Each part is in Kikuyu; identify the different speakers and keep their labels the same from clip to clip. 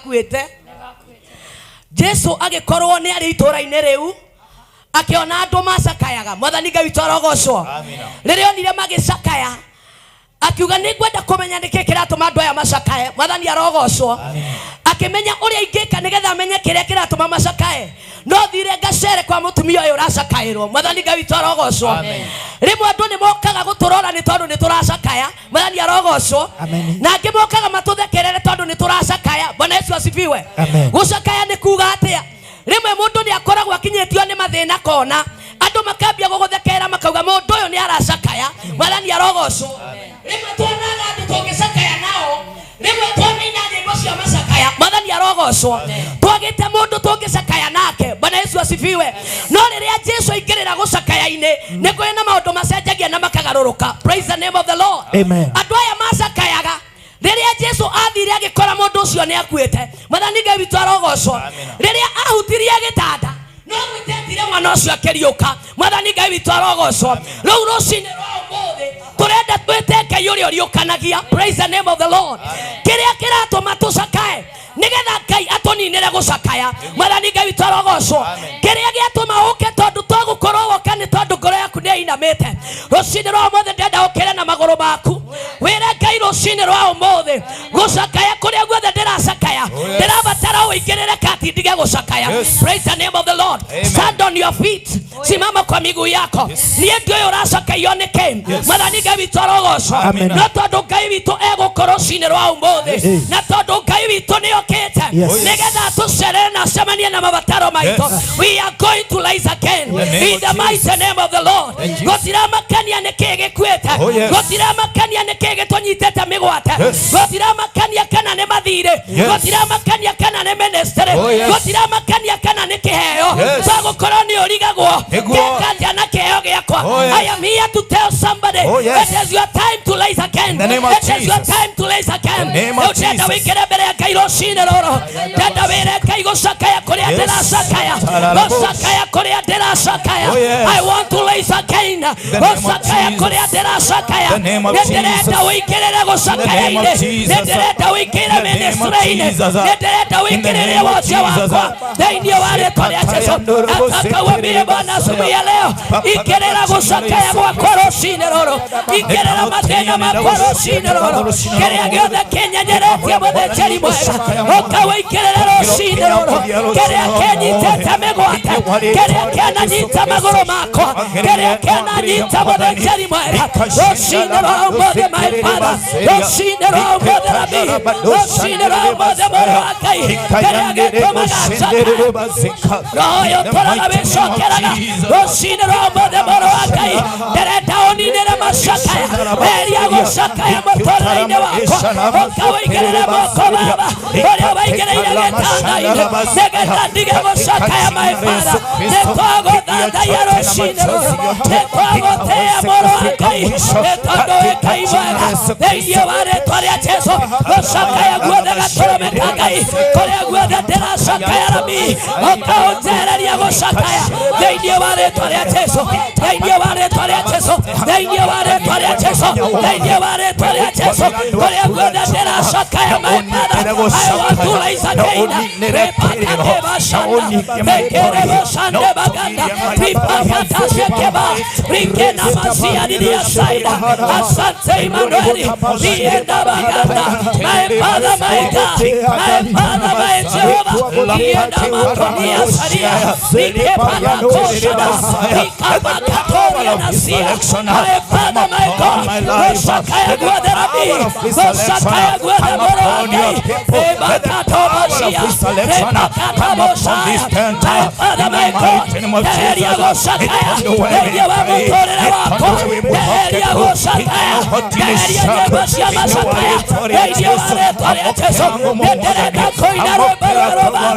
Speaker 1: Gakuĩte. Jesu agĩkorwo nĩ arĩ itũũra-inĩ rĩu, akĩona andũ macakayaga. Mwathani Ngai witũ arogocwo.
Speaker 2: Amina.
Speaker 1: Rĩrĩa onire magĩcakaya, akiuga, "Nĩ ngwenda kũmenya nĩkĩ kĩratũma andũ aya macakae." Mwathani arogocwo. Akĩmenya ũrĩa ingĩka nĩgetha amenye kĩrĩa kĩratũma macakae, no thire ngacere kwa mũtumia ũyũ ũracakaĩrwo. Mwathani Ngai witũ arogocwo.
Speaker 2: Amen.
Speaker 1: Rĩmwe andũ nĩ mokaga gũtũrora nĩ tondũ nĩ tũracakaya. Mwathani arogocwo.
Speaker 3: Amen.
Speaker 1: Na angĩ mokaga matũthekerere tondũ nĩ tũracakaya. Bwana Yesu asifiwe.
Speaker 3: Amen.
Speaker 1: Gũcakaya nĩ kuga atĩa? Rĩmwe mũndũ nĩ akoragwo akinyĩtio nĩ mathĩna kona, andũ makambia gũgũthekerera, makauga mũndũ ũyũ nĩ aracakaya. Mwathani arogocwo. Rĩmwe tuonaga andũ tũngĩcakaya nao, rĩmwe twanaina nyĩmbo cia macakaya. Mwathani arogocwo. Twagĩte mũndũ tũngĩcakaya nake. Bwana Yesu asifiwe. No rĩrĩa Jesu aingĩrĩra gũcakaya-inĩ, nĩ kũrĩ na maũndũ macenjagia na makagarũrũka. Praise the name of the Lord.
Speaker 3: Amen.
Speaker 1: Andũ aya macakayaga, rĩrĩa Jesu athire agĩkora mũndũ ũcio nĩ akuĩte. Mwathani Ngai witũ arogocwo. Rĩrĩa ahutirie gĩtanda, no gwĩtetire mwana ũcio akĩriũka. Mwathani Ngai witũ arogocwo. Rĩu rũcinĩ rwa ũmũthĩ tũrenda twĩte Ngai ũrĩa ũriũkanagia. Praise the name of the Lord. Kĩrĩa kĩratũma tũcakae, nĩgetha Ngai atũninĩre gũcakaya. Mwathani Ngai witũ arogocwo. Kĩrĩa gĩatũma ũke, tondũ togũkorwo woka nĩ tondũ ngoro yaku nĩ ĩinamĩte. Rũcinĩ rwa ũmũthĩ ndĩrenda ũkĩre na magũrũ maku, wĩre Ngai, "Rũcinĩ rwa ũmũthĩ, gũcakaya kũrĩa guothe ndĩracakaya,
Speaker 2: Oh, yes.
Speaker 1: ndĩrabatara ũingĩrĩre kati ndige gũcakaya." Praise the name of the Lord. Stand on your feet. Simama kwa miguu yako. Niĩ ndiũĩ ũracakaio nĩ kĩ. Mwathani Ngai witũ arogocwo.
Speaker 3: Amen.
Speaker 1: No tondũ Ngai witũ egũkũ rũcinĩ rwa ũmũthĩ, na tondũ Ngai witũ nĩ okĩte nĩgetha atũcerere na acemanie na mabataro maitũ, we are going to rise again
Speaker 2: The name
Speaker 1: in
Speaker 2: of
Speaker 1: the mighty name of the Lord.
Speaker 2: Jesus.
Speaker 1: Gũtiramakania nĩ kĩĩ gĩkuĩte.
Speaker 2: Oh, yes.
Speaker 1: Gũtiramakania nĩ kĩĩ gĩtũnyitĩte mĩgwate. Gũtiramakania kana nĩ mathirĩ. Gũtiramakania kana nĩ ministry.
Speaker 2: Oh, yes.
Speaker 1: Gũtiramakania kana nĩ kĩheo. Twagũkorwo nĩ ũrigagwo,
Speaker 2: Nĩguo.
Speaker 1: "Ngeka atĩa na kĩheo gĩakwa?"
Speaker 2: Oh, yes.
Speaker 1: I am here to tell somebody,
Speaker 2: Oh, yes.
Speaker 1: it is your time to rise again.
Speaker 2: In the name of
Speaker 1: It is your
Speaker 2: Jesus.
Speaker 1: time to rise again.
Speaker 2: The name of
Speaker 1: Rĩu ndĩrenda
Speaker 2: Jesus.
Speaker 1: wĩingĩre mbere ya Ngai rũcinĩ rũrũ. Ndĩrenda wĩre Ngai, "Gũcakaya kũrĩa ndĩracakaya, gũcakaya kũrĩa ndĩracakaya,
Speaker 2: Oh, yes.
Speaker 1: I want to rise again."
Speaker 2: The name of
Speaker 1: Gũcakaya
Speaker 2: Jesus.
Speaker 1: kũrĩa ndĩracakaya,
Speaker 2: The name of
Speaker 1: nĩ ndĩrenda
Speaker 2: Jesus.
Speaker 1: wĩingĩrĩre
Speaker 2: The name of
Speaker 1: gũcakaya-inĩ. Nĩ
Speaker 2: Jesus.
Speaker 1: ndĩrenda wĩingĩrĩre
Speaker 2: The name of
Speaker 1: ministry-inĩ.
Speaker 2: Jesus.
Speaker 1: Nĩ ndĩrenda
Speaker 2: In the
Speaker 1: wĩingĩrĩre
Speaker 2: name of
Speaker 1: wothe
Speaker 2: Jesus.
Speaker 1: wakwa thĩinĩ wa rĩtwa rĩa Jesu. Nataka uambie Bwana asubuhi ya leo, ingĩrĩra gũcakaya gwakwa rũcinĩ rũrũ, ingĩrĩra mathĩna makwa rũcinĩ rũrũ, kĩrĩa gĩothe kĩnyenyeretie. Mũthĩnjĩri mwega, ũka wĩingĩrĩre rũcinĩ rũrũ, kĩrĩa kĩnyitĩte mĩgwate, kĩrĩa kĩananyita magũrũ makwa, kĩrĩa kĩananyita. Mũthĩnjĩri mwega, rũcinĩ rwa ũmũthĩ, my Father, rũcinĩ rwa ũmũthĩ, Rabi, rũcinĩ rwa ũmũthĩ, mũrũ wa Ngai, kĩrĩa gĩtũmaga njakae, roho ũyũ ũtũraga wĩcokeraga, rũcinĩ rwa ũmũthĩ, mũrũ wa Ngai, ndĩrenda ũninĩre macakaya. Eria gũcakaya mũtũrĩre-inĩ wakwa. Ũka wĩigĩrĩre moko, Baba, ũrĩa waigĩrĩire gĩtanda-inĩ, nĩgetha ndige gũcakaya. My Father, nĩ twagũthathaiya rũcinĩ rũrũ, nĩ twagũtĩĩa, mũrũ wa Ngai, nĩ tondũ wĩ Ngai mwega. Thĩinĩ wa rĩtwa rĩa Jesu, gũcakaya guothe gatũrũme ka Ngai, kũrĩa guothe ndĩracakaya, Rabi, ũkaũnjehereria gũcakaya thĩinĩ wa rĩtwa rĩa Jesu, thĩinĩ wa rĩtwa rĩa Jesu, thĩinĩ wa rĩtwa rĩa Jesu, thĩinĩ wa rĩtwa rĩa Jesu. Kũrĩa guothe ndĩracakaya, my Father, I want to rise again. Repakatebashanda mekerebosande baganda ripakatashekeba rikena masia didia saida. Asante, Emmanuel dienda baganda. My Father, my God, my Father, my Jehovah, dienda matonia saria rikepana koshada rikabakatoria nasia. My Father, my God, gũcakaya guothe, Rabi, gũcakaya guothe, mũrũ wa Ngai, rebakatoboshia repakataboshaya. My Father, my God, eheria gũcakaya thĩinĩ wa mũtũrĩre wakwa, eheria gũcakaya, eheria nyĩmbo cia macakaya thĩinĩ wa rĩtwa rĩa Jesu. Nĩ ndĩrenda kũina rwĩmbo rwerũ, Baba,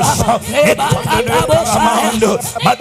Speaker 1: rebakataboshaya. My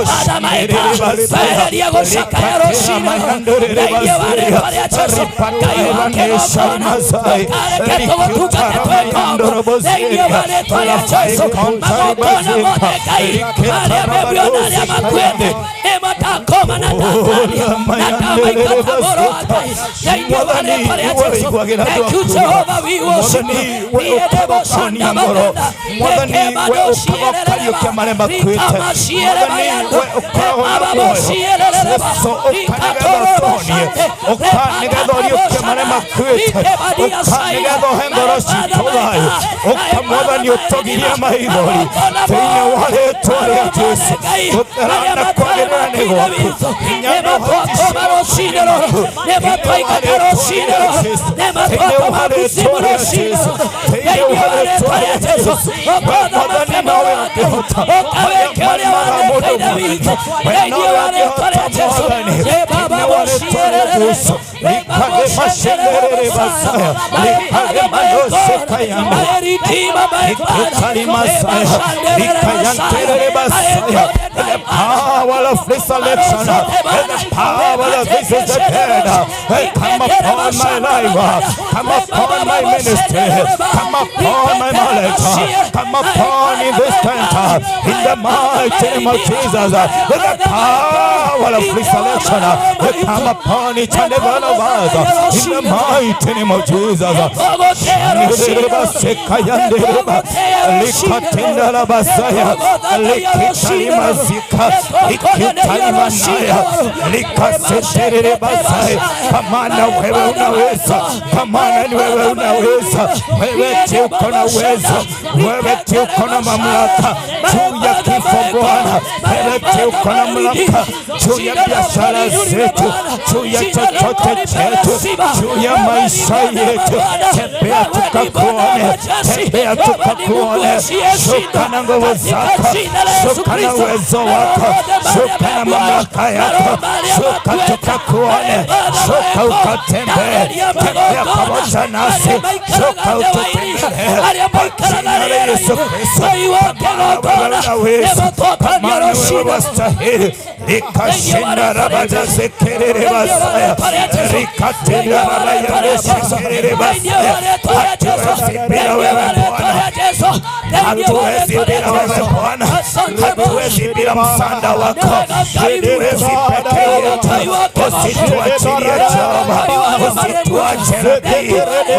Speaker 1: Father, my God, tweheria gũcakaya rũcinĩ thĩinĩ wa rĩtwa rĩa Jesu. Ngai wa kĩgongona, ndũkareke tũgũtungate twĩ ngombo thĩinĩ wa rĩtwa rĩa Jesu. Magongona mothe, Ngai, marĩa memuoyo na arĩa makuĩte. Ematakoma na tatania na tamaikataboro atai. Thĩinĩ wa rĩĩtwa rĩa Jesu. Thank you, Jehovah, we worship you.
Speaker 2: Mwathani we ũkaga ũkahonia ngoro, Mwathani we ũkaga ũkariũkia marĩa makuĩte, Mwathani we ũkoragwo na muoyo. Jesu ũka nĩgetha ũtũhonie, ũka nĩgetha ũriũkie marĩa makuĩte, ũka nĩgetha ũhe ngoro citũ thayũ, ũka Mwathani ũtũgirie maithori thĩinĩ wa rĩtwa rĩa Jesu. Gũthera na kwagĩrĩra nĩ gwaku, hinya na ũhoti The power of resurrection, and the power of this is the dead, come upon my life, come upon my ministry, come upon my knowledge, come upon in this tent, in the mighty name of Jesus, with the power of resurrection, come upon each and every one of us, in the mighty name of Jesus. Kwa maana wewe unaweza, kwa maana ni wewe unaweza, wewe ndiye uko na uwezo, wewe ndiye uko na mamlaka juu ya kifo Bwana, wewe ndiye uko na mamlaka juu ya biashara zetu, juu ya chochote chetu, juu ya maisha yetu. Tembea tukakuone, tembea tukakuone, shuka na nguvu zako, shuka na uwezo wako, shuka na mamlaka yako, shuka tukakuone, shuka ukatembee, tembea pamoja nasi, shuka ututembelee kwa jina la Yesu Kristo. Kwa maana wewe unaweza, kwa maana wewe wastahili. Likashinda rabada sekerere basaya, likatenda rabaya sekerere basaya. Hatuwezi bila wewe Bwana, hatuwezi bila wewe Bwana, hatuwezi bila msaada wako, hatuwezi peke yetu. Usituachilie Jehova, usituache Rabii,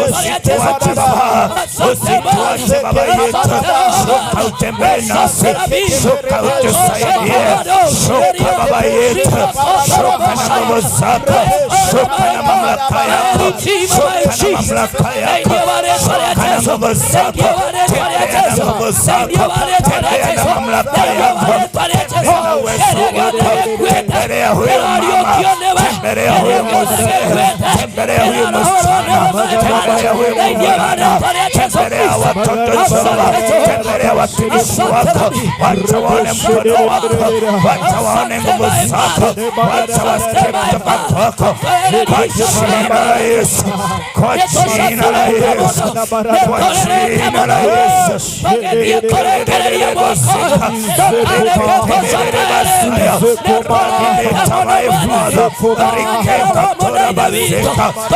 Speaker 2: usituache Baba, usituache Baba yetu. Shuka utembee nasi, shuka utusaidie, shuka Baba yetu, shuka na nguvu zako, shuka na mamlaka yako, shuka na mamlaka yako, shuka na nguvu zako, tembea na nguvu zako, tembea na mamlaka yako, tembea na uwezo wako, tembelea huyo mama, tembelea huyo mzee, tembelea huyo msichana, tembelea huyo mvulana, tembelea watoto Jehova, tembelea watumishi wako, wacha waone mkono wako, wacha waone nguvu zako, wacha wasikie kutoka kwako, kwa jina la Yesu, kwa jina la Yesu, kwa jina la Yesu.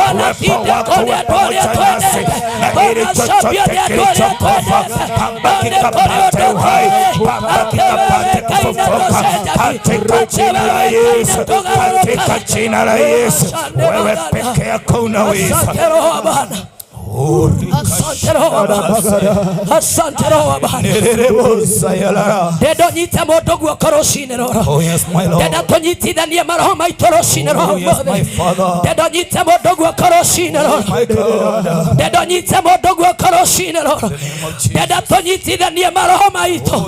Speaker 2: Uwepo wako uwe pamoja nasi, na ili chochote kilichokufa kwamba kikapate uhai, kwamba kikapate kufufuka katika jina la Yesu, katika jina la Yesu. Wewe peke yako unaweza.
Speaker 1: Asante Roho wa Bwana. Asante Roho wa Bwana. Asante Roho wa Bwana. Ndenda nyite mũndũ guoko rũcinĩ rũrũ.
Speaker 2: Oh yes, my Lord.
Speaker 1: Ndenda tũnyitithanie maroho maitũ rũcinĩ
Speaker 2: Oh
Speaker 1: rũrũ
Speaker 2: yes, my
Speaker 1: ũmũthĩ.
Speaker 2: Father.
Speaker 1: Ndenda nyite mũndũ guoko rũcinĩ rũrũ.
Speaker 2: My God.
Speaker 1: Ndenda nyite mũndũ guoko rũcinĩ rũrũ.
Speaker 2: Name of Jesus.
Speaker 1: Ndenda tũnyitithanie maroho maitũ.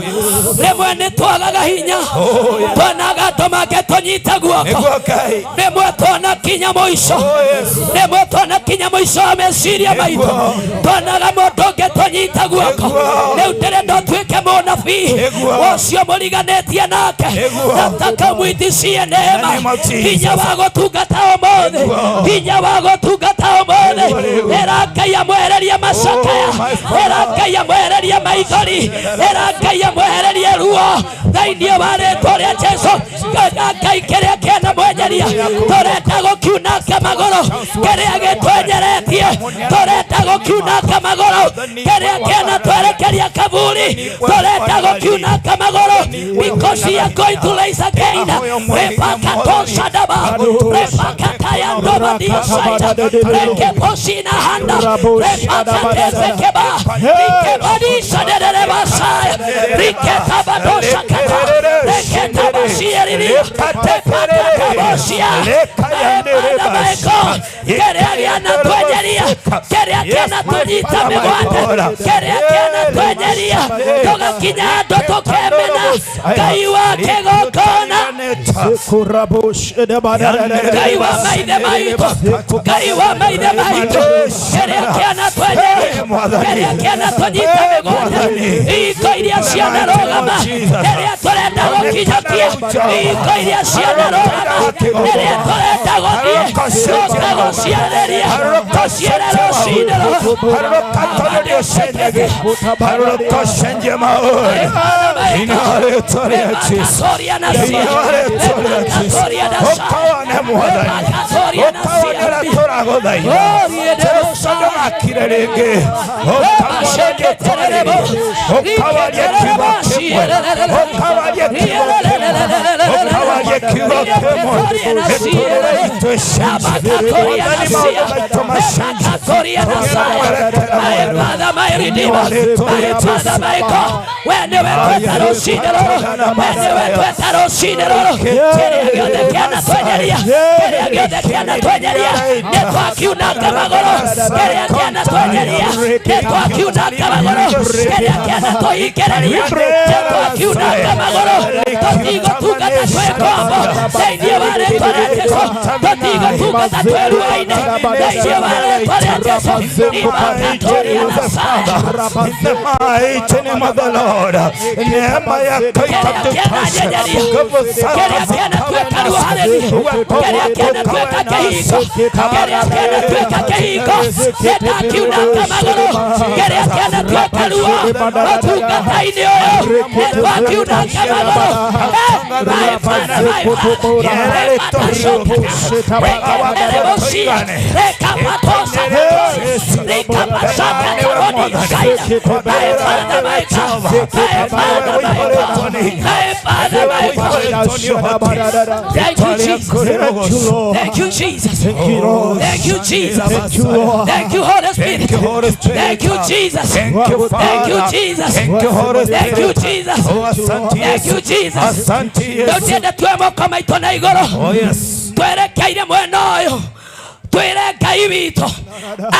Speaker 1: Rĩmwe nĩ twagaga hinya.
Speaker 2: Oh yes.
Speaker 1: Tuonaga andũ mangĩtũnyita guoko.
Speaker 2: Nĩguo Ngai.
Speaker 1: Rĩmwe tuona kinya mũico.
Speaker 2: Oh yes.
Speaker 1: Rĩmwe tuona kinya mũico wa meciria maitũ.
Speaker 2: Nĩguo.
Speaker 1: Tuonaga mũndũ ũngĩ tũnyita guoko.
Speaker 2: Nĩguo.
Speaker 1: Rĩu ndĩrenda ũtuĩke mũnabii
Speaker 2: Nĩguo.
Speaker 1: ũcio mũriganĩtie nake.
Speaker 2: Nĩguo.
Speaker 1: Nataka mwiticie neema,
Speaker 2: In the name of Jesus.
Speaker 1: hinya wa gũtungata ũmũthĩ,
Speaker 2: Nĩguo.
Speaker 1: hinya wa gũtungata ũmũthĩ.
Speaker 2: Nĩguo, nĩguo.
Speaker 1: Ĩra Ngai amwehererie macakaya,
Speaker 2: Oh, my Father.
Speaker 1: ĩra Ngai amwehererie maithori, ĩra Ngai amwehererie ruo thĩinĩ wa rĩtwa rĩa Jesu. Ngai kĩrĩa kĩanamwenyeria tũrenda gũkiunanga magũrũ, kĩrĩa gĩtwenyeretie tũrenda Tũrenda gũkiunanga magũrũ kĩrĩa kĩanatwerekeria kaburi. Tũrenda gũkiunanga magũrũ because we are going to raise again. Repakatoshadaba repakatayandobadia rekeposina handa repakatesekeba rikebadishaderebasaya riketabadosakata reketabashieriria repakatabosia maeko kĩrĩa gĩanatwenyeria kĩrĩa kĩanatũnyita mĩgwate kĩrĩa kĩanatwenyeria tũgakinya andũ tũkemena Ngai wa kĩgongona, Ngai wa maithe maitũ, Ngai wa maithe maitũ, kĩrĩa kĩanatwenyeria kĩrĩa kĩanatũnyita mĩgwate iko iria cianarũgama rĩrĩa tũrenda gũkinyũkia iko iria cianarũgama rĩrĩa tũrenda gũthiĩ tũka gũciarĩria tũciĩre rũcinĩ
Speaker 2: In the mighty name of the Lord, neema yako itatutosha. Nguvu zako zikawe nasi. Uwepo wako ukawe nasi.
Speaker 1: Thank you, Jesus. Thank you, Jesus. Thank you, Jesus. Thank you, Holy Spirit. Thank you, Jesus.
Speaker 2: Thank you,
Speaker 1: Thank you, Jesus.
Speaker 2: Thank you, Holy
Speaker 1: Thank you,
Speaker 2: Spirit.
Speaker 1: Jesus.
Speaker 2: Oh, asante
Speaker 1: Thank you,
Speaker 2: Yesu.
Speaker 1: Jesus.
Speaker 2: Asante Yesu.
Speaker 1: Ndũtiende tue moko maitũ na igũrũ
Speaker 2: Oh, yes.
Speaker 1: twerekeire mwena ũyũ twĩre Ngai witũ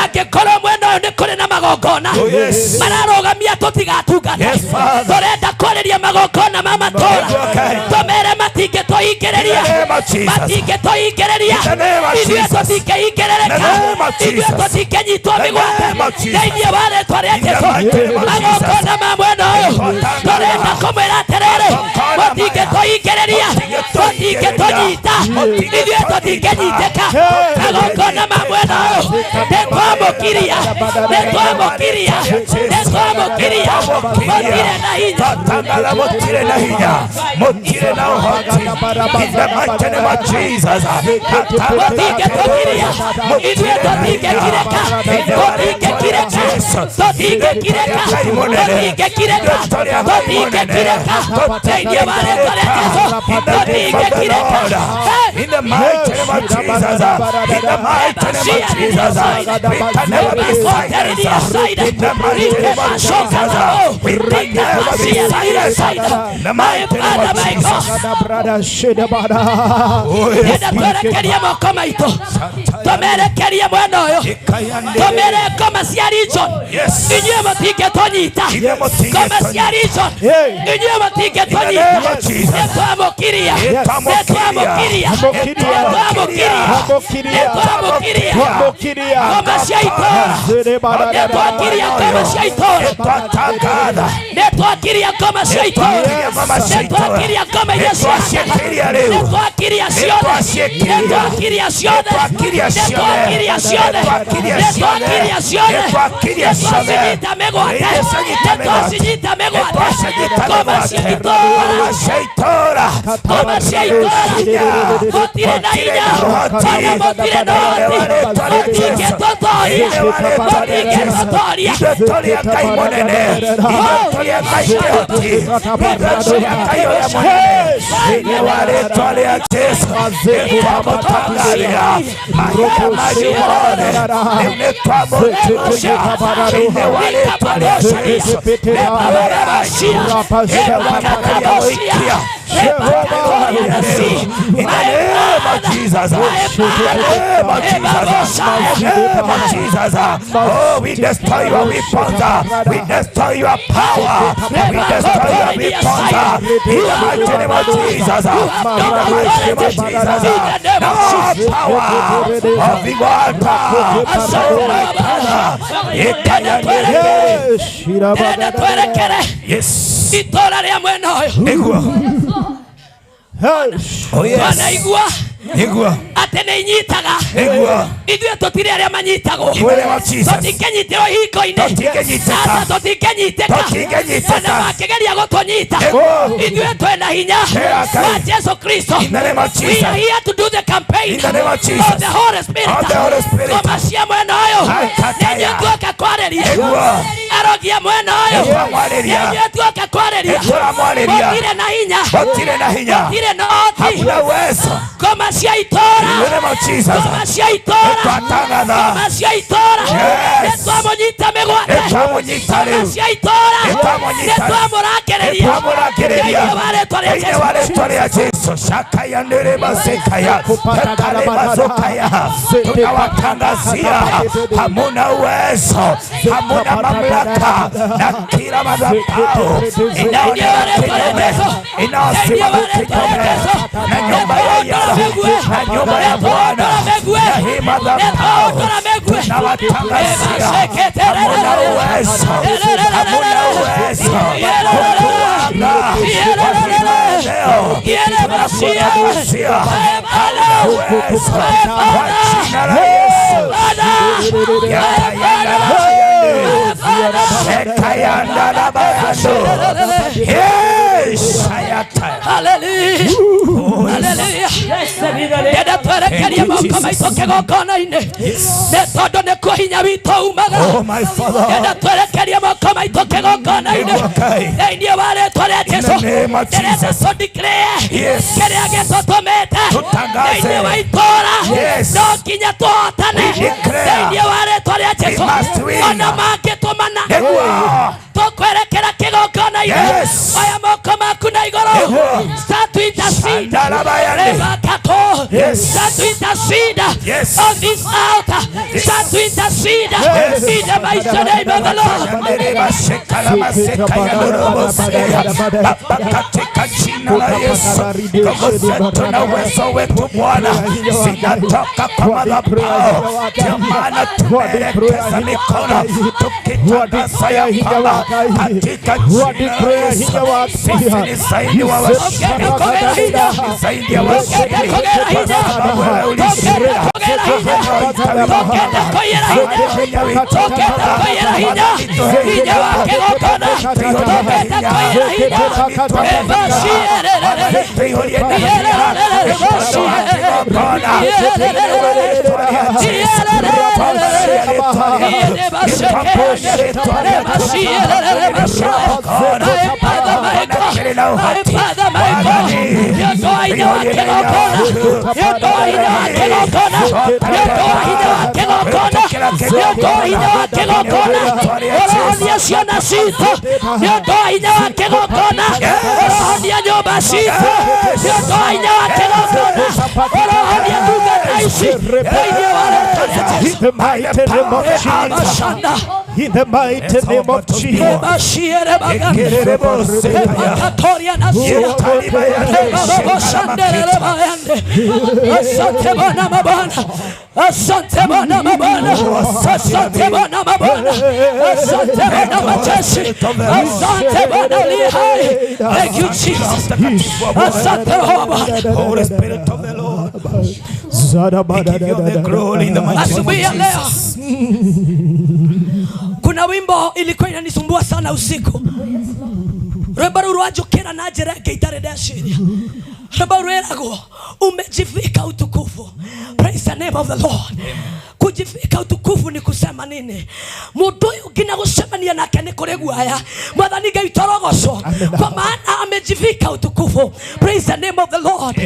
Speaker 1: angĩkorwo mwena ũyũ nĩ kũrĩ na magongona
Speaker 2: Oh, yes.
Speaker 1: mararũgamia tũtigatungate.
Speaker 2: Yes, Father.
Speaker 1: Tũrenda kwarĩria magongona ma matũra
Speaker 2: Okay.
Speaker 1: tũmere matingĩtũhingĩrĩria
Speaker 2: In the name of Jesus.
Speaker 1: matingĩtũhingĩrĩria
Speaker 2: In the name of
Speaker 1: ithuĩ
Speaker 2: Jesus.
Speaker 1: tũtingĩhingĩrĩrĩka
Speaker 2: In the name of
Speaker 1: ithuĩ
Speaker 2: Jesus.
Speaker 1: tũtingĩnyitwo
Speaker 2: In the
Speaker 1: mĩgwate
Speaker 2: name of Jesus.
Speaker 1: thĩinĩ wa rĩtwa rĩa
Speaker 2: In the
Speaker 1: Jesũ
Speaker 2: mighty name of Jesus.
Speaker 1: magongona ma mwena ũyũ tũrenda kũmwĩra atĩrĩrĩ mũtingĩtũhingĩrĩria tũtingĩtũnyita ithuĩ tũtingĩnyitĩka magongona ma mwena ũyũ nĩtwamũkiria nĩtwamũkiria nĩtwamũkiria mũtirĩ na hinya.
Speaker 2: Tatangala mutire na hinya. Mutire na ũhoti. In the mighty name of Jesus.
Speaker 1: Tũtingĩtũkiria ithuĩ tũtingĩkirĩka tũtingĩkirĩka tũtingĩkirĩka tũtingĩkirĩka tũtingĩkirĩka thĩinĩ wa rĩtwa rĩa Jesũ tũtingĩkirĩka.
Speaker 2: In the mighty name of Jesus. In the mighty name of Jesus. We can never be silenced. In the mighty name of Jesus. We can never be silenced. In the mighty name of Jesus. Oh, yes.
Speaker 1: Enda twerekerie moko maitũ tũmerekerie mwena ũyũ tũmere ngoma cia region.
Speaker 2: Yes.
Speaker 1: Inyuĩ mũtingĩtũnyita.
Speaker 2: Inyuĩ mũtingĩtũnyita.
Speaker 1: Ngoma cia region inyuĩ mũtingĩtũnyita.
Speaker 2: In the name of Jesus.
Speaker 1: Nĩtwamũkiria
Speaker 2: Nĩtwamũkiria.
Speaker 1: Nĩtwamũkiria nĩtwamũkiria nĩtwamũkiria ngoma cia itũũra nĩtwakiria ngoma cia itũũra
Speaker 2: Nĩtwatangatha.
Speaker 1: Nĩtwakiria ngoma cia itũũra
Speaker 2: Nĩtwakiria ngoma cia itũũra.
Speaker 1: Nĩtwakiria ngoma iria
Speaker 2: Nĩtwaciĩkĩria rĩu.
Speaker 1: Nĩtwakiria ciothe
Speaker 2: Nĩtwaciĩkĩria.
Speaker 1: Nĩtwakiria ciothe
Speaker 2: Nĩtwakiria ciothe.
Speaker 1: Nĩtwakiria ciothe
Speaker 2: Nĩtwakiria ciothe.
Speaker 1: Nĩtwakiria ciothe
Speaker 2: Nĩtwakiria ciothe.
Speaker 1: Nĩtwacinyita mĩgwate
Speaker 2: Nĩtwacinyita mĩgwate.
Speaker 1: Nĩtwacinyita mĩgwate Ngoma cia itũũra, ngoma cia itũũra, mũtirĩ na hinya, ona mũtirĩ na ũhoti, mũtingĩtũtooria, mũtingĩtũtooria.
Speaker 2: Tũrĩ a Ngai mũnene, tũrĩ a Ngai kĩhoti, tũrĩ a Ngai ũrĩa mũnene. Thĩinĩ wa rĩtwa rĩa Jesu nĩtwamũtangaria mahinya manyu mothe, rĩu nĩtwamũtunya thĩinĩ wa rĩtwa rĩa Jesu. In the name of Jesus, in the name of Jesus, in the name of Jesus. Oh, we destroy your weapons, we destroy your power, we destroy your weapons. In the mighty name of Jesus, in the mighty name of Jesus. No power of the altar, oh my Father.
Speaker 1: Ndĩrenda twerekere
Speaker 2: Yes.
Speaker 1: itũũra rĩa mwena ũyũ.
Speaker 2: Nĩguo. Oh yes.
Speaker 1: Twanaigua
Speaker 2: Nĩguo.
Speaker 1: atĩ nĩ inyitaga.
Speaker 2: Nĩguo.
Speaker 1: Ithuĩ tũtirĩ arĩa manyitagwo.
Speaker 2: In the name of Jesus.
Speaker 1: Tũtingĩnyitĩrwo ihingo-inĩ.
Speaker 2: Tũtingĩnyitĩka.
Speaker 1: Aca, tũtingĩnyitĩka.
Speaker 2: Tũtingĩnyitĩka.
Speaker 1: Ona makĩgeria gũtũnyita,
Speaker 2: Nĩguo.
Speaker 1: ithuĩ twĩna hinya
Speaker 2: Yeah, Ngai.
Speaker 1: wa Jesu Kristo.
Speaker 2: In the name of
Speaker 1: We are
Speaker 2: Jesus.
Speaker 1: here to do the campaign
Speaker 2: In the name of Jesus.
Speaker 1: of the Holy Spirit.
Speaker 2: Of the Holy Spirit.
Speaker 1: Ngoma cia mwena ũyũ
Speaker 2: Akataya.
Speaker 1: nĩ inyuĩ tuoka kwarĩria.
Speaker 2: Nĩguo.
Speaker 1: Arogia mwena ũyũ
Speaker 2: Nĩtwamwarĩria.
Speaker 1: nĩ inyuĩ tuoka kwarĩria.
Speaker 2: Nĩtũramwarĩria.
Speaker 1: Mũtirĩ na hinya,
Speaker 2: Gũtirĩ na hinya.
Speaker 1: mũtirĩ na ũhoti.
Speaker 2: Hakuna uwezo.
Speaker 1: Ngoma cia itũũra,
Speaker 2: In the name of Jesus.
Speaker 1: ngoma cia itũũra,
Speaker 2: Nĩtwatangatha.
Speaker 1: ngoma cia itũũra,
Speaker 2: Yes.
Speaker 1: nĩtwamũnyita mĩgwate.
Speaker 2: Nĩtwamũnyita
Speaker 1: Ngoma
Speaker 2: rĩu.
Speaker 1: cia itũũra,
Speaker 2: Nĩtwamũnyita.
Speaker 1: nĩtwamũrakĩrĩria.
Speaker 2: Nĩtwamũrakĩrĩria.
Speaker 1: Thĩinĩ wa rĩtwa rĩa
Speaker 2: Thĩinĩ wa
Speaker 1: Jesũ.
Speaker 2: rĩtwa rĩa Jesu. Shakaya ndereba sekaya. Tekareba zokaya. Tunawatangazia hamuna uwezo, hamuna mamlaka na kila madhabahu inaonena kinyume, inaosimama kinyume na nyumba ya Yahweh, na nyumba ya Bwana, na hii madhabahu tunawatangazia hamuna uwezo, hamuna uwezo kukuanga kwa leo. Tunakutangazia hamuna uwezo kwa jina la Yesu. Shekayandalabayande. Yes, ayata.
Speaker 1: Hallelujah. Hallelujah. Ndĩrenda twerekerie moko maitũ kĩgongona-inĩ, nĩ tondũ nĩkuo hinya witũ umaga.
Speaker 2: Oh my Father.
Speaker 1: Ndĩrenda twerekerie moko maitũ kĩgongona-inĩ
Speaker 2: Nĩguo Ngai.
Speaker 1: thĩinĩ wa rĩtwa rĩa Jesũ.
Speaker 2: In the name of
Speaker 1: Ndĩrenda
Speaker 2: Jesus.
Speaker 1: tũ declare
Speaker 2: Yes.
Speaker 1: kĩrĩa gĩtũtũmĩte
Speaker 2: Tutangaze.
Speaker 1: thĩinĩ wa itũũra,
Speaker 2: Yes.
Speaker 1: no nginya tũhotane
Speaker 2: We declare.
Speaker 1: thĩinĩ wa rĩtwa rĩa Jesũ.
Speaker 2: must win.
Speaker 1: Ona mangĩtũmana,
Speaker 2: Nĩguo.
Speaker 1: tũkwerekera kĩgongona-inĩ.
Speaker 2: Yes.
Speaker 1: Oya moko maku na igũrũ.
Speaker 2: Nĩguo.
Speaker 1: Start to intercede.
Speaker 2: Shandalabayande.
Speaker 1: Rebakato.
Speaker 2: Yes.
Speaker 1: Start to intercede
Speaker 2: Yes.
Speaker 1: on this altar. Start to intercede
Speaker 2: Yes.
Speaker 1: in the mighty name of the Lord.
Speaker 2: Yandereba shekalama sekayandorobosea. Baba, katika jina la Yesu, nguvu zetu na uwezo wetu Bwana zinatoka kwa madhabahu. Ndio maana tumeelekeza mikono tukitangaza ya kwamba katika jina la Yesu sisi ni zaidi wa washindi, ni zaidi ya washindi, kwa sababu wewe ulishinda.
Speaker 1: Tũkĩenda kũiyĩra hinya, tũkĩenda kũiyĩra hinya, hinya wa kĩgongona, tũkĩenda kũiyĩra hinya, ĩbaciererere, Ũrohonia ciana citũ nĩ ũndũ wa hinya wa kĩgongona, ũrohonia nyũmba citũ nĩ ũndũ wa hinya wa kĩgongona, ũrohonia ndungata ici thĩinĩ wa rĩtwa rĩa Jesũ.
Speaker 3: In the mighty name of Jesus.
Speaker 1: Mashanda.
Speaker 3: In the mighty name of Jesus.
Speaker 1: Bashiere bagande. Bakatoria nasia. Bababoshanderere bayande. Asante Bwana mabwana. Asante Bwana mabwana. Asante Bwana mabwana. Asante Bwana majeshi. Asante Bwana uliye hai. Thank you, Jesus. Asante Roho wa Bwana.
Speaker 2: Holy Spirit of the Lord, we give you the glory in the mighty name of
Speaker 1: Asubuhi ya leo
Speaker 2: Jesus.
Speaker 1: kuna Kuna wimbo ilikuwa inanisumbua sana usiku. Rwimbo rũu rwanjũkĩra na njĩra ĩngĩ itarĩ ndeciria. Rwimbo rwĩragwo umejivika utukufu. Praise the name of the Lord. Kujivika utukufu ni kusema nini? Mũndũ ũyũ nginya gũcemania nake nĩ kũrĩ guaya. Mwathani Ngai torogocwo, kwa maana amejivika utukufu. Praise the name of the Lord.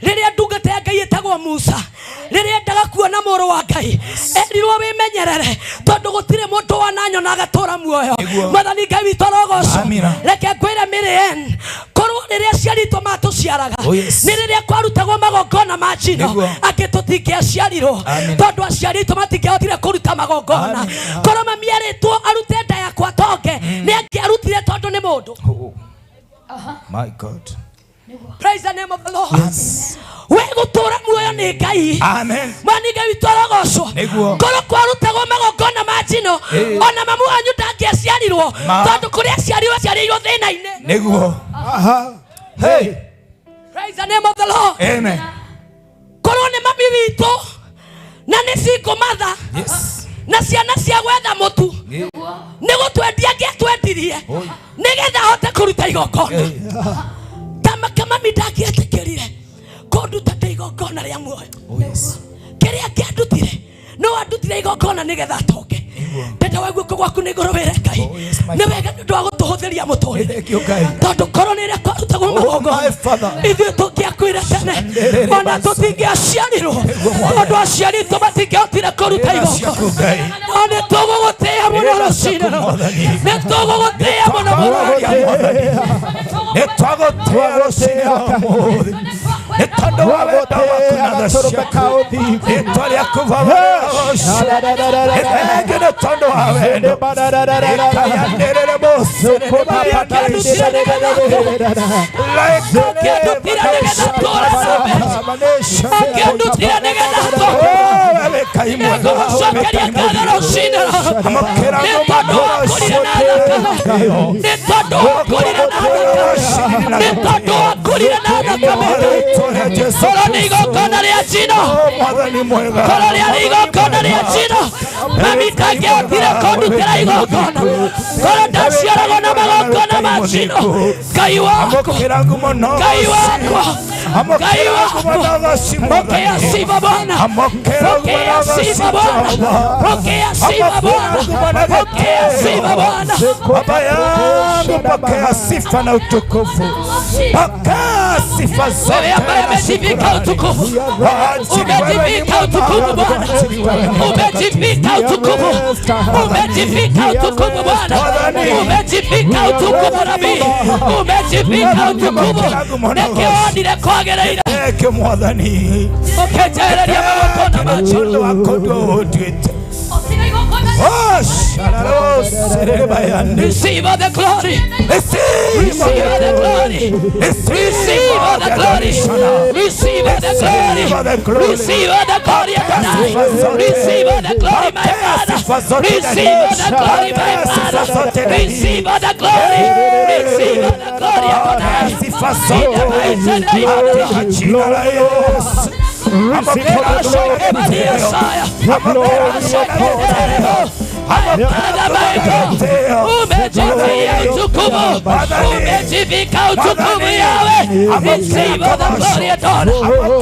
Speaker 1: Rĩrĩa ndungata ya Ngai ĩtagwo Musa, rĩrĩa endaga kuona mũrũ wa Ngai, erirwo wĩmenyerere tondũ gũtirĩ mũndũ wananyona agatũra muoyo.
Speaker 2: Nĩguo.
Speaker 1: Mwathani Ngai witũ arogocwo.
Speaker 2: Amina.
Speaker 1: Reke ngwĩre Miriam, korwo rĩrĩa aciari aitũ matũciaraga,
Speaker 2: Oh, yes.
Speaker 1: nĩ rĩrĩa kwarutagwo magongona ma njino,
Speaker 2: Nĩguo.
Speaker 1: angĩ tũtingĩaciarirwo
Speaker 2: Amina.
Speaker 1: tondũ aciari aitũ matingĩahotire kũruta magongona.
Speaker 2: Amina.
Speaker 1: Korwo mami erĩtwo arute nda yakwa tonge, nĩ angĩarutire tondũ nĩ mũndũ.
Speaker 2: Oh. My God.
Speaker 1: Praise the name of the Lord.
Speaker 2: Yes.
Speaker 1: We gũtũra muoyo nĩ Ngai.
Speaker 2: Amen.
Speaker 1: Mwathani Ngai witũ arogocwo.
Speaker 2: Nĩguo.
Speaker 1: Korwo kwarutagwo magongona ma njino,
Speaker 2: Ĩĩ.
Speaker 1: ona mamu wanyu ndangĩaciarirwo
Speaker 2: Ma.
Speaker 1: tondũ kũrĩa aciarirwo aciarĩirwo thĩna-inĩ.
Speaker 2: Nĩguo. Hey.
Speaker 1: Praise the name of the Lord.
Speaker 2: Amen.
Speaker 1: Korwo nĩ mami witũ na nĩ single mother
Speaker 2: Yes.
Speaker 1: na ciana cia gwetha mũtu, nĩ gũtwendia angĩatwendirie
Speaker 2: Oi.
Speaker 1: nĩgetha ahote kũruta igongona.
Speaker 2: Hey.
Speaker 1: Tamaka mami ndangĩetĩkĩrire kũnduta ndĩ igongona rĩa muoyo.
Speaker 2: Oh yes.
Speaker 1: Kĩrĩa kĩandutire no andutire igongona nĩgetha atonge.
Speaker 2: Nĩguo.
Speaker 1: Ndenda wa guoko gwaku nĩ igũrũ wĩre Ngai
Speaker 2: Oh, yes, my
Speaker 1: nĩ wega nĩ ũndũ wa gũtũhũthĩria mũtũrĩre,
Speaker 2: Thank you, Ngai.
Speaker 1: tondũ korwo nĩ ĩrĩa kwarutagwo
Speaker 2: Oh,
Speaker 1: magongona
Speaker 2: my Father.
Speaker 1: ithuĩ tũngĩakuire tene,
Speaker 2: Shanderere
Speaker 1: ona
Speaker 2: baso.
Speaker 1: tũtingĩaciarirwo
Speaker 2: Nĩguo, Mwathani.
Speaker 1: tondũ aciari aitũ matingĩahotire kũruta
Speaker 2: Ĩra ciaku,
Speaker 1: igongona.
Speaker 2: Ngai.
Speaker 1: No nĩ tũgũgũtĩĩa mũno
Speaker 2: Ĩra
Speaker 1: rũcinĩ
Speaker 2: ciaku,
Speaker 1: rũrũ.
Speaker 2: Mwathani.
Speaker 1: Nĩ tũgũgũtĩĩa mũno mũno.
Speaker 2: Nĩ twagũtĩĩa rũcinĩ rwa ũmũthĩ nĩ tondũ wa wendo waku na tha ciaku. Rĩtwa rĩaku Baba rĩrogocwo. Nĩ thengiũ nĩ tondũ wa wendo. Ĩkayanĩrĩre Mose
Speaker 1: Angĩandutire nĩgetha tũũre na mbeca. Angĩandutire nĩgetha tũũre. Nĩngũgũcokeria ngatho rũcinĩ rũrũ. Nĩ tondũ wakũrire na thakame. Nĩ tondũ wakũrire na thakame. Nĩ tondũ wakũrire na thakame. Korwo nĩ igongona rĩa njino, korwo rĩarĩ igongona rĩa njino, mami ndangĩahotire kũndutĩra igongona. Korwo ndaciaragwo na magongona ma njino, Ngai wakwa, Ngai wakwa, Ngai wakwa, pokea sifa Bwana, pokea sifa Bwana, pokea sifa Bwana, pokea sifa Bwana.
Speaker 2: Baba yangu, pokea sifa na utukufu, pokea sifa zote
Speaker 1: Wewe ambaye
Speaker 2: na
Speaker 1: umejivika
Speaker 2: shukrani.
Speaker 1: utukufu,
Speaker 2: Kwa ajili wewe ni
Speaker 1: umejivika utukufu Bwana, umejivika utukufu, umejivika utukufu Bwana, umejivika utukufu Rabi, umejivika utukufu. Nĩkĩo kwagĩrĩire
Speaker 2: Eke Mwathani,
Speaker 1: ũkĩnjehereria magongona ma njino.
Speaker 2: ũndũ wakwa ũndũ ũnduĩte. Oh, shararo, serebayande.
Speaker 1: Receive all the glory.
Speaker 2: Receive
Speaker 1: Receive all the glory. Receive all the glory. Receive all the glory. Receive all the glory, Adonai. Receive all the glory, my Father. Receive all the glory, my Father. Receive all the glory. Receive all the glory, Adonai.
Speaker 2: Sifa
Speaker 1: In the
Speaker 2: zote
Speaker 1: mighty name of the Lord.
Speaker 2: katika jina la Yesu.
Speaker 1: Umejivika utukufu, umejivika utukufu Yawe. Receive all the glory, Adonai.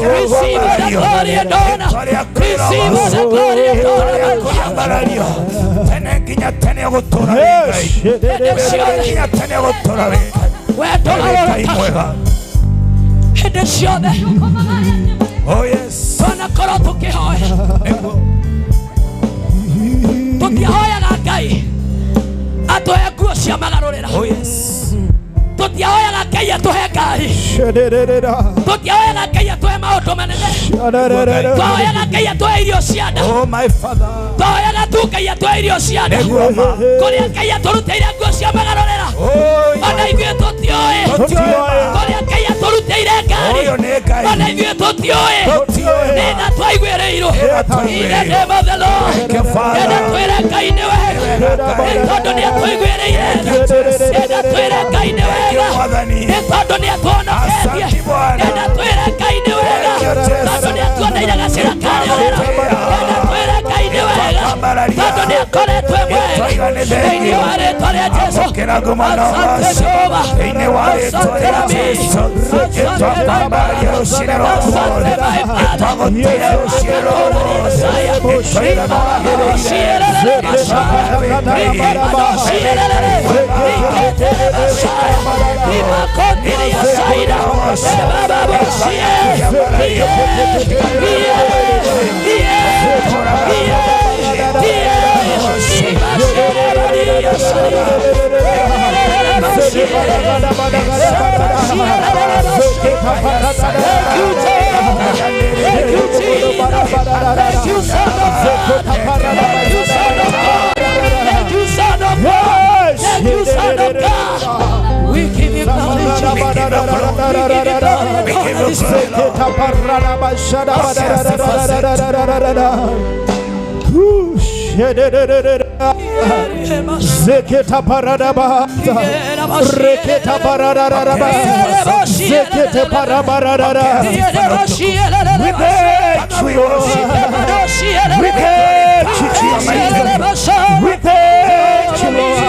Speaker 1: Receive all the glory, Adonai. Receive all the glory, Adonai.
Speaker 2: Tene nginya tene gũtũũra wĩ Ngai. Tene nginya tene gũtũũra wĩ Ngai.
Speaker 1: We
Speaker 2: Ngai
Speaker 1: ndũgarũrũkaga
Speaker 2: mwega.
Speaker 1: hĩndĩ ciothe
Speaker 2: Oh yes.
Speaker 1: twanakorwo tũkĩhoya,
Speaker 2: Nĩguo.
Speaker 1: tũtiahoyaga Ngai atũhe nguo cia magarũrĩra,
Speaker 2: Oh yes.
Speaker 1: tũtiahoyaga Ngai atũhe ngari, tũtiahoyaga Ngai atũhe maũndũ manene, twahoyaga Ngai atũhe irio cia nda,
Speaker 2: Oh my Father.
Speaker 1: twahoyaga tu Ngai atũhe irio cia nda,
Speaker 2: Nĩguo ma.
Speaker 1: kũrĩa Ngai atũrutĩire nguo cia magarũrĩra,
Speaker 2: Oh
Speaker 1: ona ithuĩ tũtiũĩ
Speaker 2: Tũtiũĩ ma.
Speaker 1: kũrĩa Ngai atũrutĩire ngari,
Speaker 2: Ũyũ nĩ Ngai.
Speaker 1: ona ithuĩ tũtiũĩ
Speaker 2: Tũtiũĩ.
Speaker 1: nĩ tha twaiguĩrĩirwo.
Speaker 2: Nĩ tha
Speaker 1: In the name of the Lord.
Speaker 2: Thank you, Father.
Speaker 1: Enda twĩre Ngai nĩ wega, nĩ tondũ nĩ atũiguĩrĩire tha. Enda twĩre Ngai nĩ wega,
Speaker 2: Mwathani.
Speaker 1: nĩ tondũ nĩ atuonoketie.
Speaker 2: Asante Bwana.
Speaker 1: Enda twĩre Ngai nĩ wega,
Speaker 2: Thank you, Jesus.
Speaker 1: tondũ nĩ atuoneire gacĩra karĩorĩra. Enda twĩre Ngai nĩ wega, tondũ nĩ akoretwo e mwega.
Speaker 2: Nĩ
Speaker 1: Thĩinĩ
Speaker 2: thengiũ.
Speaker 1: wa rĩtwa rĩa Jesu.
Speaker 2: Amũkĩra ngoma na
Speaker 1: Asante
Speaker 2: ũgoco.
Speaker 1: Jehova.
Speaker 2: Thĩinĩ wa rĩtwa
Speaker 1: Asante
Speaker 2: rĩa
Speaker 1: Rabi.
Speaker 2: Jesu.
Speaker 1: Asante
Speaker 2: Nĩtwakwambaria rũciinĩ rwa
Speaker 1: Asante
Speaker 2: ũmũthĩ.
Speaker 1: my Father.
Speaker 2: Nĩtwagũtĩĩa rũciinĩ rwa ũmũthĩ. Nĩtwĩra nĩwagĩrĩire.
Speaker 1: Thank you, Jesus. Thank you, Jesus. Thank you, Son of God. Thank you, Son of God. Thank you, Son of God. Thank you, Son of God. We give you glory, Jesus. We give you glory and honor this morning.
Speaker 3: Zeketa paradaba, reketa paradaba, zekete parabarara.
Speaker 2: We thank you, Lord. We thank you, Jesus. We thank you, Lord.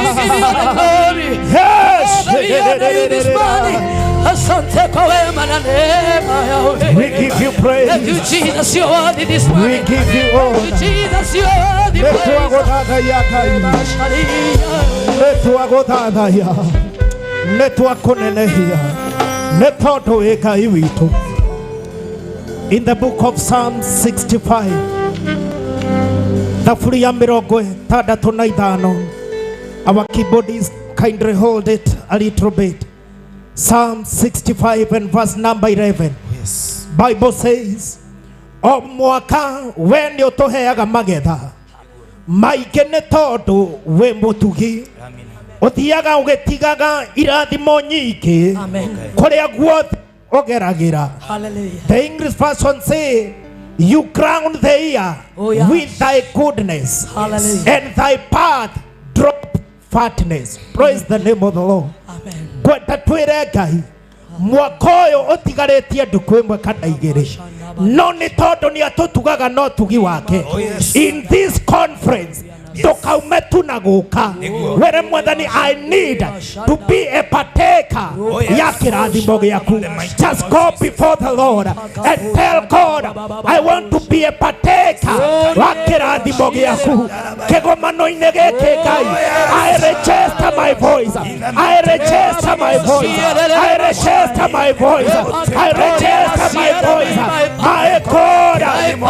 Speaker 3: Yes.
Speaker 1: Asante kwa wema na neema yako.
Speaker 3: We give you praise.
Speaker 1: Thank you, Jesus, you are worthy this
Speaker 3: We
Speaker 1: morning.
Speaker 3: give you
Speaker 1: Thank
Speaker 3: honor.
Speaker 1: you, Jesus, you are worthy. Praise.
Speaker 3: Netwagothathaiya Ngai nĩtwakũnenehia nĩ tondũ wĩ Ngai witũ. In the book of Psalm 65 thaburi ya 65, our keyboardist kindly hold it a little bit. Psalm 65 and verse number 11.
Speaker 2: Yes.
Speaker 3: Bible says, o mwaka we nĩ ũtũheaga magetha maingĩ nĩ tondũ wĩ mũtugi ũthiaga ũgĩtigaga irathimo nyingĩ
Speaker 1: Amen.
Speaker 3: kũrĩa guothe ũgeragĩra.
Speaker 1: Hallelujah.
Speaker 3: The English version say, you crown the year
Speaker 1: Oh, yes.
Speaker 3: with thy goodness.
Speaker 1: Hallelujah.
Speaker 3: And thy path drop fatness. Praise the name of the Lord.
Speaker 1: Amen.
Speaker 3: Ngwenda twĩre Ngai mwaka ũyũ ũtigarĩtie ndukũ ĩmwe kana igĩrĩ, no nĩ tondũ nĩ atũtugaga na ũtugi wake.
Speaker 2: Oh, yes.
Speaker 3: In this conference ndũkaume tu na gũka wĩre Mwathani, I need to be a partaker
Speaker 2: Oh, yes.
Speaker 3: ya kĩrathimo gĩaku.
Speaker 2: The mighty
Speaker 3: Just
Speaker 2: name
Speaker 3: go
Speaker 2: of Jesus.
Speaker 3: before the Lord and tell God, I want to be a partaker wa kĩrathimo gĩaku kĩgomano-inĩ gĩkĩ. Ngai, I register my voice, I register my voice, I register my voice, I register my voice. My God and my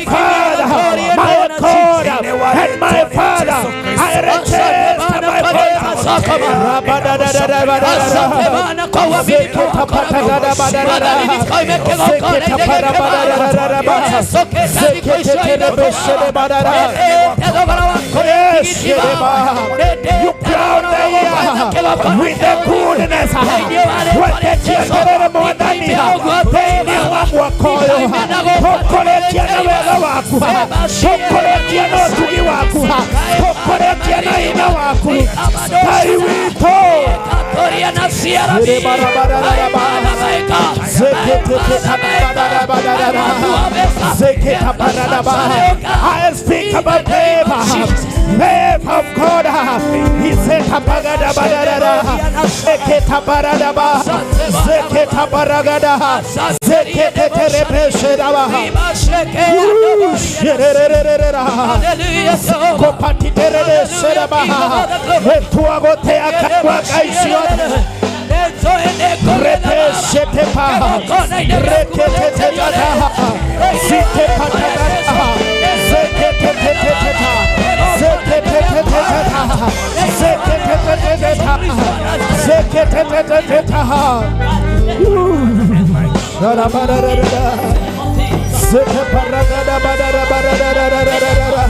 Speaker 3: Father, my God and my Father, I register my voice.
Speaker 1: Asante Bwana kwa uaminifu wako. Mabadiliko
Speaker 3: You crown the year with the goodness. Wetetie Mwathani thĩinĩ wa mwaka ũyũ, tũkũrĩtie na wega waku, tũkũrĩtie na ũtugi waku, tũkũrĩtie na hinya waku, Ngai witũ. I speak about favor, favor of God. He said, Zeketabaradaba, Zeketabaragada, Zeketerebeshedaba, Kopatiterebesedaba, Etuagotea Kakwakaisiota. Repeshetepa, reketetetata, zitepatatata, zeketeteteta, zeketeteteta, zeketeteteta, zeketeteteta. Sharabararara, zekeparagadabararararararara.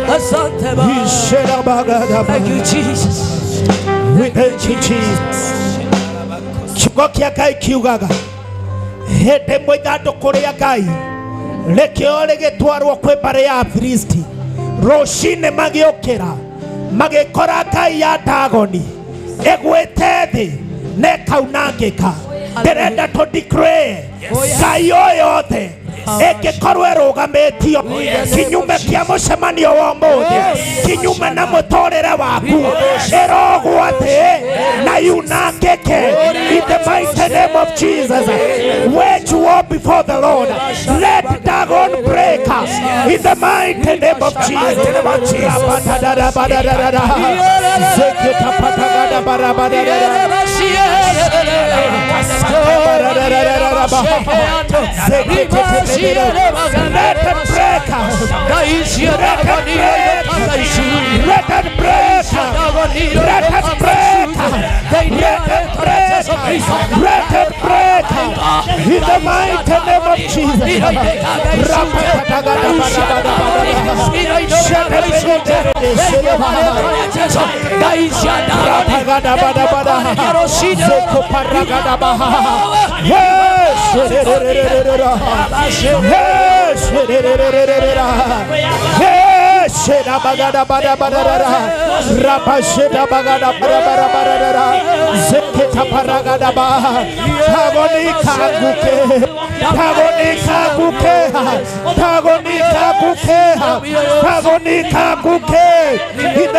Speaker 1: Asante Baba. Thank you, Jesus.
Speaker 3: We thank you, Jesus. Kiugo kĩa Ngai kiugaga hĩndĩ ĩmwe ithandũkũ rĩa Ngai rĩkĩo rĩgĩtwarwo kwĩ mbarĩ ya Afilisti, rũcinĩ magĩũkĩra magĩkora ngai ya Dagoni ĩgwĩte thĩ na ĩkaunangĩka. Ndĩrenda tũ declare ngai o yothe Ĩngĩkorwo ĩrũgamĩtio kinyume kĩa mũcemanio wa ũmũthĩ, kinyume na mũtũrĩre waku, ĩrogwo thĩ na yunangĩke in the mighty name of Jesus. Wage war before the Lord. Let Dagon break in the mighty name of Jesus. Let it break. Let it break. Let it break. Let it break. Let it break. Let it break. In the mighty name of Jesus. In the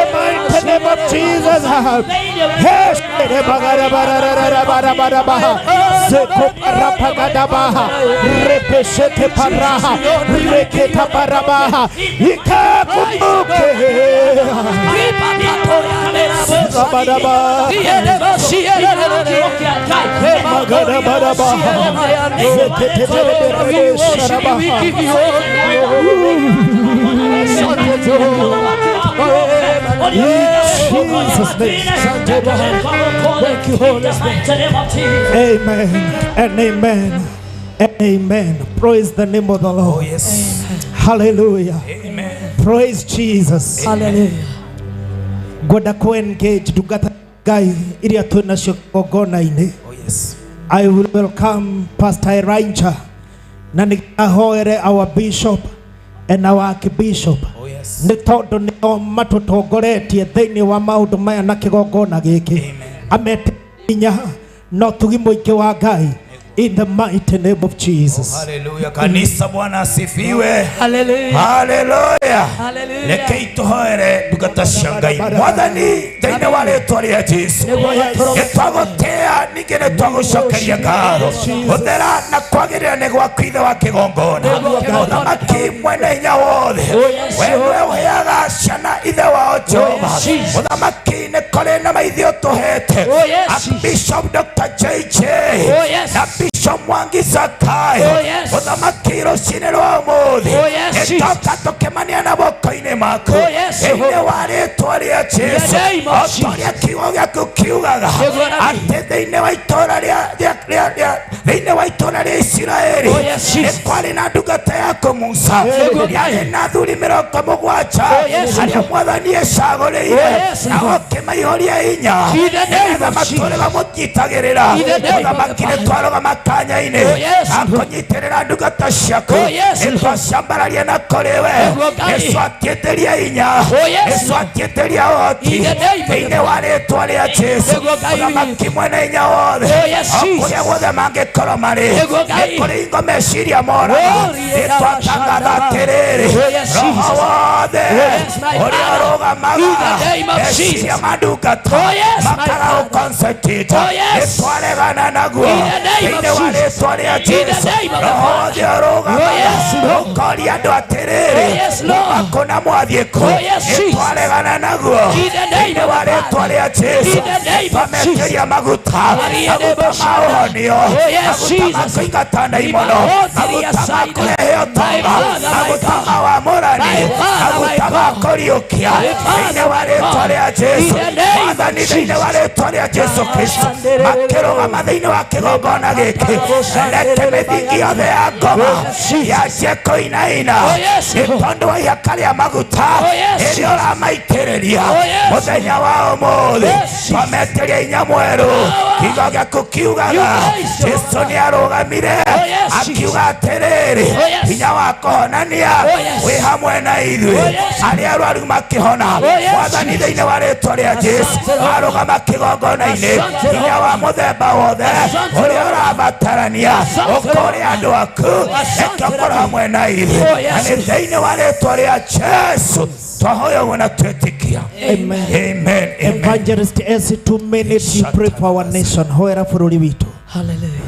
Speaker 3: mighty name of Jesus. Jesus' name.
Speaker 1: Thank you, Holy Spirit.
Speaker 3: Amen and amen and amen. Praise the name of the Lord.
Speaker 2: Oh, yes.
Speaker 3: Hallelujah.
Speaker 2: Amen.
Speaker 3: Praise Jesus.
Speaker 1: Hallelujah.
Speaker 3: Ngwenda ku engage ndungata Ngai iria twĩ nacio kĩgongona-inĩ.
Speaker 2: Oh, yes.
Speaker 3: I will welcome Pastor Elijah na nĩ ahoere our bishop and our archbishop.
Speaker 2: Oh, yes.
Speaker 3: Nĩ tondũ nĩo matũtongoretie thĩinĩ wa maũndũ maya na kĩgongona gĩkĩ.
Speaker 2: Amen.
Speaker 3: Amete hinya na ũtugi mũingĩ wa Ngai in the mighty name of Jesus.
Speaker 2: Hallelujah. Kanisa, Bwana asifiwe.
Speaker 1: Hallelujah.
Speaker 2: Hallelujah.
Speaker 1: Hallelujah.
Speaker 2: Reke ituhoere ndungata cia Ngai. Mwathani, thĩinĩ wa rĩtwa rĩa Jesu, nĩtwagũtĩa ningĩ nĩtwagũcokeria ngatho. Gũthera na kwagĩrĩra nĩ gwaku Ithe wa kĩgongona, mũthamaki mwene hinya wothe. We nĩwe ũheaga ciana ithe wao Jehova. Mũthamaki, nĩ kũrĩ na maithe ũtũhete,
Speaker 1: Oh, yes.
Speaker 2: Bishop Dr. JJ
Speaker 1: Oh, yes.
Speaker 2: na Bishop Mwangi Zakayo.
Speaker 1: Oh, yes.
Speaker 2: Mũthamaki, rũcinĩ rwa ũmũthĩ
Speaker 1: Oh, yes,
Speaker 2: nĩtwoka tũkĩmania na moko-inĩ maku
Speaker 1: Oh, yes.
Speaker 2: thĩinĩ wa rĩtwa rĩa Jesu,
Speaker 1: the name of
Speaker 2: o ta ũrĩa kiugo gĩaku kiugaga
Speaker 1: Nĩguo Rabi.
Speaker 2: atĩ thĩinĩ wa itũũra thĩinĩ wa itũũra rĩa Isiraeli
Speaker 1: Oh, yes,
Speaker 2: nĩ
Speaker 1: Jesus.
Speaker 2: kwarĩ na ndungata yaku Musa,
Speaker 1: Nĩguo
Speaker 2: yarĩ na athuri 70
Speaker 1: Oh, yes.
Speaker 2: arĩa Mwathani ecagũrĩire,
Speaker 1: Oh, yes.
Speaker 2: na ũkĩmaihũria hinya
Speaker 1: In the name
Speaker 2: nĩgetha
Speaker 1: of
Speaker 2: matũũre mamũnyitagĩrĩra.
Speaker 1: In the name of
Speaker 2: Mũthamaki,
Speaker 1: the
Speaker 2: nĩ twarũgama kanya-inĩ
Speaker 1: Oh, yes.
Speaker 2: akũnyitĩrĩra ndungata ciaku,
Speaker 1: Oh, yes.
Speaker 2: nĩ twacambararia na kũrĩ we,
Speaker 1: Nĩguo Ngai.
Speaker 2: nĩ twatiĩtĩria hinya,
Speaker 1: Oh, yes.
Speaker 2: nĩ twatiĩtĩria ũhoti
Speaker 1: In the name of the
Speaker 2: thĩinĩ wa rĩtwa rĩa Jesu.
Speaker 1: Nĩguo Ngai.
Speaker 2: Mũthamaki mwene hinya wothe,
Speaker 1: Oh, yes,
Speaker 2: o
Speaker 1: Jesus.
Speaker 2: kũrĩa guothe mangĩkorwo marĩ,
Speaker 1: Nĩguo Ngai.
Speaker 2: nĩ kũrĩ hingo meciria moraga,
Speaker 1: Oh,
Speaker 2: nĩ twatangatha atĩrĩrĩ,
Speaker 1: Oh, yes,
Speaker 2: roho
Speaker 1: Jesus.
Speaker 2: wothe
Speaker 1: Yes, my
Speaker 2: ũrĩa
Speaker 1: Father.
Speaker 2: ũrũgamaga
Speaker 1: In the name of
Speaker 2: meciria
Speaker 1: Jesus.
Speaker 2: ma ndungata
Speaker 1: Oh, yes, my
Speaker 2: makaga
Speaker 1: Father.
Speaker 2: gũconcentrate,
Speaker 1: Oh, yes.
Speaker 2: nĩ twaregana naguo
Speaker 1: In the name of
Speaker 2: thĩinĩ wa
Speaker 1: Jesus.
Speaker 2: rĩtwa rĩa
Speaker 1: In the
Speaker 2: Jesu.
Speaker 1: name of the
Speaker 2: Roho
Speaker 1: Father.
Speaker 2: wothe ũrũgamaga
Speaker 1: Oh, yes, Lord.
Speaker 2: ũkoria andũ atĩrĩrĩ,
Speaker 1: Oh, yes, Lord.
Speaker 2: kũ na mwathiĩ kũ,
Speaker 1: Oh, yes,
Speaker 2: nĩ
Speaker 1: Jesus.
Speaker 2: twaregana naguo
Speaker 1: In the name
Speaker 2: thĩinĩ
Speaker 1: of
Speaker 2: wa
Speaker 1: the
Speaker 2: rĩtwa
Speaker 1: Father.
Speaker 2: rĩa Jesu.
Speaker 1: In the name of
Speaker 2: Twametĩria maguta,
Speaker 1: Maria
Speaker 2: maguta ma
Speaker 1: Debosha.
Speaker 2: ũhonio,
Speaker 1: Oh, yes,
Speaker 2: maguta ma
Speaker 1: Jesus.
Speaker 2: kũingata ndaimono, maguta ma kũrehe
Speaker 1: My
Speaker 2: ũtonga,
Speaker 1: Father, my
Speaker 2: maguta
Speaker 1: God.
Speaker 2: ma wamũrani,
Speaker 1: My Father, my
Speaker 2: maguta ma
Speaker 1: God.
Speaker 2: kũriũkia
Speaker 1: My Father,
Speaker 2: thĩinĩ wa
Speaker 1: my
Speaker 2: rĩtwa
Speaker 1: God.
Speaker 2: rĩa Jesu.
Speaker 1: In the name of
Speaker 2: Mwathani, thĩinĩ wa rĩtwa rĩa Jesu Kristo, makĩrũgama thĩinĩ wa kĩgongona gĩkĩ, reke mĩthingi yothe ya ngoma yanjie kũinaina
Speaker 1: Oh, yes.
Speaker 2: nĩ tondũ wa ihaka rĩa maguta
Speaker 1: Oh, yes.
Speaker 2: rĩrĩa ũramaitĩrĩria
Speaker 1: Oh, yes.
Speaker 2: mũthenya wa ũmũthĩ.
Speaker 1: Yes, Jesus.
Speaker 2: Twametĩria hinya mwerũ, kiugo gĩaku kiugaga
Speaker 1: You
Speaker 2: Jesu nĩ arũgamire
Speaker 1: Oh, yes,
Speaker 2: akiuga atĩrĩrĩ,
Speaker 1: Oh, yes.
Speaker 2: hinya wa kũhonania
Speaker 1: Oh, yes.
Speaker 2: wĩ hamwe na ithuĩ,
Speaker 1: Oh, yes.
Speaker 2: arĩa arwaru makĩhona.
Speaker 1: Oh, yes.
Speaker 2: Mwathani, thĩinĩ wa rĩtwa rĩa Jesu, Jesu arũgama kĩgongona-inĩ hinya wa mũthemba wothe ũrĩa ũrabatarania ũkũrĩ andũ aku reke ũkorwo hamwe na ithuĩ na nĩ thĩinĩ wa rĩtwa rĩa Jesu twahoya ũguo na twĩtĩkia.
Speaker 3: Amen.
Speaker 2: Amen. Amen.
Speaker 3: Evangelist S, 2 minutes, you pray for our nation. Hoera bũrũri witũ.
Speaker 1: Hallelujah.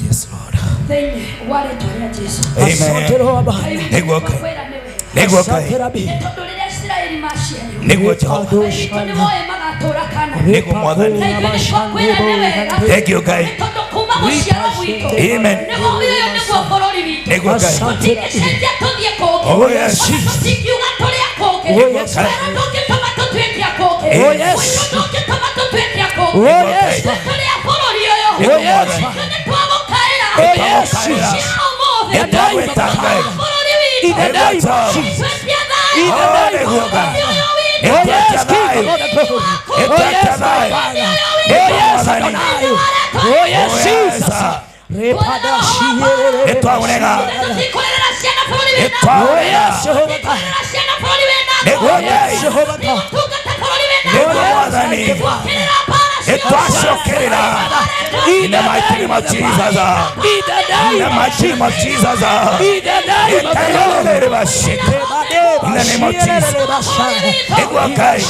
Speaker 2: Yes, Lord.
Speaker 4: Thĩinĩ wa rĩtwa rĩa Jesu.
Speaker 2: Amen.
Speaker 1: Roho wa Bwana.
Speaker 2: Nĩguo Ngai.
Speaker 4: Kwĩra nĩwe.
Speaker 2: Nĩguo
Speaker 1: Asante
Speaker 2: Ngai.
Speaker 1: Rabi.
Speaker 4: Nĩ tondũ rĩrĩa Isiraeli maciarirwo,
Speaker 2: Nĩguo Jehova.
Speaker 4: Ngai witũ nĩ woĩ magatũũra Kanaani.
Speaker 2: Nĩguo Mwathani.
Speaker 4: Na ithuĩ nĩ twakwĩra nĩ wega.
Speaker 2: Thank you Ngai.
Speaker 4: Nĩ tondũ kuma gũciarwo gwitũ,
Speaker 2: Amen.
Speaker 4: nĩguo ũyũ nĩguo bũrũri witũ.
Speaker 2: Nĩguo Ngai.
Speaker 4: Tũtingĩcenjia tũthiĩ kũngĩ.
Speaker 2: Oh, yes.
Speaker 4: Ona tũtingiuga tũrĩ a kũngĩ.
Speaker 2: Oh, yes.
Speaker 4: Wega ndũngĩtũma tũtuĩke a kũngĩ.
Speaker 2: Oh,
Speaker 1: yes.
Speaker 4: Ũiru ndũngĩtũma tũtuĩke a kũngĩ.
Speaker 1: Oh, yes.
Speaker 4: Ithuĩ tũrĩ a bũrũri ũyũ.
Speaker 2: Nĩguo Mwathani.
Speaker 4: Ithuĩ nĩ twagũkaĩra.
Speaker 1: Oh, yes.
Speaker 4: Cia ũmũthĩ.
Speaker 2: Nĩ twagwĩta Ngai.
Speaker 4: Bũrũri witũ.
Speaker 1: In the name of Jesus.
Speaker 4: Twetia thayũ.
Speaker 1: In the
Speaker 2: Oh,
Speaker 1: name
Speaker 2: nĩguo
Speaker 1: of
Speaker 2: Ngai.
Speaker 4: Ũyũ witũ.
Speaker 2: Nĩ
Speaker 1: Oh, yes,
Speaker 2: twetia
Speaker 1: King
Speaker 2: thayũ.
Speaker 1: of all the glory.
Speaker 2: Nĩ
Speaker 1: Oh,
Speaker 2: twetia
Speaker 1: yes, my
Speaker 2: thayũ.
Speaker 1: Father.
Speaker 2: Nĩguo
Speaker 1: Oh, yes,
Speaker 2: Mwathani.
Speaker 1: Adonai. Oh, yes,
Speaker 2: Oh, yes.
Speaker 1: Jesus. Repada shiere.
Speaker 2: Nĩ twagũrega.
Speaker 4: Tũtikũrerera ciana bũrũri
Speaker 2: Nĩ
Speaker 4: wĩna.
Speaker 1: Oh,
Speaker 2: twagũrega.
Speaker 1: yes, Jehovah God.
Speaker 4: Tũtikũrerera ciana bũrũri wĩna.
Speaker 2: Nĩguo
Speaker 1: Oh, yes,
Speaker 2: Ngai.
Speaker 1: Jehovah God.
Speaker 4: Tũgũtungata bũrũri wĩna.
Speaker 2: Nĩguo Mwathani.
Speaker 4: Tũkĩrĩra mbara
Speaker 2: Nĩ
Speaker 4: ciothe.
Speaker 2: twacokĩrĩra.
Speaker 1: In
Speaker 2: In the mighty name of Jesus.
Speaker 1: In the
Speaker 2: In the
Speaker 1: name of
Speaker 2: mighty name of Jesus.
Speaker 1: In the name of the Lord.
Speaker 2: In the name of Jesus. Nĩguo Ngai.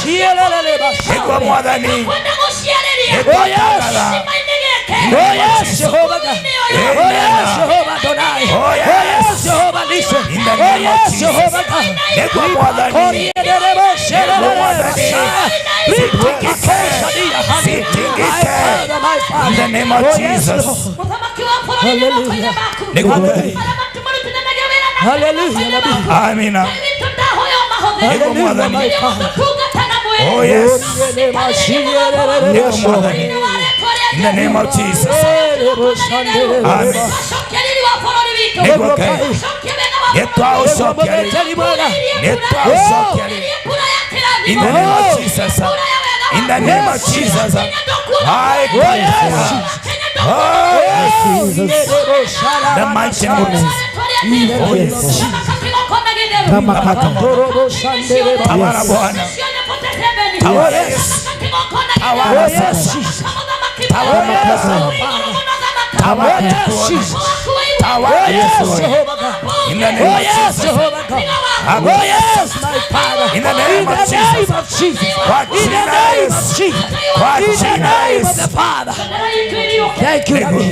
Speaker 2: Nĩguo Mwathani.
Speaker 4: Kwenda gũciarĩria.
Speaker 2: Nĩguo
Speaker 1: Oh, yes.
Speaker 4: Gĩcima-inĩ gĩkĩ.
Speaker 1: Oh, yes, Jehovah God. Oh, yes, Jehovah Adonai.
Speaker 2: Oh,
Speaker 1: Oh,
Speaker 2: yes.
Speaker 1: yes, Jehovah Nissi.
Speaker 2: In the
Speaker 1: Oh,
Speaker 2: name of
Speaker 1: yes,
Speaker 2: Jesus.
Speaker 1: Jehovah God.
Speaker 2: Nĩguo Mwathani. Nĩguo Mwathani. Sitingike. In the name of Jesus.
Speaker 4: Mũthamaki wa bũrũri nĩ moko-inĩ maku.
Speaker 2: Nĩguo Ngai.
Speaker 4: Arĩa matumũrutithanagia wĩra nake
Speaker 1: Hallelujah,
Speaker 4: moko-inĩ
Speaker 1: Rabbi.
Speaker 4: maku.
Speaker 2: Amina.
Speaker 4: Ngai witũ ndahoya ũmahũthĩre.
Speaker 2: Nĩguo Mwathani.
Speaker 4: Rĩrĩa mũgũtungata na mwĩrĩ.
Speaker 2: Oh, yes. Nĩguo Mwathani.
Speaker 4: Thĩinĩ wa rĩĩtwa rĩa
Speaker 2: In the name of Jesus. Amen.
Speaker 4: Twacokia riri wa bũrũri witũ.
Speaker 2: Nĩguo Ngai.
Speaker 4: Twacokia wega wa
Speaker 2: Nĩ twaũcokia
Speaker 1: Hallelujah.
Speaker 2: Nĩ twaũcokia
Speaker 4: Mbura ya kĩrathimo.
Speaker 2: In the name of Jesus.
Speaker 4: Mbura ya wega
Speaker 2: In the name of Jesus. I
Speaker 1: Oh, yes.
Speaker 2: Oh, yes. The mighty name of Jesus. Oh, yes. Tawala Bwana. Tawala Yesu. Tawala sasa. Tawala sasa. Tawala tukuone. Tawala
Speaker 1: Yes,
Speaker 2: Yesu.
Speaker 1: Jehovah God.
Speaker 2: In the name
Speaker 1: Oh,
Speaker 2: of
Speaker 1: yes,
Speaker 2: Jesus.
Speaker 1: Jehovah God. Oh, yes, my Father.
Speaker 2: In the name
Speaker 1: In
Speaker 2: of
Speaker 1: the
Speaker 2: Jesus.
Speaker 1: name of Jesus.
Speaker 2: Kwa
Speaker 1: In the
Speaker 2: jina la
Speaker 1: name of
Speaker 2: Yesu.
Speaker 1: Jesus.
Speaker 2: Kwa
Speaker 1: In the
Speaker 2: jina la
Speaker 1: name of
Speaker 2: Yesu.
Speaker 1: the Father. Thank you, Rabbi.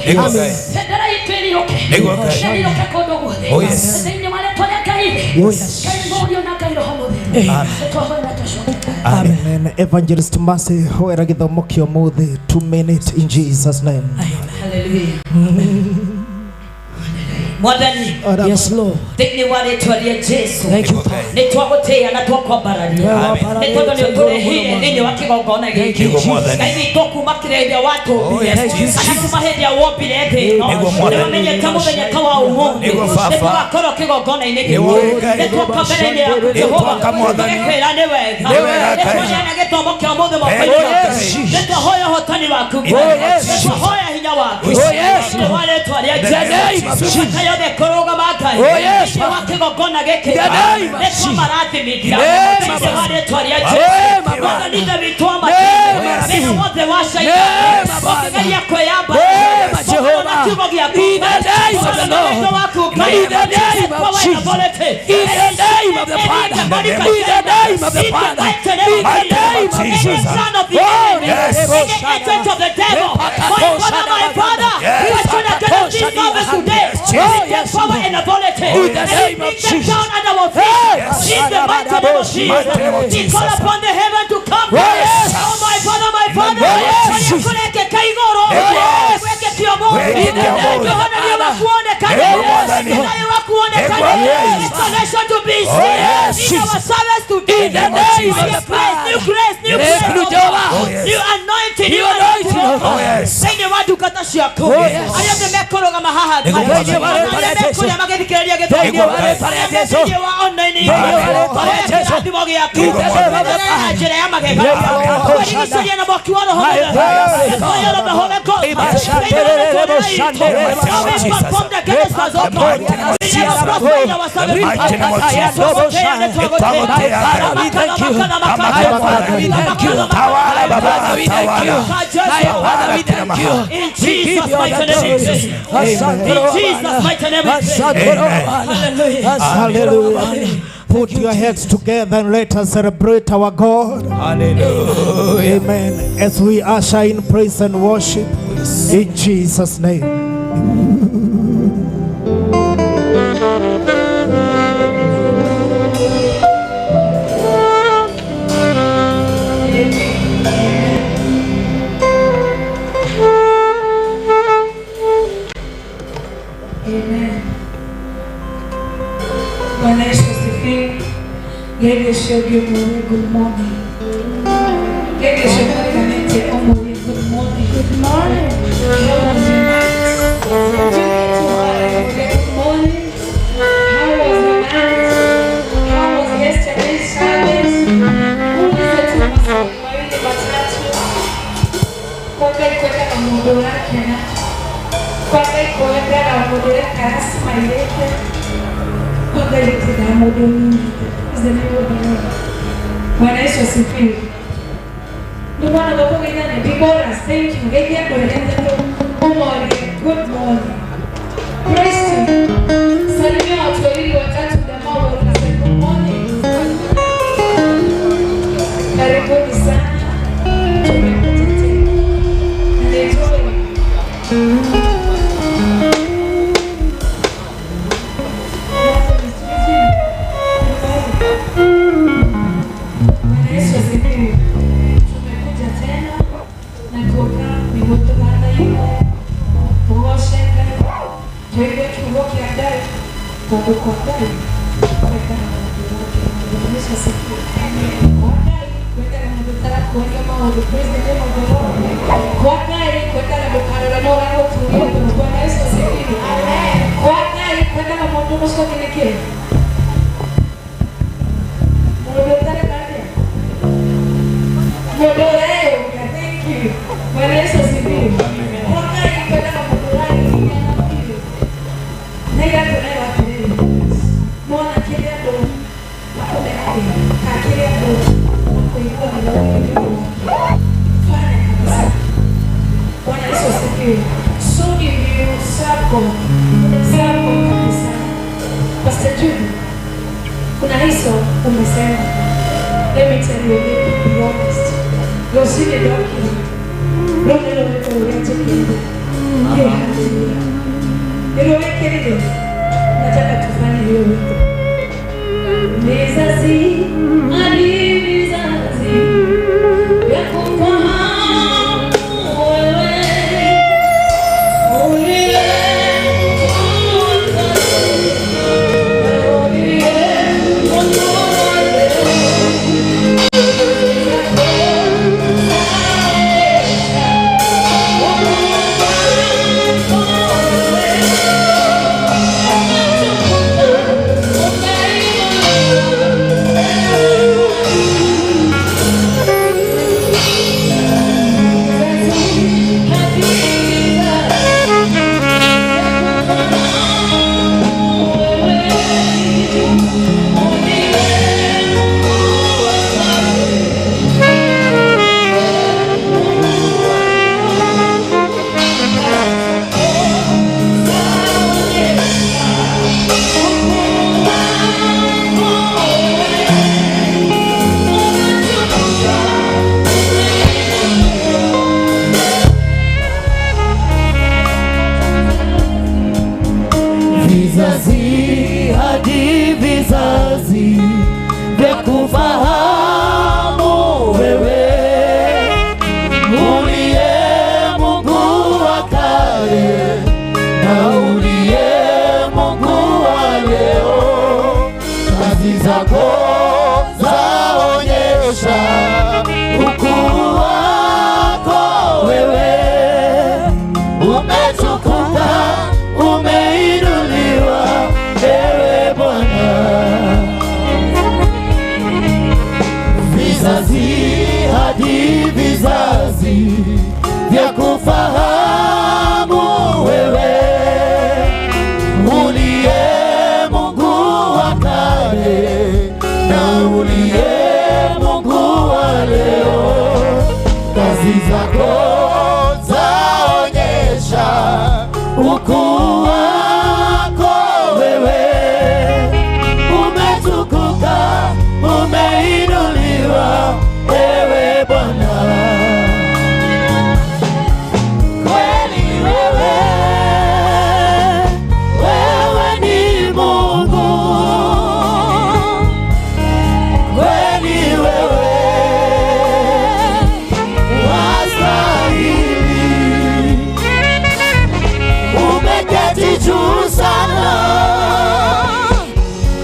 Speaker 2: Nĩguo Ngai. Nĩguo Ngai. Oh, yes.
Speaker 3: Yes.
Speaker 2: Amen.
Speaker 3: Amen. Evangelist Mercy, hoera gĩthomo kĩa ũmũthĩ 2 minutes in Jesus name.
Speaker 5: Mwathani,
Speaker 1: Yes, Lord.
Speaker 5: thĩinĩ wa rĩtwa rĩa Jesu,
Speaker 1: Thank you,
Speaker 2: Nĩguo Ngai.
Speaker 5: nĩ twagũtĩĩa na twakwambararia
Speaker 2: Amen.
Speaker 5: nĩ tondũ nĩ ũtũrĩhire thĩinĩ wa kĩgongona gĩkĩ.
Speaker 2: Nĩguo Mwathani.
Speaker 5: Ngai witũ, kuma kĩrĩa ĩrĩa watũmbire
Speaker 2: Oh, yes, Jesus.
Speaker 5: kana kuma hĩndĩ ĩrĩa wombire thĩ ĩno,
Speaker 2: Nĩguo Mwathani.
Speaker 5: nĩ wamenyete mũthenya ta wa ũmũthĩ
Speaker 2: Nĩguo Baba.
Speaker 5: nĩ tũgakorwo kĩgongona-inĩ gĩkĩ.
Speaker 2: Nĩguo Ngai.
Speaker 5: Nĩ tuoka mbere-inĩ yaku,
Speaker 2: Nĩ
Speaker 5: Jehova,
Speaker 2: tuoka Mwathani.
Speaker 5: tũgĩkwĩra nĩ wega.
Speaker 2: Nĩ wega,
Speaker 5: Nĩ
Speaker 2: Ngai.
Speaker 5: twaheana gĩthomo kĩa ũmũthĩ
Speaker 2: Thank
Speaker 5: moko-inĩ
Speaker 2: you,
Speaker 5: maku.
Speaker 2: Ngai.
Speaker 5: Nĩ twahoya ũhotani waku.
Speaker 2: In the name of
Speaker 5: Nĩ
Speaker 2: Jesus.
Speaker 5: twahoya hinya waku.
Speaker 2: Oh, yes.
Speaker 5: Thĩinĩ wa rĩtwa rĩa
Speaker 2: In the name of
Speaker 5: Jesu.
Speaker 2: Jesus.
Speaker 5: Mĩaka yothe kũrũgama Ngai.
Speaker 1: Oh, yes.
Speaker 5: Thĩinĩ wa kĩgongona gĩkĩ.
Speaker 1: The name of
Speaker 5: Nĩ twamarathimithia.
Speaker 1: Name of
Speaker 5: Thĩinĩ wa rĩtwa rĩa
Speaker 2: Name
Speaker 5: Jesu.
Speaker 2: of
Speaker 5: Mwathani Ithe witũ wa
Speaker 1: Name
Speaker 5: matu-inĩ,
Speaker 1: of
Speaker 5: wĩra wothe wa Shaitani,
Speaker 1: Name of Bwana.
Speaker 5: ũkĩgeria kwĩyamba,
Speaker 1: Name of
Speaker 5: kũgũrũ na
Speaker 1: Jehovah.
Speaker 5: kiugo gĩaku.
Speaker 1: In the name of the Lord.
Speaker 5: Wendo waku, Ngai.
Speaker 1: In the name of
Speaker 5: Power and
Speaker 1: Jesus.
Speaker 5: authority.
Speaker 1: In the name of the Father.
Speaker 2: In the name of
Speaker 1: In the name of the Father. In the name of
Speaker 2: Jesus.
Speaker 1: Jesus.
Speaker 5: Son of the
Speaker 1: Oh,
Speaker 5: enemy.
Speaker 2: Yes.
Speaker 5: Any agent of the devil. My father, my father.
Speaker 2: Yes.
Speaker 5: I turn against this service today.
Speaker 2: Yes,
Speaker 5: We
Speaker 2: Jesus.
Speaker 5: take
Speaker 1: Yes,
Speaker 5: power and authority.
Speaker 1: In the
Speaker 5: And
Speaker 1: name
Speaker 5: we
Speaker 1: of
Speaker 5: bring them
Speaker 1: Jesus.
Speaker 5: down under our feet.
Speaker 2: Yes.
Speaker 5: In the mighty name of Jesus.
Speaker 2: Mighty name of
Speaker 5: We call
Speaker 2: Jesus.
Speaker 5: upon the heaven to come.
Speaker 2: Yes.
Speaker 5: Oh, my father, my father.
Speaker 2: name of Jesus.
Speaker 5: Wekeka igũrũ.
Speaker 2: Yes.
Speaker 5: Wekeke ũmũthĩ.
Speaker 2: Wekeke ũmũthĩ.
Speaker 5: Yohana nĩ wakuonekana.
Speaker 2: Nĩguo Mwathani.
Speaker 5: Nĩ wakuonekana.
Speaker 2: Nĩguo Yes.
Speaker 5: Installation to be
Speaker 2: Oh,
Speaker 5: seen.
Speaker 2: yes.
Speaker 5: In our service today.
Speaker 1: In the name of the
Speaker 5: New grace, new grace, new
Speaker 1: Yes,
Speaker 5: grace, oh
Speaker 1: Jehovah.
Speaker 5: God.
Speaker 2: Oh, yes.
Speaker 5: New anointing,
Speaker 1: New anointing, oh
Speaker 2: Oh, yes.
Speaker 5: Thĩinĩ wa ndungata ciaku,
Speaker 1: Oh, yes.
Speaker 5: arĩa othe mekũrũgama haha
Speaker 2: Nĩguo
Speaker 5: Ngai.
Speaker 2: Mwathani.
Speaker 5: Ona arĩa mekũrĩa magĩthikĩrĩria gĩthomo.
Speaker 1: Thĩinĩ wa rĩĩtwa rĩa
Speaker 5: Arĩa me
Speaker 1: Jesũ.
Speaker 5: thĩinĩ wa online
Speaker 1: Thĩinĩ wa rĩĩtwa rĩa
Speaker 5: Hoya
Speaker 1: Jesũ.
Speaker 5: kĩrathimo gĩaku na njĩra ya magegania twarigicĩria na mwaki wa Roho Mũtheru. The fire of the Holy Ghost. No weapon formed against us, oh God. We never prosper in our service.
Speaker 1: Father, we thank you. Father, we thank you. Father, we thank you. Father, we thank you.
Speaker 5: In Jesus' mighty name we pray. In Jesus' mighty name we pray. Hallelujah.
Speaker 3: Hallelujah. Put your heads together and let us celebrate our God.
Speaker 2: Hallelujah.
Speaker 3: Amen. As we usher in praise and worship in Jesus' name.
Speaker 6: Amen. Bwana Yesu asifiwe. Good morning. Good morning. Good morning. How was your night? Good morning. How was your night? How was yesterday's service? Ulize tu maswali mawili matatu. Kwa kwenda na mundu wake na kwa kwenda na mundu wake rasma ilete. Kwa ilete na mundu mingi. Bwana Yesu asifiwe. Ndio maana baba ngine ni bora, thank you. Ngeke ndio ndio good morning. Praise you. Salimia watu wawili watatu jamaa wa good morning. Karibuni sana. Tumekuja tena. Na enjoy. Bwana Yesu asifiwe. Tumekuja tena na kuoka migotogana yuko tugocenga tuigue kiugo kĩa Ngai tondũ kwa Ngai kwendana maũndũ mothe. Bwana Yesu asifiwe. Kwa Ngai kwendana mũndũ ũtarakuonia maũndũ. Praise the name of the Lord. Kwa Ngai kwendana ndũkarore no ũragũturia ngoro. Bwana Yesu asifiwe. Kwa Ngai kwendana mũndũ mũcoke nĩkĩ? Mũndũ ũtareka atĩa? Mũndũ ũreyũmbia. Thank you. Bwana Yesu asifiwe. Kwa Ngai kwendana mũndũ ũragiginyana biũ. Na igatũrera atĩrĩrĩ, mona kĩrĩa andũ makũmeragia kana kĩrĩa andũ makũiguaga fanya kabisa. Bwana Yesu asifiwe. So if you serve God, serve God kabisa. Pastor Judy, kuna hizo umesema. Let me tell you, let me be honest. Rũcinĩ ndokire, rũu nĩ rũrĩko rũrĩa njĩkĩrire. Hey, hallelujah. Nĩrũwĩkĩrire, nataka tufanye hiyo wimbo. Vizazi hadi vizazi vya kufahamu wewe uliye uliye Mungu wa leo.
Speaker 1: Vizazi hadi vizazi vya kufahamu wewe uliye Mungu wa kale na uliye Mungu wa leo, kazi zako zaonyesha ukuu wako wewe, umetukuka umeinuliwa ewe Bwana.
Speaker 7: Vizazi hadi vizazi vya kufahamu wewe, uliye Mungu wa kale na uliye Mungu wa leo. Kazi zako zaonyesha ukuu wako wewe, umetukuka, umeinuliwa ewe Bwana. Kweli wewe, wewe ni Mungu. Kweli wewe wastahili, umeketi juu sana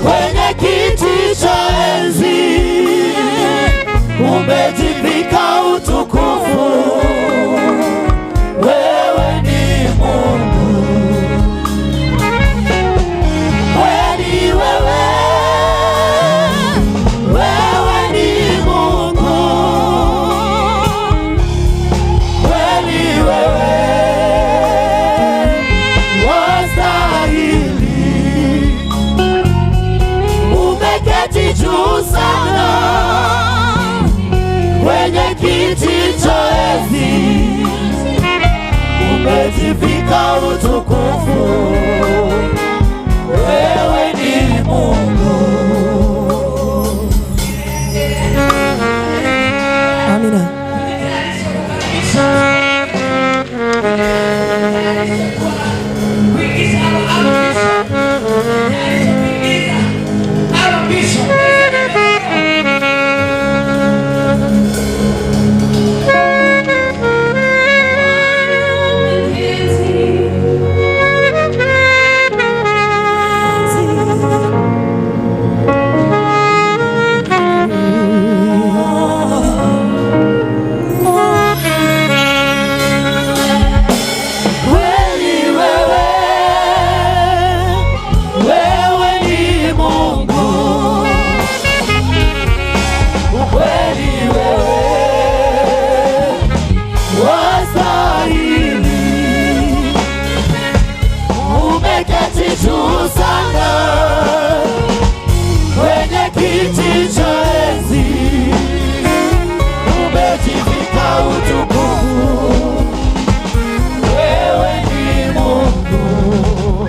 Speaker 7: kwenye kiti cha enzi, umejivika utukufu, wewe ni Mungu. Kweli wewe, wewe ni Mungu. Kweli wewe wastahili, umeketi juu sana kwenye kiti cha enzi, umejivika utukufu, wewe ni Mungu.
Speaker 1: Amina.
Speaker 7: Kweli wewe, wewe ni Mungu. Kweli wewe wastahili, umeketi juu sana kwenye kiti cha enzi, umejivika utukufu, wewe ni Mungu.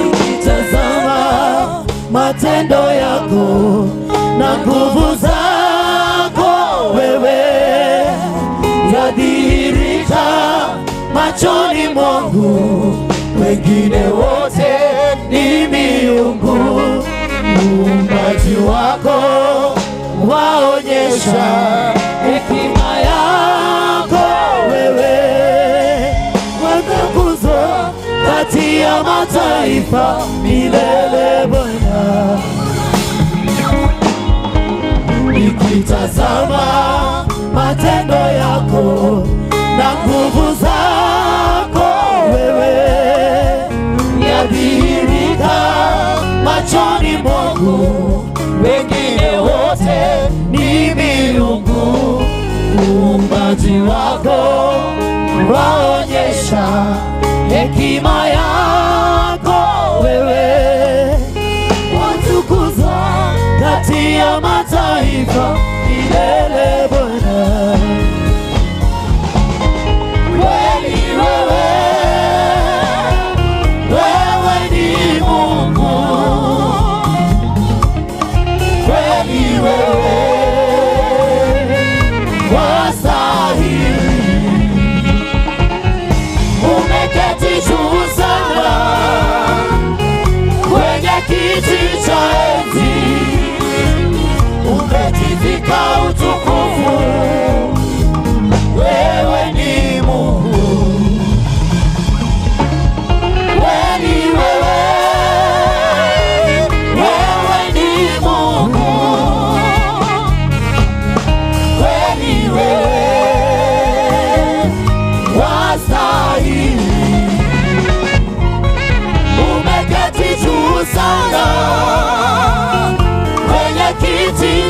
Speaker 7: Nikitazama matendo yako na nguvu zako wewe, yadhihirika machoni mwangu, wengine wote ni miungu. Uumbaji wako waonyesha hekima yako wewe, watukuzwa kati ya mataifa milele Bwana. Nikitazama matendo yako na nguvu zako wewe, yadhihirika machoni mwangu, wengine wote ni miungu. Uumbaji wako waonyesha hekima yako wewe, watukuzwa kati ya mataifa milele Bwana. Kweli wewe, wewe ni Mungu. Kweli wewe wastahili, umeketi juu sana kwenye kiti cha enzi, umejivika utukufu.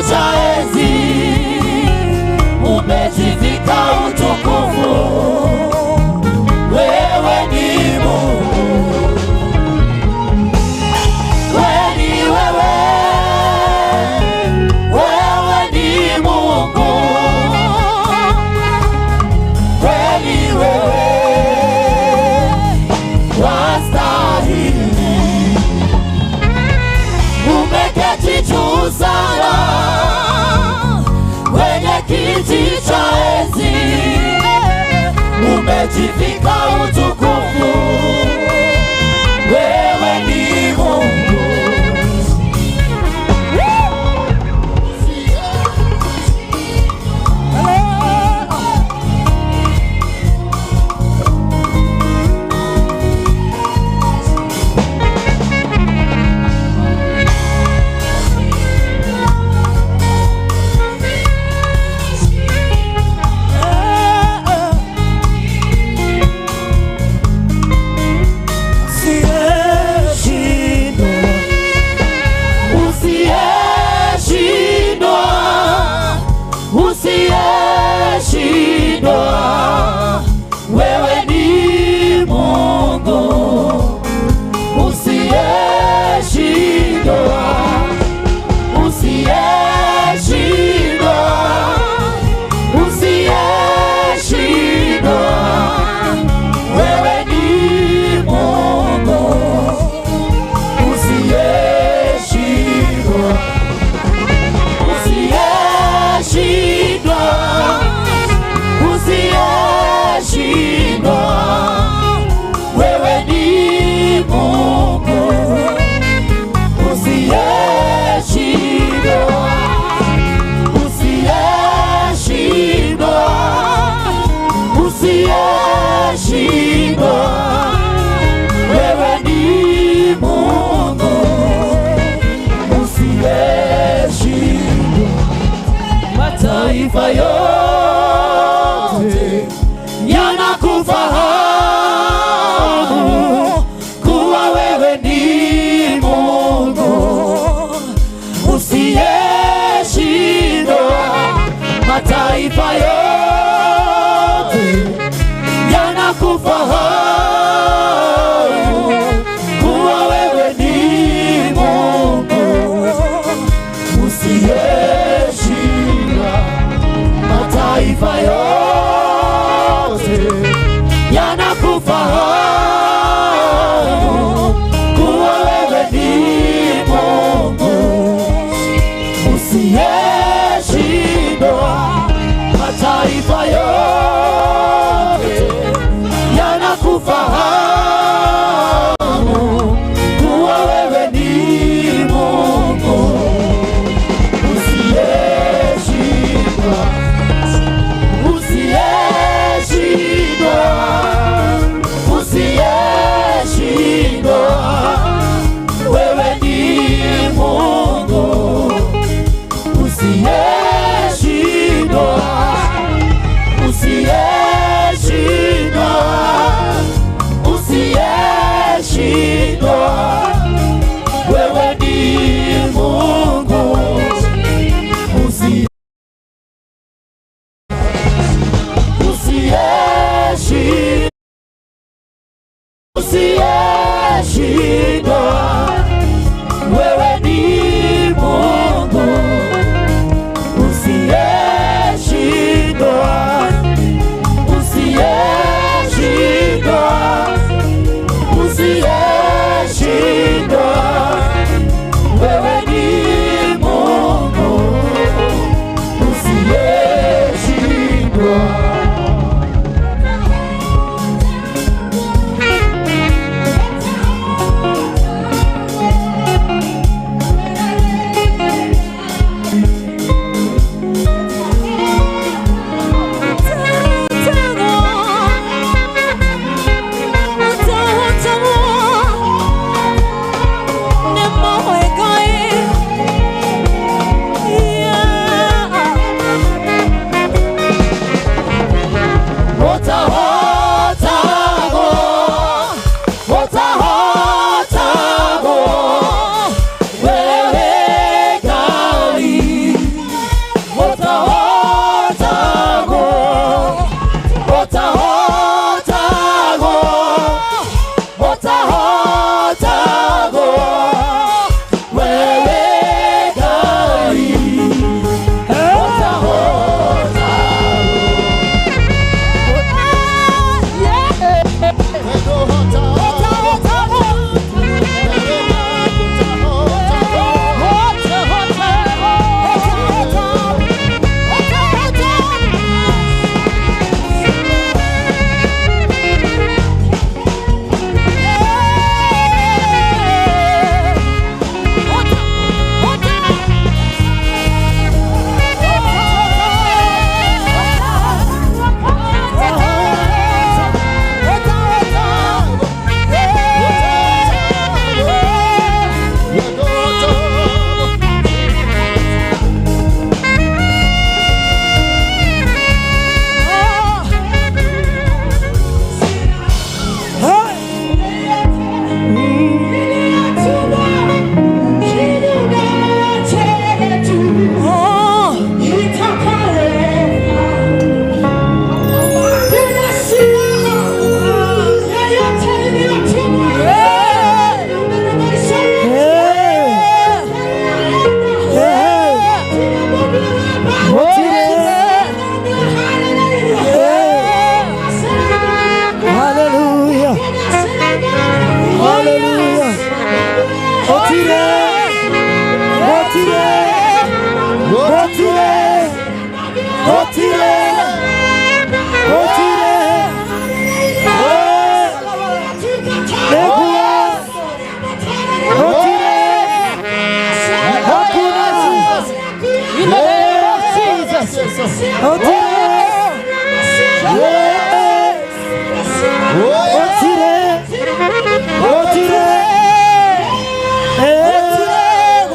Speaker 7: kiti cha enzi, umejivika utukufu. Wewe ni Mungu, kweli wewe, wewe ni Mungu, kweli wewe wastahili. Umeketi juu sana kwenye kiti cha enzi, umejivika utukufu. Wewe ni Mungu. Usiyeshindwa, usiyeshindwa, wewe ni Mungu. Usiyeshindwa, usiyeshindwa, usiyeshindwa, wewe ni Mungu. Usiyeshindwa, usiyeshindwa, usiyeshindwa, wewe ni Mungu. Usiyeshindwa, usiyeshindwa, usiyeshindwa, wewe ni Mungu. Usiyeshindwa. Mataifa yote yanakufahamu kuwa wewe ni Mungu usiyeshindwa. Mataifa yote yanakufahamu kuwa wewe ni Mungu usiyeshindwa. Mataifa yote yanakufahamu kuwa wewe ni Mungu usiyeshindwa. Mataifa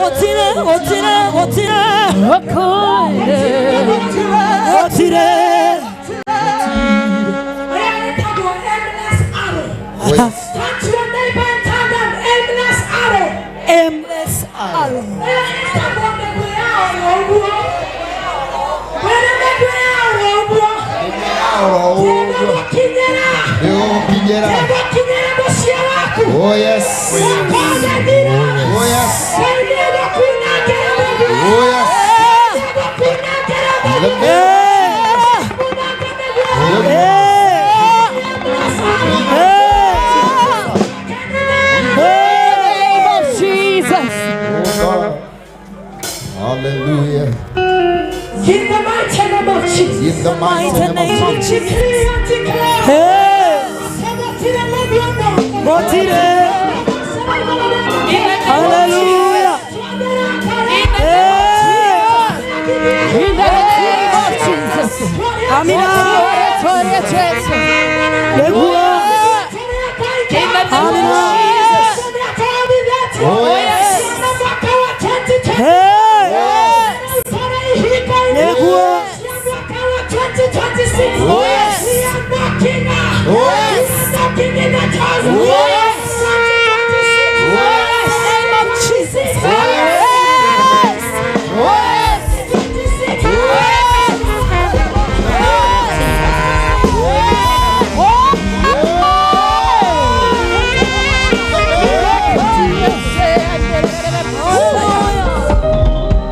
Speaker 1: Gũtirĩ, gũtirĩ, gũtirĩ. Gũtirĩ.
Speaker 7: Oh, yes.
Speaker 6: Turn to your neighbor and tell them aimless arrow.
Speaker 1: Aimless arrow.
Speaker 7: Nĩgũgũkinyĩra. Oh, yes. Oh, yes. Oh, yes. The
Speaker 4: Name of Jesus.
Speaker 7: Oh, God. Hallelujah.
Speaker 6: In the mighty name of Jesus.
Speaker 7: In the mighty name of Jesus.
Speaker 6: Decree and declare.
Speaker 1: Gũtirĩ. Hallelujah.
Speaker 4: In the name of Jesus.
Speaker 1: Amina. Nĩguo.
Speaker 4: In the name of Jesus.
Speaker 7: Oh, yes.
Speaker 1: Hey. Nĩguo.
Speaker 7: Oh, yes. Oh, yes.
Speaker 4: Oh, yes. In the name of Jesus. Yes. Yes.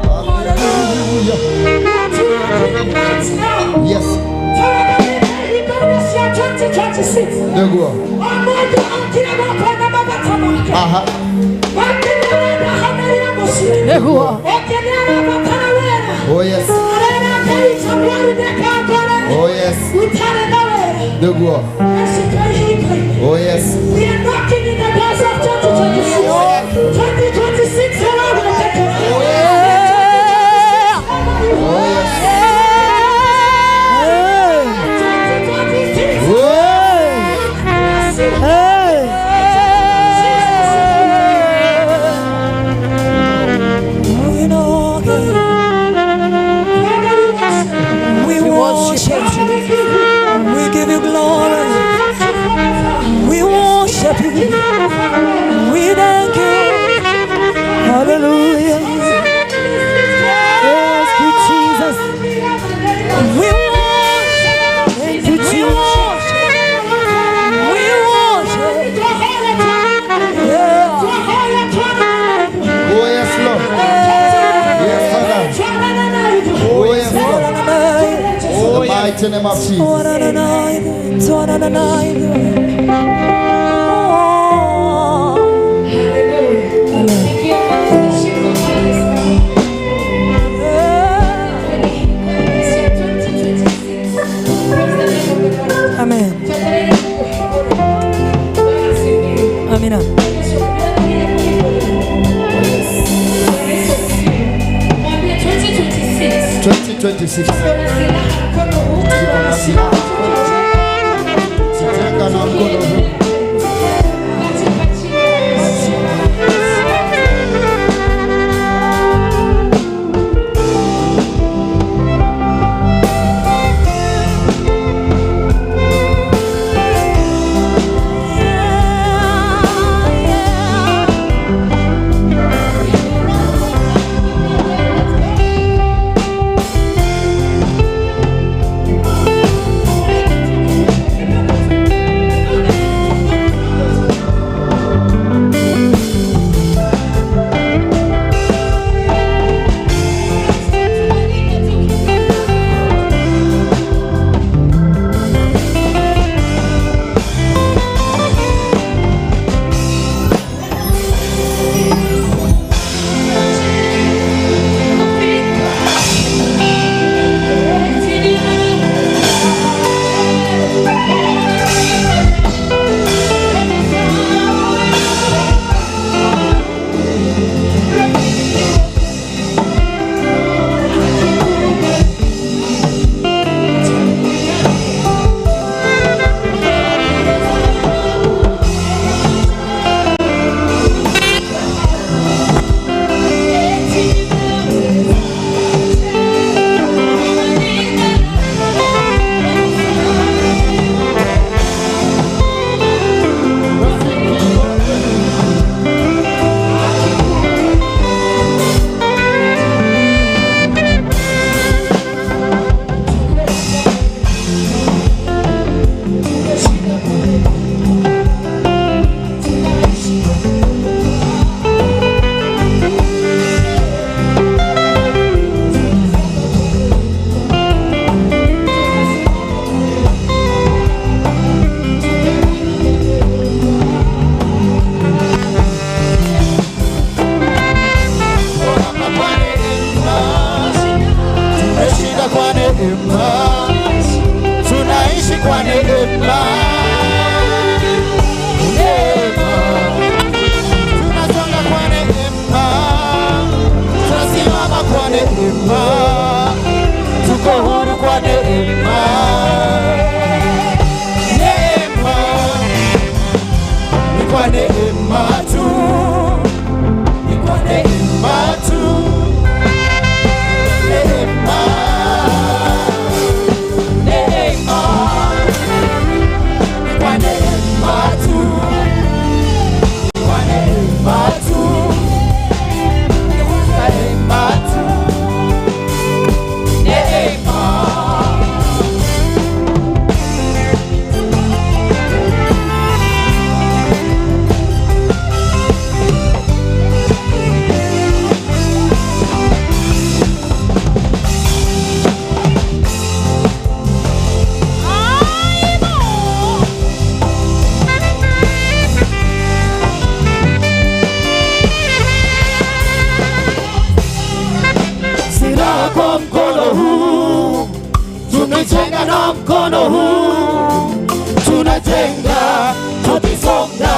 Speaker 7: Hallelujah. Yes. Nĩguo. Aha. Oh, yes. Oh, yes. Nĩguo. Oh, yes.
Speaker 6: We are knocking in the doors of 2026. 2026, hello,
Speaker 7: Oh, yes.
Speaker 6: 2026.
Speaker 7: Oh,
Speaker 1: Hey. We worship you. We give you glory. We worship you. We thank you. Hallelujah. Yes, you Jesus. We worship. Thank you, Jesus. We worship. Yeah.
Speaker 7: Oh, yes, Lord. Yes, Father. Oh, yes, Lord. In the mighty name of Jesus.
Speaker 1: Amen. Amina.
Speaker 6: Mwambie 2026.
Speaker 7: 2026. Tuko na silaha. Tutenga na mkono huu.
Speaker 6: Thank
Speaker 7: Tunasonga kwa neema, tunaishi kwa neema. Neema. Tunasonga kwa neema, tunasimama kwa neema, tuko huru kwa neema. Neema, ni kwa neema tu, ni kwa neema tu. Neema, neema, ni kwa neema tu, ni kwa neema tu, ni kwa neema tu, neema. Silaha kwa mkono huu, tumejenga na mkono huu, tunajenga tukisonga,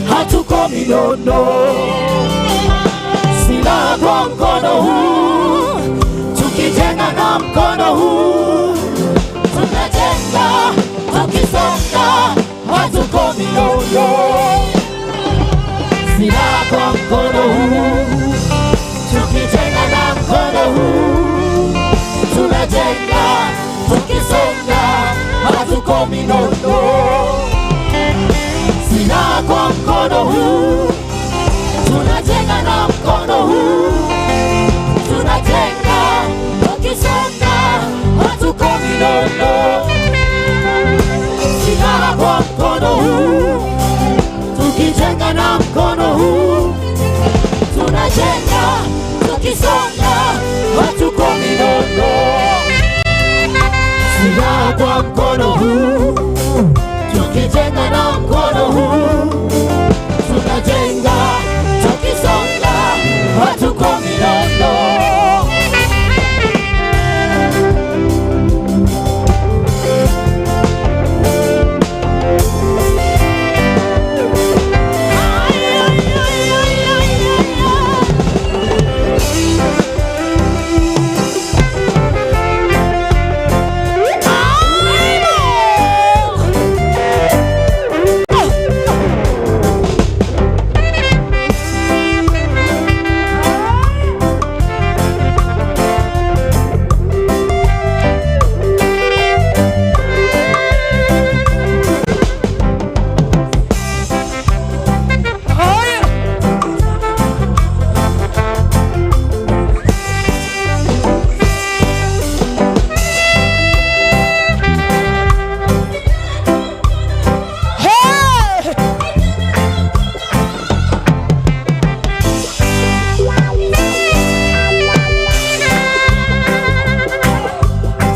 Speaker 7: hatukomi nono. Silaha kwa mkono huu, tukijenga na mkono huu, tunajenga tukisonga, hatukomi nono. Silaha kwa mkono huu, tukijenga na mkono huu, tunajenga tukisonga, hatukomi nono. Silaha kwa mkono huu, tunajenga na mkono huu, tunajenga tukisonga, hatukomi nono. Silaha kwa mkono huu, tukijenga na mkono huu, tunajenga tukisonga, hatukomi nono. Silaha kwa mkono huu, tukijenga na mkono huu, tunajenga tukisonga, hatukomi nono.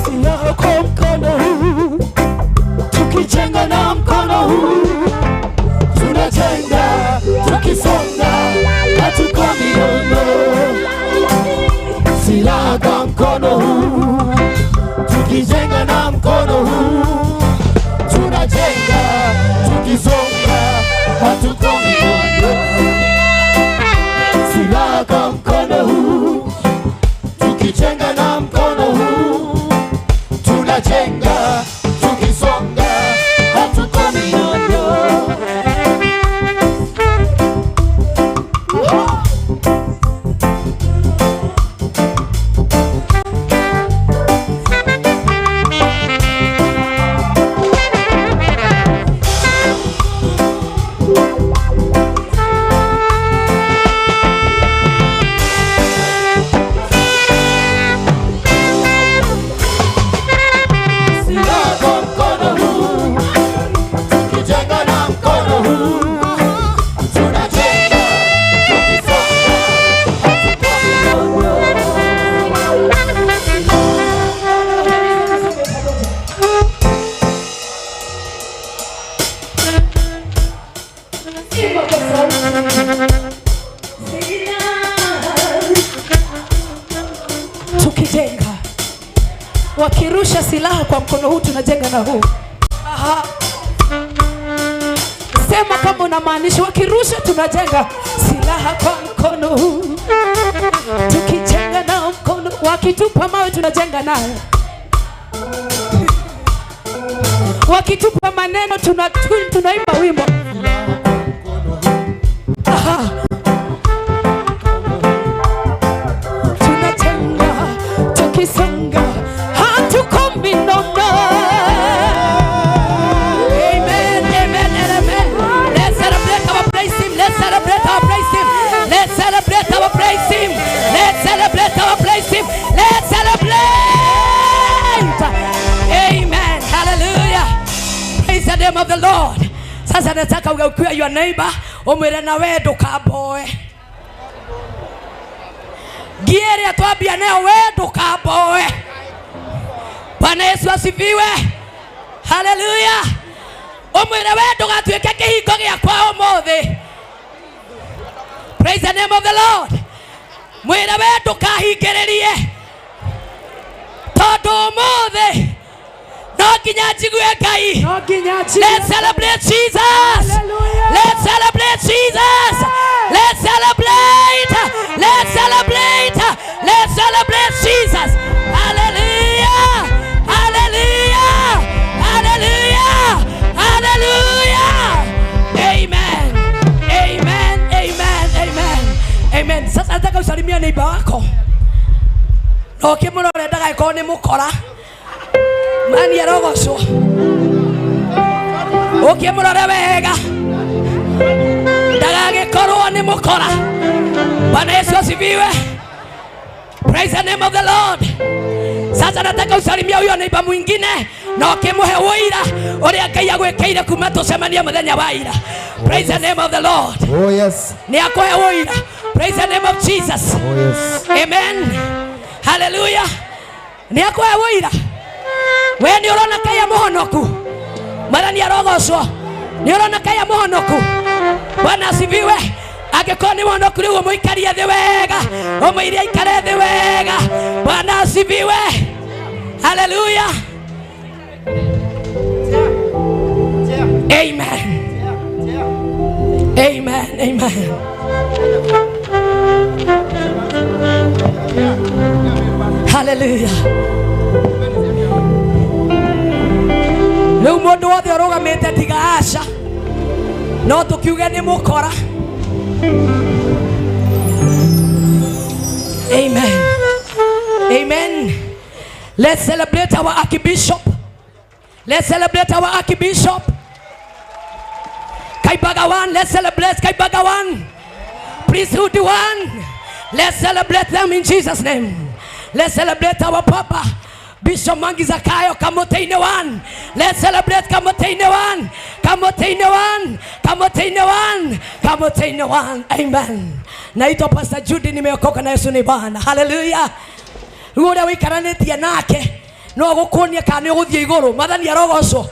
Speaker 7: Silaha kwa mkono huu, tukijenga na mkono huu, tunajenga tukisonga, hatukomi nono. Silaha kwa mkono huu, tukijenga na mkono huu, tunajenga tukisonga, hatukomi nono. Silaha kwa mkono huu, tukijenga na mkono huu, tunajenga tukisonga, hatukomi nono. Silaha kwa mkono huu, tukijenga na mkono huu, tunajenga tukisonga, hatukomi nono.
Speaker 6: Imba kwa sauti. Sina
Speaker 1: Tukijenga
Speaker 6: Wakirusha silaha kwa mkono huu tunajenga na huu. Aha. Sema kama unamaanisha, wakirusha tunajenga silaha kwa mkono huu, tukijenga nao mkono, wakitupa mawe tunajenga nayo, wakitupa maneno tunaimba wimbo. Aha. Tunajenga tukisonga, hatukomi no no.
Speaker 1: Amen, amen, and amen. Let's celebrate our praise team. Let's celebrate our praise team. Let's celebrate our praise team. Let's celebrate our praise team. Let's celebrate. Amen. Hallelujah. Praise the name of the Lord. Sasa nataka ugeukie your neighbor, umwire na we ndukamboe. Ngie ĩrĩa twambia nayo we ndukamboe. Bwana Yesu asifiwe. Hallelujah. Umwire we ndugatuĩke kĩhingo gĩakwa ũmũthĩ. Praise the name of the Lord. Mwĩre we ndũkahingĩrĩrie, tondũ ũmũthĩ no nginya njigue Ngai.
Speaker 6: No nginya njigue.
Speaker 1: Let's celebrate Jesus.
Speaker 6: Hallelujah.
Speaker 1: Let's celebrate Jesus. Let's celebrate. Let's celebrate. Let's celebrate Jesus. Hallelujah. Hallelujah. Hallelujah. Hallelujah. Amen. Amen. Amen. Amen. Amen. Sasa nataka usalimie neighbor wako. Na ũkĩmũrore ndagagĩkorwo nĩ mũkora. Mani arogocwo. Ũkĩmũrore wega ndagagĩkorwo nĩ mũkora. Bwana Yesu asifiwe. Praise the name of the Lord. Sasa nataka usalimie huyo neighbor mwingine na ũkĩmũhe ũira ũrĩa Ngai agwĩkĩire kuma tũcemanie mũthenya wa ira. Praise the name of the Lord.
Speaker 7: Oh yes.
Speaker 1: Nĩ akũhe ũira. Praise the name of Jesus.
Speaker 7: Oh yes.
Speaker 1: Amen. Hallelujah. Nĩ akũhe ũira. We nĩ ũrona Ngai mũhonoku. Mwathani arogocwo. Nĩ ũrona Ngai mũhonoku. Bwana asifiwe. Angĩkorwo nĩ mũhonoku rĩu ũmũikarie thĩ wega, ũmũirie aikare thĩ wega. Bwana asifiwe. Hallelujah. Amen. Amen. Amen. Hallelujah. Rĩu mũndũ wothe ũrũgamĩte tiga aca, no tũkiuge nĩ mũkora. Amen. Amen. Let's celebrate our Archbishop. Let's celebrate our Archbishop. Kaibaga one. Let's celebrate Kaibaga one. Priesthood one. Let's celebrate them in Jesus' name. Let's celebrate our Papa, Bishop Mwangi Zakayo, Kamotene one. Let's celebrate Kamotene one. Kamotene one. Kamotene one. Kamotene one. Amen. Naitwa Pastor Judy, nimeokoka na Yesu ni Bwana. Hallelujah. Rĩu ũrĩa wĩikaranĩtie nake no agũkuonie kana nĩ ũgũthiĩ igũrũ. Mwathani arogocwo.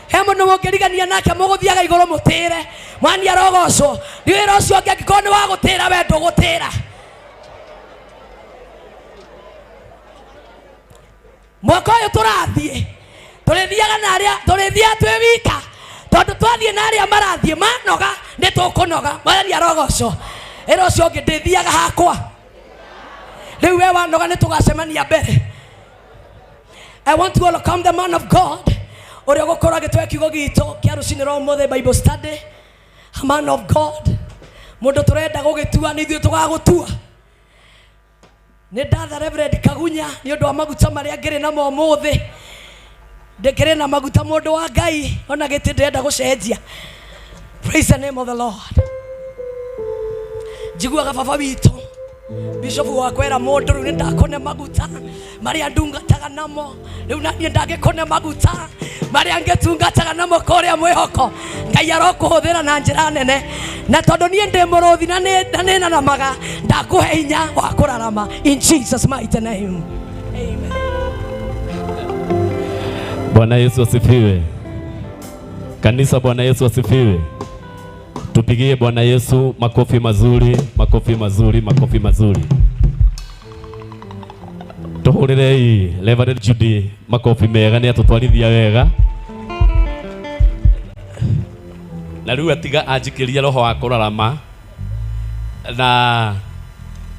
Speaker 1: He mũndũ mũngĩrigania nake mũgũthiaga igũrũ mũtĩre. Mwathani arogocwo. Rĩu wĩra ũcio ũngĩ angĩkorwo nĩ wa gũtĩra, we ndũgũtĩra. Mwaka ũyũ tũrathiĩ, tũrĩthiaga na arĩa, tũrĩthiaga twĩ wika, tondũ twathiĩ na arĩa marathiĩ manoga nĩ tũkũnoga. Mwathani arogocwo. Ĩra ũcio ũngĩ ndĩthiaga hakwa. Rĩu we wanoga nĩ tũgacemania mbere. I want to welcome the man of God ũrĩa ũgũkorwo agĩtũhe kiugo gitũ kĩa rũcinĩ rwa ũmũthĩ Bible study. A man of God, mũndũ tũrenda gũgĩtua nĩ ithuĩ tũgagũtua. Nĩ ndatha Reverend Kagunya nĩ ũndũ wa maguta marĩa ngĩrĩ namo ũmũthĩ. Ndĩkĩrĩ na maguta mũndũ wa Ngai, ona gĩtĩ ndĩrenda gũcenjia. Praise the name of the Lord. Njiguaga baba witũ Bishop wakwera mũndũ rĩu nĩ ndakũne maguta marĩa ndungataga namo, rĩu naniĩ ndangĩkũne maguta marĩa ngĩtungataga namo kũrĩa mwĩhoko. Ngai arokũhũthĩra na njĩra nene, na tondũ niĩ ndĩ mũrũthi na nĩ naramaga, ndakũhe hinya wa kũrarama in Jesus mighty name. Amen.
Speaker 8: Bwana Yesu asifiwe. Kanisa, Bwana Yesu asifiwe. Tupigie Bwana Yesu makofi mazuri, makofi mazuri, makofi mazuri. Tũhũrĩrei Reverend Judy makobi mega nĩ atũtwarithia wega. Na rĩu atiga anjikĩria roho wa kũrarama na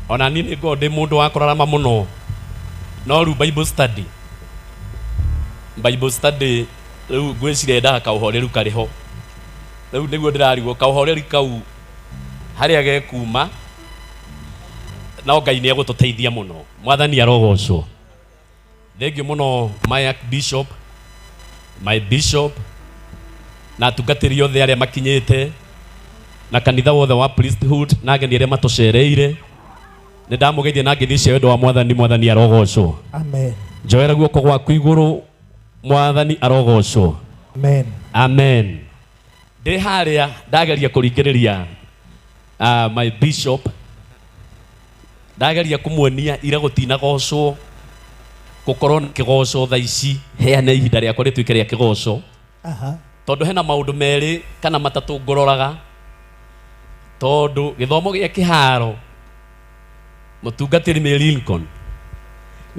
Speaker 8: ona niĩ nĩ ngoragwo ndĩ mũndũ wa kũrarama mũno no rĩu Bible study rĩu ngwĩciria yendaga kaũhoreru karĩ ho. Rĩu nĩguo ndĩrarigwo kaũhoreri kau harĩa gekuma no Ngai nĩ egũtũteithia mũno. Mwathani arogocwo. Thengiũ mũno my archbishop, my bishop na atungatĩri othe arĩa makinyĩte na kanitha wothe wa priesthood na ageni arĩa matũcereire. Nĩ ndamũgeithia na ngeithi cia wendo wa Mwathani. Mwathani arogocwo.
Speaker 3: Amen.
Speaker 8: Njoera guoko gwaku igũrũ. Mwathani arogocwo.
Speaker 3: Amen.
Speaker 8: Amen. Ndĩ harĩa ndageria kũringĩrĩria my bishop, ndageria kũmuonia ira gũtinagocwo gũkorwo na kĩgoco thaa ici heane ihinda rĩakwa rĩtuĩke rĩa kĩgoco.
Speaker 3: Aha.
Speaker 8: Tondũ hena maũndũ merĩ kana matatũ ngũroraga tondũ gĩthomo gĩa kĩharo mũtungatĩri Mary Lincoln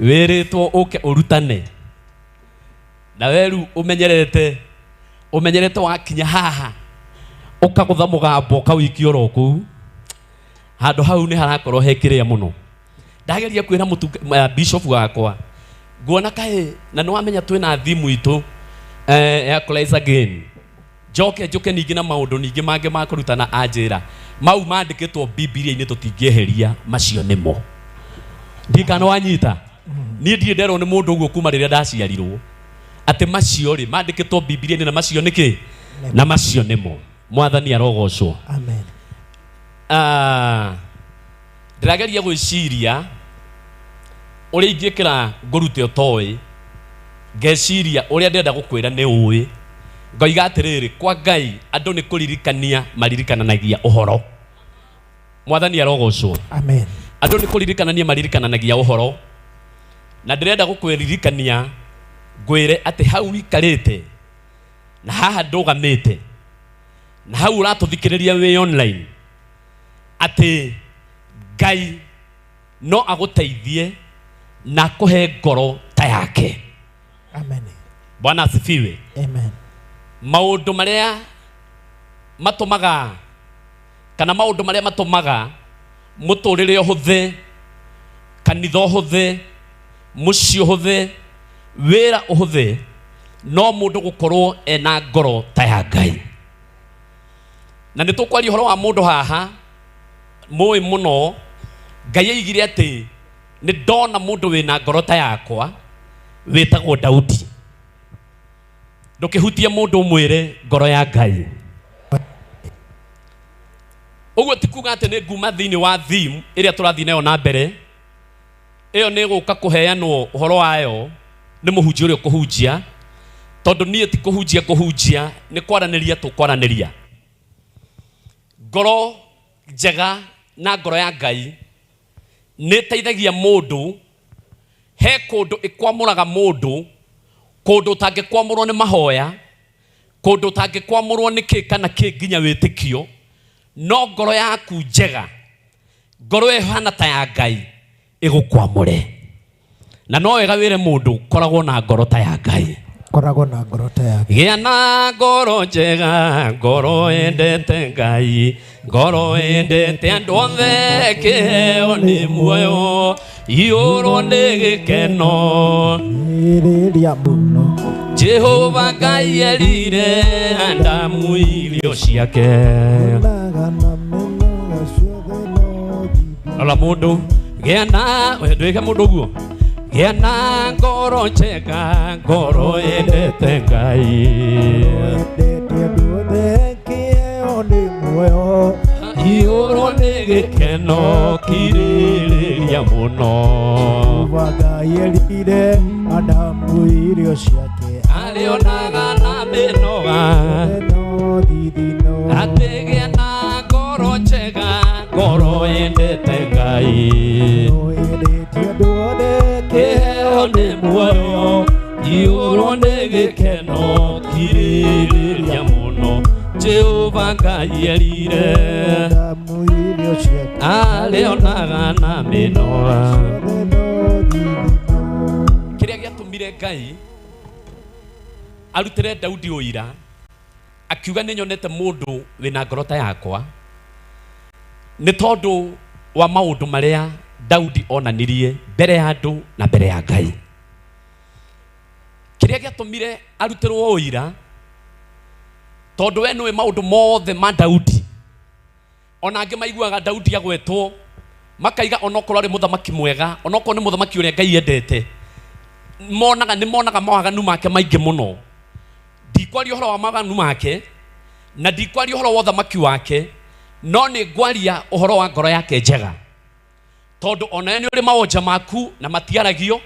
Speaker 8: wĩrĩtwo ũke ũrutane na weru ũmenyerete wakinya haha ũkagũtha mũgambo ũkawĩikia oro kũu handũ hau nĩ harakorwo he kĩrĩa mũno. Ndageria kwĩra bishop wakwa nguona kaĩ na nĩ wamenya twĩna thimũ itũ ya Christ Again njoke njoke ningĩ na maũndũ ningĩ mangĩ ma kũrutana anjĩra mau mandĩkĩtwo Bibilia-inĩ tũtingĩeheria macio nĩmo. Ndikana wanyita niĩ ndirĩ nderwo nĩ mũndũ ũguo kuma rĩrĩa ndaciarirwo atĩ macio rĩ mandĩkĩtwo Bibilia-inĩ na macio nĩkĩ na macio nĩmo. Mwathani arogocwo.
Speaker 3: Amen.
Speaker 8: Ndĩrageria gwĩciria ũrĩa ingĩkĩra ngũrute ũtoĩ ngeciria ũrĩa ndĩrenda gũkwĩra nĩ ũĩ ngoiga atĩrĩrĩ kwa Ngai andũ nĩ kũririkania maririkananagia ũhoro. Mwathani arogocwo.
Speaker 3: Amen.
Speaker 8: Andũ nĩ kũririkanania maririkananagia ũhoro na ndĩrenda gũkwĩririkania ngwĩre atĩ hau wikarĩte na haha ndũgamĩte na hau ũratũthikĩrĩria wĩ online atĩ Ngai no agũteithie na akũhe ngoro ta yake.
Speaker 3: Amen.
Speaker 8: Bwana asifiwe.
Speaker 3: Amen.
Speaker 8: Maũndũ marĩa matũmaga kana maũndũ marĩa matũmaga mũtũrĩre ũhũthe, kanitha ũhũthe, mũciĩ ũhũthe, wĩra ũhũthe, no mũndũ gũkorwo ena ngoro ta ya Ngai. Na nĩ tũkwaria ũhoro wa mũndũ haha mũĩ mũno. Ngai aigire atĩ nĩ ndona mũndũ wĩna ngoro ta yakwa wĩtagwo Daudi. Ndũkĩhutie mũndũ ũmwĩre ngoro ya Ngai. Ũguo ti kuga atĩ nĩ nguma thĩinĩ wa theme ĩrĩa tũrathiĩ nayo na mbere ĩyo nĩ gũka kũheanwo ũhoro wayo nĩ mũhunjia ũrĩa ũkũhunjia tondũ niĩ ti kũhunjia kũhunjia nĩ kwaranĩria tũkwaranĩria. Ngoro njega na ngoro ya Ngai nĩ ĩteithagia mũndũ he kũndũ ĩkwamũraga mũndũ kũndũ ũtangĩkwamũrwo nĩ mahoya kũndũ ũtangĩkwamũrwo nĩ kĩ kana kĩ nginya wĩtĩkio no ngoro yaku njega ngoro ĩhana ta ya Ngai ĩgũkwamũre. Na no wega wĩre mũndũ koragwo na ngoro ta ya Ngai.
Speaker 3: Koragwo na ngoro ta ya Ngai.
Speaker 8: Gĩa na ngoro njega, ngoro endete Ngai, ngoro endete andũ othe, kĩheo nĩ muoyo, iyũrwo nĩ gĩkeno.
Speaker 3: Rĩrĩa mũno.
Speaker 8: Jehova Ngai erire Adamu irio ciake. Rora mũndũ, gĩa na, ndwĩke mũndũ ũguo. Gĩa na ngoro njega, ngoro endete Ngai.
Speaker 3: Endete andũ othe, kĩheo nĩ muoyo.
Speaker 8: Iyũrwo nĩ gĩkeno, kirĩrĩria mũno.
Speaker 3: Jehova Ngai erire Adamu irio ciake.
Speaker 8: Arĩonaga na mĩnoga. Atĩ gĩa na ngoro njega, ngoro endete Ngai.
Speaker 3: Endete andũ othe,
Speaker 8: kĩheo nĩ muoyo, iyũrwo nĩ gĩkeno, kirĩrĩria mũno. Jehova Ngai erire
Speaker 3: Adamu irio ciake.
Speaker 8: Arĩonaga na mĩnoga. Ngai arutĩre Daudi ũira akiuga nĩ nyonete mũndũ wĩna ngoro ta yakwa nĩ tondũ wa maũndũ marĩa Daudi onanirie mbere ya andũ na mbere ya Ngai. Kĩrĩa gĩatũmire arutĩrwo ũira tondũ we nĩwe maũndũ mothe ma Daudi. Ona angĩ maiguaga Daudi agwetwo makaiga onokorwo arĩ mũthamaki mwega, onokorwo nĩ mũthamaki ũrĩa Ngai endete, monaga nĩ monaga mawaganu make maingĩ mũno. Ndikwaria ũhoro wa mawaganu make na ndikwaria ũhoro wa ũthamaki wake, no nĩ ngwaria ũhoro wa ngoro yake njega. Tondũ onawe nĩ ũrĩ mawonja maku na matiaragio,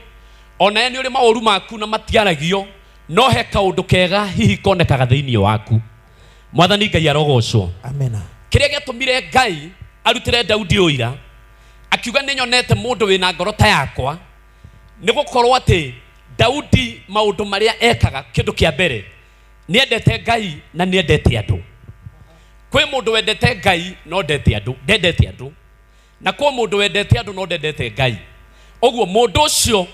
Speaker 8: onawe nĩ ũrĩ maũru maku na matiaragio, no he kaũndũ kega hihi konekaga thĩinĩ waku. Mwathani Ngai arogocwo.
Speaker 3: Amena.
Speaker 8: Kĩrĩa gĩatũmire Ngai arutĩre Daudi ũira akiuga nĩ nyonete mũndũ wĩna ngoro ta yakwa nĩ gũkorwo atĩ Daudi maũndũ marĩa ekaga, kĩndũ kĩa mbere nĩ endete Ngai na nĩ endete andũ. Kwĩ mũndũ wendete Ngai no ndete andũ, ndendete andũ, na kwĩ mũndũ wendete andũ no ndendete Ngai. Ũguo mũndũ ũcio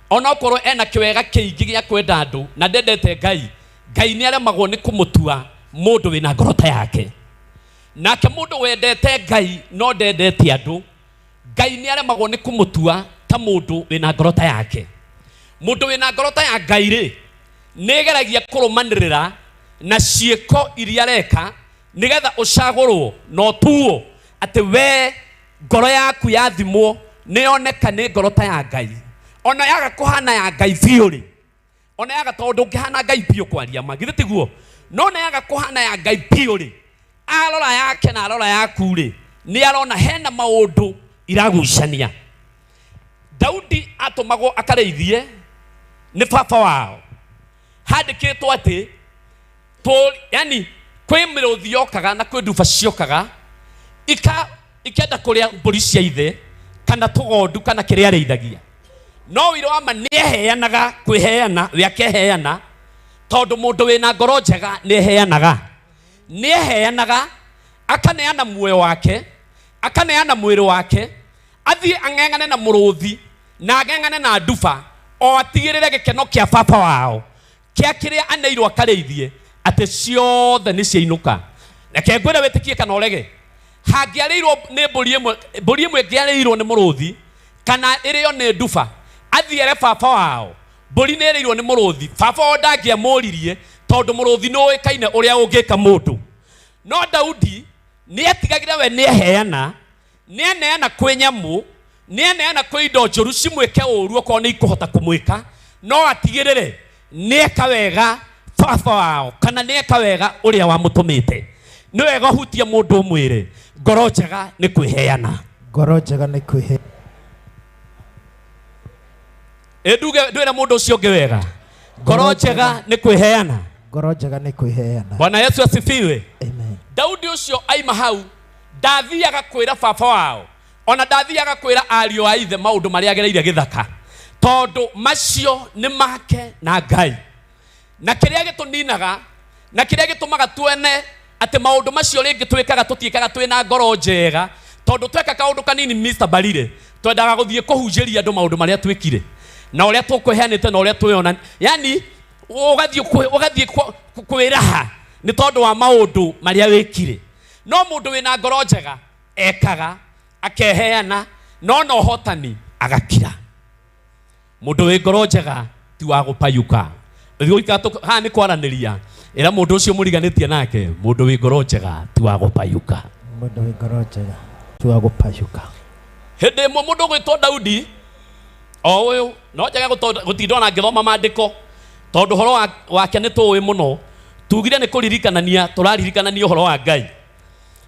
Speaker 8: onokorwo ena kĩwega kĩingĩ gĩa kwenda andũ na ndendete Ngai, Ngai nĩ aremagwo nĩ kũmũtua mũndũ wĩna ngoro ta yake. Nake mũndũ wendete Ngai no ndendete andũ, Ngai nĩ aremagwo nĩ kũmũtua ta mũndũ wĩna ngoro ta yake. Mũndũ wĩna ngoro ta ya Ngai rĩ, nĩ geragia kũrũmanĩrĩra na ciĩko iria areka nĩgetha ũcagũrwo na ũtuo atĩ we ngoro yaku yathimwo nĩ yoneka nĩ ngoro ta ya Ngai. Ona yaga kũhana ya Ngai biũ rĩ, ona yaga tondũ ndũngĩhana Ngai biũ kwaria ma, githĩ tiguo? No ona yaga kũhana ya Ngai biũ rĩ, arora yake na arora yaku rĩ, nĩ arona hena maũndũ iragucania. Daudi atũmagwo akarĩithie nĩ baba wao. Handĩkĩtwo atĩ yani kwĩ mĩrũthi yokaga na kwĩ nduba ciokaga ikenda kũrĩa mbũri cia ithe kana tũgondu kana kĩrĩa arĩithagia. No ũira wa ma nĩeheanaga kwĩheana, we akeheana, tondũ mũndũ wĩna ngoro njega nĩeheanaga. Nĩeheanaga akaneana muoyo wake, akaneana mwĩrĩ wake, athiĩ ang'eng'ane na mũrũthi na ang'eng'ane na nduba, o atigĩrĩre gĩkeno kĩa baba wao kĩa kĩrĩa aneirwo akarĩithie atĩ ciothe nĩ ciainũka. Reke ngwĩre wĩtĩkie kana ũrege, hangĩarĩirwo nĩ mbũri ĩmwe, mbũri ĩmwe ĩngĩarĩirwo nĩ mũrũthi kana ĩrĩo nĩ nduba, athiĩ ere baba wao mbũri nĩ ĩrĩirwo nĩ mũrũthi, baba wao ndangĩamũririe tondũ mũrũthi nĩ ũĩkaine ũrĩa ũngĩka mũndũ. No Daudi nĩ etigagĩra we nĩ eheana, nĩ aneana kwĩ nyamũ, nĩ aneana kwĩ indo njũru cimwĩke ũru okorwo nĩ ikũhota kũmwĩka, no atigĩrĩre nĩ eka wega baba wao kana nĩ eka wega ũrĩa wamũtũmĩte. Nĩ wega ũhutie mũndũ ũmwĩre ngoro njega nĩ kwĩheana.
Speaker 3: Ngoro njega nĩ kwĩheana.
Speaker 8: Ĩ nduge ndwĩre mũndũ ũcio ũngĩ wega, ngoro njega nĩ kwĩheana.
Speaker 3: Ngoro njega nĩ kwĩheana.
Speaker 8: Bwana Yesu asifiwe.
Speaker 3: Amen.
Speaker 8: Daudi ũcio aima hau ndathiaga kwĩra baba wao, ona ndathiaga kwĩra ariũ a ithe maũndũ marĩa agereire gĩthaka, tondũ macio nĩ make na Ngai. Na kĩrĩa gĩtũninaga na kĩrĩa gĩtũmaga tuone atĩ maũndũ macio rĩngĩ twĩkaga tũtiĩkaga twĩna ngoro njega, tondũ tweka kaũndũ kanini Mr. Barire twendaga gũthiĩ kũhunjĩria andũ maũndũ marĩa twĩkire na ũrĩa tũkwĩheanĩte na ũrĩa twĩona, yani ũgathiĩ kwĩraha nĩ tondũ wa maũndũ marĩa wĩkire. No mũndũ wĩna ngoro njega ekaga akeheana, no na ũhotani agakira. Mũndũ wĩ ngoro njega ti wa gũpayuka. Haha nĩ kwaranĩria, ĩra mũndũ ũcio mũriganĩtie nake, mũndũ wĩ ngoro njega ti wa gũpayuka.
Speaker 3: Mũndũ wĩ ngoro njega ti wa gũpayuka.
Speaker 8: Hĩndĩ ĩmwe mũndũ ũgwĩtwo Daudi o ũyũ, no njage gũtinda ona ngĩthoma maandĩko tondũ ũhoro wake nĩ tũĩ mũno, tugire nĩ kũririkanania tũraririkanania ũhoro wa Ngai.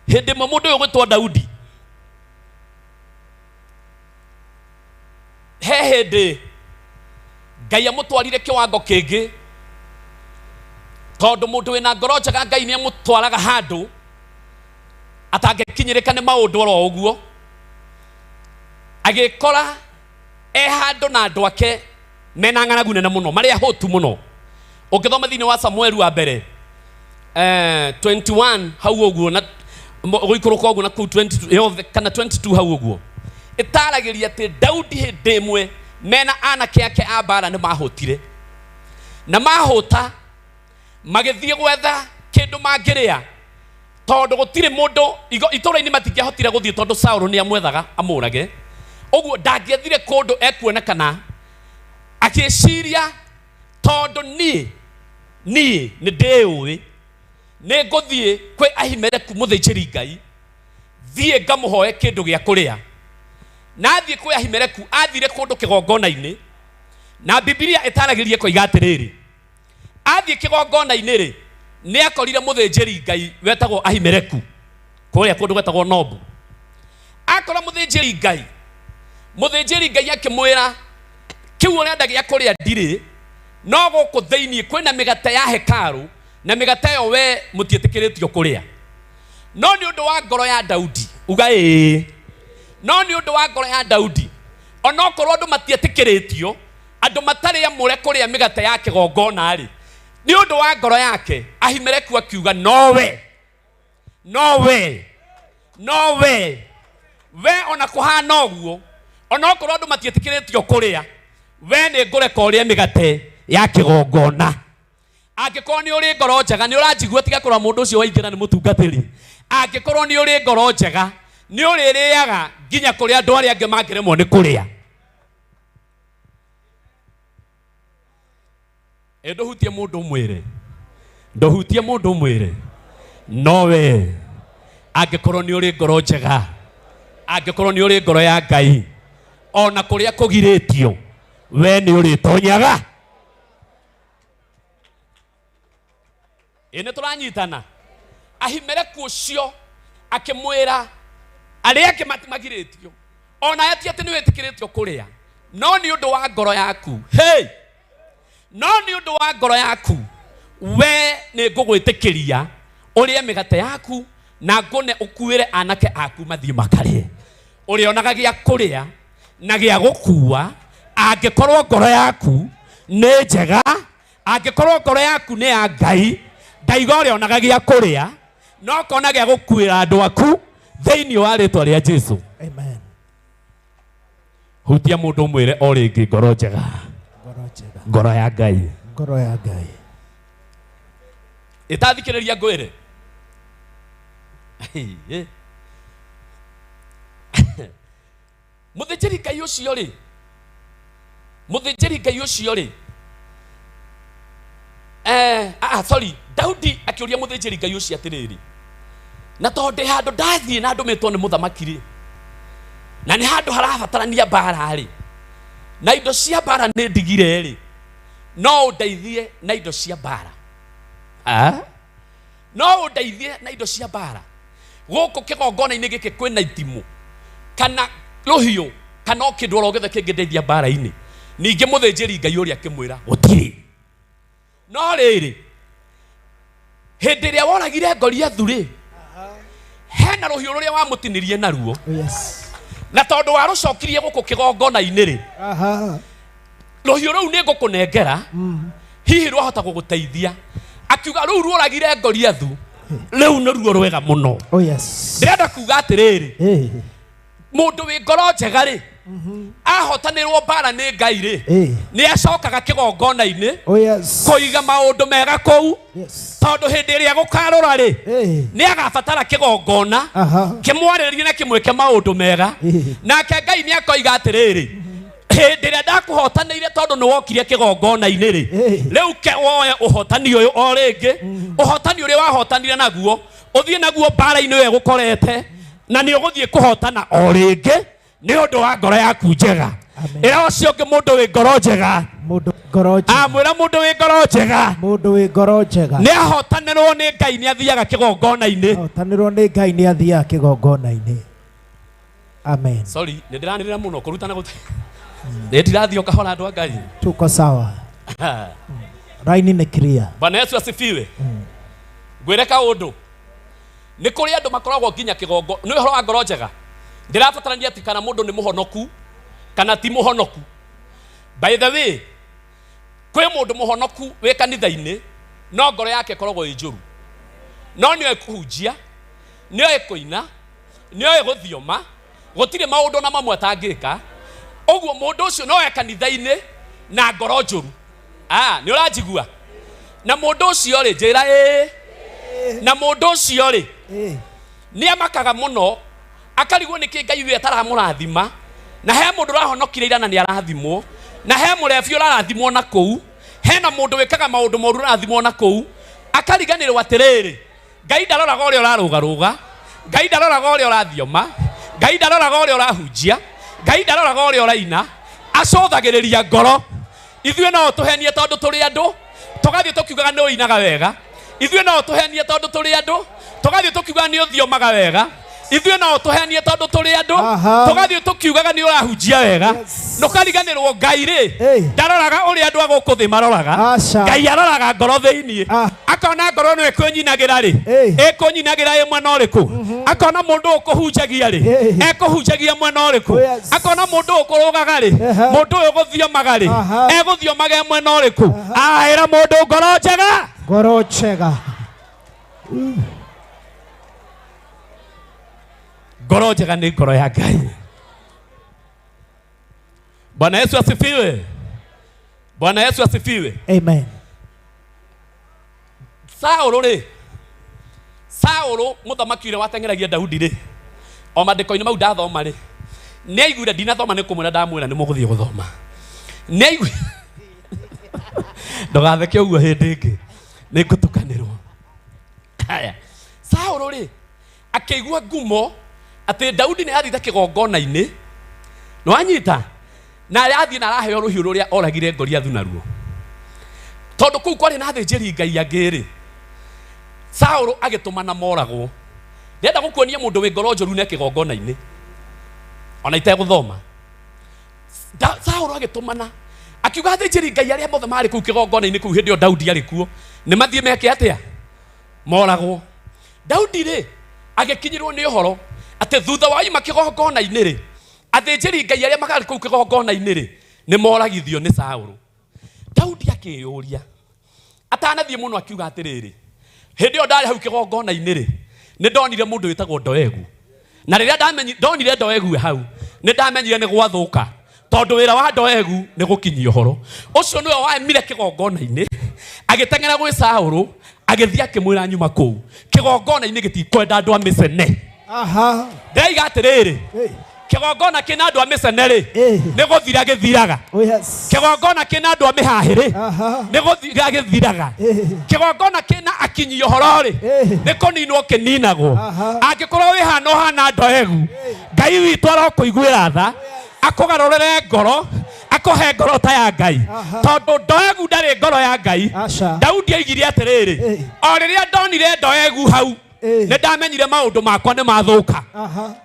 Speaker 8: Hĩndĩ ĩmwe mũndũ ũyũ ũgwĩtwo Daudi, he hĩndĩ Ngai amũtwarire kĩwango kĩngĩ, tondũ mũndũ wĩna ngoro njega Ngai nĩ amũtwaraga handũ atangĩkinyĩrĩka nĩ maũndũ oro ũguo. Agĩkora e handũ na andũ ake mena ng'aragu nene mũno, marĩ ahũtu mũno. Ũngĩthoma thĩinĩ wa Samueli wa mbere 21 hau ũguo na gũikũrũka ũguo na kũu 22 yothe kana 22 hau ũguo, ĩtaragĩria atĩ Daudi hĩndĩ ĩmwe mena anake ake a mbara nĩ mahũtire. Na mahũta magĩthiĩ gwetha kĩndũ mangĩrĩa tondũ gũtirĩ mũndũ itũũra-inĩ matingĩahotire gũthiĩ tondũ Saũlũ nĩ amwethaga amũrage. Ũguo ndangĩethire kũndũ ekuonekana, agĩciria tondũ niĩ niĩ nĩ ndĩũĩ nĩ ngũthiĩ kwĩ Ahimeleku mũthĩnjĩri Ngai thiĩ ngamũhoe kĩndũ gĩa kũrĩa. Na athiĩ kwĩ Ahimeleku athire kũndũ kĩgongona-inĩ, na Bibilia ĩtaragĩria ĩkoiga atĩrĩrĩ, athiĩ kĩgongona-inĩ rĩ, nĩ akorire mũthĩnjĩri Ngai wetagwo Ahimeleku kũrĩa kũndũ gwetagwo Nobu. Akora mũthĩnjĩri Ngai, mũthĩnjĩri Ngai akĩmwĩra, kĩu ũrenda gĩa kũrĩa ndirĩ, no gũkũ thĩinĩ kwĩna mĩgate ya hekarũ, na mĩgate ĩyo we mũtiĩtĩkĩrĩtio kũrĩa. No nĩ ũndũ wa ngoro ya Daudi, uga ĩĩ, no nĩ ũndũ wa ngoro ya Daudi, onokorwo andũ matiĩtĩkĩrĩtio, andũ matarĩ amũre kũrĩa mĩgate ya kĩgongona rĩ, nĩ ũndũ wa ngoro yake Ahimeleku akiuga nowe, nowe, nowe, we ona kũhana ũguo, onokorwo andũ matiĩtĩkĩrĩtio kũrĩa, we nĩ ngũreka ũrĩe mĩgate ya kĩgongona. Angĩkorwo nĩ ũrĩ ngoro njega, nĩ ũranjigua, tiga kũrora mũndũ ũcio waingĩra nĩ mũtungatĩri. Angĩkorwo nĩ ũrĩ ngoro njega, nĩ ũrĩrĩaga nginya kũrĩa andũ arĩa angĩ mangĩremwo nĩ kũrĩa. Ĩ ndũhutie mũndũ ũmwĩre, ndũhutie mũndũ ũmwĩre, nowe angĩkorwo nĩ ũrĩ ngoro njega, angĩkorwo nĩ ũrĩ ngoro ya Ngai, ona kũrĩa kũgirĩtio, we nĩ ũrĩtonyaga. Ĩ nĩ tũranyitana. Ahimeleku ũcio akĩmwĩra arĩa angĩ magirĩtio, ona ti atĩ nĩ wĩtĩkĩrĩtio kũrĩa, no nĩ ũndũ wa ngoro yaku, hey! No nĩ ũndũ wa ngoro yaku we nĩ ngũgwĩtĩkĩria ũrĩe mĩgate yaku na ngũne ũkuĩre anake aku mathiĩ makarĩe. Ũrĩonaga gĩa kũrĩa na gĩa gũkua angĩkorwo ngoro yaku nĩ njega, angĩkorwo ngoro yaku nĩ ya Ngai, ndaiga ũrĩonaga gĩa kũrĩa no kona gĩa gũkuĩra andũ aku thĩinĩ wa rĩtwa rĩa Jesu.
Speaker 3: Amen.
Speaker 8: Hutia mũndũ ũmwĩre o rĩngĩ, ngoro njega,
Speaker 3: ngoro njega,
Speaker 8: ngoro ya Ngai,
Speaker 3: ngoro ya Ngai.
Speaker 8: Ĩtathikĩrĩria ngwĩre. Mũthĩnjĩri Ngai ũcio rĩ, mũthĩnjĩri Ngai ũcio rĩ, sorry, Daudi akĩũria mũthĩnjĩri Ngai ũcio atĩrĩrĩ, na tondũ ndĩ handũ ndathiĩ na ndũmĩtwo nĩ mũthamaki rĩ, na nĩ handũ harabatarania mbara rĩ, na indo cia mbara nĩ ndigire rĩ, no ũndeithie na indo cia mbara? No ũndeithie na indo cia mbara? Gũkũ kĩgongona-inĩ gĩkĩ kwĩna itimũ kana rũhiũ kana o kĩndũ oro gĩothe kĩngĩndeithia mbara-inĩ? Ningĩ mũthĩnjĩri Ngai ũrĩa akĩmwĩra gũtirĩ. No rĩrĩ, hĩndĩ ĩrĩa woragire Goliathu rĩ, hena rũhiũ rũrĩa wamũtinirie naruo.
Speaker 3: Yes.
Speaker 8: Na tondũ warũcokirie gũkũ kĩgongona-inĩ rĩ, rũhiũ rũu nĩ ngũkũnengera, hihi rwahota gũgũteithia. Akiuga rũu ruoragire Goliathu, rĩu nĩruo rwega mũno.
Speaker 3: Oh yes.
Speaker 8: Ndĩrenda kuga atĩrĩrĩ, mũndũ wĩ ngoro njega rĩ, ahotanĩrwo mbara nĩ Ngai rĩ, nĩ acokaga kĩgongona-inĩ
Speaker 3: Oh yes.
Speaker 8: kũiga maũndũ mega kũu.
Speaker 3: Yes.
Speaker 8: Tondũ hĩndĩ ĩrĩa gũkarora rĩ, nĩ agabatara kĩgongona kĩmwarĩrie na kĩmwĩke maũndũ mega. Nake Ngai nĩ akoiga atĩrĩrĩ, hĩndĩ ĩrĩa ndakũhotanĩire tondũ nĩ wokire kĩgongona-inĩ rĩ, rĩu ke woe ũhotani ũyũ o rĩngĩ, ũhotani ũrĩa wahotanire naguo ũthiĩ naguo mbara-inĩ ĩyo ĩgũkorete, na nĩ ũgũthiĩ kũhotana o rĩngĩ nĩ ũndũ wa ngoro yaku njega. Ĩra ũcio ũngĩ, mũndũ wĩ ngoro njega.
Speaker 3: Mũndũ ngoro njega.
Speaker 8: Amwĩra mũndũ wĩ ngoro njega.
Speaker 3: Mũndũ wĩ ngoro njega.
Speaker 8: Nĩ ahotanĩrwo nĩ Ngai nĩ athiaga kĩgongona-inĩ.
Speaker 3: Ahotanĩrwo nĩ Ngai nĩ athiaga kĩgongona-inĩ. Amen.
Speaker 8: Sorry, nĩ ndĩranĩrĩra mũno kũrutana gũte. Nĩ ndirathiĩ o kahora andũ a Ngai.
Speaker 3: Tuko sawa. Raini nĩ clear.
Speaker 8: Bwana Yesu asifiwe. Ngwĩre kaũndũ. Nĩ kũrĩ andũ makoragwo nginya kĩgongo. Nĩ ũhoro wa ngoro njega. Ndĩrabatarania atĩ kana mũndũ nĩ mũhonoku kana ti mũhonoku. By the way, kwĩ mũndũ mũhonoku wĩ kanitha-inĩ no ngoro yake ĩkoragwo ĩ njũru. No nĩoĩ kũhunjia, nĩoĩ kũina, nĩoĩ gũthioma, gũtirĩ maũndũ na mamwe atangĩka. Ũguo mũndũ ũcio no e kanitha-inĩ na ngoro njũru. Ah, nĩ ũranjigua na mũndũ ũcio rĩ njĩra ĩĩ na mũndũ ũcio rĩ nĩ amakaga mũno akarigwo nĩ kĩ ngai we ataramũrathima na he mũndũ ũrahonokire irana nĩ arathimwo na he mũrebi ũrarathimwo na kũu hena mũndũ wĩkaga maũndũ moru ũrathimwo na kũu akariganĩrwo atĩrĩrĩ ngai ndaroraga ũrĩa ũrarũgarũga ngai ndaroraga ũrĩa ũrathioma ngai ndaroraga ũrĩa ũrahunjia ngai ndaroraga ũrĩa ũraina acũthagĩrĩria ngoro ithuĩ no tũhenie tondũ tũrĩ andũ tũgathiĩ tũkiugaga nĩ ũinaga wega ithuĩ no tũhenie tondũ tũrĩ andũ tũgathiĩ tũkiugaga nĩ ũthiomaga wega ithuĩ no tũhenie tondũ tũrĩ andũ
Speaker 3: Aha.
Speaker 8: tũgathiĩ tũkiugaga nĩ ũrahunjia wega ndũkariganĩrwo ngai rĩ
Speaker 3: Hey.
Speaker 8: ndaroraga ũrĩa andũ a gũkũ thĩ maroraga
Speaker 3: Aca.
Speaker 8: ngai aroraga ngoro thĩiniĩ
Speaker 3: Ah.
Speaker 8: akona ngoro ĩno ĩkũnyinagĩra rĩ
Speaker 3: Hey.
Speaker 8: ĩkũnyinagĩra ĩ mwena ũrĩkũ akona mũndũ ũkũhunjagia rĩ
Speaker 3: Hey.
Speaker 8: ekũhunjagia mwena ũrĩkũ
Speaker 3: Oh, yes.
Speaker 8: akona mũndũ ũkũrũgaga rĩ
Speaker 3: Ehe.
Speaker 8: mũndũ ũyũ gũthiomaga rĩ
Speaker 3: Aha.
Speaker 8: egũthiomaga e mwena ũrĩkũ aĩra mũndũ ngoro njega
Speaker 3: Ngoro njega.
Speaker 8: ngoro njega nĩ ngoro ya ngai bwana yesu asifiwe bwana yesu asifiwe
Speaker 3: Amen.
Speaker 8: saũlũ rĩ saũlũ mũthamaki ũrĩa wateng'eragia daudi rĩ o mandĩko-inĩ mau ndathoma rĩ nĩ aiguire ndinathoma nĩ kũmwĩra ndamwĩra nĩ mũgũthiĩ gũthoma nĩ aiguire ndũgatheke ũguo hĩndĩ ĩngĩ nĩ ngũtukanĩrwo haya saũlũ rĩ akĩigua ngumo atĩ daudi nĩ athite kĩgongona-inĩ nĩwanyita na athiĩ na araheo rũhiũ rũrĩa oragire goliathu naruo tondũ kũu kwarĩ na athĩnjĩri ngai angĩ rĩ saũlũ agĩtũmana moragwo ndĩrenda gũkuonia mũndũ wĩ ngoro njũru ne kĩgongona-inĩ ona itegũthoma saũlũ agĩtũmana akiuga athĩnjĩri ngai arĩa mothe marĩ kũu kĩgongona-inĩ kũu hĩndĩ ĩyo daudi arĩ kuo nĩ mathiĩ meke atĩa moragwo daudi rĩ agĩkinyĩrwo nĩ ũhoro atĩ thutha wa ima kĩgongona-inĩ rĩ athĩnjĩri ngai arĩa makarĩ kũu kĩgongona-inĩ rĩ nĩ moragithio nĩ saũlũ daudi akĩyũria atanathiĩ mũno akiuga atĩrĩrĩ hĩndĩ ĩyo ndarĩ hau kĩgongona-inĩ rĩ nĩ ndonire mũndũ wĩtagwo ndoegu na rĩrĩa ndonire ndoegu hau nĩ ndamenyire nĩ gwathũka tondũ wĩra wa ndoegu nĩ gũkinyia ũhoro ũcio nĩwe waemire kĩgongona-inĩ agĩteng'era gwĩ saũlũ agĩthiĩ akĩmwĩra nyuma kũu kĩgongona-inĩ gĩtikwenda andũ a mĩcene
Speaker 3: Aha.
Speaker 8: ndĩraiga atĩrĩrĩ
Speaker 3: Hey.
Speaker 8: kĩgongona kĩna andũ a mĩcene rĩ
Speaker 3: Eh.
Speaker 8: nĩ gũthira gĩthiraga
Speaker 3: Oh yes.
Speaker 8: kĩgongona kĩna andũ a mĩhahĩrĩ
Speaker 3: Aha.
Speaker 8: nĩ gũthira gĩthiraga
Speaker 3: Eh.
Speaker 8: kĩgongona kĩna akinyi ũhoro rĩ
Speaker 3: Eh.
Speaker 8: nĩ kũninwo kĩninagwo
Speaker 3: Aha.
Speaker 8: angĩkorwo wĩ hana ũhana ndoegu ngai witũ arokũiguĩra tha akũgarũrĩre ngoro akũhe ngoro ta ya ngai
Speaker 3: Aha.
Speaker 8: tondũ ndoegu ndarĩ ngoro ya ngai
Speaker 3: Aca.
Speaker 8: daudi oigire atĩrĩrĩ
Speaker 3: Eh.
Speaker 8: o rĩrĩa ndonire ndoegu hau
Speaker 3: Eh.
Speaker 8: nĩ ndamenyire maũndũ makwa nĩ mathũka
Speaker 3: Aha.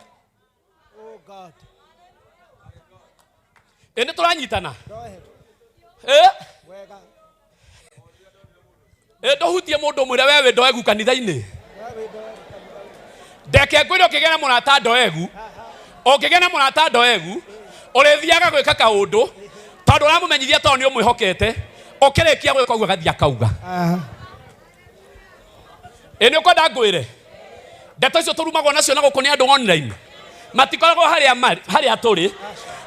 Speaker 3: Oh God.
Speaker 8: ĩ nĩ tũranyitana ĩ
Speaker 3: Wega.
Speaker 8: ĩ ndũhutie mũndũ mwĩre we wĩ ndoegu kanitha-inĩ ndeke ngwĩre ũkĩgĩa na mũrata ndoegu ũngĩgĩa na mũrata ndoegu ũrĩthiaga gwĩka kaũndũ tondũ ũramũmenyithia tondũ nĩ ũmwĩhokete ũkĩrĩkia gwĩka ũguo agathiĩ akauga
Speaker 3: Aha.
Speaker 8: ĩ nĩ ũkwenda ngwĩre ndeto icio tũrumagwo nacio na gũkũ nĩ andũ online matikoragwo harĩa marĩ harĩa tũrĩ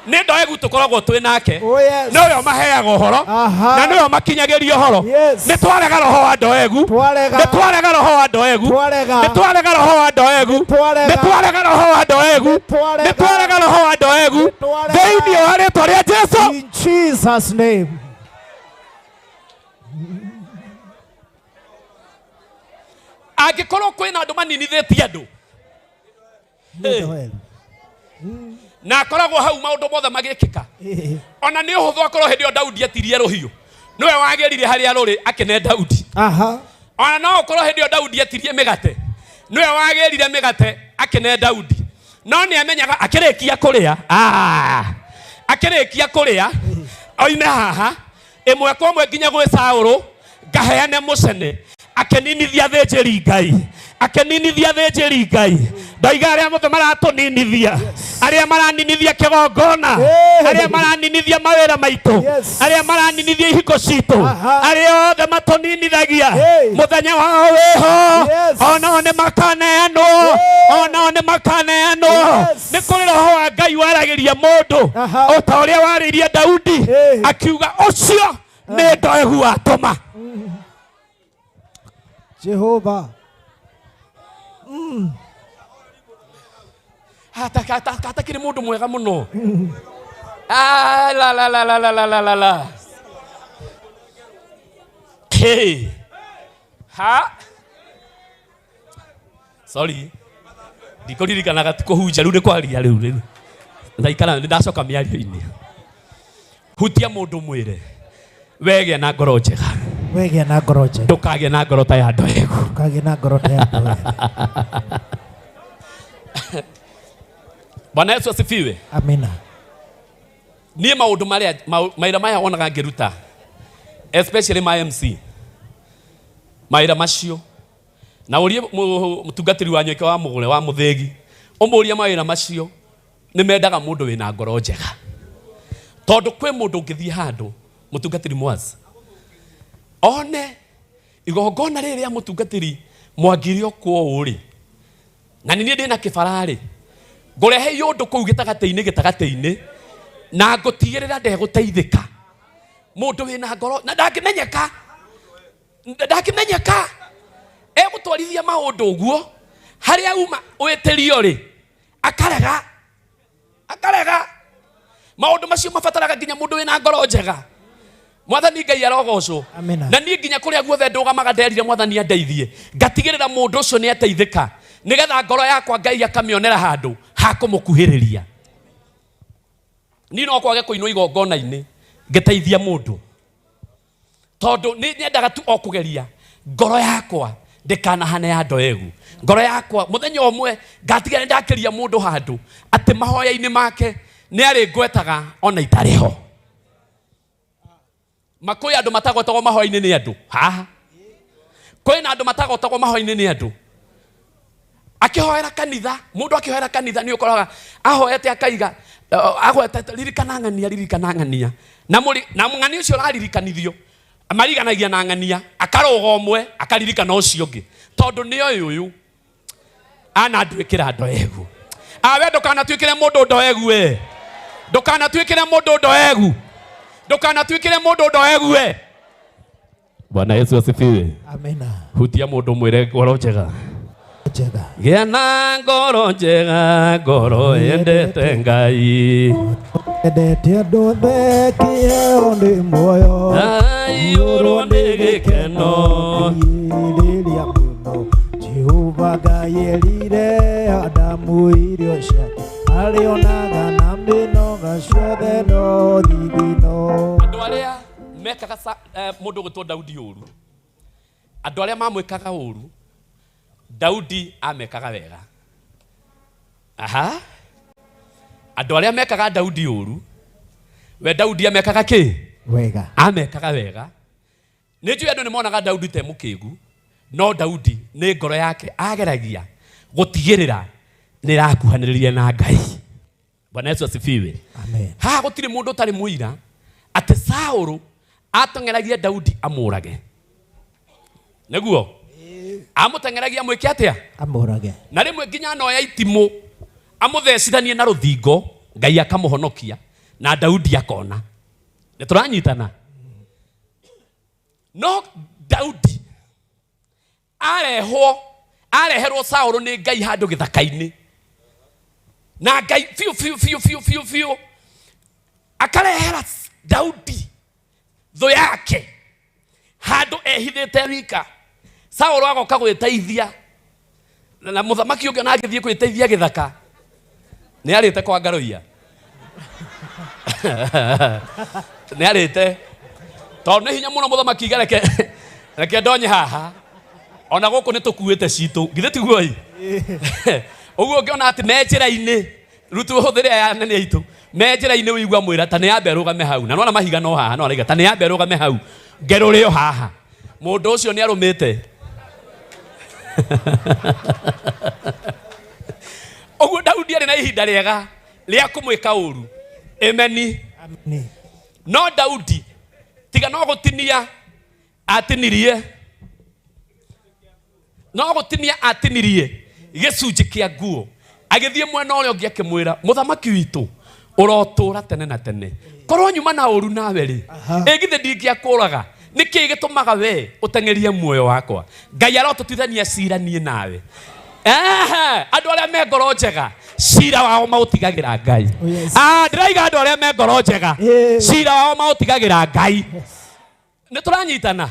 Speaker 8: nĩ ndoegu tũkoragwo twĩ nake
Speaker 3: Oh yes.
Speaker 8: nĩwe ũmaheaga ũhoro
Speaker 3: Aha.
Speaker 8: na nĩwe ũmakinyagĩria ũhoro
Speaker 3: Yes.
Speaker 8: nĩ twarega roho wa ndoegu
Speaker 3: Twarega.
Speaker 8: nĩ twarega roho wa ndoegu
Speaker 3: Twarega.
Speaker 8: nĩ twarega roho wa ndoegu
Speaker 3: Nĩ twarega.
Speaker 8: nĩ twarega roho wa ndoegu
Speaker 3: Nĩ twarega.
Speaker 8: nĩ twarega roho wa ndoegu
Speaker 3: Nĩ twarega.
Speaker 8: thĩinĩ wa rĩtwa rĩa Jesu
Speaker 3: In Jesus name.
Speaker 8: angĩkorwo kwĩna andũ maninithĩtie andũ
Speaker 3: Ndoegu.
Speaker 8: na akoragwo hau maũndũ mothe magĩkĩka
Speaker 3: Eh.
Speaker 8: ona nĩ ũhũthũ akorwo hĩndĩ ĩyo daudi etirie rũhiũ nĩwe wagĩrire harĩa rũrĩ akĩne daudi
Speaker 3: Aha.
Speaker 8: ona no ũkorwo hĩndĩ ĩyo daudi etirie mĩgate nĩwe wagĩrire mĩgate akĩne daudi no nĩ amenyaga akĩrĩkia kũrĩa ah, akĩrĩkia kũrĩa oime haha ĩmwe kwa ĩmwe nginya gwĩ saũlũ ngaheane mũcene akĩninithia thĩnjĩri ngai akĩninithia thĩnjĩri ngai ndoiga arĩa mothe maratũninithia arĩa maraninithia kĩgongona
Speaker 3: Hey.
Speaker 8: arĩa maraninithia mawĩra maitũ
Speaker 3: Yes.
Speaker 8: arĩa maraninithia ihiko citũ
Speaker 3: Aha.
Speaker 8: arĩa othe matũninithagia
Speaker 3: Hey.
Speaker 8: mũthenya wao wĩho
Speaker 3: Yes.
Speaker 8: onao nĩ makaneanwo
Speaker 3: Hey.
Speaker 8: onao nĩ makaneanwo
Speaker 3: Yes.
Speaker 8: nĩ kũrĩ roho wa ngai waragĩria mũndũ
Speaker 3: Aha.
Speaker 8: o ta ũrĩa warĩirie daudi
Speaker 3: Hey.
Speaker 8: akiuga ũcio
Speaker 3: Nĩ ndoegu watũma.
Speaker 7: Jehova.
Speaker 8: Hatakĩrĩ mũndũ mwega mũno. Ah, la la la la la la la la la. Hey. Ha. Sorry. Ndikũririkanaga ti kũhunja rĩu nĩ kwaria rĩu rĩu. Ndaikara nĩ ndacoka mĩario-inĩ. Hutia mũndũ mwĩre wegĩa na ngoro njega.
Speaker 3: Wegĩa na ngoro njega.
Speaker 8: Ndũkagĩe na ngoro ta ya ndoegu.
Speaker 3: Ndũkagĩe na ngoro ta ya ndoegu.
Speaker 8: Bwana Yesu asifiwe.
Speaker 3: Amina.
Speaker 8: Niĩ maũndũ marĩa mawĩra maya wonaga ngĩruta especially ma MC mawĩra macio na ũrie mũtungatĩri wa nyoike wa mũgũre wa mũthĩgi ũmũrie mawĩra macio nĩ mendaga mũndũ wĩna ngoro njega tondũ kwĩ mũndũ ũngĩthiĩ handũ mũtungatĩri Mwazi one igongona rĩrĩ rĩa mũtungatĩri Mwangi okwo ũũ rĩ na nĩ niĩ ndĩna kĩbara rĩ ngũrehe iũndũ kũu gĩtagatĩ-inĩ gĩtagatĩ-inĩ na ngũtigĩrĩra ndegũteithĩka mũndũ wĩna ngoro na ndangĩmenyeka ndangĩmenyeka egũtwarithia maũndũ ũguo harĩa uma wĩtĩrio rĩ akarega akarega maũndũ macio mabataraga nginya mũndũ wĩna ngoro njega mwathani Ngai arogocwo.
Speaker 3: Amina.
Speaker 8: Na niĩ nginya kũrĩa guothe ndũgamaga nderire mwathani andeithie ngatigĩrĩra mũndũ ũcio nĩ ateithĩka nĩgetha ngoro yakwa Ngai akamĩonera handũ ha kũmũkuhĩrĩria. Niĩ no kwage kũinwo igongona-inĩ ngĩteithia mũndũ tondũ nĩ nyendaga tu o kũgeria ngoro yakwa ndĩkanahane ya ndoegu ngoro yakwa mũthenya ũmwe ngatiga nĩ ndakĩria mũndũ handũ atĩ mahoya-inĩ make nĩ arĩ ngwetaga ona itarĩ ho. Makwĩ andũ matagwetagwo mahoya-inĩ nĩ andũ haha kwĩna andũ matagwetagwo mahoya-inĩ nĩ andũ akĩhoera kanitha mũndũ akĩhoera kanitha nĩ ũkoraga ahoete akaiga agwetete ririkana ng'ania ririkana ng'ania na mũri na ng'ania ũcio ũraririkanithio mariganagia na ng'ania akarũga ũmwe akaririkana ũcio ũngĩ tondũ nĩ oĩ ũyũ ananduĩkĩra ndoegu. Awe ndũkanatuĩkĩre mũndũ ndoegu we ndũkanatuĩkĩre mũndũ ndoegu ndũkanatuĩkĩre mũndũ ndoegu we. Bwana Yesu asifiwe.
Speaker 3: Amina.
Speaker 8: Hutia mũndũ mwĩre ngoro njega.
Speaker 3: Njega.
Speaker 8: Gĩa na ngoro njega ngoro yendete Ngai
Speaker 7: Endete andũ othe kĩheo nĩ muoyo
Speaker 8: aiyũrwo nĩ gĩkeno
Speaker 7: rĩrĩa mũno Jehova Ngai erire Adamu irio ciake arĩonaga na mĩnoga ciothe no thithino.
Speaker 8: Andũ arĩa mekaga mũndũ ũgwĩtwo Daudi ũru andũ arĩa mamwĩkaga ũru Daudi amekaga wega. Aha. Andũ arĩa mekaga Daudi ũru we Daudi amekaga kĩ?
Speaker 3: Wega.
Speaker 8: Amekaga wega. Nĩ njũĩ andũ nĩ monaga Daudi te mũkĩgu no Daudi nĩ ngoro yake ageragia gũtigĩrĩra nĩ ĩrakuhanĩrĩria na Ngai. Bwana Yesu asifiwe.
Speaker 3: Amen.
Speaker 8: Haha gũtirĩ mũndũ ũtarĩ mũira atĩ Saũlũ ateng'eragia Daudi amũrage. Nĩguo? Amũteng'eragia amwĩke atĩa?
Speaker 3: Amũrage.
Speaker 8: Na rĩmwe nginya no ya itimũ amũthecithanie na rũthingo Ngai akamũhonokia na Daudi akona. Nĩ tũranyitana? No Daudi arehwo areherwo Saũlũ nĩ Ngai handũ gĩthaka-inĩ na Ngai biũ biũ biũ biũ biũ biũ akarehera Daudi thũ yake handũ ehithĩte wika. Saũlũ agoka gwĩteithia na mũthamaki ũngĩ ona angĩthiĩ gwĩteithia gĩthaka nĩ arĩte kwa ngaroia nĩ arĩte tondũ nĩ hinya mũno mũthamaki iga reke reke ndonye haha ona gũkũ nĩ tũkuĩte citũ githĩ tiguo ĩ ũguo ũngĩona atĩ me njĩra-inĩ rĩu tũhũthĩre aya anene aitũ me njĩra-inĩ ũigua mwĩra ta nĩ yambe rũgame hau na nona mahiga no haha no araiga ta nĩ yambe rũgame hau ngerũrĩo haha mũndũ ũcio nĩ arũmĩte ũguo Daudi arĩ na ihinda rĩega rĩa kũmwĩka ũru. Ameni.
Speaker 3: Ameni.
Speaker 8: No Daudi tiga no gũtinia atinirie no gũtinia atinirie gĩcunjĩ kĩa nguo agĩthiĩ mwena ũrĩa ũngĩ akĩmwĩra mũthamaki witũ ũrotũra tene na tene Korwo nyuma na ũru nawe rĩ, ĩ githĩ ndingĩakũraga? Nĩkĩ gĩtũmaga we ũteng'erie muoyo wakwa? Ngai arotũtuithania cira niĩ nawe. Ehe, andũ arĩa me ngoro njega cira wao maũtigagĩra Ngai.
Speaker 7: Oh, yes.
Speaker 8: Ah, ndĩraiga andũ arĩa me ngoro njega
Speaker 7: Eh.
Speaker 8: cira wao maũtigagĩra Ngai. Nĩ tũranyitana?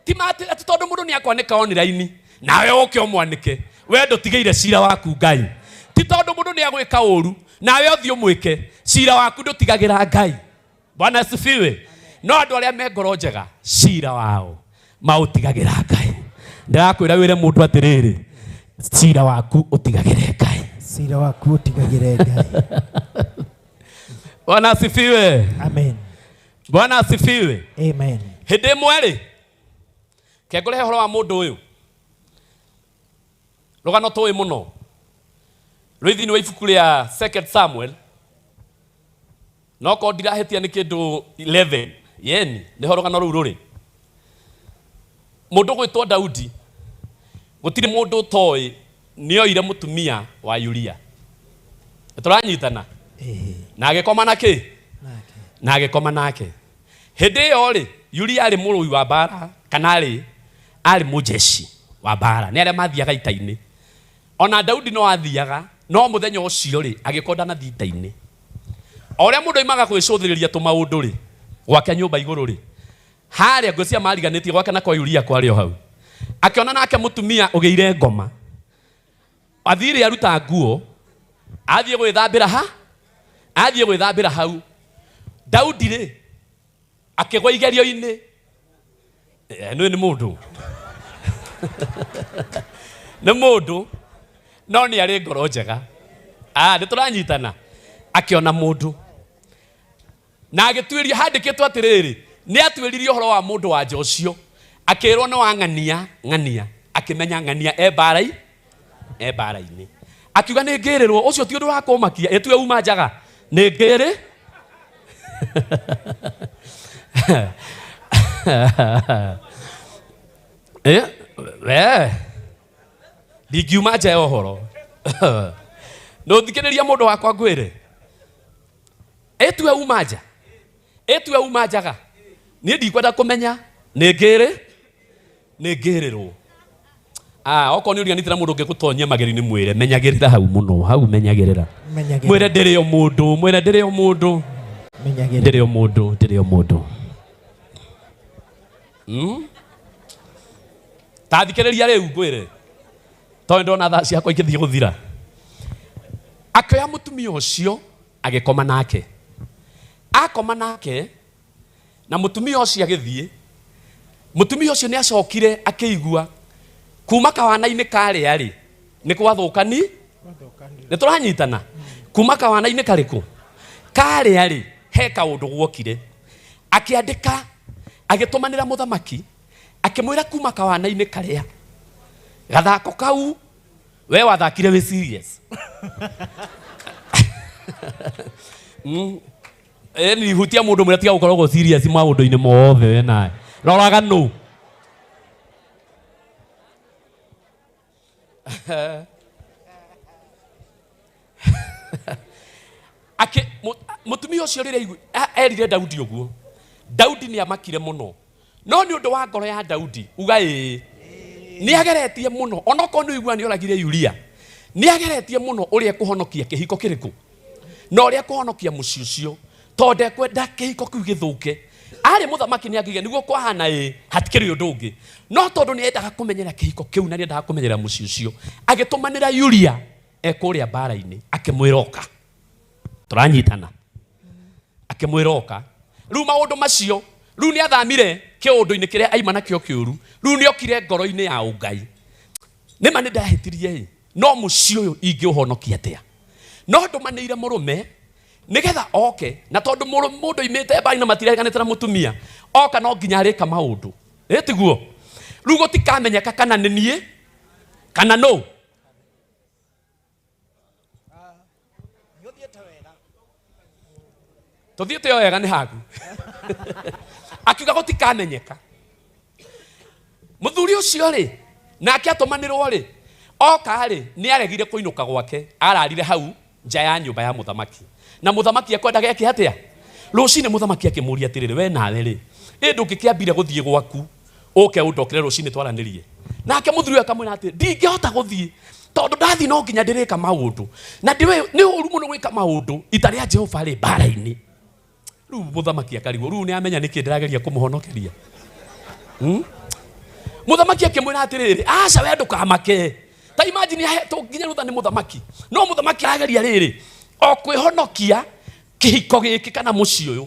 Speaker 8: Ti ma atĩ atĩ tondũ mũndũ nĩ akwanĩka online nawe ũke ũmwanĩke, we ndũtigĩire cira waku Ngai. Ti tondũ mũndũ nĩ agwĩka ũru nawe ũthiĩ ũmwĩke, cira waku ndũtigagĩra Ngai. Bwana asifiwe. No andũ arĩa me ngoro njega cira wao maũtigagĩra Ngai. Ndĩrakwĩra wĩre mũndũ atĩrĩrĩ, cira waku ũtigagĩre Ngai.
Speaker 7: Cira waku ũtigagĩre Ngai.
Speaker 8: Bwana asifiwe.
Speaker 7: Amen.
Speaker 8: Bwana asifiwe.
Speaker 7: Amen.
Speaker 8: Hĩndĩ ĩmwe rĩ, kengũrehe ũhoro wa mũndũ ũyũ, rũgano tũĩ mũno, rwĩ thĩinĩ wa ibuku rĩa Second Samuel, no korwo ndirahĩtia nĩ kĩndũ 11 yeni nĩho rũgano rũu rũrĩ. Mũndũ gwĩtwo Daudi, gũtirĩ mũndũ ũtoĩ nĩoire mũtumia wa Uria. Tũranyitana? Na agĩkoma na kĩ? Na agĩkoma nake. Hĩndĩ ĩyo rĩ, Uria arĩ mũrũi wa mbara, kana arĩ arĩ mũjeshi wa mbara, nĩ arĩa mathiaga ita-inĩ. Ona Daudi no athiaga, no mũthenya ũcio rĩ, agĩkorwo ndanathiĩ ita-inĩ. O ũrĩa mũndũ oimaga gwĩcũthĩrĩria tũmaũndũ rĩ, gwake nyũmba igũrũ rĩ, harĩa ngwĩciria mariganĩtie gwake na kwa Uria kwarĩ o hau. Akĩona nake mũtumia ũgĩire ngoma. Athire aruta nguo, athiĩ gwĩthambĩra ha? Athiĩ gwĩthambĩra hau. Daudi rĩ, akĩgwa igerio-inĩ. Nĩ nĩ mũndũ. Nĩ mũndũ, no nĩ arĩ ngoro njega. Ah, nĩ tũranyitana. Akĩona mũndũ. Na agĩtuĩria, handĩkĩtwo atĩrĩrĩ, nĩ atuĩririe ũhoro wa mũndũ wa nja ũcio. Akĩrwo nĩ wa ng'ania, ng'ania. Akĩmenya ng'ania e mbarai, e mbara-inĩ. Akiuga nĩ ngĩrĩrwo, ũcio ti ũndũ wa kũmakia, ĩtue uma njaga. Nĩ ngĩrĩ. We, ndingiuma nja ya ũhoro. Nũthikĩrĩria mũndũ wakwa ngwĩre. Ĩtue uma nja. Ĩtue uma njaga. Niĩ ndikwenda kũmenya nĩ ngĩrĩ, nĩ ngĩrĩrwo. Ah, okorwo nĩ ũriganĩte na mũndũ ũngĩgũtonyia magerio-inĩ mwĩre, menyagĩrĩra hau mũno, hau menyagĩrĩra.
Speaker 7: Menyagĩrĩra.
Speaker 8: Mwĩre ndĩrĩ o mũndũ, mwĩre ndĩrĩ o mũndũ.
Speaker 7: Menyagĩrĩra.
Speaker 8: Ndĩrĩ o mũndũ, ndĩrĩ o mũndũ. Ta thikĩrĩria rĩu ngwĩre. Tondũ ndona thaa ciakwa ikĩthiĩ gũthira. Akĩoya mũtumia ũcio agĩkoma nake. Akoma nake na mũtumia ũcio agĩthiĩ. Mũtumia ũcio nĩ acokire akĩigua kuma kawana-inĩ karĩa rĩ nĩ gwathũkani. Nĩ tũranyitana? Kuma kawana-inĩ karĩkũ? Karĩa rĩ he kaũndũ gwokire. Akĩandĩka agĩtũmanĩra mũthamaki akĩmwĩra kuma kawana-inĩ karĩa gathako kau we wathakire wĩ serious. Ni hutia mũndũ mwĩra tiga gũkoragwo serious maũndũ-inĩ mothe we nawe. Roraga nũ. Ake mũtumia ũcio rĩrĩa erire Daudi ũguo, Daudi nĩ amakire mũno. No nĩ ũndũ wa ngoro ya Daudi, uga ĩĩ. Nĩ ageretie mũno, onokorwo nĩ ũigua nĩ oragire Uria. Nĩ ageretie mũno ũrĩa ekũhonokia kĩhiko kĩrĩkũ. Na ũrĩa ekũhonokia mũciĩ ũcio. Tondũ ndekwenda kĩhiko kĩu gĩthũke. Arĩ mũthamaki nĩ angĩgĩa nĩguo kwahana ĩĩ, hatikĩrĩ ũndũ ũngĩ. No tondũ nĩ endaga kũmenyera kĩhiko kĩu na nĩ endaga kũmenyera mũciĩ ũcio, agĩtũmanĩra Uria e kũrĩa mbara-inĩ, akĩmwĩra oka. Tũranyitana. Akĩmwĩra oka. Rĩu maũndũ macio, rĩu nĩ athamire kĩũndũ-inĩ kĩrĩa aima nakĩo kĩũru, rĩu nĩ okire ngoro-inĩ ya ũngai. Nĩ ma nĩ ndahĩtirie ĩ, no mũciĩ ũyũ ingĩũhonokia atĩa? No ndũmanĩire mũrũme nĩgetha oke, na tondũ mũndũ oimĩte mbara-inĩ na matireganĩte na mũtumia, oka no nginya arĩka maũndũ. Ĩ tiguo? Rĩu gũtikamenyeka kana nĩ niĩ kana nũ. Tũthiĩte o wega nĩ haku. Akiuga gũtikamenyeka. Mũthuri ũcio rĩ, nake atũmanĩrwo rĩ, oka rĩ, nĩ aregire kũinũka gwake, ararire hau nja ya nyũmba ya mũthamaki. Na mũthamaki ekwendaga eke atĩa? Rũcinĩ mũthamaki akĩmũria atĩrĩrĩ, we nawe rĩ, ĩ ndũngĩkĩambire gũthiĩ gwaku ũke ũndokere rũcinĩ twaranĩrie? Nake mũthuri ũyũ akamwĩra atĩ ndingĩhota gũthiĩ tondũ ndathiĩ no nginya ndĩrĩka maũndũ, na ndĩũĩ nĩ ũru mũno gwĩka maũndũ ita rĩa Jehova rĩ mbara-inĩ. Rĩu mũthamaki akarigwo, rĩu nĩ amenya nĩkĩ ndĩrageria kũmũhonokeria. Mũthamaki akĩmwĩra atĩrĩrĩ, aca we ndũkamake. Ta imagine ahetwo nginya rũtha nĩ mũthamaki, no mũthamaki arageria rĩrĩ o kwĩhonokia kĩhiko gĩkĩ kana mũciĩ ũyũ,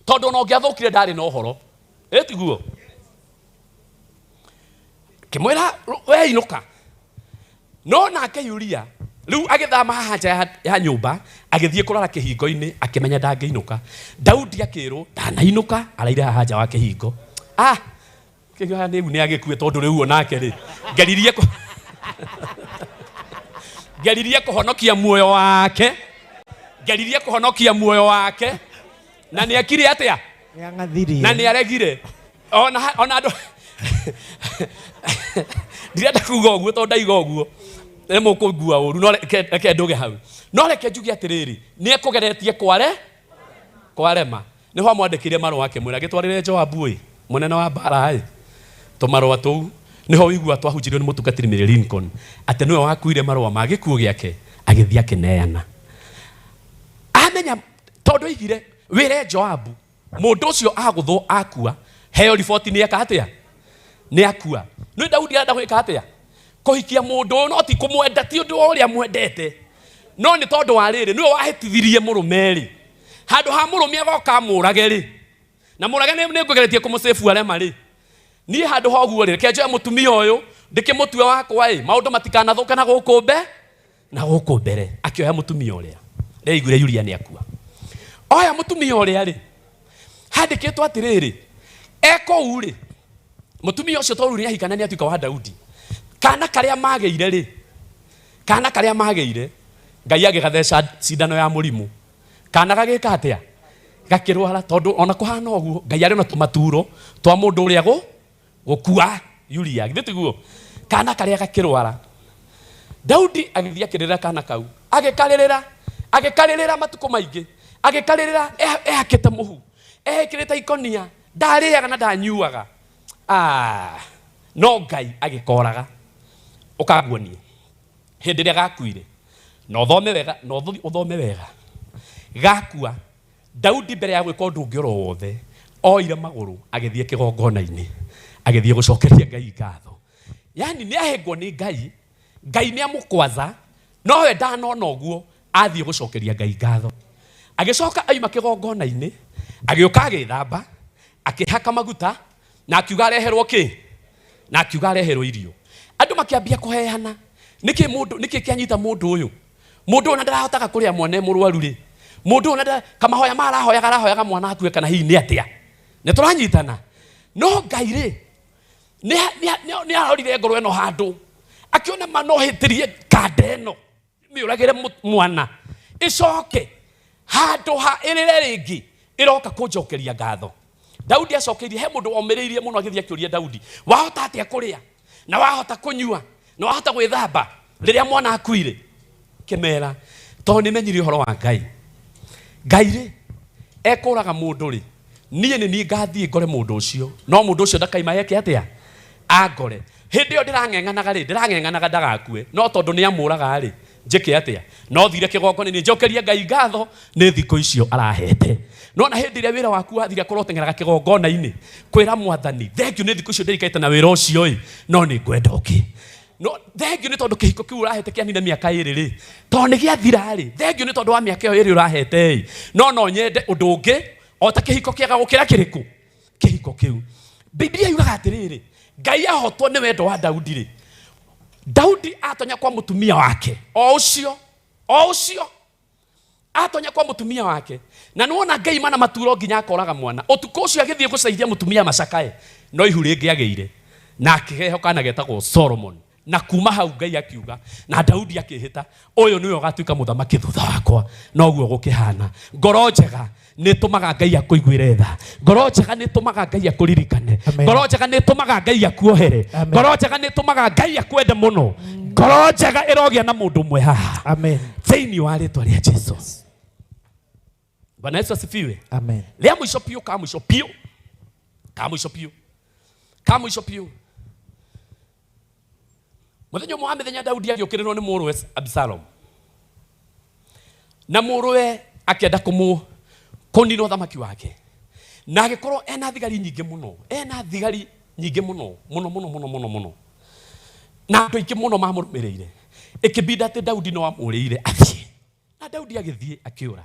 Speaker 8: tondũ ona ũngĩathũkire ndarĩ na ũhoro. Ĩ tiguo? Kĩmwĩra we inũka. No nake Uria rĩu agĩthama haha nja ya nyũmba, agĩthiĩ kũrara kĩhingo-inĩ, akĩmenya ndangĩinũka. Daudi akĩrwo ndanainũka, araire haha nja wa kĩhingo. Kĩgĩa haha nĩ agĩkue tondũ rĩu onake rĩ, ngeririe kũhonokia muoyo wake, ngeririe kũhonokia muoyo wake, na nĩ ekire atĩa?
Speaker 3: Nĩang'athirie.
Speaker 8: Na nĩ aregire. Ona andũ ndirenda kuga ũguo tondũ ndaiga ũguo nĩ mũkũngua ũru, no reke nduge hau. No reke njuge atĩrĩrĩ, nĩ ekũgeretie kwarema. Nĩho amwandĩkĩire marũa akĩmwĩra gĩtwarĩre Joabu ĩ, mũnene wa mbara ĩ, tũmarũa tũu. Nĩho ũigua twahunjirio nĩ mũtungatĩri Mary Lincoln atĩ nĩwe wakuire marũa ma gĩkuũ gĩake agĩthiĩ akĩneana. Amenya tondũ oigire wĩre Joabu mũndũ ũcio agũthwo akua, heo riboti nĩ eka atĩa? Nĩ akua. Nĩ Daudi arenda gwĩka atĩa? Kũhikia mũndũ ũyũ, no ti kũmwenda, ti ũndũ wa ũrĩa mwendete, no nĩ tondũ wa rĩrĩ, nĩwe wahĩtithirie mũrũme rĩ. Handũ ha mũrũme agoka amũrage rĩ, na mũrage nĩ ngũgeretie kũmũcĩbu arema rĩ, niĩ handũ ha ũguo rĩ, reke njoe mũtumia ũyũ ndĩkĩmũtue wakwa ĩ, maũndũ matikanathũke na gũkũ mbe, na gũkũ mbere. Akĩoya mũtumia ũrĩa rĩaiguire Uria nĩ akua. Oya mũtumia ũrĩa rĩ, handĩkĩtwo atĩrĩrĩ, ekũu rĩ, mũtumia ũcio tondũ nĩ ahikana nĩ atuĩka wa Daudi. Kana karĩa magĩire rĩ, kana karĩa magĩire, Ngai agĩgatheca cindano ya mũrimũ. Kana gagĩka atĩa? Gakĩrwara, tondũ ona kũhana ũguo Ngai arĩ na tũmaturo twa mũndũ ũrĩa gũkua Uria, githĩ tiguo? Kana karĩa gakĩrwara, Daudi agĩthiĩ akĩrĩrĩra kana kau, agĩkarĩrĩra, agĩkarĩrĩra matukũ maingĩ, agĩkarĩrĩra ehakĩte mũhu, ehĩkĩrĩte ikonia, ndarĩaga na ndanyuaga. No Ngai agĩkoraga. Ũkaguonie hĩndĩ ĩrĩa gakuire, na ũthome wega, na ũthome wega. Gakua, Daudi mbere ya gwĩka ũndũ ũngĩ oro wothe, oire magũrũ agĩthiĩ kĩgongona-inĩ, agĩthiĩ gũcokeria Ngai ngatho. Yani nĩ ahĩngwo nĩ Ngai, Ngai nĩ amũkwaza, no we ndanona ũguo, athiĩ gũcokeria Ngai ngatho. Agĩcoka aima kĩgongona-inĩ, agĩũka agĩthamba, akĩhaka maguta, na akiuga areherwo kĩ? Na akiuga areherwo irio. Andũ makĩambia kũheana, nĩkĩ mũndũ, nĩkĩ kĩanyita mũndũ ũyũ? Mũndũ ũyũ na ndarahotaga kũrĩa mwana e mũrwaru rĩ. Mũndũ ũyũ na ndara-, kamahoya ma arahoyaga, arahoyaga mwana akue kana hihi nĩ atĩa? Nĩ tũranyitana? No Ngai rĩ, nĩ arorire ngoro ĩno handũ, akĩona ma no hĩtĩrie kanda ĩno, mĩũragĩre mwana, ĩcoke handũ ha ĩrĩre rĩngĩ, ĩroka kũnjokeria ngatho. Daudi acokeirie, he mũndũ womĩrĩirie mũno agĩthiĩ akĩũria Daudi, wahota atĩa kũrĩa na wahota kũnyua na wahota gwĩthamba rĩrĩa mwana akuire? Kĩmera, tondũ nĩ menyire ũhoro wa Ngai. Ngai rĩ, ekũraga mũndũ rĩ, niĩ nĩ niĩ ngathiĩ ngore mũndũ ũcio, no mũndũ ũcio ndakaima eke atĩa? Angore. Hĩndĩ ĩyo ndĩrang'eng'anaga rĩ, ndĩrang'eng'anaga ndagakue, no tondũ nĩ amũraga rĩ, njĩke atĩa? No thire kĩgongona-inĩ njokerie Ngai ngatho nĩ thikũ icio arahete. No na hĩndĩ ĩrĩa wĩra waku wathira korwo ũteng'eraga kĩgongona-inĩ kwĩra Mwathani thengiũ nĩ thikũ icio ndĩrĩkaite na wĩra ũcio ĩ, no nĩ ngwenda ũngĩ. No thengiũ nĩ tondũ kĩhiko kĩu ũrahete kĩanina mĩaka ĩrĩ rĩ, tondũ nĩ gĩathira rĩ, thengiũ nĩ tondũ wa mĩaka ĩyo ĩrĩ ũrahete ĩ, no no nyende ũndũ ũngĩ o ta kĩhiko kĩega gũkĩra kĩrĩkũ? Kĩhiko kĩu. Biblia yugaga atĩrĩrĩ, Ngai ahotwo nĩ wendo wa Daudi rĩ, Daudi atonya kwa mũtumia wake o ũcio, o ũcio atonya kwa mũtumia wake, na nĩwona Ngai mana maturo nginya akoraga mwana. Ũtukũ ũcio agĩthiĩ gũcaithia mũtumia macakae, no ihu rĩngĩ agĩire na akĩheho kana getagwo Solomon. Na kuma hau Ngai akiuga na Daudi akĩhĩta, ũyũ nĩwe ũgatuĩka mũthamaki thutha wakwa. Noguo gũkĩhana. Ngoro njega nĩ ĩtũmaga Ngai akũiguĩre tha. Ngoro njega nĩ ĩtũmaga Ngai akũririkane.
Speaker 3: Amen.
Speaker 8: Ngoro njega nĩ ĩtũmaga Ngai akuohere.
Speaker 3: Amen.
Speaker 8: Ngoro njega nĩ ĩtũmaga Ngai akwende mũno. Ngoro njega ĩrogĩa na mũndũ ũmwe haha.
Speaker 3: Amen.
Speaker 8: Thĩinĩ wa rĩtwa rĩa Jesu. Bwana Yesu asifiwe.
Speaker 3: Amen.
Speaker 8: Rĩa mũico biũ, ka mũico biũ, ka mũico biũ, ka mũico biũ. Mũthenya ũmwe wa mĩthenya Daudi agĩũkĩrĩrwo nĩ mũrũwe Absalom, na mũrũwe akĩenda kũnina ũthamaki wake, na agĩkorwo ena thigari nyingĩ mũno, ena thigari nyingĩ mũno mũno mũno mũno mũno mũno, na andũ aingĩ mũno mamũrũmĩrĩire. Ĩkĩbinda atĩ Daudi no amũrĩire athiĩ, na Daudi agĩthiĩ akĩũra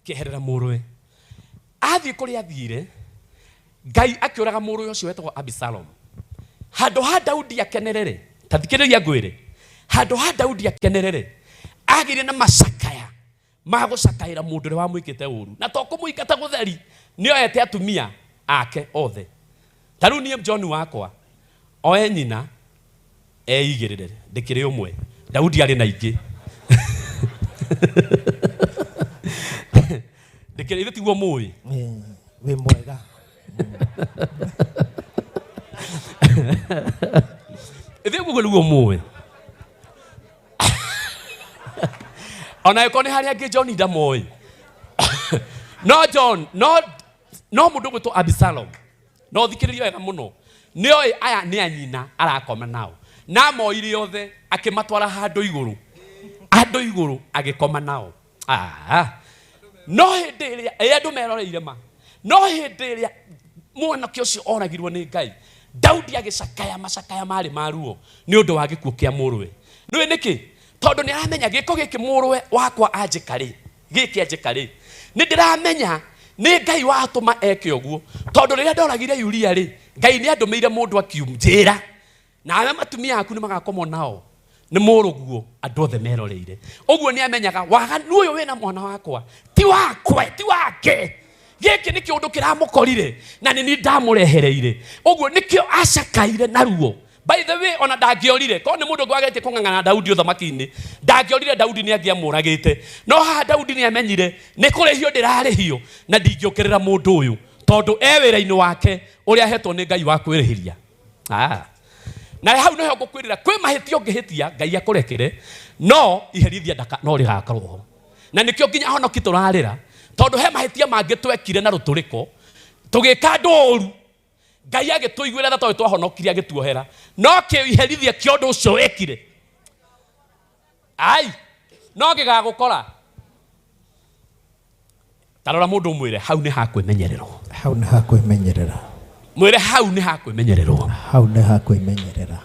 Speaker 8: akĩeherera mũrũwe. Athiĩ kũrĩa athiire, Ngai akĩũraga mũrũwe ũcio wetagwo Absalom. Handũ ha Daudi akenerere, ta thikĩrĩria ngwĩre, handũ ha Daudi akenerere, agĩire na macakaya ma gũcakaĩra mũndũ ũrĩa wamwĩkĩte ũru, na to kũmũingata gũtheri, nĩoete atumia ake othe. Ta rĩu niĩ John wakwa, oe nyina eigĩrĩre, ndĩkĩrĩ ũmwe. Daudi arĩ na ingĩ. Ndĩkĩrĩ, ithe tiguo mũĩ.
Speaker 3: Wĩ mwega.
Speaker 8: Ithe ũguo nĩguo mũĩ. Ona ĩkorwo nĩ harĩa angĩ John ndamoĩ. No John, no no mũndũ ũgwĩtwo Absalom, no thikĩrĩria wega mũno, nĩoĩ aya nĩ anyina arakoma nao, na amoire othe akĩmatwara handũ igũrũ, handũ igũrũ agĩkoma nao. No hĩndĩ ĩrĩa, ĩ andũ meroreire ma, no hĩndĩ ĩrĩa mwanake ũcio oragirwo nĩ Ngai, Daudi agĩcakaya macakaya marĩ ma ruo nĩ ũndũ wa gĩkuũ kĩa mũrũwe. Nĩũĩ nĩkĩ? Tondũ nĩ aramenya gĩko gĩkĩ mũrũwe wakwa anjĩka rĩ, gĩkĩ anjĩka rĩ, nĩ ndĩramenya nĩ Ngai watũma eke ũguo. Tondũ rĩrĩa ndoragire Uria rĩ, Ngai nĩ andũmĩire mũndũ akiunjĩra, nawe matumia aku nĩ magakomwo nao nĩ mũrũguo andũ othe meroreire. Ũguo nĩ amenyaga waganu ũyũ wĩna mwana wakwa ti wakwa, ti wake. Gĩkĩ nĩ kĩũndũ kĩramũkorire na nĩ niĩ ndamũrehereire. Ũguo nĩkĩo acakaire na ruo. By the way, ona ndangĩorire, korwo nĩ mũndũ ũngĩ wageretie kũng'ang'ana na Daudi ũthamaki-inĩ, ndangĩorire, Daudi nĩ angĩamũragĩte. No haha Daudi nĩ amenyire nĩ kũrĩhio ndĩrarĩhio na ndingĩũkĩrĩra mũndũ ũyũ, tondũ e wĩra-inĩ wake ũrĩa ahetwo nĩ Ngai wa kwĩrĩhĩria. Na hau nĩho ngũkwĩrĩra, kwĩ mahĩtia ũngĩhĩtia Ngai akũrekere, no iherithia ndaka no rĩgakorwo ho. Na nĩkĩo nginya honoki tũrarĩra, tondũ he mahĩtia mangĩ twekire na rũtũrĩko, tũgĩka andũ ũru, Ngai agĩtũiguĩra tha tondũ twahonokirie agĩtuohera, no kĩiherithia kĩa ũndũ ũcio wekire, ai, no gĩgagũkora. Ta rora mũndũ ũmwĩre hau nĩ hakwĩmenyererwo.
Speaker 3: Hau nĩ hakwĩmenyerera.
Speaker 8: Mwĩre hau nĩ hakwĩmenyererwo.
Speaker 3: Hau nĩ hakwĩmenyerera.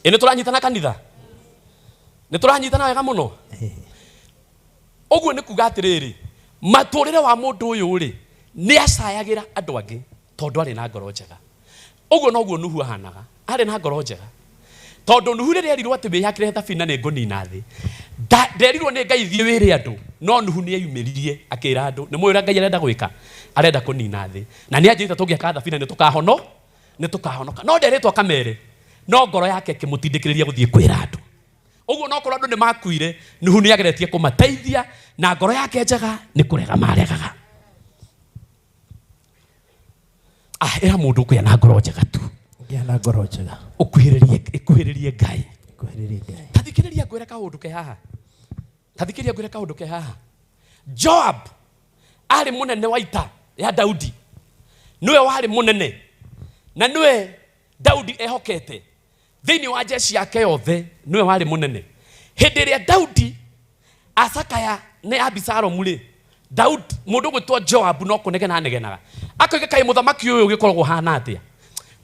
Speaker 8: Ĩ nĩ tũranyitana kanitha? Nĩ tũranyitana wega mũno? Ũguo nĩ kuga atĩrĩrĩ, matũrĩre wa mũndũ ũyũ rĩ, nĩ acayagĩra andũ angĩ tondũ arĩ na ngoro njega. Ũguo noguo Nuhu ahanaga, arĩ na ngoro njega. Tondũ Nuhu rĩrĩa erirwo atĩ wĩyakĩre thabina nĩ ngũnina thĩ, nderirwo nĩ Ngai thiĩ wĩre andũ, no Nuhu nĩ eyumĩririe akĩra andũ, nĩ mũĩ ũrĩa Ngai arenda gwĩka? Arenda kũnina thĩ. Na nĩ anjĩrĩte tũngĩaka thabina nĩ tũkahonoka. No nderĩtwo akamere, no ngoro yake ĩkĩmũtindĩkĩrĩria gũthiĩ kwĩra andũ. Ũguo no korwo andũ nĩ makuire, Nuhu nĩ ageretie kũmateithia na ngoro yake njega nĩ kũrega maregaga. Ĩra mũndũ ũkũgĩa na ngoro njega tu.
Speaker 3: Gĩa na ngoro njega.
Speaker 8: Ũkuhĩrĩrie, ĩkuhĩrĩrie Ngai.
Speaker 3: Ĩkuhĩrĩrie Ngai.
Speaker 8: Ta thikĩrĩria ngwĩre kaũndũ ke haha. Ta thikĩrĩria ngwĩre kaũndũ ke haha. Joab arĩ mũnene wa ita ya Daudi. Nĩwe warĩ mũnene na nĩwe Daudi ehokete. Thĩinĩ wa jeshi yake yothe nĩwe warĩ mũnene. Hĩndĩ ĩrĩa Daudi acakaya nĩ Abisalomu rĩ, Daudi mũndũ ũgwĩtwo Joabu no kũnegena anegenaga. Akoiga kaĩ mũthamaki ũyũ ũgĩkoragwo ũhana atĩa?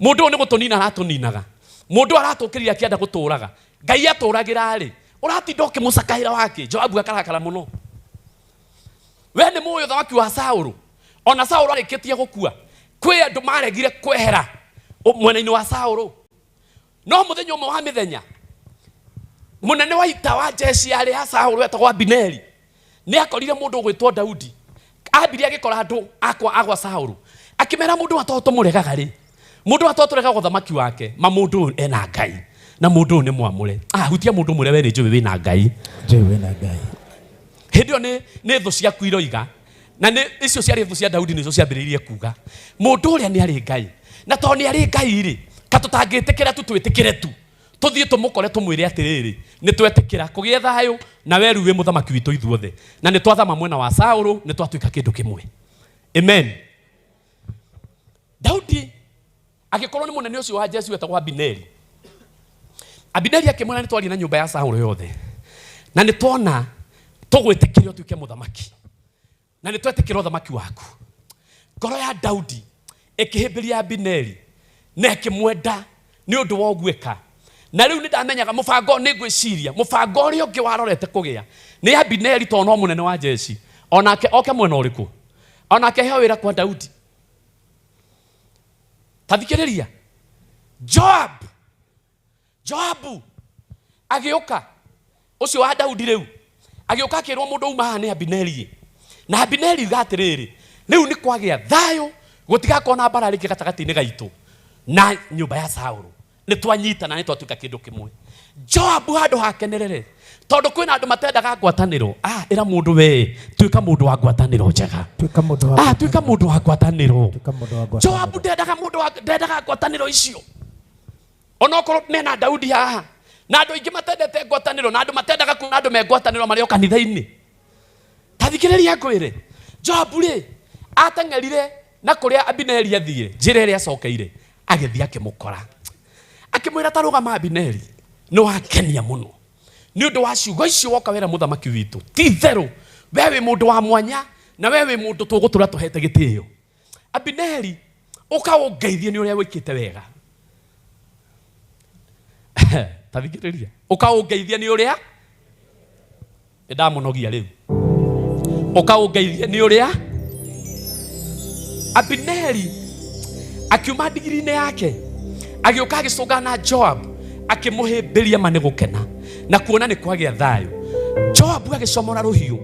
Speaker 8: Mũndũ ũyũ nĩ gũtũnina aratũninaga. Mũndũ ũyũ aratũkĩrĩria akĩenda gũtũraga. Ngai atũragĩra rĩ, ũratinda ũkĩmũcakaĩra wake? Joabu akarakara mũno. We nĩ mũĩ ũthamaki wa Saũlũ? Ona Saũlũ arĩkĩtie gũkua, kwĩ andũ maregire kwehera mwena-inĩ wa Saũlũ. No mũthenya ũmwe wa mĩthenya, mũnene wa ita wa jeshi yarĩ ya Saũlũ etagwo Abineri nĩ akorire mũndũ ũgwĩtwo Daudi. Ambire agĩkora andũ akwa agwa Saũlũ, akĩmera mũndũ wa tondũ tũmũregaga rĩ, mũndũ wa tondũ tũregaga ũthamaki wake, ma mũndũ ũyũ ena Ngai na mũndũ ũyũ nĩ mwamũre. Hutia mũndũ mwĩre we nĩ njũĩ wĩna Ngai.
Speaker 3: Njũĩ wĩna Ngai.
Speaker 8: Hĩndĩ ĩyo nĩ thũ ciaku iroiga, na nĩ icio ciarĩ thũ cia Daudi nĩcio ciambĩrĩirie kuga mũndũ ũrĩa nĩ arĩ Ngai, na tondũ nĩ arĩ Ngai rĩ, ka tũtangĩtĩkĩra tu twĩtĩkĩre tu. Tuthiĩ tũmũkore tũmwĩre atĩrĩrĩ, nĩ twetĩkĩra kũgĩe thayũ na we rĩu wĩ mũthamaki witũ ithuothe, na nĩ twathama mwena wa Saũlũ, nĩ twatuĩka kĩndũ kĩmwe. Amen. Daudi agĩkorwo nĩ mũnene ũcio wa Jesu wetagwo Abineri. Abineri akĩmwĩra nĩ twaria na nyũmba ya Saũlũ yothe, na nĩ twona tũgwĩtĩkĩre ũtuĩke mũthamaki, na nĩ twetĩkĩra ũthamaki waku. Ngoro ya Daudi ĩkĩhĩmbĩria Abineri na ĩkĩmwenda nĩ ũndũ wa ũguĩka. Na rĩu nĩ ndamenyaga mũbango, nĩ ngwĩciria mũbango ũrĩa ũngĩ warorete kũgĩa nĩ Abineri, tondũ no mũnene wa jeshi, onake oke mwena ũrĩkũ, onake heo wĩra kwa Daudi. Ta thikĩrĩria, Joabu agĩũka, ũcio wa Daudi rĩu agĩũka akĩrwo mũndũ uma haha nĩ Abineri. Na Abineri uga atĩrĩrĩ, rĩu nĩ kwagĩa thayũ, gũtigakorwo na mbara rĩngĩ gatagatĩ-inĩ gaitũ na nyũmba ya Saũlũ, nĩ twanyitana, nĩ twatuĩka kĩndũ kĩmwe. Joabu handũ hakenerere, tondũ kwĩna andũ matendaga ngwatanĩro. Ĩra mũndũ we, tuĩka mũndũ wa ngwatanĩro njega.
Speaker 3: Tuĩka mũndũ wa
Speaker 8: Tuĩka mũndũ wa ngwatanĩro.
Speaker 3: Tuĩka mũndũ wa ngwatanĩro.
Speaker 8: Joabu ndendaga mũndũ wa, ndendaga ngwatanĩro icio. Onokorwo mena Daudi haha, na andũ aingĩ matendete ngwatanĩro, na andũ matendaga kuona andũ me ngwatanĩro marĩ o kanitha-inĩ. Ta thikĩrĩria ngwĩre, Joabu rĩ, ateng'erire na kũrĩa Abineri athire, njĩra ĩrĩa acokeire, agĩthiĩ akĩmũkora. Akĩmwĩra ta rũgama Abineri, nĩ wakenia mũno nĩ ũndũ wa ciugo icio woka wera mũthamaki witũ. Ti itherũ, we wĩ mũndũ wa mwanya, na we wĩ mũndũ tũgũtũra tũhete gĩtĩo. Abineri, ũka ũngeithie nĩ ũrĩa wĩkĩte wega. Ta thikĩrĩria, ũka ũngeithie nĩ ũrĩa nĩ ndamũnogia rĩu. Ũka ũngeithie nĩ ũrĩa. Abineri akiuma ndigiri-inĩ yake, agĩũka agĩcũngana na Joab, akĩmũhĩmbĩria ma nĩ gũkena na kuona nĩ kwagĩa thayũ. Joabu agĩcomora rũhiũ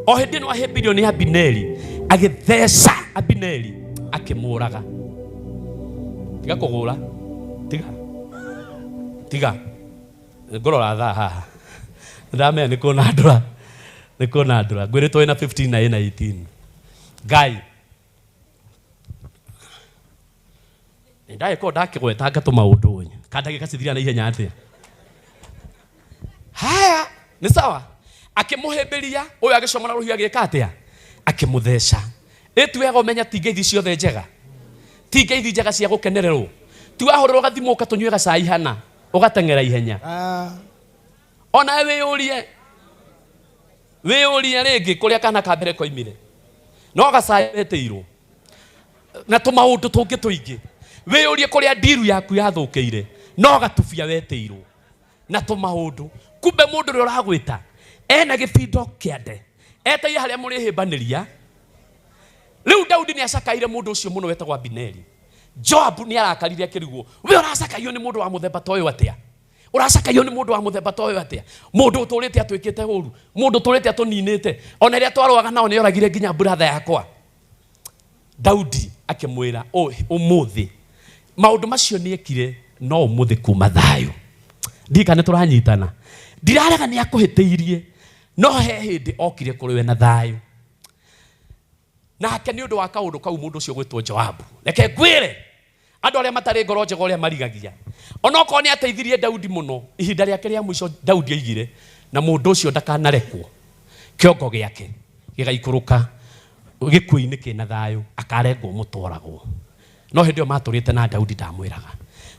Speaker 8: o hĩndĩ ĩno ahĩmbĩirio nĩ Abineri, agĩtheca Abineri akĩmũraga. Tiga kũgũra, tiga, tiga, ngũrora thaa haha, ndamenya nĩ kuona ndũra, nĩ kuona ndũra, ngwĩrĩtwo ĩna 15 na ĩna 18. Ngai ndagĩkorwo ndakĩgwetanga tũmaũndũ ũyũ, ka ndagĩka cithira na ihenya atĩa? Haya, nĩ sawa. Akĩmũhĩmbĩria ũyũ, agĩcomora rũhiũ, agĩka atĩa? Akĩmũtheca. Ĩtu wega ũmenya ti ngeithi ciothe njega, ti ngeithi njega cia gũkenererwo. Ti wahũrĩrwo gathimũ ũka tũnyue gacai hana, ũgateng'era ihenya. Onawe wĩyũrie, wĩyũrie rĩngĩ kũrĩa kana ka mbere koimire, no gacai wetĩirwo na tũmaũndũ tũngĩ tũingĩ. Wĩyũrie kũrĩa ndiru yaku yathũkĩire, no gatubia wetĩirwo na tũmaũndũ. Kumbe mũndũ ũrĩa ũragwĩta ena gĩbindo kĩande, eteire harĩa mũrĩhĩmbanĩria. Rĩu Daudi nĩ acakaire mũndũ ũcio mũno wetagwo Abineri. Joabu nĩ arakarire akĩrigwo, we ũracakaio nĩ mũndũ wa mũthemba ta ũyũ atĩa? Ũracakaio nĩ mũndũ wa mũthemba ta ũyũ atĩa? Mũndũ ũtũrĩte atwĩkĩte ũru, mũndũ ũtũrĩte atũninĩte, ona rĩrĩa twarũaga nao nĩ oragire nginya brother yakwa. Daudi akĩmwĩra, ũmũthĩ maũndũ macio nĩekire, no ũmũthĩ kuma thayũ. Ndiũĩ kana nĩtũranyitana. Ndirarega nĩ akũhĩtĩirie, no he hĩndĩ okire kũrĩ we na thayũ. Nake nĩ ũndũ wa kaũndũ kau mũndũ ũcio gwĩtwo Joabu, reke ngwĩre andũ arĩa matarĩ ngoro njega ũrĩa marigagia. Onokorwo nĩ ateithirie Daudi mũno, ihinda rĩake rĩa mũico Daudi oigire, na mũndũ ũcio ndakanarekwo kĩongo gĩake gĩgaikũrũka gĩkuũ-inĩ kĩna thayũ, akarengwo mũtwaragwo. No hĩndĩ ĩyo matũrĩte na Daudi ndamwĩraga.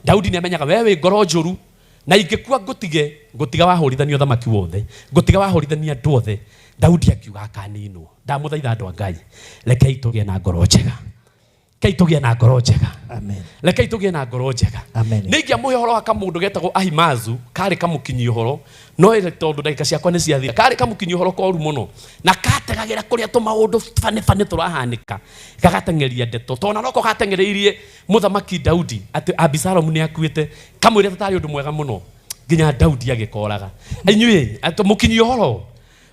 Speaker 8: Daudi nĩ amenyaga we wĩ ngoro njũru, na ingĩkua ngũtige, ngũtiga wahũrithania ũthamaki wothe, ngũtiga wahũrithania andũ othe. Daudi akiuga akaninwo. Ndamũthaitha andũ a Ngai, rekei tũgĩe na ngoro njega. Rekei tũgĩe na ngoro njega.
Speaker 3: Amen.
Speaker 8: Rekei tũgĩe na ngoro njega.
Speaker 3: Amen.
Speaker 8: Nĩ ingĩamũhe ũhoro wa kamũndũ getagwo Ahimazu, karĩ kamũkinyi ũhoro, no ĩrĩ tondũ ndagĩka ciakwa nĩ ciathira. Karĩ kamũkinyi ũhoro koru mũno, na kategagĩra kũrĩa tũmaũndũ bane bane tũrahanĩka, gagateng'eria ndeto. Tondũ noko gateng'ereirie mũthamaki Daudi atĩ Abisalomu nĩ akuĩte, kamwĩre tatarĩ ũndũ mwega mũno, nginya Daudi agĩkoraga. Inyuĩ, atĩ mũkinyi ũhoro,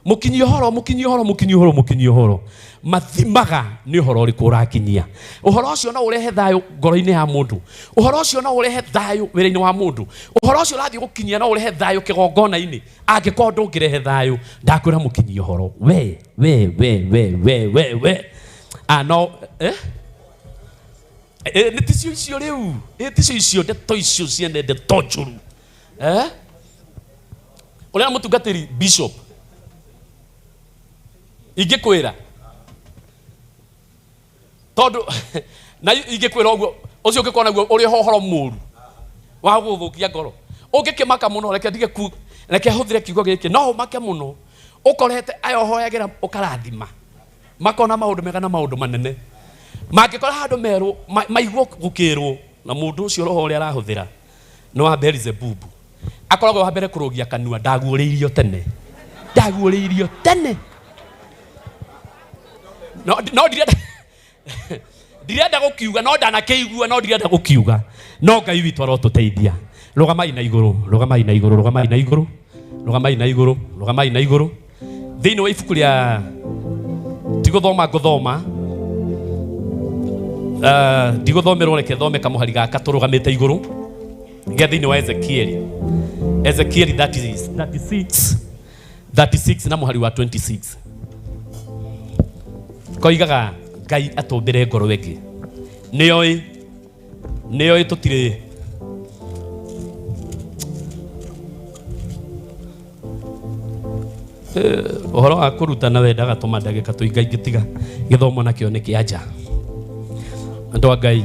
Speaker 8: mũkinyi ũhoro, mũkinyi ũhoro, mũkinyi ũhoro, mũkinyi ũhoro, mathimaga nĩ ũhoro ũrĩkũ ũrakinyia. Ũhoro ũcio no ũrehe thayũ ngoro-inĩ ya mũndũ, ũhoro ũcio no ũrehe thayũ wĩra-inĩ wa mũndũ, ũhoro ũcio ũrathiĩ gũkinyia no ũrehe thayũ kĩgongona-inĩ. Angĩkorwo ndũngĩrehe thayũ, ndakwĩra mũkinyi ũhoro, we, we, we, we, we, we, we. No, Nĩ ticio icio rĩu, ticio icio, ndeto icio ciene ndeto njũru. Eh? Ũrĩa mũtungatĩri bishop ingĩkwĩra tondũ na ingĩkwĩra ũguo ũcio ũngĩkorwo naguo ũrĩ ho ũhoro mũru wa gũgũthũkia ngoro ũngĩkĩmaka mũno reke ndige ku reke hũthĩre kiugo gĩkĩ no ũmake mũno ũkorete aya ũhoyagĩra ũkarathima makona maũndũ mega na maũndũ manene mangĩkora handũ merwo maiguo gũkĩrwo na mũndũ ũcio roho ũrĩa arahũthĩra nĩ wa Beelzebubu akoragwo wa mbere kũrũgia kanua ndaguũrĩirio tene ndaguũrĩirio tene no no ndirenda ndirenda gũkiuga no ndanakĩigua no ndirenda gũkiuga no Ngai witũ arotũteithia rũgamai na igũrũ rũgamai na igũrũ rũgamai na igũrũ rũgamai na igũrũ rũgamai na igũrũ thĩinĩ wa ibuku rĩa ndigũthoma ngũthoma ndigũthomerwo reke thome kamũhari gaka tũrũgamĩte igũrũ gĩa thĩinĩ wa Ezekieli Ezekieli 36 36 na mũhari wa 26 koigaga Ngai atũmbĩre ngoro ĩngĩ nĩoĩ nĩoĩ tũtirĩ ũhoro wa kũrutana wendaga tũma ndagĩka tũingaingĩ tiga gĩthomo nakĩo nĩ kĩa nja andũ a Ngai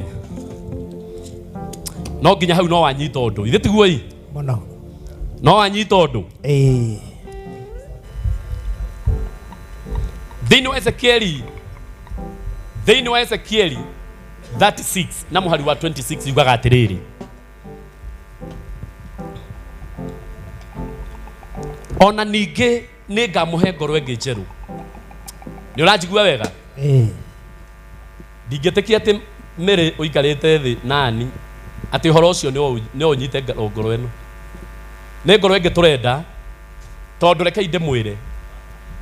Speaker 8: no nginya hau no wanyita ũndũ ithe tiguo ĩ
Speaker 3: Mũno.
Speaker 8: no wanyita ũndũ
Speaker 3: Ĩĩ.
Speaker 8: thĩinĩ wa Ezekieli thĩinĩ wa Ezekieli 36 na mũhari wa 26 yugaga atĩrĩrĩ ona ningĩ nĩ ngamũhe ngoro ĩngĩ njerũ nĩ ũranjigua wega
Speaker 3: Ĩĩ.
Speaker 8: ndingĩtĩkia atĩ mĩrĩ ũikarĩte thĩ nani atĩ ũhoro ũcio nĩ ũnyite ngoro ĩno nĩ ngoro ĩngĩ tũrenda tondũ rekei ndĩmwĩre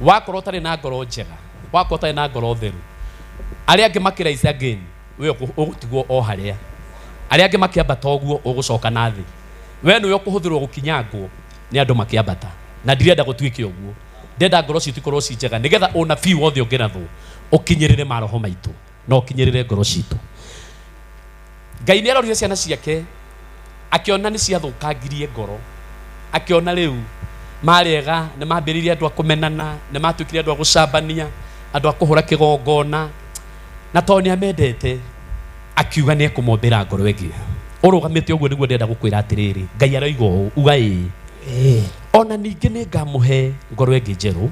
Speaker 8: wakorwo ũtarĩ na ngoro njega wakorwo ũtarĩ na ngoro theru arĩa angĩ makĩraisa again we ũgũtigwo o harĩa arĩa angĩ makĩambata ũguo ũgũcoka na thĩ we nĩwe ũkũhũthĩrwo gũkinyangwo nĩ andũ makĩambata na ndirenda gũtuĩke ũguo ndenda ngoro citũ ikorwo ci njega nĩgetha ũnabii wothe ũngĩrathwo ũkinyĩrĩre maroho maitũ na ũkinyĩrĩre ngoro citũ Ngai nĩ arorire ciana ciake akĩona nĩ ciathũkangirie ngoro akĩona rĩu marĩega nĩ mambĩrĩirie andũ a kũmenana nĩ matuĩkire andũ a gũcambania andũ a kũhũra kĩgongona na tondũ nĩ amendete akiuga nĩ ekũmombĩra ngoro ĩngĩ ũrũgamĩte ũguo nĩguo ndĩrenda gũkwĩra atĩrĩrĩ Ngai aroiga ũũ uga ĩĩ
Speaker 3: Ĩĩ.
Speaker 8: ona ningĩ nĩ ngamũhe ngoro ĩngĩ njerũ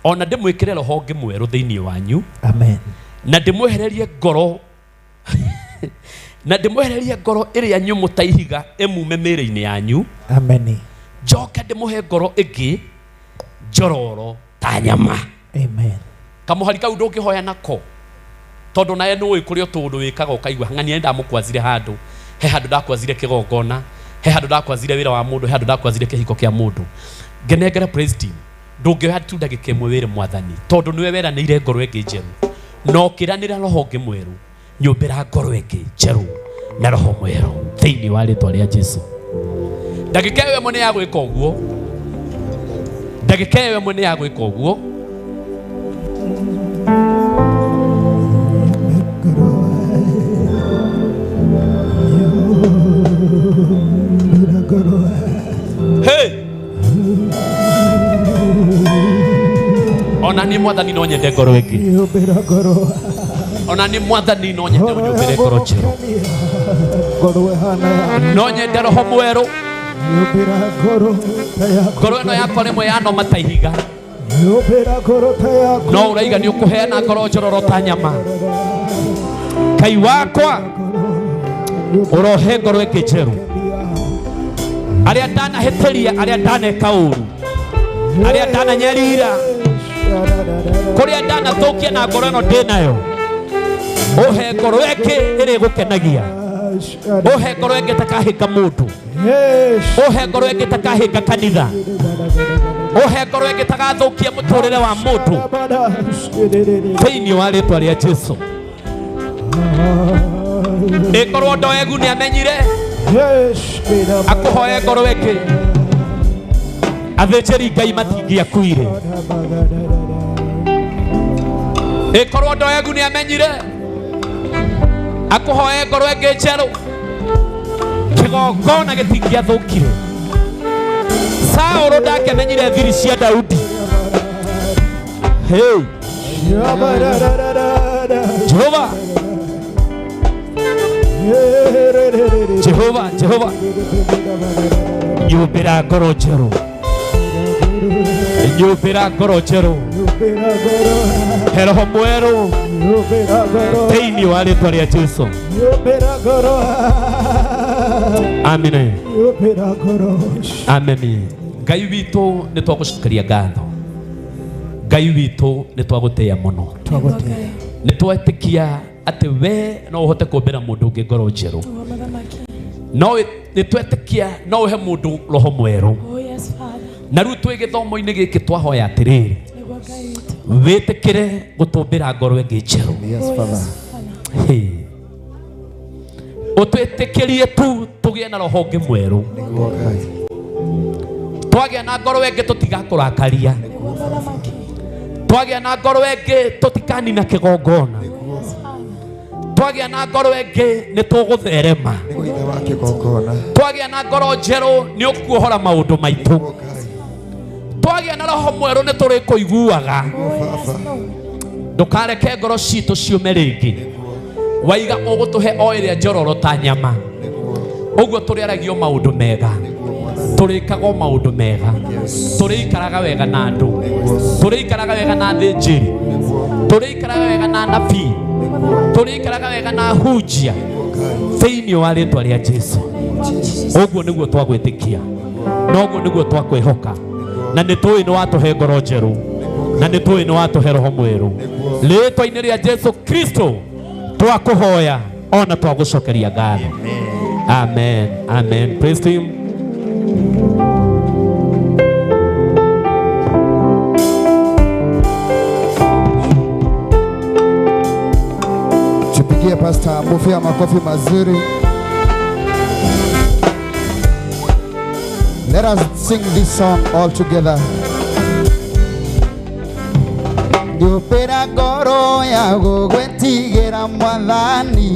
Speaker 8: ona ndĩmwĩkĩre roho ũngĩ mwerũ thĩinĩ wanyu
Speaker 3: Amen.
Speaker 8: na ndĩmwehererie ngoro na ndĩmwehererie ngoro ĩrĩa nyũmũ ta ihiga ĩmume mĩĩrĩ-inĩ yanyu
Speaker 3: Amen.
Speaker 8: njoke ndĩmũhe ngoro ĩngĩ njororo ta nyama
Speaker 3: Amen.
Speaker 8: kamũhari kau ndũngĩhoya nako tondũ nawe nĩũĩ kũrĩ o tũũndũ wĩkaga ũkaigua ng'ania nĩndamũkwazire handũ he handũ ndakwazire kĩgongona he handũ ndakwazire wĩra wa mũndũ he handũ ndakwazire kĩhiko kĩa mũndũ ngenengere praise team ndũngĩoya tu ndagĩka ĩmwe wĩre mwathani tondũ nĩwe weranĩire ngoro ĩngĩ njerũ na ũkĩranĩra roho ũngĩ mwerũ nyũmbĩra ngoro ĩngĩ njerũ na roho mwerũ thĩinĩ wa rĩtwa rĩa Jesu ndagĩka ĩyo ĩmwe nĩ ya gwĩka ũguo ndagĩka ĩyo ĩmwe nĩ ya gwĩka ũguo Hey! Ona niĩ mwathani no nyende ngoro ĩngĩ
Speaker 7: Nyũmbĩra ngoro
Speaker 8: ona niĩ mwathani no nyende ũnyũmbĩre ngoro njerũ
Speaker 7: ngoro ĩhana ya
Speaker 8: no nyende roho mwerũ
Speaker 7: nyũmbĩra ngoro ta yaku
Speaker 8: ngoro ĩno yakwa rĩmwe yanoma ta ihiga
Speaker 7: nyũmbĩra ngoro ta yaku
Speaker 8: no ũraiga nĩ ũkũheana ngoro njororo ta nyama Ngai wakwa ũrohe ngoro ĩngĩ njerũ arĩa ndanahĩtĩria arĩa ndaneka ũru arĩa ndananyarira kũrĩa ndanathũkia na ngoro ĩno ndĩnayo ũhe ngoro ĩngĩ ĩrĩgũkenagia ũhe ngoro ĩngĩ ĩtakahĩnga mũndũ ũhe ngoro ĩngĩ ĩtakahĩnga kanitha ũhe ngoro ĩngĩ ĩtagathũkia mũtũrĩre wa mũndũ thĩinĩ wa rĩtwa rĩa Jesu ĩkorwo Ndoegu nĩ amenyire akũhoe ngoro ĩngĩ athĩnjĩri Ngai matingĩakuire ĩkorwo Ndoegu nĩ amenyire akũhoe ngoro ĩngĩ njerũ Kĩgongona gĩtingĩathũkire. Saũlũ ndakĩmenyire thiri cia Daudi. Hey. Jehova. Jehova, Jehova. Nyumbĩra ngoro njerũ. Nyumbĩra ngoro njerũ. He roho mwerũ thĩinĩ wa rĩtwa rĩa Jesu. Amen. Amen. Ngai witũ nĩ twagũcokeria ngatho. Ngai witũ nĩ twagũtĩĩa mũno. Nĩ twetĩkia atĩ we no ũhote kũmbĩra mũndũ ũngĩ ngoro njerũ. No nĩ twetĩkia no ũhe mũndũ roho mwerũ. Na rĩu twĩ gĩthomo-inĩ gĩkĩ twahoya atĩrĩrĩ, wĩtĩkĩre gũtũmbĩra ngoro ĩngĩ njerũ. Ũtwĩtĩkĩrie tu tũgĩe na roho ũngĩ mwerũ. Twagĩa na ngoro ĩngĩ tũtigakũrakaria. Twagĩa na ngoro ĩngĩ tũtikanina kĩgongona. Twagĩa na ngoro ĩngĩ nĩ tũgũtherema. Twagĩa na ngoro njerũ nĩ ũkuohora maũndũ maitũ. Twagĩa na roho mwerũ nĩ tũrĩkũiguaga. Ndũkareke ngoro citũ ciũme rĩngĩ. Waiga ũgũtũhe o ĩrĩa njororo ta nyama. Ũguo tũrĩaragio maũndũ mega. Tũrĩkagwo maũndũ mega. Tũrĩikaraga wega na andũ. Tũrĩikaraga wega na athĩnjĩri. Tũrĩikaraga wega na anabii. Tũrĩikaraga wega na ahunjia. Thĩinĩ wa rĩtwa rĩa Jesu. Ũguo nĩguo twagwĩtĩkia. Na ũguo nĩguo twakwĩhoka. Na nĩ tũĩ nĩ watũhe ngoro njerũ. Na nĩ tũĩ nĩ watũhe roho mwerũ. Rĩtwa-inĩ rĩa Jesu Kristo twakũhoya ona twagũcokeria ngatho. Amen. Amen. Praise him.
Speaker 9: Tupigie Pastor Mufia makofi mazuri. Let us sing this song all together. Nyũmbĩra ngoro ya gũgwĩtigĩra Mwathani,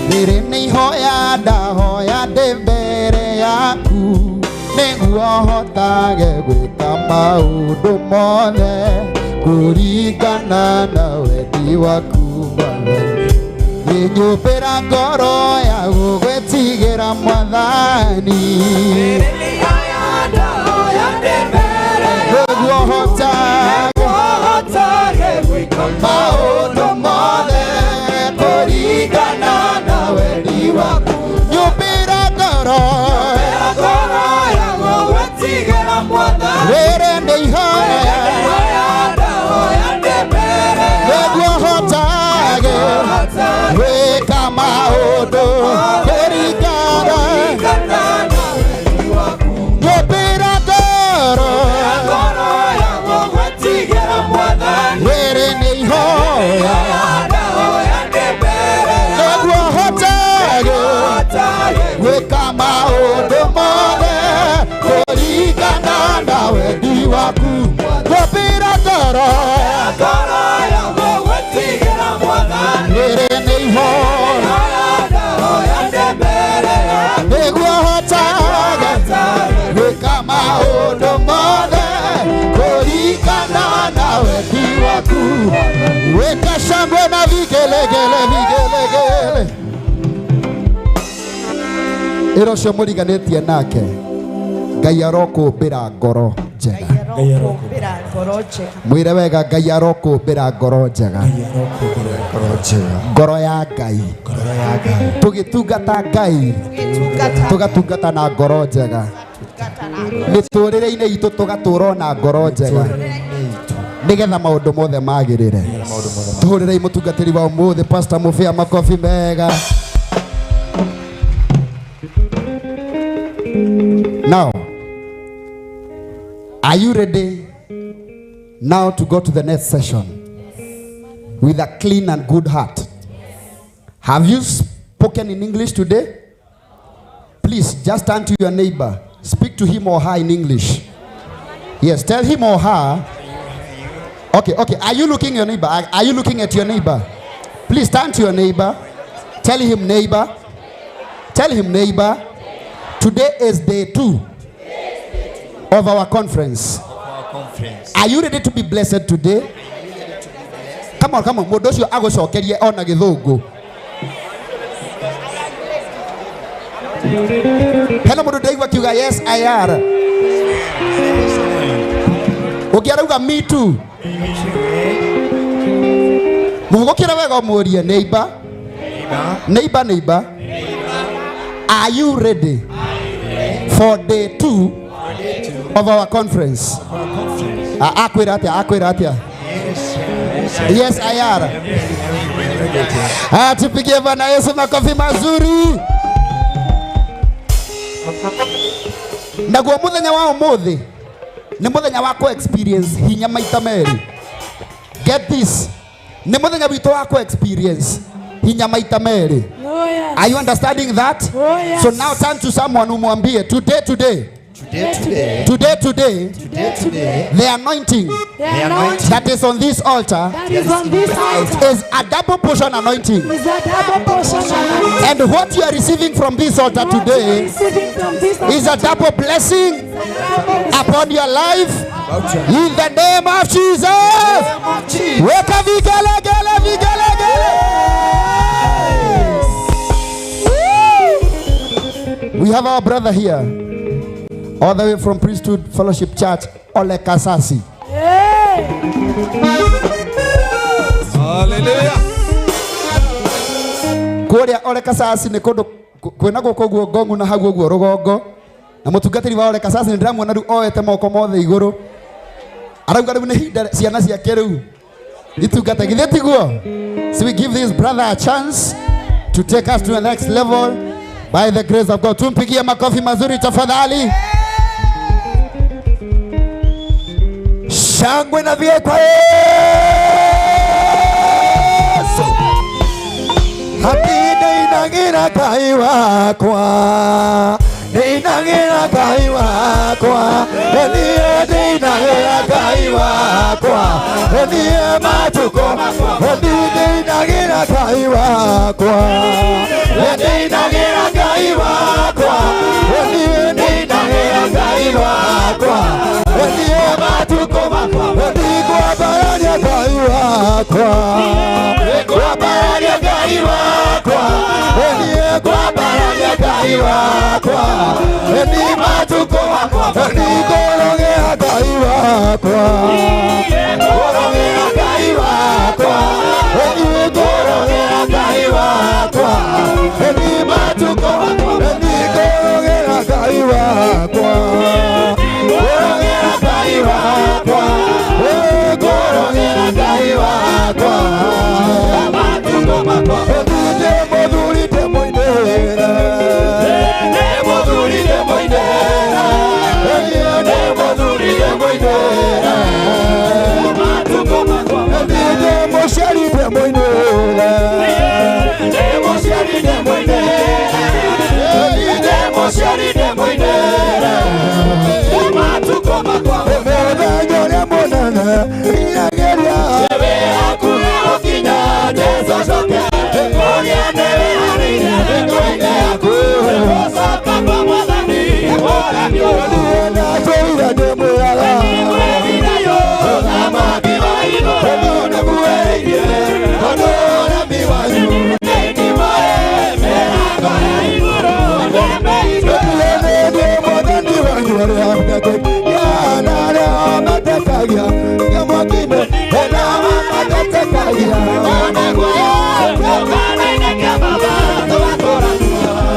Speaker 9: rĩrĩ nĩ ihoya ndahoya ndĩ mbere yaku, nĩguo hotage gwĩka maũndũ mothe kũringana na wendi waku Mwathani. Nyũmbĩra ngoro ya gũgwĩtigĩra Mwathani, nĩguo hotage maũndũ mothe kũringana na wendi waku. Nyũmbĩra ngoro ya gũgwĩtigĩra Mwathani, rĩrĩ nĩ ihoya nĩguo hotage gwĩka maũndũ kũringana na wendi waku. Nyũmbĩra ngoro ya gũgwĩtigĩra Mwathani, rĩrĩ nĩ ihoya nĩguo hotage gwĩka maũndũ mothe kũringana na wendi waku. Nyũmbĩra ngoro ya gũgwĩtigĩra Mwathani, rĩrĩ nĩ ihoya nĩguo hotage gwĩka maũndũ mothe kũringana na wendi waku. Weka shangwe na vigelegele, vigelegele. Ĩro ũcio mũriganĩtie nake, Ngai arokũmbĩra ngoro njega. Mwĩre wega, Ngai arokũmbĩra ngoro njega. Ngoro ya Ngai. Tũgĩtungata Ngai, tũgatungata na ngoro njega. Mĩtũrĩre-inĩ itũ tũgatũra na ngoro njega, nĩgetha maũndũ mothe magĩrĩre. Tũhũrĩrei mũtungatĩri wa ũmũthĩ Pastor Mufia makofi mega. Now, are you ready now to go to the next session with a clean and good heart? Have you spoken in English today? Please just turn to your neighbor. Speak to him or her in English. Yes, tell him or her. Okay, okay. Are you looking at your neighbor? Are you looking at your neighbor? Please turn to your neighbor. Tell him, neighbor. Tell him, neighbor. Today is day 2 of our conference. Are you ready to be blessed today? Come on, come on. Mũndũ ũcio agũcokerie ona gĩthũngũ. Hena mũndũ ndaigua akiuga yes I are. Ũngĩ arauga me too. Mũgũkĩra wega ũmũrie neighbor. Neighbor, neighbor. Are you ready for day 2 of our conference? Akwĩra atĩa? Akwĩra atĩa? Yes, I are. Tupigie Bwana Yesu makofi mazuri. Naguo muthenya wa umuthi ni muthenya wa ku experience hinya maita meri. Get this. Ni muthenya witu wa ku experience hinya maita meri.
Speaker 6: Oh, yes.
Speaker 9: Are you understanding that?
Speaker 6: Oh, yes.
Speaker 9: So now turn to someone umwambie today, today.
Speaker 7: Today, today.
Speaker 9: Today, today.
Speaker 7: Today, today.
Speaker 9: The anointing,
Speaker 6: the anointing
Speaker 9: that is on this altar,
Speaker 6: that is on this altar
Speaker 9: is a double portion anointing.
Speaker 6: Is a double portion anointing.
Speaker 9: And what you are receiving from this altar today is a double blessing upon your life. In the name of Jesus. Weka vigele gele vigele gele. We have our brother here, all the way from Priesthood Fellowship Church, Ole Kasasi.
Speaker 6: Hey.
Speaker 7: Hallelujah.
Speaker 9: Kuria Ole Kasasi ni kundu kwina guku guo ngongu na hau guo rugongo. Na mutungatiri wa Ole Kasasi ni ndiramuona riu oete moko mothe iguru. Arauga riu ni hinda ciana ciake riu itungata githĩ tiguo. So we give this brother a chance to take us to the next level by the grace of God. Tumpigie makofi mazuri tafadhali.
Speaker 7: Shangwe na vie kwa Yesu. Hati neinangira Ngai wakwa, neinangira Ngai wakwa, niĩ ndeinagĩra Ngai wakwa, niĩ matukũ, niĩ ndeinagĩra Ngai wakwa, ndeinagĩra Ngai wakwa, niĩ ndeinagĩra Ngai wakwa, niĩ matukũ makwa, niĩ ngwambararia Ngai wakwa, ngwambararia Ngai wakwa, niĩ ngwambararia Ngai wakwa, niĩ matukũ makwa, niĩ ngũrogera Ngai wakwa, ngũrogera Ngai wakwa, niĩ ngũrogera Ngai wakwa, niĩ matukũ makwa, niĩ ngũrogera Ngai wakwa, ngũrogera Ngai wakwa, ngũrogera Ngai wakwa, matukũ makwa, niĩ mũthuri ndĩmũinĩre, ndĩ mũthuri ndĩmũinĩre, ndĩ mũthuri ndĩmũinĩre, matukũ makwa, ndĩ mũciari ndĩmũinĩre, ndĩ mũciari ndĩmũinĩre, ndĩ mũciari ndĩmũinĩre, matukũ makwa, mũthenya ũrĩa mũnene nginyageria wewe hakuhĩ gũkinya Jesũ acoke, kũrĩa nĩwĩharĩirie mĩtwe-inĩ yaku, gũcoka kwa Mwathani ũremi ũyũ. Niĩ ndatũire ndĩmwĩraga, ũthamaki wa igũrũ nĩkuhĩrĩirie, tondũ ũremi wanyu mĩrango ya igũrũ nĩmĩhingũre. Niĩ ndĩ Mwathani wanyu ũrĩa ndetekagia na arĩa matekagia mwaki-inĩ, na matetekagia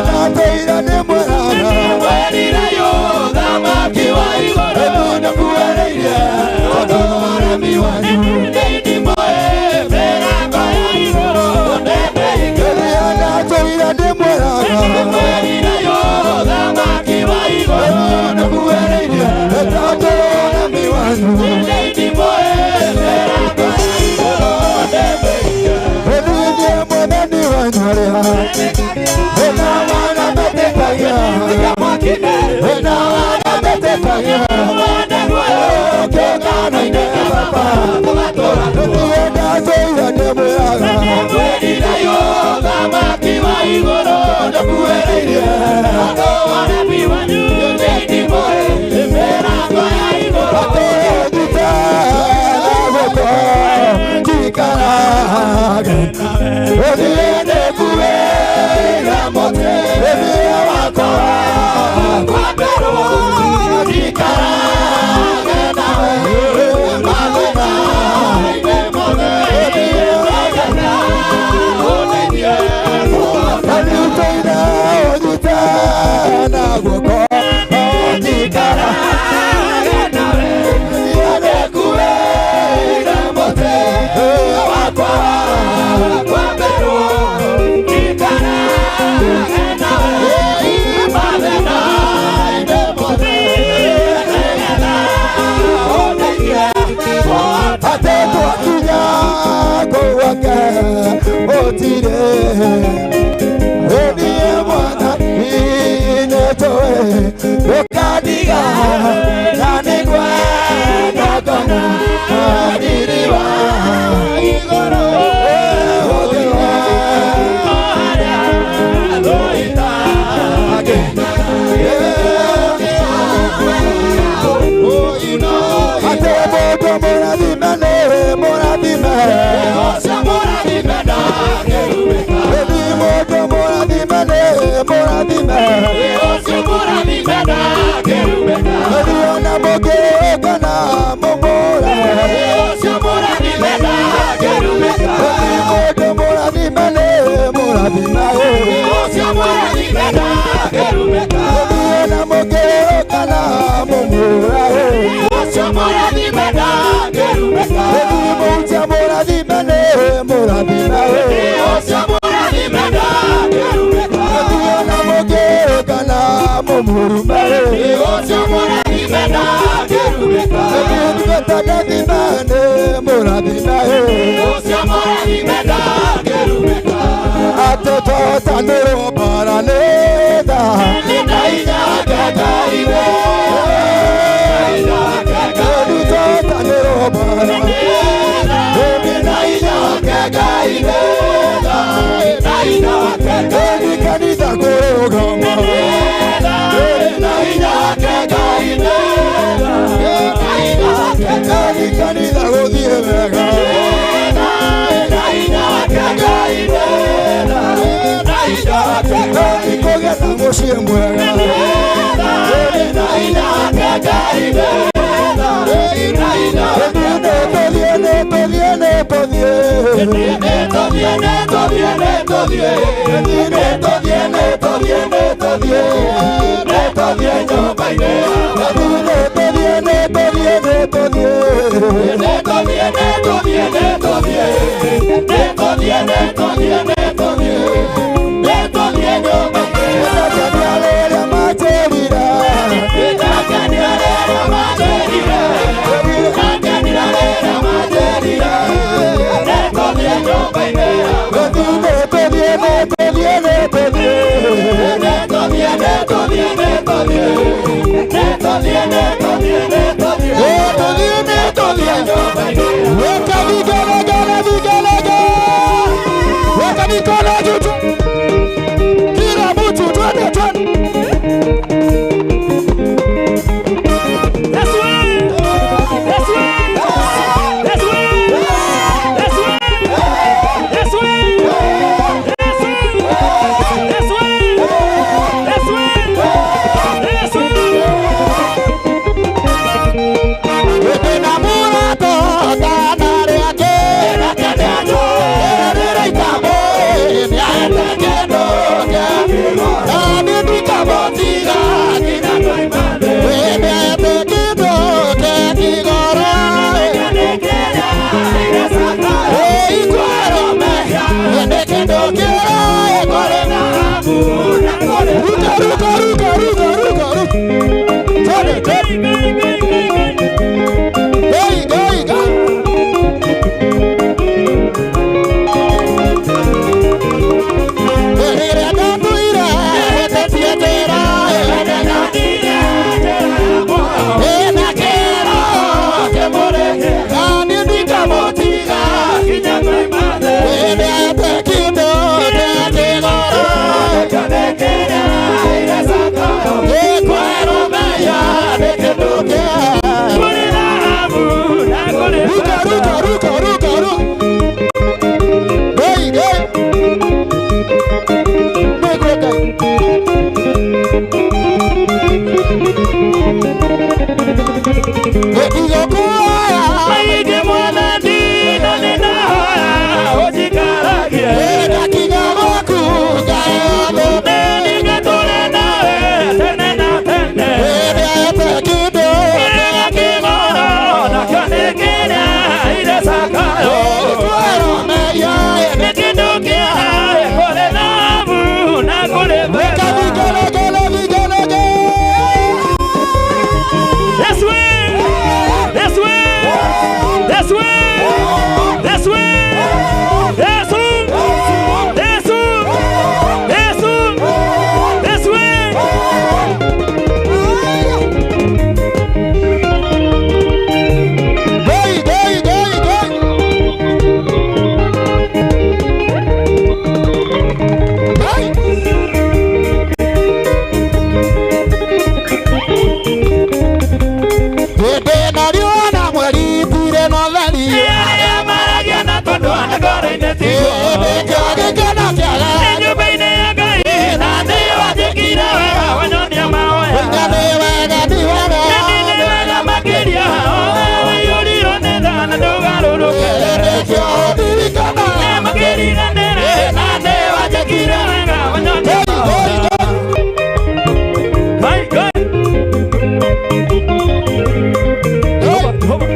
Speaker 7: ndatũire ndĩmwĩraga, ũthamaki wa igũrũ nĩkuhĩrĩirie, tondũ ũremi wanyu mĩrango ya igũrũ nĩmĩhingũre. Ndatũire ndĩmwĩraga, ũthamaki wa igũrũ nĩkuhĩrĩirie, tondũ ũremi wanyu mĩrango ya igũrũ nĩmĩhingũre. Niĩ Mwathani wanyu ũrĩa na wana matekagia, na wana matekagia, kĩũngano-inĩ baba, niĩ ndatũire ndĩmwĩraga, ũthamaki wa igũrũ nĩkuhĩrĩirie, Ruka, ruka, ruka, ruka, ruka.
Speaker 2: Na ngoro-inĩ tiguo. Nĩ nyũmba-inĩ ya Ngai. Na nĩ wanjĩkire wega wanyonia mahoya. Nĩ nĩ wega makĩria. Waiyũrirwo nĩ tha na ndũgarũrũke. Nĩ makĩriganĩre. Na nĩ wanjĩkire wega wanyonia mahoya. My God. Jehova, Jehova.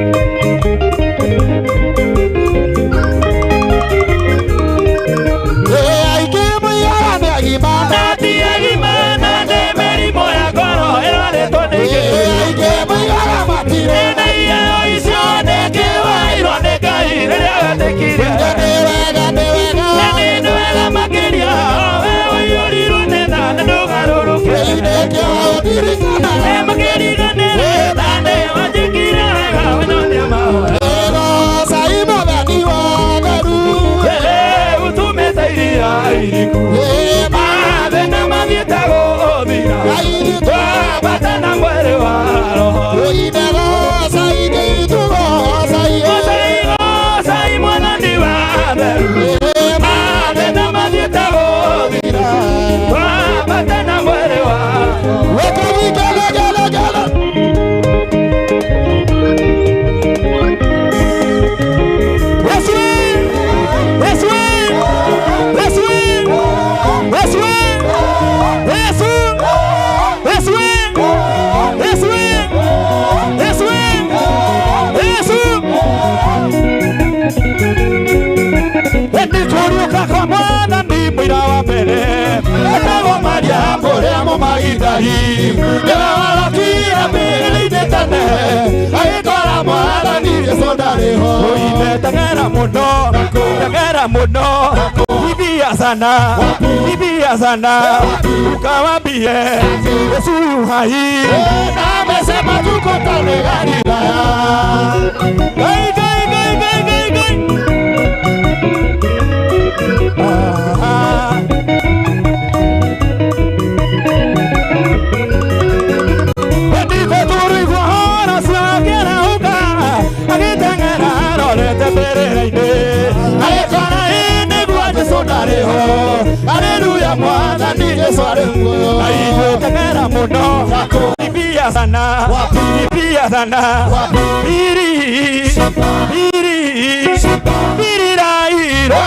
Speaker 2: Na ti agima na nĩ mĩrimũ ya ngoro ĩrwarĩtwo nĩ ingĩ. Na iheo icio nĩkĩwairwo nĩ Ngai rĩrĩa wetĩkirie. Na nĩ nĩ wega makĩria we ũiyũrirwo nĩ tha na ndũgarũrũke. Nĩ makĩriganĩre na nĩ wanjĩkire wega wanyonia mahoya. Ũtũmĩte iria iriku. Mathĩna mathiĩte gũthira. Twambata na mwĩrĩ wa roho. Gocai Mwathani wa theru. Mathĩna mathiĩte gũthira. Twambata na mwĩrĩ wa roho. Nĩkũriũka kwa Mwathani mũira wa mbere etagwo Mariamu ũrĩa Mũmagidali nĩwe warokire mbĩrĩra-inĩ tene agĩkora Mwathani Jesũ ndarĩ ho. Ũine teng'era mũno, teng'era mũno, kimbia sana, kimbia sana, ukawambie Yesu yu hai. Na amesema tukutane Galilaya. Ngai, Ngai, Ngai, Ngai, Ngai, Ngai. Haleluya Mwathani Jesũ arĩ muoyo. Na ithuĩ teng'era mũno, kimbia sana, kimbia sana, biri, biri, biri rairo.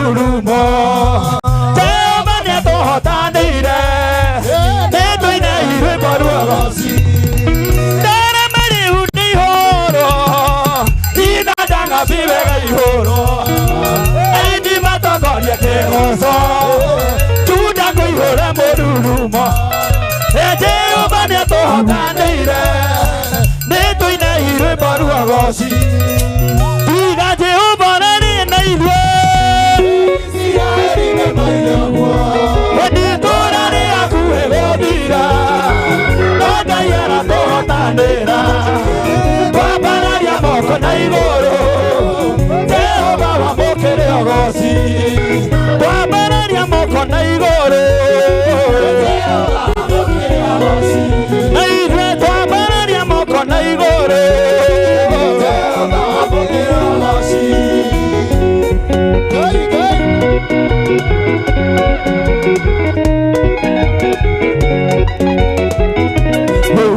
Speaker 2: mũrurumo Jehova nĩatũhotanĩire nĩtũinei rwĩmbo rwa ũgoci Ndarama rĩu nĩ ihũrwo inandanga biwega ihũrwo aini matongoria kĩgoco Juda kũihũra mũrurumo Jehova nĩatũhotanĩire nĩtũinei rwĩmbo rwa ũgoci Tiga Jehova arĩ na ithuĩ Isiraeli nĩmoige ũguo Itũũra rĩakuhĩ gũthira no Ngai aratũhotanĩra Twambararia moko na igũrũ Jehova wamũkĩre ũgoci Twambararia moko na igũrũ Jehova wamũkĩre ũgoci Na ithuĩ twambararia moko na igũrũ Jehova wamũkĩre ũgoci Rĩu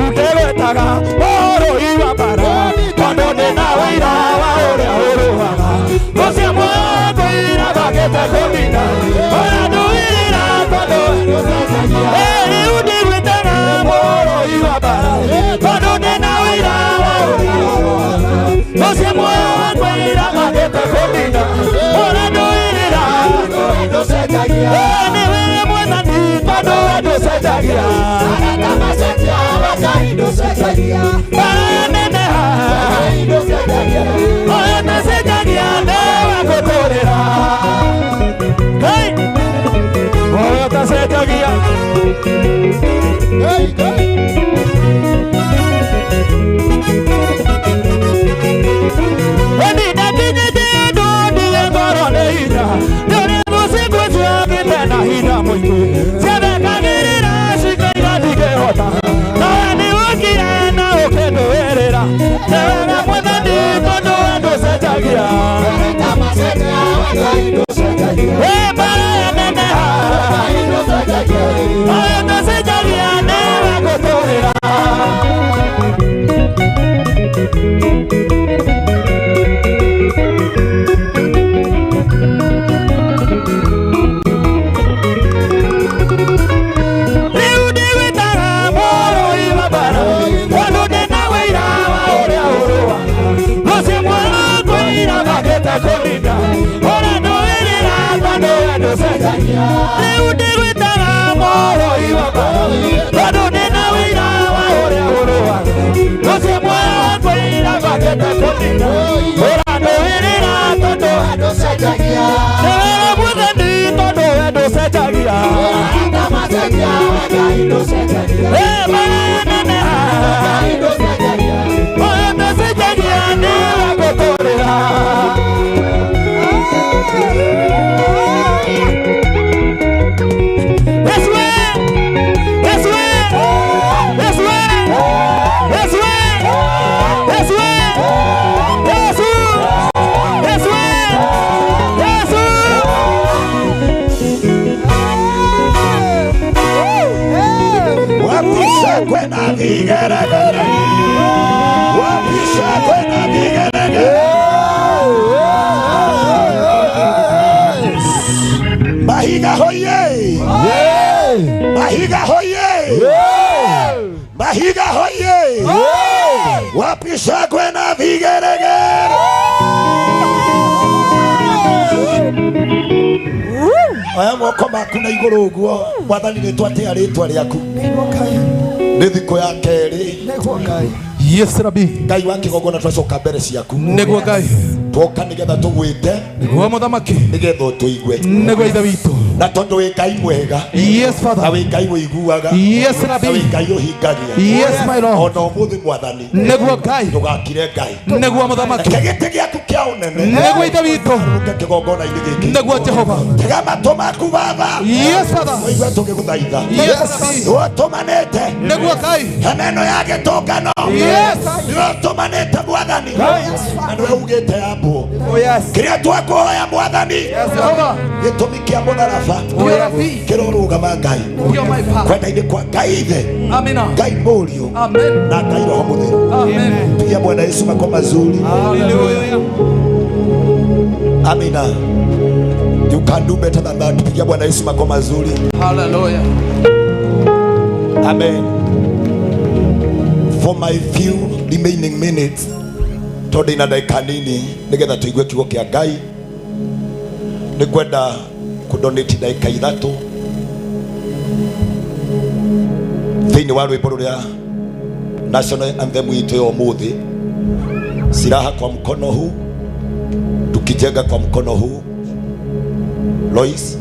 Speaker 2: mũrũi wa mbara tondũ ndĩna ũira wa ũrĩa ũrũaga Ũcio mũkwĩra bagĩte kũnina ũrĩa nduĩrĩra tondũ rĩu ndigwĩtaga mũrũi wa mbara tondũ ndĩna ũira wa ũrĩa ũrũaga Ũcio mũkwĩra bagĩte kũnina ũrĩa nduĩrĩra nĩwe mwathani tondũ ndũcenjagia
Speaker 10: Mahiga hoye! Mahiga hoye! Mahiga hoye! Wapi shangwe na vigeregere? Aya moko maku na igũrũ ũguo Mwathani nĩ twatĩa rĩtwa rĩaku nĩ thikũ ya kerĩ.
Speaker 11: Yes Rabbi.
Speaker 10: Ngai wa kĩgongona twacoka mbere ciaku
Speaker 11: nĩguo Ngai
Speaker 10: twoka nĩgetha tũgwĩte
Speaker 11: nĩguo mũthamaki
Speaker 10: nĩgetha ũtũigue
Speaker 11: nĩguo ithe witũ
Speaker 10: na tondũ wĩ Ngai mwega.
Speaker 11: Yes Father.
Speaker 10: Na wĩ Ngai ũiguaga.
Speaker 11: Yes Rabbi.
Speaker 10: Na wĩ Ngai ũhingagia.
Speaker 11: Yes my Lord.
Speaker 10: Ona ũmũthĩ Mwathani
Speaker 11: nĩguo Ngai
Speaker 10: ndũgakire Ngai
Speaker 11: nĩguo mũthamaki
Speaker 10: reke gĩtĩ gĩaku kĩa ũnene
Speaker 11: nĩguo ithe witũ
Speaker 10: ũke kĩgongona-inĩ gĩkĩ
Speaker 11: nĩguo Jehova
Speaker 10: tega matũ maku Baba.
Speaker 11: Yes Father.
Speaker 10: Ũigue tũgĩgũthaitha.
Speaker 11: Yes Rabbi.
Speaker 10: Nĩũtũmanĩte
Speaker 11: nĩguo Ngai
Speaker 10: hema ĩno ya gĩtũngano.
Speaker 11: Yes.
Speaker 10: Nĩũtũmanĩte Mwathani na nĩwe ugĩte yambwo.
Speaker 11: Oh yes.
Speaker 10: Kĩrĩa twakũhoya Mwathani
Speaker 11: Yes Jehova
Speaker 10: gĩtũmi kĩa mũtharaba kĩrorũgama Ngai kwenda-inĩ kwa Ngai Ithe
Speaker 11: Amina
Speaker 10: Ngai Mũriũ
Speaker 11: Amen
Speaker 10: na Ngai Roho Mũtheru.
Speaker 11: Amen.
Speaker 10: Pigia Bwana Yesu makofi mazuri.
Speaker 11: Hallelujah.
Speaker 10: Amina. You can do better than that. Pigia Bwana Yesu makofi mazuri.
Speaker 11: Hallelujah.
Speaker 10: Amen. For my few remaining minutes, tondu ina ndagĩka nini nĩgetha tũigue kiugo kĩa Ngai, nĩ kwenda kũdonate ndagĩka 3 thĩinĩ wa rwĩmbo rũrĩa national anthem itũ ya ũmũthĩ, silaha kwa mkono huu tukijenga kwa mkono huu. Lois,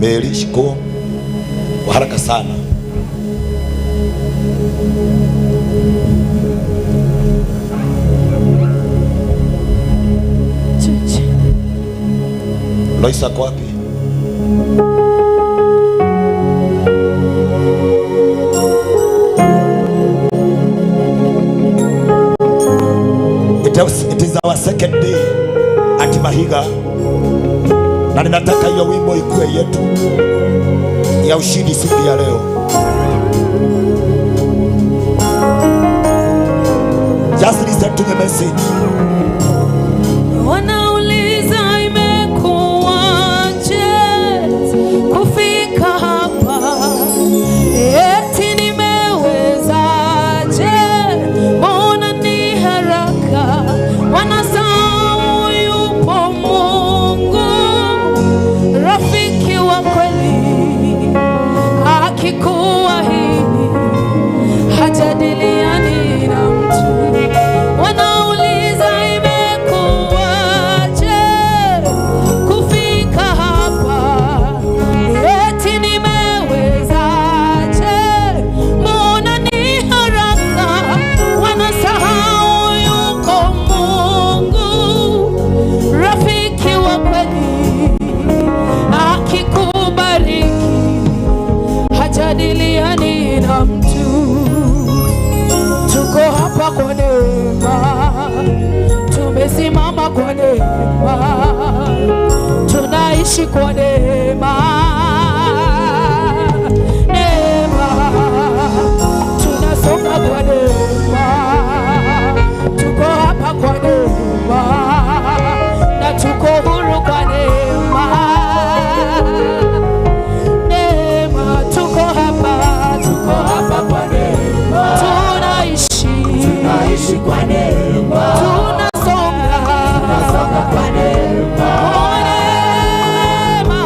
Speaker 10: Mary, Shiko, kwa haraka sana. Lois ako wapi? It is our second day at Mahiga, na ninataka hiyo wimbo ikue yetu ya ushindi siku ya leo. Just listen to the message.
Speaker 6: Wanauliza imekuwaje kufika hapa, eti nimewezaje, mbona ni haraka. Wanasahau yupo Mungu, rafiki wa kweli, akikuahidi hajadiliani na mtu. Wanauliza imekuwaje kufika hapa, eti nimewezaje, mbona ni haraka. Wanasahau yuko Mungu, rafiki wa kweli, akikubariki hajadiliani na mtu. Tuko hapa kwa neema, tumesimama kwa neema, tunaishi kwa neema, neema, tunasonga kwa neema, tuko hapa kwa neema, na tuko huru kwa neema, neema, tuko hapa kwa neema, tunaishi kwa neema, tunasonga kwa neema, kwa neema,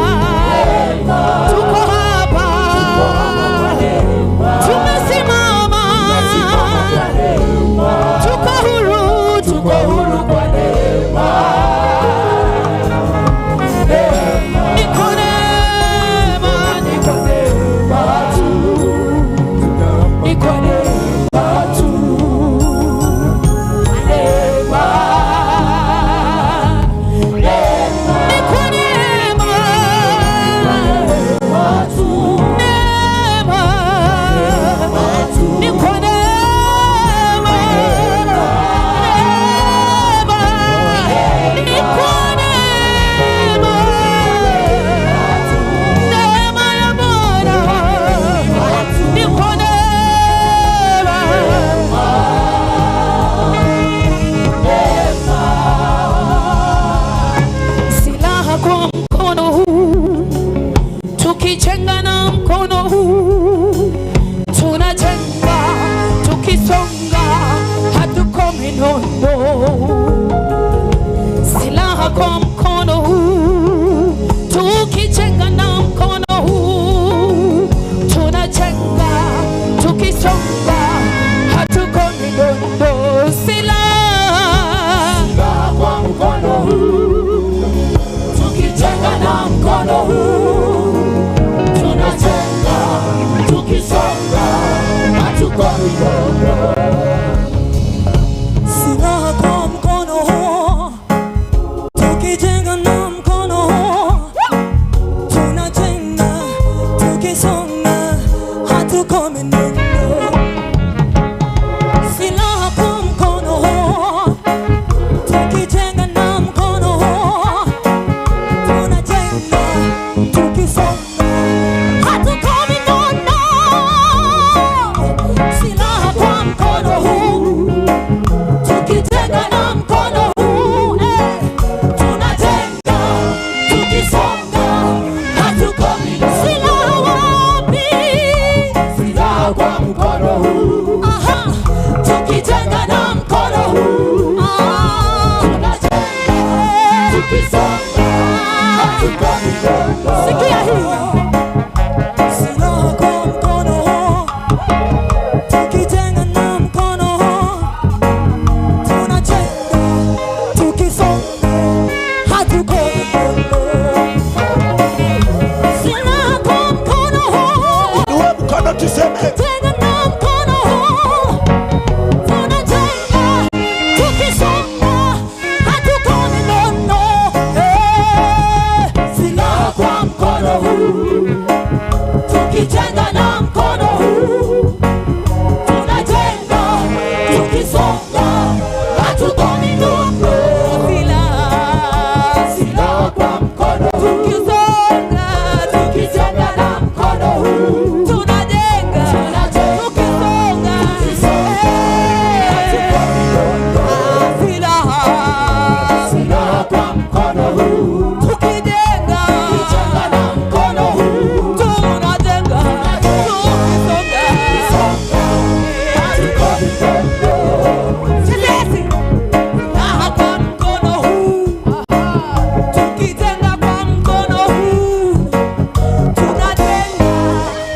Speaker 6: tuko hapa, tumesimama, tuko huru kwa neema. Niko neema, niko neema tu, niko neema tu, neema, niko neema tu, neema, niko neema, neema, niko neema, neema ya Bwana, niko neema. Silaha kwa mkono huu, tukijenga na mkono huu, tunajenga tukisonga, hatukomi nondo. Silaha kwa mkono huu, tukijenga na mkono huu, tunajenga tukisonga, hatukomi nondo. Silaha kwa mkono huu, tukijenga na mkono huu, tunajenga tukisonga, hatukomi nondo.
Speaker 12: Silaha kwa mkono huu, tukijenga na mkono
Speaker 4: Sikia hii.
Speaker 7: Silaha kwa mkono huu, tukijenga na mkono huu, tunajenga tukisonga, hatukomi.
Speaker 4: Silaha kwa mkono huu,
Speaker 10: Inua mkono tuseme.
Speaker 4: tukijenga na mkono huu, tunajenga tukisonga, hatukomi. No, no.
Speaker 7: Silaha kwa mkono huu, tukijenga na mkono huu, tunajenga tukisonga, hatukomi. No, no. Silaha kwa mkono huu,
Speaker 4: Tukisonga,
Speaker 7: tukijenga na mkono huu,
Speaker 4: tunajenga, tukisonga, silaha,
Speaker 7: silaha kwa mkono huu,
Speaker 4: tukijenga,
Speaker 7: tukijenga na mkono huu,
Speaker 4: tunajenga, tukisonga, Silesi. Silaha kwa mkono huu, tukijenga kwa mkono huu, tunajenga,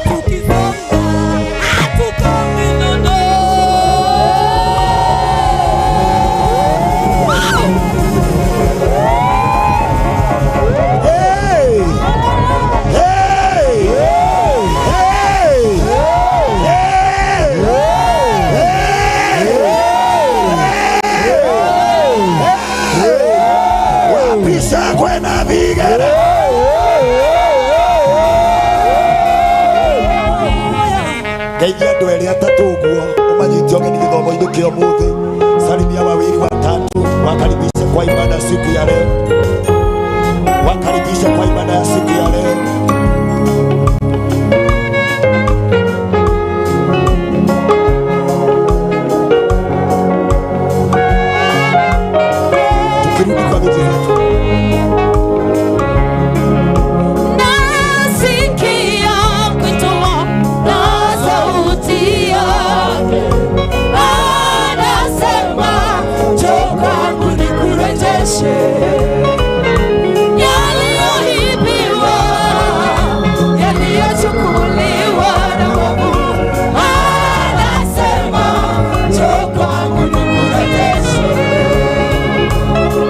Speaker 4: tukisonga, hatukomi. No, no.
Speaker 10: Hey! Hey! Hey! Hey! Hey! Wapi shangwe na vigele? Geithia andũ erĩ atatũ ũguo ũmanyite ũgeni gĩthomo-inĩ kĩa ũmũthĩ. Salimia wawili watatu, wakaribishe kwa ibada siku ya leo, wakaribishe kwa ibada ya siku ya leo. Tukirudi kwa viti vyetu.
Speaker 4: Nasikia mwito na sauti yake, anasema njoo kwangu nikurejeshe yaliyoibiwa, yaliyochukuliwa na mwovu. Anasema njoo kwangu nikurejeshe.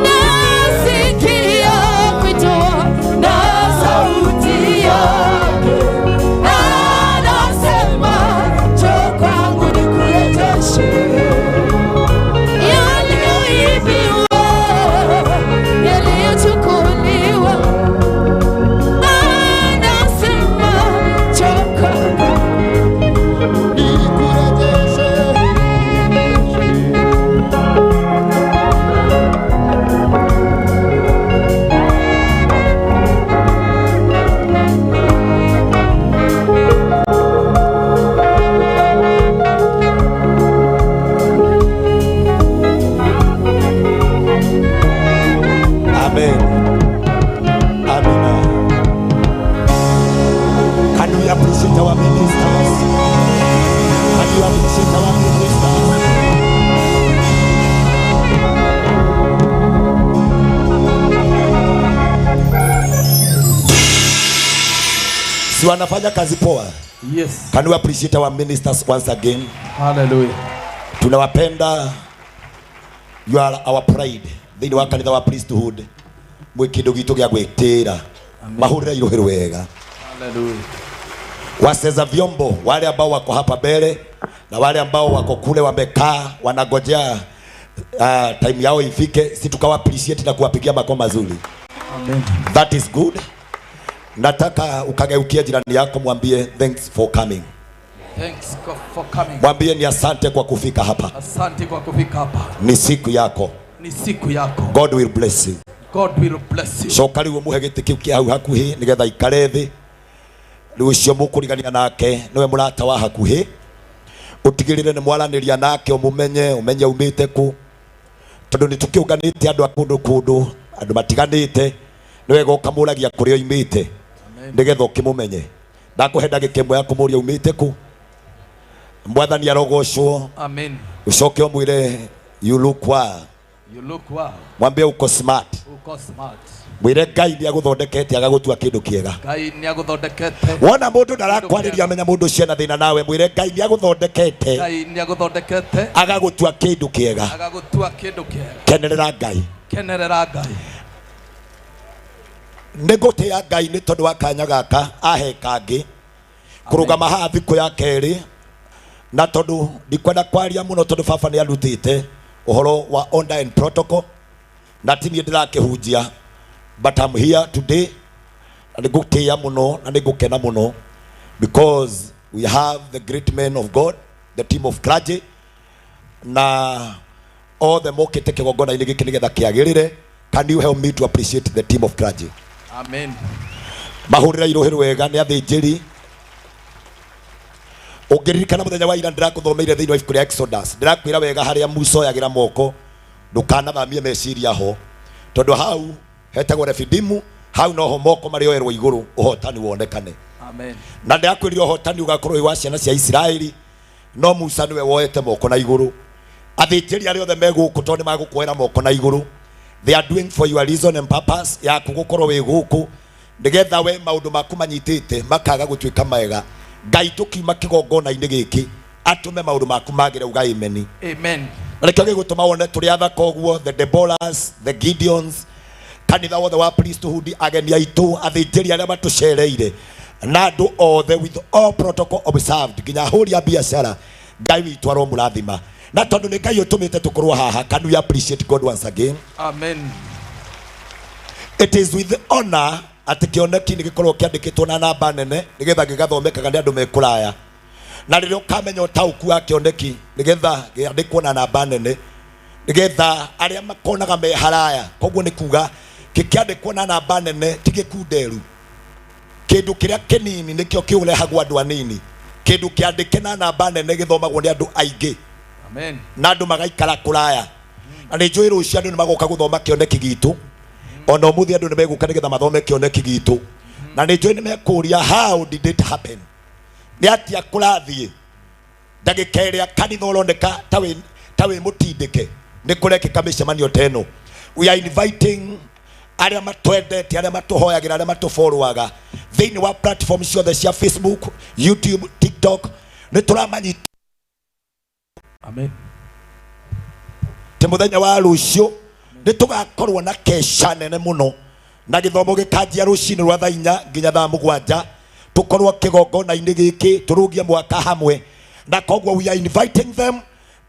Speaker 4: Nasikia mwito na sauti yake, anasema njoo kwangu nikurejeshe yaliyoibiwa, yaliyochukuliwa. Anasema njoo kwangu.
Speaker 10: Amen. Amina. Can we appreciate our ministers? Can you appreciate our ministers? Si wanafanya kazi poa?
Speaker 11: Yes.
Speaker 10: Can we appreciate our ministers once again?
Speaker 11: Hallelujah.
Speaker 10: Tunawapenda. You are our pride. Thĩinĩ wa kanitha wa priesthood mwĩ kĩndũ gitũ gĩa gwĩtĩra mahũrĩre iruhĩ rwega.
Speaker 11: Hallelujah.
Speaker 10: Wacheza vyombo wale ambao wako hapa mbele na wale ambao wako kule wamekaa wanagojea time yao ifike, si tukawa appreciate na kuwapigia makofi mazuri.
Speaker 11: Amen.
Speaker 10: That is good. Nataka ukageukie jirani yako mwambie thanks for coming.
Speaker 11: Thanks for coming.
Speaker 10: Mwambie ni asante kwa kufika hapa.
Speaker 11: Asante kwa kufika hapa.
Speaker 10: Ni siku yako.
Speaker 11: Ni siku yako.
Speaker 10: God will bless you.
Speaker 11: God will bless you.
Speaker 10: Coka rĩu ũmũhe gĩtĩ kĩu kĩa hau hakuhĩ nĩgetha aikare thĩ. Rĩu ũcio mũkũrigania nake nĩwe mũrata wa hakuhĩ, ũtigĩrĩre nĩ mwaranĩria nake, ũmũmenye, ũmenye aumĩte kũ, tondũ nĩ tũkĩũnganĩte andũ a kũndũ kũndũ, andũ matiganĩte, nĩ wega ũkamũragia kũrĩa oimĩte nĩgetha ũkĩmũmenye. Ndakũhe ndagĩka ĩmwe ya kũmũria umĩte kũ. Mwathani arogocwo.
Speaker 11: Amen.
Speaker 10: Ũcoke ũmwĩre you look well.
Speaker 11: You look well.
Speaker 10: Mwambie uko smart.
Speaker 11: Uko smart.
Speaker 10: Mwire Ngai nĩ agũthondekete agagũtua kĩndũ kĩega.
Speaker 11: Ngai nĩ agũthondekete.
Speaker 10: Wona mũndũ ndarakwarĩria menya mũndũ ũcio ena thĩna nawe, mwĩre Ngai nĩ agũthondekete
Speaker 11: Ngai nĩ agũthondekete
Speaker 10: agagũtua kĩndũ kĩega.
Speaker 11: Agagũtua kĩndũ kĩega.
Speaker 10: Kenerera Ngai.
Speaker 11: Kenerera Ngai.
Speaker 10: Nĩ ngũtĩĩa Ngai nĩ tondũ wa kanya gaka ahe kangĩ kũrũgama haha thikũ ya kerĩ, na tondũ ndikwenda kwaria mũno tondũ baba nĩ arutĩte ũhoro wa order and protocol na ti niĩ ndĩrakĩhunjia, but I'm here today na nĩ ngũtĩĩa mũno na nĩ ngũkena mũno because we have the great men of God, the team of clergy, na othe mokĩte kĩgongona-inĩ gĩkĩ nĩgetha kĩagĩrĩre. Can you help me to appreciate the team of clergy?
Speaker 11: Amen.
Speaker 10: Mahũrĩra irũhĩ rwega nĩ athĩnjĩri. Ũngĩririkana mũthenya wa ira ndĩrakũthomeire thĩinĩ wa ibuku rĩa Exodus, ndĩrakwĩra wega harĩa Musa oyagĩra moko, ndũkanathamie meciria ho, tondũ hau hetagwo Refidimu, hau noho moko marĩoerwo igũrũ ũhotani wonekane.
Speaker 11: Amen.
Speaker 10: Na ndĩrakwĩrire ũhotani ũgakorwo wĩ wa ciana cia Isiraeli, no Musa nĩwe woete moko na igũrũ. Athĩnjĩri arĩa othe me gũkũ tondũ nĩmagũkuoera moko na igũrũ, they are doing for your reason and purpose yaku gũkorwo wĩ gũkũ nĩgetha we maũndũ maku manyitĩte makaga gũtuĩka mega. Ngai tũkiuma kĩgongona-inĩ gĩkĩ atũme maũndũ maku magĩre, uga amen.
Speaker 11: Amen.
Speaker 10: Na nĩkĩo gĩgũtũma wone tũrĩ athaka ũguo, the Deborahs, the Gideons, kanitha wothe wa priesthood, ageni aitũ, athĩnjĩri arĩa matũcereire na andũ othe with all protocol observed, nginya ahũri a biacara, Ngai witũ aromũrathima. Na tondũ nĩ Ngai ũtũmĩte tũkorwo haha, can we appreciate God once again?
Speaker 11: Amen.
Speaker 10: It is with honor atĩ kĩoneki nĩ gĩkorwo kĩandĩkĩtwo na namba nene nĩgetha gĩgathomekaga nĩ andũ me kũraya. Na rĩrĩa ũkamenya ũtaũku wa kĩoneki nĩgetha gĩandĩkwo na namba nene nĩgetha arĩa makonaga me haraya, koguo nĩ kuga gĩkĩandĩkwo na namba nene ti gĩkunderu. Kĩndũ kĩrĩa kĩnini nĩkĩo kĩũrehagwo andũ anini, kĩndũ kĩandĩke na namba nene gĩthomagwo nĩ andũ aingĩ.
Speaker 11: Amen.
Speaker 10: Na andũ magaikara kũraya. Na nĩ njũĩ rũciũ andũ nĩ magoka gũthoma kĩoneki gitũ, ona ũmũthĩ andũ nĩ megũka nĩgetha mathome kĩoneki gitũ. Na nĩ njũĩ nĩ mekũria how did it happen, nĩ atĩa kũrathiĩ ndagĩka ĩrĩa kanitha ũroneka ta wĩ mũtindĩke nĩ kũrekĩka mĩcemanio ta ĩno. We are inviting arĩa matwendete, arĩa matũhoyagĩra, arĩa matũfollowaga thĩinĩ wa platform ciothe cia Facebook, YouTube, TikTok, nĩ tũramanyita.
Speaker 11: Amen.
Speaker 10: Ti mũthenya wa rũciũ nĩ tũgakorwo na kesha nene mũno na gĩthomo gĩkanjia rũcinĩ rwa thaa inya nginya thaa mũgwanja, tũkorwo kĩgongona-inĩ gĩkĩ tũrũgie mwaka hamwe. Na koguo we are inviting them,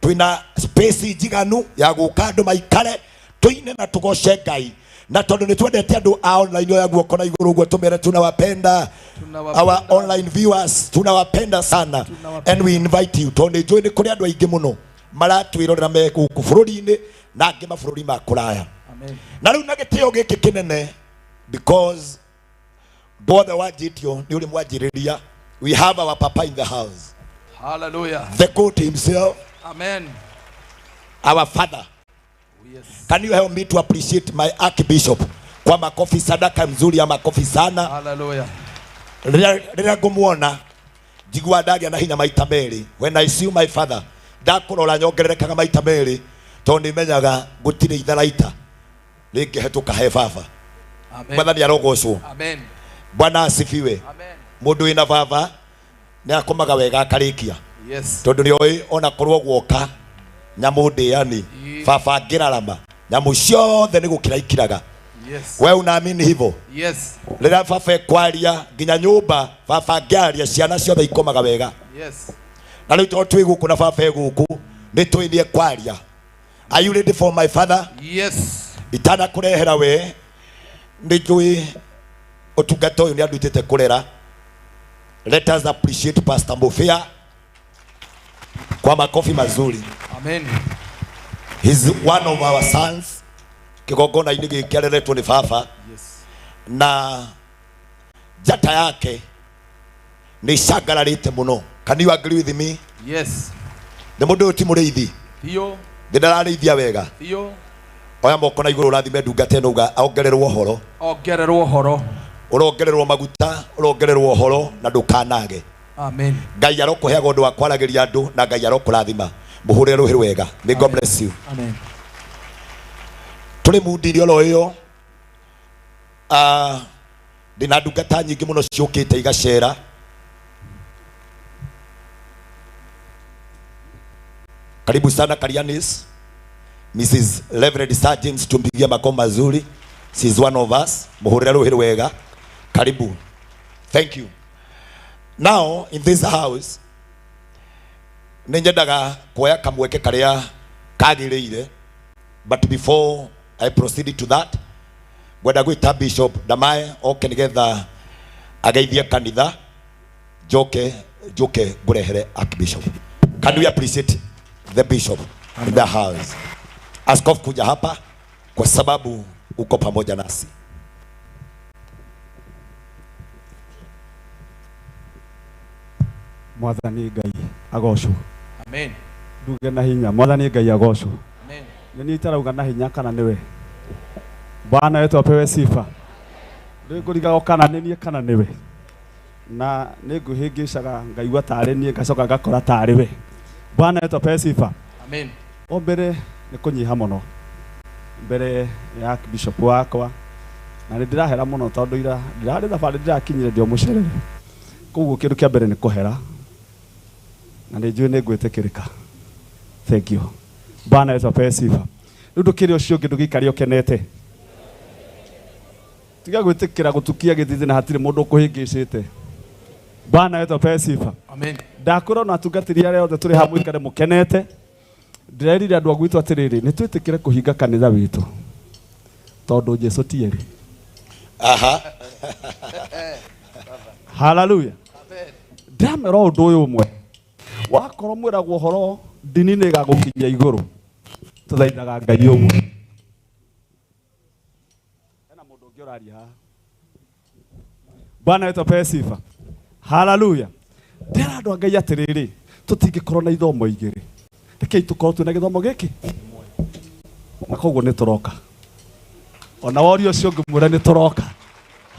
Speaker 10: twĩna space njiganu ya gũka andũ maikare tũine na tũgoce Ngai. Na tondũ nĩ twendete andũ a online oya guoko na igũrũ ũguo tũmere tunawapenda, our online viewers tunawapenda sana, and we invite you tondũ nĩ njũĩ nĩ kũrĩ andũ aingĩ mũno maratwĩrorera me gũkũ bũrũri-inĩ na angĩ mabũrũri ma kũraya.
Speaker 11: Amen.
Speaker 10: Na rĩu na gĩtĩo gĩkĩ kĩnene, because wothe wanjĩtio nĩ ũrĩ mwanjĩrĩria, we have our papa in the house.
Speaker 11: Hallelujah.
Speaker 10: The goat himself.
Speaker 11: Amen.
Speaker 10: Our father.
Speaker 11: Yes.
Speaker 10: Can you help me to appreciate my archbishop kwa makofi, sadaka mzuri ya makofi sana.
Speaker 11: Hallelujah.
Speaker 10: Rĩrĩa ngũmuona njigua ndagĩa na hinya maita merĩ. When I see my father, ndakũrora nyongererekaga maita merĩ tondũ nĩmenyaga gũtirĩ itharaita rĩngĩhetũka he baba.
Speaker 11: Amen.
Speaker 10: Mwathani arogocwo.
Speaker 11: Amen.
Speaker 10: Bwana asifiwe.
Speaker 11: Amen.
Speaker 10: Mũndũ wĩna baba nĩ akomaga wega akarĩkia.
Speaker 11: Yes.
Speaker 10: Tondũ nĩoĩ ona korwo guoka nyamũ ndĩani, baba angĩrarama nyamũ ciothe nĩ gũkira ikiraga.
Speaker 11: Yes.
Speaker 10: We unaamini hivyo?
Speaker 11: Yes.
Speaker 10: Rĩrĩa baba ekwaria nginya nyũmba, baba angĩaria ciana ciothe ikomaga wega.
Speaker 11: Yes.
Speaker 10: Na rĩu tondũ twĩ gũkũ na baba e gũkũ nĩ tũĩ nĩ ekwaria. Are you ready for my father?
Speaker 11: Yes.
Speaker 10: Itanakũrehera we nĩ njũĩ ũtungata ũyũ nĩ andutĩte kũrera. Let us appreciate Pastor Mofia kwa makofi mazuri.
Speaker 11: Amen.
Speaker 10: He's one of our sons. Kigongona-inĩ gĩkĩ areretwo nĩ baba.
Speaker 11: Yes.
Speaker 10: Na njata yake nĩ icangararĩte mũno. Can you agree with me?
Speaker 11: Yes.
Speaker 10: Nĩ mũndũ ũyũ ti mũrĩithi.
Speaker 11: Hiyo.
Speaker 10: Nĩ ndararĩithia wega.
Speaker 11: Hiyo.
Speaker 10: Oya moko na igũrũ ũrathime ndungata ĩno uga ongererwo ũhoro.
Speaker 11: Ongererwo ũhoro.
Speaker 10: Ũrongererwo maguta, ũrongererwo ũhoro na ndũkanage.
Speaker 11: Amen.
Speaker 10: Ngai arokũheaga ũndũ wa kwaragĩria andũ na Ngai arokũrathima. Mũhũrĩre rũhĩ rwega. May God bless you.
Speaker 11: Amen.
Speaker 10: Tũrĩ mundi-inĩ oro ĩyo, ndĩna ndungata nyingĩ mũno ciũkĩte igacera. Karibu sana Karianis. Mrs. Reverend Sir James, tumpigie makofi mazuri. She is one of us. Muhurire ruhi rwega. Karibu. Thank you. Now in this house nĩ nyendaga kuoya kamweke karĩa kagĩrĩire, but before I proceed to that, ngwenda gwĩta Bishop Damae oke nĩgetha ageithie kanitha, njoke njoke ngũrehere Archbishop. Can we appreciate the bishop in the house? Askofu, kuja hapa kwa sababu uko pamoja nasi.
Speaker 12: Mwathani Ngai agocwo.
Speaker 11: Amen.
Speaker 12: Nduge na hinya. Mwathani Ngai agocwo.
Speaker 11: Amen.
Speaker 12: Nĩ niĩ itarauga na hinya kana nĩwe? Bwana wetu apewe sifa. Rĩu ngũrigagwo kana nĩ niĩ kana nĩwe, na nĩ ngwĩhĩngĩcaga ngaigua tarĩ niĩ ngacoka ngakora tarĩ we. Bwana wetu apewe sifa.
Speaker 11: Amen.
Speaker 12: O mbere nĩ kũnyiha mũno mbere ya bishop wakwa, na nĩ ndĩrahera mũno tondũ ira ndĩrarĩ thabarĩ ndĩrakinyire ndĩ o mũcerere. Koguo kĩndũ kĩa mbere nĩ kũhera, na nĩ njũĩ nĩ ngwĩtĩkĩrĩka. Thank you. Bwana wetu apewe sifa. Rĩu ndũkĩrĩ ũcio ũngĩ ndũgĩikare ũkenete. Tiga gwĩtĩkĩra gũtukia gĩthithi na hatirĩ mũndũ ũkũhĩngĩcĩte. Bwana wetu apewe sifa.
Speaker 11: Amen.
Speaker 12: Ndakwĩra ona atungatĩri arĩa othe tũrĩ haha mũikare mũkenete. Ndĩrerire andũ a gwitũ atĩrĩrĩ, nĩ twĩtĩkĩre kũhinga kanitha witũ tondũ Jesũ ti erĩ.
Speaker 10: Aha.
Speaker 12: Hallelujah. Ndĩramera ũndũ ũyũ ũmwe, wakorwo mwĩragwo ũhoro ndini nĩ ĩgagũkinyia igũrũ, tũthaithaga Ngai ũmwe. Hena mũndũ ũngĩ ũraria haha. Bwana wetu apewe sifa. Hallelujah. Ndĩra andũ a Ngai atĩrĩrĩ, tũtingĩkorwo na ithomo igĩrĩ, rekei tũkorwo twĩna gĩthomo gĩkĩ, na koguo nĩ tũroka. Ona woria ũcio ngĩmwĩra nĩ tũroka.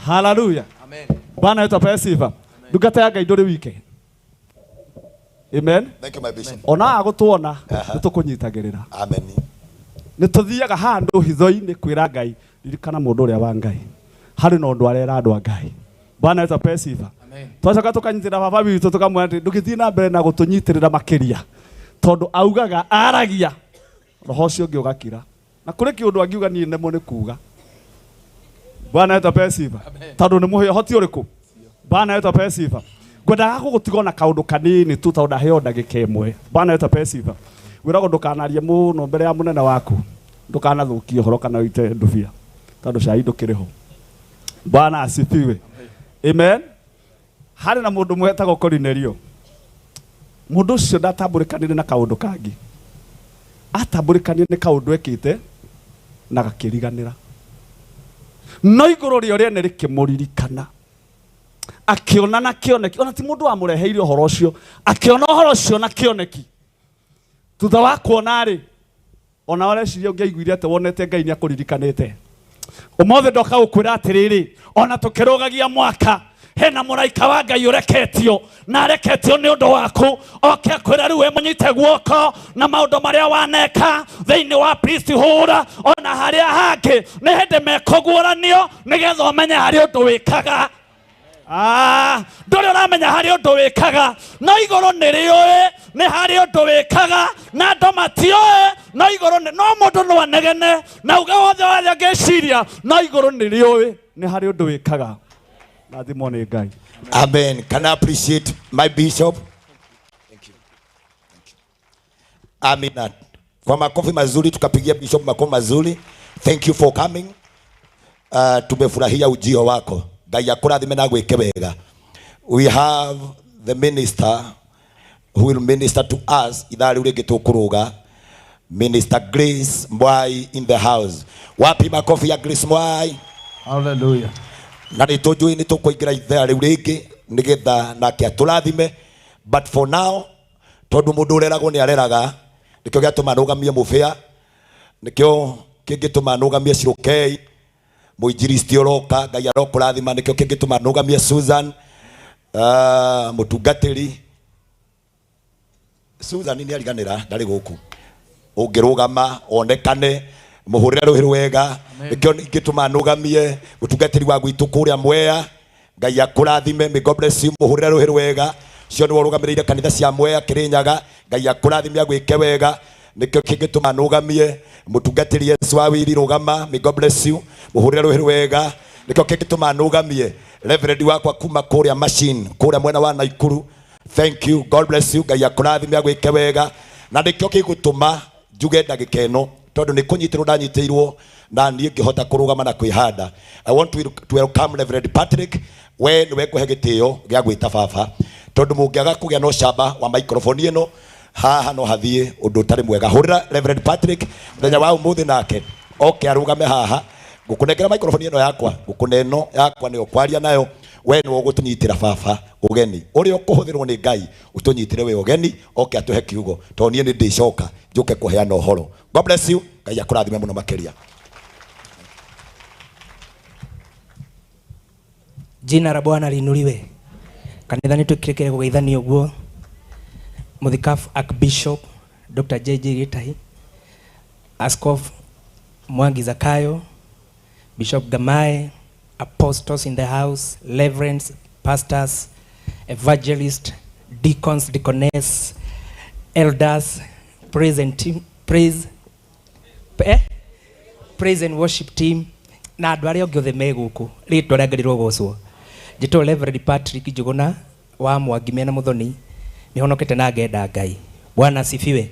Speaker 12: Hallelujah.
Speaker 11: Amen.
Speaker 12: Bwana wetu apewe sifa. Ndungata ya Ngai ndũrĩ wike. Amen.
Speaker 10: Thank you my bishop.
Speaker 12: Ona agũtuona nĩ tũkũnyitagĩrĩra.
Speaker 10: Amen.
Speaker 12: Nĩ tũthiaga handũ hitho-inĩ kwĩra Ngai, ririkana mũndũ ũrĩa wa Ngai, harĩ na ũndũ arera andũ a Ngai. Bwana wetu apewe sifa.
Speaker 11: Amen.
Speaker 12: Twacoka tũkanyitĩrĩra baba witũ tũkamwĩra atĩ ndũgĩthiĩ na mbere na gũtũnyitĩrĩra makĩria, tondũ augaga aragia roho ũcio ũngĩ ũgakira, na kũrĩ kĩũndũ angiuga niĩ nemwo nĩ kuga. Bwana wetu apewe sifa. Tondũ nĩ mũhe ũhoti ũrĩkũ? Bwana wetu apewe sifa. Ngwendaga gũgũtiga na kaũndũ kanini tu tondũ ndaheo ndagĩka ĩmwe. Bwana wetu apewe sifa. Wĩragwo ndũkanarie mũno mbere ya mũnene waku, ndũkanathũkie ũhoro kana ũite ndubia, tondũ cai ndũkĩrĩ ho. Bwana asifiwe. Amen. Harĩ na mũndũ ũmwe wetagwo Korinelio. Mũndũ ũcio ndatambũrĩkanire na kaũndũ kangĩ, atambũrĩkanire nĩ kaũndũ ekĩte na gakĩriganĩra, no igũrũ rĩo rĩene rĩkĩmũririkana. Akĩona na kĩoneki, ona ti mũndũ wamũreheire ũhoro ũcio, akĩona ũhoro ũcio na kĩoneki. Thutha wa kuona rĩ, ona ũreciria ũngĩaiguire atĩ wonete Ngai nĩ akũririkanĩte. Ũmũthĩ ndoka gũkwĩra atĩrĩrĩ, ona tũkĩrũgagia mwaka, hena mũraika wa Ngai ũreketio, na areketio nĩ ũndũ waku, oke akwĩra rĩu we mũnyite guoko na maũndũ marĩa waneka thĩinĩ wa priesthood, ona harĩa hangĩ nĩ hĩndĩ mekũguũranio nĩgetha ũmenye harĩ ũndũ wĩkaga. Ndũrĩ ũramenya harĩ ũndũ wĩkaga, no igũrũ nĩ rĩũĩ nĩ harĩ ũndũ wĩkaga, na andũ matiũĩ, no igũrũ nĩ, no mũndũ no anegene na uge wothe warĩa angĩciria, no igũrũ nĩ rĩũĩ nĩ harĩ ũndũ wĩkaga. Rathimwo nĩ Ngai.
Speaker 10: Amen. Can I appreciate my bishop? Thank you. Thank you. Amina. Kwa makofi mazuri tukapigia bishop makofi mazuri. Thank you for coming. Tumefurahia ujio wako. Ngai akũrathime na agwĩke wega. We have the minister who will minister to us ithaa rĩu rĩngĩ tũkũrũga, Minister Grace Mwai in the house. Wapi makofi ya Grace Mwai?
Speaker 11: Hallelujah.
Speaker 10: Na nĩ tũnjũĩ nĩ tũkũingĩra ithaa rĩu rĩngĩ nĩgetha nake atũrathime, but for now tondũ mũndũ ũreragwo nĩ areraga, nĩkĩo gĩatũma nũgamie mũbĩa, nĩkĩo kĩngĩtũma nũgamie Shirokei, mũinjilisti ũroka, Ngai arokũrathima, nĩkĩo kĩngĩtũma nũgamie Susan, mũtungatĩri Susan nĩ ariganĩra ndarĩ gũkũ, ũngĩrũgama onekane Muhurire ruhi rwega nikio ingituma nugamie mutungatiri wa gwitu kuria Mwea. Ngai akurathime, may God bless you. Muhurire ruhi rwega cio niwe urugamiriire kanitha cia Mwea Kirinyaga. Ngai akurathime agwike wega nikio kingituma nugamie mutungatiri Yesu wa wiri rugama, may God bless you. Muhurire ruhi rwega nikio kingituma nugamie Reverend wakwa kuma kuria machine kuria mwena wa Naikuru. Thank you, God bless you. Ngai akurathime agwike wega na nikio kigutuma njuge ndagika ĩno tondu ni kunyitirwo ndanyitirwo na niĩ ngĩhota kũrũgama na kwĩhanda. I want to welcome Reverend Patrick. We nĩwe ngũhe gĩtĩo gĩa gwĩta baba tondu mũngĩaga kũgĩa na ũcamba wa microphone ĩno haha no hathiĩ ũndũ ũtarĩ mwega. Hũrĩra Reverend Patrick mũthenya wa ũmũthĩ nake oke arũgame haha. Ngũkũnengera microphone ĩno yakwa, ngũkũne ĩno yakwa nĩyo kwaria nayo. We nĩwe ũgũtũnyitĩra baba ũgeni ũrĩa ũkũhũthĩrwo nĩ Ngai ũtũnyitĩre we ũgeni oke atũhe kiugo tondũ niĩ nĩ ndĩcoka njũke kũheana ũhoro. God bless you. Ngai akũrathime mũno makĩria.
Speaker 13: Jina la Bwana liinuliwe. Kanitha nĩ twĩkĩrĩkĩre kũgeithania ũguo. Mũthikabu Archbishop Dr. JJ Gitahi, Askofu Mwangi Zakayo, Bishop Gamae, apostles in the house, reverends, pastors, evangelists, deacons, deaconess, elders, praise and team, praise, praise and worship team, na andũ arĩa angĩ othe me gũkũ rĩtwa rĩa Ngai rĩrogocwo. Njĩtwo Reverend Patrick Njuguna wa Mwangi mena Muthoni, nĩhonokete na ngenda Ngai. Bwana asifiwe.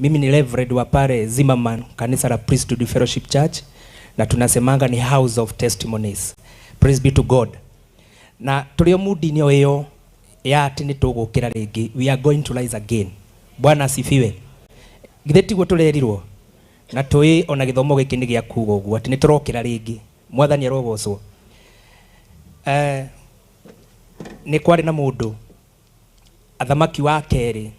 Speaker 13: Mimi ni Reverend wa pale Zimmerman, kanisa la Priesthood Fellowship Church, na tunasemanga ni House of Testimonies. Praise be to God. Na tulio mudi-inĩ o ĩyo ya atĩ nĩ tũgũkĩra rĩngĩ, we are going to rise again. Bwana asifiwe. Githĩ tiguo tũrerirwo? Na tũĩ ona gĩthomo gĩkĩ nĩ gĩa kuga ũguo atĩ nĩ tũrokĩra rĩngĩ. Mwathani arogocwo. Nĩ kwarĩ na mũndũ athamaki wa kerĩ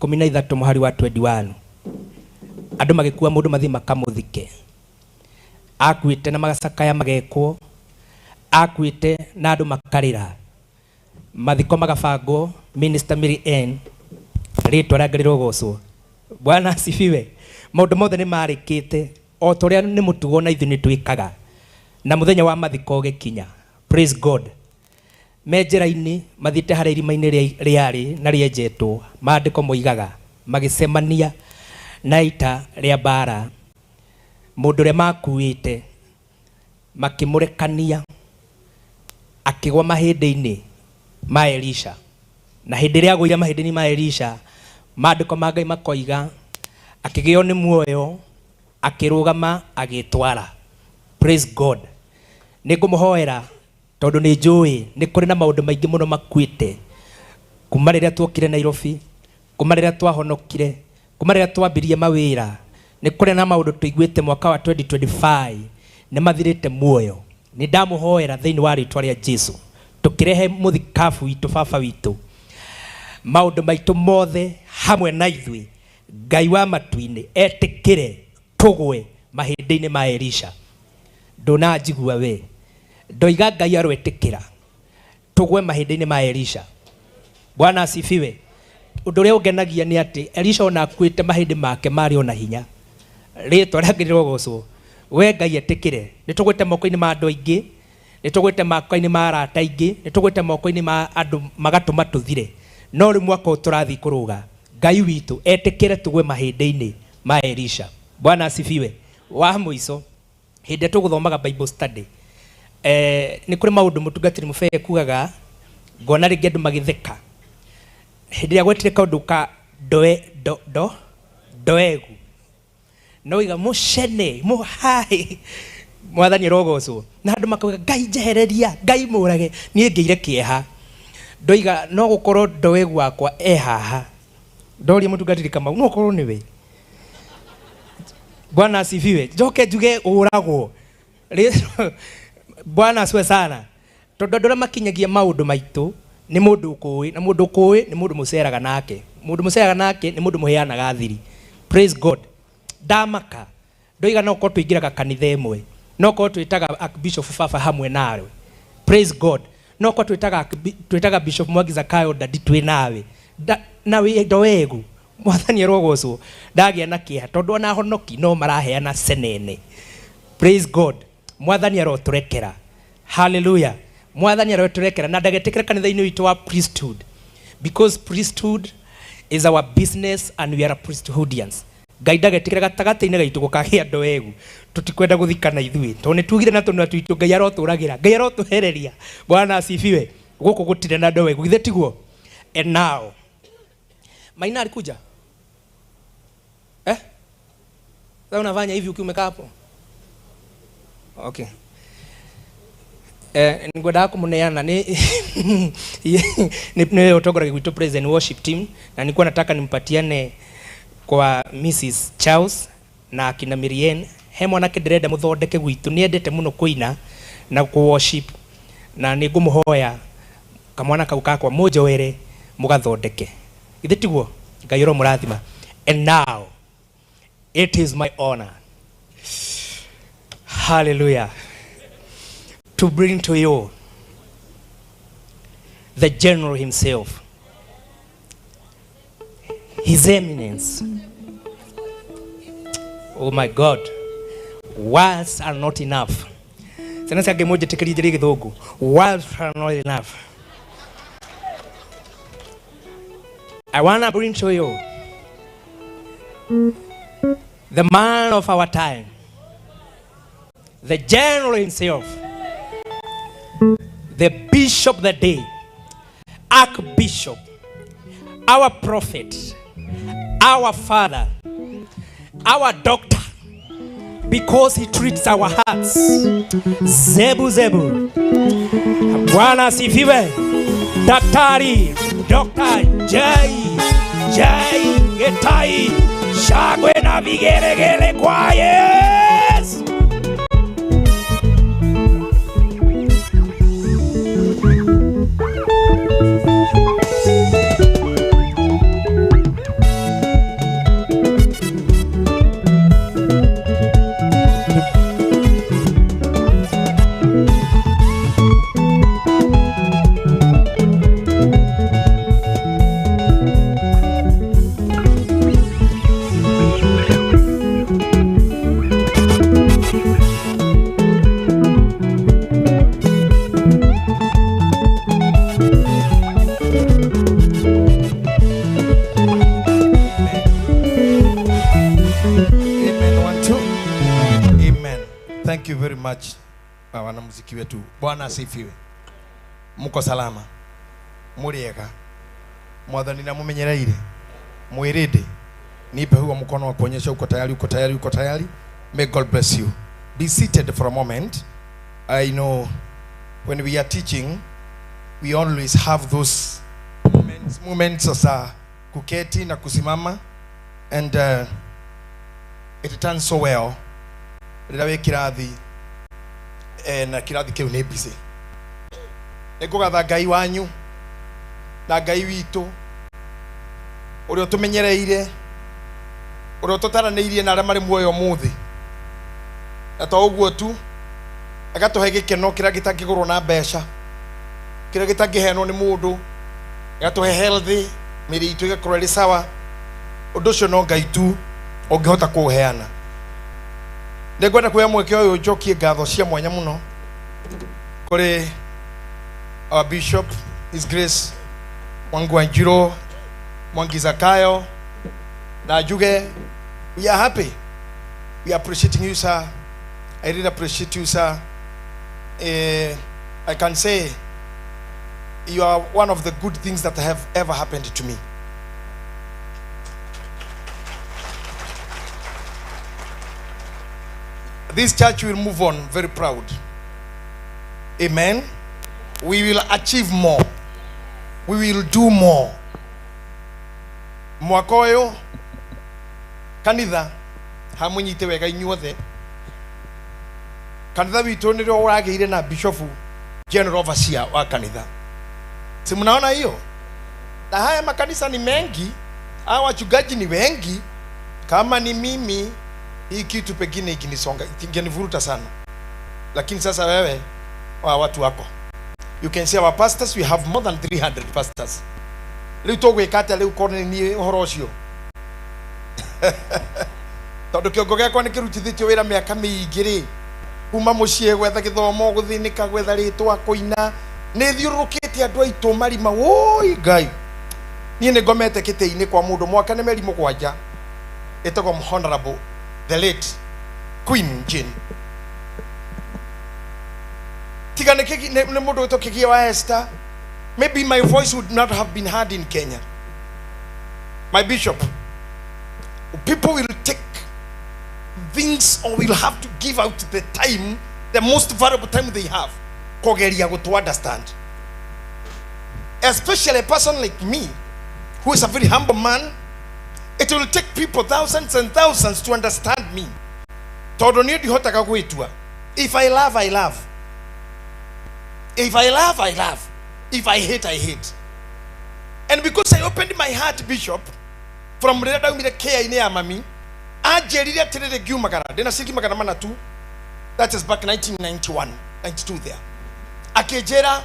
Speaker 13: 13 mũhari wa 21, andũ magĩkua mũndũ mathiĩ makamũthike. Akuĩte na magacakaya magekwo, akuĩte na andũ makarĩra, mathiko magabangwo. Minister Mary Ann, rĩtwa rĩa Ngai rĩrogocwo. Bwana asifiwe. Maũndũ mothe nĩ marĩkĩte o ta ũrĩa nĩ mũtugo na ithuĩ nĩ twĩkaga, na mũthenya wa mathiko ũgĩkinya. Praise God. Me njĩra-inĩ mathiĩte harĩa irima-inĩ rĩarĩ na rĩenjetwo, maandĩko moigaga magĩcemania na ita rĩa mbara, mũndũ ũrĩa makuĩte makĩmũrekania akĩgwa mahĩndĩ-inĩ ma Elisha. Na hĩndĩ ĩrĩa agũire mahĩndĩ-inĩ ma Elisha, maandĩko ma Ngai makoiga akĩgĩo nĩ muoyo, akĩrũgama agĩtwara. Praise God. Nĩ ngũmũhoera tondũ nĩ njũĩ nĩ kũrĩ na maũndũ maingĩ mũno makuĩte kuma rĩrĩa tuokire Nairobi, kuma rĩrĩa twahonokire, kuma rĩrĩa twambirie mawĩra. Nĩ kũrĩ na maũndũ tũiguĩte mwaka wa 2025 nĩ mathirĩte muoyo. Nĩ ndamũhoera thĩinĩ wa rĩtwa rĩa Jesu, tũkĩrehe mũthikabu witũ baba witũ, maũndũ maitũ mothe hamwe na ithuĩ, Ngai wa matu-inĩ etĩkĩre tũgwe mahĩndĩ-inĩ ma Elisha. Ndũnanjigua we, ndoiga Ngai aroetĩkĩra tũgwe mahĩndĩ-inĩ ma Elisha. Bwana asifiwe. Ũndũ ũrĩa ũngenagia nĩ atĩ Elisha ona akuĩte mahĩndĩ make marĩ ona hinya. Rĩtwa rĩake rĩrogocwo. We Ngai etĩkĩre. Nĩ tũgwĩte moko-inĩ ma andũ aingĩ, nĩ tũgwĩte moko-inĩ ma arata aingĩ, nĩ tũgwĩte moko-inĩ ma andũ magatũma tũthire. No rĩu mwaka ũyũ tũrathiĩ kũrũga, Ngai witũ etĩkĩre tũgwe mahĩndĩ-inĩ ma Elisha. Bwana asifiwe. Wa mũico, hĩndĩ ĩrĩa tũgũthomaga Bible study, nĩ kũrĩ maũndũ mũtungatĩri Mũbee kugaga, ngona rĩngĩ andũ magĩtheka. Hĩndĩ ĩrĩa gwetire kaũndũ ka ndoe, do, do, ndoegu, no iga mũcene mũhaĩ, Mwathani arogocwo. Na andũ makauga Ngai njehereria, Ngai mũrage, niĩ ngĩire kĩeha. Ndoiga no gũkorwo ndoegu wakwa e haha. Ndoria mũtungatĩri Kamau, no ũkorwo nĩwe. Bwana asifiwe. Njoke njuge ũragwo. Bwana asifiwe sana. Tondũ andũ arĩa makinyagia maũndũ maitũ nĩ mũndũ ũkũĩ, na mũndũ ũkũĩ nĩ mũndũ mũceraga nake. Mũndũ mũceraga nake nĩ mũndũ mũheanaga thiri. Praise God. Ndamaka ndoiga no korwo tũingĩraga kanitha ĩmwe, no korwo twĩtaga Archbishop baba hamwe nawe. Praise God. No korwo twĩtaga Bishop Mwangi Zakayo dadi twĩ nawe. Na wĩ ndoegu. Mwathani arogocwo ndagĩa na kĩeha tondũ ona honoki no maraheana cenene. Praise God. Mwathani arotũrekera. Hallelujah. Mwathani arotũrekera na ndagetĩkĩra kanitha-inĩ witũ wa priesthood, because priesthood is our business and we are priesthoodians. Ngai ndagetĩkĩra gatagatĩ-inĩ gaitũ gũkagĩa andũ egu tũtikwenda gũthikana ithuĩ tondũ nĩ tugire na tũnua twitũ Ngai arotũragĩra, Ngai arotũhereria. Bwana asifiwe. Gũkũ gũtirĩ na andũ egu, githĩ tiguo? And now Maina alikuja eh? Sasa unafanya hivi ukiwa umekaa hapo. Okay. Ngwendaga kumuneana ni ni utongoragia gwitũ praise and worship team, na nilikuwa nataka nimpatiane kwa Mrs Charles na akina Mirien. He mwanake ndĩrenda mũthondeke gwitũ, nĩendete mũno kũina na ku worship, na nĩngũmũhoya kamwana kau kakwa mũnjoere mũgathondeke. Githĩ tiguo? Ngai ũromũrathima. And now it is my honor, hallelujah, to bring to you the general himself, His Eminence. Oh my God, words are not enough. Ciana cia Ngai mũnjĩtĩkĩrie njĩre gĩthũngũ. Words are not enough. I want to bring to you the man of our time, the general himself, the bishop of the day, archbishop, our prophet, our father, our doctor, because he treats our hearts. Zebu zebu. Bwana asifiwe. Daktari, Dr. J. J. Getai, shangwe na vigelegele kwa Yesu.
Speaker 11: Thank you very much, wanamuziki wetu. Bwana asifiwe. Muko salama? Muriega? Mwathani na mumenyereire? Mwirinde? Nipe huo mkono wa kuonyesha uko tayari, uko tayari, uko tayari. May God bless you. Be seated for a moment. I know when we are teaching, we always have those moments za kuketi na kusimama, and it turns so well. Rĩrĩa wĩ kĩrathi, na kĩrathi kĩu nĩ busy. Nĩngũgatha Ngai wanyu na Ngai witũ ũrĩa ũtũmenyereire, ũrĩa ũtũtaranĩirie na arĩa marĩ muoyo ũmũthĩ. Na to ũguo tu, agatũhe gĩkeno kĩrĩa gĩtangĩgũrwo na mbeca, kĩrĩa gĩtangĩheanwo nĩ mũndũ, agatũhe healthy, mĩĩrĩ itũ ĩgakorwo ĩrĩ sawa. Ũndũ ũcio no Ngai tu ũngĩhota kũũheana. Nĩngwenda kuoya mweke ũyũ njokie ngatho cia mwanya mũno kũrĩ our bishop, His Grace Mwangi Wanjiru, Mwangi Zakayo, na njuge we are happy. We are appreciating you, sir. I really appreciate you, sir. I can say you are one of the good things that have ever happened to me. This church will move on very proud. Amen. We will achieve more. We will do more. Mwaka ũyũ kanitha hamunyite wega inyuothe. Kanitha witũ nĩrĩo ũragĩire na bishofu general overseer wa kanitha. Si mnaona hiyo? Na haya makanisa ni mengi, hawa wachungaji ni wengi. Kama ni mimi, hii kitu pengine ikinisonga, ingenivuruta sana. Lakini sasa wewe wa watu wako. You can see our pastors, we have more than 300 pastors. Rĩu tũgwĩka atĩa rĩu korwo nĩ niĩ ũhoro ũcio? Tondũ kĩongo gĩakwa nĩ kĩrutithĩtio wĩra mĩaka mĩingĩ rĩ, kuma mũciĩ gwetha gĩthomo, gũthĩnĩka, gwetha rĩtwa, kũina, nĩ thiũrũrũkĩte andũ aitũ marima. Woi Ngai, niĩ nĩ ngomete kĩtĩ-inĩ kwa mũndũ mwaka nĩ mĩeri 7, ĩtagwo Honorable the late Queen Jane. Tiga nĩ mũndũ wĩtwo Kĩgia wa Esther, maybe my voice would not have been heard in Kenya. My bishop, people will take things or will have to give out the time, the most valuable time they have, kugeria to understand. Especially a person like me, who is a very humble man, it will take people thousands and thousands to understand me. Tondũ niĩ ndihotaga gwĩtua. If I love, I love. If I love, I love. If I hate, I hate. And because I opened my heart, Bishop, from rĩrĩa ndaumire care-inĩ ya mami, anjĩrire atĩrĩrĩ ngiumagara, ndĩna ciringi 400 tu, that is back 1991, 92 there. Akĩnjĩra,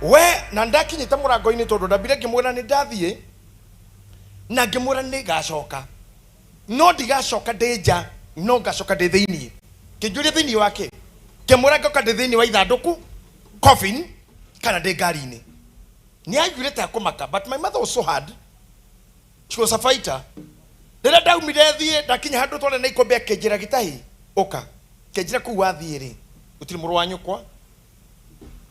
Speaker 11: we, na ndakinyĩte mũrango-inĩ tondũ ndambire ngĩmwĩra nĩ ndathiĩ, na ngĩmwĩra nĩ ngacoka. No ndigacoka ndĩ nja, no ngacoka ndĩ thĩiniĩ. Kĩnjũria thĩiniĩ wake, ngĩmwĩra ngoka ndĩ thĩiniĩ wa ithandũkũ, coffin, kana ndĩ ngari-inĩ. Nĩ aiguire ta kũmaka, but my mother was so hard. She was a fighter. Rĩrĩa ndaumire thiĩ, ndakinya handũ twarĩ na ikombe akĩnjĩra gĩtahi, ũka. Akĩnjĩra kũu wathiĩ rĩ, gũtirĩ mũrũ wa nyũkwa,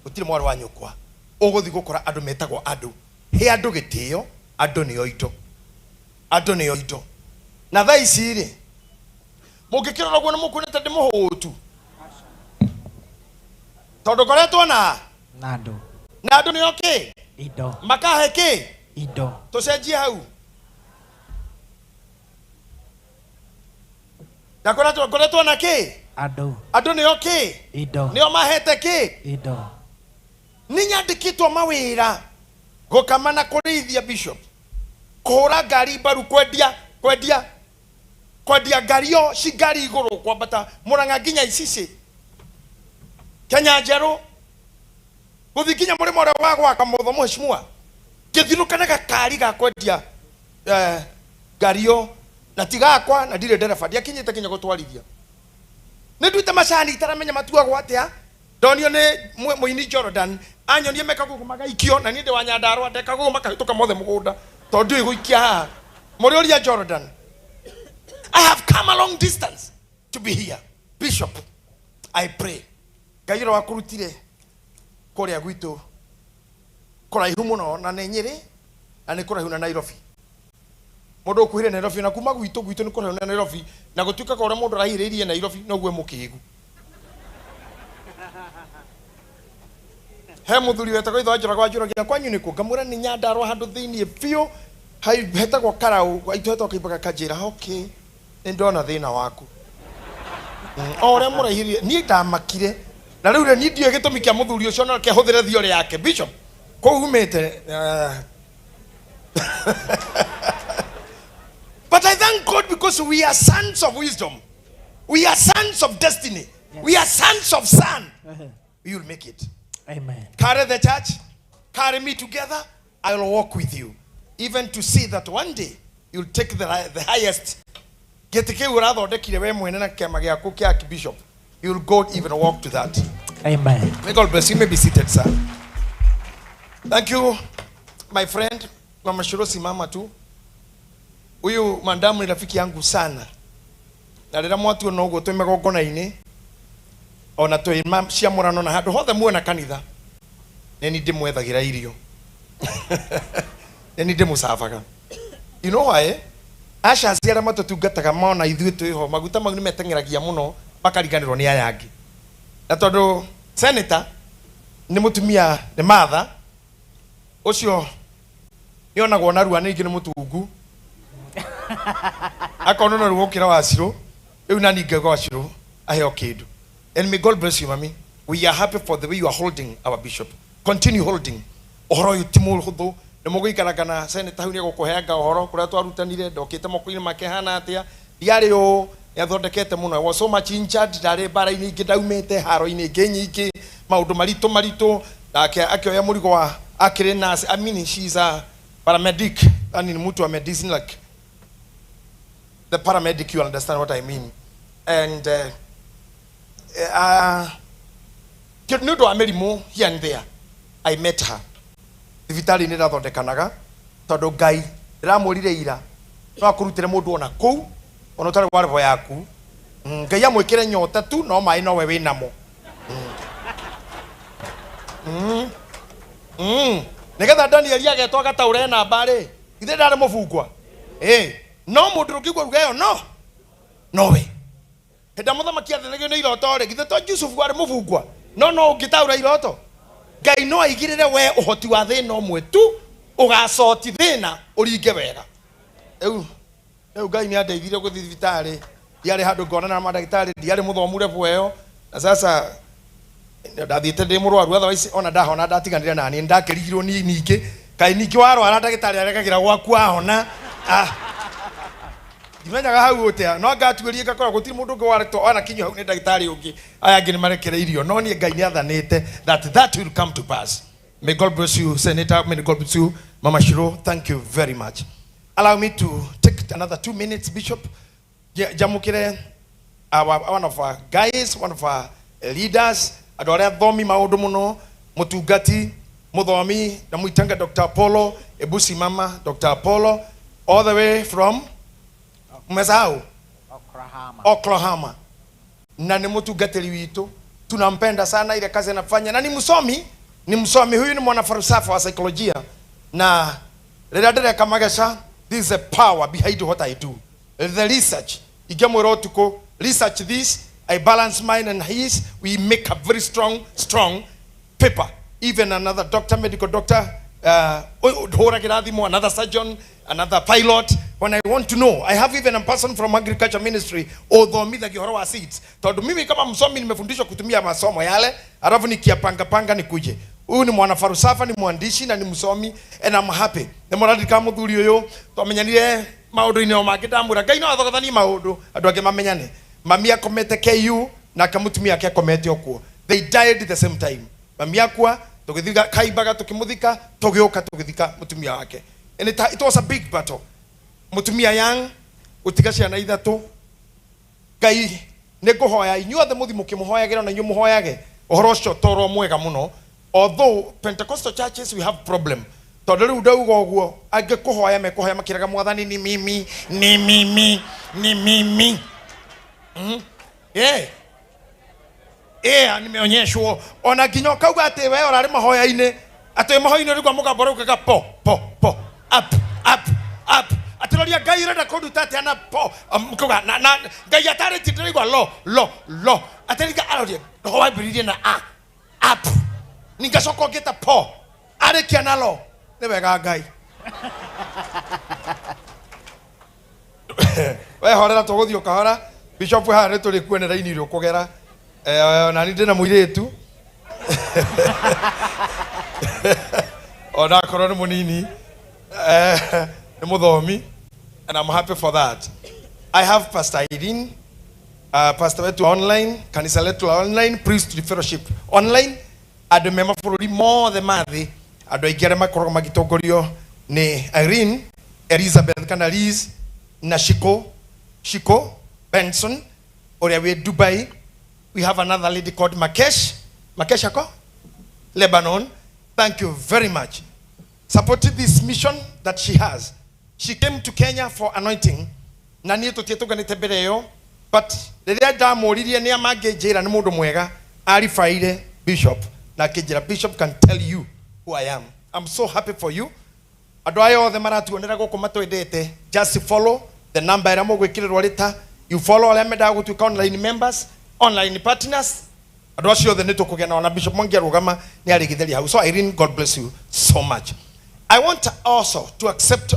Speaker 11: gũtirĩ mwarĩ wa nyũkwa. Ũgũthiĩ gũkora andũ metagwo andũ. He andũ gĩtĩo, andũ nĩo indo. Andũ nĩo indo. Na thaa ici rĩ, mũngĩkĩrora ũguo nĩ mũkuona ta ndĩ mũhũtu. Tondũ ngoretwo na
Speaker 13: andũ.
Speaker 11: Na andũ nĩo kĩ?
Speaker 13: Indo.
Speaker 11: Makahe kĩ?
Speaker 13: Indo.
Speaker 11: Tũcenjie hau. Ndakoretwo ngoretwo na kĩ?
Speaker 13: Andũ.
Speaker 11: Andũ nĩo kĩ?
Speaker 13: Indo.
Speaker 11: Nĩo mahete kĩ?
Speaker 13: Indo.
Speaker 11: Nĩ nyandĩkĩtwo mawĩra gũkama na kũrĩithia Bishop, kũhũra ngari mbaru, kwendia, kwendia, kwendia ngari yo ci ngari igũrũ, kwambata Mũrang'a nginya Icicĩ, Kenya Njerũ, gũthiĩ nginya mũrĩmo ũrĩa wa gwaka mũtho mheshimiwa, ngĩthiũrũrũka na gakari ga kwendia ngari yo, na ti gakwa na ndirĩ ndereba, ndiakinyĩte nginya gũtwarithia. Nĩ nduĩte macani itaramenya matuagwo atĩa, ndonio nĩ mũini Jordan, anyonie meka gũkũ magaikio, na niĩ ndĩ wa Nyandarũa, ndeka gũkũ makahĩtũka mothe mũgũnda, tondũ ndiũĩ gũikia haha. Mũrĩũria Jordan. I have come a long distance to be here. Bishop, I pray. Ngai ũrĩa wakũrutire kũrĩa gwitũ kũraihu mũno na nĩ Nyĩrĩ, na nĩ kũraihu na Nairobi. Mũndũ ũkuhĩrĩire Nairobi, na kuma gwitũ, gwitũ nĩ kũraihu na Nairobi, na gũtuĩkaga ũrĩa mũndũ araihĩrĩirie Nairobi, noguo mũkĩgu. He mũthuri wetagwo Ithe wa Njoroge wa Njoroge, kwanyu nĩ kũ? Ngamwĩra nĩ Nyandarũa handũ thĩiniĩ biũ, hetagwo Karau, aitũ hetagwo Kaimbaga Kanjĩra. Okay, nĩ ndona thĩna waku. O ũrĩa mũraihĩrĩirie, niĩ ndamakire. Na rĩu rĩ, niĩ ndiũĩ gĩtũmi kĩa mũthuri ũcio, no reke hũthĩre theory yake. Bishop, kũu umĩte, But I thank God because we are sons of wisdom. We are sons of destiny. We are sons of son. We will make it.
Speaker 13: Amen.
Speaker 11: Carry the church, carry me together. I will walk with you. Even to see that one day you'll take the highest. Gĩtĩ kĩu ũrathondekire we mwene na kĩama gĩaku kĩa Archbishop. You'll go even walk to that.
Speaker 13: Amen.
Speaker 11: May God bless you. You may be seated, sir. Thank you, my friend. Mama Shiro, simama tu. Huyu mandamu ni rafiki yangu sana. Na rĩrĩa mwatuona ũguo twĩ magongona-inĩ, ona twĩ ciamũrano na handũ hothe muona kanitha, nĩ niĩ ndĩmwethagĩra irio. Nĩ niĩ ndĩmũcabaga. You know why? Ushers arĩa matũtungataga mona ithuĩ twĩho, maguta mau nĩ meteng'eragia mũno makariganĩrwo nĩ aya angĩ. Na tondũ senator nĩ mũtumia, nĩ Martha, ũcio nĩonagwo narua ningĩ nĩ mũtungu. Akonwo narua gũkĩra Wacirũ, rĩu nani ngauga Wacirũ aheo kĩndũ. And may God bless you, mami. We are happy for the way you are holding our bishop. Continue holding. Ũhoro ũyũ ti mũhũthũ. Nĩ mũgũikaranga na senator hau nĩegũkũheanga ũhoro kũrĩa twarutanire, ndokĩte moko-inĩ make hana atĩa. Ndiarĩ ũũ, nĩathondekete mũno. I was so much injured, ndarĩ mbara-inĩ ingĩ ndaumĩte, haro-inĩ ingĩ nyingĩ, maũndũ maritũ maritũ. Nake akĩoya mũrigo wa, akĩrĩ nurse. I mean, she is a paramedic. Yani ni mtu wa medicine like. The paramedic, you understand what I mean. And nĩ ũndũ wa mĩrimũ here and there, I met her. Thibitarĩ nĩ ĩrathondekanaga tondũ Ngai ndĩramwĩrire ira no akũrutĩre mũndũ ona kũu ona ũtarĩ wa roho yaku. Ngai amwĩkĩre nyota tu no maĩ nowe wĩ namo. Nĩgetha Danieli agetwo agataũre namba rĩ, ithe ndarĩ mũbungwa. No mũndũ ũngĩigua ruga ĩyo no nowe. Hĩndĩ ĩrĩa mũthamaki athĩnagio nĩ iroto rĩ, githĩ to Jusufu arĩ mũbungwa? No no ũngĩtaũra iroto. Ngai no aigĩrĩre we ũhoti wa thĩna ũmwe tu ũgacoti thĩna ũringe wega. Rĩu Ngai nĩ andeithirie gũthiĩ thibitarĩ, ndiarĩ handũ ngonana na mandagĩtarĩ, ndiarĩ mũthomu level ĩyo, na sasa ndathiĩte ndĩ mũrwaru, otherwise ona ndahona ndatiganire na niĩ, ndakĩrigirwo ni ningĩ, kaĩ ningĩ warwara ndagĩtarĩ aregagĩra gwaku wahona. Ndimenyaga hau ũtĩa, no ngatuĩria ngakora gũtirĩ mũndũ ũngĩ waretwo ona kinyua hau nĩ ndagĩtarĩ ũngĩ, aya angĩ nĩ marekereirio, no niĩ Ngai nĩ athanĩte that will come to pass. May God bless you, Senator. May God bless you, Mama Shiro. Thank you very much. Allow me to take another 2 minutes, Bishop. Jamukire, one of our guys, one of our leaders, andũ arĩa athomi maũndũ mũno, mũtungati, mũthomi, na mwitanga Dr. Apollo, Ebusi Mama, Dr. Apollo, all the way from Mmesahau? Oklahoma. Na ni mũtungatĩri witũ, tunampenda sana ile kazi anafanya, na ni msomi, ni msomi huyu, ni mwanafalsafa wa saikolojia, na rĩrĩa ndĩreka mageca, this is a power behind what I do. The research, ingĩmwĩra ũtukũ, research this, I balance mine and his, we make a very strong paper. Even another doctor, medical doctor, another surgeon, another pilot. When I want to know, I have even a person from agriculture ministry, uthomithagia ũhoro wa seeds. Tondũ mimi kama msomi nimefundishwa kutumia masomo yale, alafu nikiapanga panga nikuje. Huyu ni mwanafalsafa, ni mwandishi na ni msomi, and I'm happy. Nĩ mũraririkana mũthuri ũyũ, twamenyanire maũndũ-inĩ o mangĩ, ndamwĩra Ngai no athogothanie maũndũ, andũ angĩ mamenyane. Mami akomete KU na akamũtumia ake akomete okuo. They died the same time. Mami akua, tũgĩthika Kaimbaga, tũkĩmũthika, tũgĩũka tũgĩthika mũtumia wake. And it was a big battle. Mũtumia young, gũtiga ciana ithatũ. Ngai nĩ ngũhoya inyuothe mũthiĩ mũkĩmũhoyagĩra na inyuĩ mũhoyage. Ũhoro ũcio toro mwega mũno. Although Pentecostal churches we have problem. Tondũ rĩu ndauga ũguo, angĩ kũhoya mekũhoya makĩraga mwathani ni mimi, ni mimi, ni mimi. Yeah. Yeah, nimeonyeshwo. Ona nginya ũkauga atĩ we ũrarĩ mahoya-inĩ, atĩ mahoya-inĩ ũrĩ kwa mũgambo ũraugaga po, po, po, up, up, up. Atĩ roria Ngai ũrenda kũnduta atĩa na po. Mũkauga, na, Ngai atarĩtie ndĩraigua lo, lo, lo. Atĩ rĩngĩ aroria, roho wambĩrĩirie na a, up. Ningacoka ũngĩta po. Arĩkia na lo. Nĩ wega Ngai. We horera tũgũthiĩ o kahora. Bishop haha nĩ tũrĩ kuonera raini ĩrĩa ũkũgera. Na niĩ ndĩna mũirĩtu. Ona akorwo nĩ mũnini, nĩ mũthomi, and I'm happy for that. I have Pastor Irene, pastor wetu online, kanisa letu la online, priestly fellowship online, andũ me mabũrũri mothe ma thĩ, andũ aingĩ arĩa makoragwo magĩtongorio nĩ Irene, Elizabeth kana Liz, na Shiko Benson, ũrĩa wĩ Dubai. We have another lady called Makesh. Makesh ako? Lebanon. Thank you very much. Supported this mission that she has. She came to Kenya for anointing. Na niĩ tũtietũnganĩte mbere ĩyo, but rĩrĩa ndamũririe nĩ amangĩnjĩra nĩ mũndũ mwega, aribaire bishop na akĩnjĩra bishop can tell you who I am. I'm so happy for you. Andũ aya othe maratuonera gũkũ matwendete, just follow the number ĩrĩa mũgwĩkĩrĩrwo rĩta. You follow arĩa mendaga gũtuĩka online members, online partners. Andũ acio othe nĩ tũkũgĩa nao, na Bishop Mwangi arũgama nĩ arĩgĩtheria hau. So Irene, God bless you so much. I want also to accept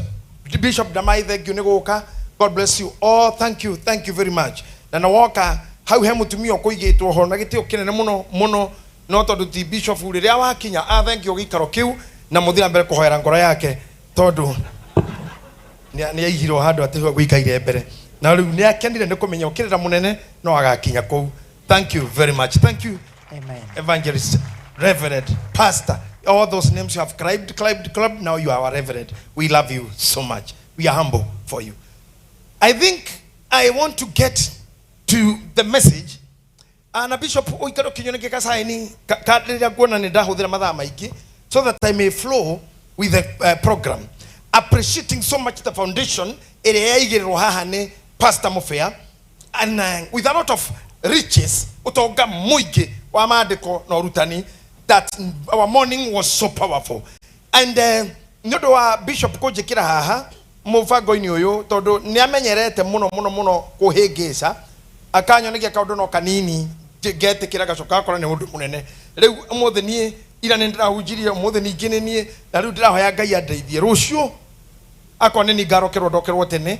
Speaker 11: Bishop Damai, thank you nĩ gũka. God bless you all. Thank you, thank you very much. Na na woka hau he mũtumia ũkũigĩtwo ho na gĩtĩo kĩnene mũno mũno, no tondũ ti bishop rĩrĩa wakinya, thank you gĩikaro kĩu, na mũthiĩ na mbere kũhoera ngoro yake tondũ nĩ aigirwo handũ atĩ gũikaire mbere. Na rĩu nĩ akenire nĩ kũmenya ũkĩrĩra mũnene no agakinya kũu. Thank you very much. Thank you.
Speaker 5: Amen.
Speaker 11: Evangelist, Reverend, Pastor, all those names you have climbed, climbed, climbed. Now you are our Reverend. We love you so much. We are humble for you. I think I want to get to the message. Na Bishop ũikare ũkĩnyua gacaini rĩrĩa nguona nĩ ndahũthĩra mathaa maingĩ so that I may flow with the program, appreciating so much the foundation ĩrĩa yaigĩrĩrwo haha nĩ Pastor Mufea and with a lot of riches, ũtonga mũingĩ wa maandĩko na ũrutani, that our morning was so powerful. And nĩ ũndũ wa Bishop kũnjĩkĩra haha mũbango-inĩ ũyũ, tondũ nĩ amenyerete mũno mũno mũno kũhĩngĩca, akanyonagia kaũndũ no kanini ngetĩkĩra, gacoka gakora nĩ ũndũ mũnene. Rĩu ũmũthĩ niĩ ira nĩ ndĩrahunjirie, ũmũthĩ ningĩ nĩ niĩ, na rĩu ndĩrahoya Ngai andeithie rũciũ akorwo nĩ niĩ ngarokerwo ndokerwo tene,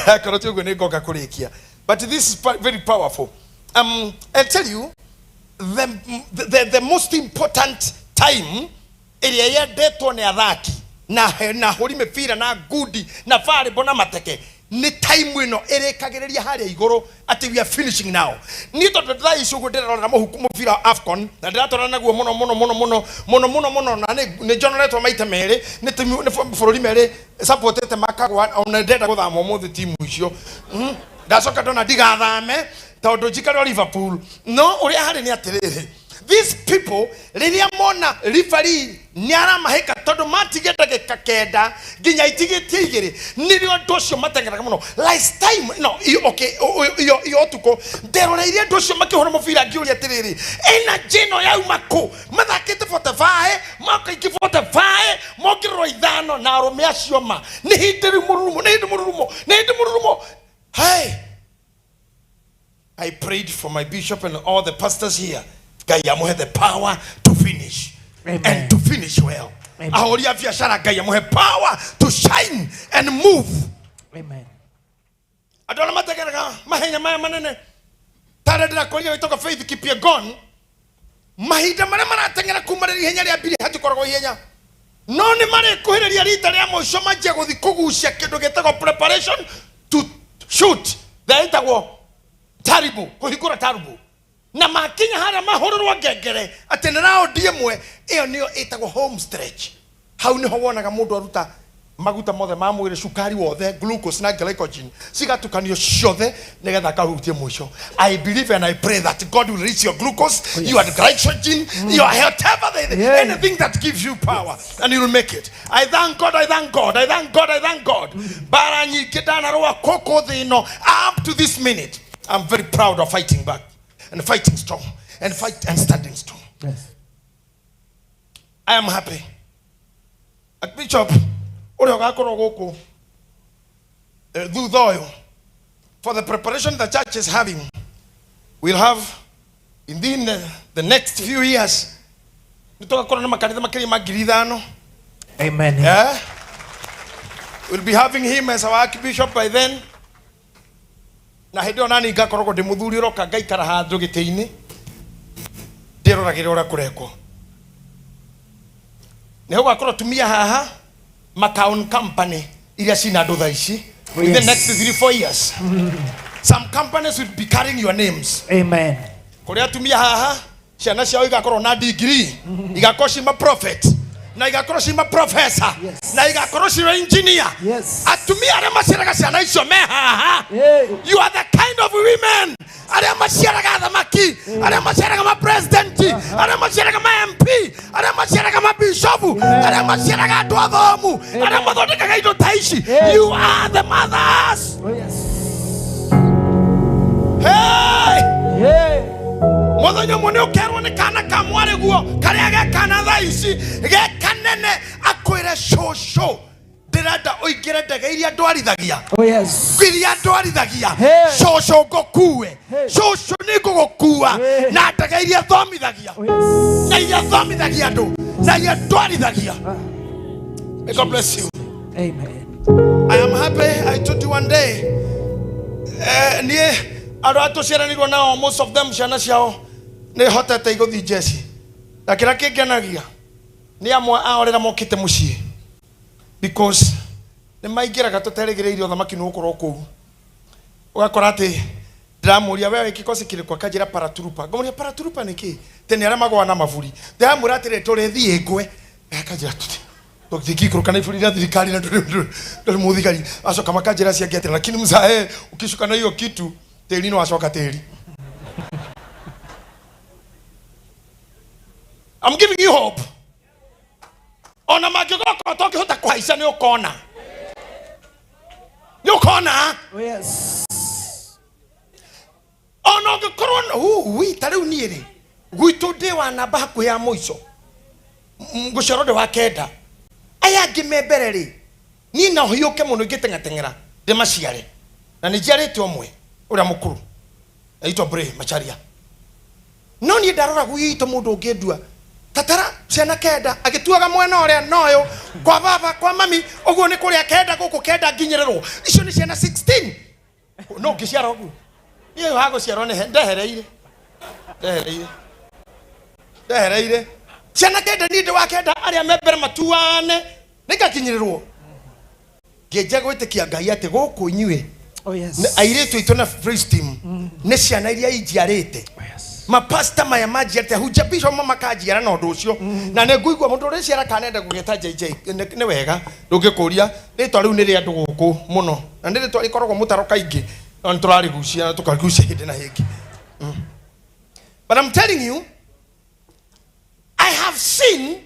Speaker 11: akorwo ti ũguo nĩ ngoka kũrĩkia. But this is very powerful. I tell you, the most important time ĩrĩa yendetwo nĩ athaki na ahũri mĩbira na ngundi na volleyball na mateke nĩ time ĩno ĩrĩkagĩrĩria harĩa igũrũ atĩ we are finishing now. Niĩ tondũ thaa ici ũguo ndĩrarora mũhuku mũbira wa AFCON na ndĩratwarana naguo mũno mũno mũno mũno mũno mũno mũno, na nĩ njonoretwo maita merĩ nĩ timu nĩ bũrũri merĩ supportete makagwa, ona ndĩrenda gũthama ũmũthĩ timu icio. Ndacoka ndona ndigathame tondũ njikare o Liverpool. No ũrĩa harĩ nĩ atĩrĩrĩ, these people rĩrĩa mona referee nĩ aramahĩka tondũ matige ndagĩka 9 nginya itigĩtie 2, nĩrĩo andũ acio mateng'eraga mũno. Last time no iyo, okay, iyo iyo ũtukũ nderoreirie andũ acio makĩhũra mũbira, ngĩũria atĩrĩrĩ, energy ĩno yauma kũ? Mathakĩte 45, makaingĩ 45, mongererwo 5 na arũme acio ma nĩ hĩndĩ rĩu mũrurumo, nĩ hĩndĩ mũrurumo, nĩ hĩndĩ mũrurumo. Hey, I prayed for my bishop and all the pastors here. Ngai amuhe the power to finish.
Speaker 3: Amen.
Speaker 11: And to finish well.
Speaker 3: Amen.
Speaker 11: Ahũri a biacara, Ngai amuhe power to shine and move.
Speaker 3: Amen.
Speaker 11: Andũ arĩa mateng'eraga mahenya maya manene tarĩa ndĩrakorire wĩtagwo Faith Kipyegon, mahinda marĩa marateng'era kuma rĩrĩa ihenya rĩa mbiri hatikoragwo ihenya, no nĩ marĩkuhĩrĩria rita rĩa mũico manjia gũthiĩ kũgucia kĩndũ gĩtagwo preparation to shoot, ĩtagwo taribu, kũhingũra taribu, na makinya harĩa mahũrĩrwo ngengere atĩ nĩ raundi ĩmwe, ĩyo nĩyo ĩtagwo home stretch. Hau nĩho wonaga mũndũ aruta maguta mothe ma mwĩrĩ, cukari wothe, glucose na glycogen cigatukanio ciothe nĩgetha akahutie mũico. I believe and I pray that God will reach your glucose, your glycogen, your whatever, anything that gives you power, and you will make it. I thank God, I thank God, I thank God, I thank God. Bara nyingĩ ndanarũa kũkũ thĩ ĩno, up to this minute I'm very proud of fighting back and fighting strong and fight and standing strong. I am happy. Archbishop ũrĩa ũgakorwo gũkũ thutha ũyũ, for the preparation the church is having, we'll have in the next few years nĩ tũgakorwo na makanitha makĩria ma 5,000.
Speaker 3: Amen.
Speaker 11: Yeah? We'll be having him as our archbishop by then. Na hĩndĩ ĩyo nani ngakoragwo ndĩ mũthuri ũroka ngaikara handũ gĩtĩ-inĩ ndĩroragĩra ũrĩa kũrekwo. Nĩ gũgakorwo tumia haha makaon company iria cina andũ thaa ici. In the next 3-4 years, some companies will be carrying your names.
Speaker 3: Amen.
Speaker 11: Kũrĩa atumia haha ciana ciao igakorwo na degree, igakorwo ci ma prophet na igakorwo ci ma professor na igakorwo ci engineer. Atumia arĩa maciaraga ciana icio me haha, you are the kind of women arĩa maciaraga athamaki, arĩa maciaraga ma president, arĩa maciaraga ma MP, arĩa maciaraga ma bishop, arĩa maciaraga andũ athomu, arĩa mathondekaga indo ta ici. You are the mothers. Hey! Mũthenya ũmwe nĩ ũkerwo nĩ kana ka mwarĩ guo karĩa gekana thaa ici gekanene, akwĩre cũcũ ndĩrenda ũingĩre ndege iria ndwarithagia.
Speaker 3: Oh, yes.
Speaker 11: Iria ndwarithagia. Cũcũ ngũkue. Cũcũ nĩ ngũgũkua na ndege iria thomithagia. Na iria thomithagia andũ na iria ndwarithagia. May God bless you.
Speaker 3: Amen.
Speaker 11: I am happy. I told you one day. Niĩ andũ aya tũciaranĩirwo nao, most of them ciana ciao nĩ hotete igũthiĩ jeshi, na kĩrĩa kĩngenagia nĩ amwe ao rĩrĩa mokĩte mũciĩ, because nĩ maingĩraga tũterĩgĩrĩire ũthamaki nĩ ũgũkorwo kũu. Ũgakora atĩ ndĩramũria we wĩ kĩkosi kĩrĩkũ, akanjĩra paraturupa. Ngũmũria paraturupa nĩ kĩ? Tene arĩa magũaga na maburi. Ndĩramwĩra atĩrĩ tũrĩthiĩ ngwe, akanjĩra tũti. Tũtingĩikũrũka na iburi rĩa thirikari na ndũrĩ mũthigari. Acoka makanjĩra ciangĩ atĩrĩ, lakini mzae ukishuka na hiyo kitu tĩri nĩ wacoka tĩri. I'm giving you hope. Ona mangĩgoka ũtangĩhota kũhaica nĩ ũkona. Nĩ ũkona.
Speaker 3: Oh, yes.
Speaker 11: Ona ũngĩkorwo wi ta rĩu niĩ rĩ gwitũ ndĩ wa namba hakuhĩ ya mũico, ngũciarwo ndĩ wa kenda, aya angĩ me mbere rĩ niĩ no hiũke mũno ingĩteng'ateng'era ndĩmaciare, na nĩ njiarĩte ũmwe ũrĩa mũkũrũ aitwa Bray Macharia, no niĩ ndarora gwitũ mũndũ ũngĩndua tatara ciana kenda agĩtuaga mwena ũrĩa noyũ kwa baba kwa mami ũguo nĩ kũrĩa kenda gũkũ kenda nginyĩrĩrwo, icio nĩ ciana 16 no ngĩciara ũguo niĩ hagũciarwo nĩ ndehereire ndehereire ciana kenda niĩ ndĩ wa kenda arĩa me mbere matuane nĩngakinyĩrĩrwo. Ngĩnjia gwĩtĩkia Ngai atĩ gũkũ inyuĩ
Speaker 3: Oh, yes.
Speaker 11: airĩtu aitũ na praise team nĩ ciana iria injiarĩte. Mapasta maya manjiarĩte hunja bishop makanjiara na ũndũ ũcio, na nĩ ngũigua mũndũ ũrĩciara kana enda gũgĩta JJ nĩ wega ndũngĩkũria rĩtwa rĩu nĩ rĩa andũ gũkũ mũno, na nĩ rĩtwa rĩkoragwo mũtaro kaingĩ no nĩ tũrarĩgucia na tũkarĩgucia hĩndĩ na hĩngĩ. But I'm telling you, I have seen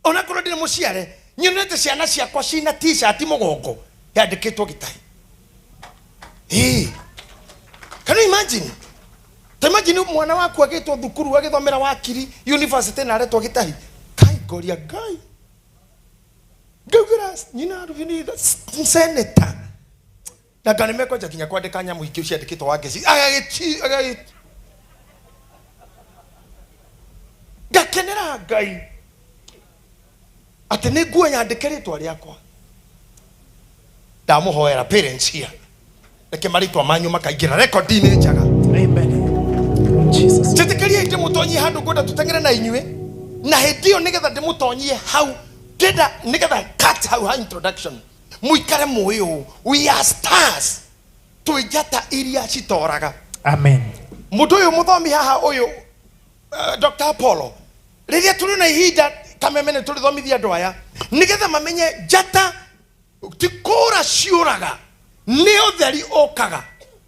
Speaker 11: ona korwo ndĩ mũciare nyonete ciana ciakwa cina t-shirt mũgongo yandĩkĩtwo gĩtahi. Hey, can you imagine? Ta imagine mwana waku agĩtwo thukuru agĩthomera wakiri university na aretwo gĩtahi. Kai ngoria Ngai. Ngaugĩra nyina Rubini senator. Na ngani mekwanja nginya kwandĩka nyamũ ingĩ ciandĩkĩtwo Wangeci. Agagĩti agagĩti. Ngakenera Ngai atĩ nĩ nguo yandĩke rĩtwa rĩakwa. Ndamũhoera parents here, reke marĩtwa manyu makaingĩra rekondi-inĩ njega.
Speaker 3: Amen. Jesus.
Speaker 11: Njĩtĩkĩriei ndĩmũtonyie handũ ngwenda tũteng'ere na inyuĩ, na hĩndĩ ĩyo nĩgetha ndĩmũtonyie hau ndĩrenda nĩgetha cut hau ha introduction mũikare mũĩ ũũ, we are stars, twĩ njata iria citoraga.
Speaker 3: Amen.
Speaker 11: Mũndũ ũyũ mũthomi haha ũyũ Dr. Apollo, rĩrĩa tũrĩ na ihinda kameme nĩ tũrĩthomithia andũ aya nĩgetha mamenye njata ti kũra ciũraga, nĩ ũtheri ũkaga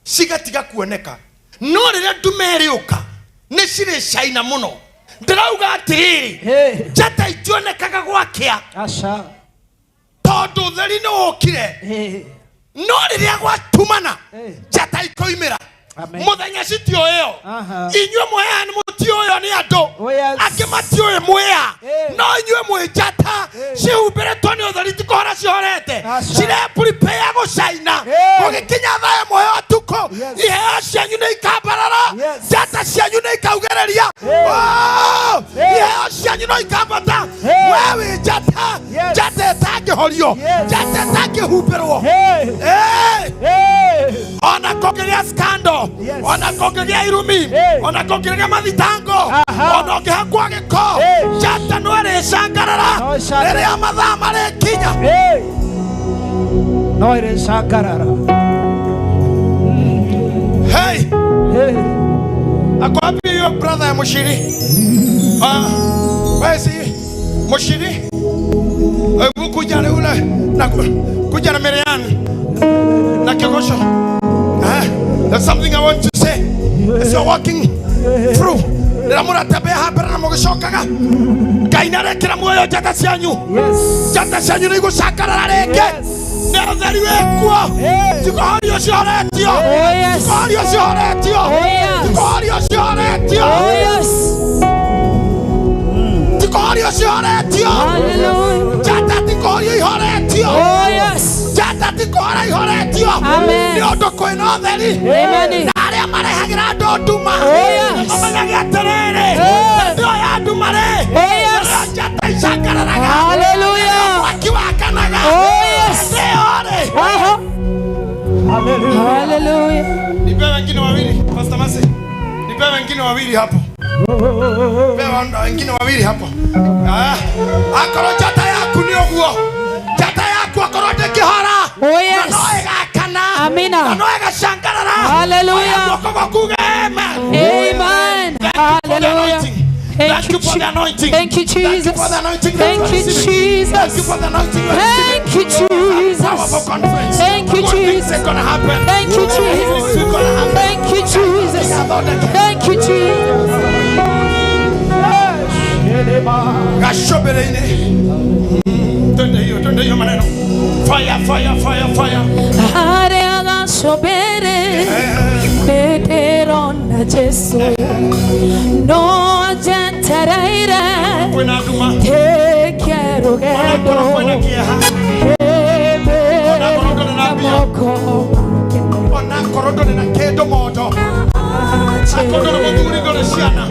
Speaker 11: cigatiga kuoneka, no rĩrĩa ndume ĩrĩũka nĩ cirĩ caina mũno. Ndĩrauga atĩrĩrĩ, njata itionekaga gwakĩa tondũ ũtheri nĩ wũkire, no rĩrĩa gwatumana njata ikoimĩra. Mũthenya citioĩo, inyuĩ mwĩha nĩ mũtiũĩo nĩ andũ angĩ matiũĩ mwĩha, no inyuĩ mwĩ njata cihumbĩrĩtwo nĩ ũtheri ti kũhora cihorete, cireprepare gũcaina gũgĩkinya thaa ĩmwe ya ũtukũ, iheo cianyu nĩ ikambarara, njata cianyu nĩ ikaugĩrĩria, iheo cianyu no ikambata. We wĩ njata, njata ĩtangĩhorio, njata ĩtangĩhumbĩrwo. Ona kũngĩgĩa scandal, ona kũngĩgĩa irumi, ona kũngĩgĩa mathitango, ona ũngĩhakwo gĩko, njata no ĩrĩcangarara rĩrĩa mathaa marĩkinya.
Speaker 3: No ĩrĩcangarara.
Speaker 11: Hey. Ako wapi hiyo brother ya Mushiri? Wewe si Mushiri? Hebu kuja ule na kuja na Marian na Kigosho. There's something I want to say. As you're walking through, rĩrĩa mũratembea haha mbere na mũgĩcokaga, Ngai nĩarekĩra muoyo njata cianyu. Njata cianyu nĩ igũcangarara rĩngĩ. Nĩ ũtheri wĩkuo. Ti kũhorio cihoretio. Ti kũhorio cihoretio. Ti kũhorio cihoretio. Ti kũhorio cihoretio. Njata ti kũhorio ihoretio. Njata ti kũhora ihoretio. Nĩ ũndũ kwĩna ũtheri. Na arĩa marehagĩra andũ nduma mamenyage atĩrĩrĩ, hĩndĩ ĩyo ya nduma rĩ, nĩrĩo njata icangararaga.
Speaker 1: Hallelujah.
Speaker 11: Mwaki wakanaga. Hĩndĩ ĩyo rĩ.
Speaker 1: Hallelujah.
Speaker 11: Nipe wengine wawili, Pastor Mercy. Nipe wengine wawili hapo. Nipe wengine wawili hapo. Akorwo njata yaku nĩ ũguo. Njata yaku akorwo ndĩngĩhora.
Speaker 1: Oh, yes.
Speaker 11: Na no ĩgakana.
Speaker 1: Amina.
Speaker 11: Na no ĩgacangarara.
Speaker 1: Hallelujah.
Speaker 11: Oya guoko gwaku uge amen.
Speaker 1: Amen.
Speaker 11: Thank you for the
Speaker 1: Hallelujah.
Speaker 11: anointing. Thank you you for the anointing.
Speaker 6: Thank you,
Speaker 11: Thank you
Speaker 6: Jesus.
Speaker 11: for the anointing that
Speaker 6: Thank
Speaker 11: you are
Speaker 6: you,
Speaker 11: receiving. Thank you
Speaker 6: Jesus.
Speaker 11: for the anointing you are
Speaker 6: Thank
Speaker 11: receiving.
Speaker 6: you, Jesus.
Speaker 11: Powerful conference.
Speaker 6: Thank you,
Speaker 11: Good things
Speaker 6: Jesus.
Speaker 11: are gonna happen.
Speaker 6: Thank you,
Speaker 11: Healings
Speaker 6: Jesus.
Speaker 11: are gonna happen.
Speaker 6: Thank you, Jesus. Thank you, Jesus.
Speaker 11: Gacũmbĩrĩ-inĩ. Twende hiyo, twende hiyo maneno. Fire, fire, fire, fire.
Speaker 6: Harĩa gacũmbĩrĩ nĩndĩrona Jesũ no njetereire
Speaker 11: Kwĩna nduma.
Speaker 6: ndĩkie rũgendo
Speaker 11: Onakorwo kwĩna kĩeha. Onakorwo ndũrĩ na mbia.
Speaker 6: moko
Speaker 11: Onakorwo ndũrĩ na kĩndũ mondo. Akorwo ndũrĩ mũthuri, ndũrĩ ciana.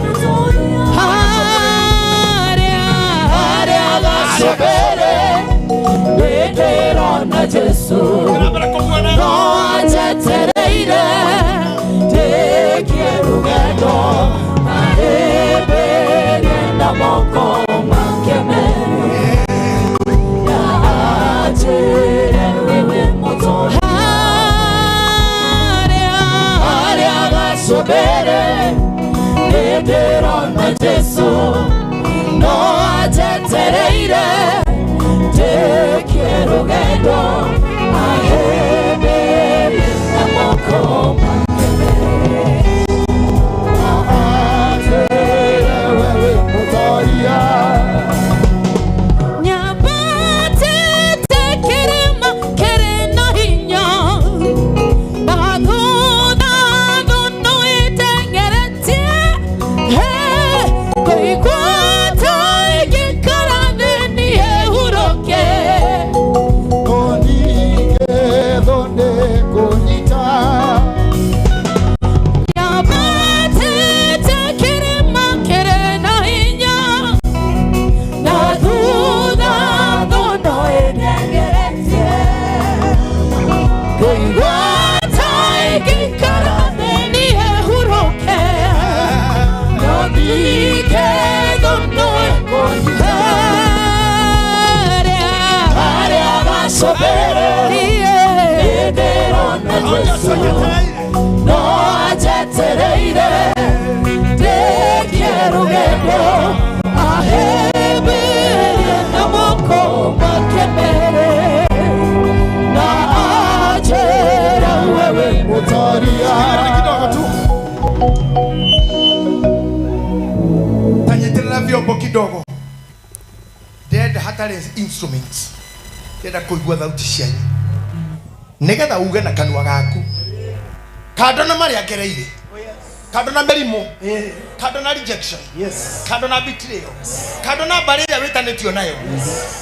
Speaker 6: Harĩa gacũmbĩrĩ nĩndĩrona Jesũ
Speaker 11: Ndĩrambere kũmuona.
Speaker 6: no njetereire ndĩkie rũgendo ahĩmbĩrie na moko make merĩ na anjĩre wewe mũtũũri. Harĩa gacũmbĩrĩ nĩndĩrona Jesũ no anjetereire ndĩkie rũgendo ahĩmbĩrie na moko make merĩ na anjĩre wewe mũtũũri. Nyabatĩte kĩrĩma kĩrĩ na hinya na thutha thũnũ ĩteng'eretie ngũigua ta ĩngĩikara thĩ niĩ hurũke. Nyabatĩte kĩrĩma kĩrĩ na hinya na thutha thũnũ ĩteng'eretie ngũigua ta ĩngĩikara thĩ niĩ hurũke no ningĩ thũnũ ĩkũnyita. Harĩa gacũmbĩrĩ nĩndĩrona Jesũ no anjetereire ndĩkie rũgendo ahĩmbĩrie na moko make merĩ na anjĩre wewe mũtũũria.
Speaker 11: Kidogo tu. Tanyitĩrĩra vyombo kidogo. Ndĩrenda hatarĩ instruments. Ndĩrenda kũigua thauti cianyu. Nĩgetha uge na kanua gaku. Kando na marĩa ngereire. Kando na mĩrimũ. Kando na rejection. Kando na betrayal. Kando na mbarĩ ĩrĩa wĩtanĩtio nayo.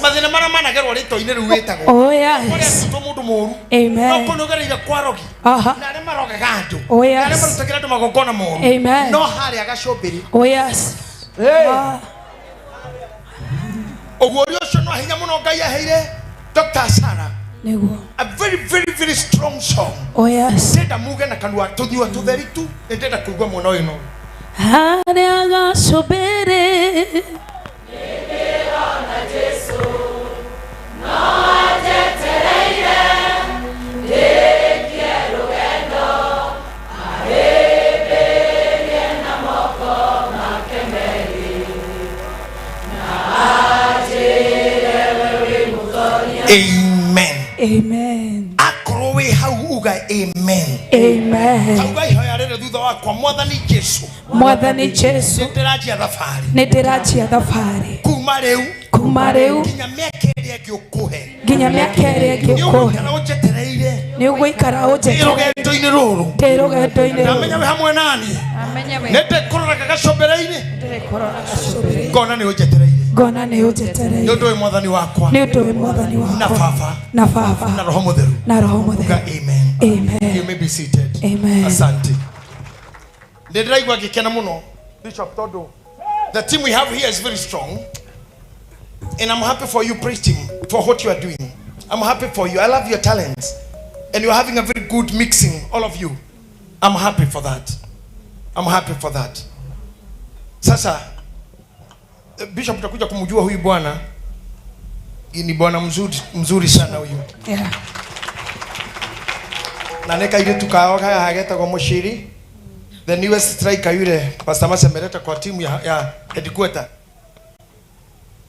Speaker 11: Mathĩna marĩa managerwo rĩtwa-inĩ rĩu wĩtagwo.
Speaker 6: Oh, yes.
Speaker 11: Ũrĩa tuĩtwo mũndũ mũũru.
Speaker 6: Amen.
Speaker 11: No kũu nĩũgereire kwa rogi.
Speaker 6: Aha.
Speaker 11: Na arĩa marogaga andũ.
Speaker 6: Oh, yes.
Speaker 11: Na arĩa marutagĩra andũ magongona moru.
Speaker 6: Amen.
Speaker 11: No harĩa gacũmbĩrĩ.
Speaker 6: Oh, yes.
Speaker 11: Ũguo ũrĩa ũcio no hinya mũno Ngai aheire Dr. Sarah.
Speaker 6: Nĩguo.
Speaker 11: A very, very, very strong song.
Speaker 6: Oh, yes.
Speaker 11: Ndĩrenda muge na kanua tũthiwa tũtheri tu. Nĩndĩrenda kũigua mwena ũyũ no.
Speaker 6: Harĩa gacũmbĩrĩ
Speaker 1: Nĩndĩrona Jesũ no anjetereire ndĩkie rũgendo ahĩmbĩrie na moko make merĩ na anjĩre wewe mũtooria.
Speaker 11: Amen.
Speaker 6: Amen.
Speaker 11: Akorwo wĩ hau uga amen.
Speaker 6: Amen.
Speaker 11: Tauga ihoya rĩrĩ thutha wakwa Mwathani Jesũ.
Speaker 6: Mwathani Jesũ.
Speaker 11: Nĩndĩranjia thabarĩ.
Speaker 6: Nĩndĩranjia thabarĩ.
Speaker 11: Kuma rĩu.
Speaker 6: Kuma rĩu.
Speaker 11: Nginya mĩaka ĩrĩa ĩngĩ ũkũhe.
Speaker 6: Nginya mĩaka ĩrĩa ĩngĩ ũkũhe.
Speaker 11: Nĩũgũikara ũnjetereire.
Speaker 6: Nĩũgũikara ũnjetereire.
Speaker 11: Ndĩ rũgendo-inĩ rũrũ.
Speaker 6: Ndĩ rũgendo-inĩ rũrũ.
Speaker 11: Ndamenya wĩ hamwe naniĩ. Nĩndĩkũroraga gacũmbĩrĩ-inĩ. Ngona nĩ ũnjetereire.
Speaker 6: Ngona nĩ ũnjetereire.
Speaker 11: Nĩ ũndũ wĩ Mwathani wakwa.
Speaker 6: Nĩ ũndũ wĩ Mwathani wakwa.
Speaker 11: Na Baba.
Speaker 6: Na Baba.
Speaker 11: Na Roho Mũtheru.
Speaker 6: Na Roho Mũtheru.
Speaker 11: Uga amen.
Speaker 6: Amen.
Speaker 11: You may be seated.
Speaker 6: Amen.
Speaker 11: Asante. Ndĩraigua ngĩkena mũno Bishop tondũ the team we have here is very strong, and I'm happy for you, praise team, for what you are doing. I'm happy for you. I love your talents, and you're having a very good mixing, all of you. I'm happy for that. I'm happy for that. Sasa Bishop, utakuja kumjua huyu bwana. Ni bwana mzuri, mzuri sana huyu.
Speaker 6: Yeah.
Speaker 11: Na neka ile tukaoga hagetagwo Mushiri. The newest striker yule Pastor Mase ameleta kwa timu ya headquarter.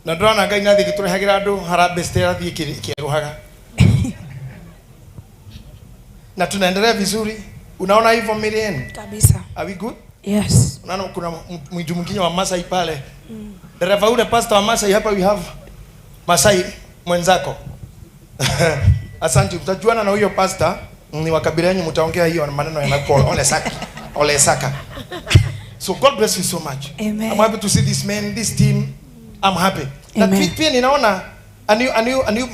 Speaker 11: Na ndĩrona Ngai nĩathiĩ gĩtũrehagĩra andũ harambee ĩrathiĩ ĩkĩerũhaga. Na tunaendelea vizuri. Unaona hivyo Miriam?
Speaker 6: Kabisa.
Speaker 11: Are we good?
Speaker 6: Yes.
Speaker 11: Unaona kuna mtu mwingine wa Masai pale. Dereva ule pastor wa Masai hapa, we have Masai mwenzako. Asante, mtajuana na huyo pastor ni wa kabila yenu, mtaongea hiyo maneno yanakuwa ole saka. Ole saka. So God bless you so much.
Speaker 6: Amen.
Speaker 11: I'm happy to see this man, this team. I'm happy. Na
Speaker 6: Amen.
Speaker 11: pia ninaona a new a new a new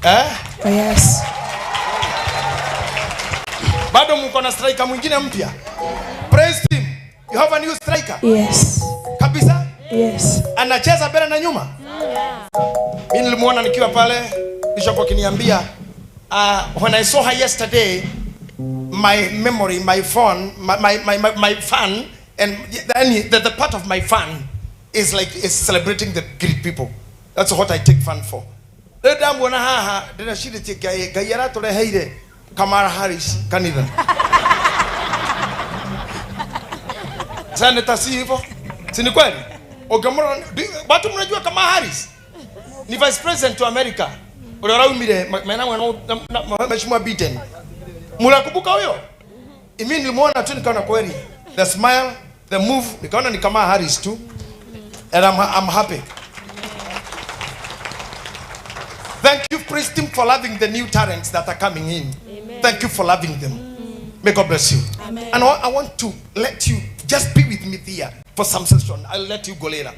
Speaker 11: eh?
Speaker 6: Yes.
Speaker 11: Bado mko na striker mwingine mpya. Praise team. You have a new striker.
Speaker 6: Yes.
Speaker 11: Kabisa?
Speaker 6: Yes.
Speaker 11: Anacheza mbele na nyuma. Mimi nilimuona nikiwa pale bishop akiniambia, when I saw her yesterday, my memory, my phone, my my my my, my fan, and then the part of my fan is like is celebrating the great people. That's what I take fun for. Rĩu ndamuona haha ndĩrecirĩtie Ngai Ngai aratũreheire Kamala Harris kanitha. Senator, si hivyo? Si ni kweli? Ũngĩmũrora watu mnajua Kamala Harris ni vice president wa America. Ũrĩa ũraumire mena mwana na Mheshimiwa Biden. Mnakumbuka huyo? Mimi nilimuona tu nikaona kweli. The smile, the move, nikaona ni Kamala Harris tu. And I'm happy. Thank you, praise team, for loving the new talents that are coming in.
Speaker 4: Amen.
Speaker 11: Thank you for loving them. May God bless you.
Speaker 4: Amen.
Speaker 11: And I want to let you just be with me there for some session. I'll let you go later.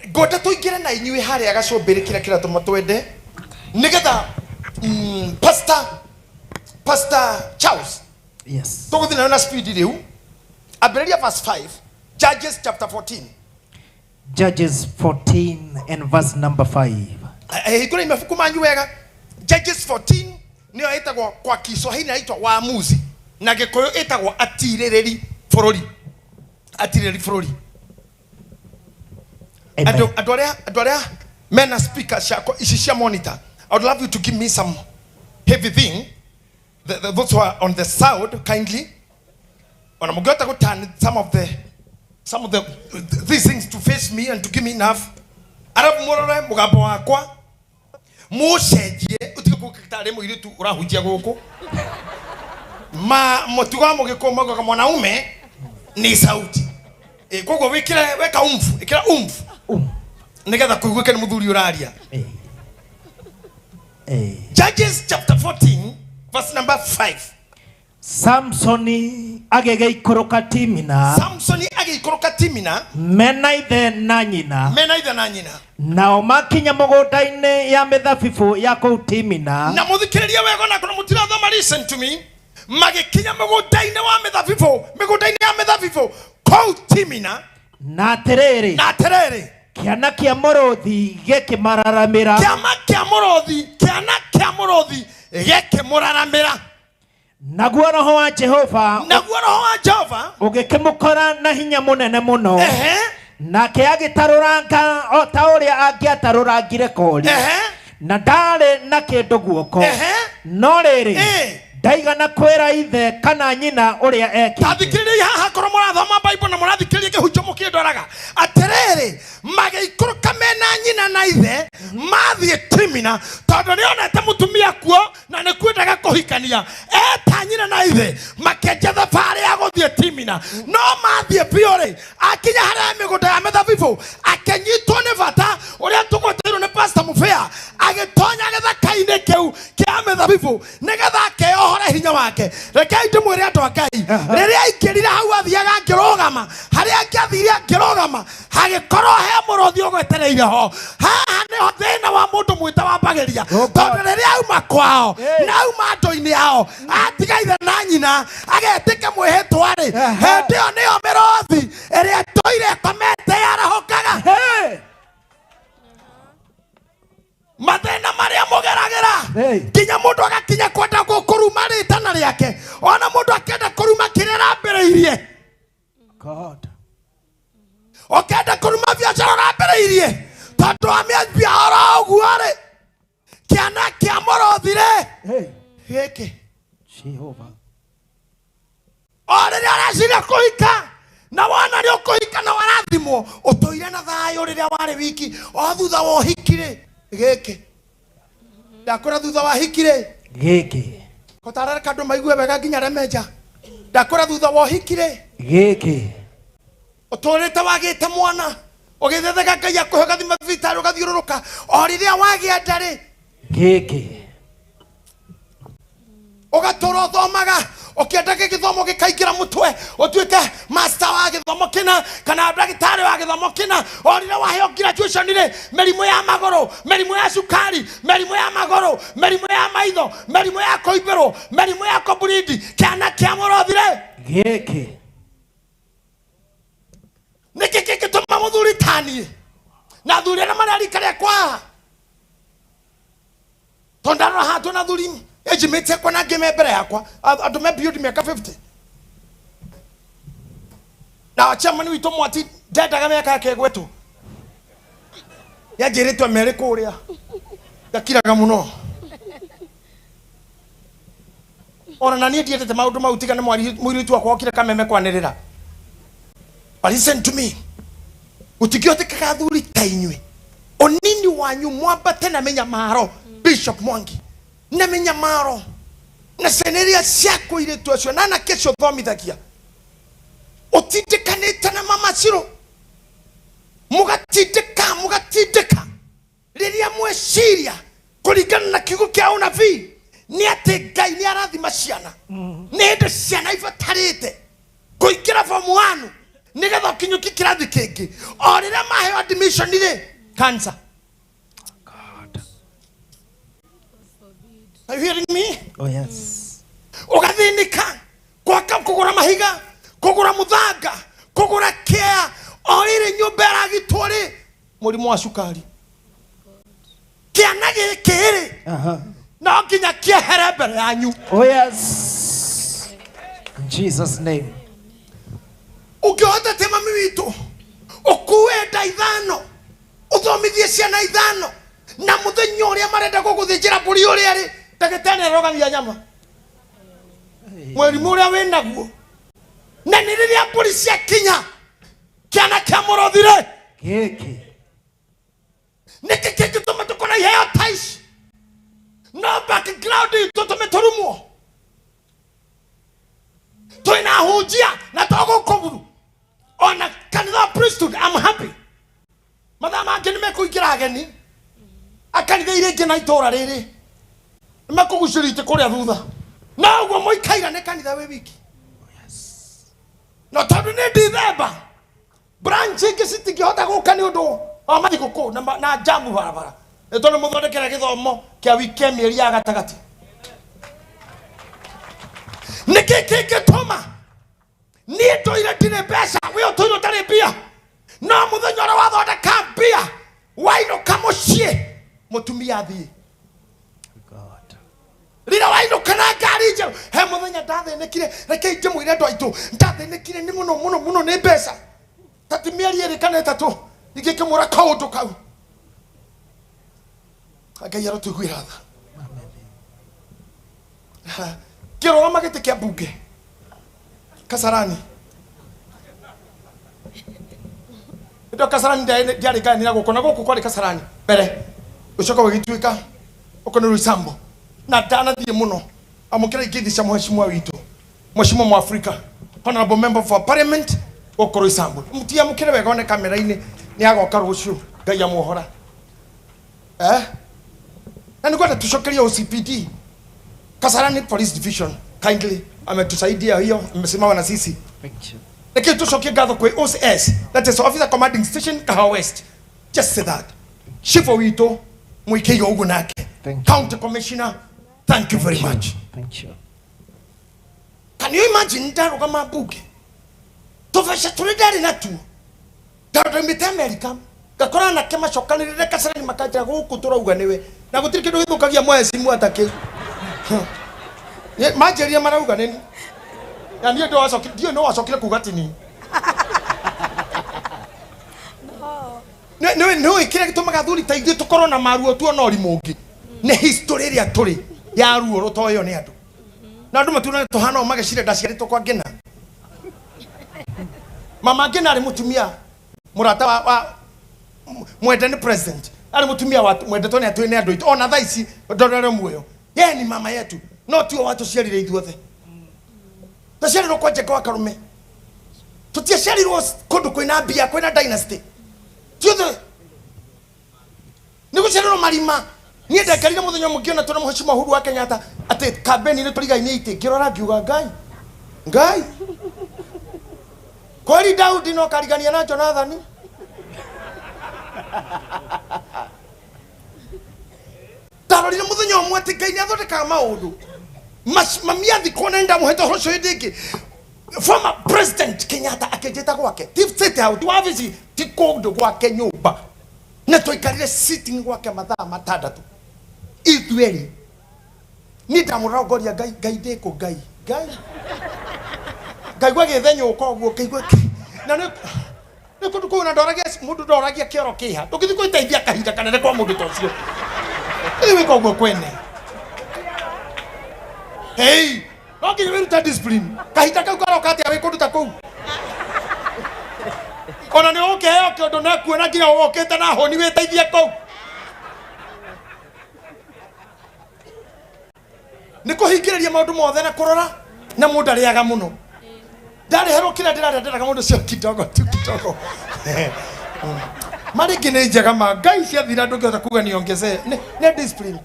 Speaker 11: Ngoda tuingire na inyuĩ harĩa gacũmbĩrĩ kĩrĩa kĩratũma twende nĩgetha Pastor Charles.
Speaker 3: Yes.
Speaker 11: Tũgũthiĩ nayo na speed rĩu. Ambĩrĩria verse 5, Judges chapter 14.
Speaker 3: Judges 14 and verse number 5.
Speaker 11: Hingũrai mabuku manyu wega. Judges 14 nĩyo ĩtagwo kwa Kiswahili inaitwa Waamuzi na Gĩkũyũ ĩtagwo atirĩrĩri bũrũri. Atirĩrĩri bũrũri.
Speaker 3: Amen.
Speaker 11: Andũ arĩa mena speaker cia ici cia monitor, I would love you to give me some heavy thing. Those who are on the sound, kindly. Ona mũngĩhota gũ turn some of these things to face me and to give me enough. Arabu mũrore mũgambo wakwa mũcenjie ũtige kũtarĩ mũirĩtu ũrahunjia gũkũ. Ma mũtugo wa mũgĩkũyũ maugaga mwanaume ni sauti. Koguo wĩkĩre weka umfu, ĩkĩra umfu. Nĩgetha kũiguĩke nĩ mũthuri ũraria. Judges chapter 14 verse number 5.
Speaker 3: Samsoni agĩgĩikũrũka Timina.
Speaker 11: Samsoni agĩikũrũka Timina.
Speaker 3: Mena ithe na nyina.
Speaker 11: Mena ithe na nyina.
Speaker 3: Nao makinya mũgũnda-inĩ ya mĩthabibũ ya kũu Timina.
Speaker 11: Na mũthikĩrĩrie wega na kuna mũtirathoma, listen to me. Magĩkinya mũgũnda-inĩ wa mĩthabibũ, mĩgũnda-inĩ ya mĩthabibũ kũu Timina.
Speaker 3: Na atĩrĩrĩ.
Speaker 11: Na atĩrĩrĩ.
Speaker 3: Kĩana kĩa mũrũthi gĩkĩmararamĩra.
Speaker 11: Kĩama kĩa mũrũthi, kĩana kĩa mũrũthi gĩkĩmũraramĩra.
Speaker 3: Naguo roho wa Jehova,
Speaker 11: naguo roho wa Jehova
Speaker 3: ũgĩkĩmũkora na hinya mũnene mũno. Nake agĩtarũranga o ta ũrĩa angĩatarũrangire kori. Na ndarĩ na kĩndũ guoko. No rĩrĩ, ndaigana kwĩra ithe kana nyina ũrĩa ekĩte.
Speaker 11: Tathikĩrĩriai haha korwo mũrathoma Bible na mũrathikĩrĩria kĩhunjio mũkĩndoraga. Atĩrĩrĩ, magĩikũrũka mena nyina na ithe mathiĩ Timina tondũ nĩonete mũtumia kuo na nĩkwendaga kũhikania. Eta nyina na ithe makĩanjia thabarĩ ya gũthiĩ Timina. No mathiĩ biũ rĩ, akinya harĩa mĩgũnda ya mĩthabibũ akĩnyitwo nĩ bata ũrĩa tũgweteirwo nĩ Pastor Mũbĩa, agĩtonya gĩthaka-inĩ kĩu kĩa mĩthabibũ nĩgetha akeohore hinya wake. Rekei ndĩmwĩre andũ a Ngai, rĩrĩa aingĩrire hau athiaga akĩrũgama, harĩa angĩathire akĩrũgama hagĩkorwo he mũrũthi ũgwetereire ho. Haha nĩho thĩna wa mũndũ mwĩta wambagĩria, tondũ rĩrĩa auma kwao na auma andũ-inĩ ao atiga ithe na nyina agetĩke mwĩhĩtwa rĩ, hĩndĩ ĩyo nĩyo mĩrũthi ĩrĩa ĩtũire ĩkomete yarahũkaga. Mathĩna marĩa mũgeragĩra nginya mũndũ agakinya kwenda gũkũruma rĩtana rĩake, ona mũndũ akĩenda kũruma kĩrĩa arambĩrĩirie.
Speaker 3: God.
Speaker 11: Ũkĩenda kũruma biacara ũrambĩrĩirie tondũ wa mĩambia oro ũguo rĩ, kĩana kĩa mũrũthi rĩ gĩkĩ.
Speaker 3: Jehova.
Speaker 11: O rĩrĩa ũreciria kũhika Na wona nĩ ũkũhika na warathimwo ũtũire na thayũ rĩrĩa warĩ wiki o thutha wa ũhiki rĩ gĩkĩ ndakwĩra thutha wa hiki rĩ
Speaker 3: Gĩkĩ.
Speaker 11: kotarareka andũ maigue wega nginya arĩa menja ndakwĩra thutha wa ũhiki rĩ
Speaker 3: Gĩkĩ.
Speaker 11: ũtũrĩte wagĩte mwana ũgĩthetheka Ngai akũhe ũgathiĩ mathibitarĩ ũgathiũrũrũka o rĩrĩa wagĩa nda rĩ
Speaker 3: Gĩkĩ.
Speaker 11: Ũgatũra ũthomaga ũkĩendaga gĩthomo gĩkaingĩra mũtwe ũtuĩke master wa gĩthomo kĩna kana ndagĩtarĩ wa gĩthomo kĩna o rĩrĩa waheo graduation rĩ mĩrimũ ya magũrũ mĩrimũ ya cukari mĩrimũ ya magũrũ mĩrimũ ya maitho mĩrimũ ya kũimbĩrwo mĩrimũ ya kũburindi kĩana kĩa mũrothi rĩ
Speaker 3: Gĩkĩ.
Speaker 11: Nĩkĩ kĩngĩtũma mũthuri taniĩ na athuri arĩa marĩ a rika rĩakwa haha tondũ ndarora haha twĩna athuri age mates yakwa na angĩ me mbere yakwa andũ me beyond mĩaka 50 na chairman witũ mwati ndendaga mĩaka yake ĩgwetwo nĩanjĩrĩtwe merĩ kũrĩa ndakiraga mũno ona na niĩ ndiendete maũndũ mau tiga nĩ mũirĩtu wakwa okire kameme kwanĩrĩra. But listen to me, gũtingĩhotekaga athuri ta inyuĩ ũnini wanyu mwambate na mĩnyamaro Bishop Mwangi na mĩnyamaro na ciana iria ciaku irĩtu acio na anake acio ũthomithagia ũtindĩkanĩte na mama Ciro mũgatindĩka mũgatindĩka rĩrĩa mweciria kũringana na kiugo kĩa ũnabii nĩ atĩ Ngai nĩ arathima ciana nĩ hĩndĩ ciana ibatarĩte kũingĩra form 1 nĩgetha ũkinyũkie kĩrathi kĩngĩ o rĩrĩa maheo admission rĩ cancer. Are you hearing me?
Speaker 3: Oh yes.
Speaker 11: Ũgathĩnĩka gwaka kũgũra mahiga kũgũra mũthanga kũgũra kĩa o rĩrĩ nyũmba ĩragitwo rĩ mũrimũ wa cukari kĩana gĩkĩ rĩ no nginya kĩehere mbere yanyu.
Speaker 3: Oh yes. In Jesus name.
Speaker 11: Ũngĩhota atĩa mami witũ ũkue nda ithano ũthomithie ciana ithano na mũthenya ũrĩa marenda gũgũthĩnjĩra mbũri ũrĩa rĩ ndagĩtarĩ nĩarũgamia nyama mũrimũ ũrĩa wĩnaguo na nĩ rĩrĩa mbũri ciakinya kĩana kĩa mũrothi rĩ
Speaker 3: Gĩkĩ.
Speaker 11: Nĩkĩ kĩngĩtũma tũkorwo na iheo ta ici no background itũ tũmĩtũrumwo twĩna ahunjia na to gũkũ buru ona kanitha wa priesthood. I'm happy mathaa mangĩ nĩ mekũingĩra ageni a kanitha iria ingĩ na itũra rĩrĩ nĩ mekũgucĩrĩrio itĩ kũrĩa thutha na ũguo mũikaira nĩ kanitha wĩ wiki no tondũ nĩ December branch ingĩ citingĩhota gũka nĩ ũndũ wa mathigũkũ na jamu barabara nĩ tondũ mũthondekere gĩthomo kĩa wiki mĩeri ya gatagatĩ nĩkĩ kĩngĩtũma niĩ ndũire ndirĩ mbeca we ũtũire ũtarĩ mbia no mũthenya ũrĩa wathondeka mbia wainũka mũciĩ mũtumia athiĩ rĩrĩa wainũka na ngari njerũ he mũthenya ndathĩnĩkire reke ndĩmwĩre andũ aitũ ndathĩnĩkire nĩ mũno mũno mũno nĩ mbeca ta ti mĩeri ĩrĩ kana ĩtatũ ingĩkĩmwĩra kaũndũ kau Ngai arotũiguĩra tha. Ngĩrũgama gĩtĩ kĩa mbunge Kasarani ndo Kasarani ndiarĩ ngayanĩra gũkũ na gũkũ kwarĩ Kasarani mbere gũcoka gũgĩtuĩka ũko nĩ Roysambu na ndanathiĩ mũno amũkĩra ingĩthi cia mheshimiwa witũ mheshimiwa Mwafrika honorable member for parliament gũkũ Roysambu mũtiamũkĩre wega one kamera-inĩ nĩ agoka rũciũ Ngai amuohora na nĩngwenda tũcokerie OCPD Kasarani Police Division kindly ametusaidia hiyo amesimama na sisi.
Speaker 3: Thank you.
Speaker 11: Lakini tucokie ngatho kwĩ OCS that is Officer Commanding Station Kahawa West just say that chief witũ mwĩkĩire ũguo nake County Commissioner thank you very much.
Speaker 3: Thank you.
Speaker 11: Can you imagine ndarũgama mbunge tũbeca tũrĩ ndarĩ natuo ndaumĩte America ngakora anake macokanĩrĩre Kasarani makanjĩra gũkũ tũrauga nĩwe na gũtirĩ kĩndũ gĩthũkagia mwecimu ata kĩu manjĩrire marauga nĩni na niĩ ndiũĩ no wacokire kuga atĩ ni nĩũĩ kĩrĩa gĩtũmaga athuri ta ithuĩ tũkorwo na maruo tuona ũrimũ ũngĩ nĩ history ĩrĩa tũrĩ ya ruo rũtoĩo nĩ andũ na andũ matuona tũhana o magecira ndaciarĩtwo kwa Ngĩna Mama ngina arĩ mũtumia mũrata wa, wa mwende nĩ president arĩ mũtumia wa mwendetwo nĩ atwĩ nĩ andũ aitũ ona thaa ici ndorere muoyo yeye ni mama yetu no tiwe watũciarire ithuothe twaciarirwo kwa Njenga wa Karume tũtiaciarirwo kũndũ kwĩna mbia kwĩna dynasty tiothe nĩ gũciarirwo marima niĩ ndekarire mũthenya ũmwe ngĩona tũna mũhecima Uhuru wa Kenyatta atĩ kambeni-inĩ tũrigaine itĩ ngĩrora ngiuga Ngai Ngai kweli Daudi no karigania na Jonathani ndarorire muthenya ũmwe atĩ Ngai nĩ athondekaga maũndũ mami athikwo na nĩndamũhete ũhoro ũcio hĩndĩ ĩngĩ former president Kenyatta akĩnjĩta gwake ti state house ti wabici ti kũndũ gwake nyũmba na twaikarire sitting gwake mathaa matandatũ ithuerĩ niĩ ndamũrongoria Ngai Ngai ndĩkũ Ngai Ngai ngaigua gĩthenyũka ũguo ngaigua na nĩ nĩ kũndũ kũu na ndoragia mũndũ ndoragia kĩoro kĩha ndũngĩthiĩ gwĩteithia kahinda kanene kwa mũndũ ta ũcio ĩĩ wĩka ũguo kwene hei no nginya wĩrute discipline kahinda kau karoka atĩa wĩ kũndũ ta kũu ona nĩ ũkĩheo kĩũndũ na kuona nginya ũkĩte na hũni wĩteithie kũu nĩ kũhingĩrĩria maũndũ mothe na kũrora na mũndũ arĩaga mũno ndarĩherwo kĩrĩa ndĩrarĩa ndĩraga mũndũ cio kidogo tu kidogo marĩ ingĩ nĩ njega ma ngai ciathira ndũngĩhota kuga niongezee nĩ nĩ discipline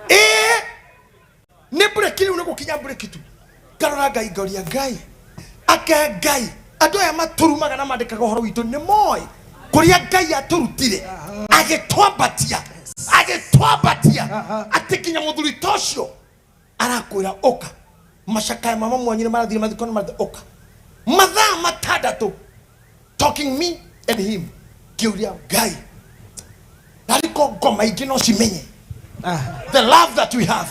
Speaker 11: Ĩĩ nĩ breki rĩu nĩ gũkinya breki tu ngarora ngai ngoria ngai ake ngai andũ aya matũrumaga na mandĩkaga ũhoro witũ nĩ moĩ kũrĩa ngai atũrutire agĩtwambatia agĩtwambatia atĩ nginya mũthuri ta ũcio arakwĩra ũka macakaya mama mwanyu nĩ marathire mathiko nĩ marathire ũka mathaa matandatũ talking me and him ngĩũria ngai nariko ngoma ingĩ no cimenye the love that we have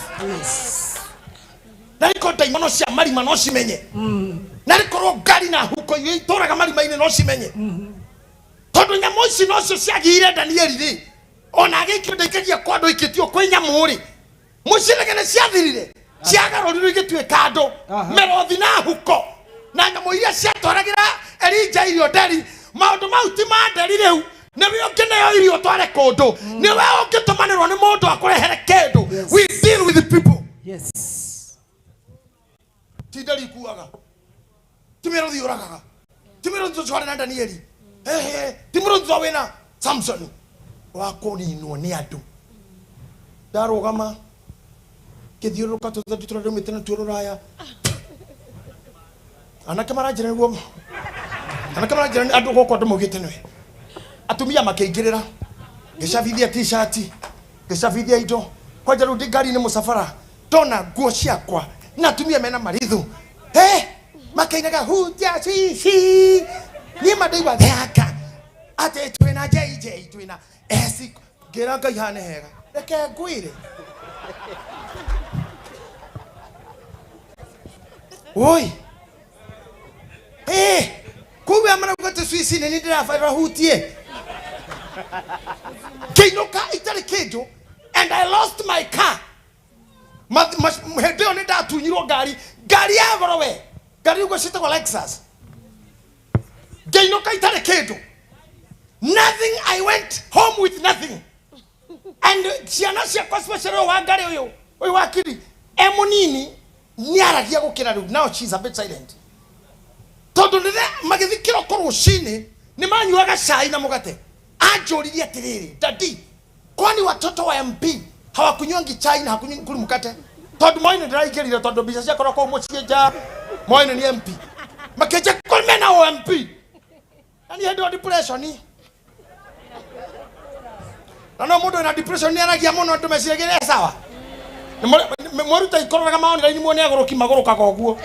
Speaker 11: nariko ndaimono cia marima no cimenye narikorwo ngari na huko iria itũraga marima-inĩ no cimenye tondũ nyamũ ici nocio ciagĩire Danieli rĩ ona agĩikio ndaikagia kwa andũ ikĩtio kwĩ nyamũ rĩ mũcinege nĩ ciathirire ciagarũrirwo igĩtuĩka andũ mĩrũthi na huko na nyamũ iria ciatwaragĩra Elija irio nderi maũndũ mau ti ma nderi rĩu nĩwe ũngĩneo irio ũtware kũndũ nĩwe ũngĩtũmanĩrwo nĩ mũndũ akũrehere kĩndũ we deal with the people
Speaker 7: Yes.
Speaker 11: ti nderi ikuaga ti mĩrũthi yũragaga ti mĩrũthi tũcware na Danieli ehe ti mũrũthi twa wĩna Samson wa kũninwo nĩ andũ ndarũgama ngĩthiũrũrũka tũthatũ tũrĩa ndaumĩte natuo rũraya anake maranjĩra nĩguo anake maranjĩra nĩ andũ gũkũ andũ maugĩte nĩwe atumia makĩingĩrĩra ngĩcabithia t-shirt ngĩcabithia indo kwanja rĩu ndĩ ngari-inĩ mũcabara ndona nguo ciakwa na atumia mena marithu eh makainaga huja sisi niĩ ma ndaigua thaka atĩ twĩna JJ twĩna S ngĩra Ngai hane hega reke ngwĩre oi eh kumbe amarauga atĩ Swiss nĩ niĩ ndĩrabarĩra hutie ngĩinũka itarĩ kĩndũ and I lost my car hĩndĩ ĩyo nĩ ndatunyirwo ngari ngari ya goro we ngari ũguo ciĩtagwo Lexus ngĩinũka itarĩ kĩndũ nothing I went home with nothing and ciana ciakwa especially ũyũ wa ngarĩ ũyũ ũyũ wa kiri e mũnini nĩaragia gũkĩra rĩu now she's a bit silent tondũ rĩrĩa magĩthiĩ kĩroko rũcinĩ nĩ manyuaga cai na mũgate anjũririe atĩrĩrĩ daddy kwani watoto wa MP hawakunywangi chai na hakunywi mkate tondũ moi nĩ ndĩraingĩrire tondũ mbica ciakorwo kũu mũciĩ nja moi nĩ MP makĩnja kũrĩ mena o MP na niĩ hĩndĩ ĩyo depression na no mũndũ wĩna depression nĩ aragia mũno andũ meciragia nĩ sawa mwaruta ikororaga maonera-inĩ muone agũrũki magũrũkaga ũguo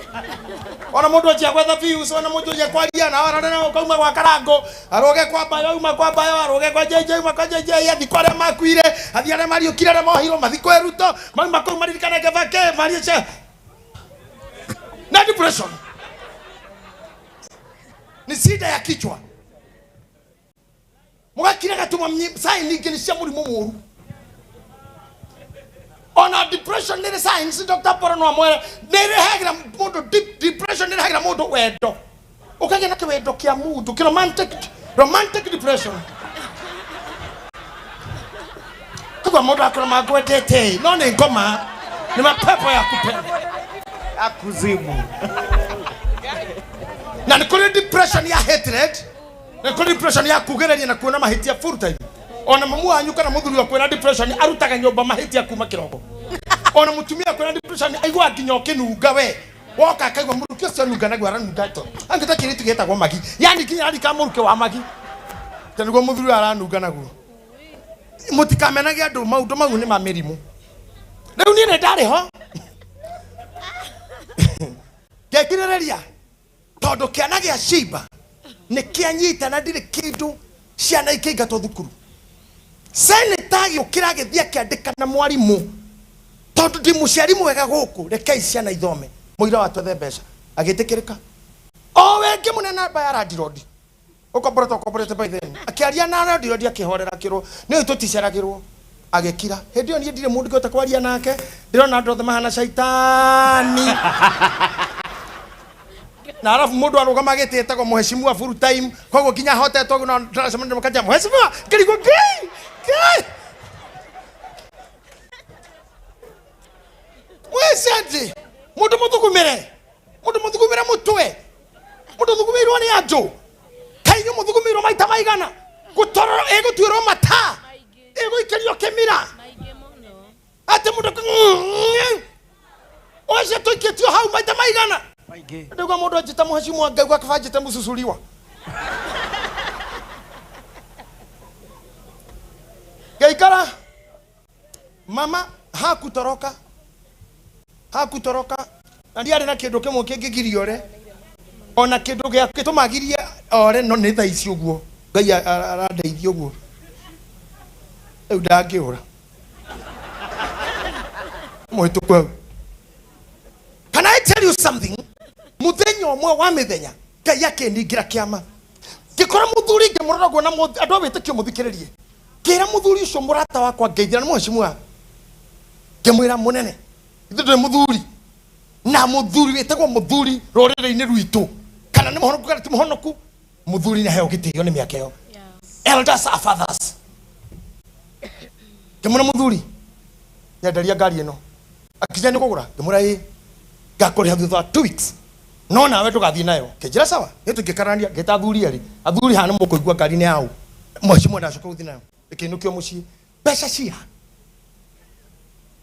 Speaker 11: ona mũndũ anjia gwetha views ona mũndũ anjia kwaria na arore na ũkauma gwa karango arũge kwa mbayo uma kwa mbayo arũge kwa JJ uma kwa JJ athi kwa arĩa makuire athi arĩa mariũkire arĩa mohirwo mathi kwĩ Ruto mauma kũu maririkane Kibaki marie cia na depression ni shida ya kichwa mũgakira gatuma sign ingĩ nĩ cia mũrimũ mũru Ona depression nĩ science Dr. Paul no amwere nĩ ĩrehagĩra mũndũ depression nĩ ĩrehagĩra mũndũ wendo. Ũkagĩa na kĩwendo kĩa mũndũ, kĩ romantic depression. Kagwa mũndũ akora mangwendete no nĩ ngoma nĩ mapepo ya kupenda.
Speaker 12: Akuzimu.
Speaker 11: Na nĩ kũrĩ depression ya hatred, nĩ kũrĩ depression ya kugereria na kuona mahĩtia full time. Ona mamu wanyu kana mũthuri waku wĩna depression arutaga nyũmba mahĩtia kuma kĩroko. Ona mũtumia waku wĩna depression aiguaga nginya ũkĩnunga we. Woka akaigua mũrukĩ ũcio anunga naguo aranunga to. Angĩta kĩirĩtu gĩtagwo magi. Yani nginya arika mũrukĩ wa magi. Ta nĩguo mũthuri ũyũ aranunga naguo. Mũtikamenage andũ maũndũ mau nĩ ma mĩrimũ. Rĩu niĩ nĩ ndarĩ ho. Ngekirĩrĩria tondũ kĩana gĩa Shimba nĩ kĩanyita na ndirĩ kĩndũ ciana ikĩingatwo thukuru. Seneta agĩũkĩra agĩthiĩ akĩandĩka na mwarimũ tondũ ndi mũciari mwega gũkũ, rekei ciana ithome. Mũira wa twethe mbeca agĩtĩkĩrĩka. O we ngĩmũne namba ya landlord. Ũkomborete ũkomborete by then. Akĩaria na landlord akĩhorera akĩrwo nĩ tũticeragĩrwo. Agĩkira. Hĩndĩ ĩyo niĩ ndirĩ mũndũ ngĩhota kwaria nake, ndĩrona andũ othe mahana caitani. Na arabu mũndũ arũgama gĩtĩ etagwo mheshimiwa full time, koguo nginya ahotetwo ũguo no ndĩracemania na mũkanja mheshimiwa, ngĩrigwo Ngai, Ngai. Mwĩcendi, mũndũ mũthugumĩre, mũndũ mũthugumĩre mũtwe, mũndũ ũthugumĩirwo nĩ andũ. Kaĩ inyuĩ mũthugumĩirwo maita maigana? Gũtororo ĩgũtuĩrwo mata, ĩgũikĩrio kĩmira. Atĩ mũndũ ũcio tũikĩtio hau maita maigana? Ndauga mũndũ anjĩta mheshimiwa ngauga kaba anjĩte mũcucuriwa. Ngaikara mama hakutoroka na ndiarĩ na kĩndũ kĩmwe kĩngĩgiria ore ona kĩndũ gĩa gĩtũmagirie ore no nĩ thaa ici ũguo Ngai arandeithia ũguo rĩu ndangĩũra mũhĩtũku hau. Can I tell you something? Mũthenya ũmwe wa mĩthenya Ngai akĩningĩra kĩama ngĩkora mũthuri ngĩmũrora ũguo na andũ a wĩtĩkio mũthikĩrĩrie ngĩra mũthuri ũcio mũrata wakwa ngeithia na mheshimiwa ngĩmwĩra mũnene ithuĩ ndũrĩ mũthuri na mũthuri wĩtagwo mũthuri rũrĩrĩ-inĩ rwitũ kana nĩ mũhonoku kana ti mũhonoku mũthuri nĩ aheo gĩtĩo nĩ mĩaka ĩyo. Elders are fathers. Ngĩmwĩra mũthuri nyenderia ngari ĩno akinya nĩ kũgũra ngĩmwĩra ĩ ngakũrĩha thutha wa 2 weeks no nawe ndũgathiĩ nayo kĩnjĩra sawa nĩ tũngĩkarania ngĩta athuri erĩ athuri haha nĩ mũkũigua ngari nĩ yaũ mheshimiwa ndacoka gũthiĩ nayo ĩkĩinũkio mũciĩ mbeca cia.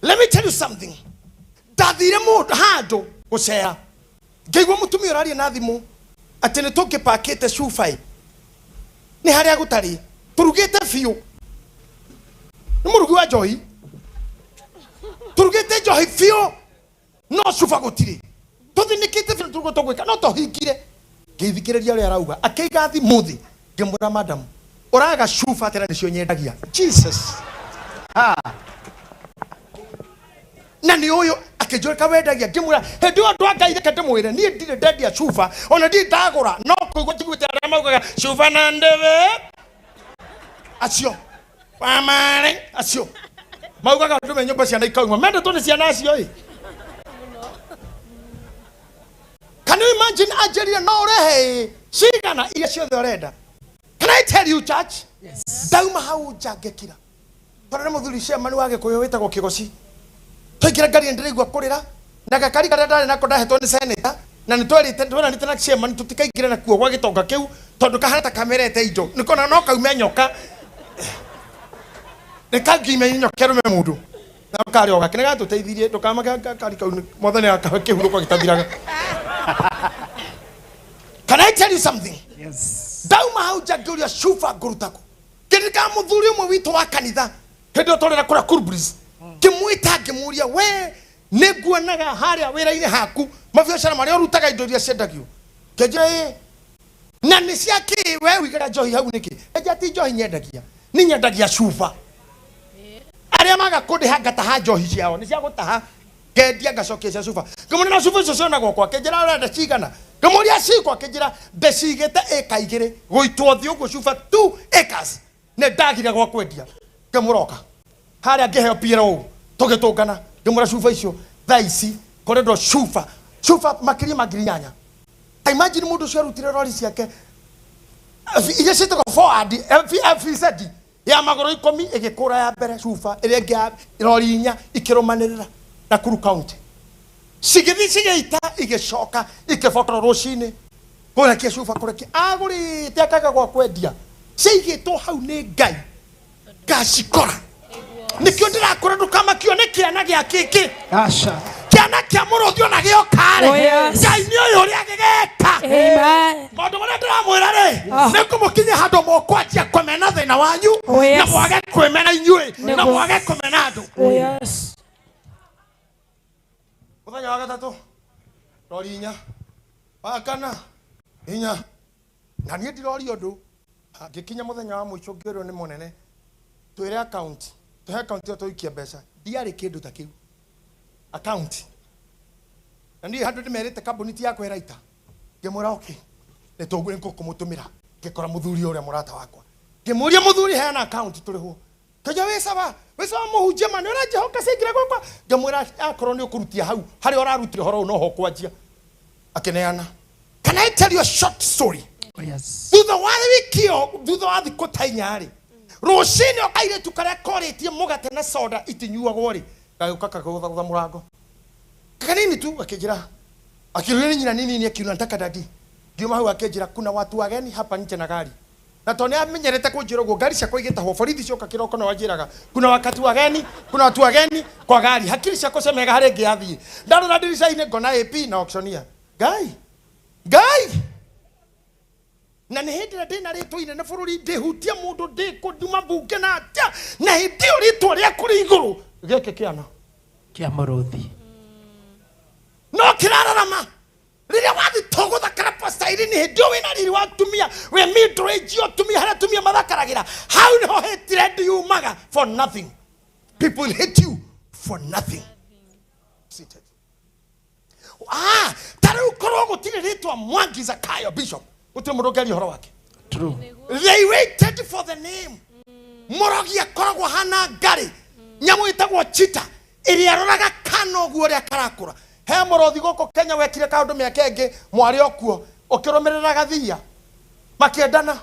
Speaker 11: Let me tell you something. Ndathire mũndũ handũ gũcera ngĩigua mũtumia ũraria na thimũ atĩ nĩ tũngĩpakĩte cuba nĩ harĩa gũtarĩ tũrugĩte biũ nĩ mũrugi wa njohi tũrugĩte njohi biũ no cuba gũtirĩ tũthinĩkĩte biũ tũguo tũgwĩka no tũhingire ngĩthikĩrĩria ũrĩa arauga akĩiga thimũ thĩ ngĩmwĩra madam ũraga cuba atĩ na nĩcio nyendagia Jesus ha na nĩ ũyũ akĩnjũrĩka wendagia ngĩmwĩra hĩndĩ ĩyo andũ a Ngai reke ndĩmwĩre niĩ ndirĩ ndendia cuba ona ndirĩ ndagũra no kũigua njiguĩte arĩa maugaga cuba na ndebe acio wamare acio maugaga andũ me nyũmba ciana ikauma mendetwo nĩ ciana acio ĩ. Can you imagine anjĩrire no ũrehe cigana iria ciothe ũrenda. Can I tell you church? Yes. Ndauma hau nja ngĩkira tondũ nĩ mũthuri chairman wa Gĩkũyũ wĩtagwo Kĩgoci twaingĩra ngari ndĩraigua kũrĩra na gakari karĩa ndarĩ nako ndahetwo nĩ senator na nĩ twerĩte tweranĩte na chairman tũtikaingĩre nakuo gwa gĩtonga kĩu tondũ kahana ta kamerete indo nĩkona no kaume nyoka nĩ kangiume nyoka ĩrũme mũndũ na karĩ o gake nĩ gatũteithirie ndũkamake gakari kau mwathani akahe kĩhurũko gĩtathiraga. Can I tell you something?
Speaker 12: Yes.
Speaker 11: Ndauma hau nja ngĩũria cuba ngũruta kũ ngĩririkana mũthuri ũmwe witũ wa kanitha hĩndĩ ĩyo twarĩ na kũrĩa Kurbris ngĩmwĩta ngĩmũria we nĩ nguonaga harĩa wĩra-inĩ haku mabiacara marĩa ũrutaga indo iria ciendagio ngĩnjĩra ĩ na nĩ cia kĩ we ũigaga njohi hau nĩkĩ ngĩnjĩra ti njohi nyendagia ni nyendagia cuba arĩa maga kũndĩha ngataha njohi ciao nĩ cia gũtaha ngendia ngacokia cia cuba ngĩmũria na cuba icio cionagwo kwa kĩnjĩra ũrenda cigana ngĩmũria cikwa kĩnjĩra ndĩcigĩte ĩka igĩrĩ gũitwo thĩ ũguo cuba 2 acres nĩ ndagire gwa kwendia ngĩmũroka harĩa ngĩheo PLO Tũgĩtũngana ngĩmwĩra cuba icio thaa ici koretwo cuba cuba makĩria ma 8,000. Imagine mũndũ ũcio arutire rori ciake iria ciĩtagwo forward FZ ya magũrũ 10 ĩgĩkũra ya mbere cuba ĩrĩa ĩngĩ ya rori 4 ikĩrũmanĩrĩra Nakuru County. Cigĩthiĩ cigĩita igĩcoka ikĩbotorwo rũcinĩ kũrekia cuba kũrekia agũrĩte akaga gwa kwendia ciaigĩtwo hau nĩ Ngai ngacikora. Nĩkĩo ndĩrakũra ndũkamakio nĩ kĩana gĩa kĩngĩ.
Speaker 3: Aca.
Speaker 11: Kĩana kĩa mũrũthi ona gĩoka-rĩ,
Speaker 6: Oh, yes.
Speaker 11: Ngai nĩ ũyũ ũrĩa gĩgeka.
Speaker 6: Amen.
Speaker 11: Maũndũ marĩa ndĩramwĩra rĩ,
Speaker 6: Ah.
Speaker 11: nĩ ngũmũkinyia handũ mũkwanjia kũmena thĩna wanyu,
Speaker 6: Oh, yes.
Speaker 11: na mwage kwĩmena inyuĩ, na
Speaker 6: Nĩguo.
Speaker 11: mwage kũmena andũ.
Speaker 6: Oh, yes.
Speaker 11: Mũthenya wa gatatũ rori 4, wa kana 4, na niĩ ndiroria ũndũ. Ngĩkinya mũthenya wa mũico ngĩrwo nĩ mũnene, twĩre account, tũhe account ĩyo tũikie mbeca. Ndiarĩ kĩndũ ta kĩu account, na niĩ handũ ndĩmerĩte kambuni ti yakwa ĩraita. Ngĩmwĩra okay, nĩ tũkũmũtũmĩra. Ngĩkora mũthuri ũrĩa mũrata wakwa, ngĩmũria mũthuri heana account tũrĩhwo. Kĩnja wĩ sawa, wĩ sawa mũhunjia ma nĩ ũranjĩhoka ciaingĩra gwakwa. Ngĩmwĩra akorwo nĩ ũkũrutia hau harĩa ũrarutire ũhoro ũyũ noho ũkwanjia. Akĩneana. Can I tell you a short story?
Speaker 3: Yes.
Speaker 11: Thutha wa wiki ĩyo, thutha wa thikũ ta 4 rĩ, rũcinĩ o kairĩtu karĩa korĩtie mũgate na soda itinyuagwo rĩ, gagĩũka kagũthagũtha mũrango kanini tu, akĩnjĩra, akĩrũria nĩ nyina nini akiuga nataka dadi. Ngiuma hau akĩnjĩra kuna watu wageni hapa nje na gari. Na tondũ nĩ amenyerete kũnjĩra ũguo, ngari ciakwa igĩtahwo borithi cioka kĩroko no anjĩraga kuna wakati wageni, kuna watu wageni kwa gari. Hakiri ciakwa ciamega harĩa ĩngĩ yathiĩ. Ndarora ndirica-inĩ ngona AP na auctioneer. Ngai, Ngai. Na nĩ hĩndĩ ĩrĩa ndĩna rĩtwa inene bũrũri, ndĩhutia mũndũ, ndĩkũnduma mbunge na atĩa, na hĩndĩ ĩyo rĩtwa rĩaku rĩ igũrũ gĩkĩ kĩana
Speaker 3: Kĩa mũrũthi.
Speaker 11: No kĩrararama rĩrĩa wathiĩ tũgũthakara pastairi-inĩ, hĩndĩ ĩyo wĩna riri wa atumia, wĩ middle age ya atumia, harĩa atumia mathakaragĩra, hau nĩho hatred yumaga for nothing. People hate you for nothing. Seated. Ta rĩu korwo gũtirĩ rĩtwa Mwangi Zakayo Bishop, gũtirĩ mũndũ ũngĩaria ũhoro wake.
Speaker 3: True.
Speaker 11: They waited for the name. Mũrogi akoragwo hana ngarĩ, nyamũ ĩtagwo cheetah, ĩrĩa ĩroraga kana ũguo ũrĩa karakũra. He mũrũthi gũkũ Kenya wekire kaũndũ mĩaka ĩngĩ, mwarĩ okuo, ũkĩrũmĩrĩra gathia. Makĩendana.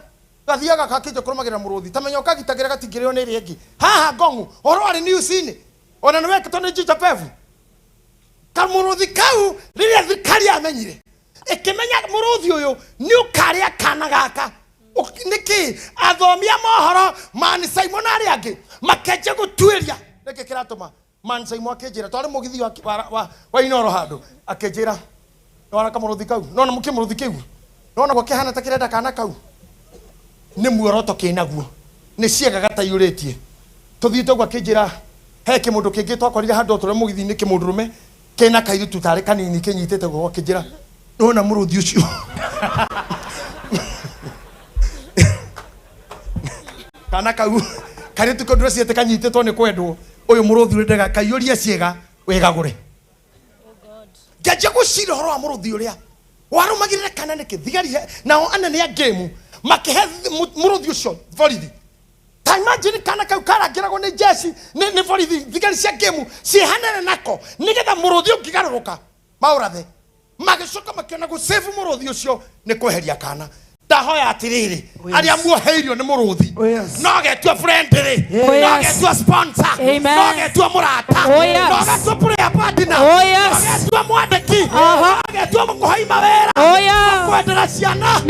Speaker 11: Gathia gaka gakĩnja kũrũmagĩrĩra mũrũthi. Ta menya ũkagitagĩra gatingĩrĩo nĩ ĩrĩa ĩngĩ. Haha Ngong'u, ũhoro warĩ news-inĩ. Ona nĩ wekĩtwo nĩ Jicho Pevu. Kamũrũthi kau rĩrĩa thirikari yamenyire, ĩkĩmenya mũrũthi ũyũ nĩ ũkarĩa kana gaka. Nĩkĩ athomi a mohoro Man Simon na arĩa angĩ makĩanjia gũtuĩria nĩkĩ kĩratũma Man Simon akĩnjĩra twarĩ mũgithi wa Inooro handũ, akĩnjĩra nĩwona kamũrũthi kau, nĩwona kĩmũrũthi kĩu, nĩwona ũguo kĩhana ta kĩrenda kana kau, nĩ muoroto kĩnaguo, nĩ ciĩga gataiyũrĩtie. Tũthiĩte ũguo akĩnjĩra he kĩmũndũ kĩngĩ twakorire handũ tũrĩ mũgithi-inĩ, kĩmũndũrũme kĩna kairĩtu tarĩ kanini kĩnyitĩte guoko, akĩnjĩra nĩwona mũrũthi ũcio. Kana kau kairĩtu kau ndĩreciete kanyitĩtwo nĩ kwendwo, ũyũ mũrũthi ũrĩa kaiyũrie ciĩga wĩgagũre. Ngĩanjia gwĩciria ũhoro wa mũrũthi ũrĩa warũmagĩrĩra kana nĩkĩ thigari nao anene a ngĩmu makĩhe mũrũthi ũcio borithi. Ta imagine kana kau karangĩragwo nĩ jeshi, nĩ borithi, thigari cia ngĩmu ciĩhanene nako nĩgetha mũrũthi ũngĩgarũrũka maũrathe. Magĩcoka makĩona gũsave mũrũthi ũcio nĩ kweheria kana. Ndahoya atĩrĩrĩ, arĩa muoheirio nĩ mũrũthi, no getua friend rĩ, no getua sponsor, no getua mũrata, no getua prayer partner, no getua mwandĩki, no getua mũkũhai mawĩra, kwendera ciana,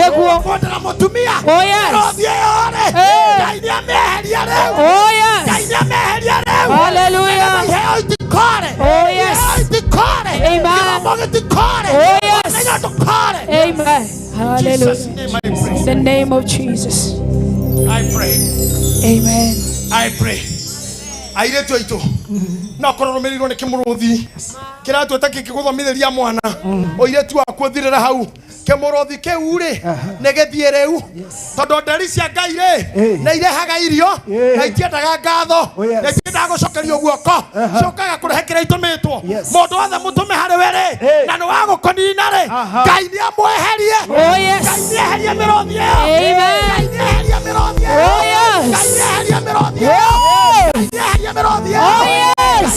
Speaker 11: kwendera mũtumia, mĩrũthi ĩyo rĩ, Ngai nĩ amĩeheria rĩu. Ngai nĩ amĩeheria rĩu.
Speaker 6: Hallelujah.
Speaker 11: Iheo itikore. Iheo itikore. Kĩromo gĩtikore. Mũthenya ndũkore.
Speaker 6: Amen. Hallelujah. In the name of Jesus.
Speaker 11: I pray.
Speaker 6: Amen.
Speaker 11: I pray. Airĩtu aitũ no korwo rũmĩrĩirwo nĩ kĩmũrũthi kĩratuĩta kĩngĩgũthomithĩria mwana ũirĩtu waku ũthirĩra hau kĩmũrũthi kĩu rĩ nĩ gĩthiĩ rĩu tondũ nderi cia Ngai rĩ nĩ irehaga irio na itiendaga ngatho na itiendaga gũcokerio guoko ciũkaga kũrehe kĩrĩa itũmĩtwo mũndũ wothe mũtũme harĩ we rĩ na nĩ wa gũkũnina rĩ Ngai nĩ amweherie. Ngai nĩ eherie mĩrũthi ĩyo. Ngai nĩ eherie mĩrũthi ĩyo. Ngai nĩ eherie mĩrũthi ĩyo. Ngai nĩ eherie mĩrũthi ĩyo. Ngai nĩ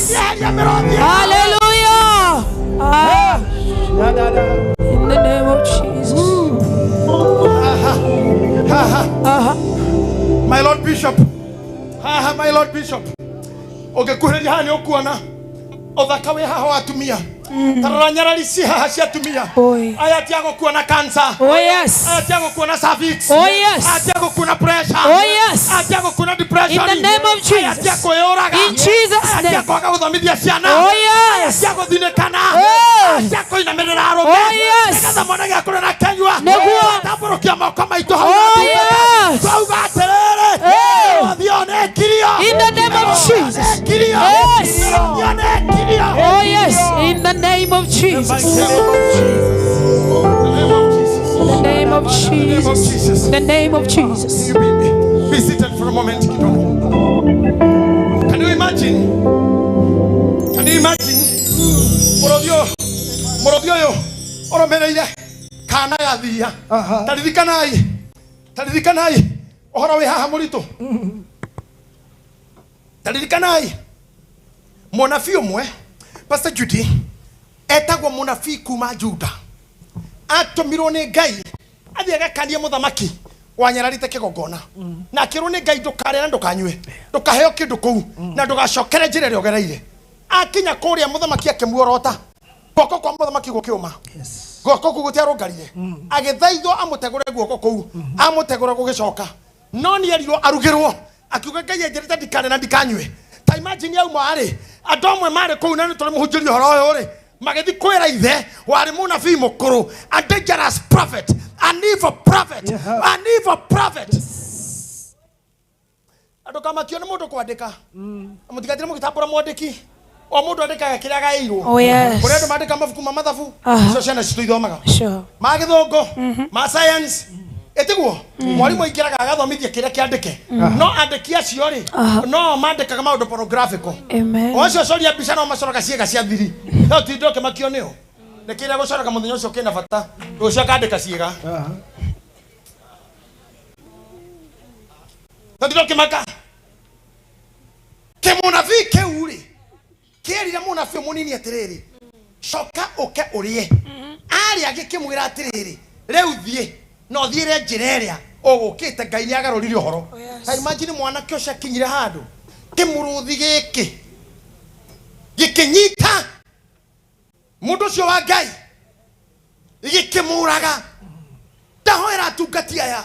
Speaker 11: My Lord Bishop, haha my Lord Bishop, ũngĩkuhĩrĩria haha nĩ ũkuona ũthaka wĩ haha wa atumia. Tarora nyarari ci haha cia atumia. Aya ti agũkuona cancer.
Speaker 1: Oh yes.
Speaker 11: Aya ti agũkuona cervix.
Speaker 1: Oh yes.
Speaker 11: Aya ti agũkuona pressure.
Speaker 1: Oh yes.
Speaker 11: Aya ti agũkuona depression.
Speaker 1: In the name of
Speaker 11: Aya ti
Speaker 1: Jesus.
Speaker 11: akwĩyũraga.
Speaker 1: In Jesus'
Speaker 11: Aya ti
Speaker 1: name.
Speaker 11: akwaga gũthomithia ciana.
Speaker 1: Oh yes.
Speaker 11: Aya ti agũthinĩkana.
Speaker 1: Oh.
Speaker 11: Aya ti akũinamĩrĩra arũme.
Speaker 1: Oh yes.
Speaker 11: Nĩgetha mwana gĩakũrĩa na kĩnyua.
Speaker 1: Nĩguo.
Speaker 11: Tambũrũkia moko maitũ hau
Speaker 1: Oh
Speaker 11: na ndungata.
Speaker 1: yes.
Speaker 11: Twauga atĩrĩrĩ.
Speaker 1: Oh.
Speaker 11: Mĩrũthi ĩyo nĩ ĩkirio.
Speaker 1: In the name of Jesus.
Speaker 11: Ĩkirio.
Speaker 1: Yes.
Speaker 11: Mĩrũthi ĩyo nĩ ĩkirio.
Speaker 1: Oh yes. In the name of Jesus. In the name of Jesus. In the name of Jesus.
Speaker 11: Be seated for a moment kidogo. Can you imagine? Can you imagine? Mũrũthi ũyũ ũrũmĩrĩire kana gathia. Taririkanai, taririkanai ũhoro wĩ haha mũritũ. Taririkanai mũnabii ũmwe Pastor Judy etagwo mũnabii kuma Juda, atũmirwo nĩ Ngai athiĩ agakanie mũthamaki wanyararĩte kĩgongona, na akĩrwo nĩ Ngai ndũkarĩe na ndũkanyue, ndũkaheo kĩndũ kũu, na ndũgacokere njĩra ĩrĩa ũgereire. Akinya kũrĩa mũthamaki akĩmuorota, guoko kwa mũthamaki gũkĩũma, guoko kũu gũtiarũngarire, agĩthaithwo amũtegũre guoko kũu, amũtegũra gũgĩcoka, no nĩ erirwo arugĩrwo, akiuga Ngai anjĩrĩte ndikarĩe na ndikanyue. Ta imagine auma rĩ, andũ amwe marĩ kũu na nĩ tũrĩ mũhunjĩrie ũhoro ũyũ rĩ, magĩthiĩ kwĩra ithe warĩ mũnabii mũkũrũ, a dangerous prophet, an evil prophet, an evil prophet. Andũ kamakio nĩ mũndũ kwandĩka, mũtigatire mũgĩtambũra mwandĩki, o mũndũ andĩkaga kĩrĩa agaĩirwo.
Speaker 1: Oh yes.
Speaker 11: Kũrĩ andũ mandĩka mabuku ma mathabu,
Speaker 1: Aha.
Speaker 11: icio ciana citũ ithomaga,
Speaker 1: Sure.
Speaker 11: ma gĩthũngũ, ma science, ĩtiguo mwarimũ aingĩraga agathomithia kĩrĩa kĩandĩke, no andĩki acio rĩ, no mandĩkaga maũndũ pornographical.
Speaker 1: Amen.
Speaker 11: Ocio coria mbica no macoraga ciĩga cia thiri, no tinde ũkĩmakio nĩo nĩ kĩrĩa gũcoraga mũthenya ũcio kĩna bata, rũciũ akandĩka ciĩga, no tinde ũkĩmaka. Kĩmũnabii kĩu rĩ, kĩerire mũnabii mũnini atĩrĩrĩ, coka ũke ũrĩe. Arĩa agĩkĩmwĩra atĩrĩrĩ, rĩu thiĩ no thiĩre njĩra ĩrĩa ũgũkĩte, Ngai nĩ agarũrire ũhoro. Ta imagine mwanake ũcio akinyire handũ, kĩmũrũthi gĩkĩ gĩkĩnyita mũndũ ũcio wa Ngai, gĩkĩmũraga. Ndahoera atungati aya,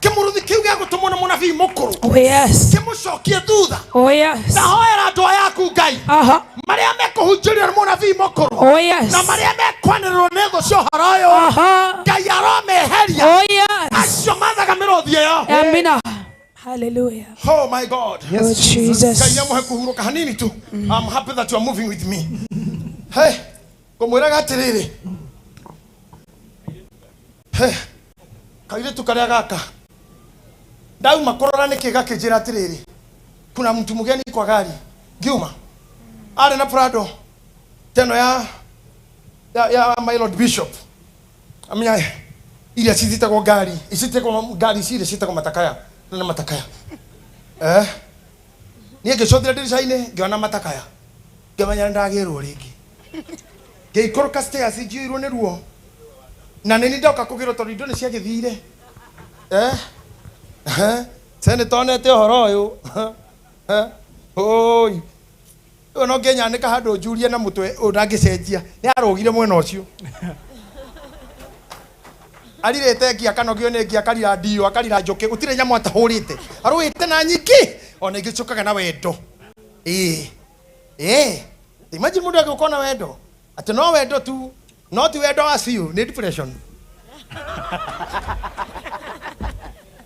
Speaker 11: kĩmũrũthi kĩu gĩagũtũmwo nĩ mũnabii mũkũrũ,
Speaker 1: Oh yes.
Speaker 11: kĩmũcokie thutha.
Speaker 1: Oh yes.
Speaker 11: Ndahoera andũ aya aku Ngai,
Speaker 1: Aha.
Speaker 11: marĩa mekũhunjĩrio nĩ mũnabii mũkũrũ,
Speaker 1: Oh yes.
Speaker 11: na marĩa mekwanĩrĩrwo nĩ thũ cia ũhoro ũyũ,
Speaker 1: Aha.
Speaker 11: Ngai aromeheria
Speaker 1: Oh yes.
Speaker 11: acio mathaga mĩrũthi ĩyo.
Speaker 1: Amina. Hallelujah.
Speaker 11: Oh my God.
Speaker 1: Oh Jesus.
Speaker 11: Ngai amũhe kũhurũka hanini tu. I'm happy that you are moving with me. Hey, ngũmwĩraga atĩrĩrĩ, hey, kairĩtu karĩa gaka ndauma kũrora nĩkĩ gakĩnjĩra atĩrĩrĩ, kuna mtu mgeni kwa gari, ngiuma arĩ na Prado teno ya my Lord Bishop, amenya iria citĩtagwo ngari, icitĩtagwo ngari ici citagwo matakaya, na matakaya niĩ ngĩcũthĩra ndirica-inĩ ngĩona matakaya, ngĩmenya nĩndagĩrwo rĩngĩ, ngĩikũrũka stairs njiyũirwo nĩ ruo, na nĩ niĩ ndoka kũgĩrwo tondũ indo nĩ ciagĩthire. Se nĩ tonete ũhoro ũyũ. Oi ũyũ no ngĩnyanĩka handũ njurie na mũtwe ũyũ ndangĩcenjia, nĩ arũgire mwena ũcio, arirĩte ngi akanogio nĩ ngi, akarira ndio, akarira njũkĩ, gũtirĩ nyamũ atahũrĩte, arũĩte na nyingĩ, ona ingĩ ciũkaga na wendo. Ĩĩ ĩĩ, imagine mũndũ agĩũka na wendo, atĩ no wendo tu, no ti wendo wa biũ, nĩ depression.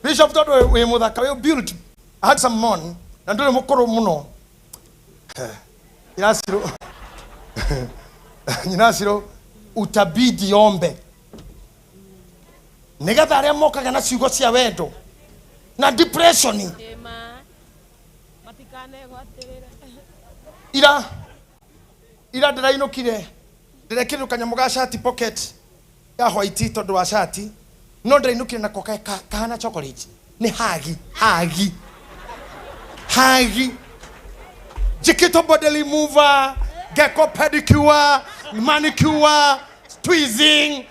Speaker 11: Bishop tondũ wĩ mũthaka, wĩ built handsome man, na ndũrĩ mũkũrũ mũno. Nyinacirũ, Nyinacirũ, utabidi ombe nĩgetha arĩa mokaga na ciugo cia wendo na depression ira ira ndĩrainũkire ndĩrekĩrĩrwo kanyamũ ga shati pocket ya white tondũ wa shati, no ndĩrainũkire nako kahana chocolate, nĩ hagi hagi hagi, njĩkĩtwo body remover, ngekwo pedicure, manicure, tweezing.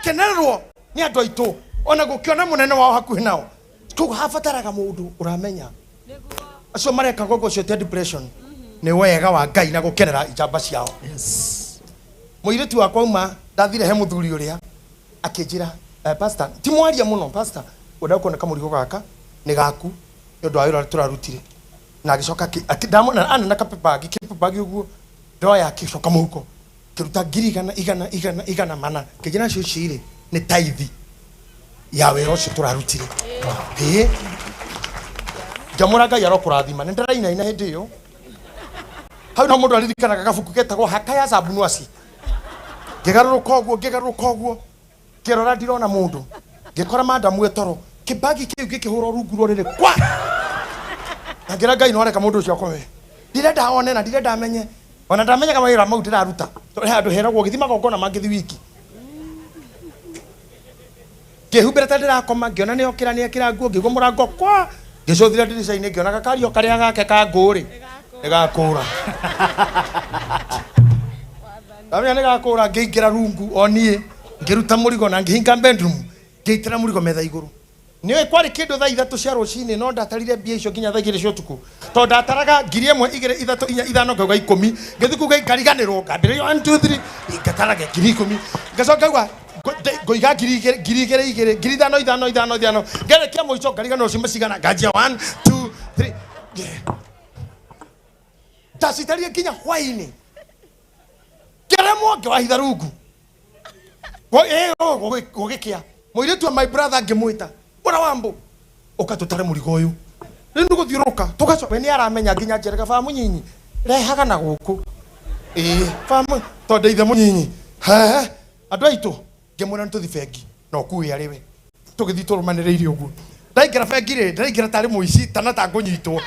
Speaker 11: Gũkenererwo nĩ andũ aitũ ona gũkĩona mũnene wao hakuhĩ nao. Koguo habataraga mũndũ ũramenya acio mareka gogo ũcio tia depression nĩ wega wa Ngai na gũkenera njamba ciao. Mũirĩtu wakwa auma ndathire he mũthuri ũrĩa akĩnjĩra, pastor, ti mwaria mũno pastor, wenda kuona kamũrigo gaka nĩ gaku nĩ ũndũ wa wĩra ũrĩa tũrarutire. Na agĩcoka ndamona ana na kapepagi kĩpepagi ũguo ndoya akĩcoka mũhuko kĩruta ngiri igana igana igana igana mana kĩnjĩra nacio ici rĩ nĩ taithi ya wĩra ũcio tũrarutire. Ĩĩ ngamũra Ngai arokũrathima nĩ ndĩrainaina hĩndĩ ĩyo hau no mũndũ aririkanaga gabuku getagwo haka ya Zabunwasi. Ngĩgarũrũka ũguo ngĩgarũrũka ũguo ngĩrora ndirona mũndũ ngĩkora madamu etoro kĩbagi kĩu gĩkĩhũra rungu rwa rĩrĩ kwa na ngĩra Ngai no areka mũndũ ũcio akome ndirenda one na ndirenda amenye ona ndamenyaga mawĩra mau ndĩraruta tondũ he handũ heragwo ũgĩthiĩ magongona mangĩ thi wiki ngĩhumbĩra ta ndĩrakoma ngĩona nĩ okĩra nĩ ekĩra nguo ngĩigua mũrango kwa ngĩcũthĩra ndirica-inĩ ngĩona gakario karĩa gake ka ngũ rĩ nĩ gakũra ndamenya nĩ gakũra ngĩingĩra rungu o niĩ ngĩruta mũrigo na ngĩhinga bedroom ngĩitĩra mũrigo metha igũrũ. Nĩũĩ kwarĩ kĩndũ thaa ithatũ cia rũcinĩ no ndatarire mbia icio nginya thaa igĩrĩ cia ũtukũ tondũ ndataraga ngiri ĩmwe igĩrĩ ithatũ inya ithano ngauga ikũmi ngĩthiĩ kuga ngariganĩrwo ngambĩrĩria 1 2 3 ngataraga ngiri ikũmi ngacoka ngauga ngũiga ngiri igĩrĩ ngiri igĩrĩ igĩrĩ ngiri ithano ithano ithano ithano ngerekia mũico ngariganĩrwo ciuma cigana nganjia 1 2 3 ndacitarie nginya hwainĩ ngĩremwo ngĩwahitha rungu gũgĩkĩa mũirĩtu wa my brother ngĩmwĩta ũra wambũ ũka tũtare mũrigo ũyũ rĩu nĩ gũthiũrũrũka tũgacoka we nĩ aramenya nginya njerega baba mũnyinyi rehaga na gũkũ ĩĩ baba tondũ ithe mũnyinyi he andũ aitũ ngĩmwĩra nĩ tũthi bengi na ũkue arĩ we tũgĩthiĩ tũrũmanĩrĩire ũguo ndaingĩra bengi rĩ ndĩraingĩra tarĩ mũici tana ta ngũnyitwo.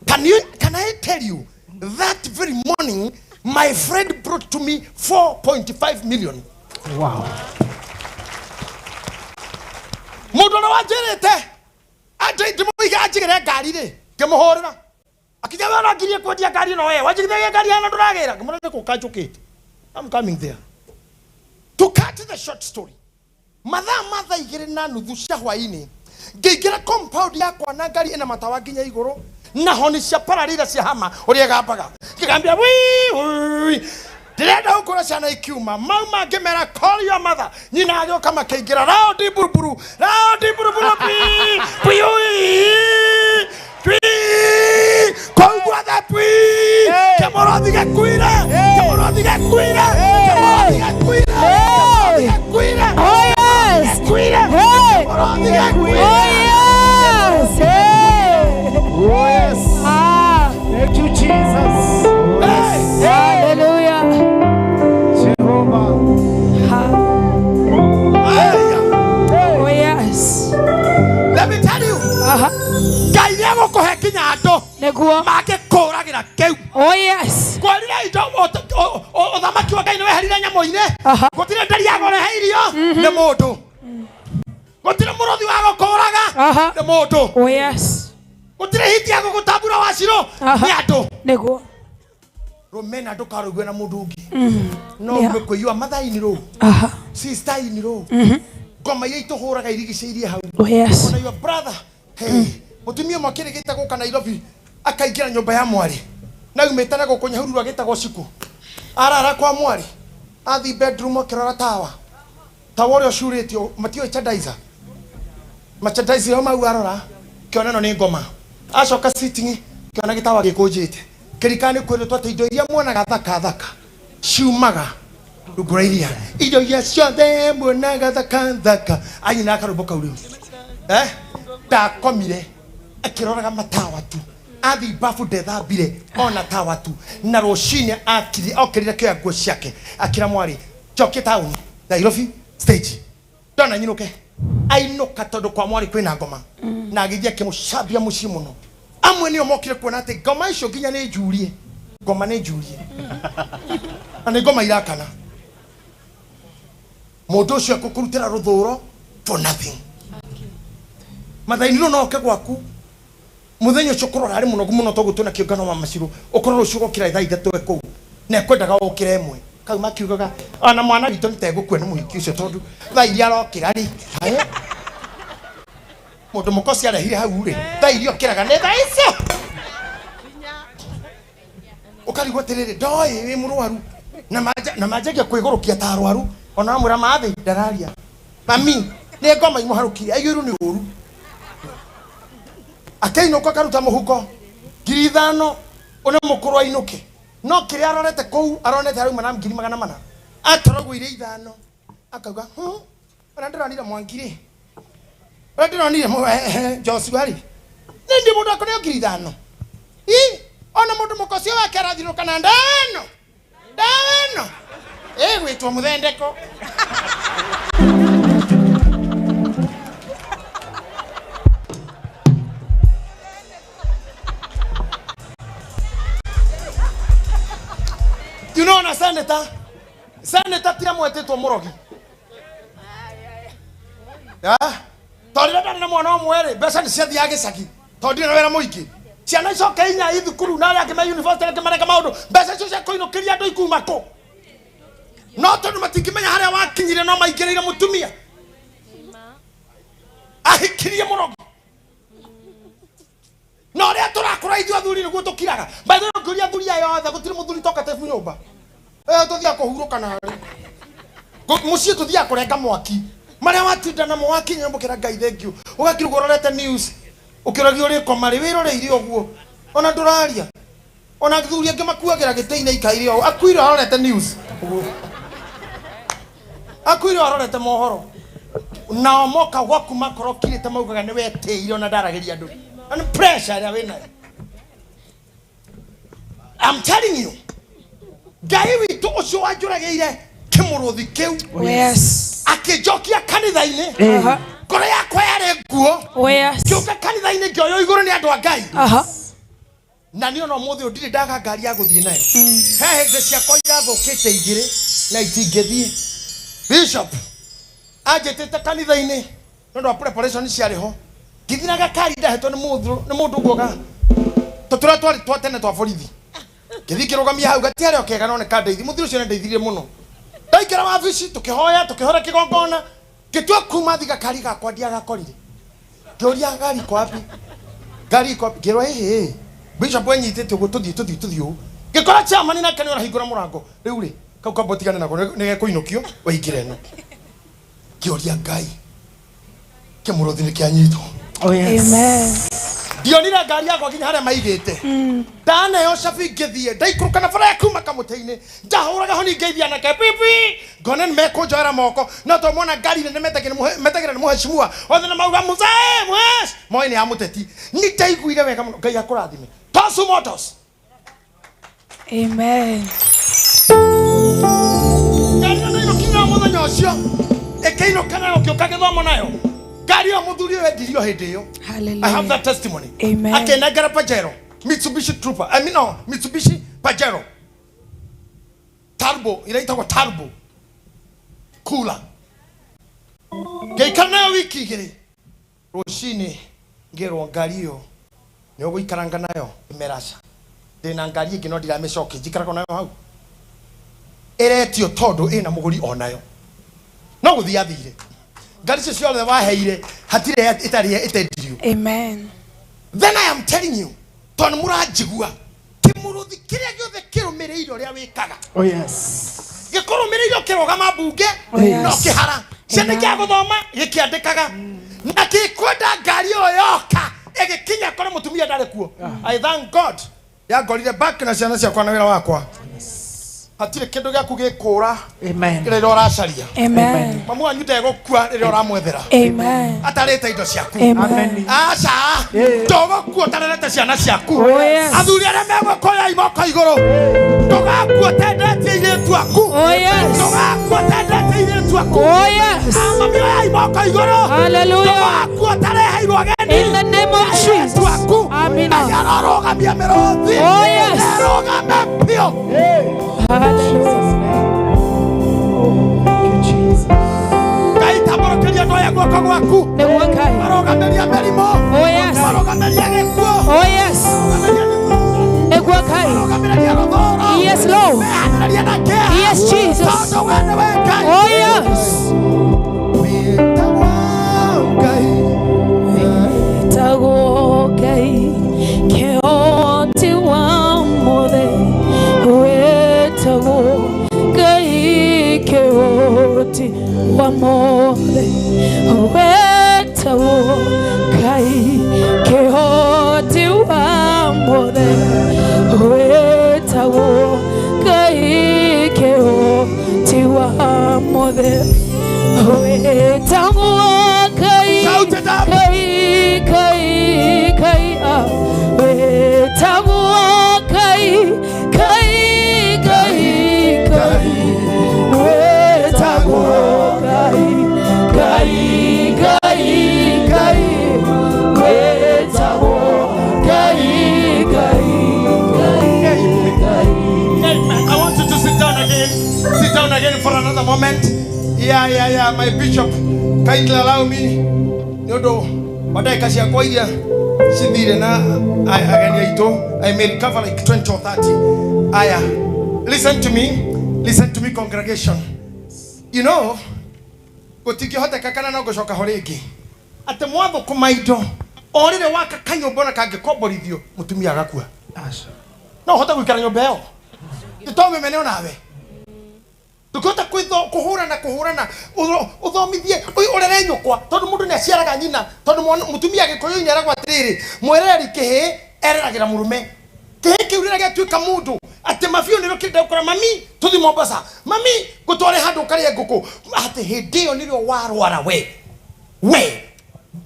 Speaker 11: Can I tell you that very morning my friend brought to me 4.5 million.
Speaker 3: Wow.
Speaker 11: Mũndũ ũrĩa wanjĩrĩte ndĩmũige anjigĩre ngari rĩ ngĩmũhũrĩra akinya we ũrangirie kwendia ngari ĩno we wanjigithagia ngari ĩno ndũragĩra ngĩmwĩra nĩ gũka njũkĩte. I'm coming there. To cut the short story, mathaa ma thaa igĩrĩ na nuthu cia hwainĩ ngĩingĩra compound yakwa na ngari ĩna matawa nginya igũrũ na honi cia pararira cia hama ũrĩa ĩgambaga ngĩgambia wii ndĩrenda gũkũra ciana ikiuma mauma ngĩmera call your mother nyina agĩũka makĩingĩra raundi buruburu pi pi pi kũu guothe pi kĩmũrũthi gĩkuire kĩmũrũthi gĩkuire kĩmũrũthi gĩkuire kĩmũrũthi gĩkuire
Speaker 4: Oh yes.
Speaker 11: gĩkuire
Speaker 4: Hey.
Speaker 11: kĩmũrũthi gĩkuire.
Speaker 4: Oh yes. Hey.
Speaker 7: Oh yes.
Speaker 4: Ah.
Speaker 7: Thank you, Jesus.
Speaker 11: Hey.
Speaker 4: Hallelujah.
Speaker 7: Jehovah.
Speaker 11: Hey.
Speaker 6: Oh yes.
Speaker 11: Let me tell you. Ngai nĩegũkũhe nginya andũ
Speaker 6: Nĩguo.
Speaker 11: mangĩkũragĩra kĩu.
Speaker 6: Oh yes.
Speaker 11: Ngwĩrire indo ũthamaki wa Ngai nĩweherire nyamũ-inĩ. Gũtirĩ nderi ya kũrehe irio nĩ mũndũ. Gũtirĩ mũrũthi wa gũkũraga nĩ mũndũ.
Speaker 6: Oh yes.
Speaker 11: Gũtirĩ hiti ya gũgũtambura wacirũ nĩ andũ.
Speaker 6: Nĩguo.
Speaker 11: Rũmena ndũkarũigue na mũndũ ũngĩ. No ume kwĩyua matha-inĩ rũu. Sister-inĩ rũu. Ngoma iria itũhũraga irigicĩirie hau.
Speaker 6: Oh yes.
Speaker 11: Ona your brother. Hey, mũtumia ũmwe akĩrĩgĩte gũka Nairobi akaingĩra nyũmba ya mwarĩ na aumĩte na gũkũ Nyahururu agĩtagwo Ciku arara kwa mwarĩ athi bedroom akĩrora tawa tawa ũrĩa ũcurĩtio matiũĩ chandaiza machandaiza mau arora kĩona ĩno nĩ ngoma acoka sitting kĩona gĩtawa gĩkũnjĩte kĩrikana nĩ kwĩrĩtwo atĩ indo iria muonaga thaka thaka ciumaga rungu rwa iria indo iria ciothe muonaga thaka thaka anyina akarũmbo kau rĩu ndakomire akĩroraga matawa tu athi bafu ndethambire ona tawa tu na rũcinĩ okĩrire kĩoya nguo ciake akĩra mwarĩ njokie taũni Nairobi stage ndona nyinũke ainũka tondũ kwa mwarĩ kwĩna ngoma na agĩthiĩ akĩmũcambia mũciĩ mũno amwe nĩo mokire kuona atĩ ngoma icio nginya nĩ njurie ngoma nĩ njurie na nĩ ngoma irakana mũndũ ũcio ekũkũrutĩra rũthũro for nothing mathaini no oke gwaku muthenya ũcio ũkorwo arĩ mũnogu mũno toguo twĩna kĩũngano wa macirũ ũkorwo rũciũ ũgokĩra thaa ithatũ e kũu na ekwendaga ũkĩre ĩmwe Kau makiugaga ona mwana witũ nĩ tegũkua nĩ mũhiki ũcio tondũ thaa iria arokĩra rĩ mũndũ mũkosi arehire hau rĩ thaa iria okĩraga nĩ thaa icio ũkarigwo atĩrĩrĩ ndoĩ wĩ mũrwaru na manjagia kwĩgũrũkia ta arwaru ona wamwĩra mathĩ ndararia mami nĩ ngoma imũharũkirie aiyũirwo nĩ ũru akĩinũka akaruta mũhuko 5,000 ũne mũkũrũ ainũke no kĩrĩa arorete kũu aronete arauma na 400,000 atoragwo-ire 5 akauga ũrĩa ndĩronire Mwangi rĩ ũrĩa ndĩronire Joshua rĩ nĩ ndi mũndũ akũneo 5,000 ĩ ona mũndũ mũkocio wake arathirũka na ndano ndano ĩgwĩtwo mũthendeko. You know na senator tira mwetĩtwo mũrogi. Tondũ rĩrĩa ndarĩ na mwana ũmwe rĩ mbeca nĩ ciathiaga gĩcagi tondũ ndirĩ na wĩra mũingĩ ciana icoke inya i thukuru na arĩa angĩ me university angĩ mareka maũndũ mbeca icio cia kũinũkĩria andũ ikuma kũ no tondũ matingĩmenya harĩa wakinyire no maingĩrĩire mũtumia ahikirie mũrogi na ũrĩa tũrakũra ithuĩ athuri nĩguo tũkiraga by the way ngũria athuri aya othe gũtirĩ mũthuri tokete nyũmba tũthiaga kũhurũka narĩ mũciĩ tũthiaga kũrenga mwaki marĩa watinda namo wakinya mũkĩra Ngai thank you ũgakirugwo ũrorete news ũkĩũragio ũrĩkoma rĩ wĩroreire ũguo ona ndũraria ona athuri angĩ makuagĩra gĩtĩ-inĩ ikaire ũũ akuire arorete news ũguo akuire arorete mohoro nao moka gwaku makorwo kirĩte maugaga nĩ wetĩire ona ndaragĩria andũ na nĩ pressure ĩrĩa wĩnayo. I'm telling you Ngai witũ ũcio wanjũragĩire kĩmũrũthi kĩu akĩnjokia kanitha-inĩ ngoro yakwa yarĩ nguo ngĩũka kanitha-inĩ ngĩoywo igũrũ nĩ andũ a Ngai na niĩ ona ũmũthĩ ũyũ ndirĩ ndaga ngari ya gũthiĩ nayo he hĩndĩ ciakwa irathũkĩte igĩrĩ na itingĩthiĩ Bishop anjĩtĩte kanitha-inĩ nĩ ũndũ wa preparation ciarĩ ho ngĩthiĩ na gakari ndahetwo nĩ mũndũ nguoga tũtũrĩa twarĩ twa tene twa borithi ngĩthiĩ ngĩrũgamia hau gatiarĩ o kega no nĩ kandeithia mũthuri ũcio nĩandeithirie mũno ndaingĩra wabici tũkĩhoya tũkĩhora kĩgongona ngĩtua kuma thi gakari gakwa ndiagakorire ngĩũria ngari iko wapi ngari iko wapi ngĩrwo ĩhĩ Bishop enyitĩte ũguo tũthiĩ tũthiĩ ũũ ngĩkora chairman nake nĩ ũrahingũra mũrango rĩu rĩ kau kamba ũtigane nako nĩ gekũinũkio waingĩra ĩno ngĩũria Ngai kĩmũrũthi nĩ kĩanyitwo.
Speaker 6: Amen.
Speaker 11: Ndionire ngari yakwa nginya harĩa maigĩte ndaneo cabi ngĩthiĩ ndaikũrũka na bara ya kuma kamũtĩ-inĩ ndahũraga honi ngeithia anake pipi ngona nĩ mekũnjoera moko no to mona ngari nene metagĩra nĩ mũheshimiwa othe nĩ mauga mũzae mũhesh moĩ nĩ ya mũteti nĩ ndaiguire wega mũno Ngai akũrathime Tosu Motors.
Speaker 6: Amen.
Speaker 11: Ngari ĩyo ndainũkinyĩra mũthenya ũcio ĩkĩinũka nayo ngĩũka gĩthomo nayo ngari ĩyo mũthuri ũyũ endirio hĩndĩ ĩyo. I have that testimony.
Speaker 6: Amen.
Speaker 11: Akenengera Pajero, Mitsubishi Trooper. I mean no, Mitsubishi Pajero. Turbo, inaitagwo turbo. Cooler. Ngĩikara nayo wiki igĩrĩ. Rũcinĩ ngĩrwo ngari ĩyo nĩ ũgũikaranga nayo ĩmeraca. Ndĩna ngari ĩngĩ no ndiramĩcokia njikaraga nayo hau. Ĩretio tondũ ĩna mũgũri onayo. No gũthiĩ athire. Ngari icio ciothe waheire hatirĩ ĩtarĩ ĩtendirio.
Speaker 6: Amen.
Speaker 11: Then I am telling you tondũ mũranjigua kĩmũrũthi kĩrĩa gĩothe kĩrũmĩrĩire ũrĩa wĩkaga.
Speaker 3: Oh yes.
Speaker 11: Gĩkũrũmĩrĩire ũkĩrũgama mbunge
Speaker 6: no
Speaker 11: kĩhara ciana kĩa gũthoma gĩkĩandĩkaga na gĩkwenda ngari ĩyo yoka ĩgĩkinya kũrĩ mũtumia ndarĩ kuo. I thank God yangorire back na ciana ciakwa na wĩra wakwa. Hatirĩ kĩndũ gĩaku gĩkũra rĩrĩa ũracaria.
Speaker 6: Amen.
Speaker 11: Mamu wanyu ndegũkua rĩrĩa ũramwethera.
Speaker 6: Amen.
Speaker 11: Atarĩte indo ciaku.
Speaker 6: Amen.
Speaker 11: Aca ndũgũkua ũtarerete ciana ciaku.
Speaker 6: Oh, yes.
Speaker 11: Athuri arĩa megũkoya imoko igũrũ ndũgakua ũtendetie airĩtu aku.
Speaker 6: Oh, yes.
Speaker 11: Ndũgakua ũtendete airĩtu aku.
Speaker 6: Oh, yes.
Speaker 11: Mami oya imoko igũrũ.
Speaker 6: Hallelujah.
Speaker 11: Ndũgakua ũtareheirwo ageni.
Speaker 6: In the name of Jesus.
Speaker 11: Airĩtu aku.
Speaker 6: Amen.
Speaker 11: Ngai arorũgamia mĩrũthi.
Speaker 6: Oh, yes.
Speaker 11: Ĩrũgame biũ. Ngai tambũrũkĩria andũ aya guoko gwaku.
Speaker 6: Nĩguo Ngai.
Speaker 11: Marũgamĩria mĩrimũ.
Speaker 6: Oh, yes.
Speaker 11: Marũgamĩria gĩkuũ.
Speaker 6: Oh, yes. Nĩguo Ngai. Yes, Lord. Yes, Jesus. Oh, yes. Wĩtagwo Ngai, kĩhoti wa mothe. Wĩtagwo Ngai, kĩhoti wa mothe. Wĩtagwo Ngai, kĩhoti wa mothe. Wĩtagwo Ngai, kĩhoti wa mothe. Wĩtagwo Ngai, Ngai, Ngai, Ngai, ah. Wĩtagwo Ngai, Ngai, Ngai, Ngai. Wĩtagwo Ngai, Ngai, Ngai, Ngai. Wĩtagwo Ngai, Ngai, Ngai, Ngai.
Speaker 11: Amen. I want you to sit down again. Sit down again for another moment. Yeah, yeah, yeah. My bishop, kindly allow me. Nĩ ũndũ wa ndagĩka ciakwa iria cithire na ageni aitũ, I may recover like 20 or 30. Aya, listen to me. Listen to me, congregation. You know, gũtingĩhoteka kana no ngũcoka ho rĩngĩ atĩ mwathũkũma indo o rĩrĩ waka kanyũmba ona kangĩkomborithio mũtumia agakua no ũhote gũikara nyũmba ĩyo tũtomĩmene onawe ndũngĩhota kũhũrana kũhũrana ũthomithie ũrere nyũkwa tondũ mũndũ nĩ aciaraga nyina tondũ mũtumia gĩkũyũ-inĩ eragwo atĩrĩrĩ mwereri kĩhĩ ereragĩra mũrũme kĩhĩ kĩu rĩrĩa gĩatuĩka mũndũ atĩ mabiũ nĩ rũkĩrĩte gũkora mami tũthi Mombasa mami ngũtware handũ ũkarĩe ngũkũ atĩ hĩndĩ ĩyo nĩrĩo warwara we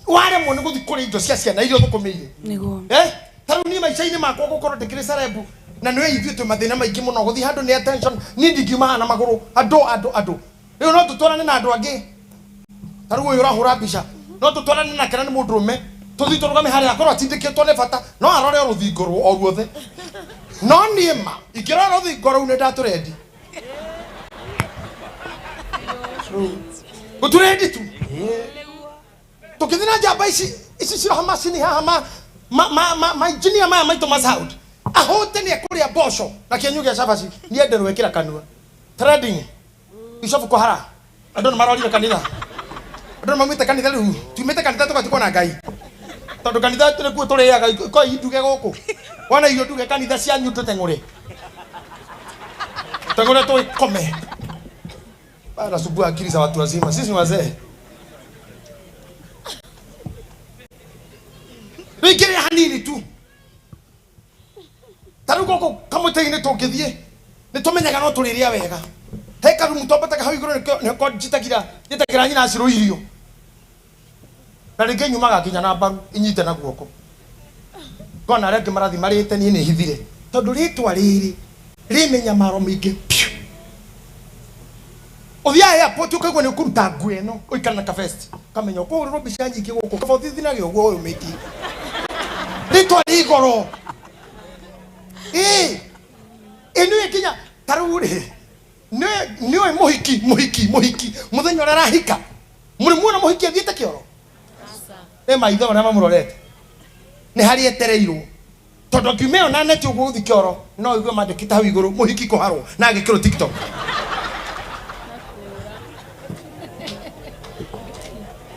Speaker 11: waremwo nĩ gũthiĩ kũrĩa indo cia ciana iria ũthũkũmĩire.
Speaker 6: Nĩguo.
Speaker 11: Ta rĩu niĩ maica-inĩ makwa gũkorwo ndĩkĩrĩ cerebu na nĩwe ithuĩ twĩ mathĩna maingĩ mũno gũthiĩ handũ nĩ attention niĩ ndingiuma haha na magũrũ andũ andũ andũ rĩu no tũtwarane na andũ angĩ ta rĩu ũyũ ũrahũra mbica no tũtwarane nake na nĩ mũndũrũme tũthiĩ tũrũgame harĩa akorwo atindĩkĩtwo nĩ bata no arore o rũthingo o ruothe no niĩ ma ingĩrora rũthingo rũu nĩ ndatũrendi gũtũrendi tu tũkĩthiĩ na njamba ici ici ciroha macini haha ma engineer maya maitũ ma sound ahũte nĩ ekũrĩa mboco na kĩenyũ gĩa cabaci nienderwo ĩkĩra kanua trending Bishop Kohara andũ nĩ marorire kanitha andũ nĩ maumĩte kanitha rĩu tumĩte kanitha tũgatigwo na Ngai tondũ kanitha nĩkuo tũrĩaga ko nduge gũkũ wona irio nduge kanitha cianyu tũteng'ũre teng'ũre tũkome anasumbua akili za watu wazima sisi ni wazee rĩu hanini tu ta rĩu gũkũ kamũtĩ-inĩ tũngĩthiĩ nĩ tũmenyaga no tũrĩrĩa wega he karumu twambataga hau igũrũ nĩko njĩtagĩra nyina Acirũ irio na rĩngĩ nyumaga nginya na mbaru inyite na guoko ngona arĩa angĩ marathiĩ marĩte niĩ nĩ hithire tondũ rĩtwa rĩrĩ rĩ mĩnyamaro mĩingĩ piũ ũthiaga airport ũkaigua nĩ ũkũruta nguo ĩno ũikare na kabesti ũkamenya ũkũhũrĩrwo mbica nyingĩ gũkũ kaba ũthithinage ũguo ũyũ mĩingĩ rĩtwa rĩ igoro ĩĩ ĩnĩwe nginya ta rĩu rĩ nĩũĩ mũhiki mũhiki mũhiki mũthenya ũrĩa arahika mũrĩ muona mũhiki athiĩte kĩoro nĩ maitho marĩa mamũrorete nĩ harĩa etereirwo tondũ angiuma ĩyo na neti ũguo gũthiĩ kĩoro no ũigue mandĩkĩte hau igũrũ mũhiki kũharwo na agĩkĩrwo TikTok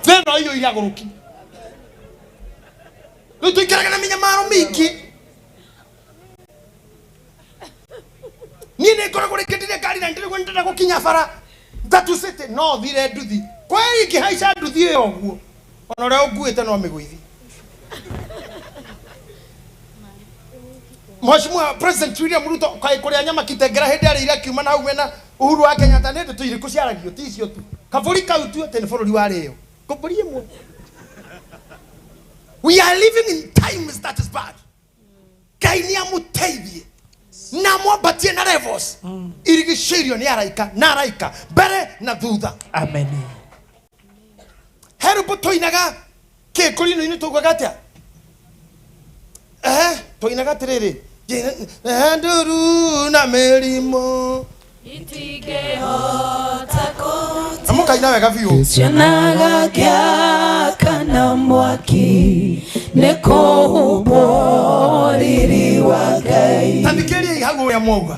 Speaker 11: thĩna iyo iragũrũki rĩu tũikaraga na mĩnyamaro mĩingĩ niĩ nĩ ngoragwo rĩngĩ ndĩrĩ ngari na ndĩrĩguo nĩndĩrenda gũkinya bara Tatu City no thire nduthi kweri ingĩhaica nduthi ĩyo ũguo ona ũrĩa ũnguĩte no mĩgũithi Mheshimiwa President William Ruto kaĩ kũrĩa nyama Kitengela hĩndĩ arĩire akiuma na hau mena Uhuru wa Kenyatta nĩ ndeto irĩkũ ciaragio ti icio tu kabũri kau tu atĩ nĩ bũrũri warĩo kabũri ĩmwe. We are living in times that is bad. Ngai nĩ amũteithie na amwambatie na levels irigicĩirio nĩ araika na araika mbere na thutha.
Speaker 3: Amen.
Speaker 11: He rwĩmbo tũinaga kĩkũrinũ-inĩ tũugaga atĩa? Tũinaga atĩrĩrĩ nduru na mĩrimũ
Speaker 1: Itingĩhota
Speaker 11: na mũkaina wega biũ
Speaker 1: Cionaga gĩakana na mwaki nĩ kũhumbwo riri wa Ngai.
Speaker 11: Tathikĩrĩriai hau ũrĩa mwauga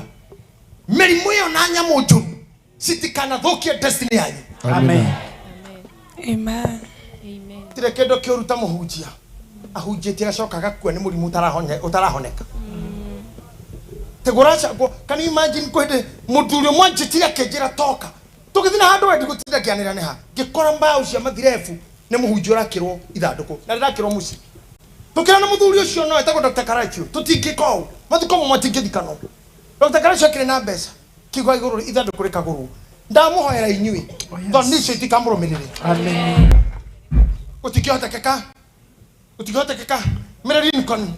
Speaker 11: mĩrimũ ĩyo na nyamũ njũru citikanathukie destiny yanyu.
Speaker 7: Amen.
Speaker 6: Amen.
Speaker 11: Tirĩ kĩndũ kĩũru ta mũhunjia ahunjĩtie agacoka agakua nĩ mũrimũ ũtarahoneka. Tegũracagwo. Can you imagine kwĩ hĩndĩ mũthuri ũmwe anjĩtire akĩnjĩra toka tũgĩthiĩ na handũ wendi gũtinda ngĩanĩrĩra nĩ ha ngĩkora mbaũ cia mathirebu nĩ mũhunjia ũrakĩrwo ithandũkũ na rĩrakĩrwo mũciĩ. Tũkĩra na mũthuri ũcio no etagwo Dr. Karachio tũtingĩka ũũ mathiko mamwe matingĩthikanwo. Dr. Karachio akĩrĩ na mbeca kiuga igũrũ ithandũkũ rĩkagũrwo. Ndamũhoera inyuĩ thoni icio itikamũrũmĩrĩre.
Speaker 7: Amen.
Speaker 11: Gũtingĩhotekeka. Gũtingĩhotekeka. Mary Lincoln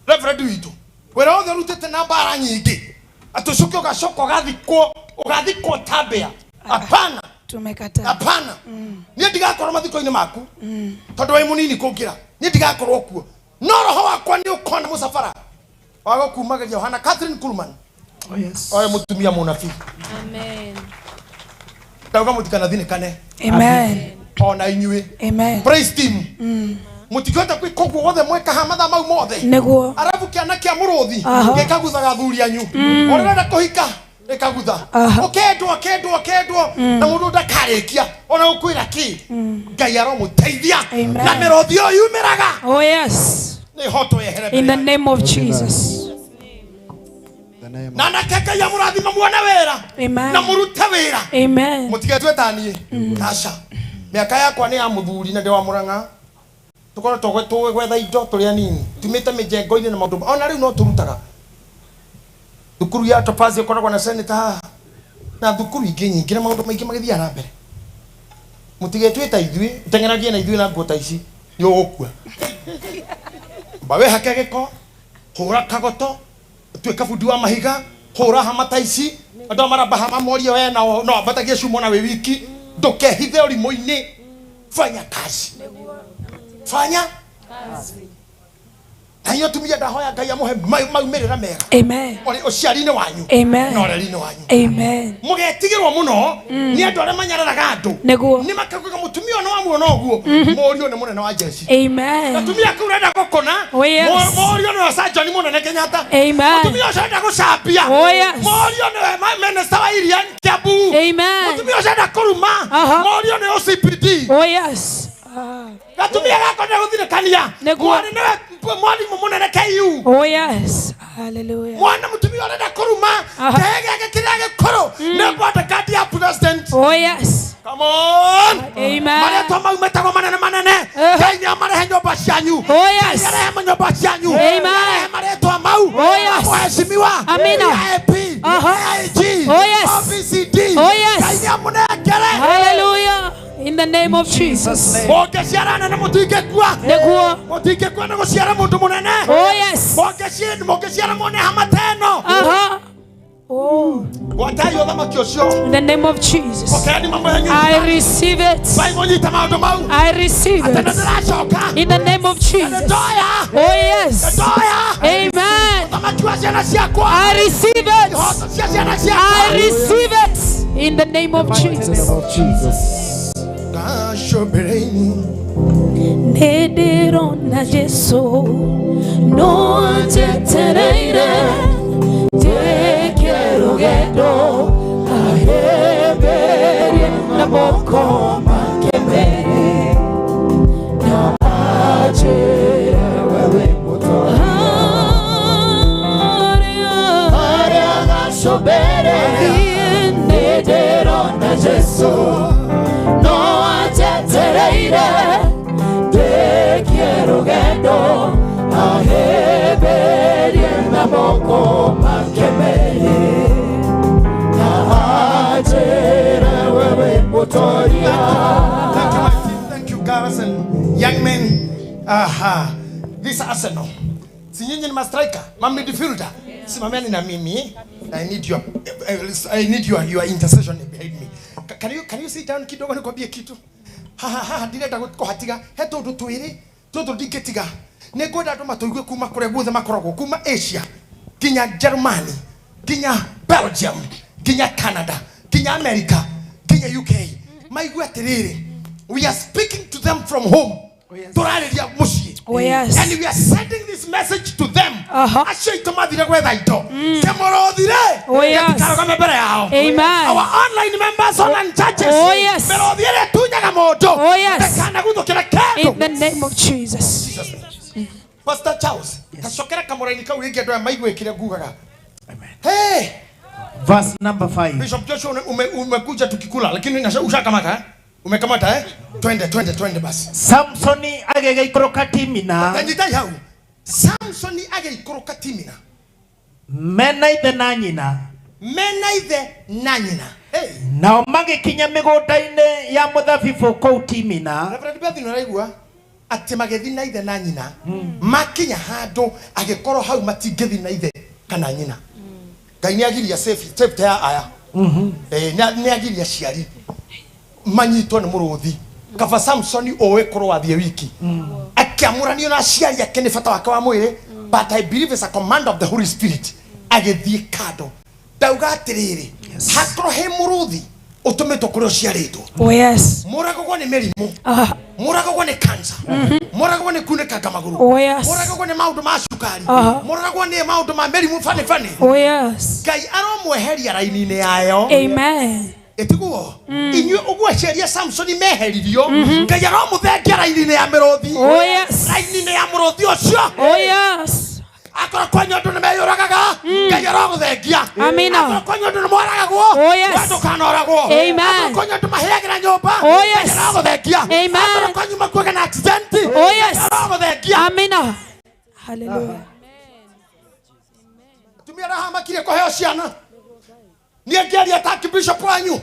Speaker 11: Reverend witũ wĩra wothe ũrutĩte na mbara nyingĩ atĩ ũcoke ũgacoka ũgathikwo ta mbĩa. Hapana.
Speaker 6: Tumekataa.
Speaker 11: Hapana. Niĩ ndigakorwo mathiko-inĩ maku tondũ wĩ mũnini kũngĩra. Niĩ ndigakorwo kuo. No roho wakwa nĩ ũkona mũcabara wa gũkumagĩria ũhana Catherine Kuhlman.
Speaker 7: Oh yes.
Speaker 11: Oye mũtumia mũnabii.
Speaker 6: Amen.
Speaker 11: Ndauga mũtikanathinĩkane.
Speaker 6: Amen.
Speaker 11: Ona inyuĩ.
Speaker 6: Amen.
Speaker 11: Praise team. Mũtingĩhota gwĩka ũguo wothe mweka mathaa mau mothe.
Speaker 6: Nĩguo.
Speaker 11: Arabu kĩana kĩa mũrũthi
Speaker 6: Aha.
Speaker 11: gĩkaguthaga athuri anyu. Ũrenda kũhika gĩkagutha.
Speaker 6: Aha.
Speaker 11: Ũkendwo ũkendwo ũkendwo na mũndũ ndakarĩkia ona gũkwĩra kĩ. Ngai aromũteithia
Speaker 6: Amen.
Speaker 11: na mĩrũthi ĩyo yumĩraga.
Speaker 6: Oh yes.
Speaker 11: Nĩ hoto yehere
Speaker 6: In the name of Jesus.
Speaker 11: Na anake Ngai amũrathima muone wĩra
Speaker 6: Amen.
Speaker 11: na mũrute wĩra.
Speaker 6: Amen.
Speaker 11: Mũtigetue ta niĩ. Aca. Mĩaka yakwa nĩ ya mũthuri na ndĩ wa Mũrang'a. Tũkoretwo tũgwetha indo tũrĩ anini tumĩte mĩjengo-inĩ na maũndũ ona rĩu no tũrutaga thukuru ya Topaz ĩkoragwo na senator haha na thukuru ingĩ nyingĩ na maũndũ maingĩ magĩthiaga na mbere. Mũtigetue ta ithuĩ teng'eragie na ithuĩ na nguo ta ici nĩ ũgũkua. Mba wĩhake gĩko hũra kagoto tuĩka bundi wa mahiga hũra hama ta ici andũ maramba hama morie we no no ambatagie cuma na wĩ wiki ndũkehithe ũrimũ-inĩ. Fanya kazi. Fanya kazi. Na hiyo tumia ndahoya Ngai amũhe maumĩrĩra mega.
Speaker 6: Amen.
Speaker 11: Ori ũciari-inĩ wanyu.
Speaker 6: Amen.
Speaker 11: Na ũreri-inĩ wanyu.
Speaker 6: Amen.
Speaker 11: Mũgetigĩrwo mũno nĩ andũ arĩa manyararaga andũ.
Speaker 6: Nĩguo.
Speaker 11: Nĩ makaugaga mũtumia ũyũ nĩwamuona ũguo mũriũ nĩ mũnene wa jeshi.
Speaker 6: Amen.
Speaker 11: Gatumia kau ũrenda gũkũna
Speaker 6: Oh yes.
Speaker 11: mũriũ nĩwe Sajoni mũnene Kenyatta.
Speaker 6: Amen.
Speaker 11: Mũtumia ũcio ũrenda gũcambia
Speaker 6: Oh yes.
Speaker 11: mũriũ nĩwe minister wa iria Kiambu.
Speaker 6: Amen.
Speaker 11: Mũtumia ũcio ũrenda kũruma mũriũ nĩ OCPD.
Speaker 6: Oh yes.
Speaker 11: Gatumia gako nĩ gũthirĩkania.
Speaker 6: Nĩguo.
Speaker 11: Mwana nĩwe mwarimũ mũnene KU.
Speaker 6: Oh yes. Hallelujah.
Speaker 11: Mwana mũtumia ũrenda kũruma kĩhĩ gĩake kĩrĩa gĩkũrũ nĩ bodyguard ya president.
Speaker 6: Oh yes.
Speaker 11: Come on.
Speaker 6: Amen.
Speaker 11: Marĩtwa mau metagwo manene manene. Ngai nĩamarehe nyũmba cianyu.
Speaker 6: Oh yes.
Speaker 11: Ngai nĩarehe nyũmba cianyu.
Speaker 6: Amen.
Speaker 11: Nĩarehe marĩtwa mau.
Speaker 6: Oh yes.
Speaker 11: Mheshimiwa.
Speaker 6: Amina.
Speaker 11: AP. AIG.
Speaker 6: Oh yes.
Speaker 11: OBCD.
Speaker 6: Oh yes.
Speaker 11: Ngai nĩamũnengere.
Speaker 6: Hallelujah. In the name of Jesus.
Speaker 11: Mũngĩciara nene mũtingĩkua.
Speaker 6: Nĩguo.
Speaker 11: Mũtingĩkua nĩ gũciara mũndũ mũnene.
Speaker 6: Oh yes.
Speaker 11: Mũngĩciara muone hama ta ĩno.
Speaker 6: Aha. Oh.
Speaker 11: Gwatai ũthamaki ũcio.
Speaker 6: In the name of Jesus.
Speaker 11: Pokeani mambo yanyu.
Speaker 6: I receive it.
Speaker 11: Bible nyita maũndũ mau.
Speaker 6: I receive
Speaker 11: Atĩ
Speaker 6: it.
Speaker 11: nĩndĩracoka.
Speaker 6: In the name of Jesus.
Speaker 11: Nĩndoya.
Speaker 6: Oh yes.
Speaker 11: Nĩndoya.
Speaker 6: Amen.
Speaker 11: Ũthamaki wa ciana ciakwa.
Speaker 6: I receive it.
Speaker 11: Ihoto cia ciana ciakwa.
Speaker 6: I receive it. In the name of Jesus.
Speaker 11: Gacũmbĩrĩ-inĩ.
Speaker 1: Nĩndĩrona Jesũ no anjetereire njĩke rũgendo ahĩmbĩrie na moko make merĩ na anjĩre we wĩ mũtongoria. Harĩa gacũmbĩrĩ nĩndĩrona Jesũ no anjetereire ndekie rũgendo ahĩmbĩrie na moko make merĩ na anjĩre we wĩ mũtongoria.
Speaker 11: Thank you, my team. Thank you, girls and young men. Aha. This Arsenal. Si nyinyi ni ma-striker, ma-midfielder. Simameni na mimi. I need your intercession behind me. Can you sit down kidogo nikwambie kitu? Ha ha ha ndirenda kũhatiga he tũndũ twĩrĩ tũtũ ndingĩtiga. Nĩ ngwenda andũ matũigue kuma kũrĩa guothe makoragwo kuma Asia nginya Germany nginya Belgium nginya Canada nginya America nginya UK maigue atĩrĩrĩ, we are speaking to them from home. Tũrarĩria mũciĩ.
Speaker 6: Oh, yes.
Speaker 11: And we are sending this message to them. Acio aitũ mathire gwetha indo. Kĩmũrũthi rĩ,
Speaker 6: Oh, yes.
Speaker 11: gĩtikarũgame mbere yao.
Speaker 6: Amen.
Speaker 11: Our online members, online churches.
Speaker 6: Oh, yes.
Speaker 11: Mĩrũthi ĩrĩa ĩtunyaga mũndũ.
Speaker 6: Oh, yes.
Speaker 11: Ndĩkanaguthũkĩre kĩndũ.
Speaker 6: In the name of Jesus.
Speaker 11: Pastor Charles, tacokera kamũraini kau rĩngĩ andũ aya maigue kĩrĩa ngugaga. Hey!
Speaker 3: Verse number 5.
Speaker 11: Bishop Joshua umekuja tukikula lakini ushakamata eh? Umekamata eh? Twende twende twende basi.
Speaker 3: Samsoni agĩgĩikũrũka Timina
Speaker 11: Tanjitai hau. Samsoni agĩikũrũka Timina.
Speaker 3: mena ithe na nyina
Speaker 11: Mena ithe na nyina. Hey.
Speaker 3: nao magĩkinya mĩgũnda-inĩ ya mũthabibũ kũu Timina.
Speaker 11: Reverend Beth nĩũraigua atĩ magĩthiĩ na ithe na nyina makinya handũ agĩkorwo hau matingĩthiĩ na ithe kana nyina. Ngai nĩ agiria safety ya aya. Nĩ agiria aciari manyitwo nĩ mũrũthi. Kaba Samsoni ũĩ korwo wathiĩ wiki akĩamũranio na aciari ake nĩ bata wake wa mwĩrĩ, but I believe it's a command of the Holy Spirit. Agĩthiĩ kando ndauga atĩrĩrĩ, hakorwo he mũrũthi ũtũmĩtwo kũrĩa ũciarĩtwo.
Speaker 6: Oh, yes.
Speaker 11: Mũragagwo nĩ mĩrimũ, mũragagwo nĩ cancer, mũragagwo nĩ kunĩkanga magũrũ,
Speaker 6: Oh, yes.
Speaker 11: mũragagwo nĩ maũndũ ma cukari,
Speaker 6: Aha.
Speaker 11: mũragagwo nĩ maũndũ ma mĩrimũ bani bani.
Speaker 6: Oh, yes.
Speaker 11: Ngai aromweheria raini-inĩ yayo.
Speaker 6: Amen.
Speaker 11: Ĩtiguo inyuĩ ũguo aciari a Samsoni meheririo, Ngai aromũthengia raini-inĩ ya mĩrũthi.
Speaker 6: Oh, yes.
Speaker 11: Raini-inĩ ya mũrũthi ũcio.
Speaker 6: Oh, yes.
Speaker 11: Akorwo kwanyu andũ nĩmeyũragaga, Ngai arogũthengia.
Speaker 6: Amina.
Speaker 11: Akorwo kwanyu andũ nĩmoragagwo,
Speaker 6: Oh, yes.
Speaker 11: we ndũkanoragwo.
Speaker 6: Amen.
Speaker 11: Akorwo kwanyu andũ mahĩagĩra nyũmba,
Speaker 6: Oh, yes.
Speaker 11: Ngai arogũthengia.
Speaker 6: Amen.
Speaker 11: Akorwo kwanyu makuaga na accident,
Speaker 6: Oh, yes.
Speaker 11: Ngai arogũthengia.
Speaker 6: Amina. Hallelujah.
Speaker 11: Atumia arĩa makirie kũheo ciana, niĩ ngĩaria ta bishop wanyu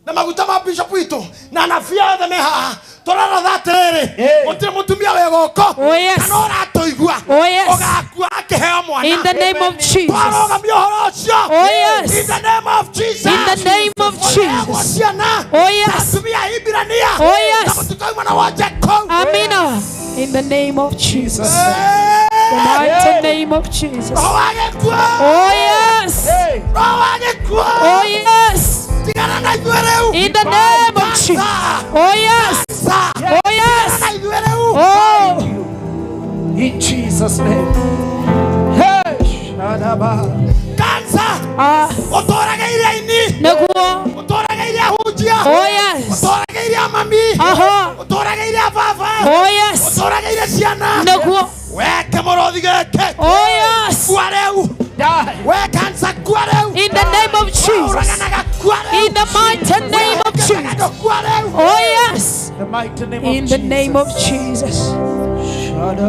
Speaker 11: na maguta ma bishop witũ na anabii othe me haha, tũraratha atĩrĩrĩ, gũtirĩ mũtumia wĩ gũkũ
Speaker 6: Oh, yes.
Speaker 11: kana ũratũigua
Speaker 6: Oh, yes.
Speaker 11: ũgakua akĩheo mwana.
Speaker 6: In the name of Jesus.
Speaker 11: Twarũgamia ũhoro ũcio.
Speaker 6: Oh, yes.
Speaker 11: In the name of Jesus.
Speaker 6: In the name of
Speaker 11: Ũrehagwo
Speaker 6: Jesus.
Speaker 11: ciana
Speaker 6: Oh, yes.
Speaker 11: ta atumia a Ibrania.
Speaker 6: Oh, yes.
Speaker 11: Na mũtikauma na wonje kũu.
Speaker 6: Amina. In the name of Jesus. The mighty name of Jesus.
Speaker 11: Roho wa gĩkuũ.
Speaker 6: Oh, yes.
Speaker 11: Roho wa gĩkuũ.
Speaker 6: Oh, yes.
Speaker 11: Tigana na ithuĩ rĩu.
Speaker 6: In the name of Jesus. Oh, yes. Oh, yes.
Speaker 11: Tigana na ithuĩ rĩu.
Speaker 6: Oh.
Speaker 3: In Jesus' name. Hey, Shadaba.
Speaker 11: Cancer.
Speaker 6: Ah.
Speaker 11: Ũtũrageire aini.
Speaker 6: Nĩguo.
Speaker 11: Ũtũrageire ahunjia.
Speaker 6: Oh, yes.
Speaker 11: Ũtũrageire amami.
Speaker 6: Aha.
Speaker 11: Ũtũrageire ababa.
Speaker 6: Oh, yes.
Speaker 11: Ũtũrageire ciana.
Speaker 6: Nĩguo.
Speaker 11: Weke mũrũthi gĩkĩ.
Speaker 6: Oh, yes.
Speaker 11: Kua rĩu. We cancer kua rĩu.
Speaker 6: In the name of Jesus.
Speaker 11: Ũraganaga kua rĩu.
Speaker 6: In the mighty name of Jesus.
Speaker 11: Kua rĩu.
Speaker 6: Oh, yes.
Speaker 3: The mighty name of
Speaker 6: In the name of Jesus.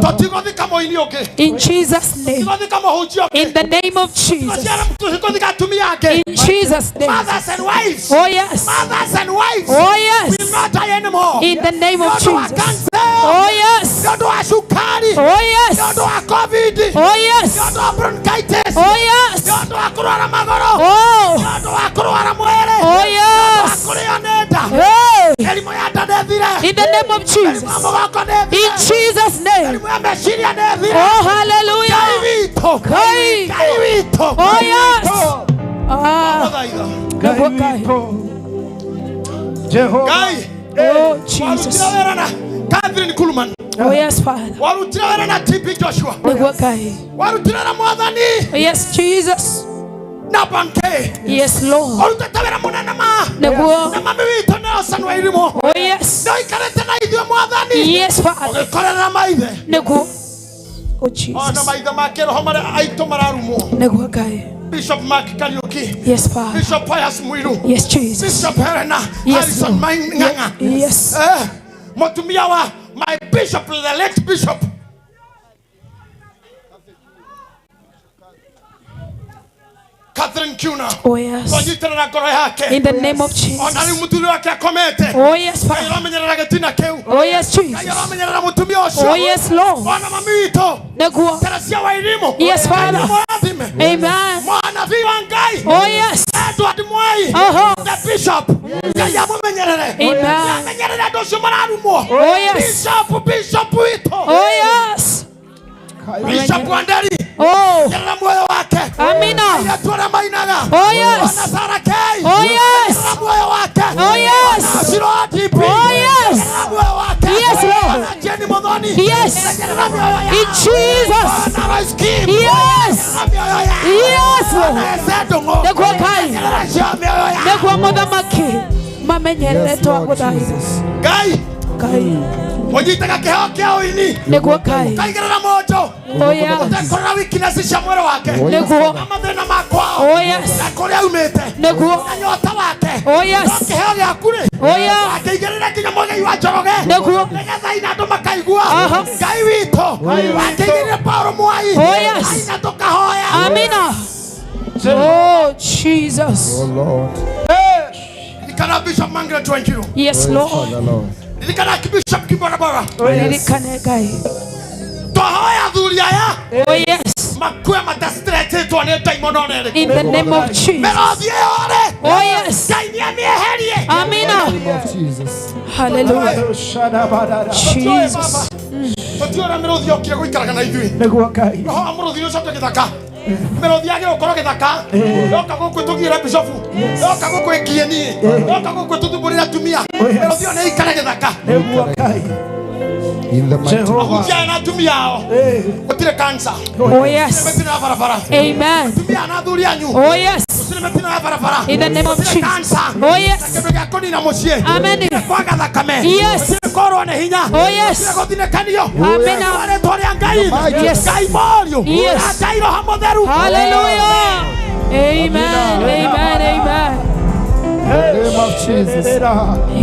Speaker 11: Tũtigũthika mũini ũngĩ.
Speaker 6: In Jesus' name.
Speaker 11: Tũtigũthika mũhunjia ũngĩ.
Speaker 6: In the name of Jesus.
Speaker 11: Tũtigũthika atumia angĩ.
Speaker 6: In Jesus' name.
Speaker 11: Mothers and wives.
Speaker 6: Oh, yes.
Speaker 11: Mothers and wives.
Speaker 6: Oh, yes.
Speaker 11: Will not die anymore.
Speaker 6: In the name of
Speaker 11: Nĩ ũndũ wa
Speaker 6: Jesus.
Speaker 11: cancer.
Speaker 6: Oh, yes.
Speaker 11: Nĩ ũndũ wa cukari.
Speaker 6: Oh, yes.
Speaker 11: Nĩ ũndũ wa COVID.
Speaker 6: Oh, yes.
Speaker 11: Nĩ ũndũ wa bronchitis.
Speaker 6: Oh, yes.
Speaker 11: Nĩ ũndũ wa kũrwara magũrũ.
Speaker 6: Oh.
Speaker 11: Nĩ ũndũ wa kũrwara mwĩrĩ.
Speaker 6: Oh,
Speaker 11: Nĩ ũndũ wa
Speaker 6: yes.
Speaker 11: kũrĩo nĩ nda.
Speaker 6: Hey.
Speaker 11: Mĩrimũ ya nda nĩ ĩthire.
Speaker 6: In the name of Jesus.
Speaker 11: Mĩrimũ ya mũgongo nĩ ĩthire.
Speaker 6: In Jesus' name.
Speaker 11: Mĩrimũ ya meciria nĩ ĩthire.
Speaker 6: Oh, hallelujah.
Speaker 11: Ngai witũ.
Speaker 6: Ngai.
Speaker 11: Ngai witũ.
Speaker 6: Oh, yes. Ah.
Speaker 3: Ngai witũ. Jehovah.
Speaker 11: Ngai.
Speaker 6: Oh, Jesus.
Speaker 11: Warutire wĩra na Catherine Kuhlman.
Speaker 6: Oh, yes, Father.
Speaker 11: Warutire wĩra na TB Joshua.
Speaker 6: Nĩguo Ngai.
Speaker 11: Warutire wĩra Mwathani.
Speaker 6: Yes, Jesus.
Speaker 11: Na Banke.
Speaker 6: Yes, Lord.
Speaker 11: Warutĩte wĩra mũnene ma.
Speaker 6: Nĩguo.
Speaker 11: Na mami witũ Nelson Wairimu.
Speaker 6: Oh, yes.
Speaker 11: Nĩ ũikarĩte na ithuĩ Mwathani.
Speaker 6: Yes, Father.
Speaker 11: Ũgĩkorera maithe.
Speaker 6: Nĩguo. Oh,
Speaker 11: Ona
Speaker 6: Jesus.
Speaker 11: maithe ma kĩroho marĩa aitũ mararumwo.
Speaker 6: Nĩguo Ngai.
Speaker 11: Bishop Mark Kariuki.
Speaker 6: Yes, Father.
Speaker 11: Bishop Pius Muiru.
Speaker 6: Yes, Jesus.
Speaker 11: Bishop Helena
Speaker 6: Yes,
Speaker 11: Harrison
Speaker 6: Lord.
Speaker 11: Ng'ang'a.
Speaker 6: Yes.
Speaker 11: Mũtumia wa my bishop, the late bishop. Catherine Kuna.
Speaker 6: Oh, yes.
Speaker 11: Twanyitanĩra ngoro yake.
Speaker 6: In the name of Jesus.
Speaker 11: Ona rĩu mũthuri wake akomete.
Speaker 6: Oh, yes,
Speaker 11: Ngai
Speaker 6: Father.
Speaker 11: aramenyerera gĩtina kĩu.
Speaker 6: Oh, yes,
Speaker 11: Ngai
Speaker 6: Jesus.
Speaker 11: aramenyerera mũtumia ũcio.
Speaker 6: Oh, yes, Lord.
Speaker 11: Ona mami witũ.
Speaker 6: Nĩguo.
Speaker 11: Teresia Wairimu.
Speaker 6: Yes,
Speaker 11: Ngai
Speaker 6: Father.
Speaker 11: nĩamũrathime.
Speaker 6: Amen.
Speaker 11: Mwanabii wa Ngai.
Speaker 6: Oh, yes.
Speaker 11: Edward Mwai.
Speaker 6: Aha.
Speaker 11: The bishop. Ngai amũmenyerere.
Speaker 6: Amen.
Speaker 11: Amenyerere andũ acio mararumwo.
Speaker 6: Oh, yes.
Speaker 11: Bishop, bishop witũ.
Speaker 6: Oh, yes.
Speaker 11: Bishop Wanderi.
Speaker 6: Oh.
Speaker 11: Nyerera muoyo wake.
Speaker 6: Amina.
Speaker 11: Airĩtu arĩa mainaga.
Speaker 6: Oh, yes.
Speaker 11: Ona Sarah K.
Speaker 6: Oh, yes.
Speaker 11: Nyerera muoyo wake.
Speaker 6: Oh, yes.
Speaker 11: Ona Shiro DP.
Speaker 6: Oh, yes.
Speaker 11: Nyerera muoyo wake.
Speaker 6: Yes, Lord.
Speaker 11: Ona Jenny Muthoni.
Speaker 6: Yes.
Speaker 10: Menyerera mĩoyo yao.
Speaker 6: In Jesus.
Speaker 10: Bwana Royce Kim.
Speaker 6: Yes.
Speaker 10: Menyerera mĩoyo yao.
Speaker 6: Yes, Lord.
Speaker 10: Bwana Eze Ndung'u.
Speaker 6: Nĩguo Ngai.
Speaker 10: Menyerera cio mĩoyo yao.
Speaker 6: Nĩguo mũthamaki mamenyerere
Speaker 9: Yes, Lord
Speaker 6: twagũthaitha.
Speaker 9: Jesus.
Speaker 10: Ngai
Speaker 6: Ngai.
Speaker 10: ũnyitaga kĩheo kĩa ũini
Speaker 6: Nĩguo Ngai.
Speaker 10: ũkaigĩrĩra mũndũ
Speaker 6: Oh yes.
Speaker 10: ũtekũrora weakness cia mwĩrĩ wake
Speaker 6: Nĩguo.
Speaker 10: na mathĩna ma kwao
Speaker 6: Oh yes.
Speaker 10: na kũrĩa aumĩte
Speaker 6: Nĩguo.
Speaker 10: na nyota wake
Speaker 6: Oh yes.
Speaker 10: no kĩheo gĩaku rĩ
Speaker 6: Oh yeah.
Speaker 10: wakĩigĩrĩra nginya mũgei wa Njoroge
Speaker 6: Nĩguo.
Speaker 10: nĩgetha ina andũ makaigua
Speaker 6: Aha.
Speaker 10: Ngai witũ wakĩigĩrĩra Paulo Mwai
Speaker 6: Oh yes.
Speaker 10: aina tũkahoya
Speaker 6: Amina. Oh Jesus.
Speaker 9: Oh Lord.
Speaker 10: Ririkana Bishop Margaret Wanjiru.
Speaker 6: Yes,
Speaker 9: Oh,
Speaker 6: Lord.
Speaker 9: Father, Lord.
Speaker 10: Ririkana Bishop Kibarabara.
Speaker 6: Ririkane Ngai.
Speaker 10: Twahoya athuri aya
Speaker 6: Oh yes.
Speaker 10: makue matastretĩtwo nĩ ndaimono ona ĩrĩkũ.
Speaker 6: In the name of Jesus.
Speaker 10: Mĩrothi ĩyo rĩ
Speaker 6: Oh yes.
Speaker 10: Ngai nĩamĩeherie.
Speaker 6: Amina.
Speaker 9: In the name of Jesus.
Speaker 6: Hallelujah. Jesus.
Speaker 11: Tũtiũĩ ũrĩa mĩrũthi yokire gũikaraga na ithuĩ.
Speaker 3: Nĩguo Ngai.
Speaker 11: Roho wa mũrũthi nĩũcoke gĩthaka. Mĩrũthi yagĩrĩirwo gũkorwo gĩthaka. Yoka gũkũ ĩtũgiĩre bishofu. Yoka gũkũ ĩngie niĩ. Yoka gũkũ ĩtũthumbũrĩre atumia. Mĩrũthi ĩyo nĩ ĩikare gĩthaka.
Speaker 3: Nĩguo Ngai.
Speaker 9: In the mighty
Speaker 11: Ahunjia aya na atumia ao gũtirĩ cancer.
Speaker 6: Oh yes.
Speaker 11: Gũtirĩ mĩtino ya barabara.
Speaker 6: Amen.
Speaker 11: Atumia na athuri anyu.
Speaker 6: Oh yes.
Speaker 11: Gũtirĩ mĩtino ya barabara.
Speaker 6: In the name of
Speaker 11: Gũtirĩ
Speaker 6: Jesus.
Speaker 11: cancer.
Speaker 6: Oh yes.
Speaker 11: Na kĩndũ gĩa kũnina mũciĩ.
Speaker 6: Amen.
Speaker 11: Gũtirĩ kwaga thakame.
Speaker 6: Yes.
Speaker 11: Gũtirĩ kũrwo nĩ hinya.
Speaker 6: Oh yes.
Speaker 11: Gũtirĩ gũthinĩkanio.
Speaker 6: Amina.
Speaker 11: Rĩtwa rĩa Ngai.
Speaker 6: Yes.
Speaker 11: Ngai Mũriũ.
Speaker 6: Yes.
Speaker 11: Na Ngai Roho Mũtheru.
Speaker 6: Hallelujah. Amen. Amen. Amen.
Speaker 9: In the name of Jesus.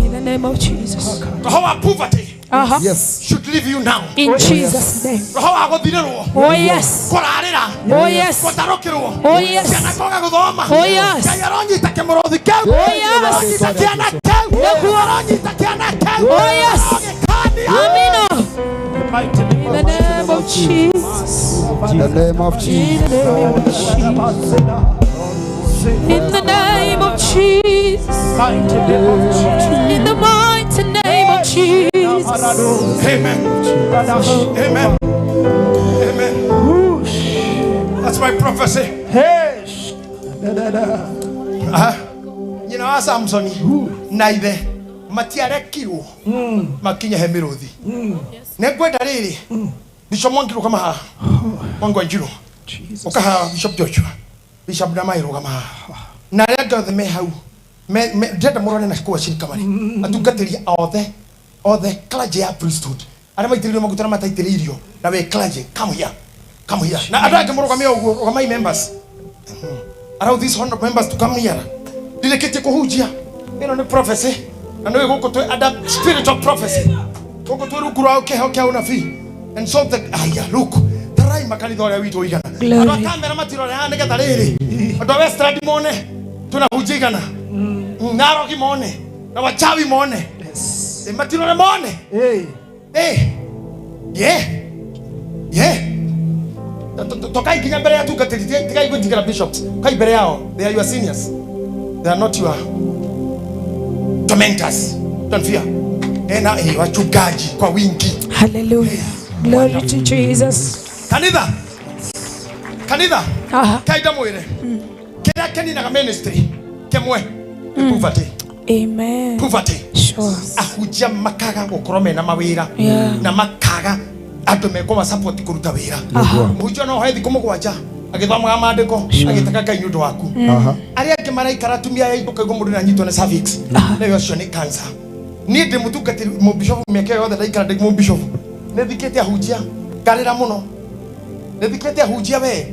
Speaker 6: In the name of Jesus.
Speaker 11: Roho wa poverty
Speaker 6: Uh-huh.
Speaker 9: Yes.
Speaker 11: should leave you now.
Speaker 6: In Jesus' name.
Speaker 11: Roho wa gũthirĩrwo.
Speaker 6: Oh yes.
Speaker 11: Kũrarĩra.
Speaker 6: Oh yes.
Speaker 11: Gũtarũkĩrwo.
Speaker 6: Oh yes.
Speaker 11: Ciana kwaga gũthoma.
Speaker 6: Oh yes.
Speaker 11: Ngai aronyita kĩmũrũthi kĩu.
Speaker 6: Oh yes.
Speaker 11: Aronyita kĩana kĩu.
Speaker 6: Nĩguo.
Speaker 11: Aronyita kĩana kĩu.
Speaker 6: Oh yes.
Speaker 11: Arogĩkania.
Speaker 6: Amina. In the name of Jesus.
Speaker 9: In the name of
Speaker 6: In
Speaker 9: Jesus.
Speaker 6: the name of Jesus. In the name of Jesus. In the mighty name of Jesus.
Speaker 11: Amen. Amen. Amen. That's my prophecy. Nyina wa Samsoni na ithe matiarekirwo makinye he mĩrũthi. Nĩngwenda rĩrĩ Bishop Mwangi rũgama haha. Mwangi Wanjiru. Ũka haha Bishop Joshua. Bishop Damai rũgama haha. Na arĩa angĩ othe me hau ndĩrenda mũrore na kũu acirika marĩ atungatĩri othe othe clergy ya priesthood arĩa maitĩrĩirio maguta na mataitĩrĩirio na wĩ clergy come here come here na andũ angĩ mũrũgame ũguo rũgamai members. Allow these 100 members to come here. Ndirĩkĩtie kũhunjia ĩno nĩ prophecy na nĩũĩ gũkũ twĩ under spiritual prophecy gũkũ twĩ rungu rwa kĩheo kĩa ũnabii and so the aya look tarai makanitha ũrĩa witũ ũigana.
Speaker 6: Glory.
Speaker 11: Andũ a kamera matirore haha nĩgetha rĩrĩ andũ a Westland mone twĩna hunjia igana na arogi mone na wachawi mone matirore mone. Yeah. Yeah. Tokai nginya mbere ya atungatĩri tigai gwĩtigĩra bishops kai mbere yao. They are your seniors, they are not your tormentors. Don't fear. Ena wachungaji kwa wingi.
Speaker 6: Hallelujah. Glory to Jesus.
Speaker 11: Kanitha. Kanitha.
Speaker 6: Aha.
Speaker 11: Kaida mwĩre kĩrĩa kĩninaga ministry kĩmwe nĩ poverty.
Speaker 6: Amen.
Speaker 11: Poverty.
Speaker 6: Sure.
Speaker 11: Ahunjia makaga gũkorwo mena mawĩra
Speaker 6: Yeah.
Speaker 11: na makaga andũ mekũma support kũruta wĩra. Mũhunjia no ohe thikũ mũgwanja agĩthomaga maandĩko agĩtaka Ngai nĩ ũndũ waku. Arĩa angĩ maraikara atumia aya ũkaigua mũndũ nĩanyitwo nĩ cervix nayo ũcio nĩ cancer. Niĩ ndĩ mũtungatĩri mũbishofu mĩaka ĩyo yothe ndaikara ndĩ mũbishofu nĩ thikĩte ahunjia ngarĩra mũno nĩ thikĩte ahunjia we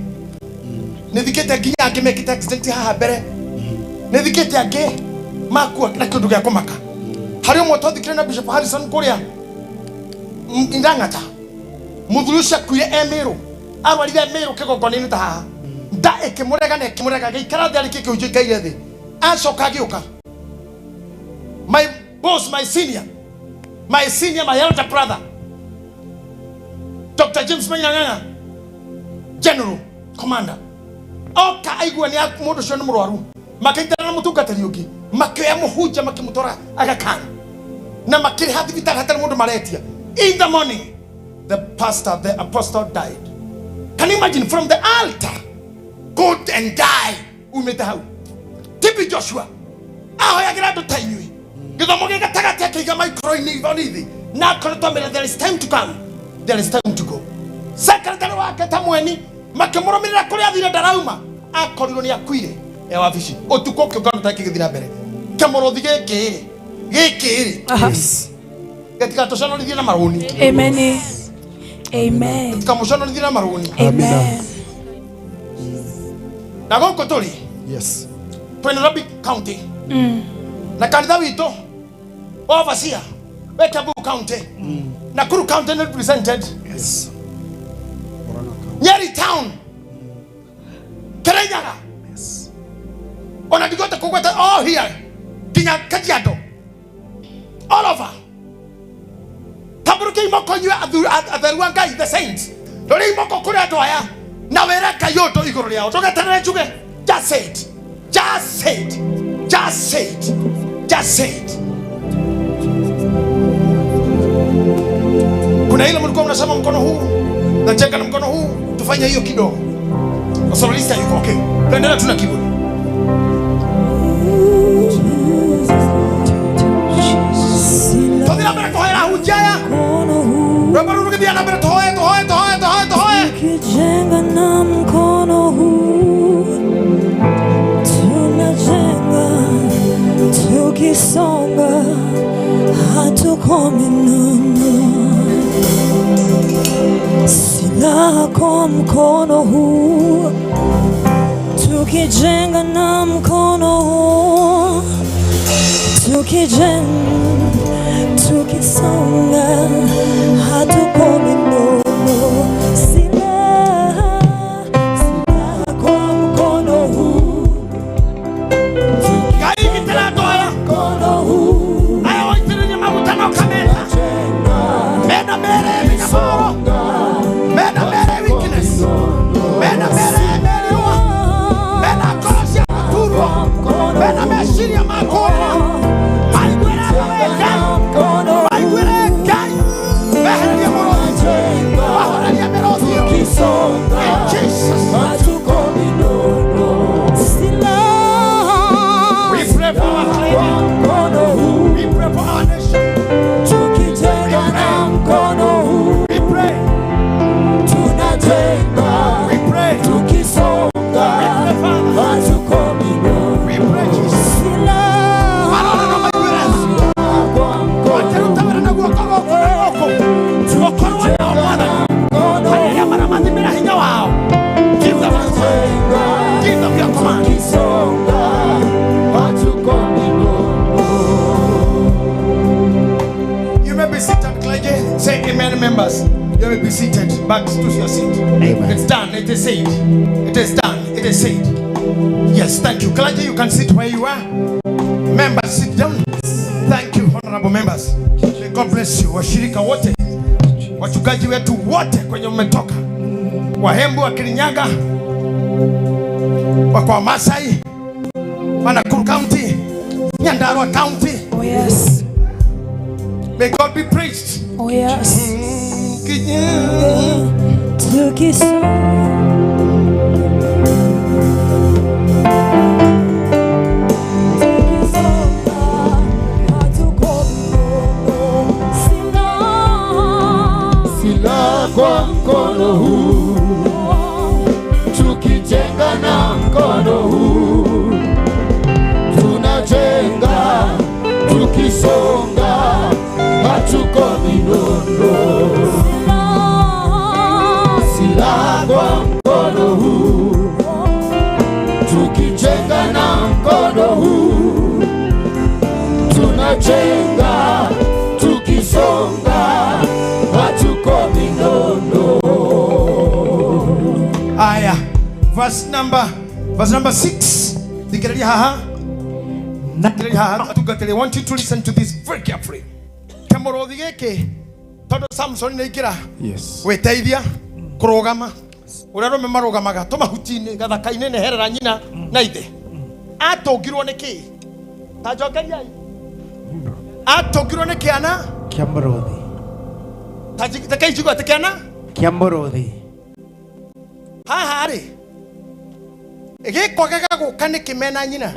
Speaker 11: nĩ thikĩte nginya angĩ mekĩte accident haha mbere nĩ thikĩte angĩ makua na kĩndũ gĩa kũmaka. Harĩ ũmwe twathikire na Bishop Harrison kũrĩa Ndang'ata mũthuri ũcio akuire e Mĩrũ arwarire Mĩrũ kĩgongona-inĩ ta haha nda ĩkĩmũrega na ĩkĩmũrega agĩikara thĩ arĩkie kĩhunjio ikaire thĩ acoka agĩũka. My boss, my senior, my elder brother Dr. James Maina Ng'ang'a, general commander, oka aigua nĩ mũndũ ũcio nĩ mũrwaru makĩnyitana na mũtungatĩri ũngĩ makĩoya mũhunjia makĩmũtwara Aga Khan na makĩrĩha thibitarĩ hatarĩ mũndũ maretia. In the morning the pastor, the apostle died. Can you imagine? From the altar go and die umĩte hau. TB Joshua ahoyagĩra andũ ta inyuĩ gĩthomo gĩ gatagatĩ akĩiga maikoro-inĩ ithoni thĩ na akoretwo amĩra there is time to come. There is time to go. Secretary wake ta mweni makĩmũrũmĩrĩra kũrĩa athire ndarauma akorirwo nĩ akuire e wabici ũtukũ kĩũngano ta kĩgĩthiĩ na mbere kĩmũrũthi gĩkĩ rĩ gĩtigatũconorithie na marũni.
Speaker 6: Amen. Amen.
Speaker 11: Gĩtikamũconorithie na marũni.
Speaker 6: Amen.
Speaker 11: Na gũkũ tũrĩ,
Speaker 9: yes,
Speaker 11: twĩ Nairobi County na kanitha witũ overseer we Kiambu County, Nakuru County represented,
Speaker 9: yes,
Speaker 11: Nyeri Town, Kirinyaga,
Speaker 9: yes,
Speaker 11: ona ndigota kugweta all here nginya Kajiado, all over. Tamburuke imoko nyue atheru a Ngai, the saints, rori imoko kuri andu aya na wĩre Ngai ũndũ igũrũ rĩao. Ndũgeterere njuge. Just say it. Just say it. Just say it. Just say it. Kuna ile mlikuwa mnasema mkono huu nacheka na mkono huu, tufanye hiyo kidogo. Soloista yuko okay. Tuendelea tuna keyboard. Tuthira mbere kuhoera hunjaya. Rwimbo rũu rũgĩthiĩ na mbere tuhoe tuhoe tuhoe tuhoe tuhoe.
Speaker 4: Tukijenga na mkono huu tunajenga, tukisonga hatukomi nono. Silaha kwa mkono huu, tukijenga na mkono huu, tukijenga, tukisonga hatukomi nono. Silaha, silaha kwa mkono huu,
Speaker 11: Ngai gitĩra andũ aya.
Speaker 4: mkono huu,
Speaker 11: Aya waitĩrĩrie maguta na ũkameta. Mena mere mĩnyamaro. Mena mere weakness. Mena mere meriũa. Mena ngoro cia gũturwo. Mena meciria ma kũũra. Maiguĩre we Ngai. Maiguĩre Ngai. Mehererie mũrũthi. Mahorerie mĩrũthi ĩyo. In Jesus.
Speaker 4: silaha,
Speaker 11: We pray for our clergy.
Speaker 4: mkono huu,
Speaker 11: We pray for our nation.
Speaker 4: tukijenga na mkono huu,
Speaker 11: We pray.
Speaker 4: tunajenga,
Speaker 11: We pray.
Speaker 4: tukisonga
Speaker 11: We pray, Father.
Speaker 4: hatukomi nono.
Speaker 11: We pray, Jesus.
Speaker 4: Silaha
Speaker 11: Marore no maiguĩre.
Speaker 4: kwa mkono
Speaker 11: Makĩruta wĩra na guoko gũkũ na gũkũ. Gũkorwo nao Mwathani.
Speaker 4: mkono
Speaker 11: Arĩa maramathimĩra hinya wao. Give them a command. Give them your command.
Speaker 4: tukisonga hatukomi nono.
Speaker 11: You may be seated, clergy. Say amen, members. You may be seated. Back to your seat.
Speaker 9: Amen.
Speaker 11: It's done. It is said. It is done. It is said. Yes, thank you. Clergy, you can sit where you are. Members, sit down. Thank you, honorable members. May God bless you. Washirika wote, wachungaji wetu wote kwenye mmetoka, Wahembu wa Kirinyaga, wa kwa Masai, wa Nakuru County, Nyandarua County.
Speaker 6: Oh yes.
Speaker 11: May God be praised.
Speaker 6: Oh yes.
Speaker 4: Tukisonga hatukomi nono. Silaha,
Speaker 7: Silaha kwa mkono huu, tukijenga na mkono huu, tunajenga, tukisonga hatukomi nono. Silaha kwa mkono huu, tukijenga na mkono huu, tunajenga, tukisonga hatukomi nono.
Speaker 11: Aya, verse number 6. Thikĩrĩria haha. Thikĩrĩria haha atungatĩri. I want you to listen to this very carefully. Kĩmũrũthi gĩkĩ tondũ Samson nĩ aingĩra
Speaker 9: Yes.
Speaker 11: gwĩteithia kũrũgama ũrĩa arũme marũgamaga tũmahuti-inĩ gathaka-inĩ neherera nyina na ithe. Atũngirwo nĩ kĩĩ? Ta njokeriai. Atũngirwo nĩ kĩana?
Speaker 3: Kĩa mũrũthi.
Speaker 11: Ta reke njigue atĩ kĩana?
Speaker 3: Kĩa mũrũthi.
Speaker 11: Haha rĩ gĩkwagaga gũka nĩkĩ mena nyina?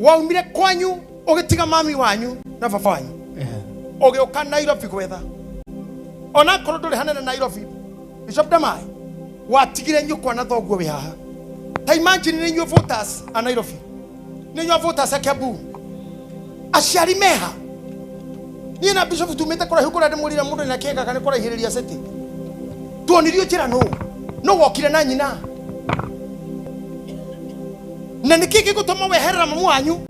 Speaker 11: Waumire kwanyu ũgĩtiga mami wanyu na baba wanyu ũgĩũka Nairobi gwetha Onakorwo ndũrĩ hanene Nairobi, Bishop Damai, watigire nyũkwa na thoguo wĩ haha. Ta imagine nĩ inyuĩ voters a Nairobi, nĩ inyuĩ voters a Kiambu, aciari meha. Niĩ na Bishop tumĩte kũraihu kũrĩa ndĩmwĩrire mũndũ nĩ akĩengaga nĩ kũraihĩrĩria city. Tuonirio njĩra nũ nũ wokire na nyina, na nĩkĩ gĩgũtũma weherera mamu wanyu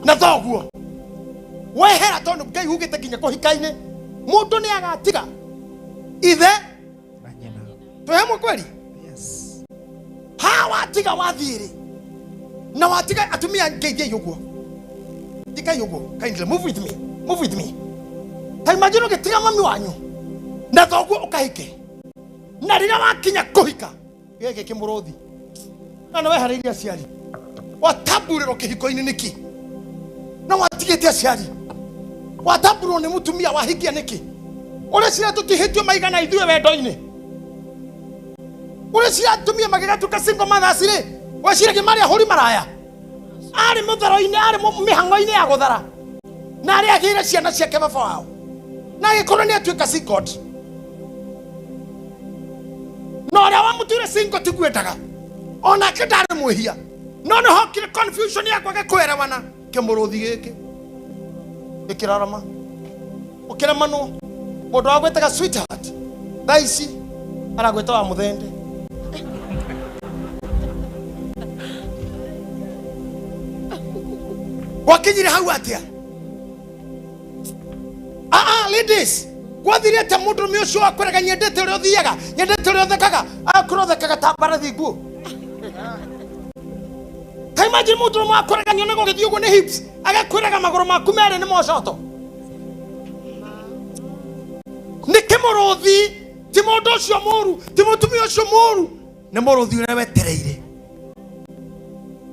Speaker 11: na thoguo wehera? Tondũ Ngai ugĩte nginya kũhika-inĩ mũndũ nĩ agatiga ithe twĩ hamwe kweli? Ha, watiga wathiĩ rĩ, na watiga atumia ngeithiai ũguo, thikai ũguo. Kindly move with me, move with me. Ta imagine ũgĩtiga mami wanyu na thoguo ũkahike, na rĩrĩa wakinya kũhika gĩkĩ kĩmũrũthi na nĩ wehereirie aciari, watamburĩrwo kĩhiko-inĩ nĩkĩ? Na watigĩte aciari, watamburwo nĩ mũtumia wahikia nĩkĩ? Ũrĩa cira tũtihĩtio maigana ithuĩ wendo-inĩ, ũrĩa cira atumia magĩgatuĩka single mothers rĩ, weciragia marĩ ahũri maraya, arĩ mũtharo-inĩ, arĩ mĩhang'o-inĩ ya gũthara, na arĩ agĩire ciana ciake baba wao, na agĩkorwo nĩ atuĩka single, na ũrĩa wamũtuire single tiguo endaga, onake ndarĩ mwĩhia, no nĩ hokire confusion ya kwaga kwerewana. Kĩmũrũthi gĩkĩ gĩkĩrarama ũkĩremanwo, mũndũ wagwĩtaga sweetheart thaa ici aragwĩta wa mũthende. Gwakinyire hau atĩa? Aa, ladies, gwathire atĩa? Mũndũrũme ũcio wakwĩraga nyendete ũrĩa ũthiaga, nyendete ũrĩa ũthekaga, akorwo ũthekaga ta mbarathi nguo. Ta imagine mũndũrũme wakwĩraga nyonaga ũgĩthiĩ ũguo nĩ hips, agakwĩraga magũrũ maku merĩ nĩ mocoto. Nĩ kĩmũrũthi, ti mũndũ ũcio mũru, ti mũtumia ũcio mũru, nĩ mũrũthi ũrĩa wetereire.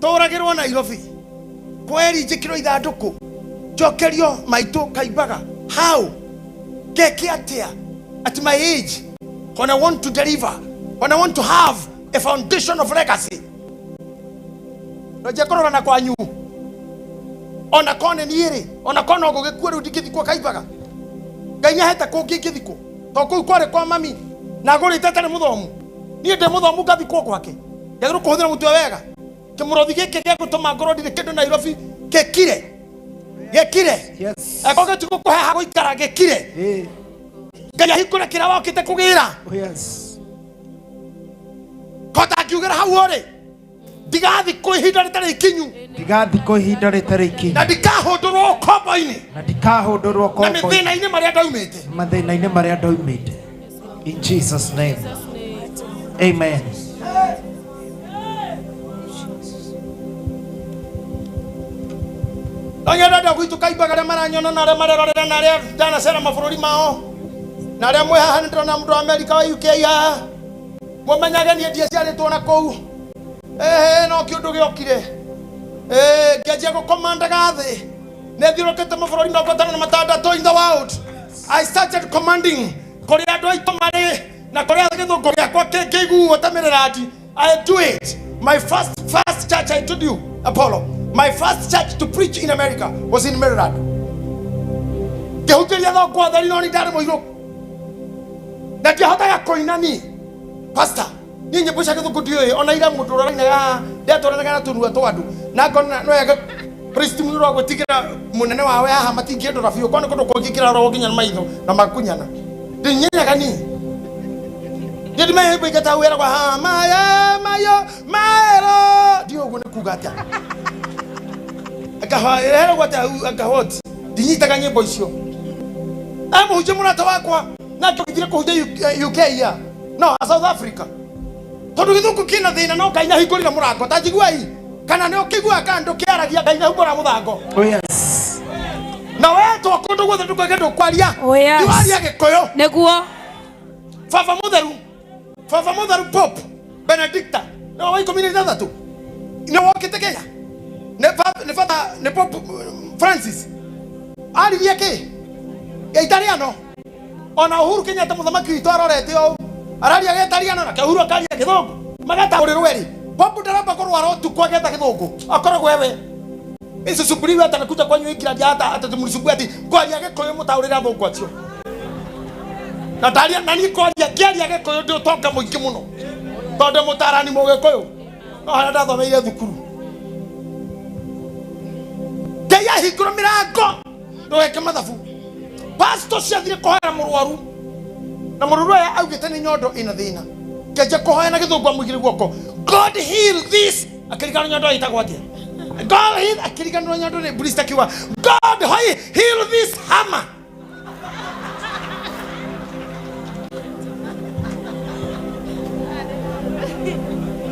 Speaker 11: Tũragĩrwo Nairobi kweri, njĩkĩrwo ithandũkũ, njokerio maitũ kaimbaga how ngeke atĩa at my age when I want to deliver, when I want to have a foundation of legacy? Nje kũrora na kwanyu, ona kone niĩ rĩ, ona kona ũgũgĩkua rĩu, ndingĩthikwo kaimbaga. Ngai nĩahete kũngĩ ingĩthikwo, to kũu kwarĩ kwa mami na ngũrĩte atarĩ mũthomu. Niĩ ndĩ mũthomu, ngathikwo gwake. Njagĩrĩirwo kũhũthĩra mũtwe wega. Kĩmũrothi gĩkĩ gĩa gũtũma ngorwo ndirĩ kĩndũ Nairobi gĩkire, gĩkire. Akorwo gĩtigũkũhe ha gũikara, gĩkire. Ngai ahingũre kĩrĩa wokĩte kũgĩra. Kota ngiugĩra hau ũrĩ, ndigathikwo ihinda rĩtarĩ ikinyu.
Speaker 14: Ndigathikwo ihinda rĩtarĩ ikinyu.
Speaker 11: Na ndikahũndũrwo ũkombo-inĩ.
Speaker 14: Na ndikahũndũrwo
Speaker 11: na
Speaker 14: ũkombo-inĩ.
Speaker 11: Mĩthĩna-inĩ marĩa ndaumĩte.
Speaker 14: Mathĩna-inĩ marĩa ndoimĩte. In Jesus name, amen.
Speaker 11: Ndonyenda andũ a gwitũ kaimbaga arĩa maranyona na arĩa marerorera na arĩa ndanacera mabũrũri mao na arĩa mwĩ haha, nĩ ndĩrona mũndũ wa Amerika, wa UK haha, mũmenyage niĩ ndiaciarĩtwo na kũu. Ĩhĩ, no kĩũndũ gĩokire. Ĩĩ, ngĩanjia gũkomandaga thĩ, nĩ thiũrũkĩte mabũrũri 56 in the world. I started commanding kũrĩa andũ aitũ marĩ na kũrĩa gĩthũngũ gĩakwa kĩngĩiguo ta mĩrĩrandi. I do it. My first church, I told you, Apollo, my first church to preach in America was in Maryland. Ngĩhunjĩria thongo atheri, no nĩ ndarĩ mũirũ na ndiahotaga kũina. Niĩ pastor, niĩ nyĩmbo cia gĩthũngũ ndiũĩ ona ira. Mũndũ ũrainaga ndetwaranaga na tũnua twa andũ na ngona no yage priest mũndũ wa gwĩtigĩra mũnene wawe haha matingĩndora biũ kwana kũndũ kũngĩ kĩrarorwo nginya na maitho na makunyana. Ndinyenyaga niĩ, niĩ ndimenya ingata wĩra kwa ha maya mayo maero, ndiũĩ ũguo nĩ kuga atĩa, akaheragwo atĩa, akahot ndinyitaga nyĩmbo icio. Amũhunjia mũrata wakwa nake ũgĩthire kũhunjia UK ya no South Africa, tondũ gĩthũngũ kĩna thĩna, no Ngai nĩahingũrire mũrango. Ta njiguai kana nĩ ũkĩiguaga kana ndũkĩaragia, Ngai nĩahingũra mũthango.
Speaker 14: Oh yes.
Speaker 11: Na wetwo kũndũ guothe ndũkoige ndũkwaria.
Speaker 6: Oh, yes.
Speaker 11: Ndiwaria gĩkũyũ.
Speaker 6: Nĩguo.
Speaker 11: Baba mũtheru, baba mũtheru Pope Benedicta nĩ wa 16 nĩ wokĩte Kenya, nĩ bata nĩ Pope Francis aririe kĩ gĩitariano. Ona Uhuru Kenyatta mũthamaki witũ arorete ũũ araria gĩtariano, nake Uhuru akaria gĩthũngũ, magataũrĩrwo erĩ. Pope ndaramba kũrwara ũtukũ agetha gĩthũngũ, akoragwo ewe isisumburiwe hata nakuja kwanyu England, hata hata tumsumbue ati kwaria gĩkũyũ mũtaũrĩre athũngũ acio. Na ndaria na niĩ kwaria ngĩaria Gĩkũyũ ndĩ ũtonga mũingĩ mũno. Tondũ mũtarani Mũgĩkũyũ. No harĩa ndathomeire thukuru. Ngai ahingũra mĩrango ndũgeke mathabu. Pastor ciathire kũhoera mũrwaru. Na mũrwaru aya augĩte nĩ nyondo ĩna thĩna. Ngĩanjia kũhoya na gĩthũngũ amũigĩre guoko. God heal this. Akĩriganĩrwo nyondo ĩtagwo atĩa. God heal akĩriganĩrwo nyondo nĩ priest akiuga God heal this hammer.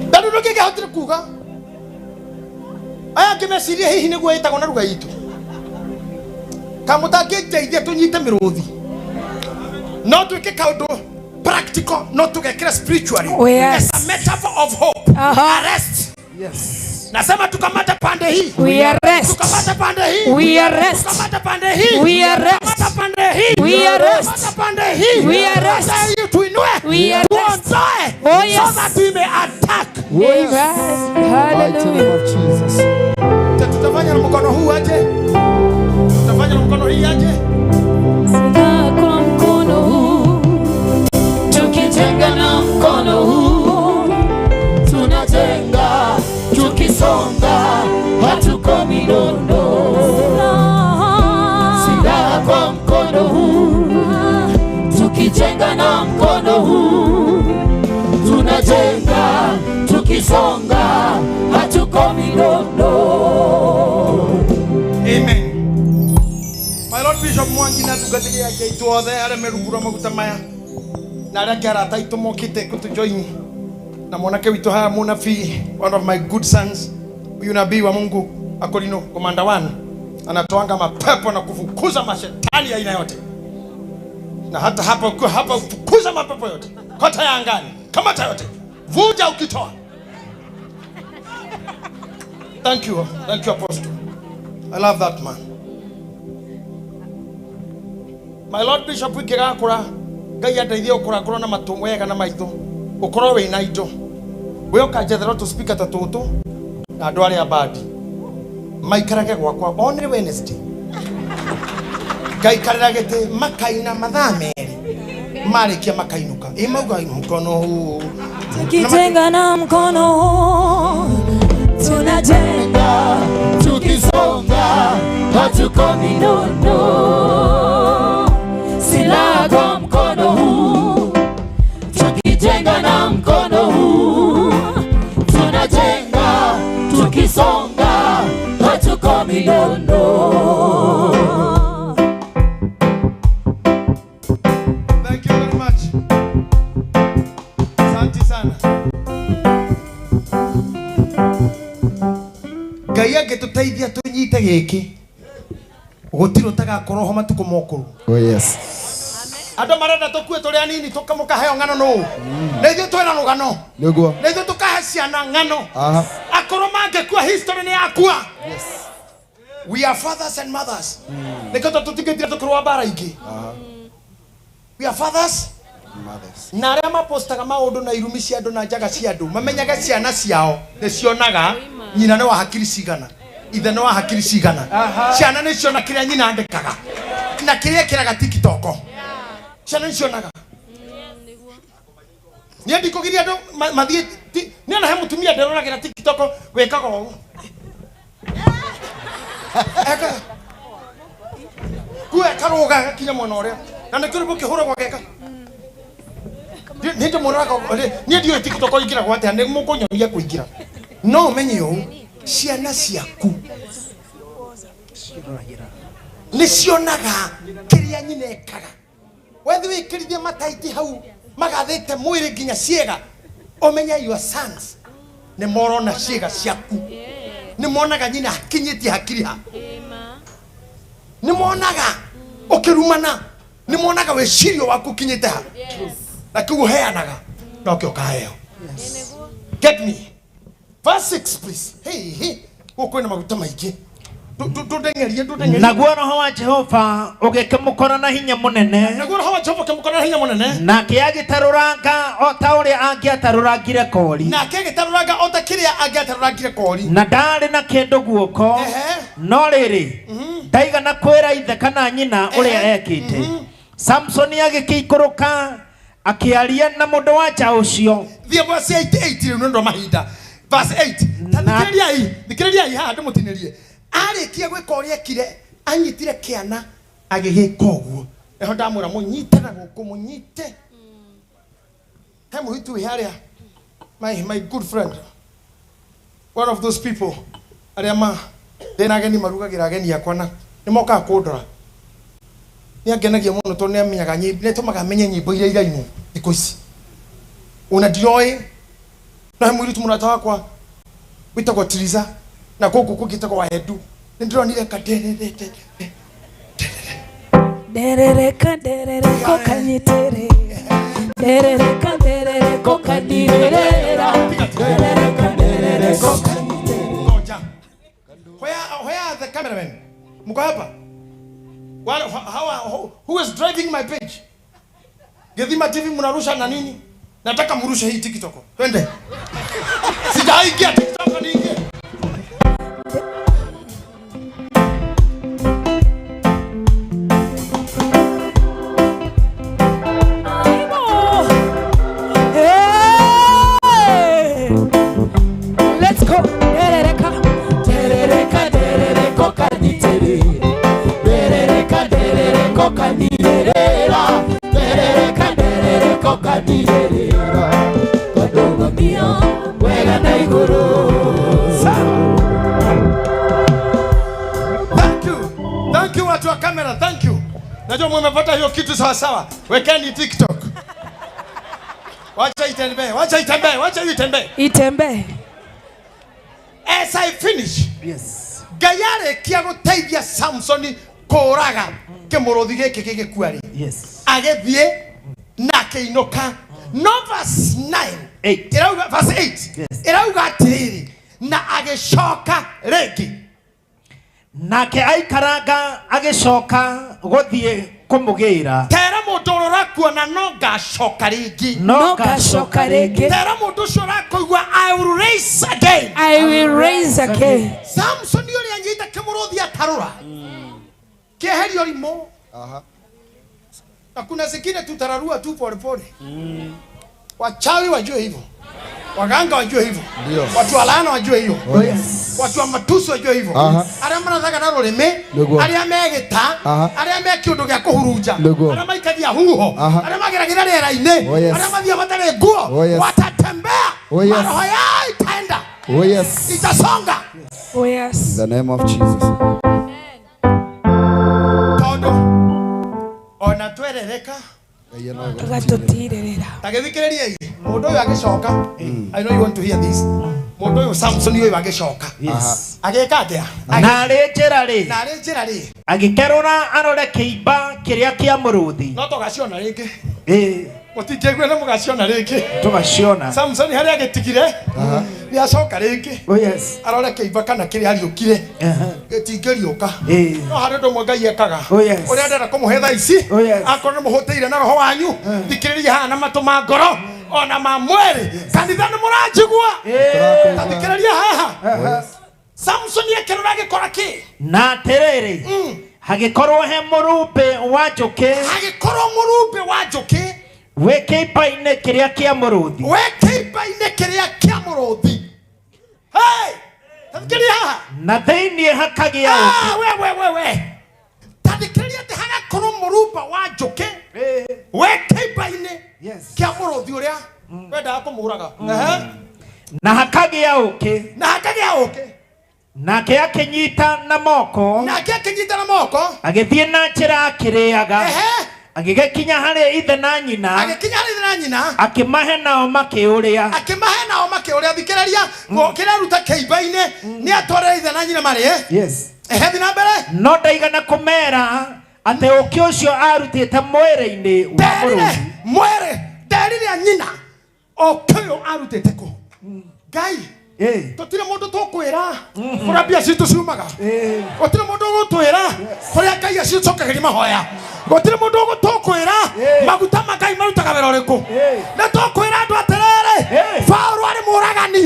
Speaker 11: Ndarĩ ũndũ ũngĩ kuga. Aya angĩ mecirie hihi nĩguo ĩtagwo na ruga itũ. Kamũtangĩndeithia tũnyite mĩrũthi. No twĩke kaũndũ practical, no tũgekĩra spiritually.
Speaker 1: Oh, yes.
Speaker 11: As a metaphor of hope. Arrest.
Speaker 1: Yes.
Speaker 11: Nasema tukamate pande hii.
Speaker 1: We arrest.
Speaker 11: Tukamate pande hii.
Speaker 1: We arrest.
Speaker 11: Tukamate pande hii.
Speaker 1: We arrest.
Speaker 11: Tukamate pande hii.
Speaker 1: We arrest.
Speaker 11: Tukamate pande hii.
Speaker 1: We arrest.
Speaker 11: Pande hii tuinue.
Speaker 1: We arrest.
Speaker 11: Tuondoe.
Speaker 1: Oh, yes.
Speaker 11: So that we may attack.
Speaker 1: Amen. Hallelujah.
Speaker 11: Tutafanya na mkono huu aje? Tutafanya na mkono hii aje?
Speaker 1: Silaha kwa mkono huu, tukijenga na mkono huu, tunajenga tukisonga, hatuko midondo. Silaha kwa mkono huu, tukijenga na mkono huu, tunajenga tukisonga, hatuko midondo.
Speaker 11: Amen. My Lord Bishop Mwangi na tungatĩri ake aitũ othe arĩa merungurwo maguta maya na arĩa angĩ arata aitũ mokĩte kũtũjoin na mwanake witũ haha mũnabii, one of my good sons, huyu nabii wa Mungu Akorino Commander 1 anatoanga mapepo na kufukuza mashetani aina yote, na hata hapa ukiwa hapa ufukuza mapepo yote kota ya angani, kamata yote, vuja ukitoa. Thank you, thank you Apostle. I love that man. My Lord Bishop ingĩgakũra Ngai andeithie ũkũra ngorwo na matũ wega na maitho ũkorwo wĩna indo wĩ ũkanjethera tũ speaker ta tũtũ na andũ arĩa bandi maikarage gwakwa only Wednesday ngaikarĩra gĩtĩ makaina mathaa merĩ marĩkia makainũka ĩ mauga mkono huu
Speaker 1: Tukitenga na mkono huu, tunajenga tukisonga, hatuko minono. Silaha kwa mkono huu, tukijenga na mkono huu, tunajenga tukisonga, hatuko minono.
Speaker 11: Thank you very much. Asante sana. Ngai angĩtũteithia tũnyite gĩkĩ gũtirĩ ũtagakorwo ho matukũ mokũrũ.
Speaker 9: Oh yes.
Speaker 11: Andũ marenda tũkue tũrĩ anini tũkamũkaheo ng'ano nũ. Na ithuĩ twĩna rũgano.
Speaker 9: Nĩguo.
Speaker 11: Na ithuĩ tũkahe ciana ng'ano.
Speaker 9: Aha.
Speaker 11: Akorwo mangĩkua history nĩ yakua. Yes. We are fathers and mothers. Nĩkĩo tũtigĩtire tũkĩrũa mbara ingĩ. We are fathers
Speaker 9: Mothers.
Speaker 11: na arĩa mapostaga maũndũ na irumi cia andũ na njaga cia andũ mamenyaga ciana ciao nĩ cionaga nyina nĩ wa hakiri cigana, ithe nĩ wa hakiri cigana. Ciana nĩ ciona kĩrĩa nyina andĩkaga na kĩrĩa ĩkĩraga TikTok. Ciana nĩ cionaga. Niĩ ndikũgiria andũ mathiĩ niĩ ona he mũtumia ndĩroragĩra TikTok wĩkaga ũũ. Eka. Kuo ekaruga gakinya mwena ũrĩa. Na nĩkĩo rĩmwe kĩhũragwo geka. Niĩ ndĩmũroraga niĩ ndiũĩ TikTok ingĩragwo atĩa, nĩ mũkũnyonia kũingĩra. No ũmenye ũũ, ciana ciaku nĩ cionaga kĩrĩa nyina ekaga. Wethi wĩkĩrithie mataiti hau magathĩte mwĩrĩ nginya ciĩga, ũmenye your sons nĩ morona ciĩga ciaku. Nĩ monaga nyina akinyĩtie hakiri ha. Nĩ monaga ũkĩrumana, nĩ monaga wĩcirio waku ũkinyĩte ha. Na kĩu ũheanaga nokĩo ũkaheo. Get me. Verse 6 please. Hey, hey. Gũkũ kwĩna maguta maingĩ. Ndũndeng'erie, ndũndeng'erie.
Speaker 14: Naguo roho wa Jehova ũgĩkĩmũkora na hinya mũnene.
Speaker 11: Naguo roho wa Jehova ũkĩmũkora na hinya mũnene.
Speaker 14: Nake agĩtarũranga o ta ũrĩa angĩatarũrangire kori.
Speaker 11: Nake agĩtarũranga o ta kĩrĩa angĩatarũrangire kori.
Speaker 14: Na ndaarĩ na kĩndũ guoko. No rĩrĩ, ndaigana kwĩra ithe kana nyina ũrĩa ekĩte. Samsoni agĩkĩikũrũka akĩaria na mũndũ wa nja ũcio.
Speaker 11: Thiĩ verse 8 8 rĩu nĩ ũndũ wa mahinda. Verse 8. Ta thikĩrĩriai, thikĩrĩriai haha ndĩmũtinĩrie. Arĩkia gwĩka ũrĩa ekire, anyitire kĩana agĩgĩka ũguo. Eho ndamwĩra mũnyite na gũkũ mũnyite. He mũhitu wĩ harĩa. My good friend. One of those people arĩa ma ndĩna ageni marugagĩra ageni akwa na nĩ mokaga kũndora. Nĩ angenagia mũno tondũ nĩ amenyaga nyĩmbo, nĩ atũmaga menye nyĩmbo iria irainwo thikũ ici. Ona ndiroĩ. No he mũirĩtu mũrata wakwa wĩtagwo Tiriza na gũkũ kũngĩ wĩtagwo Wahendu. Nĩ ndĩronire kadererete.
Speaker 1: Derereka derereko kanyitere. Derereka derereko kandirerera. Derereka derereko kanyitere.
Speaker 11: Ngoja. Where are the cameramen? Mko hapa? Who is driving my page? Githima TV mnarusha na nini? Nataka mrushe hii TikTok. Twende. Sijaingia TikTok niingie.
Speaker 1: Hey! Let's go. Derereka derereka derereko kanyitere. Derereka derereko kandirerera. Derereka derereko kandirerera. Kadugumia wega na iguru.
Speaker 11: Thank you. Thank you watu wa kamera, thank you. Najua mmepata hiyo kitu sawa sawa. Wekeni TikTok. Wacha itembee, wacha itembee, wacha itembee.
Speaker 1: Itembee.
Speaker 11: As I finish.
Speaker 14: Yes.
Speaker 11: Ngai arĩkia gũteithia Samsoni kũraga kĩmũrũthi gĩkĩ gĩgĩkua rĩ.
Speaker 14: Yes.
Speaker 11: Agĩthiĩ na akĩinũka. No verse 9.
Speaker 14: 8.
Speaker 11: Ĩrauga verse 8.
Speaker 14: Yes.
Speaker 11: Ĩrauga atĩrĩrĩ, na agĩcoka rĩngĩ.
Speaker 14: Nake aikaranga agĩcoka gũthiĩ kũmũgĩra.
Speaker 11: Tera mũndũ ũrĩa ũrakuona no ngacoka rĩngĩ.
Speaker 14: No
Speaker 1: ngacoka rĩngĩ.
Speaker 11: Tera mũndũ ũcio ũrakũigua I will raise again.
Speaker 1: I will raise again.
Speaker 11: Samson ũrĩa anyita kĩmũrũthi atarũra. Kĩeherio rimũ. Na kuna zingine tutararua tu pole pole. Wachawi wajue hivyo. Waganga wajue hivyo.
Speaker 9: Ndio.
Speaker 11: Watu wa laana wajue hiyo.
Speaker 9: Oh, yes.
Speaker 11: Watu wa matusi wajue hivyo. Arĩa marathaga na rũrĩmĩ,
Speaker 9: Nĩguo.
Speaker 11: arĩa megĩta, arĩa me kĩũndũ gĩa kũhurunja,
Speaker 9: Nĩguo.
Speaker 11: arĩa maikagia huho, arĩa mageragĩra rĩera-inĩ,
Speaker 9: Oh, yes.
Speaker 11: arĩa mathiaga matarĩ nguo,
Speaker 9: Oh, yes.
Speaker 11: watatembea,
Speaker 9: Oh, yes.
Speaker 11: maroho yao itaenda,
Speaker 9: Oh yes.
Speaker 11: itasonga.
Speaker 1: Oh yes.
Speaker 9: In the name of Jesus.
Speaker 11: Tondũ ona twerereka
Speaker 1: Agatũtirĩrĩra.
Speaker 11: ta gĩthikĩrĩriai mũndũ ũyũ agĩcoka. I know you want to hear this. Mũndũ ũyũ Samson ũyũ agĩcoka.
Speaker 14: Yes.
Speaker 11: Agĩka atĩa?
Speaker 14: Na arĩ njĩra rĩ,
Speaker 11: Na arĩ njĩra rĩ,
Speaker 14: agĩkerũra arore kĩimba kĩrĩa kĩa mũrũthi.
Speaker 11: no tũgaciona rĩngĩ.
Speaker 14: Ĩĩ,
Speaker 11: Mũtingĩigua na mũgaciona rĩngĩ.
Speaker 14: tũgaciona.
Speaker 11: Samson harĩa agĩtigire nĩ acoka rĩngĩ.
Speaker 14: Oh yes.
Speaker 11: Arore kĩimba kana kĩrĩa ariũkire gĩtingĩriũka.
Speaker 14: Ĩĩ.
Speaker 11: No harĩ ũndũ ũmwe Ngai ekaga.
Speaker 14: Oh yes.
Speaker 11: Ũrĩa ndĩrenda kũmũhe thaa ici,
Speaker 14: Oh yes.
Speaker 11: akorwo nĩ mũhũtĩire na roho wanyu, thikĩrĩria haha na matũ ma ngoro ona ma mwĩrĩ. Kanitha nĩ mũranjigua? Ta thikĩrĩria haha. Samson akĩrora agĩkora kĩ?
Speaker 14: Na atĩrĩrĩ, hagĩkorwo he mũrumbĩ wa njũkĩ
Speaker 11: Hagĩkorwo mũrumbĩ wa njũkĩ
Speaker 14: wĩ kĩimba-inĩ kĩrĩa kĩa mũrũthi.
Speaker 11: wĩ kĩimba-inĩ kĩrĩa kĩa mũrũthi. Hey! Ta thikĩrĩria haha.
Speaker 14: Na thĩinĩ hakagĩa
Speaker 11: Ah, we we we we. Ta thikĩrĩria atĩ hagakorwo mũrumba wa njũkĩ wĩ kĩimba-inĩ
Speaker 14: Yes.
Speaker 11: kĩa mũrũthi ũrĩa wendaga kũmũraga. Ehe.
Speaker 14: Na hakagĩa ũkĩ.
Speaker 11: Na hakagĩa ũkĩ.
Speaker 14: Nake akĩnyita na moko.
Speaker 11: Nake akĩnyita na moko.
Speaker 14: Agĩthiĩ na njĩra akĩrĩaga.
Speaker 11: Ehe.
Speaker 14: Agĩgĩkinya harĩ ithe na nyina.
Speaker 11: Agĩkinya harĩ ithe na nyina.
Speaker 14: Akĩmahe nao makĩũrĩa.
Speaker 11: Akĩmahe nao makĩũrĩa. Thikĩrĩria, kĩrĩa aruta kĩimba-inĩ nĩ atwarĩre ithe na nyina marĩe.
Speaker 14: Yes.
Speaker 11: Ehe, thiĩ na mbere.
Speaker 14: No ndaigana kũmera atĩ ũkĩ ũcio arutĩte mwĩrĩ-inĩ wa
Speaker 11: Nderire
Speaker 14: mũrũthi.
Speaker 11: mwĩrĩ, nderire nyina ũkĩ ũyũ arutĩte kũ. Ngai, tũtirĩ mũndũ tũkwĩra kũrĩa mbia citũ ciumaga. Gũtirĩ mũndũ ũgũtwĩra kũrĩa Ngai acicokagĩria mahoya. Gũtirĩ mũndũ ũgũtũkwĩra maguta ma Ngai marutaga wĩra ũrĩkũ. Nĩ tũkwĩra andũ atĩrĩrĩ, Paũlũ arĩ mũũragani,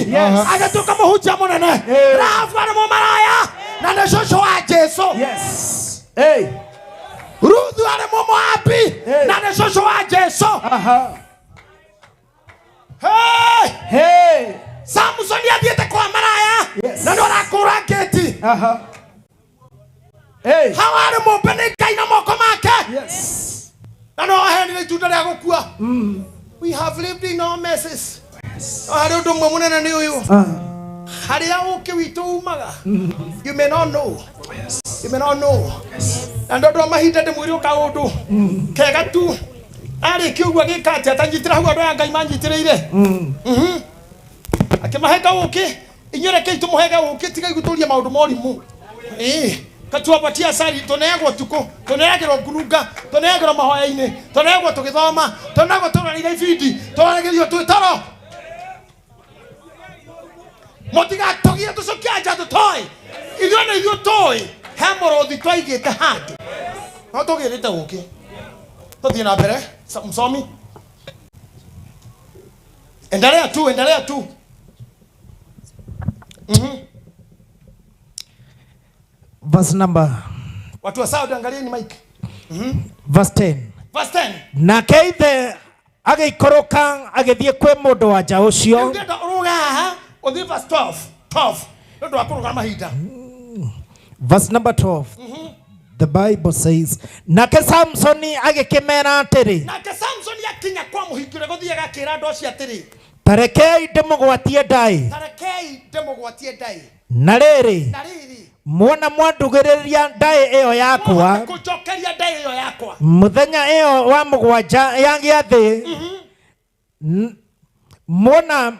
Speaker 11: agĩtuĩka mũhunjia mũnene. Rahabu arĩ mũmaraya na nĩ cũcũ wa Jesũ.
Speaker 14: Yes.
Speaker 11: Ruthu arĩ mũmoabi Daudi na nĩ cũcũ wa Jesu. Hey!
Speaker 3: Hey!
Speaker 11: Samson athiĩte kwa maraya na nĩ arakũra ngĩti.
Speaker 3: Hey!
Speaker 11: Hawa arĩ mũmbe nĩ Ngai na moko make. Na no aheanire itunda rĩa gũkua. We have lived in our messes. No harĩ ũndũ ũmwe mũnene nĩ ũyũ. Harĩa ũkĩ witũ umaga. You may not know. You may not know. Na nĩ ũndũ wa mahinda ndĩmwĩre kaũndũ kega tu. Arĩkia ũguo agĩka atĩa? Tanyitĩra hau andũ aya Ngai manyitĩrĩire. Akĩmahe kaũkĩ. Inyuĩ rekei tũmũhe kaũkĩ tigai gũtũria maũndũ ma ũrimũ. Ĩĩ. Katuapatia asali tuneagwo tuko tuneagĩrwo ngurunga tuneagĩrwo mahoya-inĩ tuneagwo tũgĩthoma tuneagwo tũroreire ibindi tũraragĩrio twĩ toro mũtigatũgie tũcokie anja tũtoĩ ithuĩ nĩ ithuĩ tũĩ he mũrũthi twaigĩte handũ no tũgĩrĩte ũkĩ tũthiĩ na mbere msomi endelea tu endelea tu.
Speaker 3: Verse number.
Speaker 11: Watu wa Saudi angalieni mic.
Speaker 3: Verse 10.
Speaker 11: Verse 10.
Speaker 3: Nake ithe agĩikũrũka agĩthiĩ kwĩ mũndũ wa nja ũcio.
Speaker 11: Ndĩrenda ũrũge haha ũthiĩ verse 12. 12. Nĩ ũndũ wa kũrũga mahinda.
Speaker 3: Verse number 12. The Bible says, nake Samsoni agĩkĩmera atĩrĩ.
Speaker 11: Nake Samsoni akinya kwa mũhingũre gũthiĩ agakĩra andũ acio atĩrĩ.
Speaker 3: Ta rekei ndĩmũgwatie ndaĩ.
Speaker 11: Ta rekei ndĩmũgwatie ndaĩ.
Speaker 3: Na rĩrĩ.
Speaker 11: Na rĩrĩ.
Speaker 3: Mwona mwandugĩrĩria ndaĩ ĩyo yakwa
Speaker 11: kũnjokeria ndaĩ ĩyo yakwa
Speaker 3: mũthenya ĩyo wa mũgwanja ya gĩathĩ. Mwona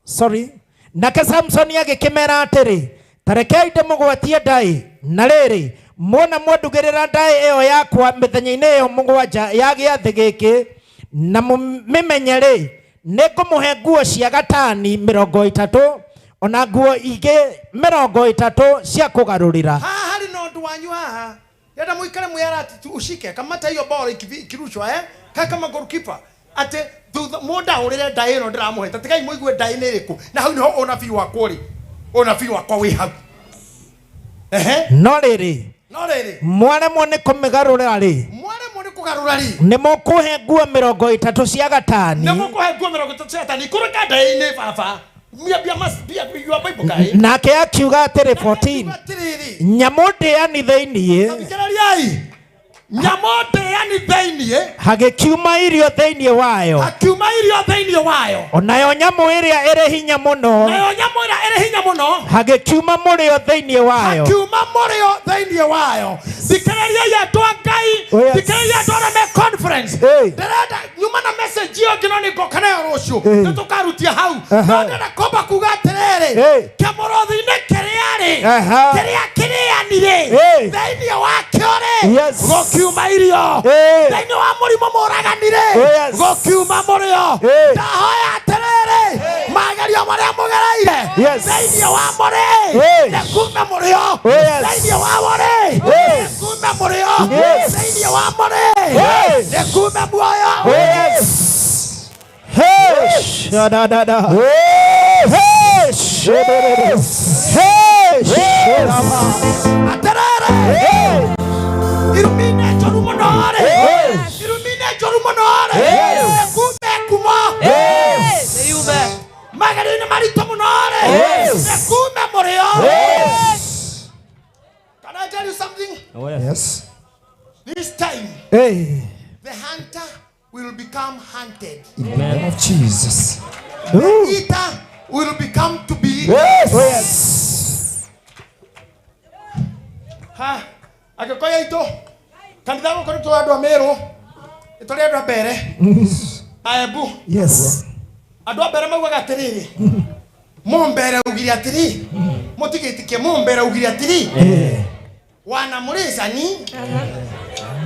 Speaker 3: sorry nake Samsoni agĩkĩmera atĩrĩ ta rekei ndĩmũgwatie ndaĩ na rĩrĩ mwona mwandugĩrĩra ndaĩ ĩyo yakwa mĩthenya-inĩ ĩyo mũgwanja ya gĩathĩ gĩkĩ na mũmĩmenye rĩ nĩngũmũhe nguo cia gatani 30 ona nguo ingĩ 30 cia kũgarũrĩra.
Speaker 11: Haha harĩ na ũndũ wanyu haha ndĩrenda mũikare mwĩarati tu ushike kamata hiyo ball ikirushwa kama goalkeeper atĩ thutha mũndaũrĩre ndaĩ ĩno ndĩramũhe ta tigai mũigue ndaĩ nĩ ĩrĩkũ na hau nĩho ũnabii wakwa ũrĩ ũnabii wakwa wĩ hau.
Speaker 3: No rĩrĩ
Speaker 11: no rĩrĩ
Speaker 3: mwaremwo nĩ kũmĩgarũra rĩ
Speaker 11: mwaremwo nĩ kũgarũra rĩ
Speaker 3: nĩ mũkũhe nguo 30 cia gatani
Speaker 11: nĩ mũkũhe nguo 30 cia gatani ikũrũka ndaĩ-inĩ baba.
Speaker 3: Nake akiuga atĩrĩ 14 nyamũ ndĩani thĩinĩ
Speaker 11: nyamũ ndĩani thĩinĩ
Speaker 3: hagĩkiuma irio thĩinĩ wayo
Speaker 11: hakiuma irio thĩinĩ wayo
Speaker 3: onayo nyamũ ĩrĩa ĩrĩ hinya mũno
Speaker 11: nayo nyamũ ĩrĩa ĩrĩ hinya mũno
Speaker 3: hagĩkiuma mũrĩo thĩinĩ wayo
Speaker 11: hakiuma mũrĩo thĩinĩ wayo. Thikĩrĩriai andũ a Ngai thikĩrĩriai andũ arĩa me conference ndĩrenda nyuma na message ĩyo ĩngĩ no nĩngoka nayo rũciũ nĩtũkarutia hau no ndĩrenda kwamba kuga atĩrĩrĩ kĩmũrũthi-inĩ kĩrĩa rĩ kĩrĩa kĩrĩani-rĩ thĩinĩ wakĩo rĩ gũkiuma irio thĩinĩ wa mũrimũ mũragani-rĩ gũkiuma mũrĩo. Ndahoya atĩrĩrĩ magerio marĩa mũgereire thĩinĩ wa mũrĩ nĩkume mũrĩo thĩinĩ wa mũrĩ nĩkume mũrĩo thĩinĩ wa mũrĩ nĩkume muoyo.
Speaker 3: Hey! Shadadada. Hey! Hey!
Speaker 11: Atĩrĩrĩ irumi-inĩ njũru mũno rĩ irumi-inĩ njũru mũno rĩ nĩkume ngumo magerio-inĩ maritũ mũno rĩ nĩkume mũrĩo. Can I tell you something?
Speaker 9: Yes.
Speaker 11: This time the hunter will become hunted.
Speaker 9: In the name of Jesus.
Speaker 11: The eater will become to be eaten.
Speaker 9: Yes. Yes.
Speaker 11: Ha, agĩkoya itũ kanitha gũkũ nĩ tũrĩ andũ a Meru nĩ tũrĩ andũ a Mbere Aembu.
Speaker 3: Yes.
Speaker 11: Andũ a Mbere maugaga atĩrĩrĩ mũmbere augire atĩrĩ mũtigĩtĩkie mũmbere augire atĩrĩ wana mũrĩcani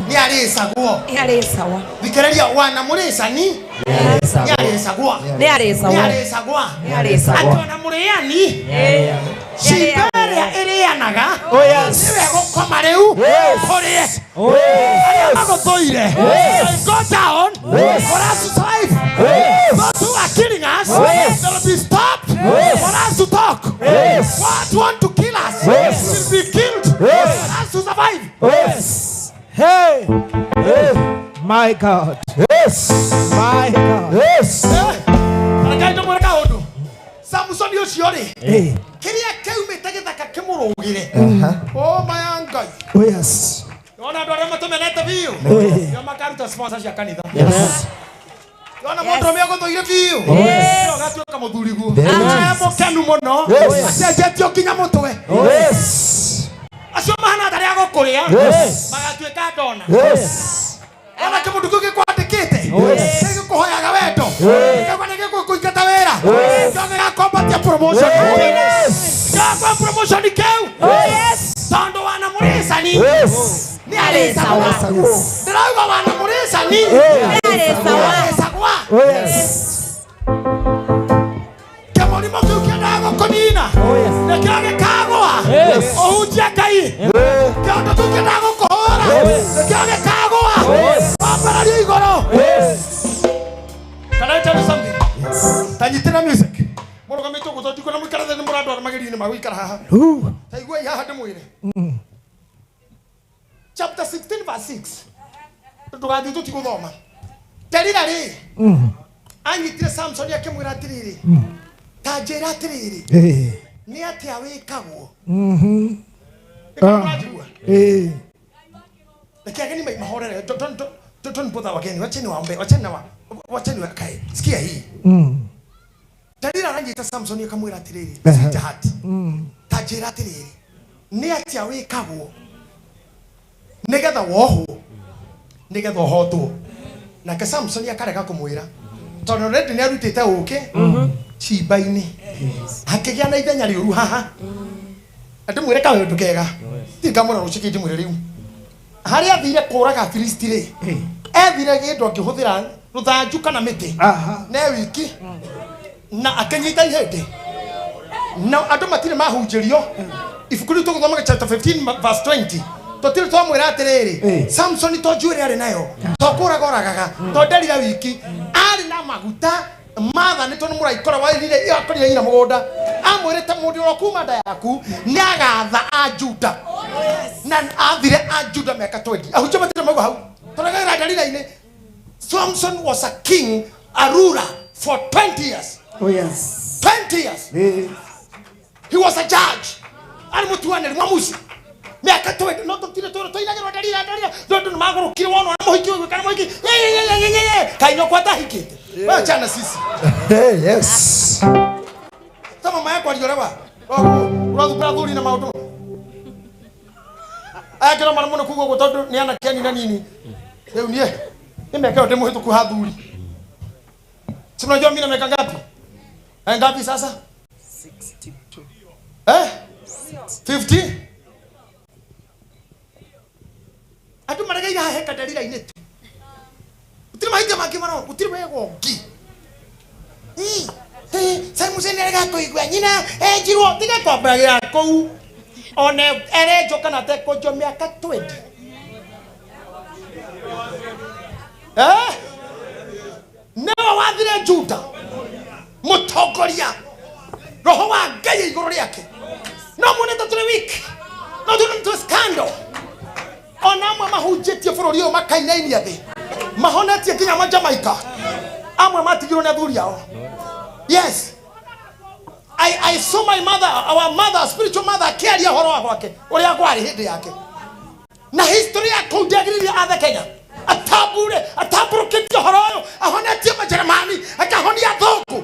Speaker 11: nĩ arĩcagwo
Speaker 6: nĩ arĩcagwo
Speaker 11: thikĩrĩria wana mũrĩcani nĩ arĩcagwo
Speaker 6: nĩ arĩcagwo
Speaker 11: nĩ arĩcagwo
Speaker 6: nĩ arĩcagwo
Speaker 11: atĩ ona mũrĩani cimbe ĩrĩa ĩrĩanaga nĩwe gũkoma rĩu ũrĩe arĩa magũthũire go down for us to thrive. Those who are killing us they'll be stopped for us to talk. What want to kill us will be killed for us to survive.
Speaker 3: Hey! My God.
Speaker 2: Yes.
Speaker 3: My God.
Speaker 2: Yes.
Speaker 11: Reke ndĩmwĩre kaũndũ. Samson ũcio rĩ, kĩrĩa kĩaumĩte gĩthaka kĩmũrũgĩre. Oh my Ngai.
Speaker 3: Oh yes.
Speaker 11: Ona andũ arĩa matũmenete biũ nĩo makaruta sponsor cia kanitha.
Speaker 3: Yes.
Speaker 11: Ona mũndũ ũrĩa ũgũthũire biũ
Speaker 2: Yes.
Speaker 11: nĩwe ũgatuĩka mũthuri guo.
Speaker 2: Yes.
Speaker 11: Mũkenu mũno.
Speaker 2: Yes.
Speaker 11: Acenjetio nginya mũtwe.
Speaker 2: Yes.
Speaker 11: Acio mahana tarĩ a gũkũrĩa.
Speaker 2: Yes.
Speaker 11: Magatuĩka ndona.
Speaker 2: Yes.
Speaker 11: Ona kĩmũndũ kĩu gĩkwandĩkĩte.
Speaker 2: Yes.
Speaker 11: Kĩrĩa gĩkũhoyaga wendo.
Speaker 2: Yes.
Speaker 11: Kĩauga nĩ gĩgũkũingata wĩra.
Speaker 2: Yes.
Speaker 11: Kĩo gĩgakwambatia promotion.
Speaker 2: Yes.
Speaker 11: Gĩgakwa promotion kĩu.
Speaker 2: Yes.
Speaker 11: Tondũ wana mũrĩcani.
Speaker 2: Yes.
Speaker 11: Nĩ arĩcagwa. Ndĩrauga wana mũrĩcani. Nĩ arĩcagwa.
Speaker 2: Yes.
Speaker 11: Kĩmũrimũ kĩu kĩendaga gũkũnina. Nĩkĩo gĩkagũa.
Speaker 2: Yes.
Speaker 11: Ũhunjie Ngai. Kĩũndũ kĩu kĩendaga gũkũhũra.
Speaker 2: Yes.
Speaker 11: Nĩkĩo gĩkagũa.
Speaker 2: Yes.
Speaker 11: Wambarario igũrũ.
Speaker 2: Yes.
Speaker 11: Can I tell you something? Yes. Tanyitĩra music. Mũrũgamĩte ũguo tondũ ndikuona mũikara thĩ nĩ mũrandwara magerio-inĩ ma gũikara haha. Ta iguai haha ndĩmwĩre. Chapter 16 verse 6. Ndũgathiĩ tũtigũthoma. Delila rĩ, anyitire Samson akĩmwĩra atĩrĩrĩ, ta njĩra atĩrĩrĩ, nĩ atĩa wĩkagwo? Mũranjigua? Reke ageni mahorere. Don't bother wageni. Wacheni waombe. Wacheni na wacheni wakae. Sikia hii. Delila aranyita Samson akamwĩra atĩrĩrĩ, sweetheart, ta njĩra atĩrĩrĩ, nĩ atĩa wĩkagwo nĩgetha wohwo, nĩgetha ũhotwo? Nake Samson akarega kũmwĩra tondũ already nĩ arutĩte ũkĩ cimba-inĩ, akĩgĩa na ithenya rĩũru haha. Na ndĩmwĩre kaũndũ kega, tingamwĩra rũciũ kĩ ndĩmwĩre rĩu. Harĩa athire kũraga Afilisti rĩ, ethire kĩndũ angĩhũthĩra rũthanju kana mĩtĩ ne wiki na akĩnyita ihĩndĩ na andũ matirĩ mahunjĩrio. Ibuku rĩu tũgũthomaga chapter 15 verse 20 tũtirĩ twamwĩra atĩrĩrĩ, Samson to njuĩrĩ arĩ nayo, to kũraga oragaga, to nderira wiki, arĩ na maguta mathanĩtwo nĩ mũraikora wairire akorire nyina mũgũnda, amwĩrĩte mũndũ ũrĩa kuma nda yaku nĩ agatha a Juda, na athire a Juda mĩaka 20. Ahunjia matirĩ mauga hau tũragagĩra Delila-inĩ. Samson was a king, a ruler for 20 years.
Speaker 3: Oh yes.
Speaker 11: 20 years. He was a judge. Arĩ mũtuanĩri mwamuci mĩaka 20. No tũtirĩ twĩrwo tũinagĩrwo Delila Delila tondũ nĩ magũrũkire wona na mũhiki ũyũ kana mũhiki kainyo kwa atahikĩte. Wewe achana sisi.
Speaker 2: Hey, yes.
Speaker 11: Ta mama yako aliolewa. Ũrathukura thuri na maũndũ. Aya kĩro mara mũno kuga ũguo tondũ nĩ anake anini anini. Rĩu niĩ nĩ mĩaka ĩyo ndĩ mũhĩtũku ha thuri. Si mnajua mimi na miaka ngapi? Ngapi sasa?
Speaker 13: 62.
Speaker 11: Eh? 50? Andũ maregeire haha heka Delila-inĩ tu. Gũtirĩ mahinda mangĩ marona, gũtirĩ wega ũngĩ. Samusoni arega kũigua nyina enjirwo, tiga kwambagĩra kũu. Ona erenjwo kana atekũnjwo mĩaka 20. Eh? Nĩwe wathire Juda, mũtongoria, roho wa Ngai igũrũ rĩake. No muonete tũrĩ weak, no tũrĩ tũ scandal. Ona amwe mahunjĩtie bũrũri ũyũ makainainia thĩ, mahonetie nginya ma Jamaica. Amwe matigirwo nĩ athuri ao. Yes. I saw my mother, our mother, spiritual mother, akĩaria ũhoro wa gwake ũrĩa kwarĩ hĩndĩ yake. Na history ya kũu ndĩagĩrĩire athe Kenya. Atambure, atambũrũkĩtie ũhoro ũyũ, ahonetie Majerumani, akahonia athũngũ.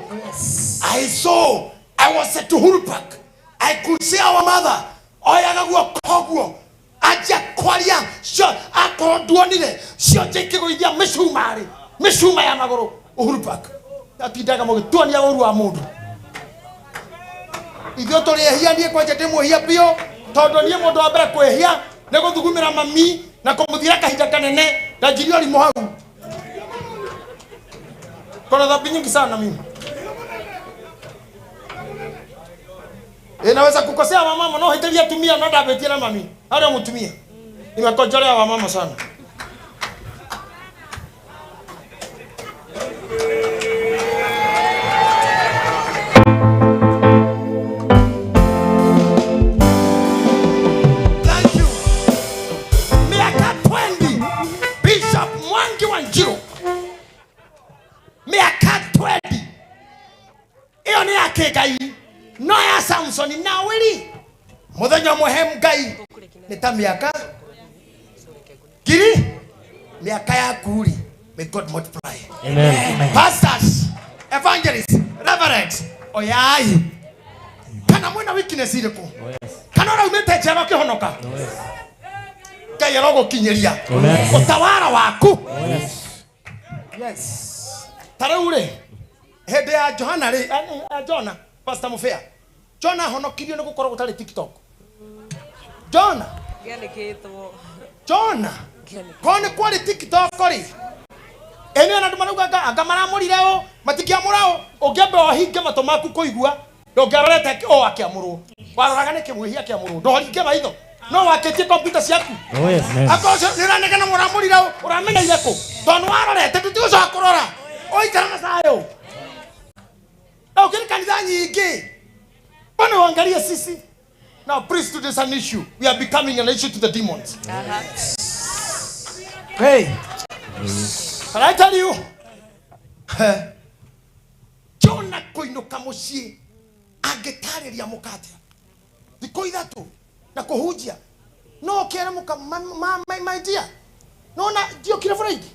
Speaker 11: I saw, I was at Uhuru Park. I could see our mother oyaga guoko guo anjia kwaria cio akorwo nduonire cio njikĩgũithia mĩcumarĩ mĩcuma ya magũrũ Uhuru Park. Atindaga mũgĩtuania ũru wa mũndũ. Ithuĩ tũrĩ ehia, niĩ kwanja ndĩ mwĩhia biũ tondũ niĩ mũndũ wa mbere kwĩhia nĩ gũthugumĩra mami na kũmũthira kahinda kanene ndanjirie ũrimũ hau. Kona dhambi nyingi sana mimi. Inaweza kukosea wamama no hiteria tumia no ndabĩtie na mami. Harĩa mũtumia. Nimekojorea wamama sana. Thank you. Miaka 20 Bishop Mwangi wa Samsoni nawe rĩ mũthenya ũmwe he Ngai nĩ ta mĩaka ngiri mĩaka yaku rĩ may God multiply.
Speaker 7: Amen.
Speaker 11: Pastors, evangelists, reverends, oyai kana mwĩna weakness irĩkũ kana ũraumĩte njera ũkĩhonoka Ngai arogũkinyĩria ũtawara waku. Yes. Ta rĩu rĩ hĩndĩ ya Johana rĩ Jona Pastor Mufea Jona ahonokirio nĩ gũkorwo gũtarĩ TikTok. Jona Jona ko nĩ kwarĩ TikTok rĩ ene na andũ marauga anga maramũrire ũ matikĩamũra ũ ũngĩamba ũhinge matũ maku kũigua ndũngĩarorete ũ akĩamũrwo waroraga nĩ kĩmwĩhia akĩamũrwo ndũhinge maitho no wakĩtie kompiuta ciaku akorwo nĩ ũranegena mũramũrire ũ ũramenyeire kũ tondũ warorete tũtigũcoka kũrora ũikara na thayũ na ũkĩrĩ kanitha nyingĩ bwana uangalie sisi. Now priesthood is an issue. We are becoming an issue to the demons. Hey. Can I tell you? Jona kũinũka mũciĩ angĩtarĩria mũka atĩa thikũ ithatũ na kũhunjia no ũkĩre mũka my dear nona ndiokire Friday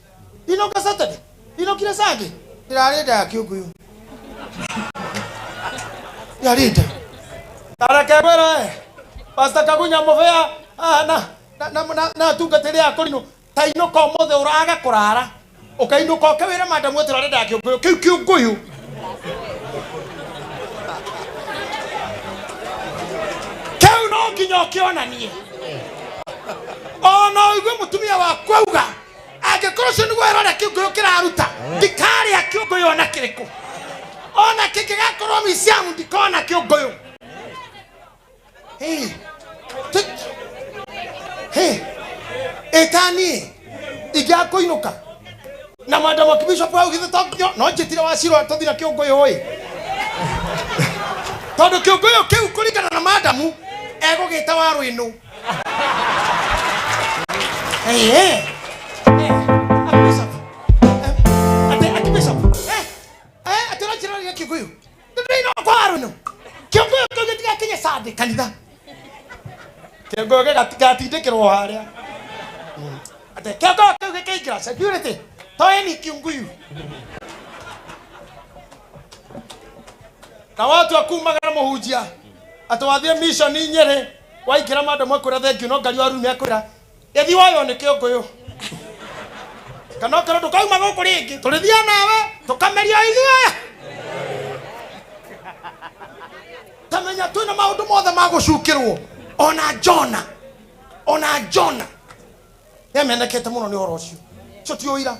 Speaker 11: ndinoka Saturday ndinokire Sunday ndĩrarĩ nda ya kĩũngũyũ ndĩrarĩ nda tareke ngwĩre Pastor Kagunya Muvea na atungatĩri a kũrinũ ta inũka ũmũthĩ ũraga kũrara ũkainũka ũkewĩra madamu atĩ ũrarĩ nda ya kĩũngũyũ kĩu kĩũngũyũ kĩu no nginya ũkĩonanie ona ũigue mũtumia waku auga angĩkorwo ũcio nĩguo wĩra ũrĩa kĩũngũyũ kĩraruta ndikarĩa kĩũngũyũ ona kĩrĩkũ ona kĩngĩgakorwo miciamu ndikona kĩũngũyũ. Hey, hey, ĩtaniĩ ingĩakũinũka na madamu akibishop hau githĩ to no njĩtire wacirwo tũthiĩ na kĩũngũyũ ĩ tondũ kĩũngũyũ kĩu kũringana na madamu egũgĩta waru ĩno. Hey, hey, Archbishop, Archbishop, atĩ ũranjĩra kĩũngũyũ ndĩrainũka kwa waru ĩno kĩũngũyũ kĩu gĩtigakinye Sunday kanitha kĩũngũyũ gĩgatindĩkĩrwo harĩa atĩ kĩũngũyũ kĩu gĩkĩingĩra security toeni kĩũngũyũ na watu akumagara mũhunjia atĩ wathiĩ mission Nyĩrĩ waingĩra madamu akwĩra thengiũ no ngari waru nĩakwĩra gĩthiĩ woywo nĩ kĩũngũyũ kana okorwo ndũkauma gũkũ rĩngĩ tũrĩthiĩ nawe tũkameria ithuĩ tamenya twĩna maũndũ mothe ma gũcukĩrwo ona Jona nĩamenekete mũno nĩ ũhoro ũcio ũcio ti ũira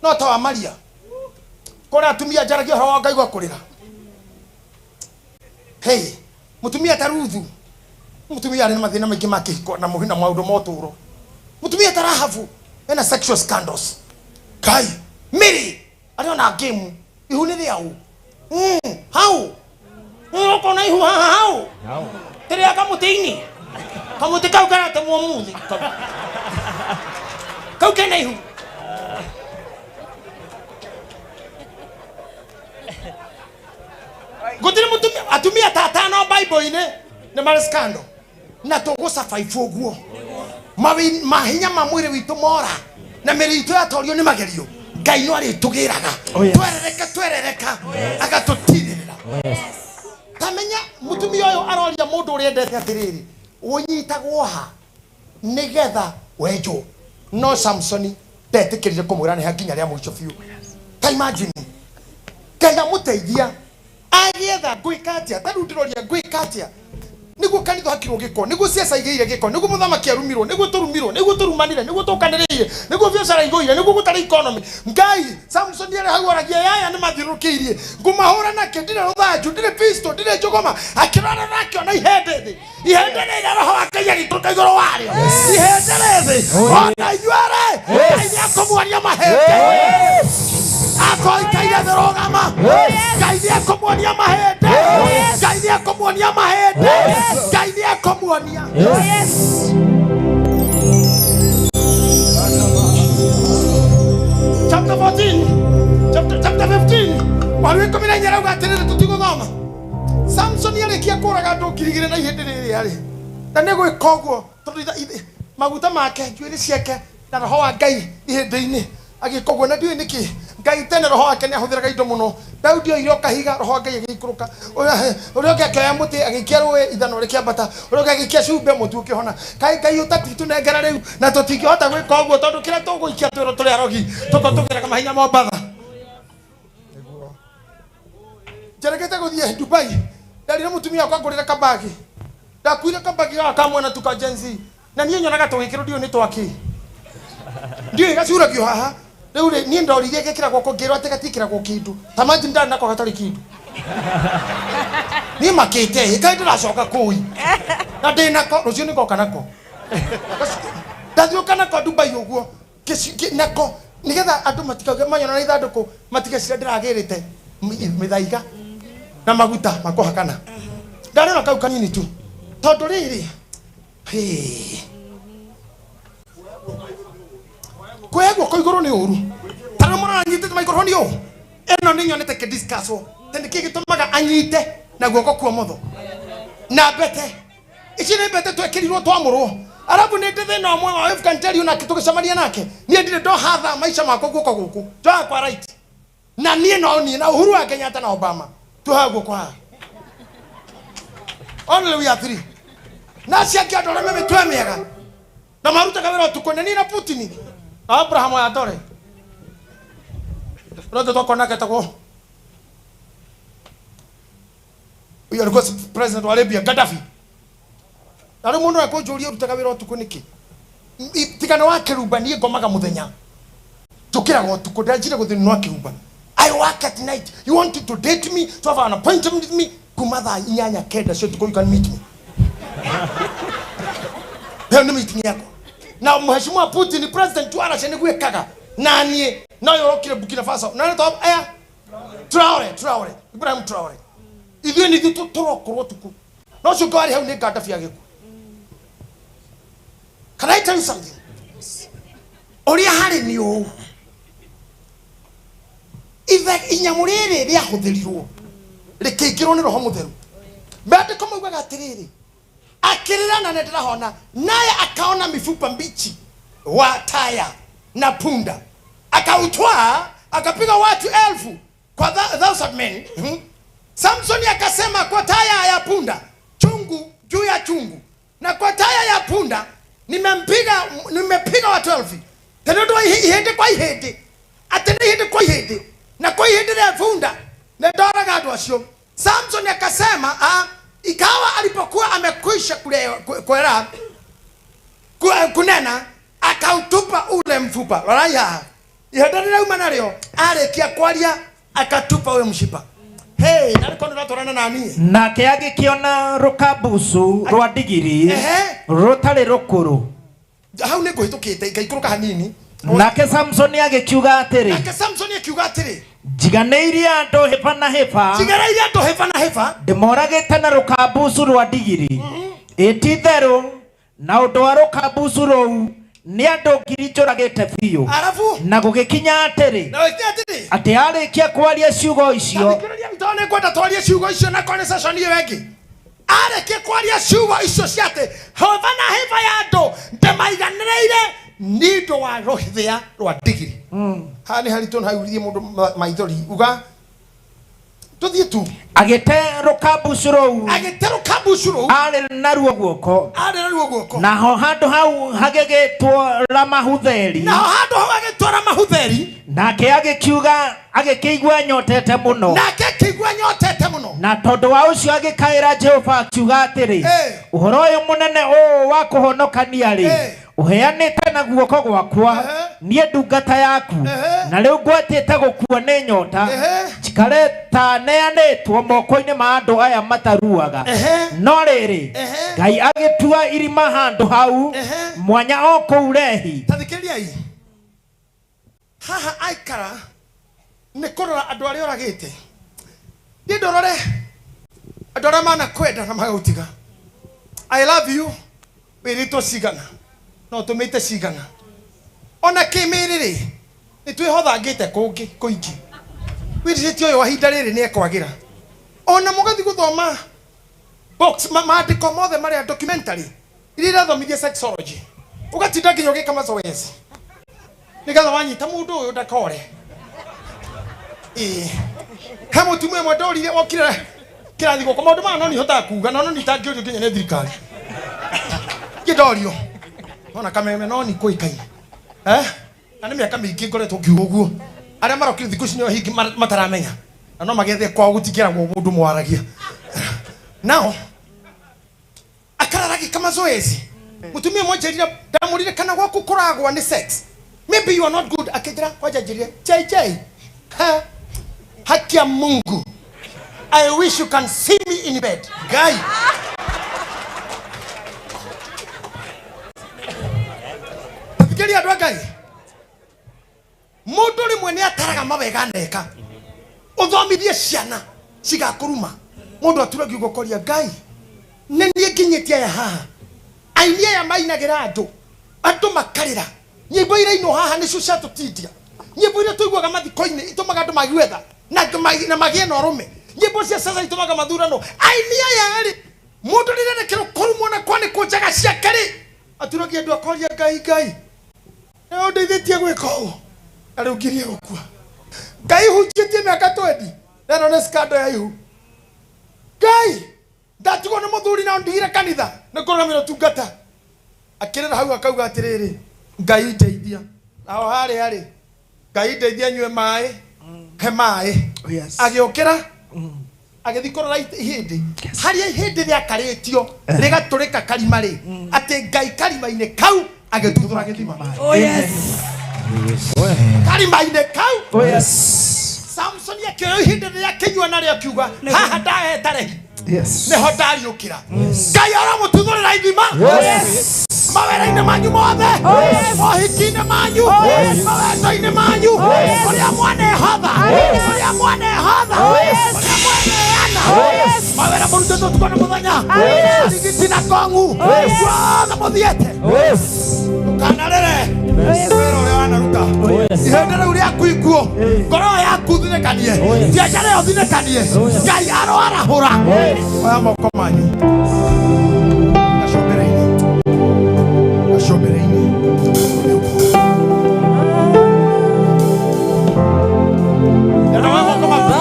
Speaker 11: no ta wa Maria kũrĩa atumia njaragia ũhoro wa ngaigua kũrĩra. Hey, mũtumia ta Ruthu mũtumia arĩ na mathĩna maingĩ ma kĩhiko na na maũndũ ma ũtũũro mũtumia ta Rahabu ena sexual scandals Ngai Mary arĩ ona game ihu nĩ rĩaũ hau ũkona ihu haha hau tĩrĩa kamũtĩ-inĩ kamũtĩ kau karatemwo mũthĩ kau kena ihu gũtirĩ mũtumia atumia ta atano Bible-inĩ nĩ marĩ scandal na tũgũsurvive ũguo mahinya ma mwĩrĩ witũ mora na mĩrĩ itũ yatorio nĩ magerio Ngai no arĩtũgĩraga twerereka twerereka agatũtirĩrĩra. Tamenya mũtumia ũyũ aroria mũndũ ũrĩa endete atĩrĩrĩ ũnyitagwo ha nĩgetha wenjwo no Samsoni ndetĩkĩrire kũmwĩra nĩ ha nginya rĩa mũico biũ. Ta imagine Ngai amũteithia agĩetha ngwĩka atĩa ta rĩu ndĩroria ngwĩka atĩa nĩguo kanitha hakirwo gĩko nĩguo ciaca igĩire gĩko nĩguo mũthamaki arumirwo nĩguo tũrumirwo nĩguo tũrumanire nĩguo tũkanĩrĩire nĩguo biacara igũire nĩguo gũtarĩ economy Ngai Samsoni arĩ hau aragia yaya nĩ mathiũrũrũkĩirie ngũmahũra nakĩ ndirĩ rũthanju ndirĩ pistol ndirĩ njũgũma akĩrora na akĩona ihembe thĩ ihembe rĩrĩa roho wa Ngai agĩikũrũka igũrũ warĩo ihembe rĩ thĩ ona inyuĩ rĩ Ngai nĩekũmuonia mahĩndĩ akoikaire thĩ rũgama Ngai nĩekũmuonia mahĩndĩ Ngai nĩekũmuonia mahĩndĩ Ngai nĩekũmuonia. Chapter 14 chapter 15 waru 14 arauga atĩrĩrĩ tũtigũthoma Samson arĩkia kũraga andũ 2000 na ihĩndĩ rĩrĩ arĩ na nĩ gwĩka ũguo tondũ maguta make njuĩrĩ ciake na roho wa Ngai ihĩndĩ-inĩ agĩka ũguo na ndiũĩ nĩkĩ Ngai tene roho wake nĩ ahũthĩraga indo mũno. Daudi oire kahiga roho wa Ngai agĩikũrũka, ũrĩa ũngĩ akĩoya mũtĩ agĩikia rũĩ ithanwa rĩkĩambata, ũrĩa ũngĩ agĩikia cumbĩ mũtu ũkĩhona. Kaĩ Ngai ũtatitũnengera rĩu na tũtingĩhota gwĩka ũguo tondũ kĩrĩa tũgũikia twĩrwo tũrĩ arogi tũko tũgĩraga mahinya Mombatha. Njerekete gũthiĩ Dubai ndarire mũtumia wakwa ngũrĩre kabagi, ndakuire kabagi gaka ka mwana tu ka Gen Z na niĩ nyonaga tũgĩkĩrwo ndiũĩ nĩ twakĩ, ndiũĩ gacuragio haha. Rĩu rĩ niĩ ndoririe ngĩkĩra guoko ngĩrwo atĩ gatiĩkĩragwo kĩndũ ta maji ndarĩ nako gatarĩ kĩndũ. Niĩ makĩte kaĩ ndĩracoka kũi na ndĩ nako rũciũ nĩngoka nako ndathiũka nako Dubai ũguo nako nĩgetha andũ matikauge manyona na ithandũkũ matigeciria ndĩragĩrĩte mĩthaiga na maguta makũhakana. Ndarĩ na kau kanini tu tondũ rĩrĩ kuoya guoko igũrũ nĩ ũru ta rĩu mũrora anyitĩte maikrofoni ũũ ĩno nĩ nyonete kĩdiscusswo atĩ nĩkĩ gĩtũmaga anyite na guoko kwa ũmotho na mbete ici nĩ mbete twekĩrirwo twamũrwo. Arabu nĩ ndĩ thĩna ũmwe wa wife can tell you nake tũgĩcemania nake niĩ ndirĩ ndoha thaa maica makwa guoko gũkũ njoha kwa right na niĩ no niĩ na Uhuru wa Kenyatta na Obama tuohaga guoko haha only we are three na acio angĩ andũ arĩa me mĩtwe mĩega na marutaga wĩra ũtukũ na niĩ na Putin na Abraham aya tore ũrĩa twakorwo nake etagwo huyo alikuwa president wa Libya Gaddafi. Na rĩu mũndũ ekũnjũria ũrutaga wĩra ũtukũ nĩkĩ? Tiga nĩ wa kĩrumba niĩ ngomaga mũthenya njũkĩraga ũtukũ ndanjire gũthiĩ nĩ wa kĩrumba. I work at night. You want to date me, to have an appointment with me kuma thaa 8 9 cia ũtukũ you can meet me. Ĩyo nĩ meeting yakwa na mheshimiwa Putin president wa Russia nĩguo ĩkaga na niĩ no ũyũ ũrokire Burkina Faso na nĩ aya Traore Traore Ibrahim Traore ithuĩ nĩ ithuĩ tũrokorwo ũtukũ no ũcio ũngĩ warĩ hau nĩ Gaddafi agĩkua. Can I tell you something? Ũrĩa harĩ nĩ ũũ ithe inyamũ rĩrĩ rĩahũthĩrirwo rĩkĩingĩrwo nĩ roho mũtheru. Maandĩko maugaga atĩrĩrĩ akĩrĩra na nĩndĩrahona naye akaona mifupa mbichi wa taya na punda akautwaa akapiga watu 1000 kwa 1000 men. Samsoni akasema kwa taya ya punda chungu juu ya chungu na kwa taya ya punda nimepiga watu 1000 tena ndo ihende kwa ihende atene ihende kwa ihende na kwa ihende ya punda na ndoraga andũ acio. Samson akasema ikawa alipokuwa amekwisha kunena akautupa ule mfupa. Roraya ihenda rĩrauma narĩo arĩkia kwaria akatupa ule mshipa. Hey, narĩko nĩũratwarana na niĩ.
Speaker 14: Nake agĩkĩona rũkambucu rwa ndigiri rũtarĩ rũkũrũ.
Speaker 11: Hau nĩ ngũhĩtũkĩte ngaikũrũka hanini.
Speaker 14: Nake Samsoni agĩkiuga atĩrĩ.
Speaker 11: Nake Samsoni akiuga atĩrĩ.
Speaker 14: Njiganĩirie andũ hĩba na hĩba.
Speaker 11: Njiganĩirie andũ hĩba na hĩba.
Speaker 14: Ndĩmoragĩte na rũkambucu rwa ndigiri. Ĩ ti itherũ na ũndũ wa rũkambucu rũu nĩ andũ 1000 njũragĩte biũ.
Speaker 11: Arabu.
Speaker 14: Na gũgĩkinya atĩrĩ.
Speaker 11: Na gũgĩkinya atĩrĩ.
Speaker 14: Atĩ arĩkia kwaria ciugo icio.
Speaker 11: Thikĩrĩria tondũ nĩ ngwenda twarie ciugo icio na conversation ĩyo ĩngĩ. Arĩkia kwaria ciugo icio cia atĩ hĩba na hĩba ya andũ ndĩmaiganĩrĩire nĩ ũndũ wa rũthĩa rwa ndigiri. Haha nĩ haritũ na hauririe mũndũ maithori uga tũthiĩ tu.
Speaker 14: Agĩte rũkambucu rũu.
Speaker 11: Agĩte rũkambucu rũu.
Speaker 14: Arĩ naruo guoko.
Speaker 11: Arĩ naruo guoko.
Speaker 14: Naho handũ hau hagĩgĩtwo Ramahutheri.
Speaker 11: Naho handũ hau hagĩtwo Ramahutheri.
Speaker 14: Nake agĩkiuga agĩkĩigua nyotete mũno.
Speaker 11: Nake akĩigua nyotete mũno.
Speaker 14: Na tondũ wa ũcio agĩkaĩra Jehova akiuga atĩrĩ, ũhoro ũyũ mũnene ũũ wa kũhonokania rĩ, ũheanĩte na guoko gwakwa niĩ ndungata yaku na rĩu ngwatĩte gũkua nĩ nyota njikare ta neanĩtwo moko-inĩ ma andũ aya mataruaga. No rĩrĩ Ngai agĩtua irima handũ hau mwanya o kũu Lehi.
Speaker 11: Ta thikĩrĩriai haha aikara nĩ kũrora andũ arĩa oragĩte. Niĩ ndorore andũ arĩa manakwenda na magagũtiga. I love you wĩrĩtwo cigana no tũmĩte cigana ona kĩmĩrĩ rĩ nĩ twĩhothangĩte kũngĩ kũingĩ. Wĩricĩtie ũyũ wa ihinda rĩrĩ nĩ ekwagĩra. Ona mũgathiĩ gũthoma box maandĩko mothe marĩa documentary iria irathomithia sexology. Ũgatinda nginya ũgĩka mazoezi. Nĩgetha wanyita mũndũ ũyũ ndakore. Ĩĩ. He mũtumia ũmwe ndorire okire kĩrathi gũkũ maũndũ maya no nĩhotaga kuga na no nĩitangĩũrio nginya nĩ thirikari. Ngĩndorio. Nona kameme no nĩkũĩkaine. Eh? Na nĩ mĩaka mĩingĩ ngoretwo ngiuga ũguo. Arĩa marokire thikũ ici nĩo hingi mataramenya. Na no magethe kwao gũtikĩragwo mũndũ mwaragia. Nao akarara agĩka mazoezi. Mũtumia ũmwe anjĩrire ndamũrire kana gwaku kũragwa nĩ sex. Maybe you are not good. Akĩnjĩra kwanja njĩrire JJ. Ha. Haki ya Mungu. I wish you can see me in bed. Guy. Thikĩrĩria andũ a Ngai. Mũndũ rĩmwe nĩ ataraga mawega aneka. Ũthomithie ciana cigakũruma. Mũndũ aturagia ũguo ũkoria Ngai. Nĩ niĩ nginyĩtie aya haha. Aini aya mainagĩra andũ. Andũ makarĩra. Nyĩmbo iria inwo haha nĩcio ciatũtindia. Nyĩmbo iria tũiguaga mathiko-inĩ itũmaga andũ maigue tha na magĩe na ũrũme. Nyĩmbo cia sasa itũmaga mathurano. Aini aya rĩ, mũndũ rĩrĩa arekerwo kũrumwo na kwanĩkwo njaga ciake rĩ, aturagia andũ akoria Ngai Ngai. Nĩ ũndeithĩtie gwĩka ũũ. Na rĩu ngirie gũkua. Ngai hunjĩtie mĩaka 20. Na ĩno nĩ scandal ya ihu. Ngai ndatigwo nĩ mũthuri na ndigire kanitha nĩ kũrũgamĩra ũtungata. Akĩrĩra hau akauga atĩrĩrĩ, Ngai ndeithia. Naho harĩa rĩ, Ngai ndeithia nyue maĩ, he maĩ. Agĩũkĩra agĩthiĩ kũrora ihĩndĩ. Harĩa ihĩndĩ rĩakarĩtio rĩgatũrĩka karima rĩ, atĩ Ngai karima-inĩ kau agĩtuthũra gĩthima.
Speaker 1: Oh yes.
Speaker 11: Karima-inĩ kau.
Speaker 1: Oh yes.
Speaker 11: Samson akĩoya ihĩndĩ rĩrĩa akĩnyua narĩo akiuga haha ndaheta rehi.
Speaker 7: Yes.
Speaker 11: Nĩho ndariũkĩra. Ngai aramũtuthũrĩra ithima.
Speaker 7: Yes.
Speaker 11: Mawĩra-inĩ manyu mothe.
Speaker 7: Yes.
Speaker 11: Mohiki-inĩ manyu.
Speaker 7: Yes.
Speaker 11: Mawendo-inĩ manyu.
Speaker 7: Yes.
Speaker 11: Kũrĩa mwanehotha.
Speaker 7: Yes.
Speaker 11: Kũrĩa mwanehotha.
Speaker 7: Yes.
Speaker 11: Kũrĩa mwaneana.
Speaker 7: Yes.
Speaker 11: Mawĩra mũrutĩtwo ũtukũ na mũthenya.
Speaker 7: Yes.
Speaker 11: Rigiti na kong'u.
Speaker 7: Yes.
Speaker 11: Guothe mũthiĩte.
Speaker 7: Yes.
Speaker 11: Ndũkanarĩre. Wĩra ũrĩa wanaruta. Ihĩndĩ rĩu rĩaku ikuũ. Ngoro yaku thinĩkanie. Biacara ĩyo thinĩkanie. Ngai aroarahũra. Oya moko manyu. Gacũmbĩrĩ-inĩ. Gacũmbĩrĩ-inĩ. Oya moko maku.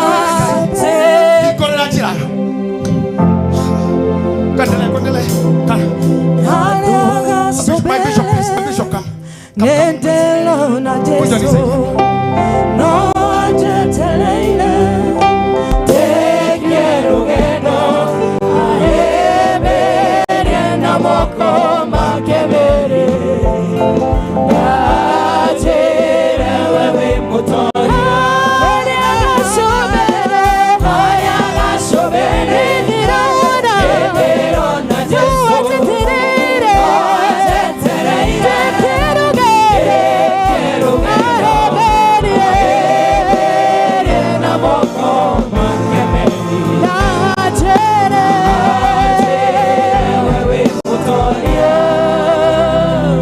Speaker 11: Hingũrĩra njĩra. Kwendelee, kwendelee. My bishop, please, my bishop, come.
Speaker 1: Nendelo na Jesu no ajetelele teke rugendo aheberie na moko makebere ngajere wewe mutori aya gashobere nendelo na Jesu ajetelele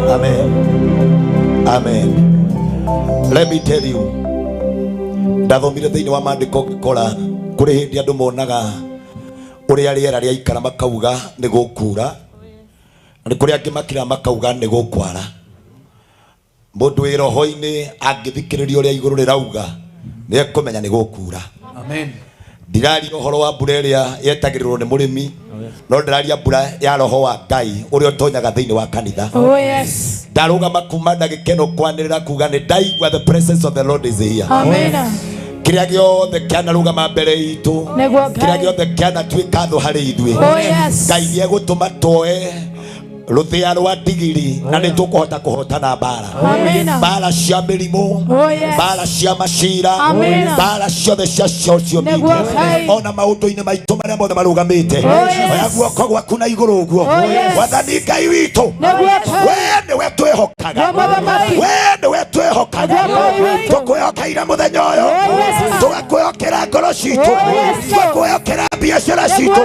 Speaker 10: Amen. Amen. Let me tell you. Ndathomire thĩinĩ wa maandĩko ngĩkora kũrĩ hĩndĩ andũ monaga ũrĩa rĩera rĩaikara makauga nĩ gũkura na nĩ kũrĩ angĩ makira makauga nĩ gũkwara. Mũndũ wĩ roho-inĩ angĩthikĩrĩria ũrĩa igũrũ rĩrauga nĩ ekũmenya nĩ gũkura.
Speaker 7: Amen.
Speaker 10: Ndiraria ũhoro wa mbura ĩrĩa yetagĩrĩrwo nĩ mũrĩmi no ndĩraria mbura ya roho wa Ngai ũrĩa ũtonyaga thĩinĩ wa kanitha.
Speaker 6: Oh yes.
Speaker 10: Ndarũgama kuma na gĩkeno kwanĩrĩra kuga nĩ ndaigua the presence of the Lord is here.
Speaker 6: Amen.
Speaker 10: Kĩrĩa gĩothe kĩanarũgama mbere itũ,
Speaker 6: Nĩguo Ngai.
Speaker 10: kĩrĩa gĩothe kĩanatuĩka thũ harĩ ithuĩ,
Speaker 6: Oh yes.
Speaker 10: Ngai nĩ egũtũma tuoe rũthĩa rwa ndigiri na nĩ tũkũhota kũhotana mbara.
Speaker 6: Amina.
Speaker 10: Mbara cia mĩrimũ,
Speaker 6: Oh yes.
Speaker 10: mbara cia macira,
Speaker 6: Amina.
Speaker 10: mbara ciothe cia social media,
Speaker 6: Nĩguo Ngai.
Speaker 10: ona maũndũ-inĩ maitũ marĩa mothe marũgamĩte.
Speaker 6: Oh yes.
Speaker 10: Oya guoko gwaku na igũrũ ũguo.
Speaker 6: Oh yes.
Speaker 10: Mwathani Ngai witũ,
Speaker 6: Nĩguo Ngai.
Speaker 10: we nĩwe twĩhokaga,
Speaker 6: Nĩguo Mũthamaki.
Speaker 10: we nĩwe twĩhokaga,
Speaker 6: Nĩguo Ngai witũ.
Speaker 10: tũkwĩhokeire mũthenya ũyũ,
Speaker 6: Oh yes.
Speaker 10: tũgakwĩhokera ngoro citũ,
Speaker 6: Oh yes.
Speaker 10: tũgakwĩhokera mbia biacara citũ,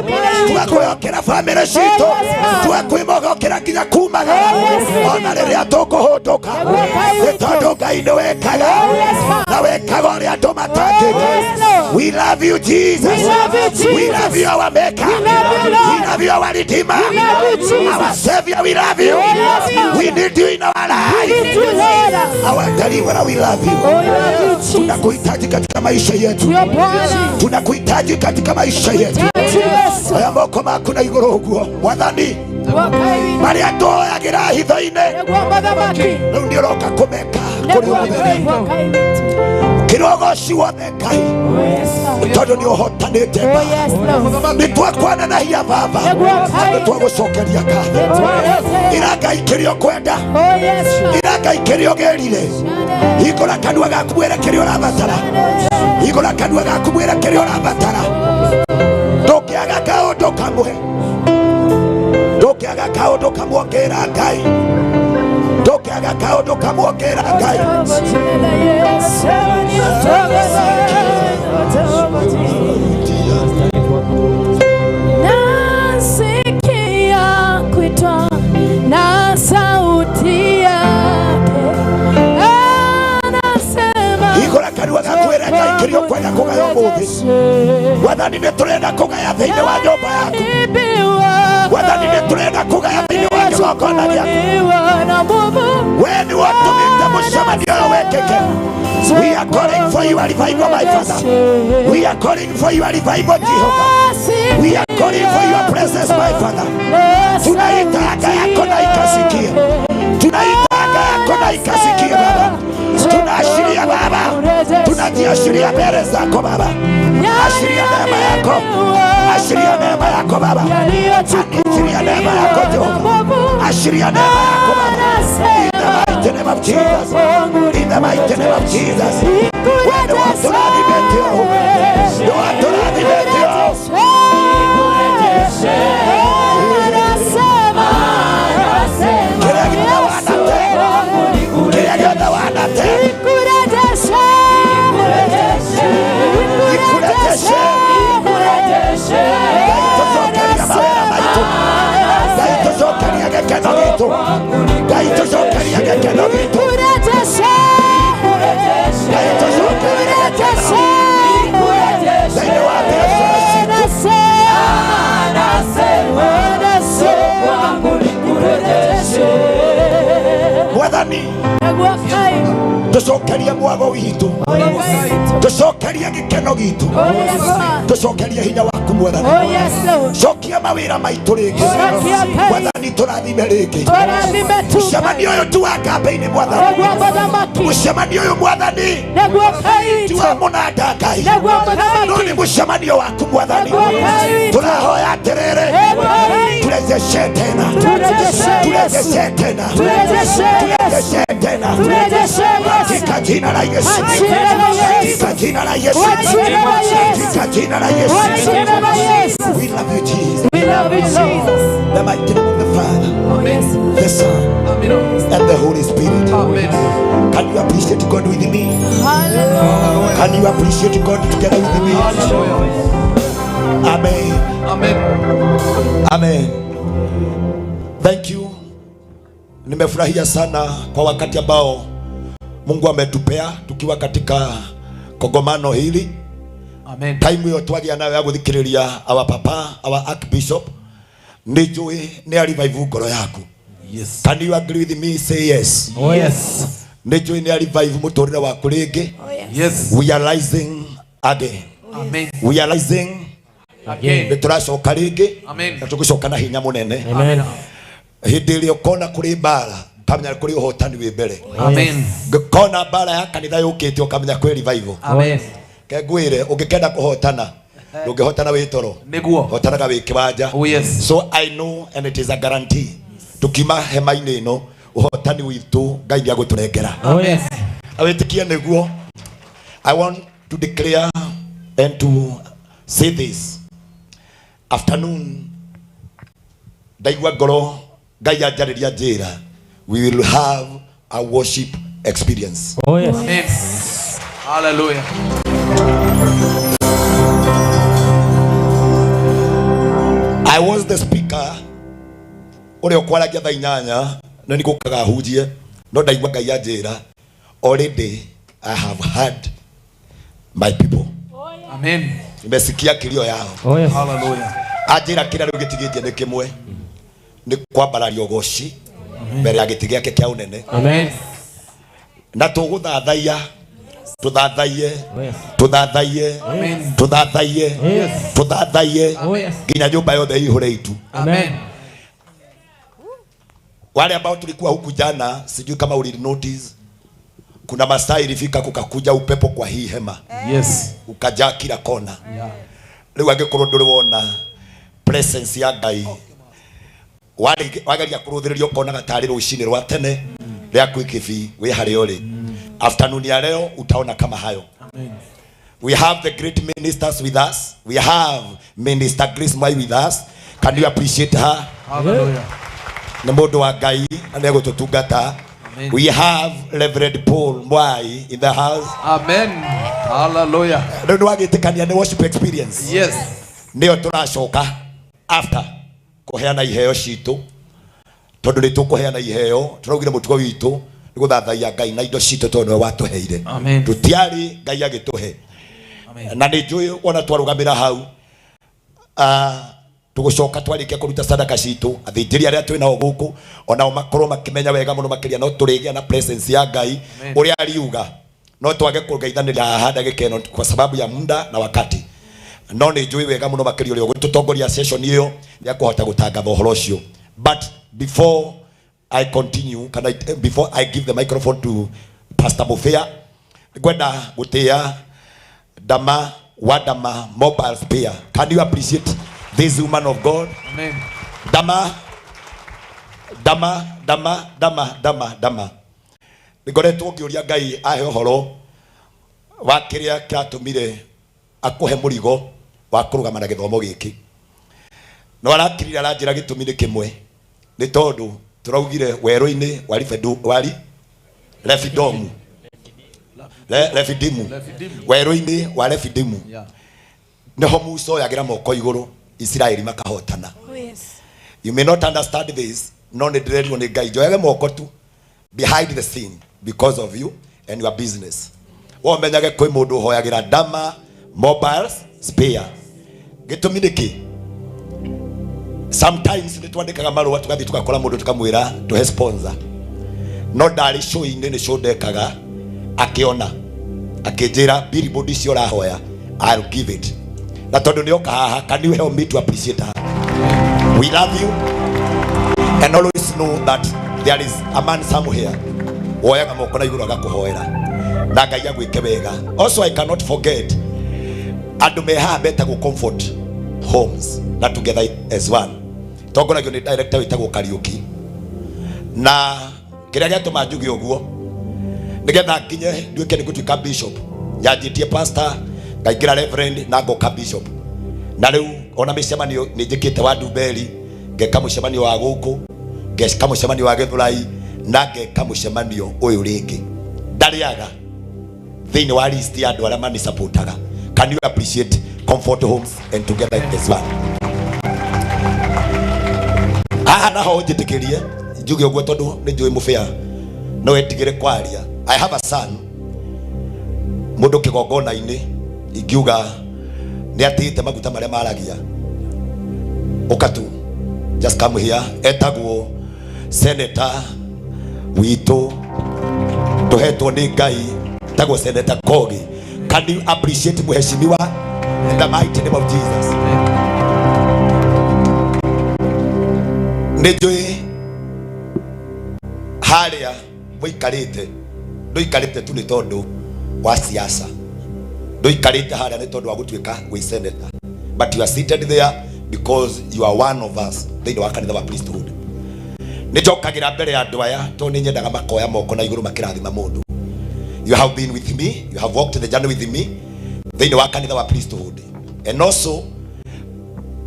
Speaker 10: tũgakwĩhokera bamĩrĩ citũ, tũgakwĩhokera nginya kumagara ona rĩrĩa tũkũhũndũka, nĩ tondũ Ngai nĩ wekaga na wekaga ũrĩa andũ matangĩka. We love you, Jesus. We love you, our Maker. We love you, our Redeemer. Our Savior, we love you. We need you in our life. Our Deliverer, we love you. Tunakuhitaji katika maisha yetu. Tunakuhitaji katika maisha yetu. Oya moko maku na igũrũ ũguo. Mwathani, marĩa tũhoyagĩra hitho-inĩ, rĩu nĩ ũroka kũmeka kũrĩ ũmũthenya. Kĩrogoci wothe Ngai, tondũ nĩ ũhotanĩte mbara. Nĩ twakwananahia Baba, nĩ twagũcokeria ngatho. Ĩra Ngai kĩrĩa ũkwenda, ĩra Ngai kĩrĩa ũgĩrire. Hingũra kanua gaku mwĩre kĩrĩa ũrabatara. Hingũra kanua gaku mwĩre kĩrĩa ũrabatara. Ndũngĩaga kaũndũ kamwe, ndũngĩaga kaũndũ kamwe ũngĩra Ngai, ndũngĩaga kaũndũ kamwe ũngĩra Ngai.
Speaker 6: Nasikia kuitwa na sauti yake, anasema
Speaker 10: hingũra kanua gaku wĩre Ngai kĩrĩa ũkwenda kũgaya ũmũthĩ. Mwathani, nĩ tũrenda kũgaya thĩinĩ wa nyũmba yaku. Mwathani, nĩ tũrenda kũgaya thĩinĩ wa kĩgongona gĩaku. We nĩ watũmĩte mũcemanio ũyũ wekĩke. We are calling for your revival, my Father. We are calling for your revival, Jehovah. We are calling for your presence, my Father. Tunaita anga yako na ikasikie. Tunaita anga yako na ikasikie, Baba. Tunaashiria Baba, tunajiashiria mbele zako Baba. Ashiria neema yako, ashiria neema yako Baba, ashiria neema yako Jehova, ashiria neema yako Baba. In the mighty name of Jesus, in the mighty name of Jesus. Wewe ni watũrathimĩte ũũ, nĩ watũrathimĩte ũũ. Kĩrĩa gĩothe wanate, kĩrĩa gĩothe wanate, ikurejeshe. Ngai tũcokeria mawĩra maitũ, Ngai tũcokeria gĩkeno gitũ, Ngai tũcokeria gĩkeno gitũ, Ngai tũcokeria gĩkeno thĩinĩ wa biacara citũ. Mwathani, tũcokerie mwago witũ, tũcokerie gĩkeno gitũ, tũcokerie hinya waku Mwathani. Cokia mawĩra maitũ rĩngĩ Mwathani, tũrathime rĩngĩ. Mũcemanio ũyũ ti wa kambĩinĩ Mwathani, mũcemanio ũyũ Mwathani ti wa mũnanda Ngai, no nĩ mũcemanio waku Mwathani. Tũrahoya atĩrĩrĩ, turejeshe tena, turejeshe tena, turejeshe tena katika jina la Yesu, katika jina la Yesu, katika jina la Yesu. We love you, Jesus.
Speaker 6: We love you, Jesus.
Speaker 10: The mighty name of the Father, the Son, and the Holy Spirit. Amen. Can you appreciate God with me?
Speaker 6: Hallelujah.
Speaker 10: Can you appreciate God together with me? Amen.
Speaker 11: Amen.
Speaker 10: Amen. Thank you. Nimefurahia sana kwa wakati ambao Mungu ametupea tukiwa katika kongomano hili.
Speaker 11: Amen.
Speaker 10: Time ĩyo twagĩa nayo ya gũthikĩrĩria our papa, our archbishop, nĩ njũĩ nĩ a revive ngoro yaku.
Speaker 11: Yes.
Speaker 10: Can you agree with me? Say yes.
Speaker 11: Oh yes.
Speaker 10: Nĩ njũĩ nĩ a revive mũtũrĩre waku rĩngĩ.
Speaker 11: Yes.
Speaker 10: We are rising again.
Speaker 11: Amen.
Speaker 10: We are rising
Speaker 11: again.
Speaker 10: Nĩ tũracoka rĩngĩ.
Speaker 11: Amen.
Speaker 10: Na tũgũcoka na hinya mũnene.
Speaker 11: Amen.
Speaker 10: Hĩndĩ ĩrĩa ũkona kũrĩ mbara, ũkamenya kũrĩ ũhotani wĩ mbere.
Speaker 11: Amen.
Speaker 10: Ngĩkona mbara ya kanitha yũkĩte, ũkamenya kwĩ revival.
Speaker 11: Amen.
Speaker 10: Kengwĩre ũngĩkenda kũhotana, ndũngĩhotana wĩ toro.
Speaker 11: Nĩguo.
Speaker 10: Hotanaga wĩ kĩwanja.
Speaker 11: Oh yes.
Speaker 10: So I know and it is a guarantee. Tukiuma hema-inĩ ĩno, ũhotani witũ Ngai nĩagũtũrengera.
Speaker 11: Oh yes.
Speaker 10: Awĩtĩkie nĩguo. I want to declare and to say this. Afternoon, ndaigua ngoro Ngai anjarĩria njĩra, we will have a worship experience.
Speaker 8: Oh yes.
Speaker 11: Amen. Hallelujah.
Speaker 10: I was the speaker ũrĩa ũkwaragia thaa 8 na nĩ gũkaga hunjie no ndaigua Ngai anjĩra already I have heard my people.
Speaker 12: Amen.
Speaker 10: Nimesikia kilio yao.
Speaker 12: Oh, yes. Hallelujah.
Speaker 10: Anjĩra kĩrĩa rĩu gĩtigĩtie nĩ kĩmwe nĩ kwambararia ũgoci mbere ya gĩtĩ gĩake kĩa ũnene.
Speaker 8: Amen.
Speaker 10: Na tũgũthathaiya tũthathaiye tũthathaiye tũthathaiye tũthathaiye nginya nyũmba yothe ĩihũre itu.
Speaker 12: Amen.
Speaker 10: Wale ambao tulikuwa huku jana, sijui kama uli notice, kuna masaa ilifika kukakuja upepo kwa hii hema.
Speaker 12: Yes.
Speaker 10: Ukajaa kila kona. Rĩu angĩkorwo ndũrĩ wona presence ya Ngai, wageria kũrũthĩrĩria ũkonaga tarĩ rũcinĩ rwa tene rĩa Quick wĩ harĩa ũrĩ. Afternoon ya leo utaona kama hayo. We have the great ministers with us. We have Minister Grace Mwai with us. Can you appreciate her?
Speaker 12: Hallelujah.
Speaker 10: Nĩ mũndũ wa Ngai na nĩ egũtũtungata. We have Reverend Paul Mwai in the house.
Speaker 12: Amen. Hallelujah.
Speaker 10: Rĩu nĩ wagĩtĩkania nĩ worship experience.
Speaker 12: Yes.
Speaker 10: Nĩyo tũracoka after kũheana iheo citũ, tondũ nĩ tũkũheana iheo, tũraugire mũtugo witũ nĩ gũthathaiya Ngai na indo citũ tondũ nĩwe watũheire.
Speaker 12: Amen.
Speaker 10: Tũtiarĩ Ngai agĩtũhe. Na nĩ njũĩ wona twarũgamĩra hau, tũgũcoka twarĩkia kũruta sadaka citũ, athĩnjĩri arĩa twĩ nao gũkũ onao makorwo makĩmenya wega mũno makĩria no tũrĩgĩa na presence ya Ngai ũrĩa ariuga, no twage kũgeithanĩria haha ndagĩka ĩno kwa sababu ya muda na wakati, no nĩ njũĩ wega mũno makĩria ũrĩa ũgũtũtongoria session ĩyo nĩ akũhota gũtangatha ũhoro ũcio. But before I continue, can I, before I give the microphone to Pastor Mufia, ngwenda gũtĩĩa Dama Wadama Mobile Spear. Can you appreciate this woman of God?
Speaker 12: Amen.
Speaker 10: Dama, Dama, Dama, Dama, Dama, Dama. Ngoretwo ngĩũria Ngai ahe ũhoro wa kĩrĩa kĩratũmire akũhe mũrigo wa kũrũgama na gĩthomo gĩkĩ. No arakirire aranjĩra gĩtũmi nĩ kĩmwe, nĩ tondũ tũraugire werũ-inĩ wa wari Refidomu. Refidimu. Werũ-inĩ wa Refidimu. Nĩho Musa oyagĩra moko igũrũ Isiraeli makahotana. You may not understand this, no nĩ ndĩrerirwo nĩ Ngai njoyage moko tu behind the scene because of you and your business. Wo menyage kwĩ mũndũ ũhoyagĩra Dama Mobile Spear. Gĩtũmi nĩ kĩ? Sometimes nĩ twandĩkaga marũa tũgathiĩ tũgakora mũndũ tũkamwĩra tũhe sponsor, no ndarĩ show-inĩ, nĩ show ndekaga, akĩona akĩnjĩra billboard icio ũrahoya I'll give it. Na tondũ nĩ oka haha, can you help me to appreciate her? We love you and always know that there is a man somewhere woyaga moko na igũrũ agakũhoera na Ngai agwĩke wega. Also I cannot forget andũ me haha metagwo Comfort Homes na Together as One, tongoragio nĩ director wĩtagwo Kariũki, na kĩrĩa gĩatũma njuge ũguo nĩgetha nginye nduĩke nĩ ngũtuĩka bishop, nyanjĩtie pastor ngaingĩra reverend na ngoka bishop, na rĩu ona mĩcemanio nĩ njĩkĩte wa Ndumberi, ngeka mũcemanio wa gũkũ, ngeka mũcemanio wa Gĩthũrai, na ngeka mũcemanio ũyũ rĩngĩ. Ndarĩaga thĩinĩ wa list ya andũ arĩa manisupportaga. Can you appreciate Comfort Homes and Together as One? Haha naho njĩtĩkĩrie njuge ũguo tondũ nĩ njũĩ mũbĩa no etigĩre kwaria. I have a son mũndũ kĩgongona-inĩ ingiuga nĩ atĩĩte maguta marĩa maragia. Ũka tu, just come here. Etagwo senator witũ tũhetwo nĩ Ngai, etagwo Senator Kogi. Can you appreciate mheshimiwa in the mighty name of Jesus? Nĩ njũĩ harĩa mũikarĩte, ndũikarĩte tu nĩ tondũ wa siasa, ndũikarĩte harĩa nĩ tondũ wa gũtuĩka wĩ senator, but you are seated there because you are one of us thĩinĩ wa kanitha wa priesthood. Nĩ njokagĩra mbere ya andũ aya tondũ nĩ nyendaga makoya moko na igũrũ makĩrathima mũndũ. You have been with me, you have walked the journey with me thĩinĩ wa kanitha wa priesthood, and also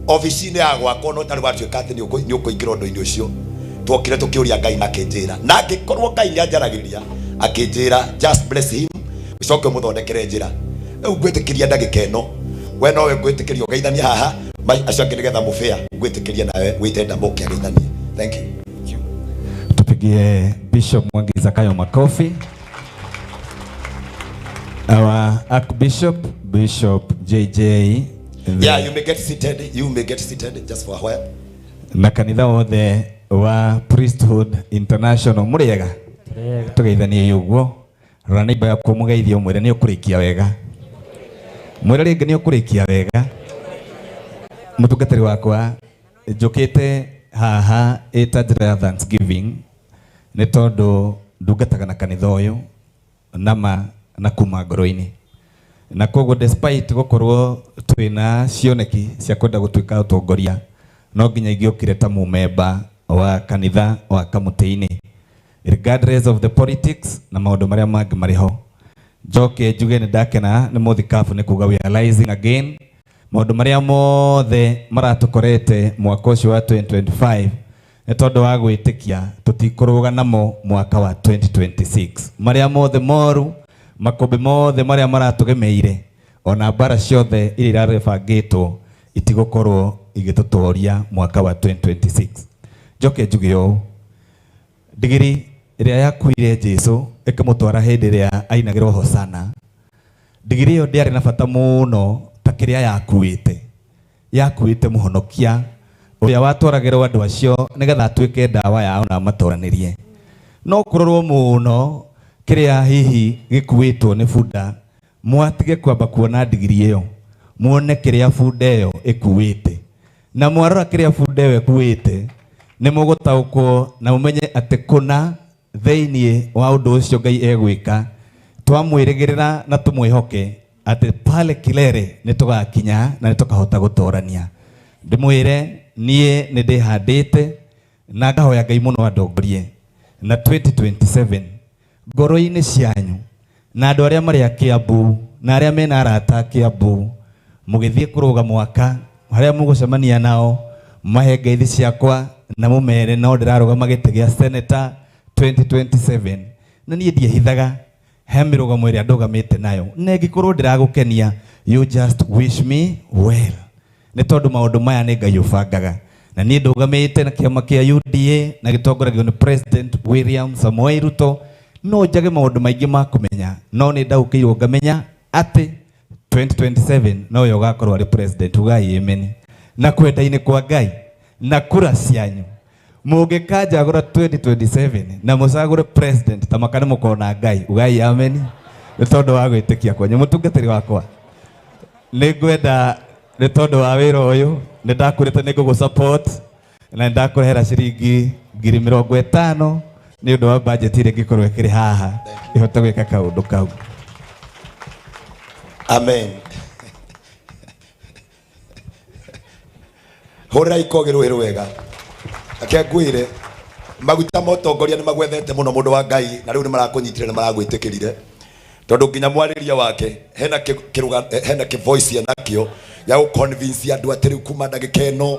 Speaker 10: ofici-inĩ ya gwakwa no tarĩ watuĩka atĩ nĩ ũkũingĩra ũndũ-inĩ ũcio. Twokire tũkĩũria Ngai na akĩnjĩra, na angĩkorwo Ngai nĩ anjaragĩria akĩnjĩra just bless him, ũcoke ũmũthondekere njĩra. Rĩu ngwĩtĩkĩria ndagĩka ĩno, we nowe ngwĩtĩkĩria ũgeithanie haha, Acio angĩ nĩgetha mũbĩa ngwĩtĩkĩria nawe wĩte ndamoke ageithanie. Thank you.
Speaker 15: Tupigie Bishop Mwangi Zakayo makofi. Our Archbishop, Bishop JJ.
Speaker 10: Yeah, you may get seated. You may get seated just for a while.
Speaker 15: Na kanitha wothe wa Priesthood International mũrĩega tũgeithanie ũguo. Rora neighbor yaku mũgeithie ũmwĩre nĩ ũkũrĩkia wega. Mwĩre rĩngĩ nĩ ũkũrĩkia wega. Mũtungatĩri wakwa njũkĩte haha ĩta njĩra ya Thanksgiving nĩ tondũ ndungataga na kanitha ũyũ nama na kuma ngoro-inĩ, na koguo despite gũkorwo twĩna cioneki cia kwenda gũtuĩka ũtongoria, no nginya ingĩokire ta mũmemba wa kanitha wa Kamũtĩ-inĩ regardless of the politics na maũndũ marĩa mangĩ marĩ ho. Njoke njuge nĩ ndakena nĩ mũthikabu nĩ kuga we are rising again. Maũndũ marĩa mothe maratũkorete mwaka ũcio wa 2025 nĩ tondũ wa gwĩtĩkia tũtikũrũga namo mwaka wa 2026. Marĩa mothe moru, makũmbĩ mothe marĩa maratũgemeire, ona mbara ciothe iria irarebangĩtwo itigũkorwo igĩtũtoria mwaka wa 2026. Njoke njuge ũũ, ndigiri ĩrĩa yakuire Jesu ĩkĩmũtwara hĩndĩ ĩrĩa ainagĩrwo Hosana, ndigiri ĩyo ndĩarĩ na bata mũno ta kĩrĩa yakuĩte. Yakuĩte mũhonokia ũrĩa watwaragĩrwo andũ acio nĩgetha atuĩke ndawa yao na amatoranĩrie. No kũrorwo mũno kĩrĩa hihi gĩkuĩtwo nĩ bunda, mwatige kwamba kuona ndigiri ĩyo, muone kĩrĩa bunda ĩyo ĩkuĩte. Na mwarora kĩrĩa bunda ĩyo ĩkuĩte, nĩ mũgũtaũkwo na mũmenye atĩ kũna thĩinĩ wa ũndũ ũcio Ngai egwĩka, twamwĩrĩgĩrĩra na tũmwĩhoke atĩ pale kilele nĩ tũgakinya na nĩ tũkahota gũtorania. Ndĩmwĩre niĩ nĩ ndĩhandĩte na ngahoya Ngai mũno andongorie na 2027 ngoro-inĩ cianyu na andũ arĩa marĩ a Kiambu na arĩa mena arata a Kiambu, mũgĩthiĩ kũrũga mwaka harĩa mũgũcemania nao, mahe ngeithi ciakwa na mũmere no ndĩrarũgama gĩtĩ gĩa senator 2027. Na niĩ ndiehithaga he mĩrũgamo ĩrĩa ndũgamĩte nayo, na ĩngĩkorwo ndĩragũkenia, you just wish me well, nĩ tondũ maũndũ maya nĩ Ngai ũbangaga. Na niĩ ndũgamĩte na kĩama kĩa UDA na gĩtongoragio nĩ President William Samoei Ruto. No njage maũndũ maingĩ ma kũmenya, no nĩ ndaũkĩirwo ngamenya atĩ 2027 nowe ũgakorwo arĩ president. Ugai amen. Na kwenda-inĩ kwa Ngai na kura cianyu mũngĩkanjagũra 2027 na mũcagũre president ta maka nĩ mũkona Ngai. Ugai amen. Nĩ tondũ wa gwĩtĩkia kwanyu. Mũtungatĩri wakwa, nĩ ngwenda nĩ tondũ wa wĩra ũyũ nĩ ndakwĩrĩte nĩ ngũgũ support na nĩ ndakũrehera ciringi 50,000 nĩ ũndũ wa budget ĩrĩa ĩngĩkorwo ĩkĩrĩ haha ĩhote gwĩka kaũndũ kau.
Speaker 10: Amen. Hũrĩra ikogĩ rũĩ rwega. Reke ngwĩre maguta ma ũtongoria nĩ magwethete mũno mũndũ wa Ngai, na rĩu nĩ marakũnyitire na maragwĩtĩkĩrire, tondũ nginya mwarĩria wake hena kĩruga, hena kĩ voice enakĩo ya gũ convince andũ atĩ rĩu kuma ndagĩka ĩno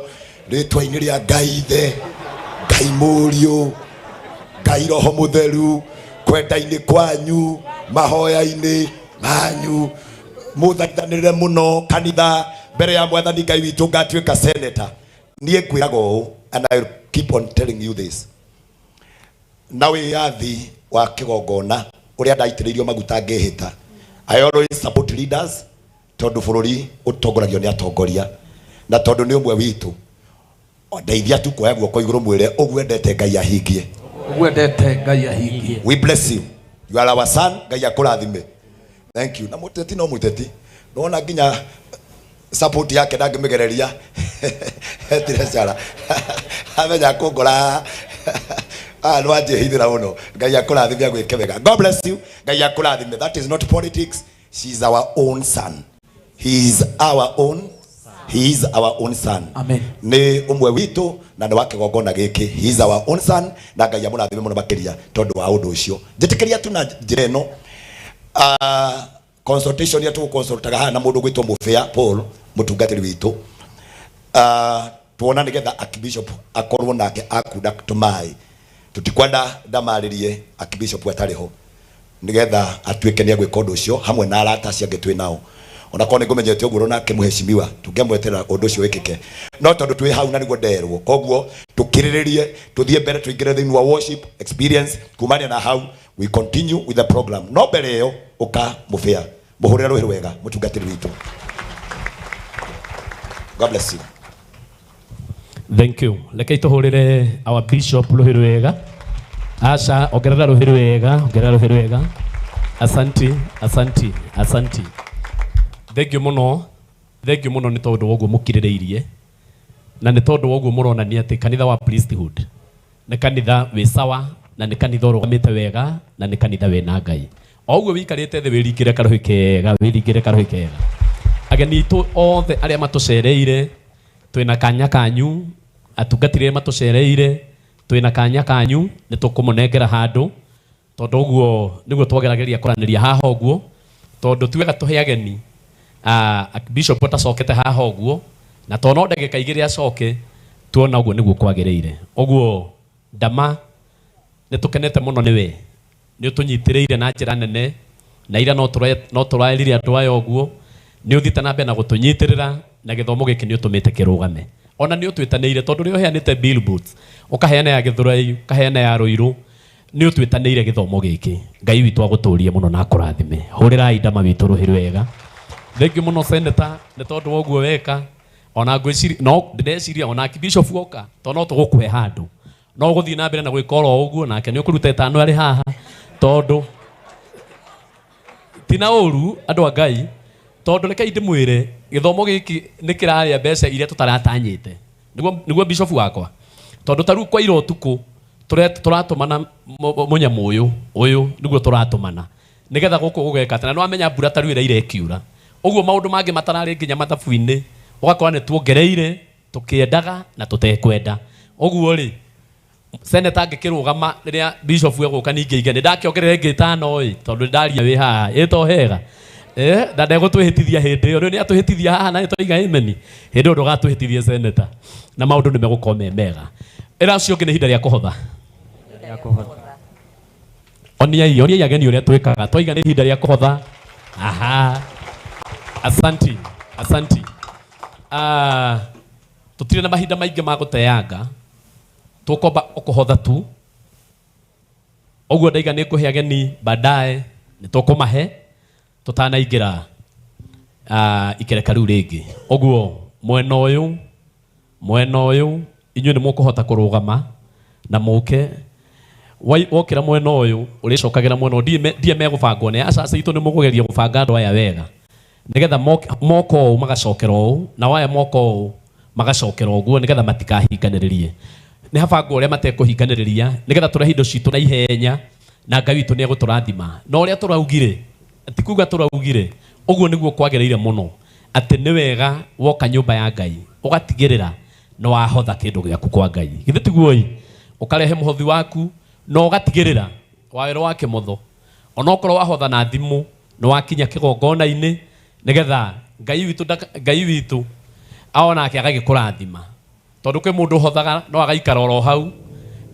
Speaker 10: rĩtwa-inĩ rĩa Ngai Ithe, Ngai Mũriũ, Ngai Roho Mũtheru, kwenda-inĩ kwanyu, mahoya-inĩ manyu, mũthaithanĩrĩre mũno kanitha mbere ya Mwathani Ngai witũ ngatuĩka senator. Niĩ ngwĩraga ũũ, and I will keep on telling you this, na wĩyathi wa kĩgongona ũrĩa ndaitĩrĩirio maguta ngĩhĩta, I always support leaders, tondũ bũrũri ũtongoragio nĩ atongoria, na tondũ nĩ ũmwe witũ, ndeithia tu kuoya guoko igũrũ mwĩre ũguo endete Ngai ahingie.
Speaker 16: Ũguo endete Ngai ahingie.
Speaker 10: We bless you. You are our son. Ngai akũrathime. Thank you. Na mũteti no mũteti, nona nginya support yake ndangĩmĩgereria etire cara amenya kũngora no anjĩhithĩra mũno. Ngai akũrathime agwĩke wega. God bless you. Ngai akũrathime. That is not politics. She is our own son. He is our own. He is our own son.
Speaker 16: Amen.
Speaker 10: Nĩ ũmwe witũ na nĩ wa kĩgongona gĩkĩ. He is our own son na Ngai amũrathime mũno makĩria tondũ wa ũndũ ũcio. Njĩtĩkĩria tu na njĩra ĩno. Consultation ya tũgũconsultaga haha na mũndũ gwĩtwo Mũbĩa Paul, mũtungatĩri witũ. Tuona nĩgetha Archbishop akorwo nake akunda tũmaĩ. Tũtikwenda ndamarĩrie Archbishop atarĩ ho, nĩgetha atuĩke nĩ egwĩka ũndũ ũcio hamwe na arata acio angĩ twĩ nao. Onakorwo nĩ ngũmenyete ũguo nake mũheshimiwa tũngĩamweterera ũndũ ũcio wĩkĩke, no tondũ twĩ hau na nĩguo nderwo, koguo tũkirĩrĩrie tũthiĩ mbere tũingĩre thĩinĩ wa worship experience. Kumania na hau we continue with the program, no mbere ĩyo ũka mũbĩa mũhũrĩre rũhĩ rwega mũtungatĩri witũ. God bless you.
Speaker 8: Thank you. Reke tũhũrĩre our bishop rũhĩ rwega. Aca, ongerera rũhĩ rwega, ongerera rũhĩ rwega. Asanti, asanti, asanti. Thank you mũno. Thank you mũno nĩ tondũ wa ũguo mũkirĩrĩirie. Na nĩ tondũ wa ũguo mũronania atĩ kanitha wa priesthood nĩ kanitha wĩ sawa na nĩ kanitha ũrũgamĩte wega na nĩ kanitha wĩna Ngai. O ũguo wĩikarĩte thĩ wĩringĩre karũhĩ kega, wĩringĩre karũhĩ kega. Ageni aitũ othe arĩa matũcereire twĩna kanya kanyu, atungatĩri arĩa matũcereire twĩna kanya kanyu, nĩ tũkũmũnengera handũ tondũ ũguo nĩguo twagerageria kũranĩria haha ũguo, tondũ ti wega tũhe ageni bishop atacokete haha ũguo, na tondũ no ndagĩka igĩrĩ acoke, tuona ũguo nĩguo kwagĩrĩire. Ũguo ndama nĩ tũkenete mũno nĩwe, nĩ ũtũnyitĩrĩire na njĩra nene, na ira no tũraerire andũ aya ũguo, nĩ ũthiĩte na mbere na gũtũnyitĩrĩra na gĩthomo gĩkĩ nĩ ũtũmĩte kĩrũgame. Ona nĩ ũtwĩtanĩire tondũ rĩrĩa ũheanĩte billboards, ũkaheana ya Gĩthũrai, ũkaheana ya Rũirũ, nĩ ũtwĩtanĩire gĩthomo gĩkĩ. Ngai witũ agũtũrie mũno na akũrathime. Hũrĩrai ndama witũ rũhĩ rwega. Thank you mũno senator nĩ tondũ wa ũguo weka. Ona ngwĩciria no ndĩreciria ona bishop oka tondũ no tũgũkũhe handũ, no ũgũthiĩ na mbere na gwĩka oro ũguo, nake nĩ ũkũruta ĩtano arĩ haha, tondũ ti na ũru andũ a Ngai, tondũ reke ndĩmwĩre gĩthomo gĩkĩ nĩ kĩrarĩa mbeca iria tũtaratanyĩte. Nĩguo bishop wakwa, tondũ ta rĩu kwa ira ũtukũ tũratũmana mũnyamũ ũyũ ũyũ nĩguo tũratũmana nĩgetha gũkũ gũgeka atĩ, na nĩwamenya mbura ta rĩu ĩrĩa irekiura ũguo maũndũ mangĩ matararĩ nginya mathabu-inĩ ũgakora nĩ tuongereire tũkĩendaga na tũtekwenda. Ũguo rĩ senator angĩkĩrũgama rĩrĩa bishop egũka ningĩ aige nĩ ndakĩongerera ĩngĩ ĩtano ĩ, tondũ ndaria wĩ haha ĩto hega na ndegũtwĩhĩtithia hĩndĩ ĩyo. Rĩu nĩ atwĩhĩtithia haha na nĩtwaiga amen, hĩndĩ ĩyo ndũgatwĩhĩtithie senator, na maũndũ nĩ megũkorwo me mega. Ĩra ũcio ũngĩ nĩ ihinda rĩa kũhotha. Oniai, oniai ageni ũrĩa twĩkaga, twaiga nĩ ihinda rĩa kũhotha. Aha, asanti, asanti. Tũtirĩ na mahinda maingĩ ma gũteanga, tũkomba ũkũhotha tu. Ũguo ndaiga nĩ ngũhe ageni baadaye, nĩ tũkũmahe tũtanaingĩra ikereka rĩu rĩngĩ. Ũguo mwena ũyũ inyuĩ nĩ mũkũhota kũrũgama na mũke. Wokĩra mwena ũyũ ũrĩcokagĩra mwena ũyũ, ndiĩ megũbangwo nĩ aca citũ, nĩ mũkũgeria gũbanga andũ aya wega nĩgetha moko ũũ magacokera ũũ, na aya moko ũũ magacokera ũguo, nĩgetha matikahinganĩrĩrie. Nĩ habangwo ũrĩa matekũhinganĩrĩria nĩgetha tũrehe indo citũ na ihenya, na Ngai witũ nĩ egũtũrathima. Na ũrĩa tũraugire, ti kuga tũraugire, ũguo nĩguo kwagĩrĩire mũno, atĩ nĩ wega woka nyũmba ya Ngai ũgatigĩrĩra nĩ wahotha kĩndũ gĩaku kwa Ngai. Githĩ tiguo ĩ? Ũkarehe mũhothi waku na ũgatigĩrĩra wawĩra wa kĩmotho, onokorwo wahotha na thimũ nĩ wakinya kĩgongona-inĩ, nĩgetha Ngai witũ onake agagĩkũrathima. Tondũ kwĩ mũndũ ũhothaga no agaikara oro hau,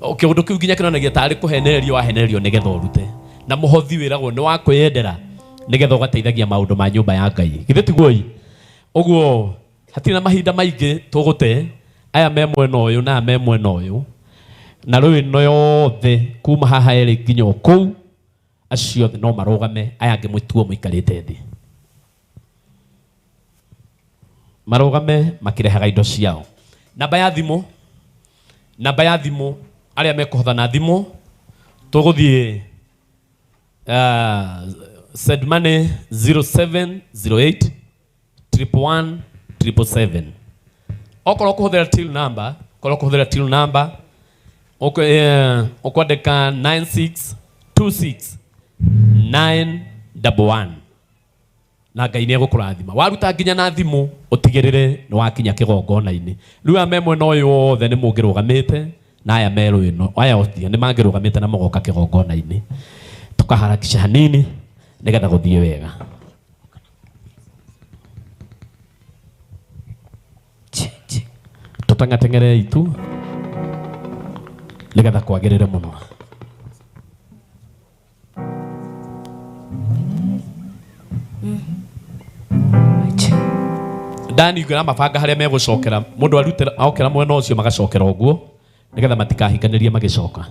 Speaker 8: kĩũndũ kĩu nginya kĩronanagia tarĩ kũhenererio wahenererio nĩgetha ũrute. Na mũhothi wĩragwo nĩ wa kwĩyendera nĩgetha ũgateithagia maũndũ ma nyũmba ya Ngai. Githĩ tiguo ĩ? Ũguo hatirĩ na mahinda maingĩ tũgũte, aya me mwena ũyũ na aya me mwena ũyũ, na rũĩ ĩno yothe kuma haha ĩrĩ nginya o kũu, acio othe no marũgame, aya angĩ mũtuo mũikarĩte thĩ. Marũgame makĩrehaga indo ciao. Namba ya thimũ, namba ya thimũ, arĩa mekũhotha na thimũ, tũgũthiĩ send money 0708 111 777. Okorwo kũhũthĩra till number, okorwo kũhũthĩra till number, ũkwandĩka 9626 911. Na Ngai nĩ egũkũrathima. Waruta nginya na thimũ, ũtigĩrĩre nĩ wakinya kĩgongona-inĩ. Rĩu aya me mwena ũyũ wothe nĩ mũngĩrũgamĩte, na aya me rũĩ ĩno, aya othe nĩ mangĩrũgamĩte na mũgoka kĩgongona-inĩ. Tũkaharakisha hanini nĩgetha gũthiĩ wega. Tũteng'ateng'erei tu nĩgetha kwagĩrĩre mũno. Ndani ngĩra mabanga harĩa megũcokera mũndũ arutĩra okera mwena ũcio magacokera ũguo nĩgetha matikahinganĩrie magĩcoka.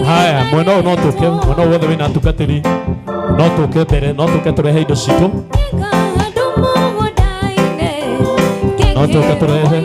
Speaker 8: Haya, mwena ũyũ no tũke, mwena ũyũ wothe wĩna atungatĩri no tũke mbere, no tũke tũrehe indo citũ, no tũke tũrehe.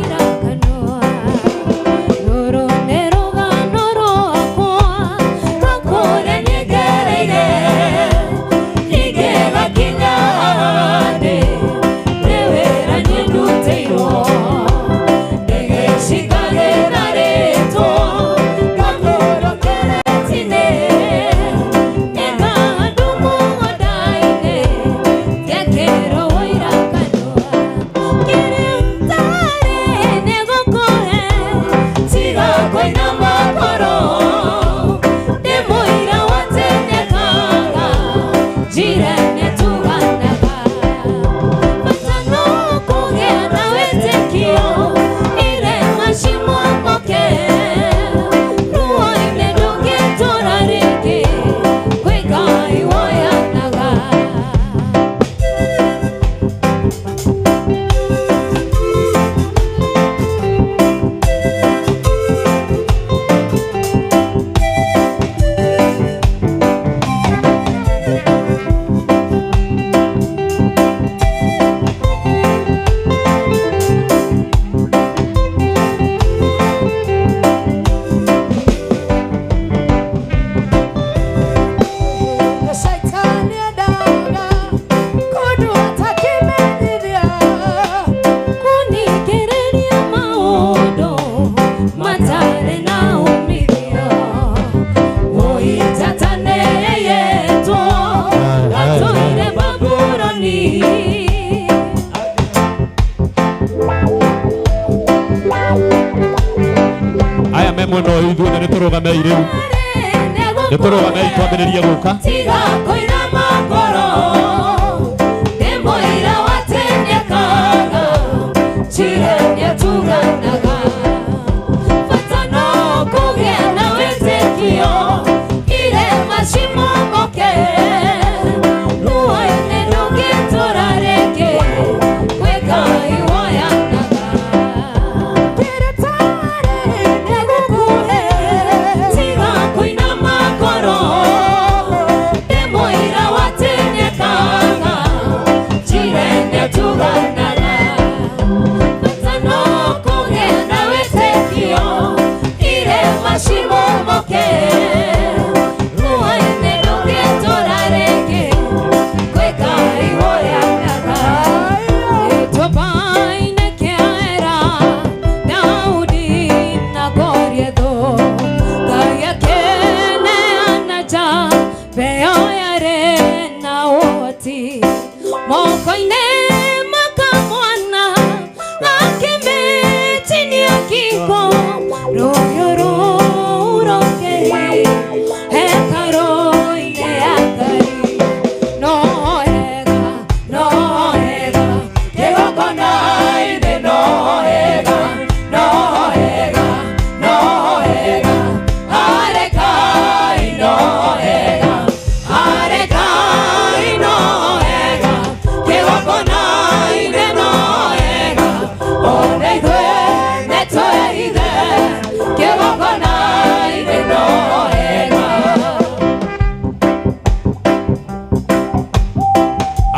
Speaker 8: Aya me mwena ũyũ ithuothe nĩtũrũgamei rĩu, nĩtũrũgamei twambĩrĩrie gũka.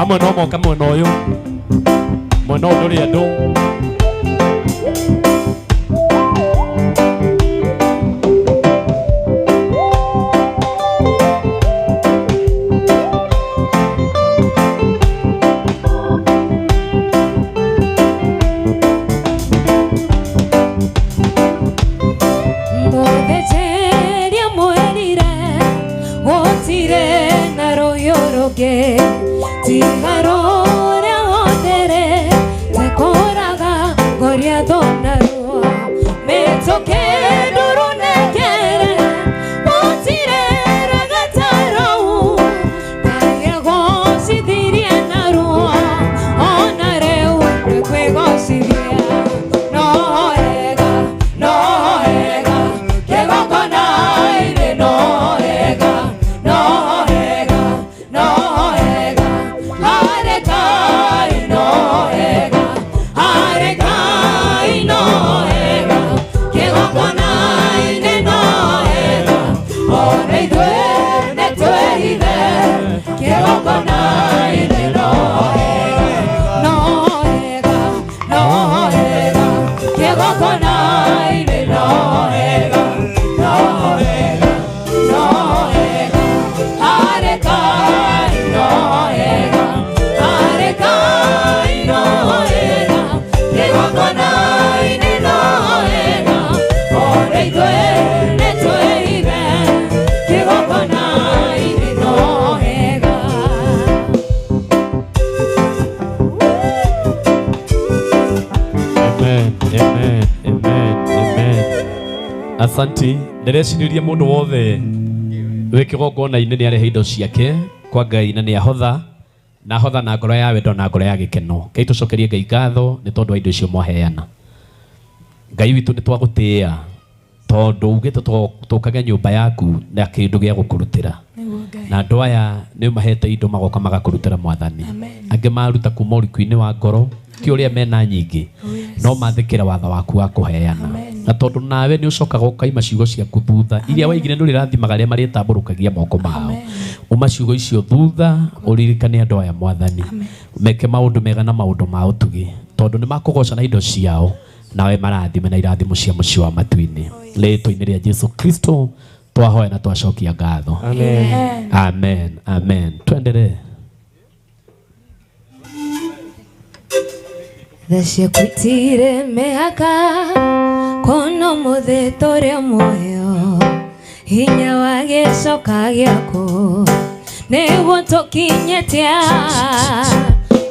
Speaker 8: Amwe no moka mwena ũyũ, mwena ũyũ ndũrĩ andũ.
Speaker 6: Boy. Narua mĩtũkĩ ndũrũnengere gũtirĩ gatarau Ngai agocithirie narua ona rĩu nĩkwĩgocithia no wega no wega kĩgongona-inĩ no wega no wega no wega harĩ Ngai no wega harĩ Ngai no wega kĩgongona-inĩ no wega ona ithuĩ nĩtwĩhithe kĩgongona-inĩ no wega no wega no wega kĩgongona-inĩ no wega no wega no wega harĩ Ngai no wega harĩ Ngai no wega kĩgongona-inĩ no wega ona ithuĩ nĩtwĩhithe kĩgongona-inĩ no wega.
Speaker 8: Amen, amen, amen, amen. Asanti, ndĩrecirĩria mũndũ wothe wĩ kĩgongona-inĩ nĩ arehe indo ciake kwa Ngai na nĩ ahotha na ahotha na ngoro ya wendo na ngoro ya gĩkeno. Ngai tũcokerie Ngai ngatho nĩ tondũ wa indo icio mwaheana. Ngai witũ nĩ twagũtĩĩa tondũ ugĩte tũkage nyũmba yaku na kĩndũ gĩa gũkũrutĩra na andũ aya nĩ ũmahete indo magoka magakũrutĩra mwathani. Angĩ maruta kuma ũriku-inĩ wa ngoro ti ũrĩa mena nyingĩ no mathĩkĩra watho waku wa kũheana na tondũ nawe nĩ ũcokaga ũkaima ciugo ciaku thutha iria waigire ndũrĩ rathimaga arĩa marĩtambũrũkagia moko mao uma ciugo icio thutha ũririkane andũ aya mwathani meke maũndũ mega na maũndũ ma ũtugi tondũ nĩ makũgoca na indo ciao nawe marathime na irathimo cia mũciĩ wa matu-inĩ rĩtwa-inĩ rĩa Jesu Kristo twahoya na twacokia ngatho.
Speaker 6: Amen.
Speaker 8: Amen, amen. Tuendelee.
Speaker 6: Tha ciaku itirĩ mĩhaka kuona ũmũthĩ tũrĩ muoyo hinya wa gĩcoka gĩaku nĩguo tũkinyĩtie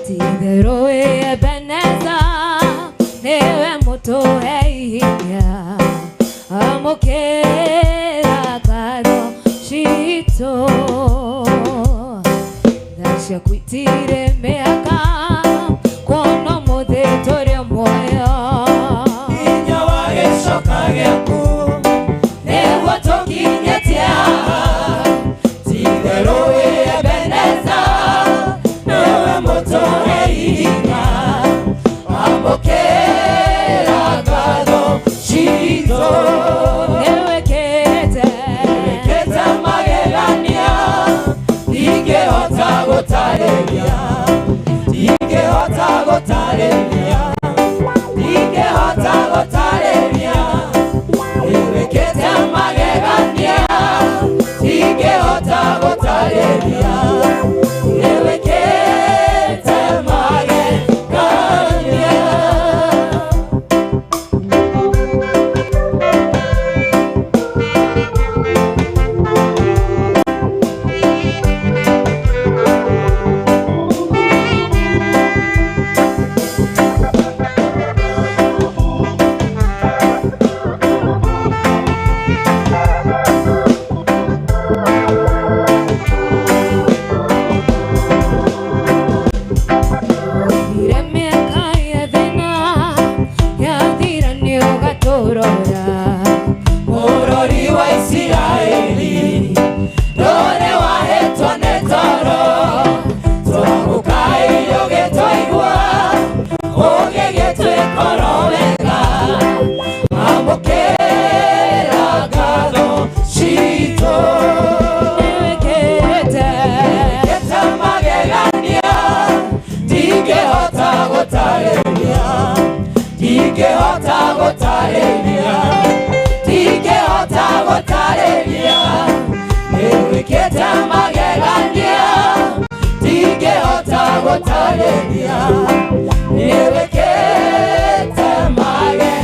Speaker 6: ti-itherũ wĩ Ebeneza nĩwe mũtũhe hinya amũkĩra ngatho citũ tha ciaku itirĩ mĩhaka kuona ũmũthĩ tũrĩ muoyo hinya wa gĩcoka gĩaku nĩguo tũkinyĩtie ti-itherũ wĩ Ebeneza nĩwe mũtũhe hinya amũkĩra ngatho citũ nĩwĩkĩte wĩkĩte magegania ndingĩhota gũtarĩria ndingĩhota gũtarĩria ndingĩhota gũtarĩria nĩwĩkĩte magegania ndingĩhota gũtarĩria nĩwĩkĩte magegania. Oigire mĩaka ya thĩna yathira nĩ ũgatũrora mũrori wa Isiraeli ndũrĩ wahĩtwo nĩ toro twagũkaĩire ũgĩtũigua ũgĩgĩtwĩkoro wega amũkĩra ngatho citũ nĩwĩkĩte wĩkĩte magegania ndingĩhota gũtarĩria ndingĩhota gũtarĩria ndingĩhota gũtarĩria nĩwĩkĩte magegania ndingĩhota gũtarĩria nĩwĩkĩte magegania.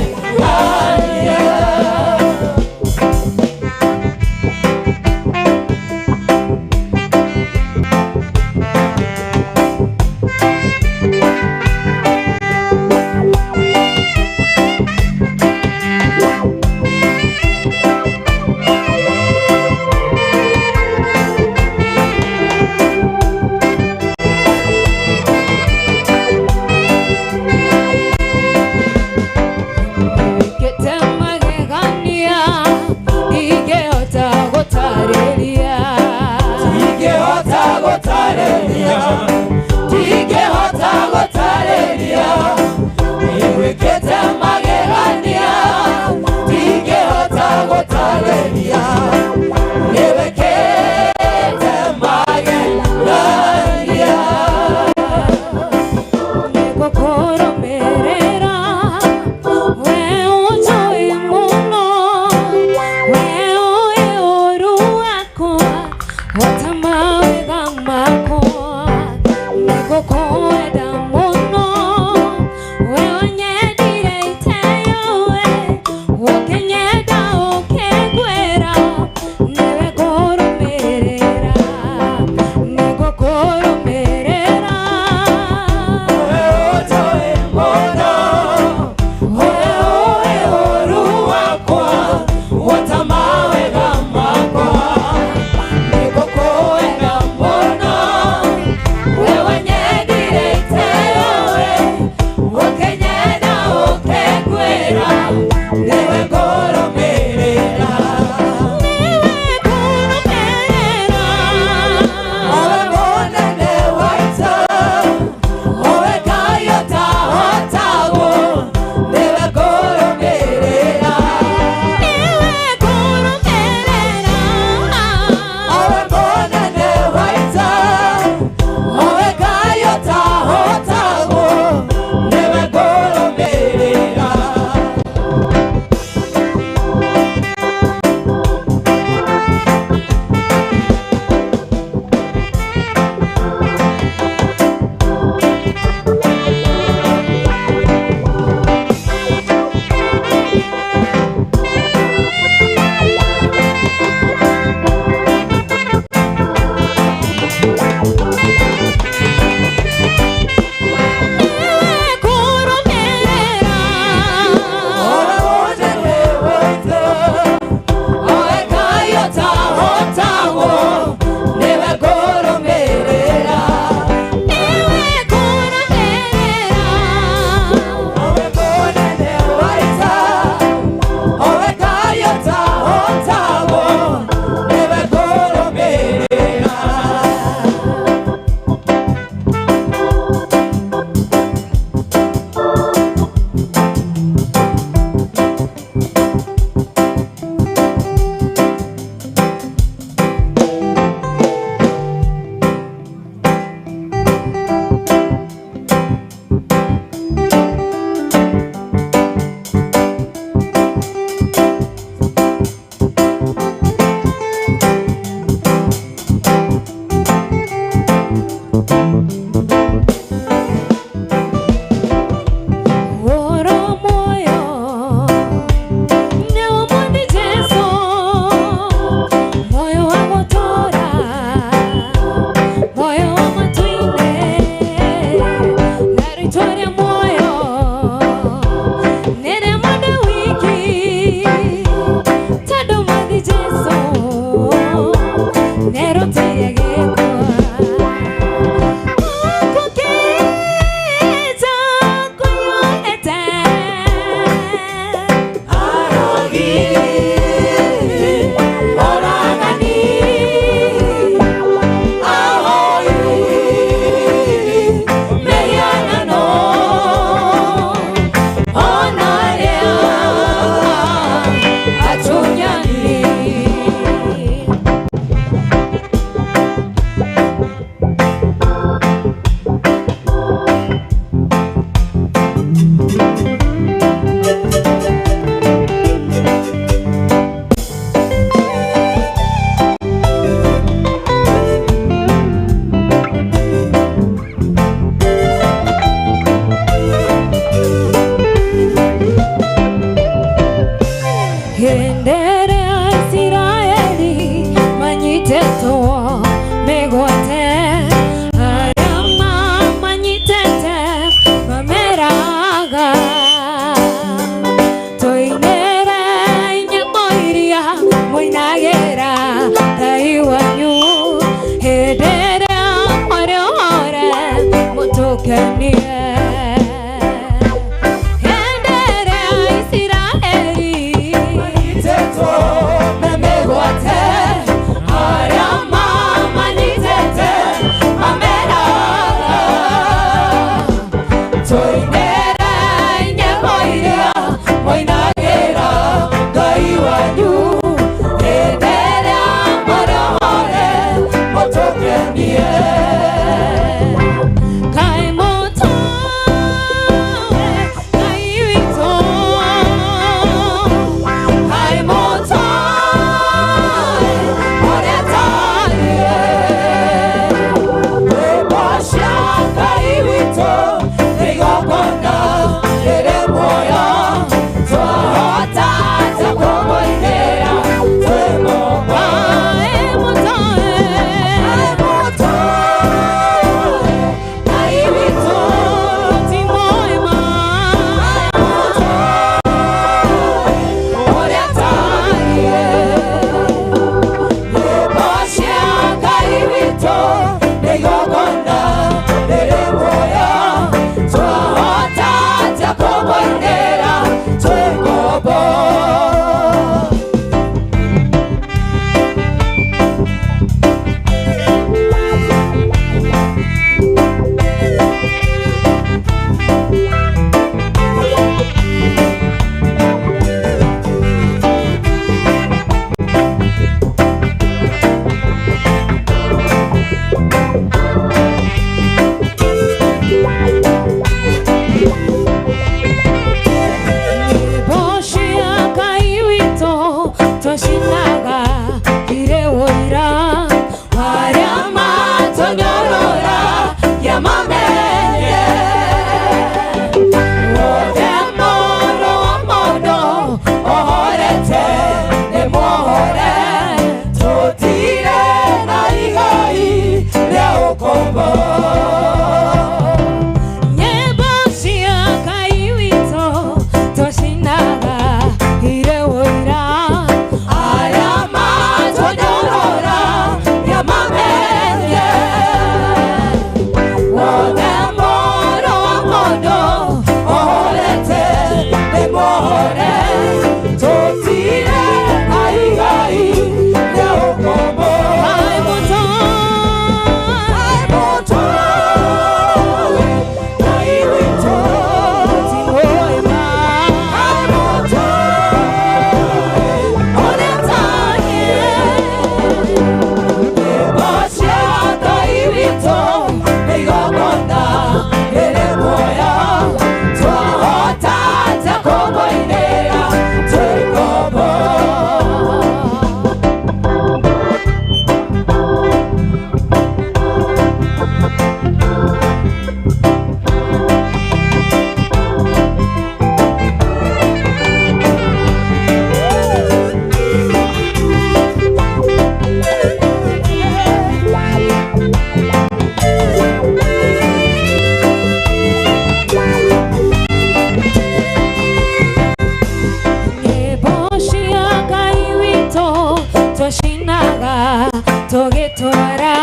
Speaker 6: Twacinaga tũgĩtwara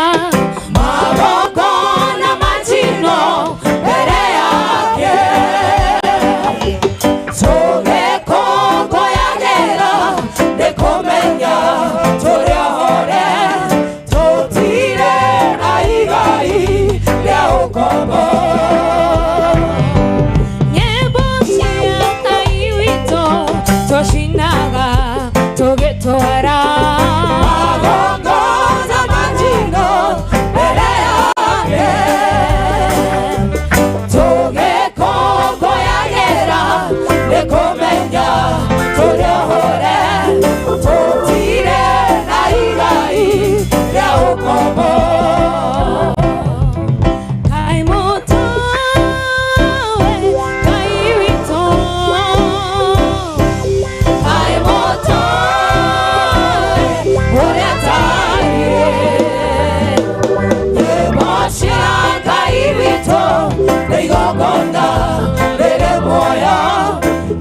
Speaker 6: magongona ma njino mbere yake, tũgĩkũngũyagĩra nĩ kũmenya tũrĩ ohore, tũtirĩ na igai rĩa ũkombo. Nyĩmbo cia Ngai witũ twacinaga tũgĩtwara magongona ma njino mbere yake, tũgĩkũngũyagĩra nĩ kũmenya tũrĩ ohore, tũtirĩ na igai rĩa ũkombo. Ngai mũtoe, Ngai witũ, Ngai mũtoe ũrĩa tariĩ. Nyĩmbo cia Ngai witũ nĩ igongona rĩrĩ muoyo,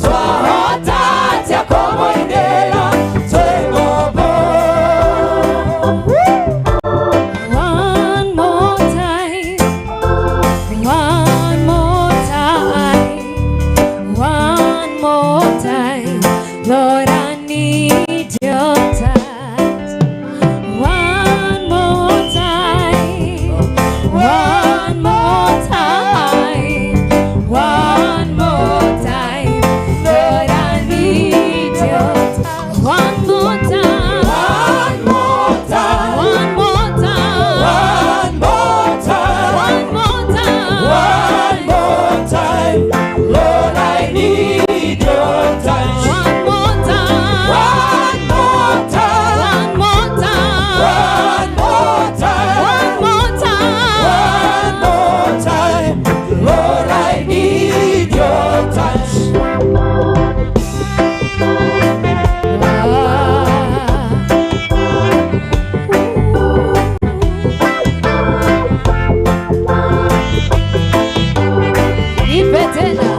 Speaker 6: twahota atĩa kũmũinĩra twĩ ngombo? One more time, one more time, one more time, Lord, I need your touch. One more time, one more time, one more time, Lord, I need your touch. One more time,
Speaker 7: One more time,
Speaker 6: one more time,
Speaker 7: one more time,
Speaker 6: one more time.
Speaker 7: one more time. Lord, I need your touch.
Speaker 6: One more time,
Speaker 7: One more time,
Speaker 6: one more time,
Speaker 7: one more time,
Speaker 6: one more time.
Speaker 7: one more time. Lord, I need your touch.
Speaker 6: Nipe tena.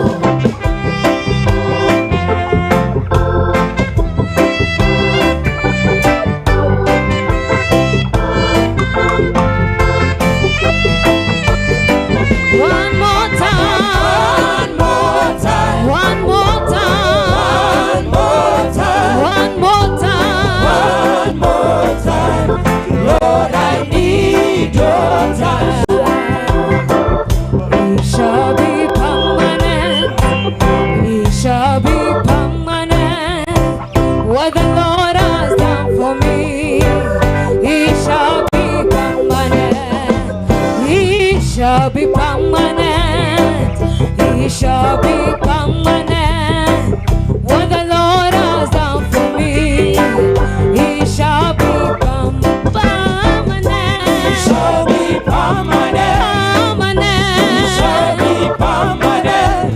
Speaker 6: One more time,
Speaker 7: One more time,
Speaker 6: one more time,
Speaker 7: one more time,
Speaker 6: one more time.
Speaker 7: one more time. Lord, I need your touch.
Speaker 6: It shall be permanent. It shall be permanent. What the Lord has done for me, it shall be permanent. It shall be permanent. It shall be permanent. What the Lord has done for me, it shall be permanent.
Speaker 7: It shall be permanent.
Speaker 6: Permanent.
Speaker 7: It shall be permanent.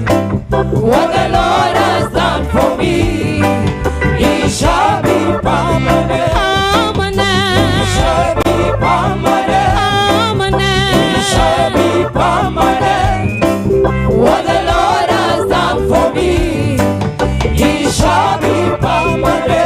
Speaker 7: What the Lord has done for me, it shall be permanent.
Speaker 6: Permanent.
Speaker 7: It shall be permanent.
Speaker 6: Permanent.
Speaker 7: It shall be permanent. What the Lord has done for me, it shall be permanent.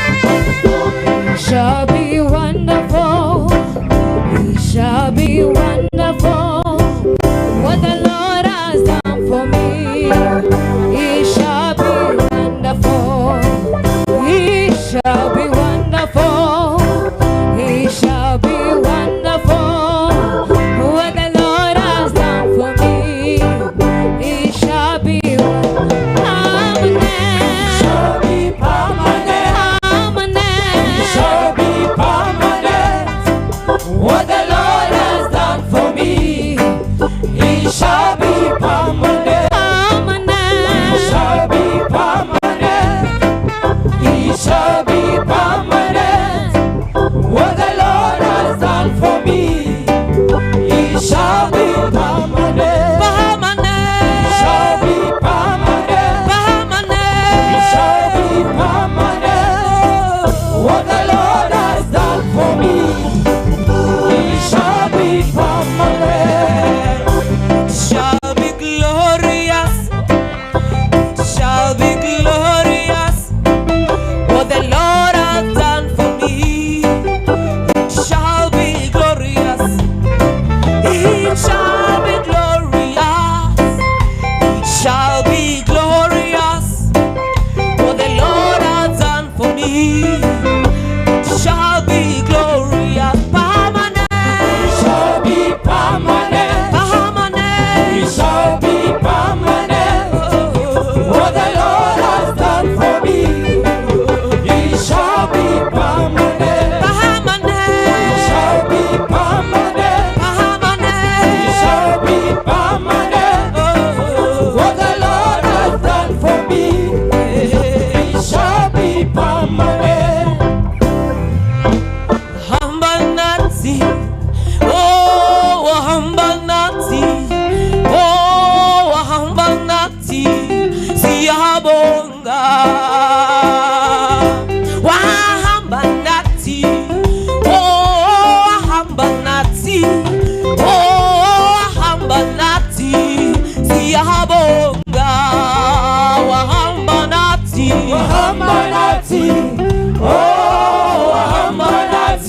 Speaker 6: It shall be wonderful. It shall be wonderful. What the Lord has done for me, it shall be wonderful. It shall be wonderful. It shall be wonderful. What the Lord has done for me, it shall be permanent.
Speaker 7: Shall be permanent.
Speaker 6: Permanent.
Speaker 7: Shall be permanent.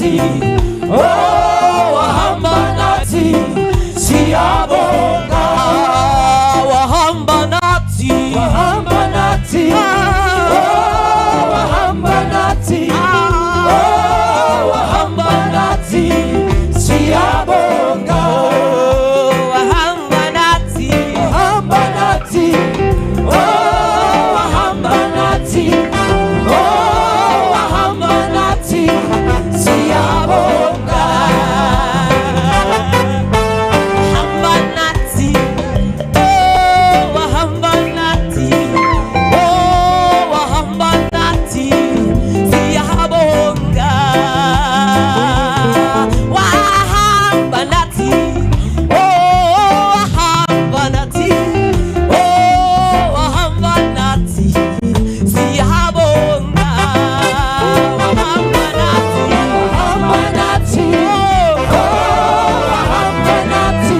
Speaker 7: nathi, oh wahamba nathi, siyabonga.
Speaker 1: Wahamba nathi,
Speaker 7: wahamba nathi, oh wahamba nathi, oh wahamba nathi, siyabonga.
Speaker 1: Wahamba nathi,
Speaker 7: wahamba nathi, oh wahamba nathi, oh wahamba nathi, siyabonga.
Speaker 1: Hamba nathi, oh wahamba nathi, oh wahamba nathi, siyabonga. Wahamba nathi, oh wahamba nathi, oh wahamba nathi, siyabonga. Wahamba nathi,
Speaker 7: wahamba nathi, oh wahamba nathi,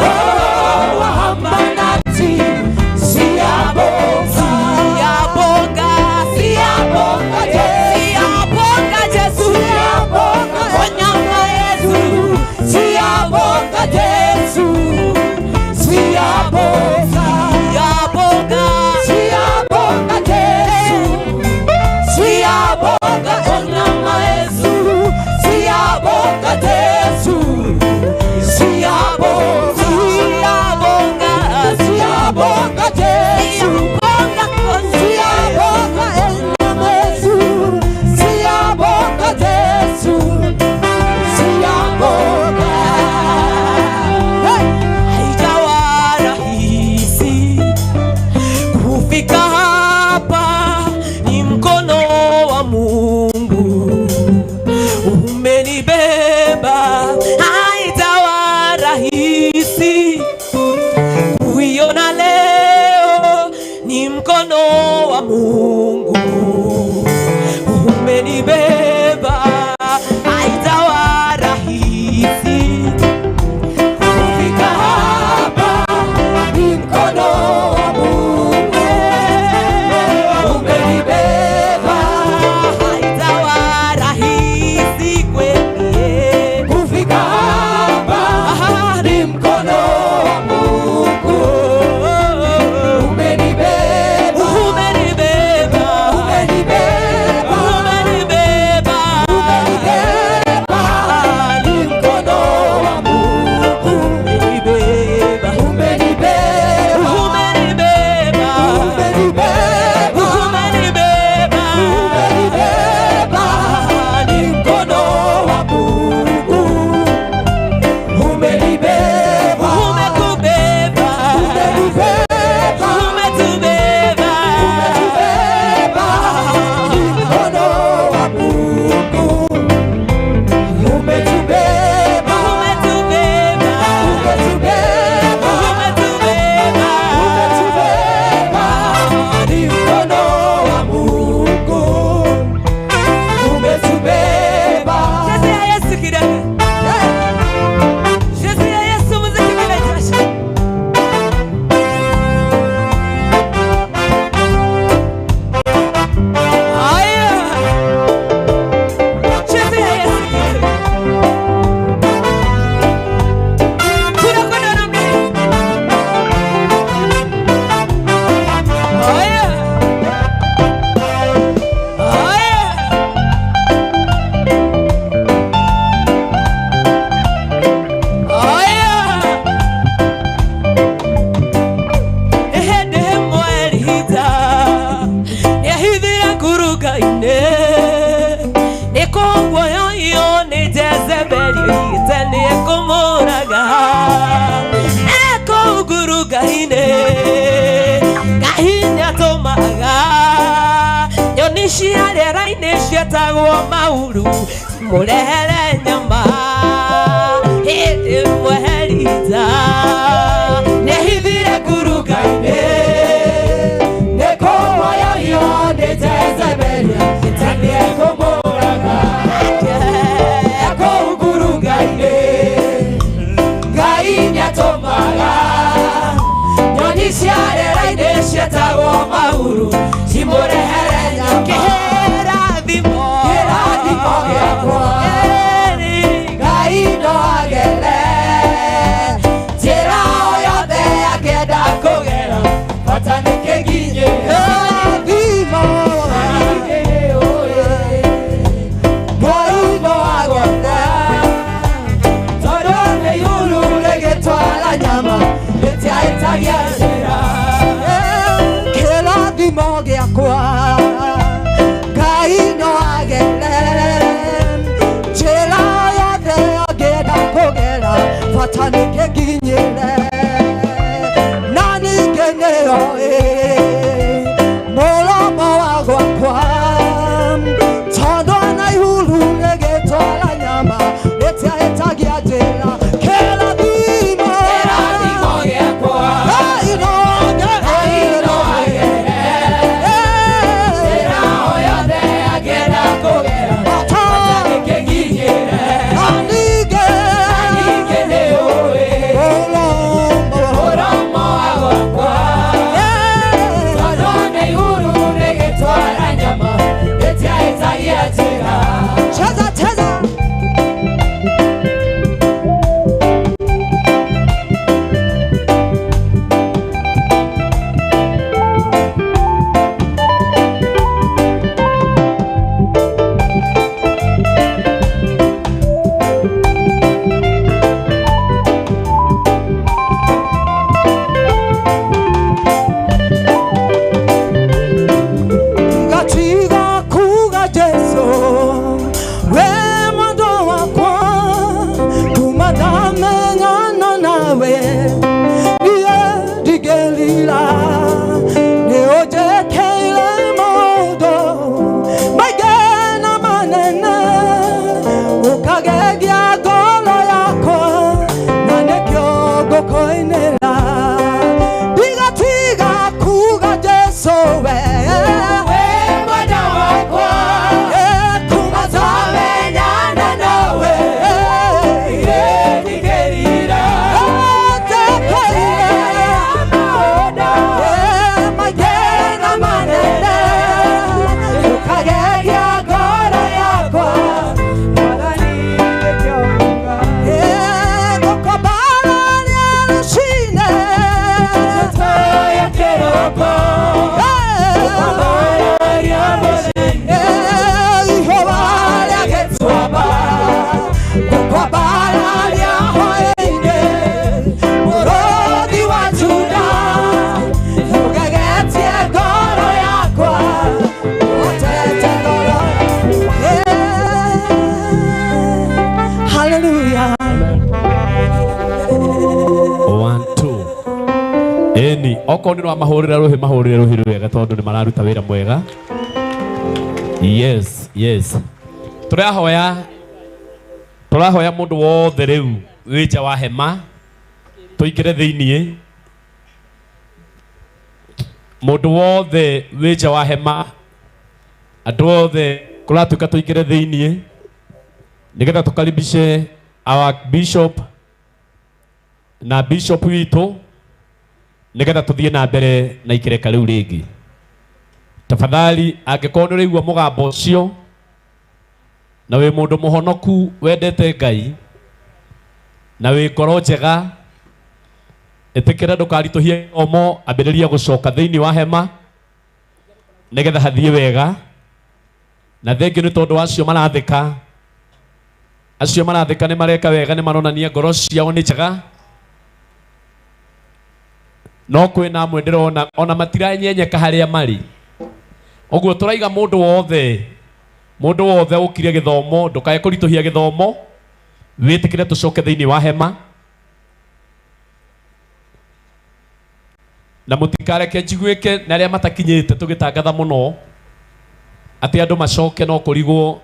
Speaker 7: oh wahamba nathi, siyabonga.
Speaker 1: Siyabonga,
Speaker 7: siyabonga Jesu,
Speaker 1: siyabonga Jesu,
Speaker 7: siyabonga
Speaker 1: Onyama Yesu,
Speaker 7: siyabonga Jesu, siyabonga,
Speaker 1: siyabonga,
Speaker 7: siyabonga Jesu, siyabonga Onyama Yesu, siyabonga Jesu, siyabonga,
Speaker 1: siyabonga,
Speaker 7: siyabonga Jesu,
Speaker 1: siyabonga
Speaker 7: siyabonga Onyama Yesu, siyabonga Jesu, siyabonga.
Speaker 1: Haijawa rahisi kufika hapa, ni mkono wa Mungu umenibeba. Haijawa rahisi kuiona leo, ni mkono wa Mungu umenibeba. Haijawa rahisi
Speaker 7: Kufika hapa ni mkono wa Mungu umenibeba.
Speaker 1: Haitawa rahisi kweli
Speaker 7: Kufika hapa ni mkono wa Mungu umenibeba,
Speaker 1: umenibeba,
Speaker 7: umenibeba,
Speaker 1: umenibeba,
Speaker 7: umenibeba. Ni mkono wa Mungu
Speaker 1: umenibeba,
Speaker 7: umenibeba,
Speaker 1: umenibeba,
Speaker 7: umenibeba,
Speaker 1: umenibeba,
Speaker 7: umenibeba. Ni mkono wa Mungu umenibeba,
Speaker 1: umekubeba,
Speaker 7: umenibeba,
Speaker 1: umetubeba,
Speaker 7: umetubeba. Ni mkono wa Mungu umetubeba,
Speaker 1: umetubeba,
Speaker 7: umetubeba,
Speaker 1: umetubeba,
Speaker 7: umetubeba. Ni mkono wa Mungu umetubeba.
Speaker 1: Jesu ya Yesu kidogo. Jesu ya Yesu muziki kidogo. Aya. Jesu ya Yesu kidogo. Tunakwenda namna hii. Aya. Aya. Aya. Ehede mwerita Nehithira nguruga-inĩ Nĩkũguoyohio nĩ Jezebeli oigĩte nĩekũmũraga Ekũu nguruga-inĩ Ngai nĩatũmaga Nyoni cia rĩera-inĩ cietagwo mauru Cimũrehere nyama Hĩndĩ ĩmwe Elija nĩahithire nguruga-inĩ
Speaker 7: Nĩkũguoyohio nĩ Jezebeli oigĩte nĩekũmũraga. Ekũu ngurunga-inĩ Ngai nĩatũmaga nyoni cia rĩera-inĩ cietagwo mauru cimũrehere nyama.
Speaker 1: Kĩrathimo
Speaker 7: Kĩrathimo gĩakwa
Speaker 8: Okorwo nĩ rwamahũrĩra rũhĩ mahũrĩre rũhĩ rwega tondũ nĩ mararuta wĩra mwega. Yes, yes. Tũrahoya tũrahoya mũndũ wothe rĩu wĩ nja wa hema tũingĩre thĩiniĩ. Mũndũ wothe wĩ nja wa hema andũ othe kũratuĩka tũingĩre thĩiniĩ nĩgetha tũkaribishe our bishop na bishop witũ nĩgetha tũthiĩ na mbere na ikĩreka rĩu rĩngĩ. Tafadhali angĩkorwo nĩ ũraigua mũgambo ũcio na wĩ mũndũ mũhonoku wendete Ngai na wĩ ngoro njega, ĩtĩkĩra ndũkaritũhie gĩthomo, ambĩrĩria gũcoka thĩinĩ wa hema nĩgetha hathiĩ wega. Na thengiũ nĩ tondũ acio marathĩka, acio marathĩka nĩ mareka wega, nĩ maronania ngoro ciao nĩ njega. No kwĩna amwe ndĩrona ona matiranyenyeka harĩa marĩ. Ũguo tũraiga mũndũ wothe ũkire gĩthomo, ndũkae kũritũhia gĩthomo, wĩtĩkĩre tũcoke thĩinĩ wa hema. Na mũtikareke njiguĩke na arĩa matakinyĩte tũgĩtangatha mũno atĩ andũ macoke no kũrigwo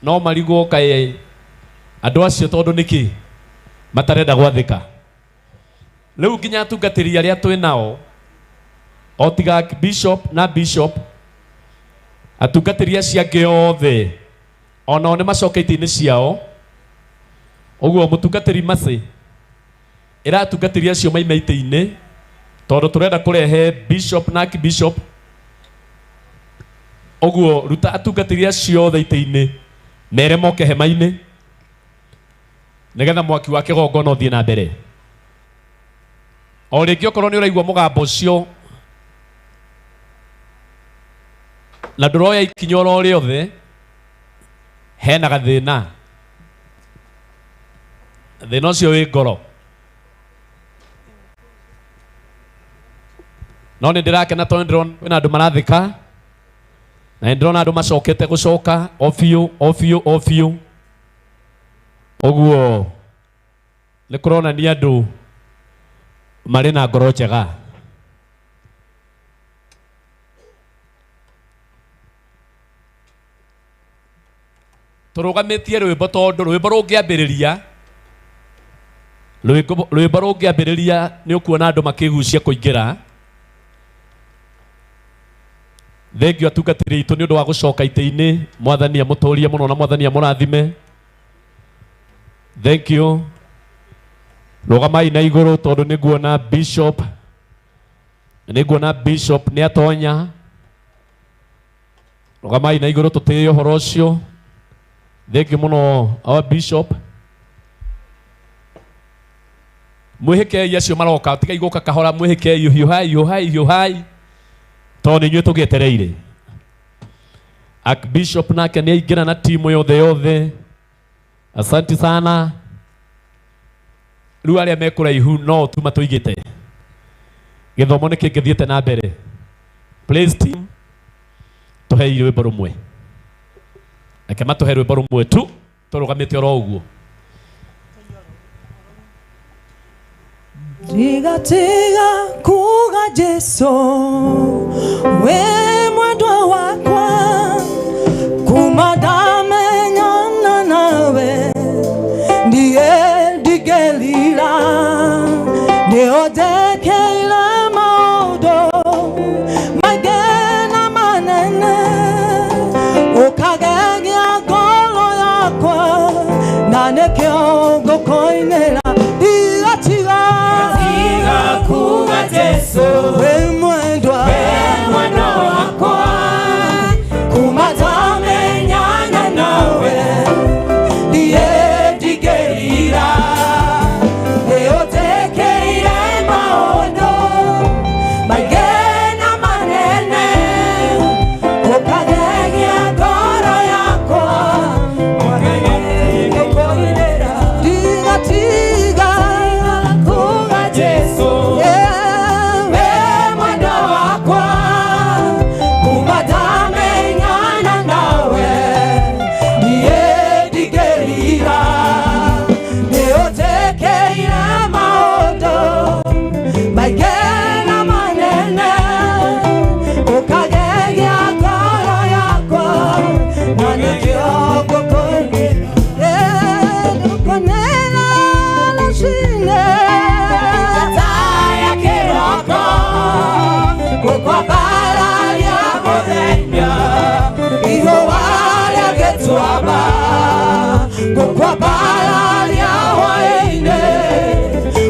Speaker 8: no marigwo kaĩ andũ acio tondũ nĩkĩ matarenda gwathĩka. Rĩu nginya atungatĩri arĩa twĩ nao o tiga bishop na bishop, atungatĩri acio angĩ othe onao nĩ macoke itĩ-inĩ ciao. Ũguo mũtungatĩri Mercy ĩra atungatĩri acio maime itĩ-inĩ tondũ tũrenda kũrehe bishop na archbishop. Ũguo ruta atungatĩri acio othe itĩ-inĩ mere moke hema-inĩ nĩgetha mwaki wa kĩgongona ũthiĩ na mbere. O rĩngĩ okorwo nĩ ũraigua mũgambo ũcio na ndũroya ikinya oro rĩothe, hena gathĩna. Thĩna ũcio wĩ ngoro. No nĩ ndĩrakena tondũ ndĩrona kwĩna andũ marathĩka na nĩ ndĩrona andũ macokete gũcoka o biũ o biũ o biũ. Ũguo nĩ kũronania andũ marĩ na ngoro njega. Tũrũgamĩtie rwĩmbo tondũ rwĩmbo rũngĩambĩrĩria rwĩmbo rũngĩambĩrĩria nĩ ũkuona andũ makĩgucia kũingĩra. Thengiũ atungatĩri aitũ nĩ ũndũ wa gũcoka itĩ-inĩ, Mwathani amũtũrie mũno na Mwathani amũrathime. Thank you. Rũgamai na igũrũ tondũ nĩnguona bishop, nĩnguona bishop nĩ atonya. Rũgamai na igũrũ tũtĩe ũhoro ũcio. Thengiũ mũno our bishop. Mwĩhĩkei acio maroka, tigai gũka kahora, mwĩhĩkei hiũhai hiũhai hiũhai tondũ nĩ inyuĩ tũgĩetereire. Archbishop nake nĩ aingĩra na timu yothe yothe. Asante sana. Rĩu arĩa me kũraihu no tu matũigĩte. Gĩthomo nĩ kĩngĩthiĩte na mbere. Please team, tũhei rwĩmbo rũmwe. Reke matũhe rwĩmbo rũmwe tu tũrũgamĩte oro ũguo.
Speaker 7: Tiga tiga kuga Jesu we mwendwa wakwa kuma ndamenyana nawe ndiye ndigelira nĩũnjekeire maũndũ maingĩ na manene ũkagegia ngoro yakwa na nĩkĩo ngũkũinĩra. Tiga tiga kuga Jesu we mwendwa wakwa kuma ndamenyana nawe ndiye ndigerira nĩũnjekeire maũndũ maingĩ na manene ũkagegia ngoro yakwa. Tiga tiga kuga Jesu we Ngũkwambararia hwaĩ-inĩ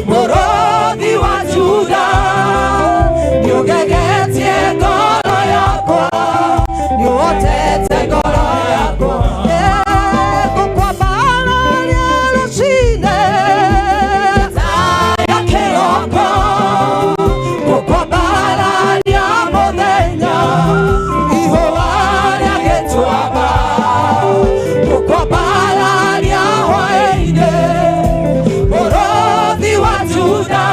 Speaker 7: Mũrũthi wa Juda Nĩũgegetie ngoro yakwa Nĩũhotete ngoro yakwa Ngũkwambararia rũciinĩ Ya kĩroko Ngũkwambararia mũthenya Ihũa rĩa gĩtuamba Ngũkwambararia hwaĩ-inĩ Mũrũthi wa Juda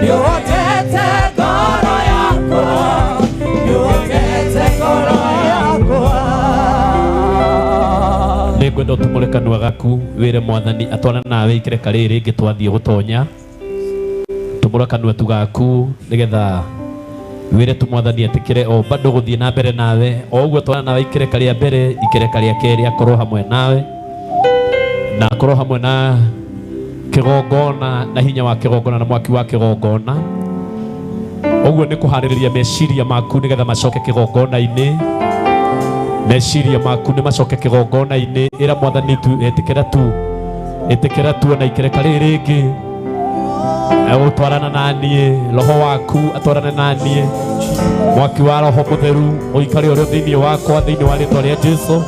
Speaker 7: Nĩũhotete ngoro yakwa Nĩũhotete ngoro yakwa
Speaker 8: Nĩngwenda ũtumũre kanua gaku wĩre mwathani atwarane nawe ikereka rĩrĩ rĩngĩ twathiĩ gũtonya. Tumũra kanua tu gaku nĩgetha wĩre tu mwathani etĩkĩre o bado gũthiĩ na mbere nawe o ũguo twarana nawe ikereka rĩa mbere ikereka rĩa kerĩ akorwo hamwe nawe na akorwo hamwe na kĩgongona na hinya wa kĩgongona na mwaki wa kĩgongona. Ũguo nĩ kũharĩrĩria meciria maku nĩgetha macoke kĩgongona-inĩ. Meciria maku nĩ macoke kĩgongona-inĩ. Ĩra mwathani tu ĩtĩkĩra tu ĩtĩkĩra tu ona ikereka rĩrĩ rĩngĩ egũtwarana na niĩ roho waku atwarane na niĩ mwaki wa roho mũtheru ũikare ũrĩ thĩinĩ wakwa thĩinĩ wa rĩtwa rĩa Jesũ.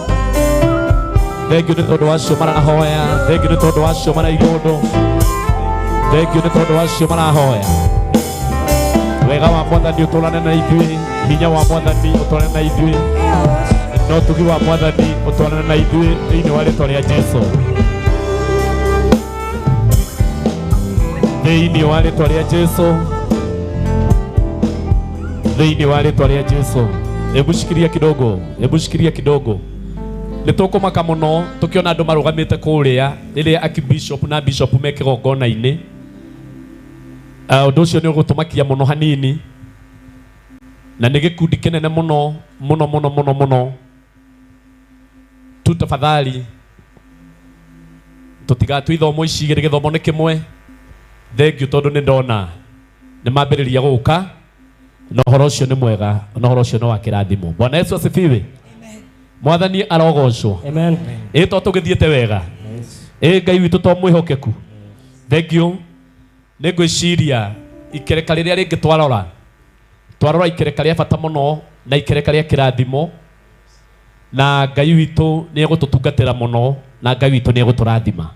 Speaker 8: Thengiũ nĩ tondũ wacio marahoya, thengiũ nĩ tondũ wacio maraigua ũndũ, thengiũ nĩ tondũ wacio marahoya. Wega wa mwathani ũtũrane na ithuĩ, hinya wa mwathani ũtwarane na ithuĩ, na ũtugi wa mwathani ũtwarane na ithuĩ thĩinĩ wa rĩtwa rĩa Jesũ. Thĩinĩ wa rĩtwa rĩa Jesũ, thĩinĩ wa rĩtwa rĩa Jesũ. Hebu shikilia kidogo, hebu shikilia kidogo. Nĩ tũkũmaka mũno tũkĩona andũ marũgamĩte kũrĩa rĩrĩa archbishop na bishop me kĩgongona-inĩ. Ũndũ ũcio nĩ ũgũtũmakia mũno hanini na nĩ gĩkundi kĩnene mũno mũno mũno mũno mũno. Tu tafadhali tũtigatue ithomo ici igĩrĩ, gĩthomo nĩ kĩmwe. Thengiũ tondũ nĩ ndona nĩ mambĩrĩria gũka na ũhoro ũcio nĩ mwega na ũhoro ũcio nĩ wa kĩrathimo. Bwana Yesu asifiwe. Mwathani arogocwo.
Speaker 13: Amen.
Speaker 8: Ĩ to tũgĩthiĩte wega. Ĩ Ngai witũ to mwĩhokeku. Thengiũ. Nĩ ngwĩciria ikereka rĩrĩa rĩngĩ twarora twarora ikereka rĩa bata mũno na ikereka rĩa kĩrathimo na Ngai witũ nĩ egũtũtungatĩra mũno na Ngai witũ nĩ egũtũrathima.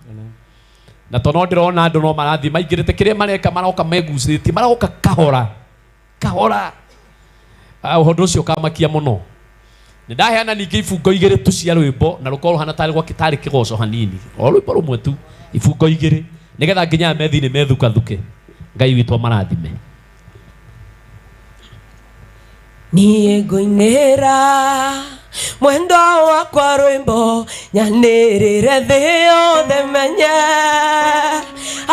Speaker 8: Na to no ndĩrona andũ no marathiĩ maingĩrĩte kĩrĩa mareka maroka megucĩtie maroka kahora kahora. Ũndũ ũcio ũkamakia mũno. Nĩ ndaheana ningĩ ibungo igĩrĩ tu cia rwĩmbo na rũkorwo rũhana tarĩ gwa tarĩ kĩgoco hanini o rwĩmbo rũmwe tu ibungo igĩrĩ nĩgetha nginya methi-inĩ methukathuke. Ngai witũ amarathime.
Speaker 7: Niĩ ngũinĩra mwendwa wakwa rwĩmbo nyanĩrĩre thĩ yothe menye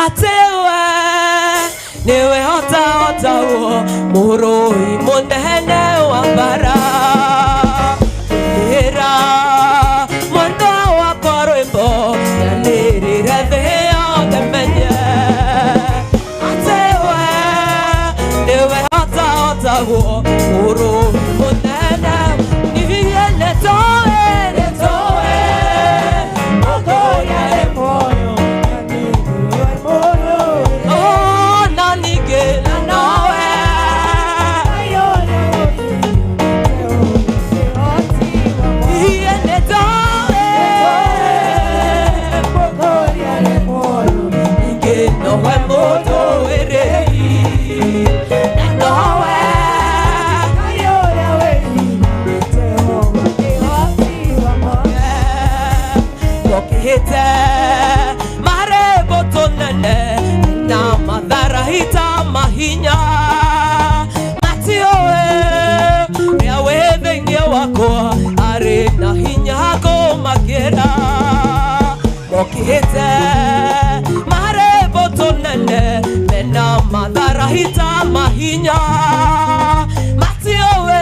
Speaker 7: atĩ we nĩwe hotahotagwo mũrũi mũnene wa mbara. Ĩra mwendwa wakwa rwĩmbo nyanĩrĩre thĩ yothe menye atĩ we nĩwe hotahotagwo mũrũi mũnene. Niĩ nĩtoĩ nĩtoĩ mũkũria muoyo oh na ningĩ na nowe Niĩ nĩtoĩ ningĩ nowe mũtũĩrĩri na nowe Hite marebo tonene na madhara hita mahinya matioe ria wethengia wakwa ari na hinya kũmakĩra mokĩte marebo tonene mena madhara hita mahinya matioe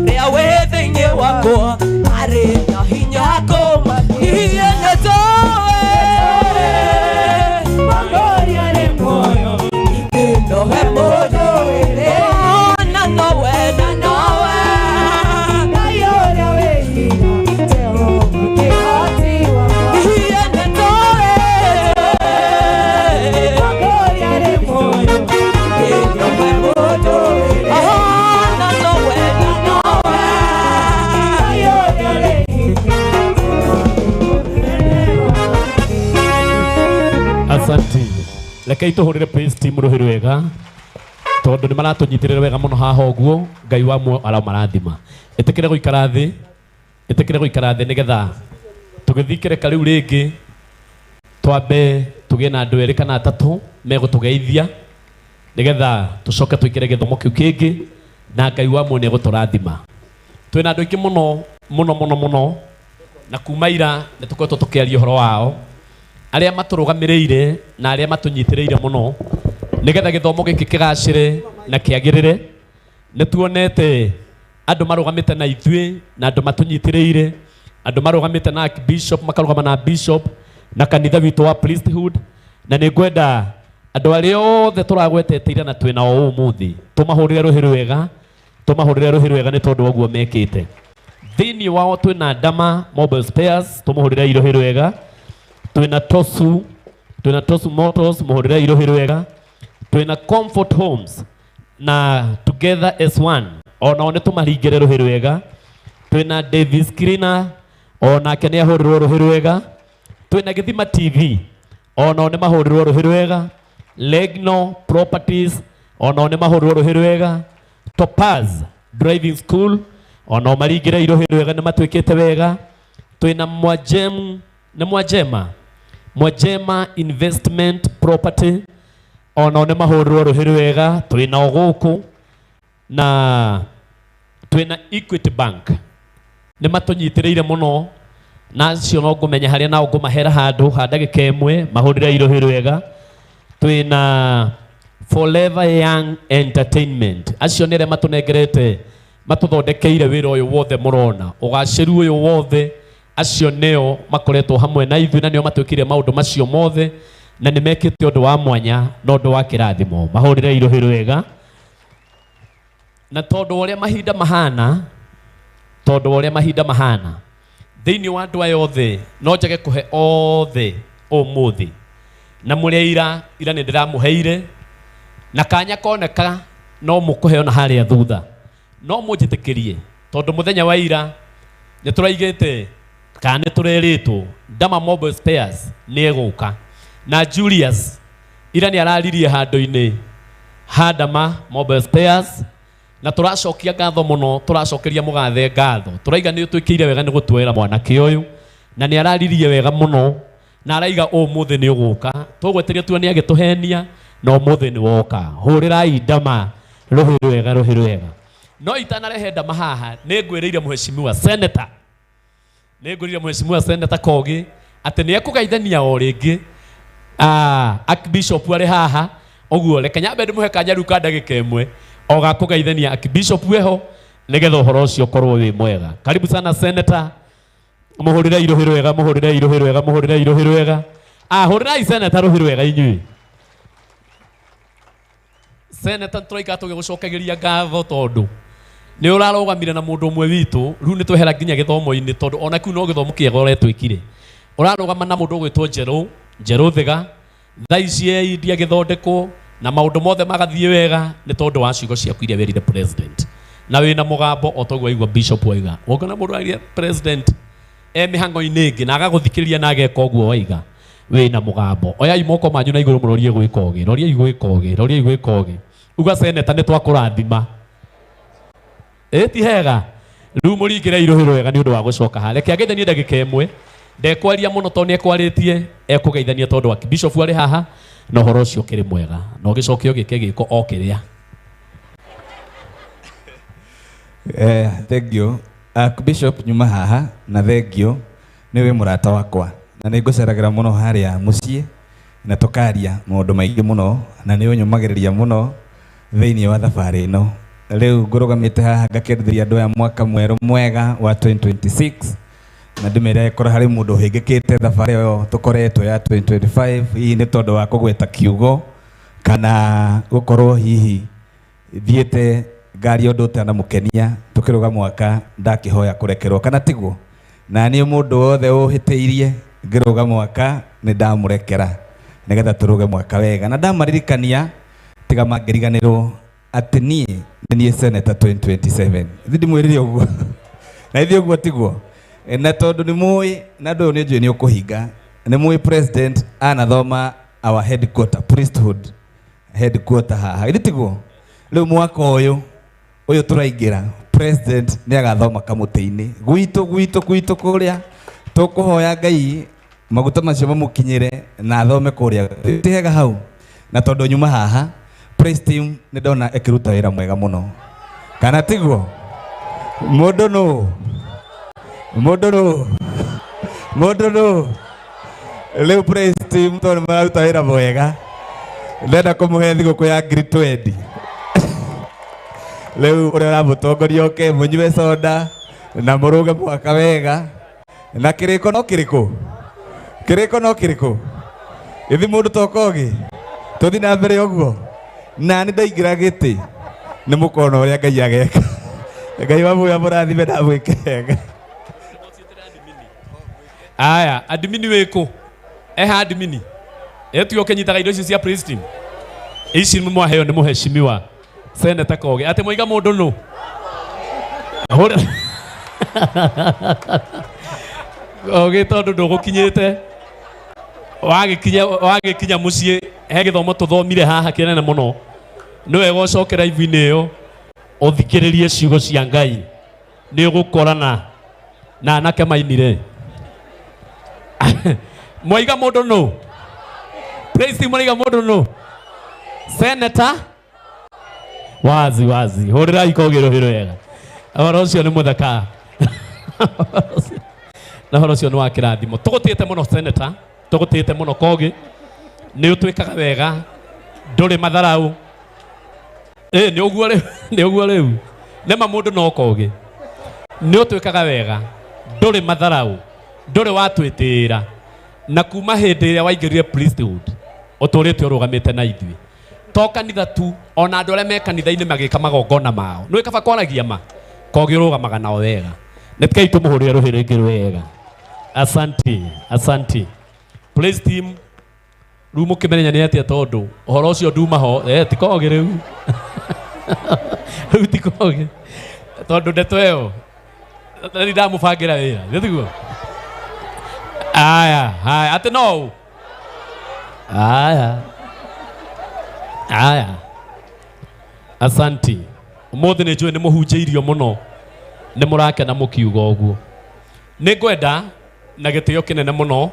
Speaker 7: ria wethengia wakwa ari na hinya kũmakĩra. Niĩ nĩtoĩ nowe mũndũ na nowe na nowe
Speaker 8: Rekei tũhũrĩre praise team rũhĩ rwega tondũ nĩ maratũnyitĩrĩra wega mũno haha ũguo. Ngai wa muoyo aramarathima. Ĩtĩkĩre gũikara thĩ, ĩtĩkĩre gũikara thĩ nĩgetha tũgĩthiĩ kĩreka rĩu rĩngĩ twambe tũgĩe na andũ erĩ kana atatũ megũtũgeithia nĩgetha tũcoke tũingĩre gĩthomo kĩu kĩngĩ na Ngai wa muoyo nĩegũtũrathima. Twĩna andũ aingĩ mũno mũno mũno mũno na kuma ira nĩ tũkoretwo tũkĩaria ũhoro wao, arĩa matũrũgamĩrĩire na arĩa matũnyitĩrĩire mũno nĩgetha gĩthomo gĩkĩ kĩgacĩre na kĩagĩrĩre. Nĩ tuonete andũ marũgamĩte na ithuĩ na andũ matũnyitĩrĩire, andũ marũgamĩte na Archbishop, makarũgama na Bishop na kanitha witũ wa priesthood, na nĩ ngwenda andũ arĩa othe tũragwetete ira na twĩ nao ũmũthĩ tũmahũrĩre rũhĩ rwega, tũmahũrĩre rũhĩ rwega nĩ tondũ wa ũguo mekĩte. Thĩinĩ wao twĩna Dama Mobile Spares, tũmũhũrĩre rũhĩ rwega. Twĩna Tosu, twĩna Tosu Motors, mũhũrĩre rũhĩ rwega. Twĩna Comfort Homes na Together as One, onao nĩ tũmaringĩre rũhĩ rwega. Twĩna Davis Cleaner, onake nĩ ahũrĩrwo rũhĩ rwega. Twĩna Gĩthima TV, onao nĩ mahũrĩrwo rũhĩ rwega. Legno Properties, onao nĩ mahũrĩrwo rũhĩ rwega. Topaz Driving School, onao maringĩre rũhĩ rwega, nĩ matuĩkĩte wega. Twĩna Mwajem, nĩ Mwajema, Mwajema Investment Property, onao nĩ mahũrĩrwo rũhĩ rwega. Twĩna o gũkũ na twĩna Equity Bank, nĩ matũnyitĩrĩire mũno na acio no ngũmenya harĩa nao ngũmahera handũ ha ndagĩka ĩmwe mahũrĩre rũhĩ rwega. Twĩna Forever Young Entertainment, acio nĩ arĩa matũnengerete, matũthondekeire wĩra ũyũ wothe mũrona, ũgacĩru ũyũ wothe, acio nĩo makoretwo hamwe na ithuĩ na nĩo matwĩkire maũndũ macio mothe na nĩ mekĩte ũndũ wa mwanya na ũndũ wa kĩrathimo. Mahũrĩre rũhĩ rwega. Na tondũ wa ũrĩa mahinda mahana, tondũ wa ũrĩa mahinda mahana, thĩinĩ wa andũ aya othe no njage kũhe othe ũmũthĩ, na mũrĩ ira, ira nĩ ndĩramũheire na kanya koneka no mũkũheo na harĩa thutha, no mũnjĩtĩkĩrie tondũ mũthenya wa ira nĩ tũraigĩte kana nĩ tũrerĩtwo Dama Mobile Spares nĩ egũka, na Julius ira nĩ araririe handũ-inĩ ha Dama Mobile Spares, na tũracokia ngatho mũno, tũracokeria mũgathe ngatho, tũraiga nĩ ũtwĩkĩire wega nĩ gũtuoera mwanake ũyũ, na nĩ araririe wega mũno na araiga ũmũthĩ nĩ ũgũka, tũgweteria tu nĩ agĩtũhenia na ũmũthĩ nĩ woka. Hũrĩrai Dama rũhĩ rwega, rũhĩ rwega. No itanarehe Dama haha nĩ ngwĩrĩire mheshimiwa senator, nĩ ngwĩrĩire mheshimiwa senator Kogi atĩ nĩ ekũgeithania o rĩngĩ Archbishop arĩ haha ũguo. Reke nyambe ndĩmũhe kanya rĩu ka ndagĩka ĩmwe o ga kũgeithania Archbishop eho nĩgetha ũhoro ũcio ũkorwo wĩ mwega. Karibu sana senator, mũhũrĩre rũhĩ rwega, mũhũrĩre rũhĩ rwega, mũhũrĩre rũhĩ rwega. Hũrĩrai senator rũhĩ rwega inyuĩ. Senator tũraikara tũgĩgũcokagĩria ngatho tondũ nĩ ũrarũgamire na mũndũ ũmwe witũ, rĩu nĩ twehera nginya gĩthomo-inĩ tondũ ona kĩu no gĩthomo kĩega ũretwĩkire. Ũrarũgama na mũndũ ũgwĩtwo Njerũ, Njerũ Thiga, thaa ici e India gĩthondekwo na maũndũ mothe magathiĩ wega nĩ tondũ wa ciugo ciaku iria werire president. Na wĩna mũgambo o toguo waigua bishop waiga. Wongona mũndũ arire president e mĩhang'o-inĩ ĩngĩ na agagũthikĩrĩria na ageka ũguo waiga, wĩna mũgambo. Oyai moko manyu na igũrũ mũrorie gwĩka ũgĩ, roriai gwĩka ũgĩ, roriai gwĩka ũgĩ. Uga senator nĩ twakũrathima. Ĩ ti hega? Rĩu mũringĩre rũhĩ rwega nĩ ũndũ wa gũcoka haha. Reke ageithanie ndagĩka ĩmwe, ndekwaria mũno tondũ nĩ ekwarĩtie, ekũgeithania tondũ Archbishop arĩ haha na ũhoro ũcio ũkĩrĩ mwega. Na ũgĩcoke ũgĩke gĩko o kĩrĩa.
Speaker 15: Thank you. Archbishop nyuma haha na thank you. Nĩ wĩ mũrata wakwa na nĩ ngũceragĩra mũno harĩa mũciĩ na tũkaria maũndũ maingĩ mũno na nĩ ũnyũmagĩrĩria mũno thĩinĩ wa thabarĩ ĩno. Rĩu ngũrũgamĩte haha ngakĩendithĩria andũ aya mwaka mwerũ mwega wa 2026 na ndĩmere korwo harĩ mũndũ ũhĩngĩkĩte thabarĩ ĩyo tũkoretwo ya 2025, hihi nĩ tondũ wa kũgweta kiugo kana gũkorwo hihi thiĩte ngari ũndũ ũtanamũkenia tũkĩrũga mwaka ndakĩhoya kũrekerwo kana tiguo. Na niĩ mũndũ wothe ũhĩtĩirie ngĩrũga mwaka nĩ ndamũrekera nĩgetha tũrũge mwaka wega. Na ndamaririkania tiga mangĩriganĩrwo atĩ niĩ nĩ niĩ senator 2027. Ithuĩ ndimwĩrire ũguo. Na ithuĩ ũguo tiguo. Na tondũ nĩ mũĩ, na andũ nĩ njũĩ nĩ ũkũhinga, nĩ mũĩ president anathoma Our headquarter, priesthood headquarter haha. Githĩ tiguo? Rĩu mwaka ũyũ ũyũ tũraingĩra, president nĩ agathoma kamũtĩ-inĩ gwitũ gwitũ gwitũ kũrĩa tũkũhoya Ngai maguta macio mamũkinyĩre na athome kũrĩa. Ti hega hau? Na tondũ nyuma haha, praise team nĩ ndona ĩkĩruta wĩra mwega mũno, kana tiguo? Mũndũ nũ, mũndũ nũ, mũndũ nũ. Rĩu praise team tondũ nĩ mararuta wĩra mwega, ndenda kũmũhe thigũkũ ya 20,000. Rĩu ũrĩa ũramũtongoria oke mũnyue soda na mũrũge mwaka wega na kĩrĩko no kĩrĩkũ, kĩrĩko no kĩrĩkũ. Ithi mũndũ tokogi tũthi na mbere ũguo, na nĩ ndaingĩra gĩtĩ nĩ mũkona ũrĩa Ngai ageka. Ngai wa muoyo mũrathime na mwĩke wega.
Speaker 8: Aya, admini wĩkũ? Eha admini ĩtuo ũkĩnyitaga indo icio cia praise team ici nĩ mwaheo nĩ mũheshimiwa Senator Koge. Atĩ mwaiga mũndũ nũ? Hũra Koge tondũ ndũgũkinyĩte, wagĩkinya wagĩkinya mũciĩ he gĩthomo tũthomire haha kĩnene mũno. Nĩ wega ũcokera ibu-inĩ ĩyo ũthikĩrĩrie ciugo cia Ngai, nĩ ũgũkorana na anake mainire. Mwaiga mũndũ nũ? Praise team, mwaiga mũndũ nũ? Senator wazi wazi, hũrĩrai Koge rũhĩ rwega. Ũhoro ũcio nĩ mũthaka na ũhoro ũcio nĩ wa kĩrathimo. Tũgũtĩĩte mũno Senator, tũgũtĩĩte mũno Koge, nĩ ũtwĩkaga wega, ndũrĩ matharau. Ĩ nĩ ũguo rĩu, nĩ ũguo rĩu. Nĩma mũndũ no Koge, nĩ ũtwĩkaga wega, ndũrĩ matharau, ndũrĩ watwĩtĩĩra. Na kuma hĩndĩ ĩrĩa waingĩrire priesthood ũtũrĩte ũrũgamĩte na ithuĩ. To kanitha tu, ona andũ arĩa me kanitha-inĩ magĩka magongona mao, nĩ kaba kwaragia ma, Koge ũrũgamaga nao wega. Nĩ tigai tũmũhũrĩre rũhĩ rĩngĩ rwega. Asante, asante. Praise team, rĩu mũkĩmenya nĩ atĩa tondũ ũhoro ũcio nduma ho, ti Koge rĩu. Rĩu ti Koge. Tondũ ndeto ĩyo nĩ ndamũbangĩra wĩra, nĩ tiguo? Aya, haya, atĩ no ũ? Aya. Aya. Asanti. Ũmũthĩ nĩ njũĩ nĩ mũhunjĩirio mũno, nĩ mũrakena mũkiuga ũguo. Nĩ ngwenda na gĩtĩo kĩnene mũno,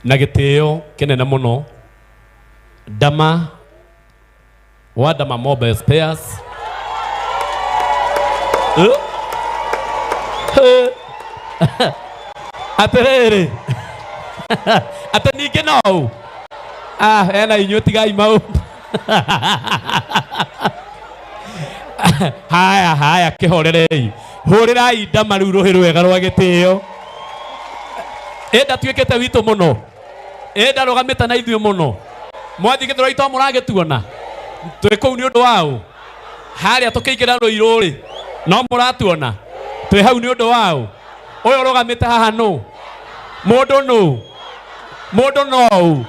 Speaker 8: na gĩtĩo kĩnene mũno, Dama wa Dama Mobile Spares. Atĩrĩrĩ, atĩ ningĩ no ũ? Ah, ena inyuĩ tigai maũndũ. Haya, haya, kĩhorerei. Hũrĩrai Dama rĩu rũhĩ rwega rwa gĩtĩo. Ĩ ndatuĩkĩte witũ mũno, ĩ ndarũgamĩte na ithuĩ mũno. Mwathiĩ Gĩthũrai to mũragĩtuona twĩ kũu nĩ ũndũ wa ũ? Harĩa tũkĩingĩra Rũirũ rĩ, no mũratuona twĩ hau nĩ ũndũ wa ũ? Ũyũ ũrũgamĩte haha nũ? Mũndũ nũ? Mũndũ no ũ?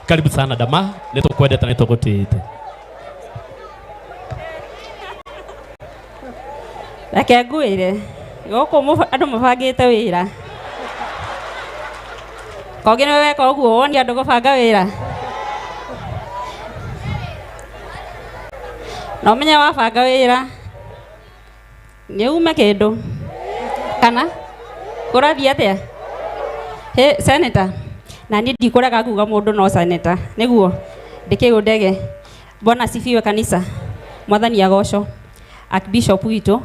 Speaker 8: Karibu sana Dama, nĩ tũkwendete nĩ tũgũtĩĩte.
Speaker 17: Reke ngwĩre gũkũ andũ mabangĩte wĩra. Koge nĩwe weka ũguo wonia andũ gũbanga wĩra. Na ũmenye wabanga wĩra nĩ ume kĩndũ kana kũrathiĩ atĩa? He senator, na niĩ ndikũrega kuga mũndũ no senator nĩguo ndĩkĩũndege. Bwana asifiwe kanisa. Mwathani agocwo. Archbishop witũ,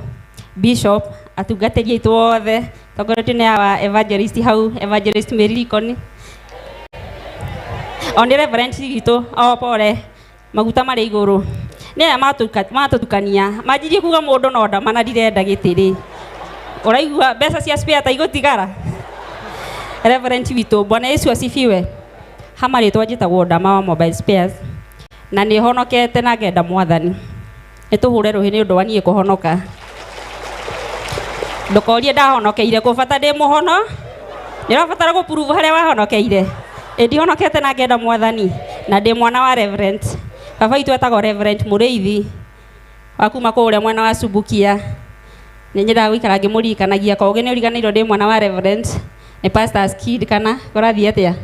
Speaker 17: bishop, atungatĩri aitũ othe, tongoretio nĩ awa evangelist hau, evangelist Mary Likoni. O nĩ reverend witũ, o pole, maguta marĩ igũrũ. Nĩ aya matũtukania, manjirie kuga mũndũ no ndama na ndirenda gĩtĩ rĩ. Ũraigua mbeca cia spare ta igũtigara? Reverend witũ, Bwana Yesu asifiwe. Hama rĩtwa njĩtagwo Ndama wa Mobile Spares. Na nĩ honokete na ngenda Mwathani. Nĩ tũhũre rũhĩ nĩ ũndũ wa niĩ kũhonoka. Ndũkorie ndahonokeire kũ, bata ndĩ mũhono. Nĩ ũrabatara gũ-prove harĩa wahonokeire. Ĩ ndihonokete na ngenda Mwathani. Na ndĩ mwana wa Reverend. Baba witũ etagwo Reverend Mũrĩithi wa kuma kũrĩa mwena wa Subukia. Nĩ nyendaga gũikara ngĩmũririkanagia. Koguo nĩ ũriganĩirwo ndĩ mwana wa Reverend. Nĩ pastor's kid kana kũrathiĩ atĩa?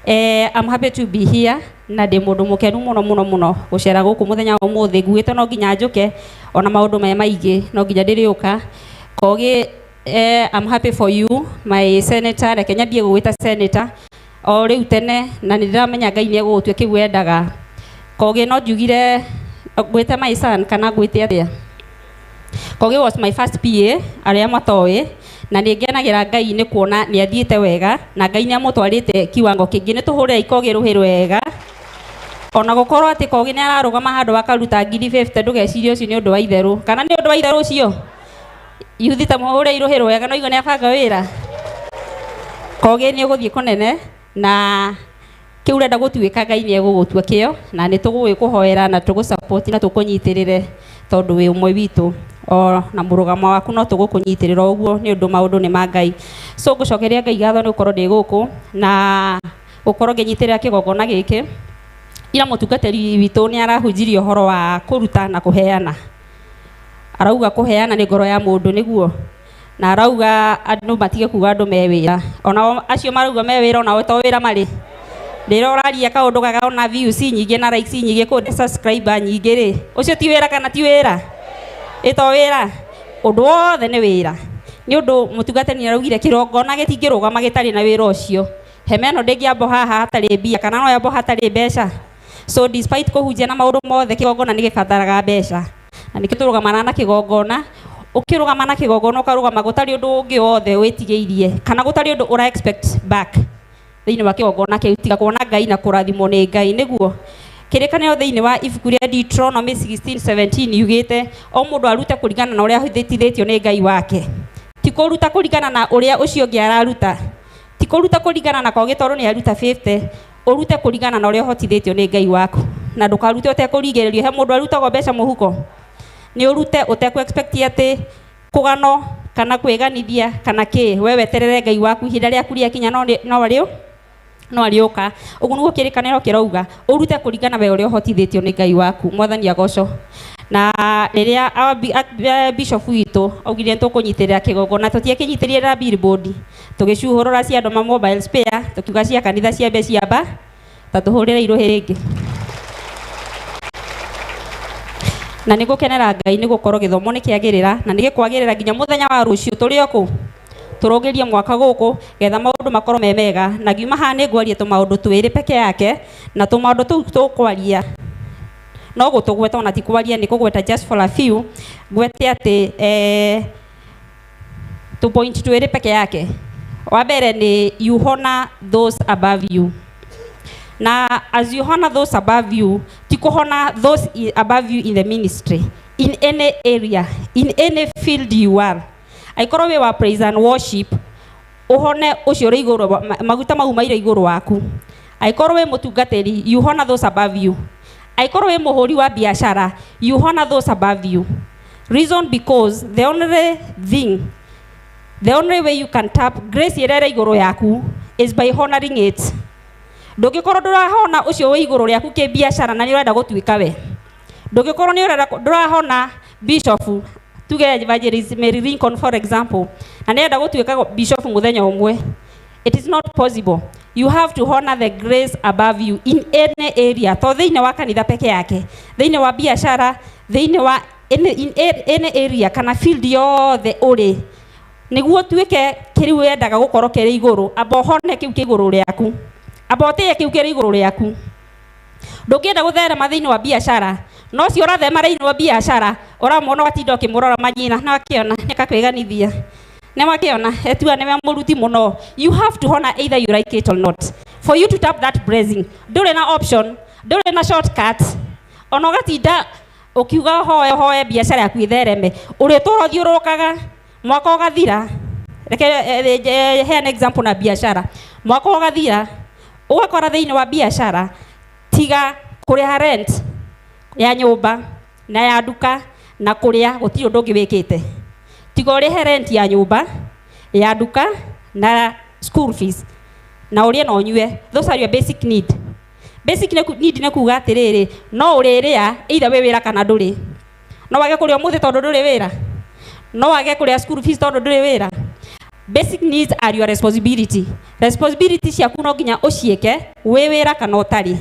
Speaker 17: I'm happy to be here na ndĩ mũndũ mũkenu mũno mũno mũno gũcera gũkũ mũthenya wa ũmũthĩ nguĩte no nginya njũke ona maũndũ me maingĩ no nginya ndĩrĩũka. Kogi, I'm happy for you my senator, reke nyambie gũgwĩta senator o rĩu tene na nĩ ndĩramenya Ngai nĩ egũgũtua kĩu wendaga. Kogi no njugire ngwĩte my son kana ngwĩte atĩa? Kogi was my first PA arĩa matoĩ, na nĩ ngenagĩra Ngai nĩ kuona nĩ athiĩte wega na Ngai nĩ amũtwarĩte kiwango kĩngĩ. Nĩ tũhũrei Kogi rũhĩ rwega. Ona gũkorwo atĩ Kogi nĩ ararũgama handũ akaruta 50,000 ndũgecirie ũcio nĩ ũndũ wa itherũ, kana nĩ ũndũ wa itherũ ũcio? Yuthi ta mũhũrei rũhĩ rwega no igua nĩ abanga wĩra. Kogi nĩ ũgũthiĩ kũnene na kĩu ũrenda gũtuĩka Ngai nĩ egũgũtua kĩo, na nĩ tũgũgĩkũhoera na tũgũ support na tũkũnyitĩrĩre tondũ wĩ ũmwe witũ o na mũrũgamo waku no tũgũkũnyitĩrĩra ũguo nĩ ũndũ maũndũ nĩ ma Ngai. So ngũcokeria Ngai ngatho nĩ gũkorwo ndĩ gũkũ na gũkorwo ngĩnyitĩrĩra kĩgongona gĩkĩ. Ira mũtungatĩri witũ nĩ arahunjirie ũhoro wa kũruta na kũheana. Arauga kũheana nĩ ngoro ya mũndũ nĩguo, na arauga andũ matige kuga andũ me wĩra, onao acio marauga me wĩra onao to wĩra marĩ. Rĩrĩa ũraria kaũndũ gakaona views nyingĩ na likes nyingĩ kũndĩ subscriber nyingĩ rĩ, ũcio ti wĩra kana ti wĩra? Ĩ to wĩra? Ũndũ wothe nĩ wĩra. Nĩ ũndũ mũtungatĩri nĩ araugire kĩrongona gĩtingĩrũgama gĩtarĩ na wĩra ũcio. Hema ĩno ndĩngĩambwo haha hatarĩ mbia kana no yambwo hatarĩ mbeca. So despite kũhunjia na maũndũ mothe kĩgongona nĩ gĩbataraga mbeca. Na nĩkĩo tũrũgamana na kĩgongona. Ũkĩrũgama na kĩgongona ũkarũgama gũtarĩ ũndũ ũngĩ wothe wĩtigĩirie kana gũtarĩ ũndũ ũra expect back thĩinĩ wa kĩgongona kĩu tiga kuona Ngai na kũrathimwo nĩ Ngai nĩguo. Kĩrĩkanĩro thĩinĩ wa ibuku rĩa Deuteronomy 16:17 yugĩte o mũndũ arute kũringana na ũrĩa ahotithĩtio nĩ Ngai wake, ti kũruta kũringana na ũrĩa ũcio ũngĩ araruta, ti kũruta kũringana na Kogi tondũ nĩ aruta 50, ũrute kũringana na ũrĩa ũhotithĩtio nĩ Ngai waku, na ndũkarute ũtekũringĩrĩrio. He mũndũ arutagwo mbeca mũhuko, nĩ ũrute ũtekũ expect atĩ kũgano kana kwĩganithia kana kĩ, we weterere Ngai waku ihinda rĩaku rĩakinya no rĩu no arĩũka. Ũguo nĩguo kĩrĩkanĩro kĩrauga, ũrute kũringana we ũrĩa ũhotithĩtio nĩ Ngai waku. Mwathani agocwo. Na rĩrĩa bishop witũ augire nĩtũkũnyitĩrĩra kĩgongona, tũtiakĩnyitĩrĩire na billboard, tũgĩcuhũrũra cia andũ ma mobile spare, tũkiuga cia kanitha ciambe ciamba ta tũhũrĩre irũhĩ rĩngĩ. Na nĩ ngũkenera Ngai nĩ gũkorwo gĩthomo nĩ kĩagĩrĩra na nĩ gĩkwagĩrĩra nginya mũthenya wa rũciũ tũrĩ o kũ tũrũgĩrie mwaka gũkũ getha maũndũ makorwo me mega. Na ngiuma haha nĩ ngwaria tũmaũndũ twĩrĩ peke yake, na tũmaũndũ tũu tũkwaria no gũtũgweta ona ti kwaria, nĩ kũgweta just for a few. Ngwete atĩ tũ point twĩrĩ peke yake. Wa mbere nĩ you honor those above you, na as you honor those above you, ti kũhona those above you in the ministry, in any area, in any field you are. Aikorwo wĩ wa praise and worship, ũhone ũcio ũrĩ igũrũ, maguta mau maire igũrũ waku. Aikorwo wĩ mũtungatĩri, you honor those above you. Aikorwo wĩ mũhũri wa biashara, you honor those above you. Reason because the only thing, the only way you can tap grace ĩrĩa ĩrĩ igũrũ yaku is by honoring it. Ndũngĩkorwo ndũrahona ũcio wĩ igũrũ rĩaku kĩbiacara na nĩ ũrenda gũtuĩka we. Ndũngĩkorwo nĩ ũrenda ndũrahona bishop, tuge Evangelist Mary Lincoln for example, na nĩ arenda gũtuĩka bishop mũthenya ũmwe. It is not possible. You have to honor the grace above you in any area. To thĩinĩ wa kanitha peke yake, thĩinĩ wa biashara, thĩinĩ wa in any area kana field yothe ũrĩ, nĩguo tuĩke kĩrĩa wendaga gũkorwo kĩrĩ igũrũ, amba ũhone kĩu kĩ igũrũ rĩaku, amba ũtĩye kĩu kĩrĩ igũrũ rĩaku. Ndũngĩenda gũtherema thĩinĩ wa biashara, no ũcio ũrathema thĩinĩ wa biashara ũramwona ũgatinda ũkĩmũrora manyina, na akĩona nĩakakwĩganithia, nĩwakĩona etua nĩwe mũruti mũno. You have to honor either you like it or not for you to tap that blessing. Ndũrĩ na option, ndũrĩ na shortcut. Ona ũgatinda ũkiuga hoe hoe biashara yaku ĩthereme, ũrĩtũra ũthiũrũrũkaga mwaka ũgathira. Reke heane example na biashara, mwaka ũgathira ũgakora thĩinĩ wa biashara tiga kũrĩha rent ya nyũmba na ya nduka na kũrĩa gũtirĩ ũndũ ũngĩ wĩkĩte. Tiga ũrĩhe rent ya nyũmba ya nduka na school fees na ũrĩe na ũnyue, those are your basic need. Basic need nĩ kuga atĩrĩrĩ, no ũrĩrĩa either wĩ wĩra kana ndũrĩ. No wage kũrĩa ũmũthĩ tondũ ndũrĩ wĩra, no wage kũrĩa school fees tondũ ndũrĩ wĩra. Basic needs are your responsibility. Responsibility ciaku no nginya uciike wi wira kana utari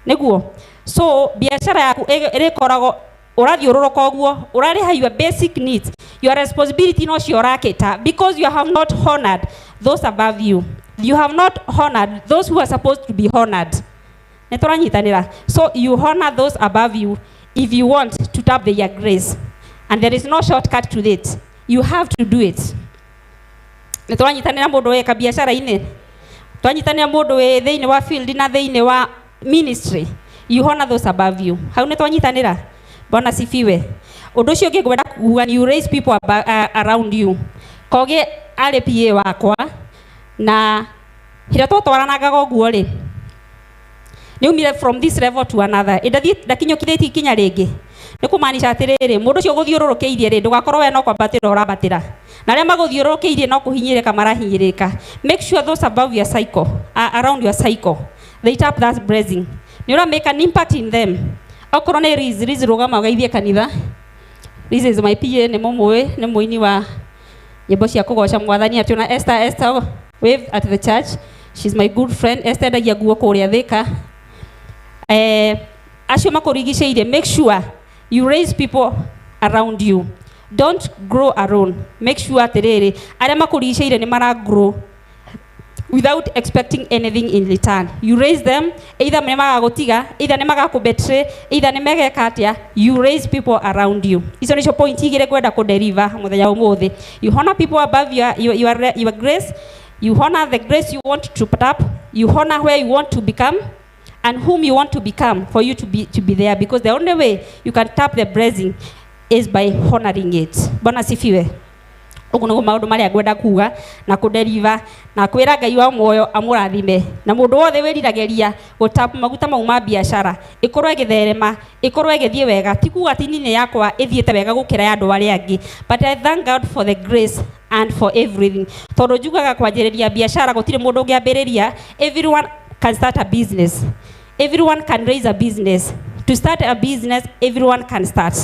Speaker 17: niguo. So biashara yaku irikoragwo urathiũrũrũka ũguo ũrarĩha your basic needs. Your responsibility no cio ũrakĩta because you have not honored those above you. You have not honored those who are supposed to be honored. Nĩ tũranyitanĩra. So you honor those above you if you want to tap their grace, and there is no shortcut to it. You have to do it. Nĩ tũranyitanĩra mũndũ wĩka biacara-inĩ, twanyitanĩra mũndũ wĩ thĩinĩ wa field na thĩinĩ wa ministry. You honor those above you. Hau nĩ twanyitanĩra. Bwana sifiwe. Ũndũ ũcio ũngĩ ngwenda kuga, you raise people around you. Kogi arĩ PA wakwa na hĩrĩa twatwaranangaga ũguo rĩ, nĩ umire from this level to another. Ĩndathiĩ ndakinyũkithĩtie ikinya rĩngĩ. Nĩ kũmaanisha atĩrĩrĩ, mũndũ ũcio ũgũthiũrũrũkĩirie rĩ, ndũgakorwo we no kwambatĩra ũrambatĩra, na arĩa magũthiũrũrũkĩirie no kũhinyĩrĩka marahinyĩrĩka. Make sure those above your cycle, around your cycle, they tap that blessing. Nĩ ũra make an impact in them. Okorwo nĩ Liz, Liz rũgama ũgeithie kanitha. Liz is my PA, nĩ mũmũĩ, nĩ mũini wa nyĩmbo cia kũgoca mwathani. Atĩ ona Esther, Esther wave at the church. She's my good friend. Esther endagia nguo kũrĩa Thika. Acio makũrigicĩirie, make sure you raise people around you. Don't grow alone. Make sure atĩrĩrĩ, arĩa makũrigicĩirie nĩ mara grow without expecting anything in return. You raise them, either nĩ magagũtiga, either nĩ magakũbetray, either nĩ megeka atĩa. You raise people around you. Icio nĩcio point igĩrĩ ngwenda kũdeliver mũthenya wa ũmũthĩ. You honor people above your grace. You honor the grace you want to put up. You honor where you want to become and whom you want to become for you to be there, because the only way you can tap the blessing is by honoring it. Bwana sifiwe. Ũguo nĩguo maũndũ marĩa ngwenda kuga na kũdeliver na kwĩra Ngai wa muoyo amũrathime, na mũndũ wothe wĩriragĩria gũtap maguta mau ma biacara ĩkorwo ĩgĩtherema, ĩkorwo ĩgĩthiĩ wega. Ti kuga atĩ niĩ yakwa ĩthiĩte wega gũkĩra ya andũ arĩa angĩ, but I thank God for the grace and for everything, tondũ njugaga kwanjĩrĩria biacara gũtirĩ mũndũ ũngĩambĩrĩria. Everyone can start a business. Everyone can raise a business. To start a business, everyone can start.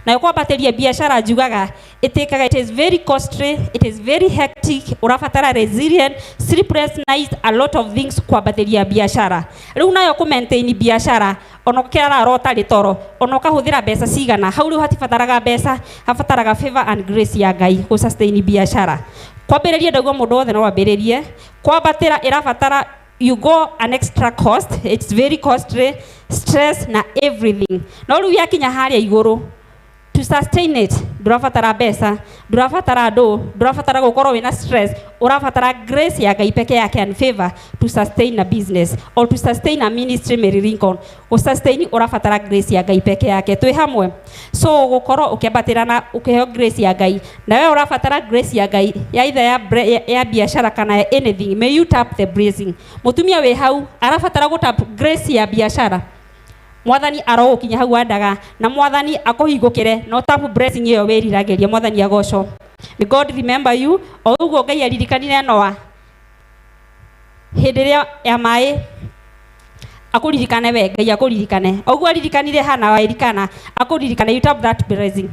Speaker 17: Nayo kwambatĩria biacara njugaga ĩtĩkaga, it is very costly, it is very hectic. Ũrabatara resilient, sleepless night, a lot of things kwambatĩria biacara. Rĩu nayo kũ maintain biacara, ona ũkĩrara ũtarĩ toro, ona ũkahũthĩra mbeca cigana, hau rĩu hatibataraga mbeca, habataraga favor and grace ya Ngai gũ sustain biacara. Kwambĩrĩria ndauga mũndũ wothe no ambĩrĩrie. Kwambatĩra ĩrabatara you go an extra cost. It's very costly, stress na everything. No rĩu yakinya harĩa igũrũ, to sustain it ndũrabatara mbeca, ndũrabatara andũ, ndũrabatara gũkorwo wĩna stress. Ũrabatara grace ya Ngai peke yake and favor to sustain a business or to sustain a ministry. Mary Lincoln, gũ sustain ũrabatara grace ya Ngai peke yake. Twĩ hamwe? So gũkorwo ũkĩambatĩra na ũkĩheo grace ya Ngai, na we ũrabatara grace ya Ngai ya either ya biacara kana ya anything, may you tap the blessing. Mũtumia wĩ hau arabatara gũ tap grace ya biacara, mwathani arogũkinya hau andaga na mwathani akũhingũkĩre no tap blessing ĩyo wĩriragĩria. Mwathani agocwo. May God remember you o ũguo Ngai aririkanire Noa hĩndĩ ĩrĩa ya maĩ. Akũririkane we, Ngai akũririkane o ũguo aririkanire Hana wa Elikana, akũririkane. You tap that blessing.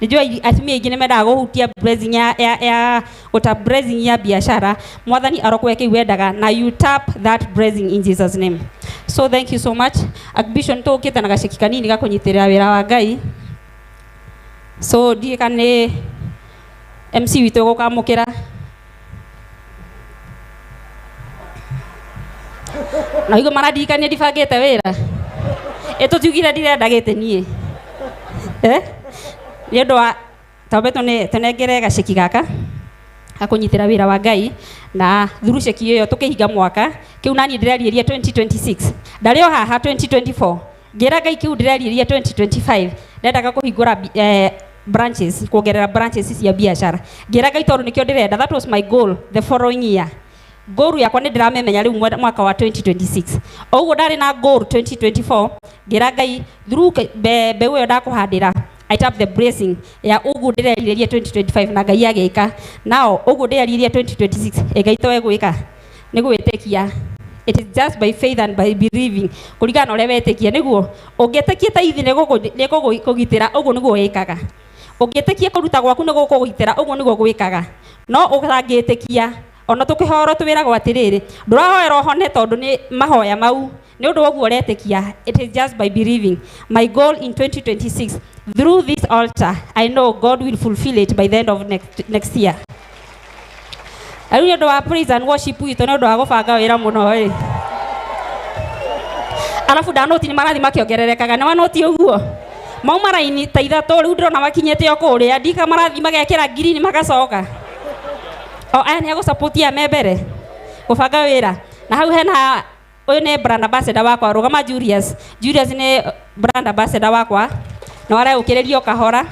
Speaker 17: Nĩnjũĩ atumia aingĩ nĩ mendaga kũhutia blessing ya gũtap blessing ya biacara. Mwathani arokwe kĩu wendaga na you tap that blessing in Jesus' name. So thank you so much. Archbishop, tũkĩte na gaceki kanini ga kũnyitĩrĩra wĩra wa Ngai, so ndiĩ kana nĩ MC witũ gũkamũkĩra na igo marandirikania ndibangĩte wĩra. Ĩtũtiugire ndirenda gĩtĩ niĩ, eh? Nĩ ũndũ wa twambe tũnengere gaceki gaka gakũnyitĩra wĩra wa Ngai, na through ceki ĩyo tũkĩhinga mwaka kĩu naniĩ ndĩrariĩria 2026. Ndarĩ o haha 2024 ngĩra Ngai kĩu ndĩrariĩria 2025, ndendaga kũhingũra branches, kuongerera branches cia biacara. Ngĩra Ngai tondũ nĩkĩo ndĩrenda, that was my goal the following year. Goal yakwa nĩ ndĩramĩmenya rĩu mwaka wa 2026. O ũguo ndarĩ na goal 2024, ngĩra Ngai through mbeũ ĩyo ndakũhandĩra, I tap the blessing ya ũguo ndĩrerirĩria 2025, na Ngai agĩka. Nao ũguo ndĩrerirĩria 2026, ĩ Ngai towe gwĩka nĩ gwĩtĩkia. It is just by faith and by believing, kũringana na ũrĩa wetĩkia. Nĩguo ũngĩtĩkia taithi nĩ gũkũgitĩra, ũguo nĩguo wĩkaga. Ũngĩtĩkia kũruta gwaku nĩ gũkũgitĩra, ũguo nĩguo gwĩkaga. No ũtangĩtĩkia ona tũkĩhoro twĩragwo atĩrĩrĩ ndũrahoera ũhone tondũ nĩ mahoya mau nĩ ũndũ wa ũguo ũretĩkia. It is just by believing. My goal in 2026 through this altar, I know God will fulfill it by the end of next year. Rĩu nĩ ũndũ wa praise and worship witũ nĩ ũndũ wa gũbanga wĩra mũno ĩ. Arabu ndanoti nĩ marathiĩ makĩongererekaga nĩ wanoti ũguo mauma raini ta ithatũ rĩu ndĩrona makinyĩte o kũrĩa ndika marathiĩ magekĩra ngirini magacoka o aya nĩ agũcapotia me mbere gũbanga wĩra. Na hau hena ũyũ nĩ brand ambassador wakwa rũgama Julius. Julius nĩ brand ambassador wakwa no areũkĩrĩrio kahora.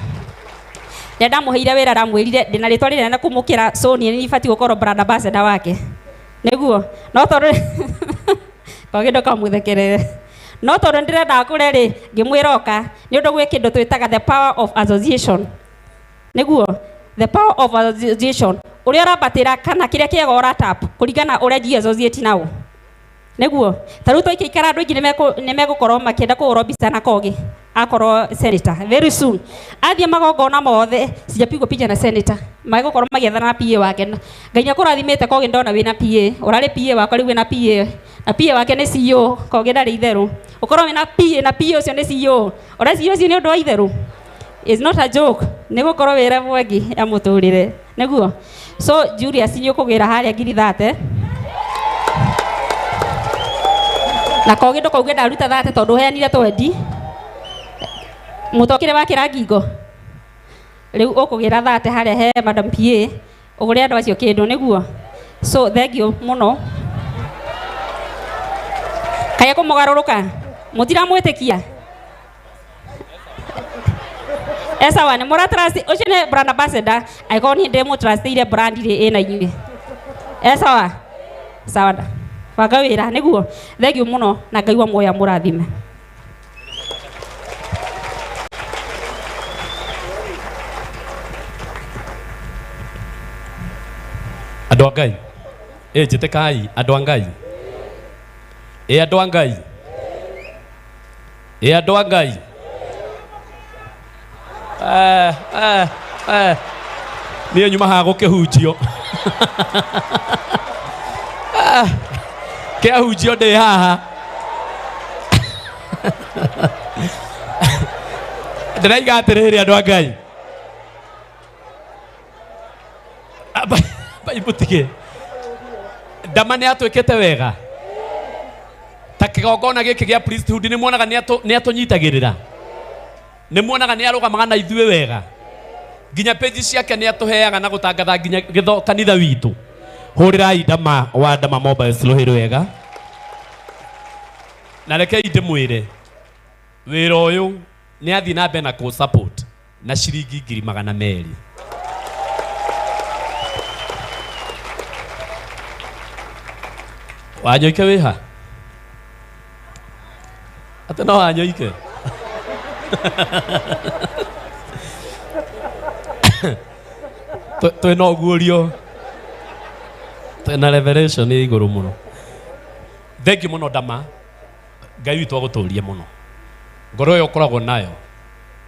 Speaker 17: Rĩrĩa ndamũheire wĩra ndamwĩrire ndĩna rĩtwa rĩnene kũmũkĩra so niĩ nĩ ibatiĩ gũkorwo brand ambassador wake nĩguo no tondũ kogi ndũkamũthekerere no tondũ ndĩrenda akũre rĩ ngĩmwĩra oka nĩ ũndũ gwĩ kĩndũ twĩtaga the power of association nĩguo the power of association ũrĩa ũrambatĩra kana kĩrĩa kĩega ũratap kũringana ũrĩa ji associate nao nĩguo ta rĩu twaikaikara andũ aingĩ nĩ megũkorwo makĩenda kũhũrwo mbica na Kogi akorwo senator very soon athiĩ magongona mothe sijapigwo picha na senator magũkorwo magĩethana na PA wake. Ngai nĩ akũrathimĩte Kogi ndona wĩna PA ũrarĩ PA wakwa rĩu wĩna PA na PA wake nĩ CEO Kogi ndarĩ itherũ ũkorwo wĩna PA na PA ũcio nĩ CEO ũrĩa CEO ũcio nĩ ũndũ wa itherũ. It's not a joke nĩ gũkorwo wĩra mwengi ya mũtũrĩre nĩguo. So Julius nĩ ũkũgĩra harĩa 30,000 na Kogi ndũkauge ndaruta 30 tondũ ũheanire 20 mũtokire wakĩra ngingo rĩu ũkũgĩra 30 harĩa he Madam PA ũgũre andũ acio kĩndũ nĩguo. So thank you mũno kaĩ kũmũgarũrũka mũtiramwĩtĩkia esawa nĩ mũratrust ũcio nĩ brand ambassador angĩkorwo niĩ ndĩmũtrustĩire brand rĩ ĩna inyuĩ esawa sawa banga wĩra nĩguo. Thank you mũno na Ngai wa muoyo amũrathime.
Speaker 8: Andũ a Ngai ĩ njĩtĩkai andũ a Ngai ĩ andũ a Ngai ĩ andũ a Ngai niĩ nyuma haha gũkĩhunjio kĩahunjio ndĩ haha ndĩraiga atĩrĩrĩ andũ a Ngai mũtige ndama nĩ atwĩkĩte wega ta kĩgongona gĩkĩ gĩa priesthood nĩ muonaga nĩ atũnyitagĩrĩra nĩ muonaga nĩ arũgamaga na ithuĩ wega nginya page ciake nĩ atũheaga na gũtangatha nginya gĩtho kanitha witũ. Hũrĩrai ndama wa Ndama Mobiles rũhĩ wega na rekei ndĩmwĩre wĩra ũyũ nĩ athiĩ na mbere na kũ support na ciringi 200,000. Wanyoike wĩha atĩ no wanyoike twĩna ũguũrio twĩna revelation ĩ igũrũ mũno. Thank you mũno Ndama Ngai witũ agũtũrie mũno. Ngoro ĩyo ũkoragwo nayo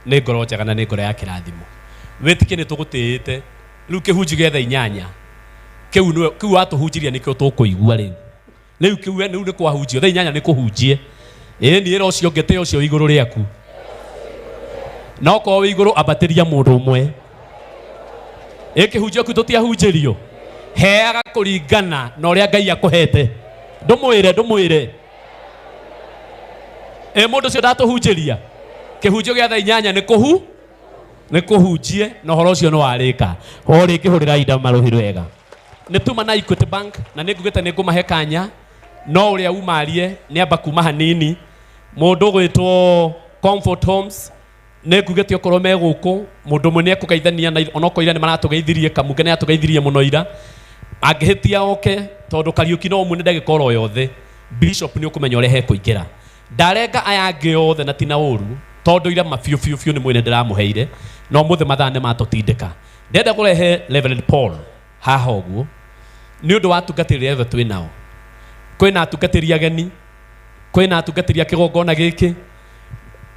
Speaker 8: nĩ ngoro njega na nĩ ngoro ya kĩrathimo. Wĩtĩkie nĩ tũgũtĩĩte rĩu kĩhunji gĩa thaa 8 kĩu kĩu watũhunjiria nĩkĩo tũkũigua rĩu rĩu kĩu rĩu nĩ kwahunjio thaa 8 nĩ kũhunjie ĩĩ niĩ ĩra ũcio ngĩtĩ ũcio igũrũ rĩaku na okorwo wĩ igũrũ ambatĩria mũndũ ũmwe ĩ kĩhunjio kĩu tũtiahunjĩrio heaga kũringana na ũrĩa Ngai akũhete ndũmwĩre ndũmwĩre ĩ mũndũ ũcio ndatũhunjĩria kĩhunjio gĩa thaa 8 nĩ kũhu nĩ kũhunjie na ũhoro ũcio nĩ warĩka o rĩngĩ hũrĩrai ndama rũhĩ rwega. Nĩ tuma na Equity Bank na nĩ ngugĩte nĩ ngũmahe kanya no ũrĩa umarie nĩ amba kuma hanini mũndũ ũgwĩtwo Comfort Homes nĩ ngugĩte okorwo me gũkũ mũndũ ũmwe nĩ ekũgeithania na onokorwo ira nĩ maratũgeithirie Kamunge nĩ atũgeithirie mũno ira angĩhĩtia oke tondũ Kariũki no ũmwe nĩ ndagĩka oro yothe Bishop nĩ ũkũmenya ũrĩa hekũingĩra ndarenga aya angĩ othe na tina ũru tondũ ira mabiũ biũ biũ nĩ mwene ndĩramũheire no mũthĩ mathaa nĩ matũtindĩka. Ndĩrenda kũrehe Reverend Paul haha ũguo nĩ ũndũ wa atungatĩri arĩa twĩ nao kwĩna atungatĩri ageni kwĩna atungatĩri a kĩgongona gĩkĩ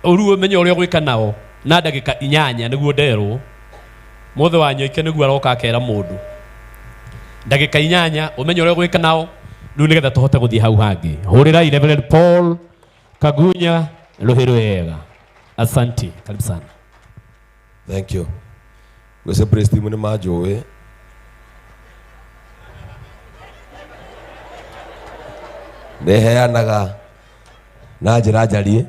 Speaker 8: ũru ũmenye ũrĩa ũgwĩka nao na ndagĩka 8 nĩguo nderwo mũthĩ wa Nyoike nĩguo aroka akera mũndũ Ndagĩka 8 ũmenye ũrĩa ũgwĩka nao rĩu nĩgetha tũhote gũthiĩ hau hangĩ. Hũrĩrai Reverend Paul Kagunya rũhĩ rwega. Asante, karibu sana.
Speaker 18: Thank you. Gwĩce praise team nĩ manjũĩ. Nĩ heanaga na njĩra njariĩ.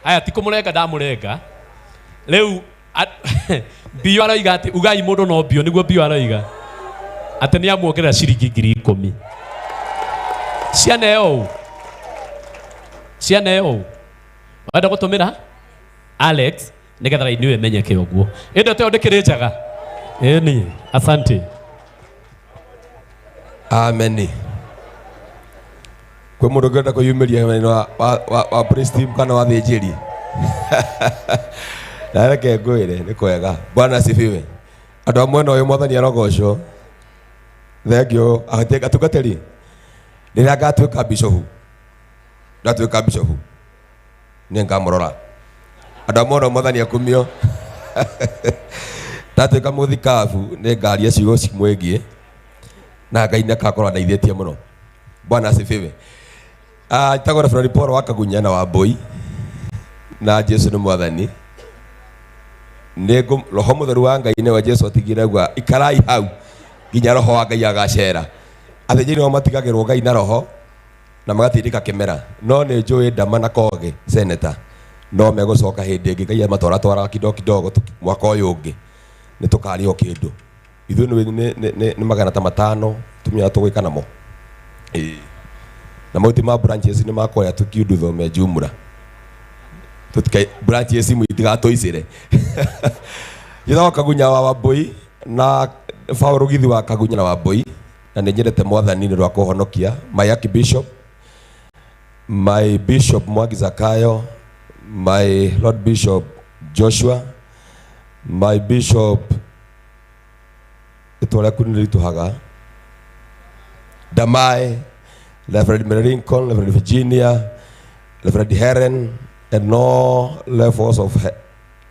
Speaker 8: Aya ti kũmũrenga ndamũrenga. Rĩu Bio aroiga atĩ ugai mũndũ no bio nĩguo Bio aroiga atĩ nĩ amuongerera ciringi 10,000. Cianeo ũũ. Cianeo ũũ. Wenda gũtũmĩra Alex nĩgetha raini ĩyo ĩmenyeke ũguo. Ĩndo teo ndĩkĩrĩ njega. Ĩni, asante.
Speaker 18: Ameni. Kwĩ mũndũ ũngĩenda kwĩyumĩria mwena wa praise team kana wa thĩnjĩri? Na reke ngwĩre nĩ kwega. Bwana asifiwe. Andũ a mwena ũyũ mwathani arogocwo. Thank you. Atungatĩri, rĩrĩa ngatuĩka bishofu, ndatuĩka bishofu, nĩ ngamũrora. Andũ a mwena ũyũ mwathani akumio. Ndatuĩka mũthikabu, nĩ ngaria ciugo cimwĩgiĩ, na Ngai nĩ akakorwo andeithĩtie mũno. Bwana asifiwe. Njĩtagwo Reverend Paul wa Kagunya na Wambui, na Jesu nĩ mwathani. Nĩ Roho Mũtheru wa Ngai nĩwe Jesu atigire gwa ikarai hau nginya Roho wa Ngai agacera. Athĩnjĩri nĩo matigagĩrwo Ngai na Roho na magatindĩka kĩmera. No nĩ njũĩ Ndama na Koge senator no megũcoka hĩndĩ ĩngĩ Ngai amatwaratwaraga kidogo kidogo mwaka ũyũ ũngĩ nĩ tũkarĩo kĩndũ. Ithuĩ nĩ 500 tũmenyaga tũgwĩka namo. Ĩĩ. Na mauti ma branches nĩ makoya tũkiunduthome jumla. Tũtikai branches imwe itigatũicĩre. Njĩtagwo Kagunya wa Wambui na Paul Githi wa Kagunya na Wambui, na nĩ nyendete mwathani nĩ ũndũ wa kũhonokia. My Archbishop, my Bishop Mwangi Zakayo, my Lord Bishop Joshua, my Bishop rĩtwa rĩaku nĩ rĩritũhaga, Damai, Reverend Mary Lincoln, Reverend Virginia, Reverend Helen, and all levels of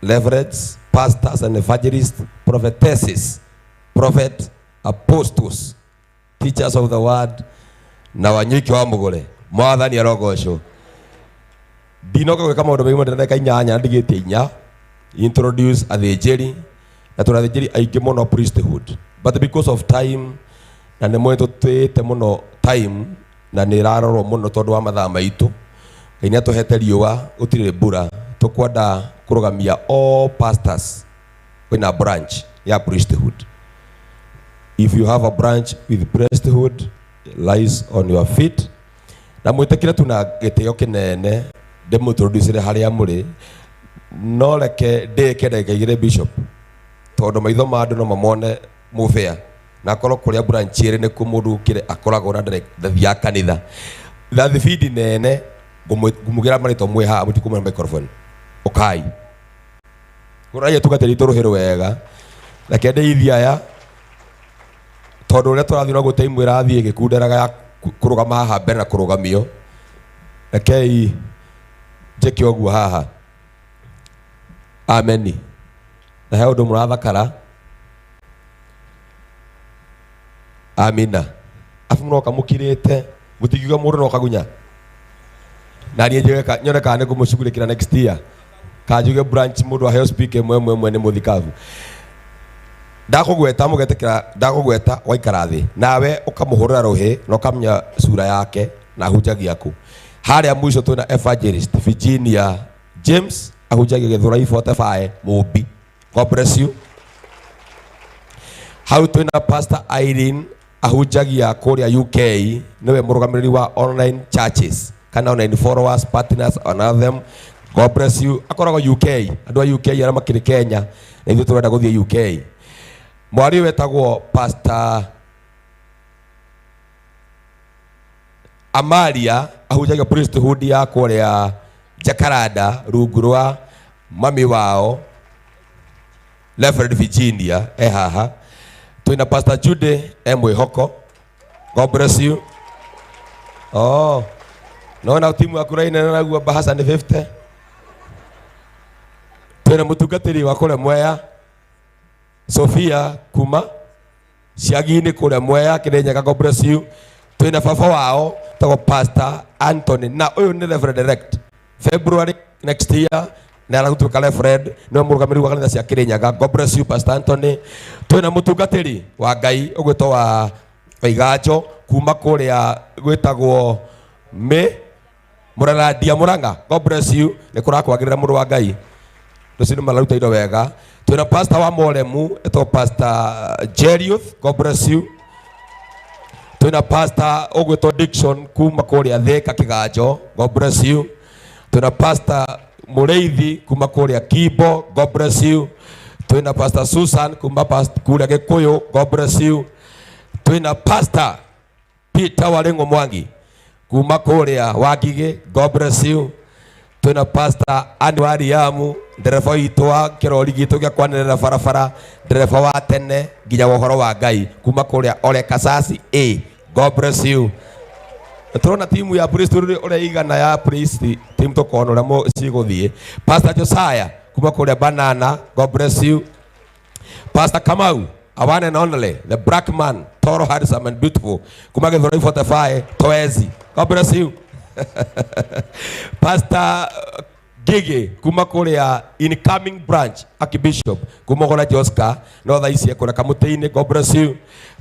Speaker 18: reverends, pastors and evangelists, prophetesses, prophet, apostles, teachers of the word, na wanyuiki wa mugure. Mwathani arogocwo. Ndinoka gwĩka maũndũ maingĩ mũno, ndagĩka 8 ndigĩtie 4. Introduce athĩnjĩri, na tũrĩ athĩnjĩri aingĩ mũno priesthood. But because of time, na nĩ mũĩ tũtĩĩte mũno time, na nĩ ĩrarorwo mũno tondũ wa mathaa maitũ. Ngai nĩ atũhete riũa, gũtirĩ mbura. Tũkwenda kũrũgamia all pastors kwĩna branch ya priesthood. If you have a branch with priesthood, lies on your feet. Na mwĩtĩkĩre tu na gĩtĩo kĩnene ndĩmũintroducere harĩa mũrĩ, no reke ndĩke ndagĩka 2 bishop, tondũ maitho ma andũ no mamone mũbĩa, na akorwo kũrĩa branch ĩrĩ nĩkuo mũndũ ũkĩre akoragwo na ndathiaga kanitha. Na thibindi nene ngũmũgĩra marĩtwa mwĩ haha, mũtikũmũhe microphone. Ũkai. Kũragia tungatĩri tũrũhĩ rwega. Reke ndĩithie aya, tondũ ũrĩa tũrathiĩ noguo time ĩrathiĩ ĩgĩkunderaga ya kũrũgama haha mbere na kũrũgamio. Rekei njĩke ũguo haha. Ameni. Na he ũndũ mũrathakara. Amina. Afu mũroka mũkirĩte, mũtingiuga mũndũ no Kagunya. Na niĩ njuge nyone kana nĩ ngũmũcugurĩkĩra next year. Kana njuge branch mũndũ aheo speaker ĩmwe ĩmwe ĩmwe nĩ mũthikabu. Ndakũgweta mũgetĩkĩra, ndakũgweta waikara thĩ. Nawe ũkamũhũrĩra rũhĩ na ũkamenya sura yake na ahunjagia kũ. Harĩa mũico twĩna evangelist Virginia James ahunjagia Gĩthũrai 45 Mũmbi. God bless you. Hau twĩna Pastor Irene ahunjagia kũrĩa UK, nĩwe mũrũgamĩrĩri wa online churches kana online followers, partners and them. God bless you. Akoragwo UK, andũ a UK arĩa makĩrĩ Kenya na ithuĩ tũrenda gũthiĩ UK. Mwari wetagwo Pastor Amalia ahunjagia priesthood ya kũrĩa Jacaranda rungu rwa mami wao Reverend Virginia e haha. Twĩna Pastor Jude e mwĩhoko. God bless you. Oh, nona timu yaku rainene naguo Bahasa nĩ 50. Twĩna mũtungatĩri wa kũrĩa Mwea. Sophia kuma Ciagi-inĩ kũrĩa Mwea Kĩrĩnyaga. God bless you. Twĩna baba wao tagwo Pastor Anthony, na ũyũ nĩ Reverend elect February next year na aratuĩka Reverend, nĩwe mũrũgamĩrĩri wa kanitha cia Kĩrĩnyaga. God bless you, Pastor Anthony. Twĩna mũtungatĩri wa Ngai ũgwĩtwo wa Waiganjo kuma kũrĩa gwĩtagwo mĩ Mũrarandia Mũrang'a. God bless you. Nĩ kũrakwagĩrĩra mũrũ wa Ngai, rũcinĩ mararuta indo wega. Twĩna pastor wa Moremu etwo Pastor Jeriuth. God bless you. Twĩna pastor ũgwĩtwo Dickson kuma kũrĩa Thika Kĩganjo. God bless you. Twĩna pastor Mũrĩithi kuma kũrĩa Kimbo. God bless you. Twĩna Pastor Susan kuma kũrĩa Gĩkũyũ. God bless you. Twĩna Pastor Peter Waring'o Mwangi kuma kũrĩa Wangigĩ. God bless you. Twĩna Pastor Andy Wariamu, ndereba witũ wa kĩrori gitũ gĩa kwanĩrĩra barabara, ndereba wa tene nginya wa ũhoro wa Ngai kuma kũrĩa Ole Kasasi A. God bless you. Tũrona timu ya priest ũrĩa igana ya priest team, tũkona ũrĩa cigũthiĩ. Pastor Josiah kuma kũrĩa Banana. God bless you. Pastor Kamau, a one and only, the black man, tall, handsome and beautiful, kuma Githurai 45 Toezi. God bless you. Pastor Gigi kuma kũrĩa incoming branch Archbishop kuma kũrĩa Joska, no thaa ici ekũrĩa Kamũtĩ-inĩ. God bless you.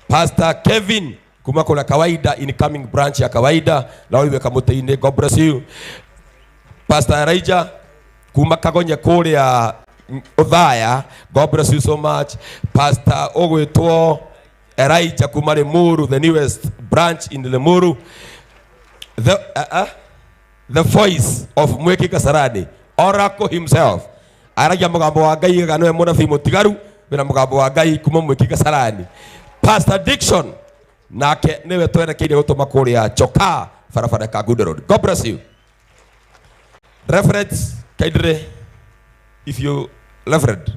Speaker 18: Pastor Kevin kuma kũrĩa Kawaida, incoming branch ya Kawaida, na oiwe Kamũtĩ-inĩ. God bless you. Pastor Elijah kuma Kagonye kũrĩa Othaya. God bless you so much. Pastor ũgwĩtwo Elijah kuma Limuru, the newest branch in Limuru, the voice of Mwiki Kasarani, Oracle himself, aragia mũgambo wa Ngai ga nĩwe mũnabii mũtigaru wĩna mũgambo wa Ngai kuma Mwiki Kasarani. Pastor Dickson nake nĩwe twerekeire gũtũma kũrĩa Chokaa, barabara ka Good Road. God bless you. Reverend kindly, if you Reverend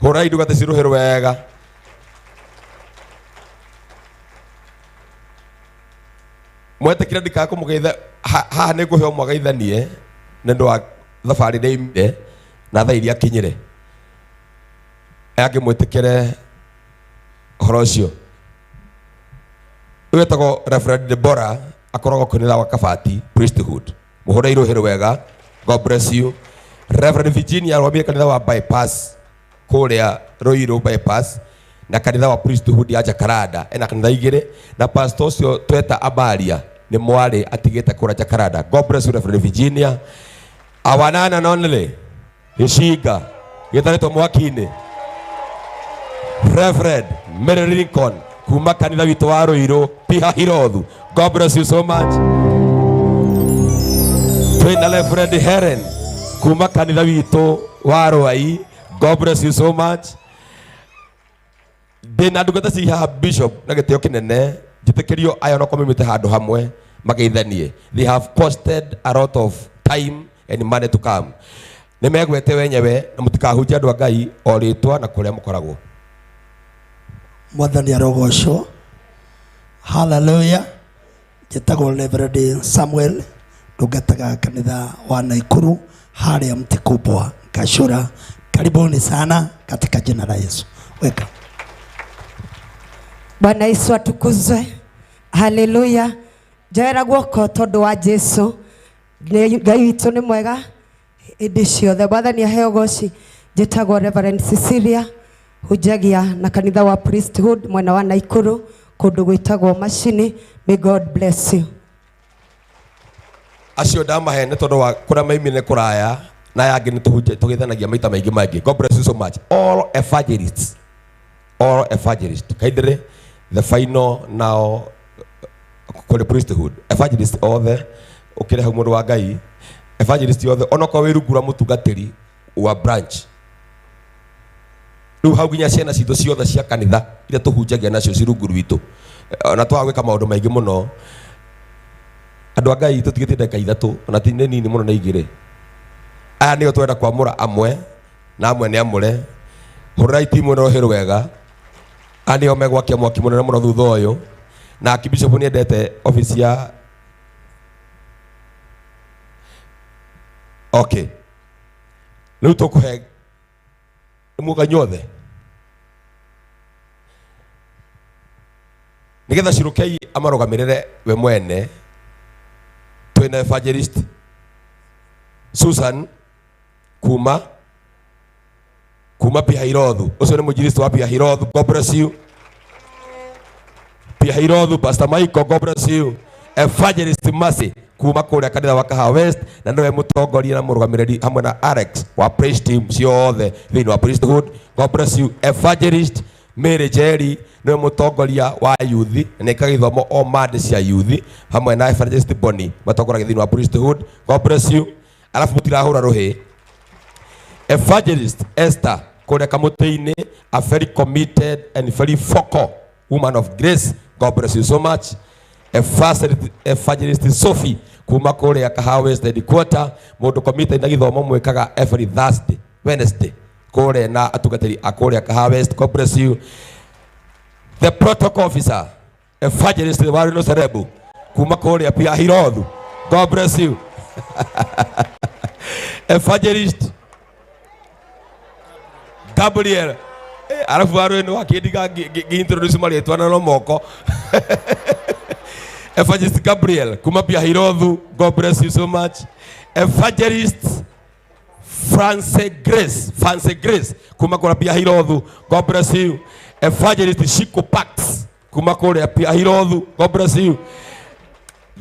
Speaker 18: hũrai ndugate cirũhĩrwo wega. Mwetĩkĩra ndikaga kũmũgeitha haha nĩ ngũheo mwagaithanie nĩ ũndũ wa thabarĩ ĩrĩa imire na thaa iria akinyire. Aya angĩ mwĩtĩkĩre ũhoro ũcio. Ũyũ etagwo Reverend Deborah, akoragwo kanitha wa Kabati Priesthood. Mũhũre irũhĩrwo wega. God bless you. Reverend Virginia arũgamĩrĩire kanitha wa Bypass kũrĩa Ruiru Bypass na kanitha wa Priesthood ya Jacaranda, ena kanitha igĩrĩ, na pastor ũcio tweta Amaria nĩ mwarĩ atigĩte kũrĩa Jacaranda. God bless you, Reverend Virginia. Our none and only gĩcinga gĩtarĩtwo mwaki-inĩ, Reverend Mary Lincoln kuma kanitha witũ wa Ruiru Piha Hirothu. God bless you so much. Twĩna Reverend Helen kuma kanitha witũ wa Rwai. God bless you so much. Ndĩna ndungata ci haha bishop na gĩtĩo kĩnene, njĩtĩkĩrio aya onokorwo maumĩte handũ hamwe mageithanie. They have costed a lot of time and money to come. Nĩ megwete wenyewe na mũtikahunjie andũ a Ngai o rĩtwa na kũrĩa mũkoragwo.
Speaker 19: Mwathani arogocwo. Haleluya. Njĩtagwo Reverend Samuel, ndungataga kanitha wa Naikuru harĩa Mtikubwa Gashura. Karibuni sana katika jina la Yesu. Weka.
Speaker 20: Bwana Yesu atukuzwe. Haleluya. Njoera guoko tondu wa Jesu. Ngai witũ nĩ mwega hĩndĩ ciothe. Mwathani aheo goci. Njĩtagwo Reverend Cecilia, hunjagia na kanitha wa Priesthood mwena wa Naikuru kũndũ gwĩtagwo Macini. May God bless you.
Speaker 18: Acio ndamahe nĩ tondũ wa kũrĩa maimire kũraya na aya angĩ nĩ tũgeithanagia maita maingĩ maingĩ. God bless you so much. All evangelists, all evangelists. Kaindire the final now kũrĩ priesthood. Evangelist othe ũkĩrĩ hau mũndũ wa Ngai, evangelist othe onokorwo wĩ rungu rwa mũtungatĩri wa branch. Rĩu hau nginya ciana citũ ciothe cia kanitha iria tũhunjagia nacio ci rungu rwitũ. Ona twaga gwĩka maũndũ maingĩ mũno. Andũ a Ngai tũtigĩtie ndagĩka ithatũ ona ti nĩ nini mũno na igĩrĩ. Aya nĩo twenda kwamũra amwe na amwe nĩ amũre. Hũrĩrai timu ĩno rũhĩ rwega. Aya nĩo megwakia mwaki mũnene mũno thutha ũyũ. Na Archbishop nĩendete ofici ya okay. Rĩu tũkũhe mũga nyothe nigetha Shirokei amarũgamĩrĩre we mwene. Twĩna evangelist Susan kuma Pihairothu, ũcio nĩ mũinjilisti wa Pihairothu, God bless you. Pihairothu, Pastor Michael, God bless you. Evangelist Mercy kuma kũrĩa kanitha wa Kahawa West, na nĩwe mũtongoria na mũrũgamĩrĩri hamwe na Alex wa praise team ciothe thĩinĩ wa priesthood, God bless you. Evangelist Mary Jerry nĩwe mũtongoria wa youth na nĩekaga gĩthomo o Monday cia youth hamwe na Evangelist Bonnie matongoragia thĩinĩ wa priesthood, God bless you. Alafu mũtirahũra rũhĩ. Evangelist Esther kũrĩa Kamũtĩ-inĩ, a very committed and very vocal woman of grace, God bless you so much. Evangelist Sophie kuma kũrĩa Kahawa West headquarter, mũndũ committed na gĩthomo mwĩkaga every Thursday, Wednesday kũrĩa na atungatĩri a kũrĩa Kahawa West, God bless you. The protocol officer Evangelist Warino Serebu kuma kũrĩa Piahirothu, God bless you. Evangelist Gabriel arafu warweno wakindiga ngi-introduce marĩtwa na no moko. Evangelist Gabriel kuma Piahirothu, God bless you so much. Evangelist France Grace kuma kũrĩa Piahirothu, God bless you. Evangelist Shiko Pax kuma kũrĩa Piahirothu, God bless you.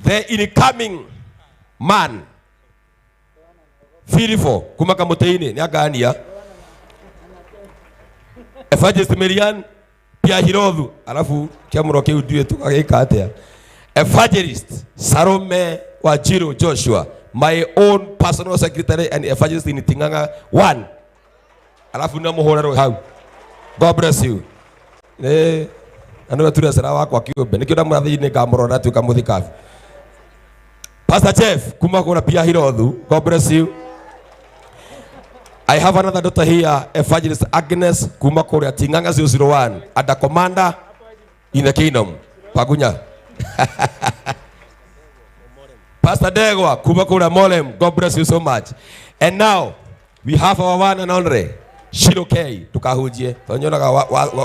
Speaker 18: The incoming man Filipo kuma Kamũtĩ-inĩ nĩ angania. Evangelist Miriam Piahirothu, alafu kĩamũro kĩu ndiũĩ tũgagĩka atĩa. Evangelist Salome Wanjiru Joshua, my own personal secretary and evangelist in Ting'ang'a 1, alafu no mũhũre rũĩ hau, God bless you. Nĩ na nĩwe turecera wakwa kĩũmbe, nĩkĩo ndamwĩra thĩinĩ ngamũrora atuĩka mũthikabu. Pastor Jeff kuma kũrĩa Piahirothu, God bless you. I have another daughter here, Evangelist Agnes kuma kũrĩa Ting'ang'a 001, and a commander in the kingdom, Pagunya. Pastor Degwa kuma kũrĩa Molem, God bless you so much. And now we have our one and only Shirokei, tukahunjie tondũ nyonaga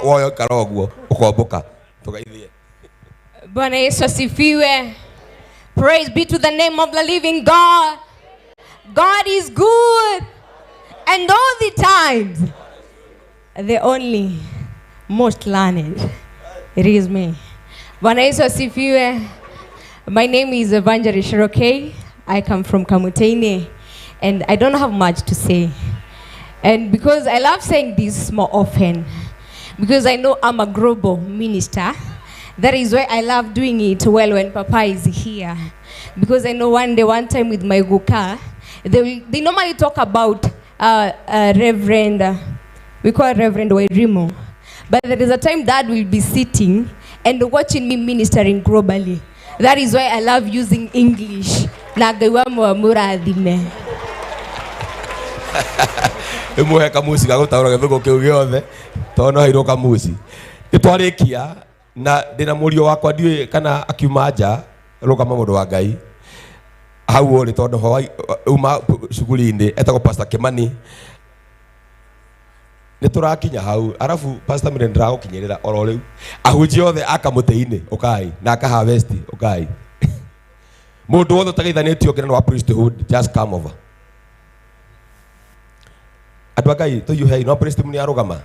Speaker 18: woyo ikara ũguo ũkombũka, tũgeithie.
Speaker 21: Bwana Yesu asifiwe. Praise be to the name of the living God. God is good, and all the times, the only most learned, it is me. Bwana Yesu asifiwe. My name is Evangelist Shirokei. I come from Kamutini, and I don't have much to say. And because I love saying this more often, because I know I'm a global minister, that is why I love doing it well when Papa is here. Because I know one day, one time with my guka, they normally talk about Reverend, we call Reverend Wairimu. But there is a time Dad will be sitting and watching me ministering globally. That is why I love using English. Na Ngai wa mũrathime.
Speaker 18: Ĩmũhe kamuci ga gũtaũra gĩthũngũ kĩu gĩothe tondũ no heirwo kamuci. Nĩtwarĩkia na ndĩna mũriũ wakwa ndiũĩ kana akiuma nja rũgama mũndũ wa Ngai hau ũrĩ tondũ ho uma cuguri-inĩ etagwo Pastor Kimani. Nĩtũrakinya hau arabu Pastor Mire ndĩragũkinyĩrĩra oro rĩu. Ahunjia othe a Kamũtĩ-inĩ ũkai na aka West ũkai. Mũndũ wothe ũtageithanĩtio nginya wa priesthood just come over. Andũ a Ngai tũhiũhei no priest nĩ arũgama.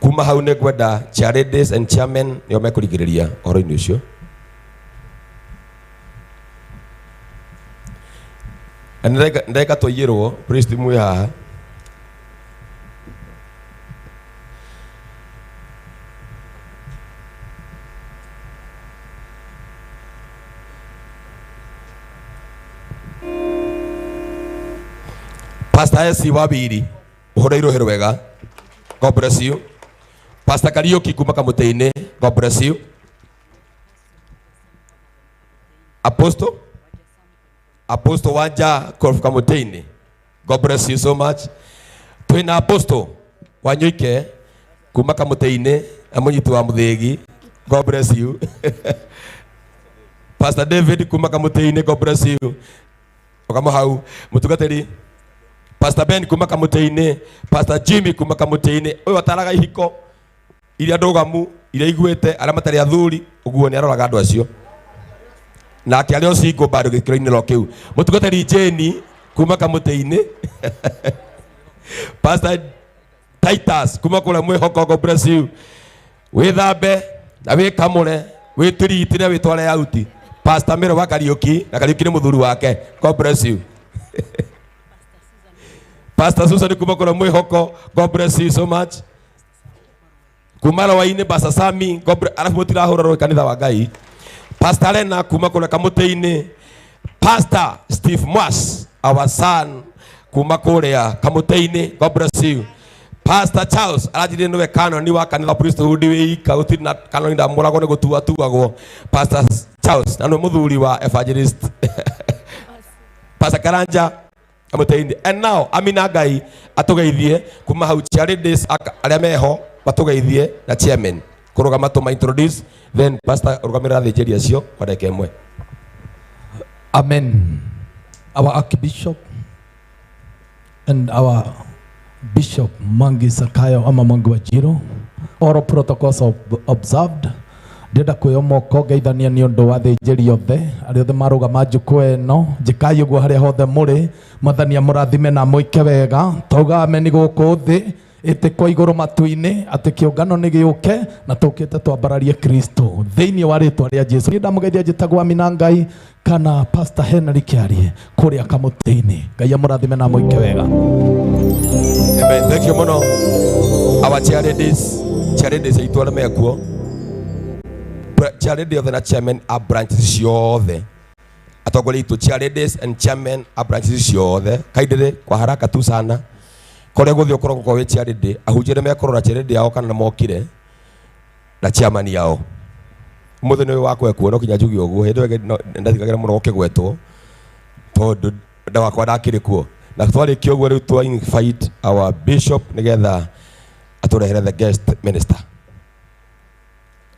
Speaker 18: Kuma hau nĩ ngwenda chairladies and chairmen nĩo mekũrigĩrĩria ũhoro-inĩ ũcio. Na nĩndeka tũiyĩrwo priest mwĩ haha. Pastor S. Wabiri, ũhũrĩirwo hĩrũ wega. God bless you. Pastor Kariuki kuma Kamũtĩ-inĩ, God bless you. Apostle Wanja from Kamũtĩ-inĩ, God bless you so much. Twĩna Apostle Wanyoike kuma Kamũtĩ-inĩ na mũnyiti wa Mũthĩgi, God bless you. Pastor David kuma Kamũtĩ-inĩ, God bless you. Ũkama hau mũtungatĩri Pastor Ben kuma Kamũtĩ-inĩ, Pastor Jimmy kuma Kamũtĩ-inĩ, ũyũ ataraga ihiko iria ndũgamu, iria iguĩte, arĩa matarĩ athuri, ũguo nĩ aroraga andũ acio. Nake arĩ o single bado gĩkĩro-inĩ ro kĩu. Mũtungatĩri Jane kuma Kamũtĩ-inĩ. Pastor Titus kuma kũrĩa Mwĩhoko, God bless you. Wĩthambe na wĩkamũre, wĩtiriti na wĩtware auti. Pastor Mero wa Kariuki, na Kariuki nĩ mũthuri wake. God bless you. Pastor Susan kuma kũrĩa Mwĩhoko, God bless you so much. Kuma Rawainĩ, Pastor Sami, God bless, arabu mũtirahũra rũĩ kanitha wa Ngai. Pastor Lena kuma kũrĩa Kamũtĩ-inĩ. Pastor Steve Mwas, our son, kuma kũrĩa Kamũtĩ-inĩ, God bless you. Pastor Charles aranjĩrire nĩwe kanoni wa kanitha priesthood wĩ ika gũtirĩ na kanoni ndamũragwo nĩ gũtua tuagwo. Pastor Charles na nĩwe mũthuri wa evangelist Pastor Karanja Kamũtĩ-inĩ. And now Amina Ngai atũgeithie kuma hau charities arĩa meho matũgeithie na chairman kũrũgama tũma introduce, then pastor rũgamĩrĩra athĩnjĩri acio kwa ndagĩka ĩmwe.
Speaker 16: Amen. Our Archbishop and our Bishop Mwangi Sakayo ama Mwangi wa Njirũ, all protocols observed. Ndĩrenda kwĩyo moko ngeithania nĩ ũndũ wa athĩnjĩri othe arĩa othe marũgama njukwa ĩno. Njĩkai ũguo harĩa hothe mũrĩ. Mwathani amũrathime na mũike wega. Tauga ameni gũkũ thĩ, ĩtĩkwo igũrũ matu-inĩ, atĩ kĩũngano nĩ gĩũke na tũkĩte twambararie Kristo thĩinĩ wa rĩtwa rĩa Jesu. Niĩ ndamũgeithia njĩtagwo Amina Ngai kana Pastor Henry Kĩarie kũrĩa Kamũtĩ-inĩ. Ngai amũrathime na mũike wega.
Speaker 18: Amen. Thank you mũno. Our chair ladies, chair ladies aitũ arĩa mekuo. Chair lady othe na chairman a branches ciothe. Atongoria aitũ chair ladies and chairman a branches ciothe. Kaindĩrĩ kwa haraka tu sana. Kũrĩa gũthiĩ ũkoragwo kwa wĩ chair lady, ahunjia arĩa mekũrora chair lady yao kana mokire na chairman yao. Ũmũthĩ nĩ wakwa ekuo no kinya njuge ũguo, hĩndĩ ĩyo ĩngĩ ndathikagĩra mũno gũkĩgwetwo tondũ ndawakwa ndakĩrĩ kuo. Na twarĩkia ũguo rĩu twa invite our bishop nĩgetha atũrehere the guest minister.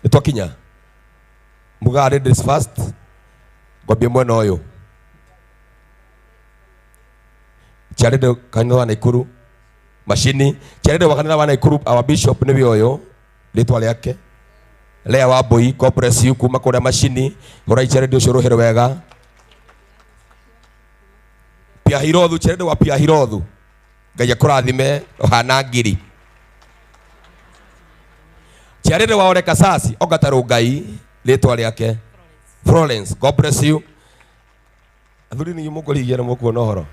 Speaker 18: Nĩ twakinya mugaga ladies first, ngwambie mwena ũyũ. Chair kanitha wa Naikuru macini, chair wa kanitha wa Naikuru our bishop nĩwe ũyũ, rĩtwa rĩake Lea wa Mbui, God bless you kuma kũrĩa macini, hũrai chair ũcio rũhĩ wega. Pia Hirothu, chair wa Pia Hirothu, Ngai akũrathime ũhana ngiri. Chair wa Ole Kasasi, Ongatarũ Ngai, rĩtwa rĩake Florence, God bless you. Athuri nĩ mũkũrigia na mũkuona ũhoro.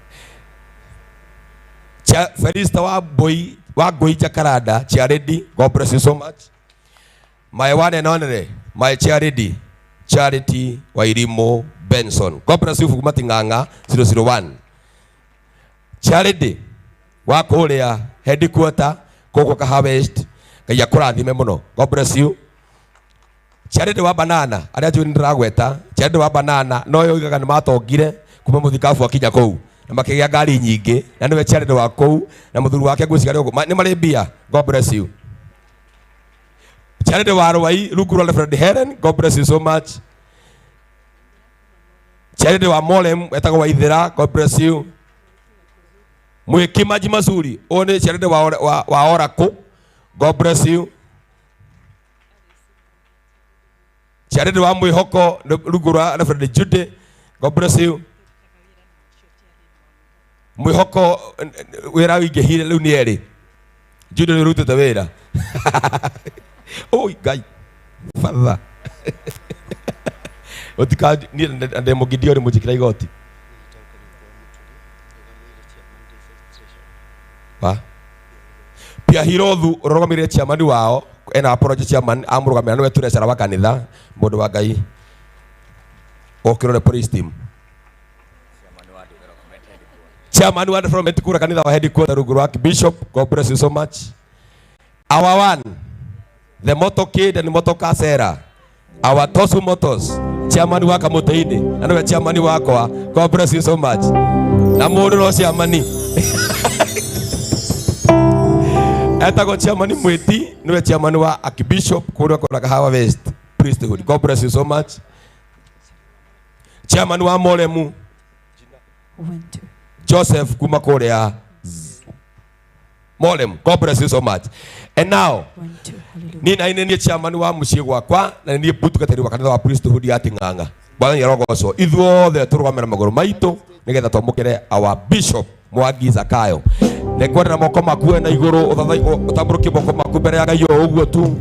Speaker 18: Felista wa Mbui, wa Ngui Jacaranda, chair lady, God bless you so much. My one and only, my charity, Charity Wairimu Benson. God bless you kuma Ting'ang'a 001. Charity wa kũrĩa headquarter kũkũ Kahawa West, Ngai akũrathime mũno. God bless you. Charity wa Banana, arĩa njũĩ nĩ ndĩragweta, Charity wa Banana no yo oigaga nĩ matongire kuma mũthikabu akinya kũu na makĩgĩa ngari nyingĩ, na nĩwe Charity wa kũu na mũthuri wake ngwĩciria arĩ ũguo. Nĩ marĩ mbia. God bless you. Charity wa Rwai, rungu rwa Reverend Helen, God bless you so much. Charity wa Molem, etagwo Waithera, God bless you. Mwiki Maji Mazuri, ũyũ nĩ Charity wa Oracle, God bless you. Charity wa Mwĩhoko, rungu rwa Reverend Jude, God bless you. Mwĩhoko wĩra ũingĩhire rĩu nĩ erĩ. Jude nĩ ũrutĩte wĩra. Oi Ngai, father. Ũtika niĩ ndĩ mũgidioni mũnjĩkĩra igoti. Wa? Pia Hirothu ũrũgamĩrĩire chairman wao, ena apology chairman amũrũgamĩrĩra nĩwe treasurer wa kanitha, mũndũ wa Ngai. Okĩrore police team. Chairman wa development kura kanitha wa headquarter rungu rwa Bishop, God bless you so much. Our one, the motorcade and motorcar seller, our Tosu Motors, chairman wa Kamũtĩ-inĩ, na nĩwe chairman wakwa, God bless you so much. Na mũndũ no chairman. Etagwo chairman Mwiti, nĩwe chairman wa Archbishop kũrĩa kũrĩa Kahawa West Priesthood. God bless you so much. Chairman wa Moremu Joseph kuma kũrĩa Molem. God bless you so much. And now, ni na niĩ chairman wa mũciĩ gwakwa na niĩ mũtungatĩri wa kanitha wa priesthood ya Ting'ang'a. Mwathani arogocwo. Ithuothe tũrũgame na magũrũ maitũ nĩgetha twamũkĩre our bishop Mwangi Zakayo. Nĩngwenda na moko maku na igũrũ ũtambũrũkie moko maku mbere ya Ngai o ũguo tu.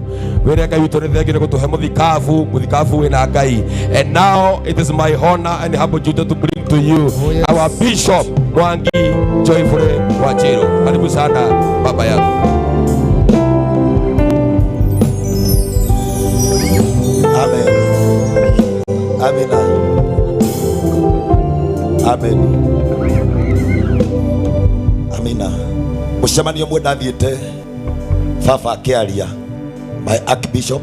Speaker 18: Wĩre Ngai witũ nĩ thengiũ nĩ gũtũhe mũthikabu, mũthikabu wĩna Ngai. And now it is my honor and humble duty to bring to you our bishop Mwangi Joyfully Wanjiru. Karibu sana baba yangu.
Speaker 10: Amen. Amina. Amen. Amina. Mũcemanio ũmwe ndathiĩte baba akĩaria my archbishop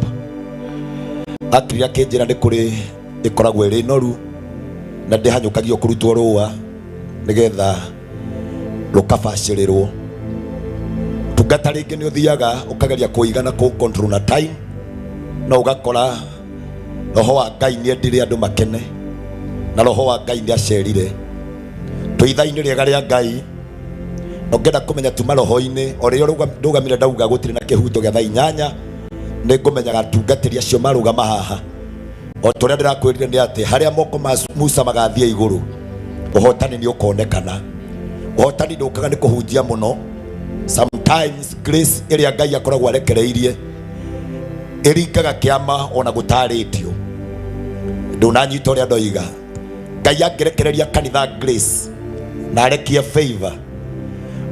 Speaker 10: akĩria akĩnjĩra nĩ kũrĩ ĩkoragwo ĩrĩ noru na ndĩhanyũkagio kũrutwo rũa nĩgetha rũkabacĩrĩrwo. Tungata rĩngĩ nĩ ũthiaga ũkageria kũiga na kũ control na time no ũgakora roho wa Ngai nĩ endire andũ makene na roho wa Ngai nĩ acerire. Twĩ ithaa-inĩ rĩega rĩa Ngai na ũngĩenda kũmenya tuma roho-inĩ o rĩrĩa ndũgamire ndauga gũtirĩ na kĩhuto gĩa thaa inyanya nĩ ngũmenyaga atungatĩri acio marũgama haha. O ta ũrĩa ndĩrakwĩrire nĩ atĩ harĩa moko ma Musa magathiĩ igũrũ ũhotani nĩ ũkonekana. Ũhotani ndũkaga nĩ kũhunjia mũno. Sometimes grace ĩrĩa Ngai akoragwo arekereirie ĩringaga kĩama ona gũtarĩtio. Ndũnanyita ũrĩa ndoiga. Ngai angĩrekereria kanitha grace na arekie favor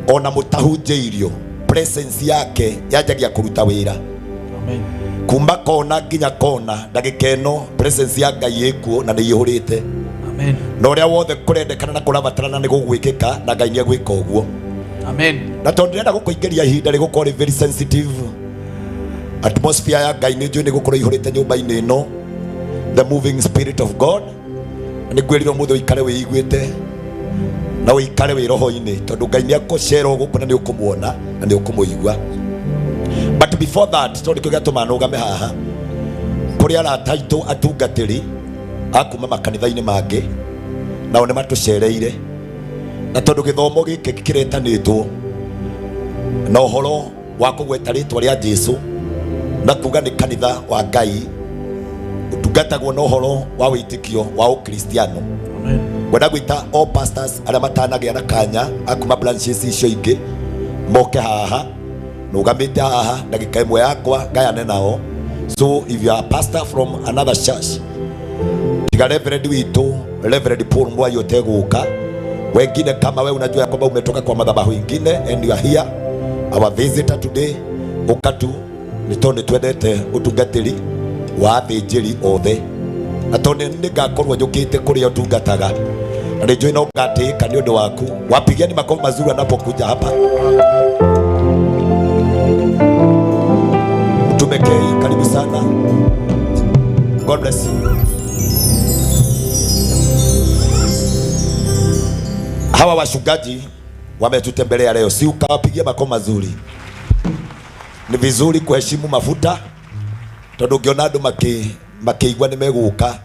Speaker 10: ona mũtahunjĩirio presence yake yanjagia kũruta wĩra. Kuma kona nginya kona ndagĩka ĩno presence ya Ngai ĩkuo na nĩ ĩihũrĩte.
Speaker 16: Amen.
Speaker 10: Na ũrĩa wothe kũrendekana na kũrabatarana nĩ gũgwĩkĩka na Ngai nĩ egwĩka ũguo.
Speaker 16: Amen.
Speaker 10: Na tondũ ndĩrenda gũkũingĩria ihinda rĩgũkorwo rĩ very sensitive atmosphere ya Ngai nĩ njũĩ nĩ gũkorwo ĩihũrĩte nyũmba-inĩ ĩno, the moving spirit of God. Nĩ ngwĩrire ũmũthĩ ũikare wĩiguĩte na ũikare wĩ roho-inĩ tondũ Ngai nĩ ekũcera gũkũ na nĩ ũkũmuona na nĩ ũkũmũigua. But before that, tondũ nĩkĩo gĩatũma nũgame haha kũrĩ arata aitũ atungatĩri a kuma makanitha-inĩ mangĩ nao nĩ matũcereire, na tondũ gĩthomo gĩkĩ kĩretanĩtwo na ũhoro wa kũgweta rĩtwa rĩa Jesũ na kuga nĩ kanitha wa Ngai ũtungatagwo na ũhoro wa wĩtĩkio wa Ũkristiano. Ngwenda gwĩta all pastors arĩa matanagĩa na kanya a kuma branches icio ingĩ moke haha nũgamĩte haha ndagĩka ĩmwe yakwa ngayane nao. So if you are a pastor from another church, tiga reverend witũ Reverend Paul Mwai ũtegũka, wengine kama we unajua ya kwamba umetoka kwa madhabahu ingine and you are here our visitor today, ũka tu nĩ tondũ nĩ twendete ũtungatĩri wa athĩnjĩri othe, na tondũ nĩ ngakorwo njũkĩte kũrĩa ũtungataga na nĩ njũĩ no ngatĩĩka nĩ ũndũ waku. Wapigieni makofi mazuri anapokuja hapa. Mtume K, karibu sana. God bless you. Hawa wachungaji wametutembelea leo, si ukawapigia makofi mazuri? Ni vizuri kuheshimu mafuta tondu ngiona andu makiigua ni meguka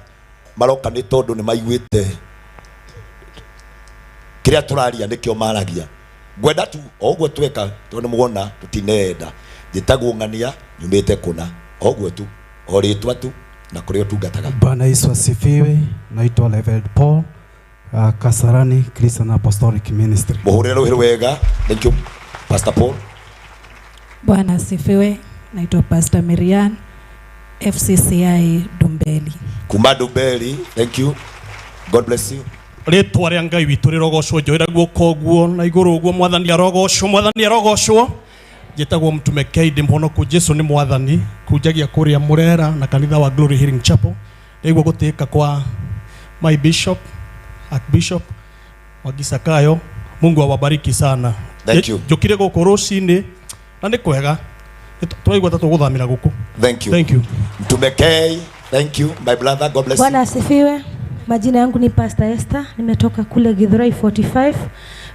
Speaker 10: maroka ni tondu ni maiguite kiria turaria nikio maragia. Ngwenda tu o uguo tweka tondu muona tutinenda njitagwo ng'ania nyumite kuna o uguo tu o ritwa tu na kuria tungataga.
Speaker 5: Bwana Yesu asifiwe. Naitwa Reverend Paul Kasarani Christian Apostolic Ministry.
Speaker 10: Muhurire ruhi wega. Thank you Pastor Paul.
Speaker 6: Bwana asifiwe. Naitwa Pastor Miriam FCCI Dumbeli.
Speaker 10: Kuma Dumbeli, thank you. God bless you.
Speaker 22: Rĩtwa rĩa Ngai witũ rĩrogocwo, njoĩra guoko ũguo na igũrũ ũguo, Mwathani arogocwo, Mwathani arogocwo. Njĩtagwo Mtume K, ndĩ mũhonoku, Jesu nĩ Mwathani, kunjagia kũrĩa Mũrera na kanitha wa Glory Healing Chapel. Ndaigua gũtĩĩka kwa my bishop, Archbishop Mwangi Zakayo. Mungu awabariki sana.
Speaker 10: Thank you.
Speaker 22: Njũkire gũkũ rũcinĩ na nĩ kwega. Twaigua ta tũgũthamĩra gũkũ.
Speaker 10: Thank you.
Speaker 22: Thank you.
Speaker 10: Mtume K, thank you my brother, God bless you.
Speaker 23: Bwana asifiwe. Majina yangu ni Pastor Esther, nimetoka kule Githurai 45,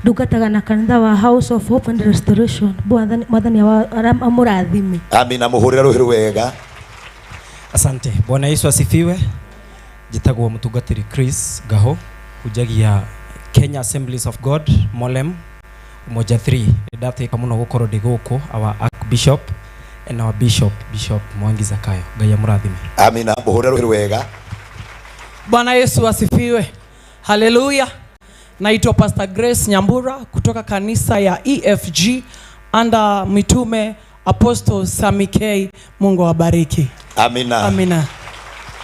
Speaker 23: ndungataga na kanitha wa House of Hope and Restoration. Mwathani amurathime.
Speaker 10: Amina, muhurire ruhi wega.
Speaker 24: Asante. Bwana Yesu asifiwe. Njitagwo mũtungatĩri Chris Gaho, hunjagia Kenya Assemblies of God Molem Umoja 3. Ndatĩka mũno gũkorwo ndĩ gũkũ, our Archbishop and our Bishop, Bishop Mwangi Zakayo. Ngai amũrathime.
Speaker 10: Amina. Mũhũre rũhĩ wega.
Speaker 2: Bwana Yesu asifiwe. Haleluya. Naitwa Pastor Grace Nyambura kutoka kanisa ya EFG under mitume Apostle Sami K. Mungu awabariki.
Speaker 10: Amina.
Speaker 2: Amina.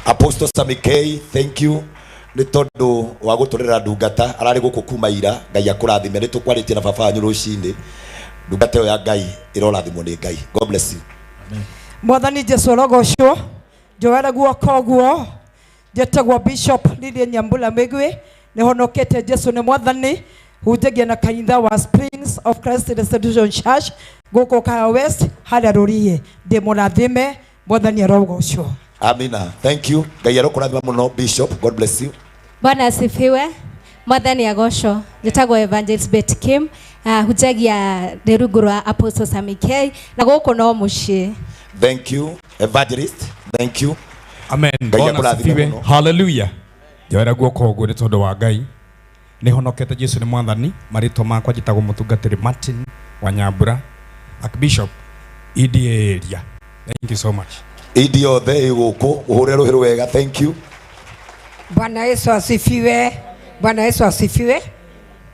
Speaker 10: Apostle Sami K, thank you nĩ tondũ wa gũtũrĩra ndungata ararĩ gũkũ kuma ira. Ngai akũrathime. Nĩ tũkwarĩtie na baba wanyu rũcinĩ. Ndungata ĩyo ya Ngai ĩrorathimwo nĩ Ngai. God bless you.
Speaker 20: Mwathani Jesu arogocwo. Njoera guoko ũguo. Njĩtagwo Bishop Lilian Nyambura Mĩgwi. Nĩhonokete, Jesu nĩ Mwathani. Hunjagia na kanitha wa Springs of Christ Restoration Church gũkũ Kahawa West harĩa Rũriĩ. Ndĩ mũrathime, Mwathani arogocwo.
Speaker 10: Amina. Thank you. Ngai arokũrathima mũno, Bishop. God bless you.
Speaker 3: Bwana asifiwe. Mwathani agocwo. Njĩtagwo Evangelist Betty Kim, hunjagia ndĩ rungu rwa Apostle Sami K, na gũkũ no mũciĩ.
Speaker 10: Thank you, Evangelist. Thank you.
Speaker 15: Amen.
Speaker 10: Ngai
Speaker 15: Bwana
Speaker 10: akũrathime
Speaker 15: asifiwe.
Speaker 10: mũno.
Speaker 15: Hallelujah. Njoera guoko ũguo nĩ tondũ wa Ngai. Nĩ honokete, Jesu nĩ Mwathani. Marĩtwa makwa njĩtagwo mũtungatĩri Martin wa Nyambura, Archbishop EDA area. Thank you so much.
Speaker 10: Idi yothe ĩ gũkũ, mũhũre rũhĩ wega. Thank you.
Speaker 4: Bwana Yesu asifiwe. Bwana Yesu asifiwe.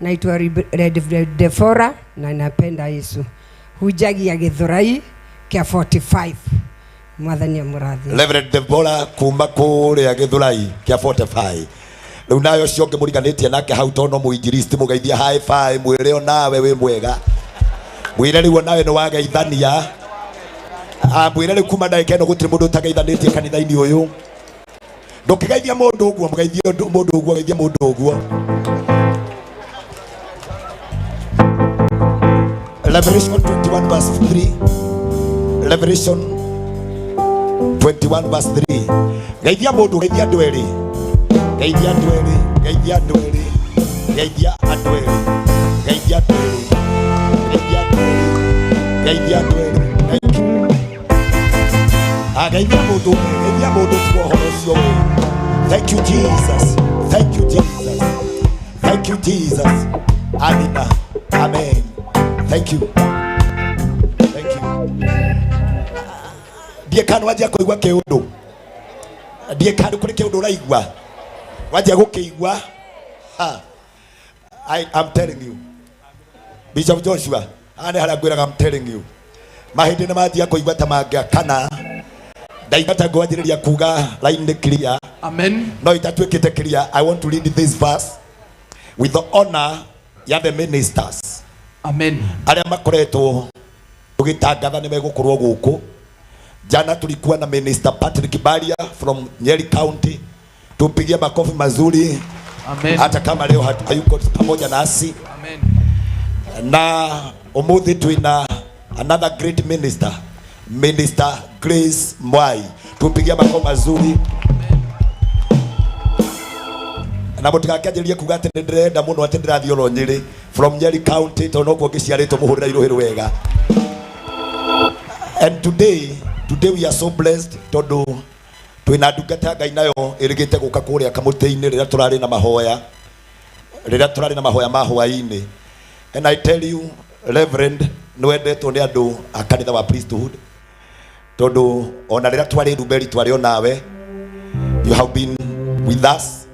Speaker 4: Naitwa Red Defora na napenda Yesu. Hujagia Githurai kia 45. Mwathani amũrathime.
Speaker 10: Reverend Deborah kuma kũrĩa Gĩthũrai kĩa 45. Rĩu nayo ũcio ũngĩ mũriganĩtie nake hau tono mũinjilisti, mũgeithie high five, mwĩre onawe wĩ mwega, mwĩre rĩu onawe nĩ wageithania. Ah, mwĩre rĩu kuma ndagĩka ĩno gũtirĩ mũndũ ũtageithanĩtie kanitha-inĩ ũyũ. Ndũkĩgeithia mũndũ ũguo, mũgeithie mũndũ ũguo, geithia mũndũ ũguo. Revelation 21 verse 3. Revelation 21 verse 3. Geithia mũndũ, geithia andũ erĩ. Geithia andũ erĩ, geithia andũ erĩ, geithia andũ erĩ, geithia andũ erĩ, geithia andũ erĩ, geithia andũ erĩ. Thank you. Ah, geithia mũndũ ũmwe, geithia mũndũ, tiga ũhoro ũcio wĩ. Thank you, Jesus. Thank you, Jesus. Thank you, Jesus. Amina. Amen. Thank you. Thank you. Ndiĩ kana wanjia kũigua kĩũndũ. Ndiĩ kana kũrĩ kĩũndũ ũraigua. Wanjia gũkĩigua. Ha. I'm telling you. Bishop Joshua, haha nĩ harĩa ngwĩraga, I'm telling you. Mahĩndĩ nĩ manjia kũigua ta mangĩakana. Ndaigua ta ngwanjĩrĩria kuga line nĩ clear.
Speaker 16: Amen.
Speaker 10: No itatuĩkĩte clear. I want to read this verse with the honor ya the ministers.
Speaker 16: Amen.
Speaker 10: Arĩa makoretwo tũgĩtangatha nĩ megũkorwo gũkũ. Jana tulikuwa na Minister Patrick Baria from Nyeri County. Tumpigie makofi mazuri.
Speaker 16: Amen.
Speaker 10: Hata kama leo hayuko pamoja nasi.
Speaker 16: Amen.
Speaker 10: Na umuthi twina another great minister, Minister Grace Mwai. Tumpigie makofi mazuri. Na mũtigakĩanjĩrĩrie kuga atĩ nĩ ndĩrenda mũno atĩ ndĩrathiĩ oro Nyĩrĩ from Nyeri County, tondũ nokuo ngĩciarĩtwo. Mũhũrĩra irũhĩ rwega. And today we are so blessed tondũ twĩna ndungata ya Ngai nayo ĩrĩgĩte gũka kũrĩa kamũtĩ-inĩ rĩrĩa tũrarĩ na mahoya, rĩrĩa tũrarĩ na mahoya ma hwaĩ-inĩ. And I tell you, Reverend, nĩ wendetwo nĩ andũ a kanitha wa priesthood, tondũ ona rĩrĩa twarĩ Ruberi twarĩ o nawe. You have been with us.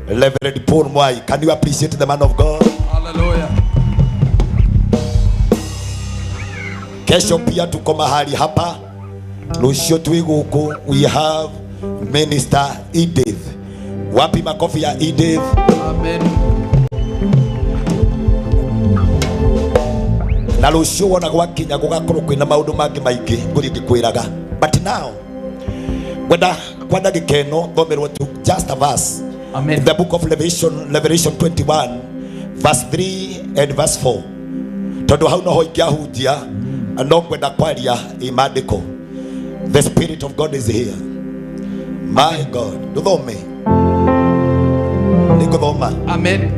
Speaker 10: Reverend Paul Mwai, can you appreciate the man of God?
Speaker 16: Hallelujah.
Speaker 10: Kesho pia tuko mahali hapa, rũciũ twĩ gũkũ. We have Minister Edith. Wapi makofi ya Edith?
Speaker 16: Amen.
Speaker 10: Na rũciũ wona gwakinya gũgakorwo kwĩna maũndũ mangĩ maingĩ ngũthiĩ ngĩkwĩraga. But now ngwenda kwa ndagĩka ĩno thomerwo tu just a verse.
Speaker 16: Amen.
Speaker 10: In the book of Revelation, Revelation 21 verse 3 and verse 4, tondũ hau noho ingĩahunjia, no ngwenda kwaria ĩ maandĩko. The Spirit of God is here. My God. Ndũthome, nĩngũthoma.
Speaker 16: Amen.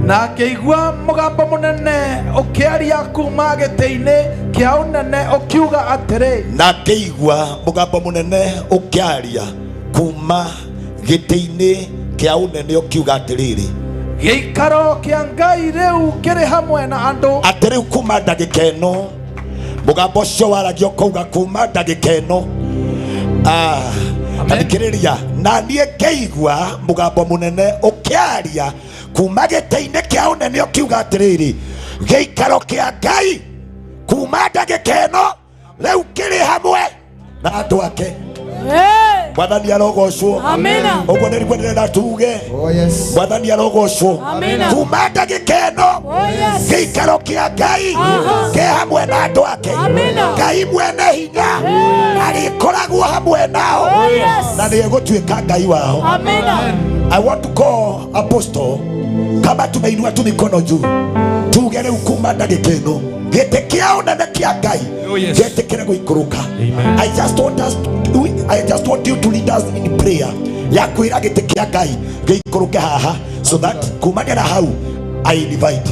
Speaker 16: Na ngĩigua mũgambo mũnene ũkĩaria kuma gĩtĩ-inĩ kĩa ũnene ũkiuga atĩrĩ.
Speaker 10: Na ngĩigua mũgambo mũnene ũkĩaria kuma gĩtĩ-inĩ kĩa ũnene ũkiuga atĩrĩrĩ.
Speaker 16: Gĩikaro kĩa Ngai rĩu kĩrĩ hamwe na andũ.
Speaker 10: Atĩ rĩu kuma ndagĩka ĩno mũgambo ũcio waragio kouga kuma ndagĩka ĩno. Tathikĩrĩria na niĩ ngĩigua mũgambo mũnene ũkĩaria kuma gĩtĩ-inĩ kĩa ũnene ũkiuga atĩrĩrĩ, gĩikaro kĩa Ngai kuma ndagĩka ĩno rĩu kĩrĩ hamwe na andũ ake. Mwathani arogocwo.
Speaker 6: Amina.
Speaker 10: Ũguo nĩguo ndĩrenda tuge. Mwathani arogocwo.
Speaker 6: Amina.
Speaker 10: Kuma ndagĩka ĩno gĩikaro kĩa Ngai kĩ hamwe na andũ ake. Ngai mwene hinya arĩkoragwo hamwe nao na nĩegũtuĩka Ngai wao.
Speaker 6: Amina.
Speaker 10: I want to call Apostle kama tumeinua tu mikono juu tuge rĩu kuma ndagĩka ĩno gĩtĩ kĩa ũnene kĩa Ngai gĩtĩkĩre gũikũrũka. I just want you to lead us in prayer ya kwĩra gĩtĩ kĩa Ngai gĩikũrũke haha so that kumania na hau I invite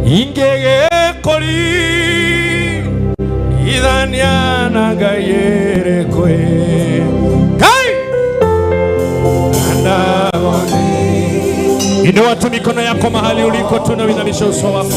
Speaker 9: ingegekori ithania na Ngai ĩrĩkũ Ngai andagoni.
Speaker 22: Inua tu mikono yako mahali uliko tu na uinamishe uso wako.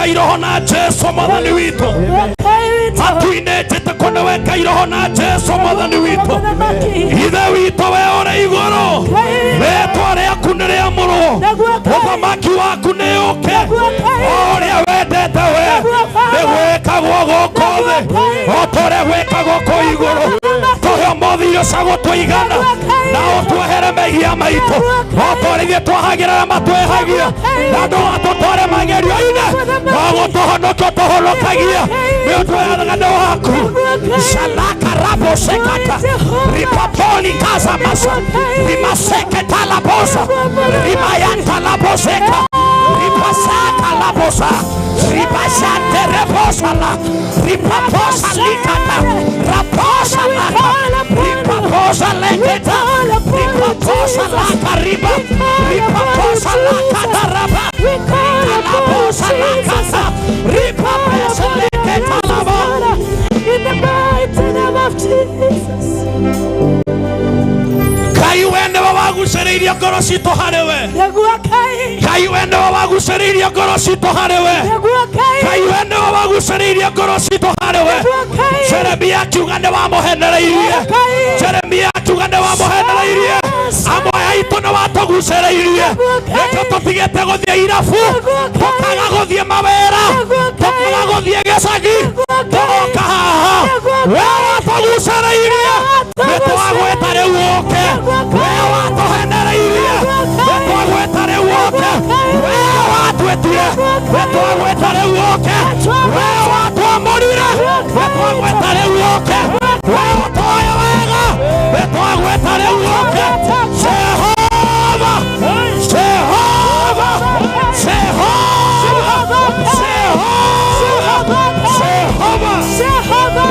Speaker 22: Iroho na Jesu mwathani witũ matu-inĩ njĩtĩkwo nĩ weka iroho na Jesu mwathani witũ ithe witũ we ũrĩ igũrũ rĩtwa rĩaku nĩ rĩamũrwo ũthamaki waku nĩ ũke o ũrĩa wendete we nĩ gwĩkagwo gũkũ thĩ o ta ũrĩa gwĩkagwo kũu igũrũ tũhe ũmũthĩ irio cia gũtũigana na ũtuohere mehia maitũ o ta ũrĩa ithuĩ twahagĩra arĩa matwĩhagia na ndũgatũtware magerio-inĩ no gũtũhonokia ũtũhonokagia nĩ ũtwĩraga waku shalaka rabo sekata ripapoli kaza masa rimaseketa labosa rimayanta laboseka ripasaka labosa ripashante rebosa la ripaposa likata raposa laka ripaposa leketa ripaposa laka riba ripaposa lakata raba rikalabosa lakata ripaposa leketa laba.
Speaker 6: In the mighty name of Jesus.
Speaker 22: Ngai we nĩwe wagucĩrĩirie ngoro citũ harĩ we. Ngai we nĩwe wagucĩrĩirie ngoro citũ harĩ we. Ngai we nĩwe wagucĩrĩirie ngoro citũ harĩ we. Jeremia akiuga nĩ wamũhenereirie. Jeremia akiuga nĩ wamũhenereirie. Amwe aitũ nĩ watũgucĩrĩirie. Nĩkĩo tũtigĩte gũthiĩ irabu, tũkaga gũthiĩ mawĩra, tũkaga gũthiĩ gĩcagi, tũgoka haha. We watũgucĩrĩirie, nĩ twagwĩta rĩu ũke. We watũhenereirie, nĩ twagwĩta rĩu ũke. We watwĩtire, nĩ twagwĩta rĩu ũke. We watwamũrire, nĩ twagwĩta rĩu ũke. We ũtũĩ wega, nĩ twagwĩta rĩu ũke. Jehova, Jehova, Jehova, Jehova, Jehova,
Speaker 6: Jehova.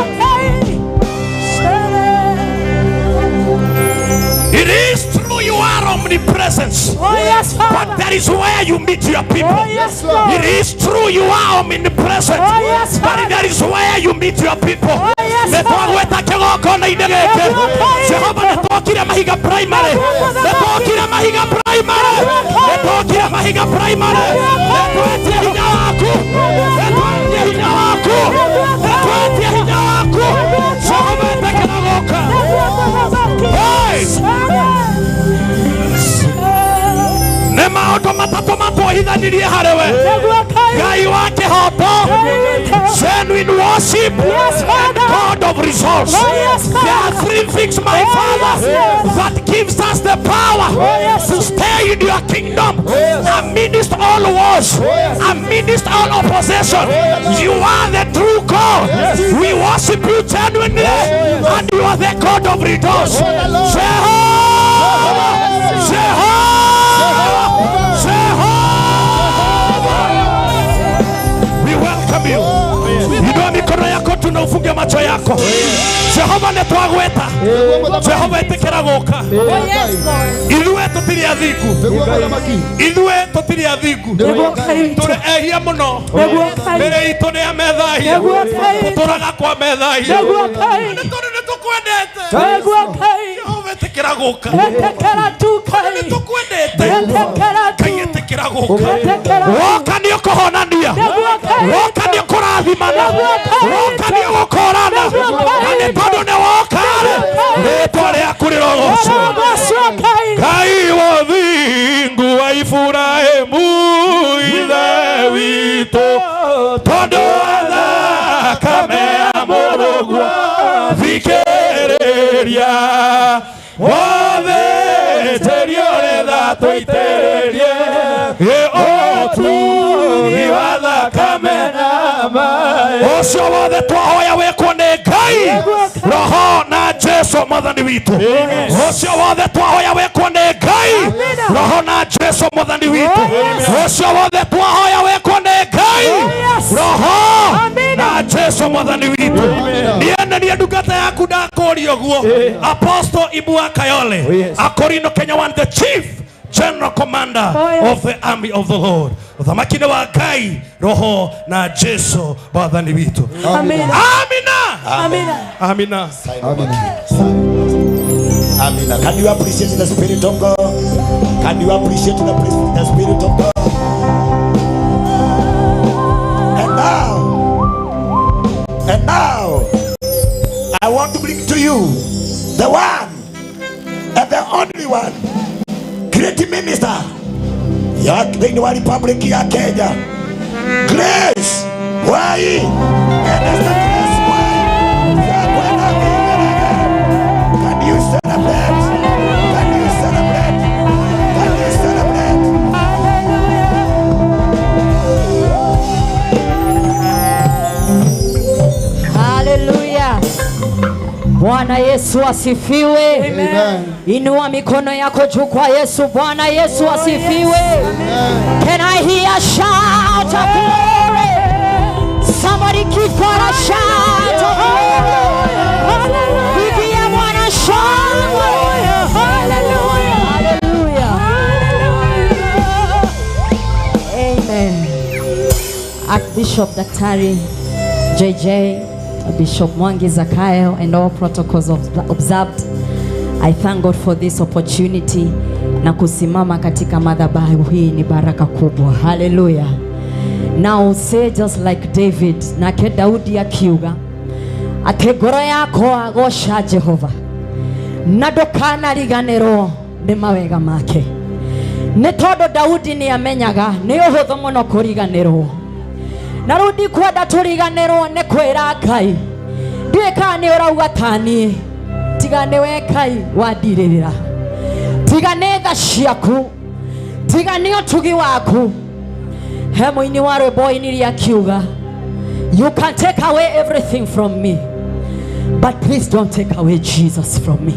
Speaker 22: It is true you are omnipresent.
Speaker 6: Oh, yes, Father.
Speaker 22: But that is where you meet your people.
Speaker 6: Oh, yes, Lord.
Speaker 22: It is true you are omnipresent.
Speaker 6: Oh, yes,
Speaker 22: but that is where you meet your people.
Speaker 6: Oh, yes, Father.
Speaker 22: Jehova nĩtwokire Mahiga Primary. Nĩtwokire Mahiga Primary. Nĩtwokire Mahiga Primary. Nĩtwetie hinya waku. Nĩtwetie hinya waku. Nĩtwetie hinya waku. Jehova ĩtĩkĩra gũka. Hey! Nĩ maũndũ matatũ matwohithanirie harĩ we.
Speaker 10: Ngai wa kĩhooto, genuine worship and God of results. There are three things, my Father, that gives us the power to stay in your kingdom amidst all wars, amidst all opposition. You are the true God. We worship you genuinely, and you are the God of results. Jehovah, Jehovah, Jehovah. We welcome you. Inua mikono yako tunaufunge macho yako. Jehova nĩ twagweta. Jehova ĩtĩkĩra gũka. Ithuĩ tũtirĩ athingu. Ithuĩ tũtirĩ athingu. Tũrĩ ehia mũno. Mĩrĩ itũ nĩ ya methahia. Tũtũraga kwa methahia. Nĩ tondũ nĩ tũkwendete. Jehova ĩtĩkĩra gũka. Nĩ tũkwendete. Ngai ĩtĩkĩra gũka. Woka nĩ ũkũhonania. Woka nĩ ũkũrathimana. Woka nĩ ũgũkũrana. Na nĩ tondũ nĩ woka rĩ, rĩtwa rĩaku rĩrogocwo. Ngai wa ũthingu wa Iburahĩmu ithe witũ, tondũ wa thakame ya mũrũguo thikĩrĩria wathĩtĩrio rĩtha tũitĩrĩrie ũtugi wa thakame na maĩ. Ũcio wothe twahoya wĩkwo nĩ Ngai Roho na Jesu mwathani witũ. Ũcio wothe twahoya wĩkwo nĩ Ngai Roho na Jesu mwathani witũ. Ũcio wothe twahoya wĩkwo nĩ Ngai Roho na Jesu mwathani witũ. Niĩ nĩ niĩ ndungata yaku ndakũria ũguo, Apostle Ibua Kayole, Akorino Kenya One, the chief general commander of the army of the Lord. Uthamaki-inĩ wa Ngai Roho na Jesu mwathani witũ.
Speaker 6: Amina.
Speaker 10: Amina.
Speaker 6: Amina.
Speaker 10: Amina.
Speaker 1: Amina. Can you appreciate the Spirit of God? Can you appreciate the Spirit of God? And now, I want to bring to you the one and the only one, great minister ya thĩinĩ wa Republic ya Kenya, Grace Mwai. Minister Grace Mwai. Can you celebrate? Can you celebrate? Can you celebrate?
Speaker 11: Hallelujah. Bwana Yesu asifiwe.
Speaker 6: Amen.
Speaker 11: Inua mikono yako juu kwa Yesu. Bwana Yesu asifiwe. Can I hear a shout of glory? Somebody give God a shout of glory. Pigia Bwana shangwe. Hallelujah. Amen. Archbishop Daktari JJ, Bishop Mwangi Zakayo, and all protocols observed. I thank God for this opportunity na kusimama katika madhabahu hii ni baraka kubwa. Hallelujah. Now say just like David, nake Daudi akiuga ati ngoro yakwa goca Jehova na ndũkanariganĩrwo nĩ mawega make. Nĩ tondũ Daudi nĩ amenyaga nĩ ũhũthũ mũno kũriganĩrwo. Na rĩu ndikwenda tũriganĩrwo nĩ kwĩra Ngai, ndiũĩ kana nĩ ũrauga ta niĩ, tiga nĩwe Ngai wandirĩrĩra, tiga nĩ tha ciaku, tiga nĩ ũtugi waku. He mũini wa rwĩmbo oinire akiuga, you can take away everything from me, but please don't take away Jesus from me.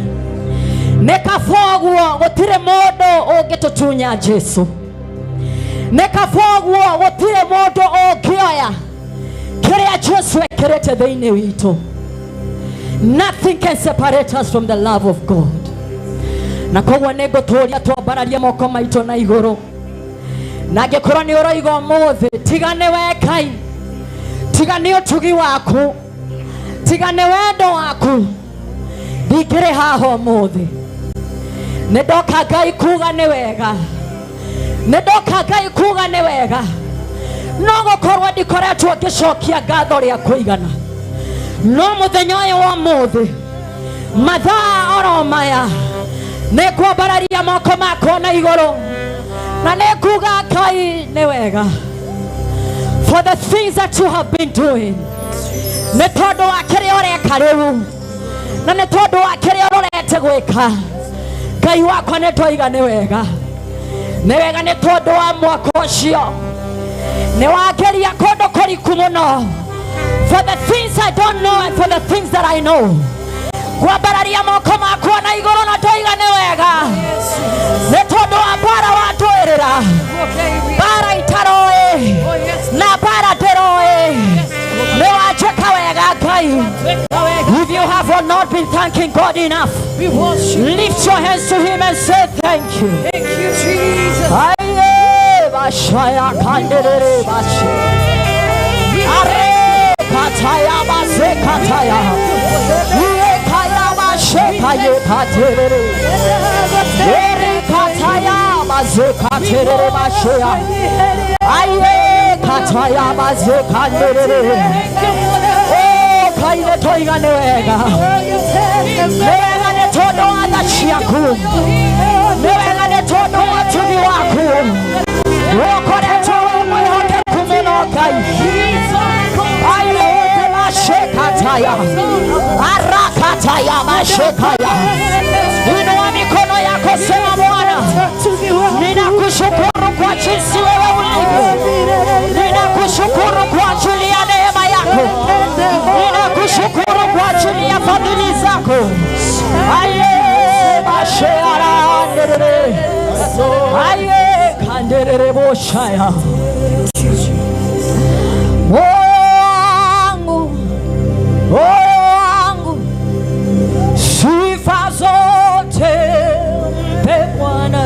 Speaker 11: Nĩ kaba ũguo gũtirĩ mũndũ ũngĩtũtunya Jesu. Nĩ kaba ũguo gũtirĩ mũndũ ũngĩoya kĩrĩa Jesu ekĩrĩte thĩinĩ witũ. Nothing can separate us from the love of God. Na koguo nĩ ngũtũria twambararie moko maitũ na igũrũ. Na angĩkorwo nĩ ũroiga ũmũthĩ, tiga nĩwe Ngai, tiga nĩ ũtugi waku, tiga nĩ wendo waku, ndingĩrĩ haha ũmũthĩ. Nĩ ndoka Ngai kuga nĩ wega, nĩ ndoka Ngai kuga nĩ wega. No gũkorwo ndikoretwo ngĩcokia ngatho rĩa kũigana, no mũthenya ũyũ wa ũmũthĩ, mathaa oro maya, nĩ ngwambararia moko makwa na igũrũ na nĩ nguga Ngai nĩ wega. For the things that you have been doing. Nĩ tondũ wa kĩrĩa ũreka rĩu na nĩ tondũ wa kĩrĩa ũrorete gwĩka. Ngai wakwa nĩ twoiga nĩ wega, nĩ wega nĩ tondũ wa mwaka ũcio nĩ wangeria kũndũ kũriku mũno. For the things I don't know and for the things that I know, ngwambararia moko makwa na igũrũ na ndoiga nĩ wega nĩ tondũ wa mbara watwĩrĩra, mbara itaroĩ na mbara ndĩroĩ, nĩ wanjĩka wega Ngai. If you have not been thanking God enough, lift your hands to him and say thank you.
Speaker 6: Thank you, Jesus.
Speaker 11: Aye, bashaya kanderere bashe. Are kataya base kataya. Iye kaya bashe kaye katerere. Ere kataya base katerere bashaya. Aye kataya base kanderere. Oh, kaine toiga nĩ wega. Nĩ wega nĩ tondũ wa tha ciaku. Nĩ wega nĩ tondũ wa ũtugi waku. Ũkoretwo wĩ mwĩhokeku mũno Ngai. Aye mashekataya. Arakataya mashekaya. Inua mikono yako, sema Bwana, ninakushukuru kwa jinsi wewe ulivyo. Ninakushukuru kwa ajili ya neema yako. Ninakushukuru kwa ajili ya fadhili zako. Aye masheara nderere. Aye kanderere boshaya. Moyo wangu, moyo wangu, sifa zote mpe Bwana.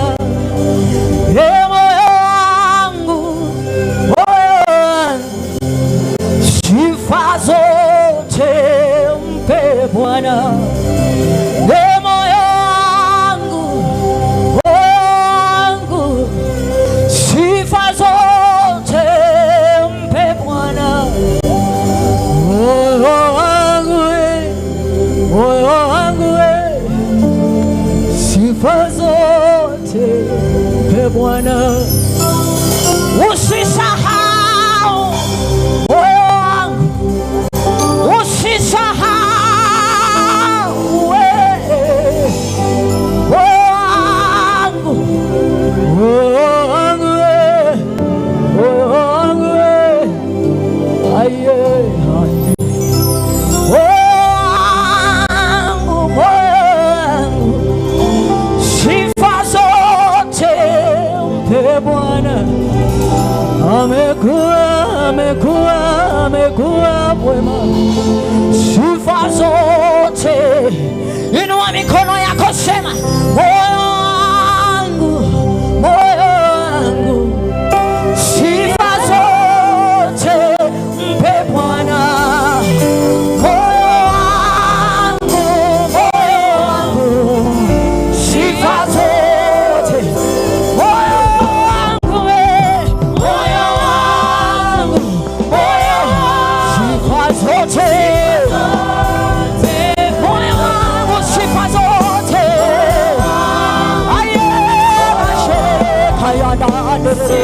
Speaker 11: E moyo wangu, moyo wangu, sifa zote mpe Bwana. E moyo wangu, moyo wangu, sifa zote mpe Bwana. Moyo wangu, moyo wangu, sifa zote mpe Bwana. Usisahau moyo wangu, usisahau wewe, moyo wangu, moyo wangu, moyo wangu, aye, aye. Moyo wangu, moyo wangu, sifa zote mpe Bwana. Amekuwa, amekuwa, amekuwa mwema. Sifa zote. Inua mikono yako, sema moyo wangu, moyo wangu, sifa zote mpe Bwana. Moyo wangu, moyo wangu, sifa zote. Moyo wangu, moyo wangu, moyo, sifa zote. Moyo wangu, sifa zote. Aye, mashekaya dandere.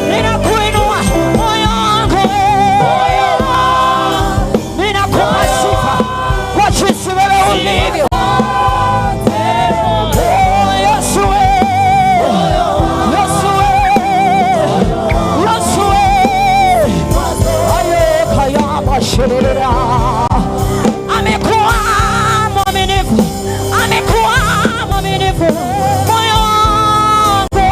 Speaker 11: Ninakuinua moyo wangu, moyo wangu, ninakupa sifa kwa jinsi wewe ulivyo. Oh, Yesu, Yesu, Yesu, aye kaya bashirira. Amekuwa mwaminifu, amekuwa mwaminifu. Moyo wangu,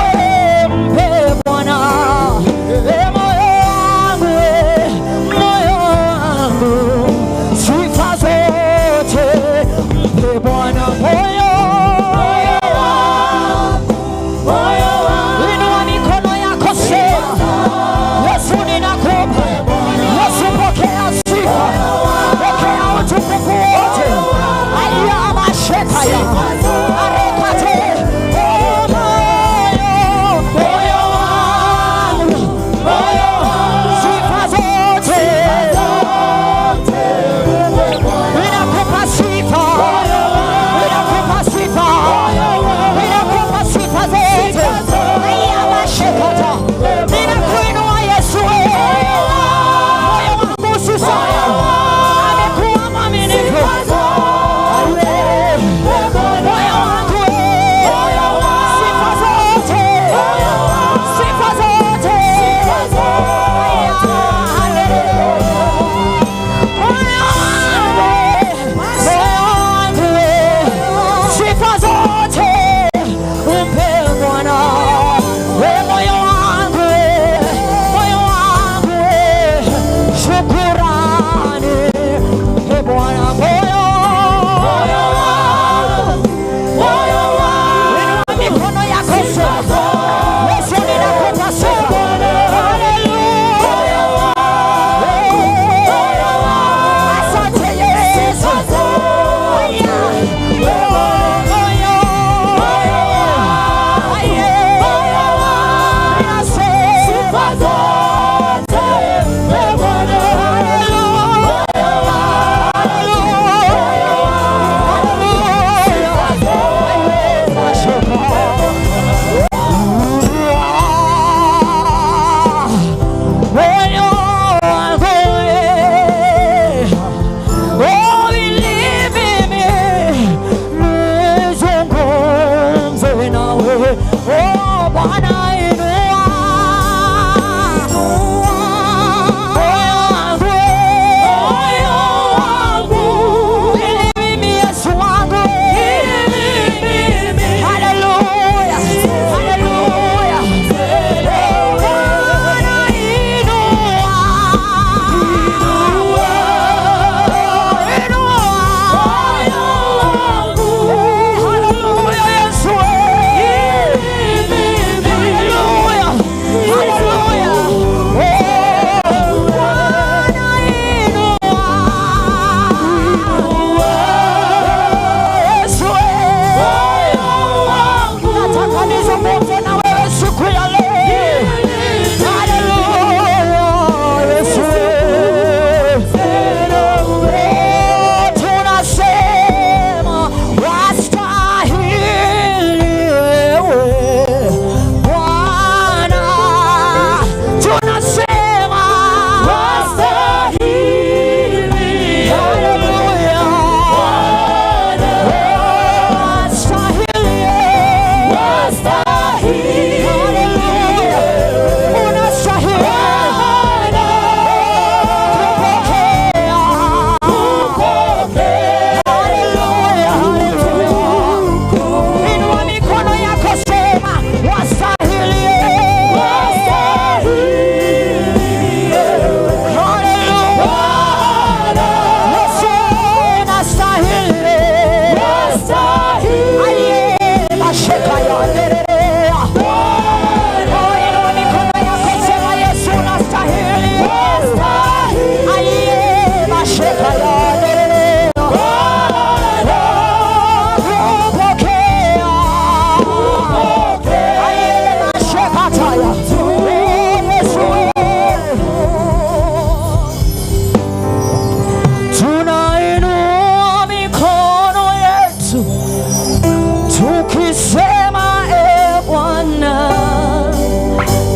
Speaker 11: Tukisema e Bwana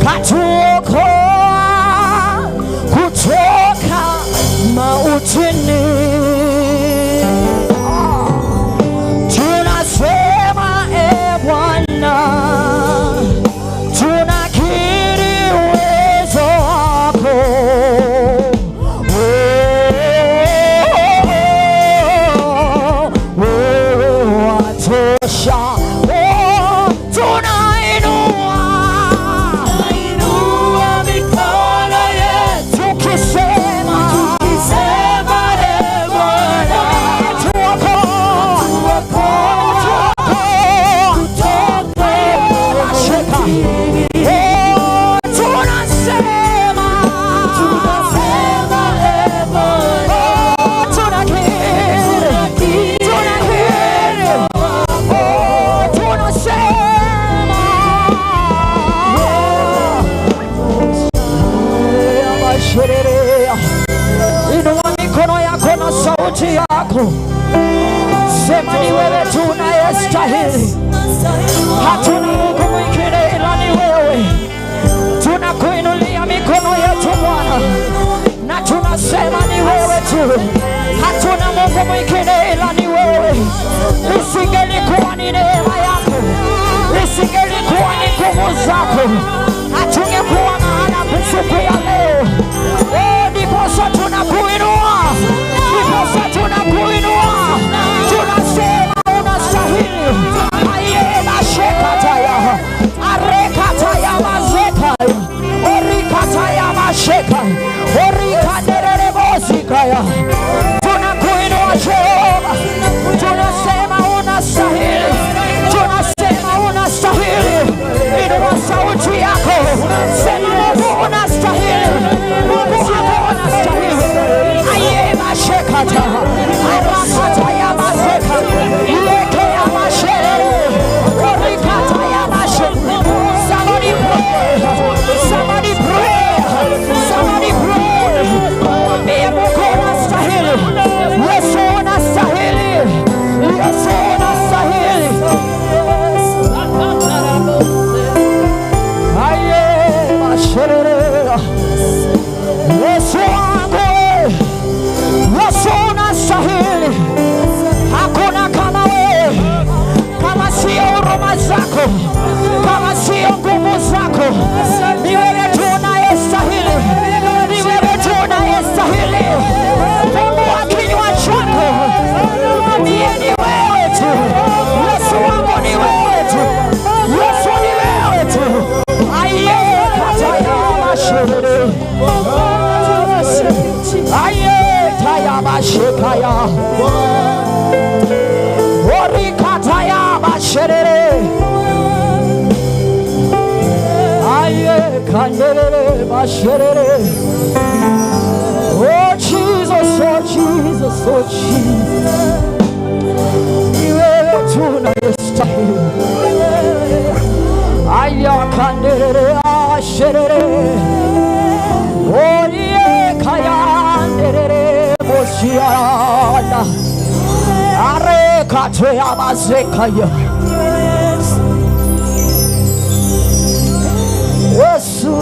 Speaker 11: katuokoa kutoka mautini. Tunasema e Bwana, tunakiri uwezo wako. Wewe watosha. Oh, tunainua
Speaker 6: Inua mikono yetu
Speaker 11: tukisema,
Speaker 6: tukisema e Bwana
Speaker 11: tuokoa,
Speaker 6: tuokoa kutoka mautini.
Speaker 11: Oh, tunasema,
Speaker 6: Tunasema e Bwana
Speaker 11: oh, tunakiri, tunakiri, oh, tunasema Inua mikono yako na sauti yako, sema ni wewe tu unayestahili. Hatuna Mungu mwingine ila ni wewe. Tunakuinulia mikono yetu Bwana, na tunasema ni wewe tu. Hatuna Mungu mwingine ila ni wewe. Isingelikuwa ni neema yako, isingelikuwa ni nguvu zako, hatungekuwa mahala siku ya leo. Oh, ndiposa tunakuinua, ndiposa tunakuinua, tunasema unastahili. Aye mashekataya arekataya mazekaya orikataya masheka orikanererebosikaya. Tunakuinua Jehova, tunasema unastahili, tunasema unastahili. Inua sauti yako, sema Mungu unastahili, Mungu wako unastahili. Aye mashekata arakata ya mazeka yeke ya mashere orikata ya mashe. Somebody pray, somebody pray, somebody pray. Mwambie Mungu unastahili, Yesu unastahili, Yesu unastahili. Aye mashere Yesu wangu, Yesu unastahili. Hakuna kama wewe, kama sio huruma zako, kama sio nguvu zako, ni wewe tu unayestahili, ni wewe tu unayestahili. Fungua kinywa chako, mwambie ni wewe tu. Yesu wangu ni wewe tu, Yesu ni wewe tu. Aye kataya mashere, aye taya mashekaya, orikataya masherere, aye kanderere masherere. Oh Jesus, oh Jesus, oh Jesus, ni wewe tu unayestahili. Aya kanderere asherere, oye kayanderere boshiana, are katea mazekaya. Yesu,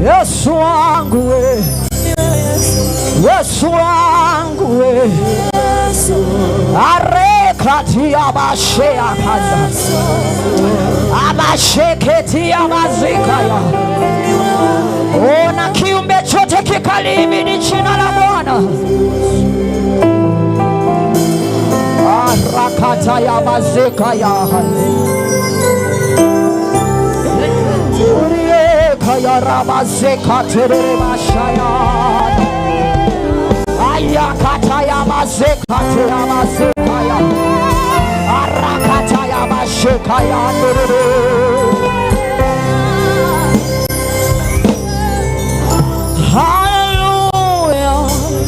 Speaker 11: Yesu wangu we, Yesu wangu we, are katia bashea kanda, abasheketia mazikaya. Ona kiumbe chote kikalihimidi jina la Bwana. Arakata ya mazikaya, Urieka ya ramazeka terere mashaya, Ayakata ya mazeka ya mazekaya, Arakata ya mashekaya nururu.
Speaker 6: Haleluya,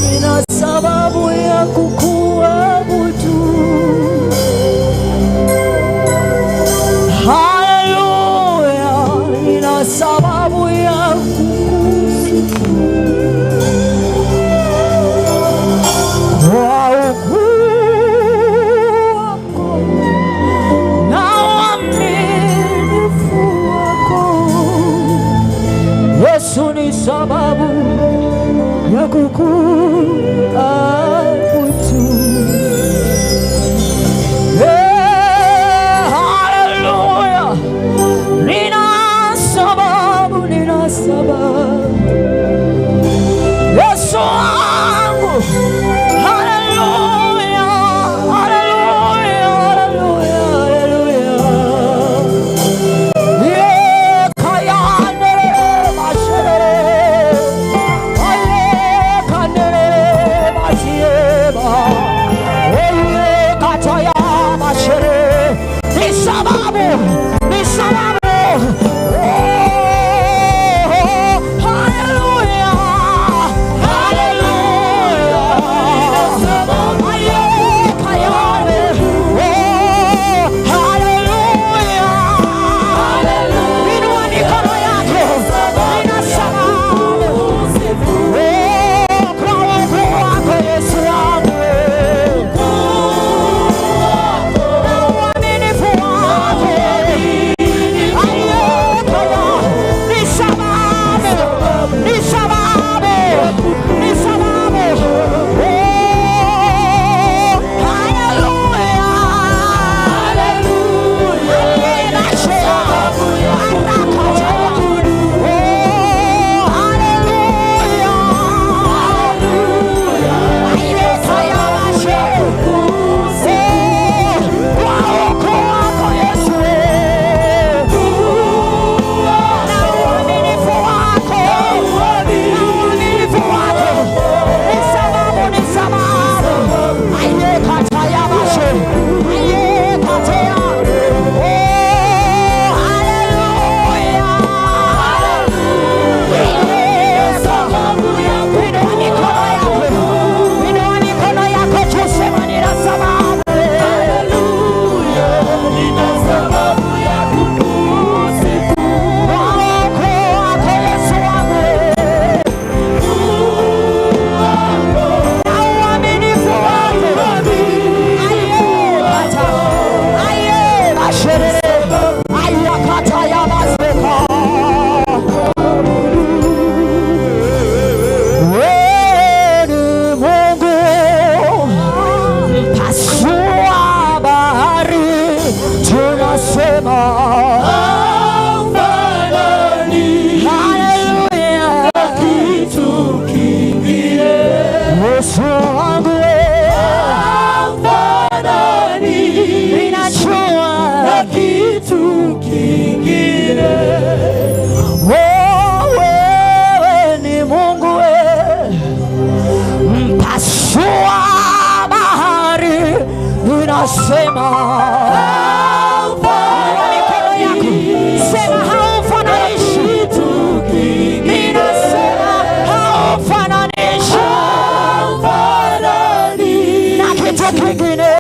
Speaker 6: nina sababu ya kukuabudu. Haleluya, nina sababu ya kukusifu.
Speaker 11: Kwa ukuu
Speaker 7: kingine. Oh, wewe ni Mungu we, mpasua bahari, ninasema inua mikono yako, sema haufananishi, ninasema haufananishi na kitu kingine.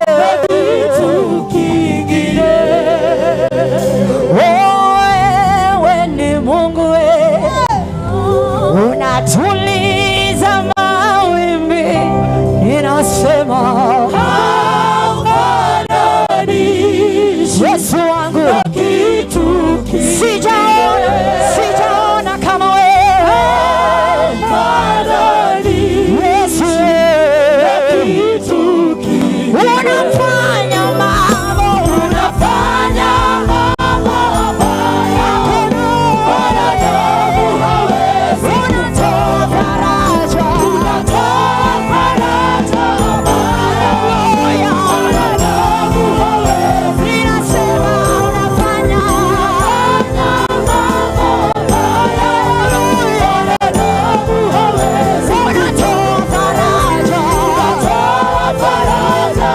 Speaker 7: Wewe ni Mungu we, unatuliza mawimbi, ninasema haufananishi Yesu wangu, sijaona, sijaona kama wewe Yesu, unafanya mambo, unafanya mambo hakuna mwanadamu hawezi. Unatoa faraja, unatoa faraja haleluya, mwanadamu hawezi. Ninasema unafanya mambo, haleluya, mwanadamu hawezi. Unatoa faraja, unatoa faraja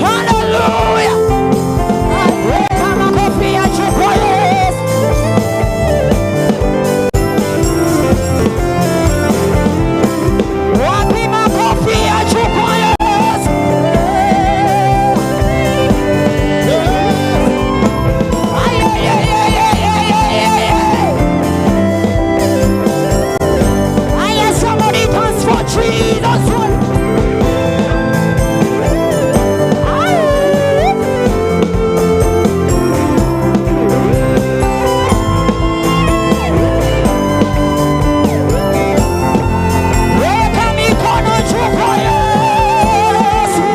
Speaker 7: Hallelujah! Weka makofi ya juu kwa Yesu. Wapi makofi ya juu kwa Yesu? Ay, ay, ay, ay, ay, ay, ay, ay, ay. Ay, somebody dance for Jesus. Ay. Weka mikono juu kwa Yesu.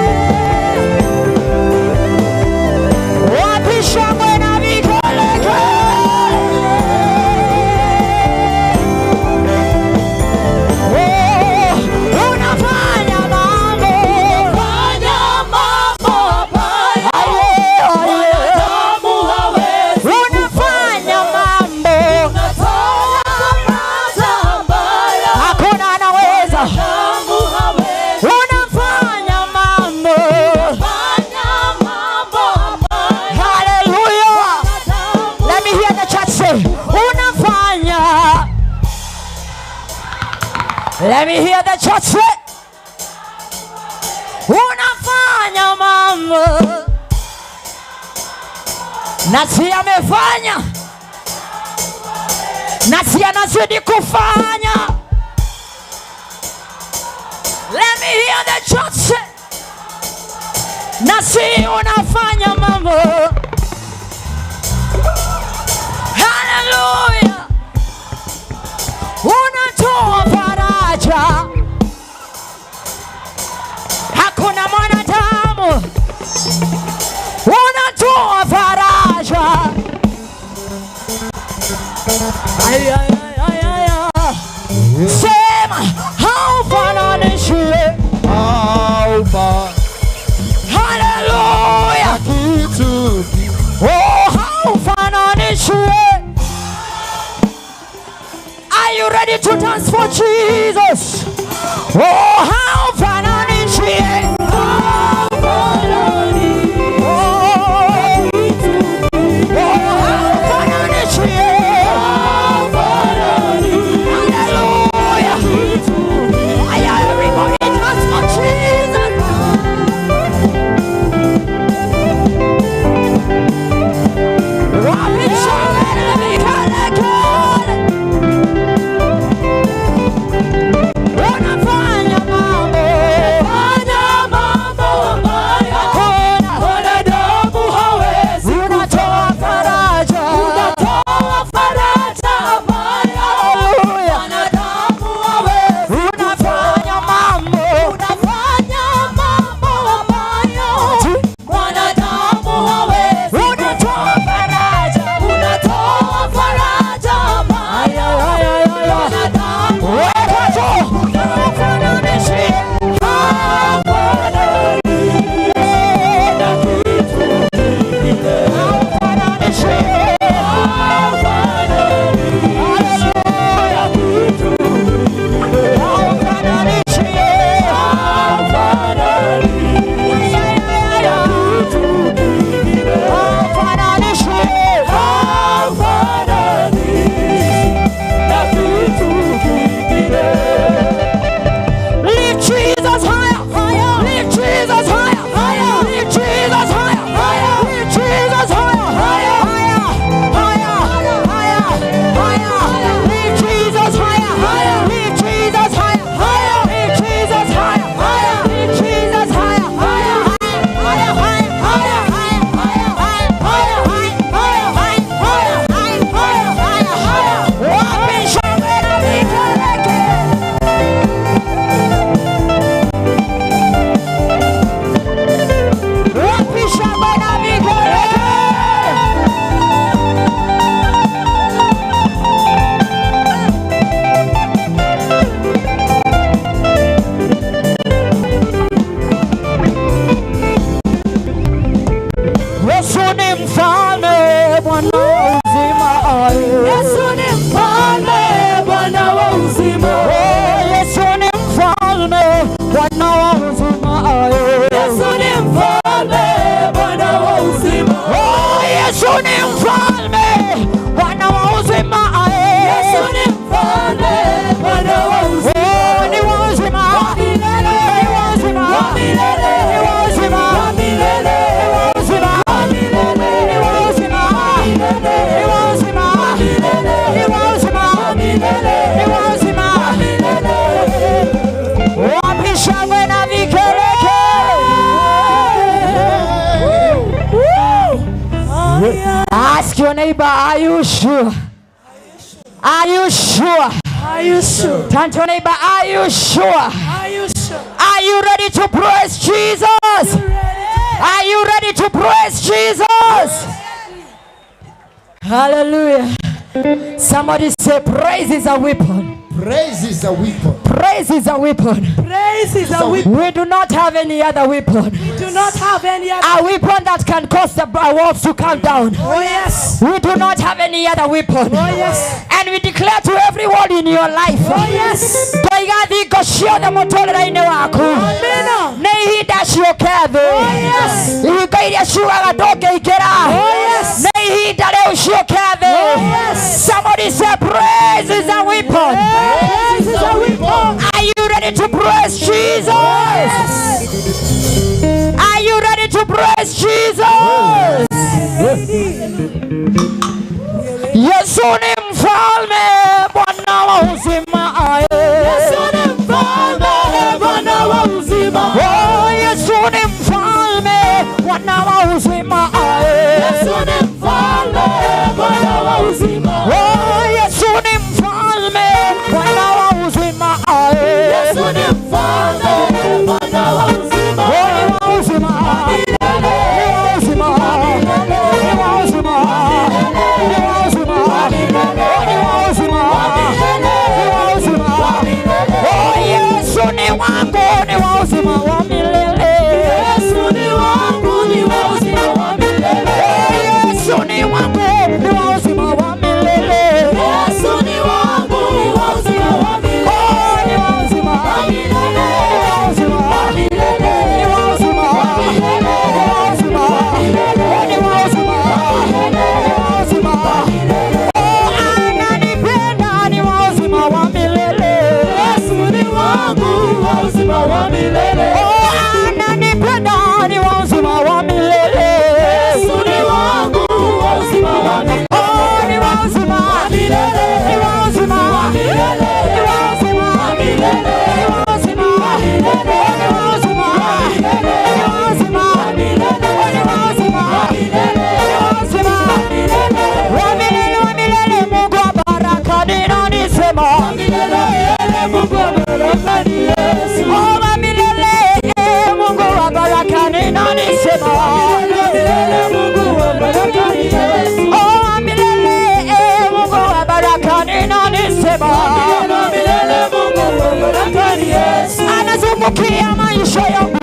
Speaker 7: Wapi shangwe na vigelegele? Oh, unafanya mambo, fanya mambo mwanadamu hawezi. Unafanya mambo, hakuna anaweza. Unafanya mambo, haleluya. Let me hear the church say, unafanya. Let me hear the church say, unafanya mambo na si amefanya na si anazidi kufanya. Let me hear the church say, na si unafanya mambo. Haleluya, unatoa faraja, hakuna mwanadamu. Unatoa faraja. Ay, ay, ay, ay, ay, ay. Sema haufananishwi. Haleluya. Oh, haufananishwi. Are you ready to dance for Jesus? Oh, haufananishwi. Oh, oh, haufananishwi. Hallelujah. Aya, everybody dance for Jesus. Wapi shangwe na vigelegele? Unafanya mambo. neighbor, are you sure? Are you sure?
Speaker 6: Are you sure?
Speaker 7: Turn to your neighbor, are you sure?
Speaker 6: Are you sure?
Speaker 7: Are you ready to praise Jesus? Are you ready to praise Jesus? Hallelujah. Somebody say, praise is a weapon.
Speaker 1: Praise is a weapon.
Speaker 7: Praise is a weapon.
Speaker 6: Praise is a weapon.
Speaker 7: We do not have any other weapon.
Speaker 6: We do not have any other.
Speaker 7: A weapon that can cause the walls to come down.
Speaker 6: Oh yes.
Speaker 7: We do not have any other weapon.
Speaker 6: Oh yes.
Speaker 7: And we declare to everyone in your life.
Speaker 6: Oh yes.
Speaker 7: Twaiga thingo ciothe mũtũrĩre-inĩ waku.
Speaker 6: Amina.
Speaker 7: Nĩ ihinda ciũke thĩ.
Speaker 6: Oh yes.
Speaker 7: Ihingo iria ciugaga ndũngĩingĩra.
Speaker 6: Oh yes.
Speaker 7: Nĩ ihinda rĩu ciũke thĩ.
Speaker 6: Oh yes.
Speaker 7: Somebody say praise is a weapon.
Speaker 6: Praise is a weapon.
Speaker 7: Are you ready to praise Jesus?
Speaker 6: Yes.
Speaker 7: Are you ready to praise Jesus? Yesu ni mfalme, Bwana wa uzima.
Speaker 6: Yesu ni mfalme, Bwana wa uzima.
Speaker 7: Oh, Yesu ni mfalme, Bwana wa uzima.
Speaker 6: Yesu ni mfalme, Bwana wa uzima.
Speaker 7: Oh, Yesu ni mfalme, Bwana wa uzima.
Speaker 6: Yesu ni mfalme, Bwana wa uzima.
Speaker 7: Oh, wa uzima. Ni wa uzima. Ni wa uzima. Ni wa uzima. Ni wa uzima. Ni wa uzima. Oh, Yesu ni wangu, ni wa uzima wa milele.
Speaker 6: Yesu ni wangu, ni wa uzima wa milele.
Speaker 7: Yesu ni wangu, ni wa uzima wa milele.
Speaker 6: Yesu ni wangu, ni wa uzima wa milele.
Speaker 7: Oh, ni wa uzima
Speaker 6: wa milele.
Speaker 7: Ni wa uzima
Speaker 6: wa milele.
Speaker 7: Ni wa uzima
Speaker 6: wa milele.
Speaker 7: Ni wa uzima
Speaker 6: wa milele.
Speaker 7: Ni wa uzima
Speaker 6: wa milele.
Speaker 7: Ni wa uzima
Speaker 6: wa milele.
Speaker 7: Oh, ananipenda, ni wa uzima wa milele.
Speaker 6: Yesu ni wangu, wa uzima wa milele.
Speaker 7: Oh, ananipenda, ni wa uzima wa milele.
Speaker 6: Yesu ni wangu, wa uzima wa milele.
Speaker 7: Oh, ni wa uzima
Speaker 6: wa milele.
Speaker 7: Ni wa uzima
Speaker 6: wa milele.
Speaker 7: Ni wa uzima
Speaker 6: wa milele.
Speaker 7: Ni wa uzima
Speaker 6: wa milele.
Speaker 7: Ni wa uzima
Speaker 6: wa milele.
Speaker 7: Ni wa uzima
Speaker 6: wa milele.
Speaker 7: Ni wa uzima
Speaker 6: wa milele.
Speaker 7: Ni wa uzima
Speaker 6: wa milele.
Speaker 7: Wa milele, wa milele, Mungu wa baraka ni nani sema?
Speaker 6: Wa milele, milele, Mungu wa baraka ni Yesu.
Speaker 7: Oh, wa milele, Mungu wa baraka ni nani sema?
Speaker 6: Wa milele, Mungu wa baraka ni Yesu.
Speaker 7: Oh, wa milele, Mungu wa baraka ni nani sema?
Speaker 6: Wa milele, Mungu wa baraka ni Yesu.
Speaker 7: Anazungukia maisha yangu,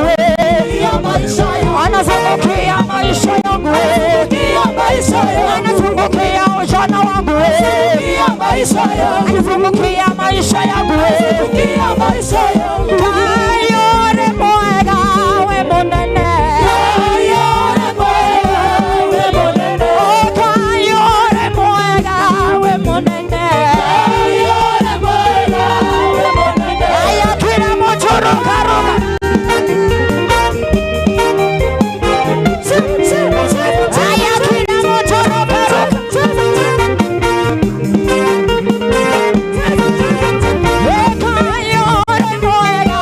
Speaker 6: maisha yangu.
Speaker 7: Anazungukia maisha yangu,
Speaker 6: Anazungukia maisha yangu.
Speaker 7: Anazungukia ujana wangu,
Speaker 6: Anazungukia maisha yangu.
Speaker 7: Anazungukia maisha yangu,
Speaker 6: Anazungukia maisha yangu.
Speaker 7: Kayore mwega we munene,
Speaker 6: Kayore mwega we munene.
Speaker 7: Oh, kayore mwega we munene,
Speaker 6: Kayore mwega we munene.
Speaker 7: Aya kila mtu ruka ruka. Aya kila mtu ruka ruka. Kayore mwega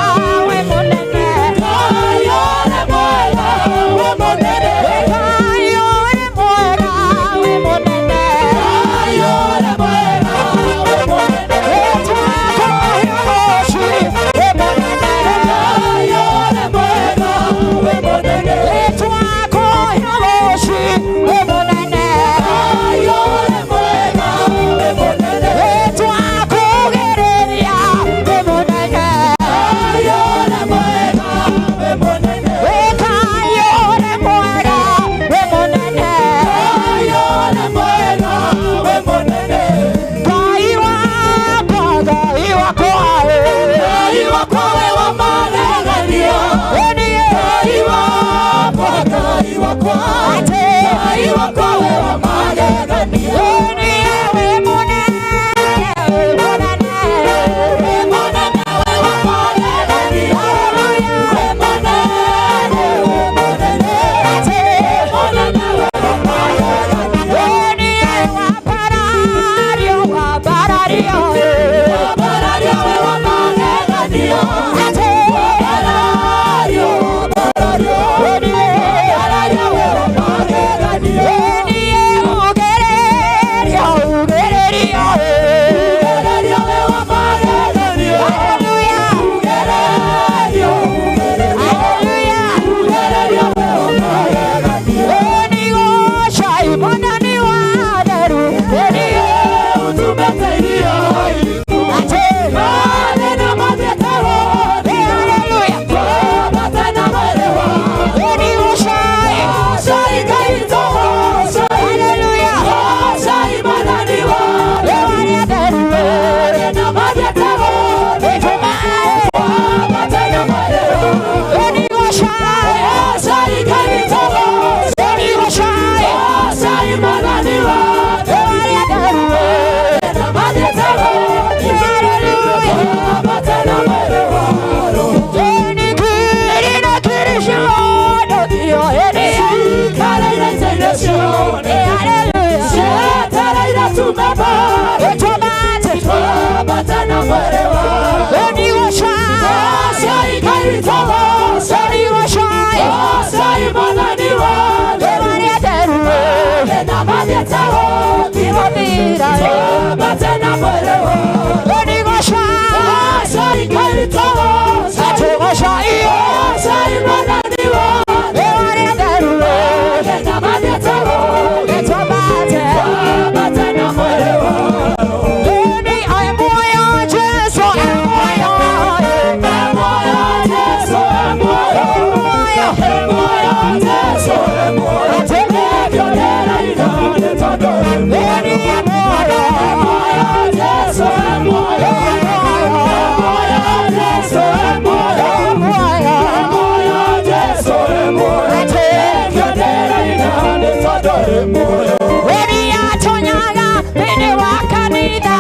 Speaker 7: thĩinĩ wa kanitha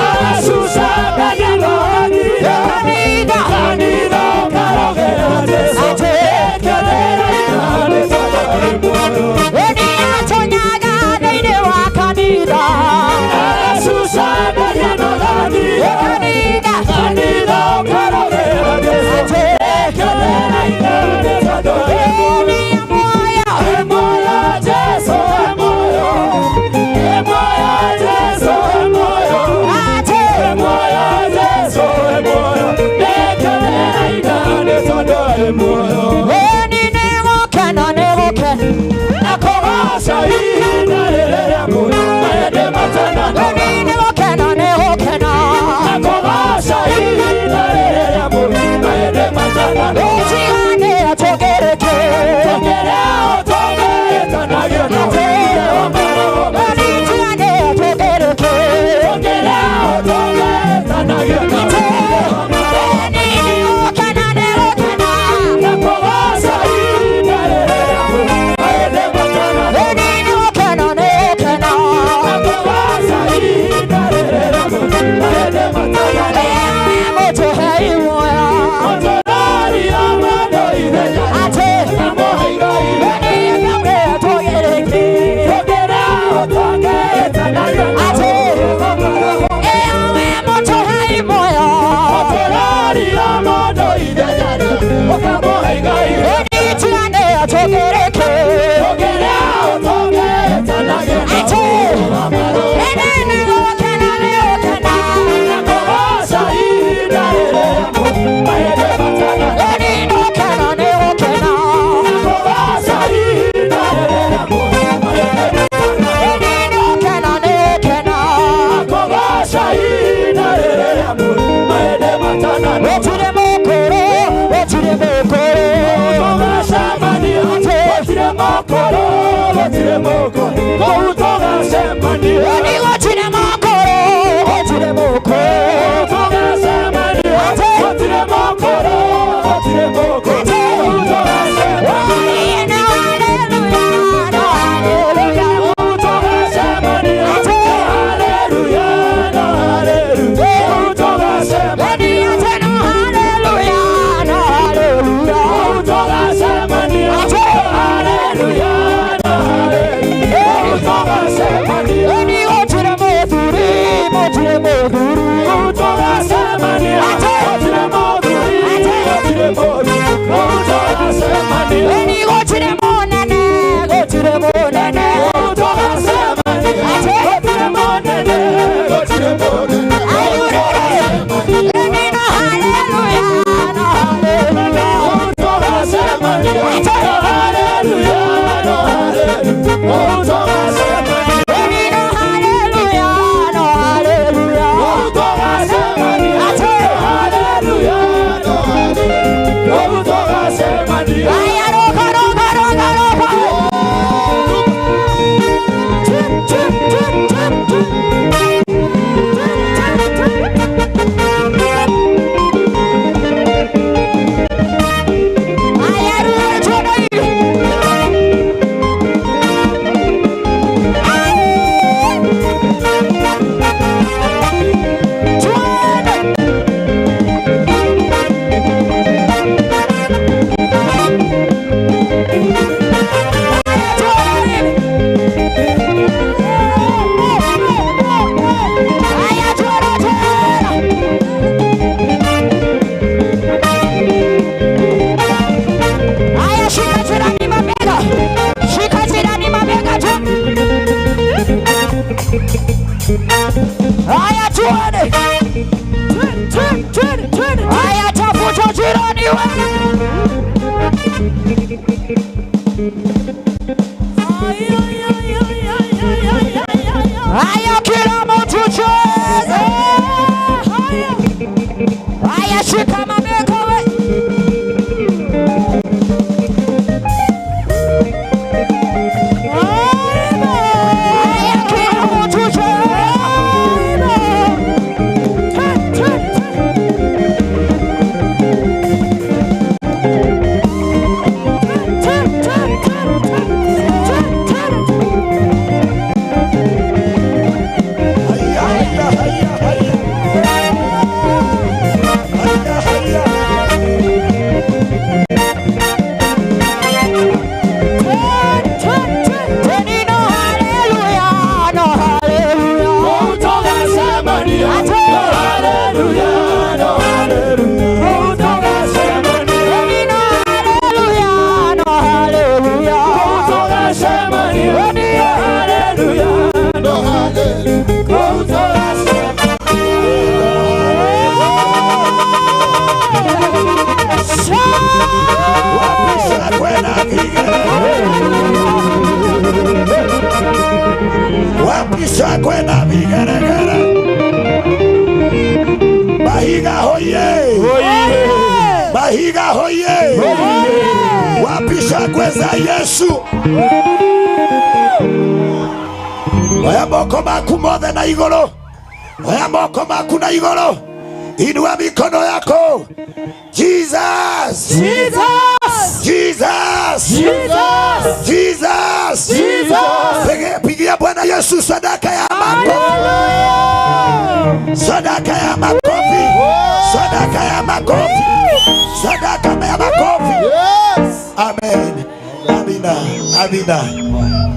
Speaker 9: Aracucaga kanitha
Speaker 7: kanitha
Speaker 9: kanitha ũkarogera Jesũ Kenera nĩ tondũ e muoyo
Speaker 7: Ĩni atonyaga thĩinĩ wa kanitha
Speaker 9: Aracucaga kanitha
Speaker 7: kanitha
Speaker 9: kanitha ũkarogera Jesũ Kenera nĩ tondũ e muoyo
Speaker 7: Ĩni
Speaker 9: E muoyo Jesũ e muoyo E muoyo Jesũ e muoyo
Speaker 7: Ate
Speaker 9: E muoyo Jesũ e muoyo Kenera nĩ tondũ e muoyo
Speaker 7: Ĩni nĩgũkena nĩgũkena
Speaker 9: Nakũgoca ihinda rĩrĩa maende matananoga
Speaker 7: Ĩni nĩgũkena nĩgũkena
Speaker 9: Nakũgoca ihinda rĩrĩa maende matananoga
Speaker 7: Ĩtigane tũgereke
Speaker 9: Tũgere tũgeretanagio na
Speaker 7: Ĩni tigane tũgereke
Speaker 9: Tũgere tũgeretanagio na
Speaker 7: Ĩni nĩgũkena nĩgũkena
Speaker 9: Nakũgoca ihinda rĩrĩa maende matananoga
Speaker 7: Ĩni nĩgũkena nĩgũkena
Speaker 9: Nakũgoca ihinda rĩrĩa maende matananoga
Speaker 7: Mũtũhei muoyo
Speaker 9: Mũtũraria mando ithenya
Speaker 7: Atĩ
Speaker 9: Namũhe igai
Speaker 7: Ĩni nĩgũkena tũgereke
Speaker 9: Tũgere tũgeretanagio na
Speaker 7: Atĩ Ewe mũtũhei muoyo
Speaker 9: Mũtũraria mando ithenya ũkamũhe igai
Speaker 7: Ĩni tigane tũgereke
Speaker 9: Tũgere tũgeretanagio na
Speaker 7: Atĩ Ĩni nĩgũkena nĩgũkena
Speaker 9: Nakũgoca ihinda rĩrĩa maende matananoga
Speaker 7: Ĩni nĩgũkena nĩgũkena
Speaker 9: Nakũgoca ihinda rĩrĩa maende matananoga
Speaker 7: Ĩni nĩgũkena nĩgũkena
Speaker 9: Nakũgoca ihinda rĩrĩa maende matananoga
Speaker 7: Gũtirĩ mũkũrũ gũtirĩ mũkũrũ
Speaker 9: Tũgacemania gũtirĩ mũkũrũ gũtirĩ mũkũrũ kũu tũgacemania
Speaker 7: Ĩni gũtirĩ mũkũrũ gũtirĩ mũkũrũ
Speaker 9: Tũgacemania gũtirĩ mũkũrũ gũtirĩ mũkũrũ kũu tũgacemania
Speaker 7: No hallelujah no hallelujah
Speaker 9: Kũu tũgacemania hallelujah no hallelujah kũu tũgacemania
Speaker 7: Ĩni atĩ no hallelujah no hallelujah
Speaker 9: Kũu tũgacemania hallelujah no hallelujah kũu tũgacemania
Speaker 7: Ĩni gũtirĩ mũthuri mũtirĩ mũthuri
Speaker 9: Kũu tũgacemania gũtirĩ mũthuri gũtirĩ mũthuri kũu tũgacemania
Speaker 7: Ĩni gũtirĩ mũnene gũtirĩ mũnene
Speaker 9: Kũu tũgacemania gũtirĩ mũnene gũtirĩ mũnene
Speaker 7: Ĩni no hallelujah no hallelujah
Speaker 9: Kũu tũgacemania hallelujah no hallelujah kũu tũgacemania
Speaker 7: Ĩni no hallelujah no hallelujah
Speaker 9: Kũu tũgacemania hallelujah no hallelujah kũu tũgacemania
Speaker 7: Aya roka roka roka roka Chip chip chip chip chip Aya ruo chonai Aya chora chora Aya shika jirani mabega shika jirani mabega tu Aya tuone Aya tafuta jirani wewe Aya kila mtu cheze Aya shika mabega we Aya kila mtu cheze
Speaker 1: Vihiga hoye! Wapi shangwe za Yesu? Oya moko maku mothe na igũrũ. Oya moko maku na igũrũ. Inua mikono yako. Jesus!
Speaker 7: Jesus!
Speaker 1: Jesus!
Speaker 7: Jesus!
Speaker 1: Jesus!
Speaker 7: Jesus!
Speaker 1: Pigia Bwana Yesu sadaka ya makofi. Sadaka ya makofi. Sadaka ya makofi. Sadaka ya makofi. Amen. Amina. Amina.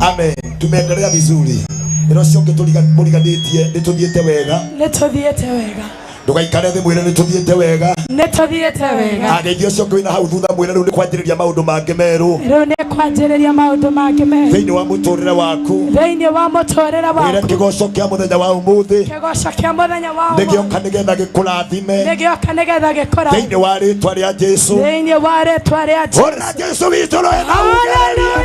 Speaker 1: Amen. Tumeendelea vizuri. Ĩno cio ngĩtũriganĩtie nĩ tũthiĩte wega.
Speaker 6: Nĩ tũthiĩte wega.
Speaker 1: Ndũgaikare thĩ mwĩre nĩ tũthiĩte wega.
Speaker 6: Nĩ tũthiĩte wega.
Speaker 1: Ageithio ũcio ũngĩ wĩna hau thutha mwĩre rĩu nĩ kwanjĩrĩria maũndũ mangĩ merũ.
Speaker 6: Rĩu nĩ kwanjĩrĩria maũndũ mangĩ merũ.
Speaker 1: Thĩinĩ wa mũtũrĩre waku.
Speaker 6: Thĩinĩ wa mũtũrĩre waku.
Speaker 1: Mwĩre kĩgoco kĩa mũthenya wa ũmũthĩ.
Speaker 6: Kĩgoco kĩa mũthenya wa ũmũthĩ.
Speaker 1: Nĩgĩoka nĩgetha gĩkũrathime.
Speaker 6: Nĩgĩoka nĩgetha gĩkũrathime.
Speaker 1: Thĩinĩ wa rĩtwa rĩa Jesũ.
Speaker 6: Thĩinĩ wa rĩtwa rĩa Jesũ.
Speaker 1: Hũrĩra Jesũ witũ roho na ugererie.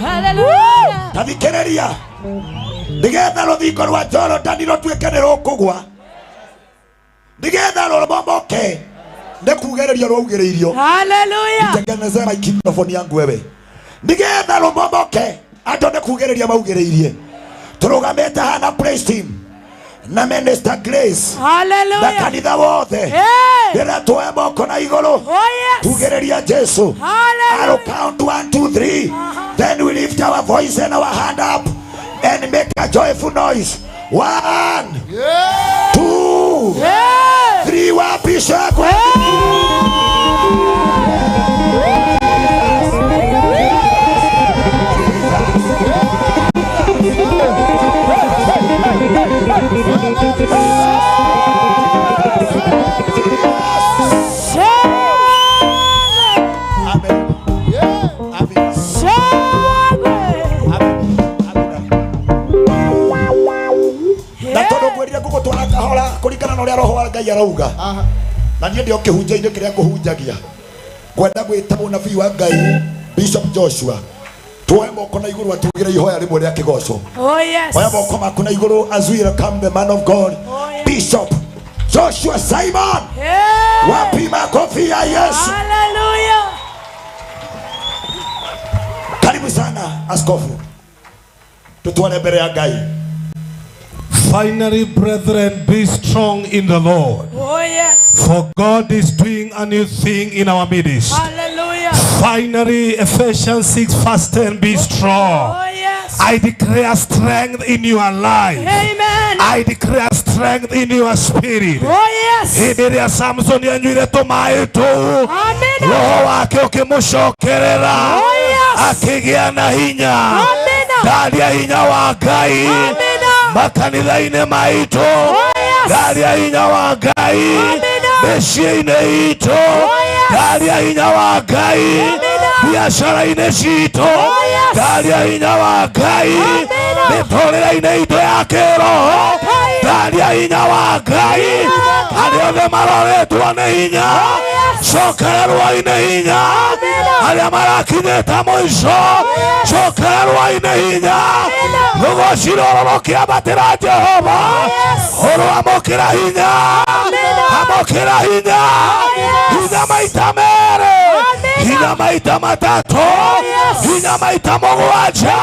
Speaker 6: Hallelujah.
Speaker 1: Ta thikĩrĩria. Nĩgetha rũthingo rwa Jorodani rũtuĩke nĩ rũkũgwa. Nĩgetha rũmomoke. Nĩ kugĩrĩrio rwaugĩrĩirio.
Speaker 6: Hallelujah.
Speaker 1: Nitengeneze microphone yangu wewe. Nĩgetha rũmomoke. Andũ nĩ kugĩrĩria maugĩrĩirie. Tũrũgamĩte hana praise team na Minister Grace.
Speaker 6: Hallelujah.
Speaker 1: Na kanitha wothe. Rĩrĩa tuoya moko na igũrũ.
Speaker 6: Oh yes.
Speaker 1: Tugĩrĩria Jesu.
Speaker 6: Hallelujah.
Speaker 1: I'll count 1, 2, 3. Then we lift our voice and our hand up and make a joyful noise. 1, 2, 3. Wapi shangwe? Na tondu ngwirire ngũgũtwara kahora kũringana na ũrĩa roho wa Ngai arauga. Na niĩ ndĩ o kĩhunjio-inĩ kĩrĩa ngũhunjagia. Ngwenda gwĩta mũnabii wa Ngai Bishop Joshua. Tuoe moko na igũrũ atugĩre ihoya rĩmwe rĩa kĩgoco.
Speaker 6: Oh yes.
Speaker 1: Oya moko maku na igũrũ as we welcome the man of God, Bishop Joshua Simon. Wapi makofi ya Yesu?
Speaker 6: Hallelujah.
Speaker 1: Karibu sana askofu. Tutware mbere ya Ngai.
Speaker 12: Finally, brethren, be strong in the Lord.
Speaker 6: Oh yes.
Speaker 12: For God is doing a new thing in our midst.
Speaker 6: Hallelujah.
Speaker 12: Finally, Ephesians 6 verse 10, be strong.
Speaker 6: Oh yes.
Speaker 12: I declare strength in your life.
Speaker 6: Amen.
Speaker 12: I declare strength in your spirit.
Speaker 6: Oh yes.
Speaker 12: Hĩndĩ ĩrĩa Samson anyuire tũmaĩ tũu,
Speaker 6: Amen.
Speaker 12: roho wake ũkĩmũcokerera,
Speaker 6: Oh yes.
Speaker 12: akĩgĩa na hinya.
Speaker 6: Amen.
Speaker 12: Ndaria hinya wa Ngai
Speaker 6: Amen.
Speaker 12: makanitha-inĩ maitũ.
Speaker 6: Oh yes.
Speaker 12: Ndaria hinya wa Ngai mĩciĩ-inĩ itũ. Ndaria hinya wa Ngai biacara-inĩ citũ. Ndaria hinya wa Ngai mĩtũrĩre-inĩ itũ ya kĩroho. Ndaria hinya wa Ngai arĩa othe maroretwo nĩ hinya, cokererwo-inĩ hinya. Arĩa marakinyĩte mũico, cokererwo-inĩ hinya. Rũgoci rũrũ rũkĩambatĩra Jehova, ũrũamũkĩra hinya, amũkĩra hinya, hinya maita merĩ, hinya maita matatũ, hinya maita mũgwanja,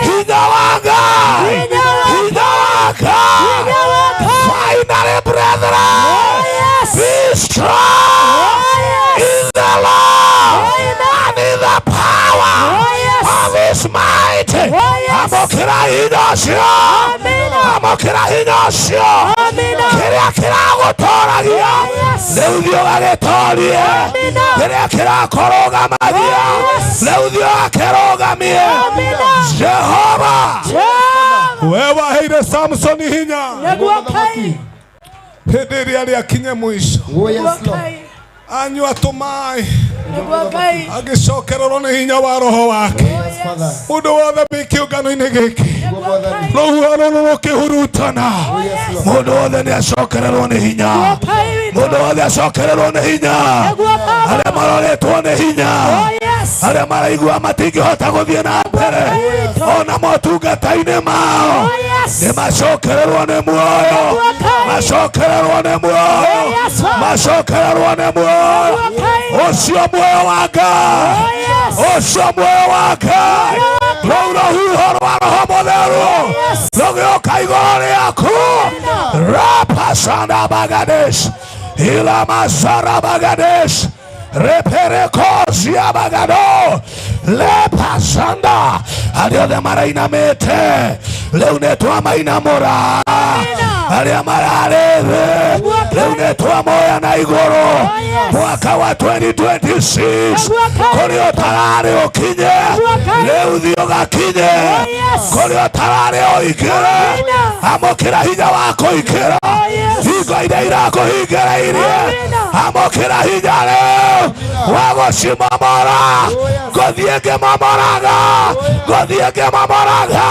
Speaker 12: hinya wa Ngai, hinya wa Ngai. Finally, brethren, be strong in the Lord and in the power of His might. Amũkĩra hinya ũcio, amũkĩra hinya ũcio. Kĩrĩa kĩragũtoragia rĩu thiĩ ũgagĩtorie. Kĩrĩa kĩrakũrũgamagia rĩu thiĩ ũgakĩrũgamie. Jehova,
Speaker 13: we waheire Samsoni hinya
Speaker 6: Nĩguo Ngai.
Speaker 13: hĩndĩ ĩrĩa rĩakinye mũico,
Speaker 6: Nĩguo Ngai.
Speaker 13: anyua tũmaĩ
Speaker 6: Nĩguo Ngai.
Speaker 13: agĩcokererwo nĩ hinya wa roho wake. Mũndũ wothe wĩ kĩũngano-inĩ gĩkĩ, rũhuho rũrũ rũkĩhurutana,
Speaker 12: mũndũ wothe nĩ acokererwo nĩ hinya, mũndũ wothe acokererwo nĩ hinya, arĩa maroretwo nĩ hinya,
Speaker 13: Arĩa maraigua matingĩhota gũthiĩ na mbere ona motungata-inĩ mao nĩ macokererwo nĩ muoyo, macokererwo nĩ muoyo, macokererwo nĩ muoyo. Ũcio muoyo wa Ngai, ũcio muoyo wa Ngai, rũu rũhuho rwa Roho Mũtheru rũgĩũka igũrũ rĩaku. Rapasanda bagadesh ilamasara bagadesh reperekosia bagado lepasanda. Arĩa othe marainamĩte rĩu nĩ twamainamũra, arĩa mararĩ thĩ rĩu nĩ twamoya na igũrũ. Mwaka wa 2026 kũrĩa ũtararĩ ũkinye rĩu thiĩ ũgakinye, kũrĩa ũtararĩ ũingĩre, amũkĩra hinya wa kũingĩra hingo iria irakũhingĩrĩirie, amũkĩra hinya rĩu wa gũcimomora, ngũthiĩ ngĩmomoraga, ngũthiĩ ngĩmomoraga.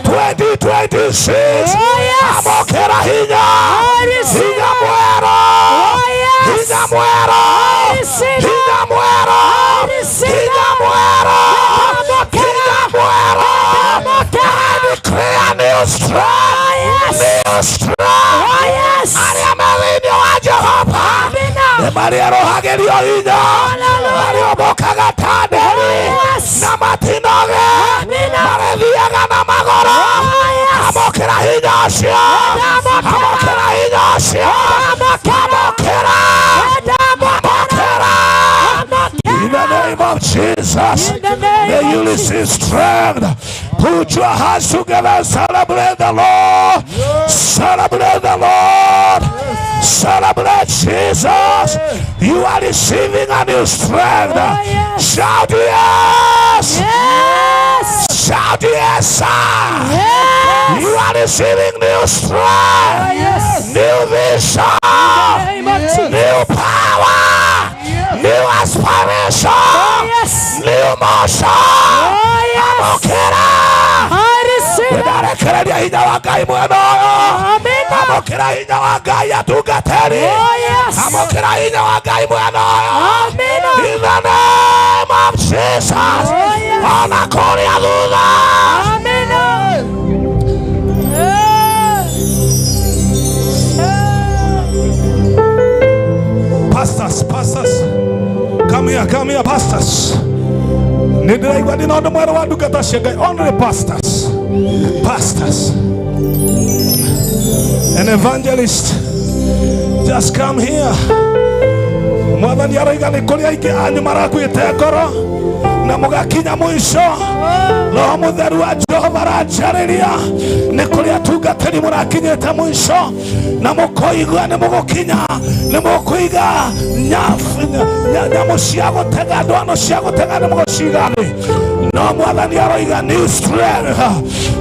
Speaker 13: 2026 amũkĩra hinya, hinya mwerũ, hinya mwerũ, hinya mwerũ, hinya mwerũ, hinya mwerũ. I declare new strength, new strength. Arĩa me thĩinĩ wa Jehova nĩ marĩerũhagĩrio hinya, marĩũmbũkaga ta nderi na matinoge, marĩthiaga na magũrũ. Amũkĩra hinya ũcio, amũkĩra hinya ũcio, amũkĩra, amũkĩra. In the name of Jesus, may you receive strength. Put your hands together and celebrate the Lord. Celebrate the Lord. Celebrate Jesus. You are receiving a new strength. Shout yes. Shout yes, sir. You are receiving new strength, new vision, new power, new aspiration, new motion. Amũkĩra. Nĩndarekereria hinya wa Ngai mwena ũyũ. Amũkĩra hinya wa Ngai atungatĩri. Amũkĩra hinya wa Ngai mwena ũyũ. In the name of Jesus. Ona kũrĩa thutha.
Speaker 12: Pastors, pastors, come here, pastors. Nĩ ndĩraigua ndĩ na ũndũ mwerũ wa ndungata cia Ngai. Only pastors, pastors, an evangelist, just come here. Mwathani aroiga nĩ kũrĩ aingĩ anyu marakuĩte ngoro na mũgakinya mũico. Roho Mũtheru wa Jehova aranjarĩria nĩ kũrĩ atungatĩri mũrakinyĩte mũico na mũkoiga nĩ mũgũkinya, nĩ mũkũiga nyamũ cia gũtega, ndwano cia gũtega nĩ mũgũciga thĩ. No Mwathani aroiga new strength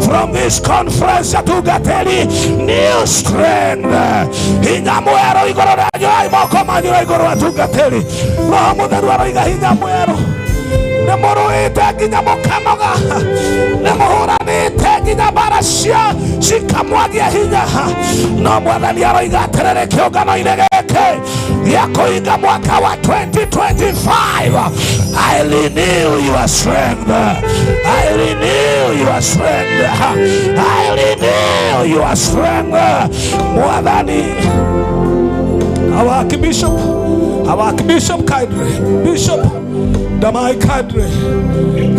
Speaker 12: from this conference atungatĩri, new strength, hinya mwerũ igũrũ rĩanyu. Ai moko manyu na igũrũ atungatĩri. Roho Mũtheru aroiga hinya mwerũ. Nĩ mũrũĩte nginya mũkanoga, nĩ mũhũranĩte nginya mbara cia cikamwagia hinya. No Mwathani aroiga atĩrĩrĩ kĩũngano-inĩ gĩkĩ gĩa kũhinga mwaka wa 2025, I renew your strength, I renew your strength, I renew your strength. Mwathani. Our Archbishop, our Archbishop Kaidre, Bishop Damai Kaidre,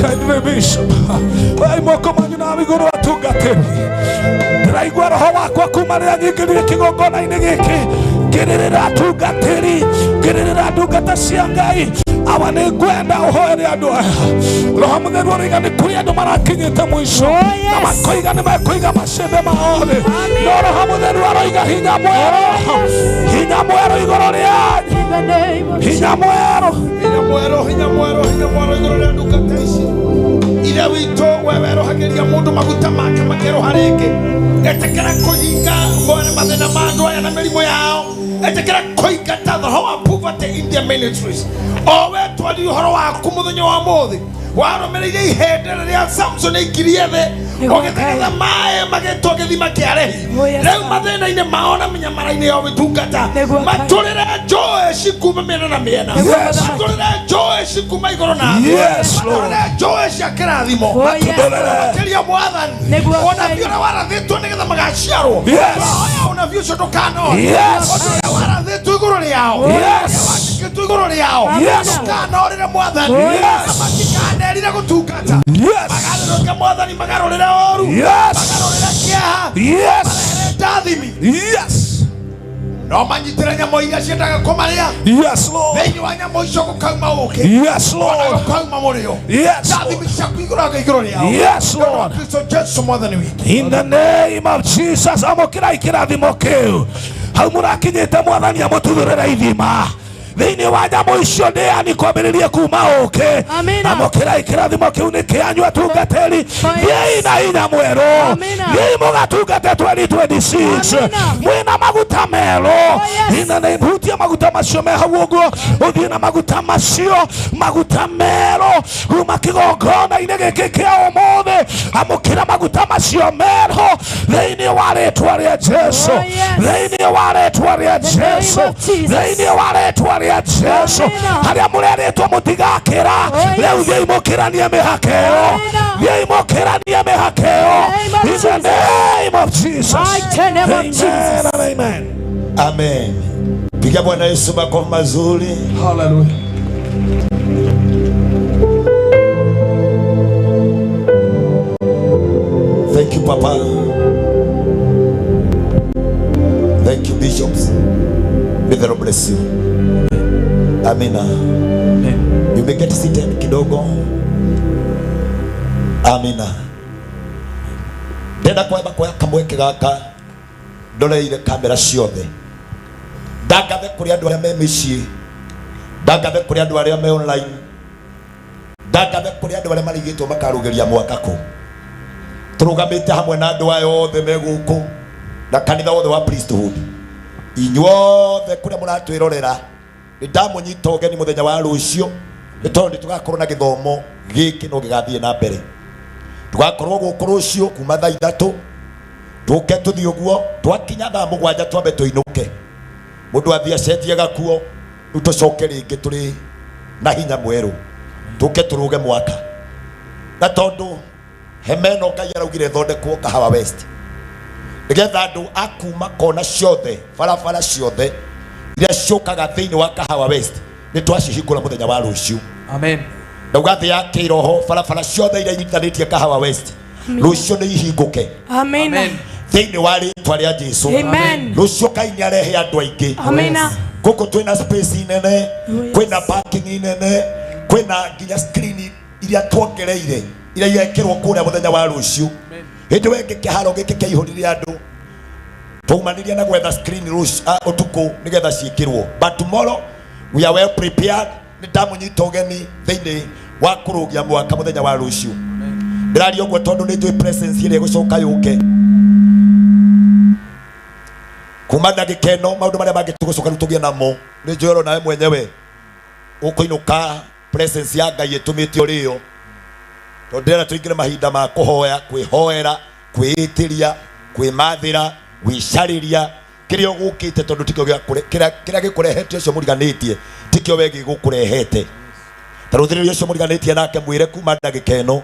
Speaker 12: Kaidre Bishop. Ai moko manyu na igũrũ atungatĩri. Ndĩraigua roho wakwa kuma rĩrĩa nyingĩrire kĩgongona-inĩ gĩkĩ ngĩrĩrĩra atungatĩri, ngĩrĩrĩra ndungata cia Ngai. Awa nĩ ngwenda ũhoere andũ aya. Roho Mũtheru aroiga nĩ kũrĩ andũ marakinyĩte mũico na makoiga nĩ mekũiga macembe mao thĩ. No Roho Mũtheru aroiga hinya mwerũ, hinya mwerũ igũrũ rĩanyu, hinya mwerũ,
Speaker 8: hinya mwerũ, hinya mwerũ, hinya mwerũ igũrũ rĩa ndungata ici. Ithe witũ we werohagĩria mũndũ maguta make makerũha rĩngĩ. Etĩkĩra kũhinga ngore mathĩna ma andũ aya na mĩrimũ yao. Etĩkĩra kũingata the roho wa poverty in their ministries. O we twarire ũhoro waku mũthenya wa ũmũthĩ, warũmĩrĩire ihĩndĩ rĩrĩa Samson aikirie thĩ, ũgĩtegetha maĩ magĩtwo Gĩthima kĩa Rehi. Rĩu mathĩna-inĩ mao na mĩnyamara-inĩ ya ũtungata, matũrĩre njũĩ cikuma mĩena na mĩena.
Speaker 12: Yes.
Speaker 8: Matũrĩre njũĩ cikuma igũrũ na thĩ.
Speaker 12: Yes, Lord.
Speaker 8: Matũrĩre njũĩ cia kĩrathimo.
Speaker 12: Oh, yes.
Speaker 8: Makĩria Mwathani, ũnabii ũrĩa warathĩtwo nĩgetha magaciarwo.
Speaker 12: Yes.
Speaker 8: Twahoya ũnabii ũcio ndũkanore.
Speaker 12: Yes.
Speaker 8: Ũndũ ũrĩa warathĩtwo igũrũ rĩao,
Speaker 12: Yes.
Speaker 8: ũrĩa wandĩkĩtwo igũrũ rĩao,
Speaker 12: Yes.
Speaker 8: ndũkanorĩre Mwathani.
Speaker 12: Yes.
Speaker 8: Matikanerire gũtungata.
Speaker 12: Yes.
Speaker 8: Magarũrũke Mwathani, magarũrĩre ũru.
Speaker 12: Yes.
Speaker 8: Magarũrĩre kĩeha.
Speaker 12: Yes.
Speaker 8: Marehere ndathimi.
Speaker 12: Yes.
Speaker 8: No manyitĩre nyamũ iria ciendaga kũmarĩa.
Speaker 12: Yes, Lord.
Speaker 8: Thĩinĩ wa nyamũ icio gũkauma ũkĩ.
Speaker 12: Yes, Lord.
Speaker 8: Ona gũkauma mũrĩo.
Speaker 12: Yes, Lord.
Speaker 8: Ndathimi ciaku igũrũ igũrũ rĩao.
Speaker 12: Yes,
Speaker 8: Nĩ ũndũ wa
Speaker 12: Lord.
Speaker 8: Kristo Jesu Mwathani witũ.
Speaker 12: In the name of Jesus, amũkĩrai kĩrathimo kĩu. Hau mũrakinyĩte Mwathani amũtuthũrĩre ithima. Thĩinĩ wa nyamũ icio ndĩani kwambĩrĩrie kuma ũkĩ. Amũkĩrai kĩrathimo kĩu nĩ kĩanyu atungatĩri. Thiĩi na hinya mwerũ. Thiĩi mũgatungate 2026. Mwĩna maguta merũ. In the name, hutia maguta macio me hau ũguo. Ũthiĩ na maguta macio, maguta merũ kuma kĩgongona-inĩ gĩkĩ kĩa ũmũthĩ. Amũkĩra maguta macio merũ thĩinĩ wa rĩtwa rĩa Jesu. Thĩinĩ wa rĩtwa rĩa Jesu. Thĩinĩ wa rĩtwa rĩa Jesu. Harĩa mũrerĩtwo mũtigakĩra, rĩu thiĩi mũkĩranie mĩhaka ĩyo. Thiĩi mũkĩranie mĩhaka ĩyo. In the name of Jesus.
Speaker 20: Mighty name of
Speaker 12: Amen
Speaker 20: Jesus.
Speaker 12: and amen.
Speaker 10: Amen. Piga Bwana Yesu makofi mazuri.
Speaker 16: Hallelujah.
Speaker 10: Thank you, Papa. Thank you, bishops. May the Lord bless you. Amina. You may get seated kidogo. Amina. Ndenda kwamba kuoya kamweke gaka ndoreire kamera ciothe. Ndangathe kũrĩ andũ arĩa me mĩciĩ, ndangathe kũrĩ andũ arĩa me online, ndangathe kũrĩ andũ arĩa marigĩtwo makarũgĩria mwaka kũ. Tũrũgamĩte hamwe na andũ aya othe me gũkũ na kanitha wothe wa priesthood. Inyuothe kũrĩa mũratwĩrorera, nĩ ndamũnyita ũgeni mũthenya wa rũciũ, nĩ tondũ nĩ tũgakorwo na gĩthomo gĩkĩ no gĩgathiĩ na mbere. Tũgakorwo gũkũ rũciũ kuma thaa 3, tũke tũthiĩ ũguo, twakinya thaa 7 twambe tũinũke. Mũndũ athiĩ acenjie gakuo, rĩu tũcoke rĩngĩ tũrĩ na hinya mwerũ, tũke tũrũge mwaka. Na tondũ hema ĩno Ngai araugire ĩthondekwo Kahawa West, nĩgetha andũ a kuma kona ciothe, barabara ciothe iria ciũkaga thĩinĩ wa Kahawa West, nĩ twacihingũra mũthenya wa rũciũ.
Speaker 16: Amen.
Speaker 10: Ndauga thĩ ya kĩroho, barabara ciothe iria inyitanĩtie Kahawa West, rũciũ nĩ ihingũke.
Speaker 6: Amina.
Speaker 10: Thĩinĩ wa rĩtwa rĩa Jesu.
Speaker 6: Amen.
Speaker 10: Rũciũ Ngai nĩ arehe andũ aingĩ.
Speaker 6: Amina.
Speaker 10: Gũkũ twĩna space nene, kwĩna parking nene, kwĩna nginya screen iria tuongereire iria igekĩrwo kũrĩa mũthenya wa rũciũ. Hĩndĩ ĩyo ĩngĩ kĩharo gĩkĩ kĩaihũrire andũ, twaumanirie na gwetha screen rũciũ ũtukũ nĩgetha ciĩkĩrwo. But tomorrow we are well prepared. Nĩ ndamũnyita ũgeni thĩinĩ wa kũrũgia mwaka mũthenya wa rũciũ. Ndĩraria ũguo tondũ nĩ njũĩ presence ĩrĩa ĩgũcoka yũke. Kuma ndagĩka ĩno maũndũ marĩa mangĩ tũgũcoka rĩu tũgĩe namo, nĩ njũĩ oro nawe mwenyewe ũkũinũka presence ya Ngai ĩtũmĩte ũrĩo. Tondũ ndĩrenda tũingĩre mahinda ma kũhoya, kwĩhoera, kwĩĩtĩria, kwĩmathĩra, gwĩcarĩria kĩrĩa ũgũkĩte, tondũ tikĩo kĩrĩa gĩkũrehete ũcio mũriganĩtie tikĩo we gĩgũkũrehete. Ta rũthĩrĩria ũcio mũriganĩtie nake mwĩre kuma ndagĩka ĩno.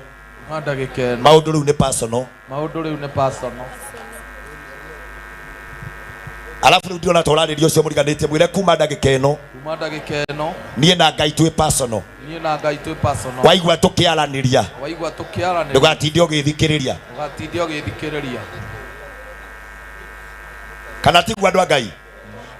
Speaker 16: Kuma ndagĩka ĩno.
Speaker 10: Maũndũ rĩu nĩ personal.
Speaker 16: Maũndũ rĩu nĩ personal.
Speaker 10: Alafu rĩu ndĩrona ta ũrarĩria ũcio mũriganĩtie, mwĩre kuma ndagĩka ĩno.
Speaker 16: Kuma ndagĩka ĩno.
Speaker 10: Niĩ na Ngai twĩ personal.
Speaker 16: Niĩ na Ngai twĩ personal.
Speaker 10: Waigua tũkĩaranĩria.
Speaker 16: Waigua tũkĩaranĩria.
Speaker 10: Ndũgatinde ũgĩthikĩrĩria.
Speaker 16: Ndũgatinde ũgĩthikĩrĩria.
Speaker 10: Kana tiguo andũ a Ngai?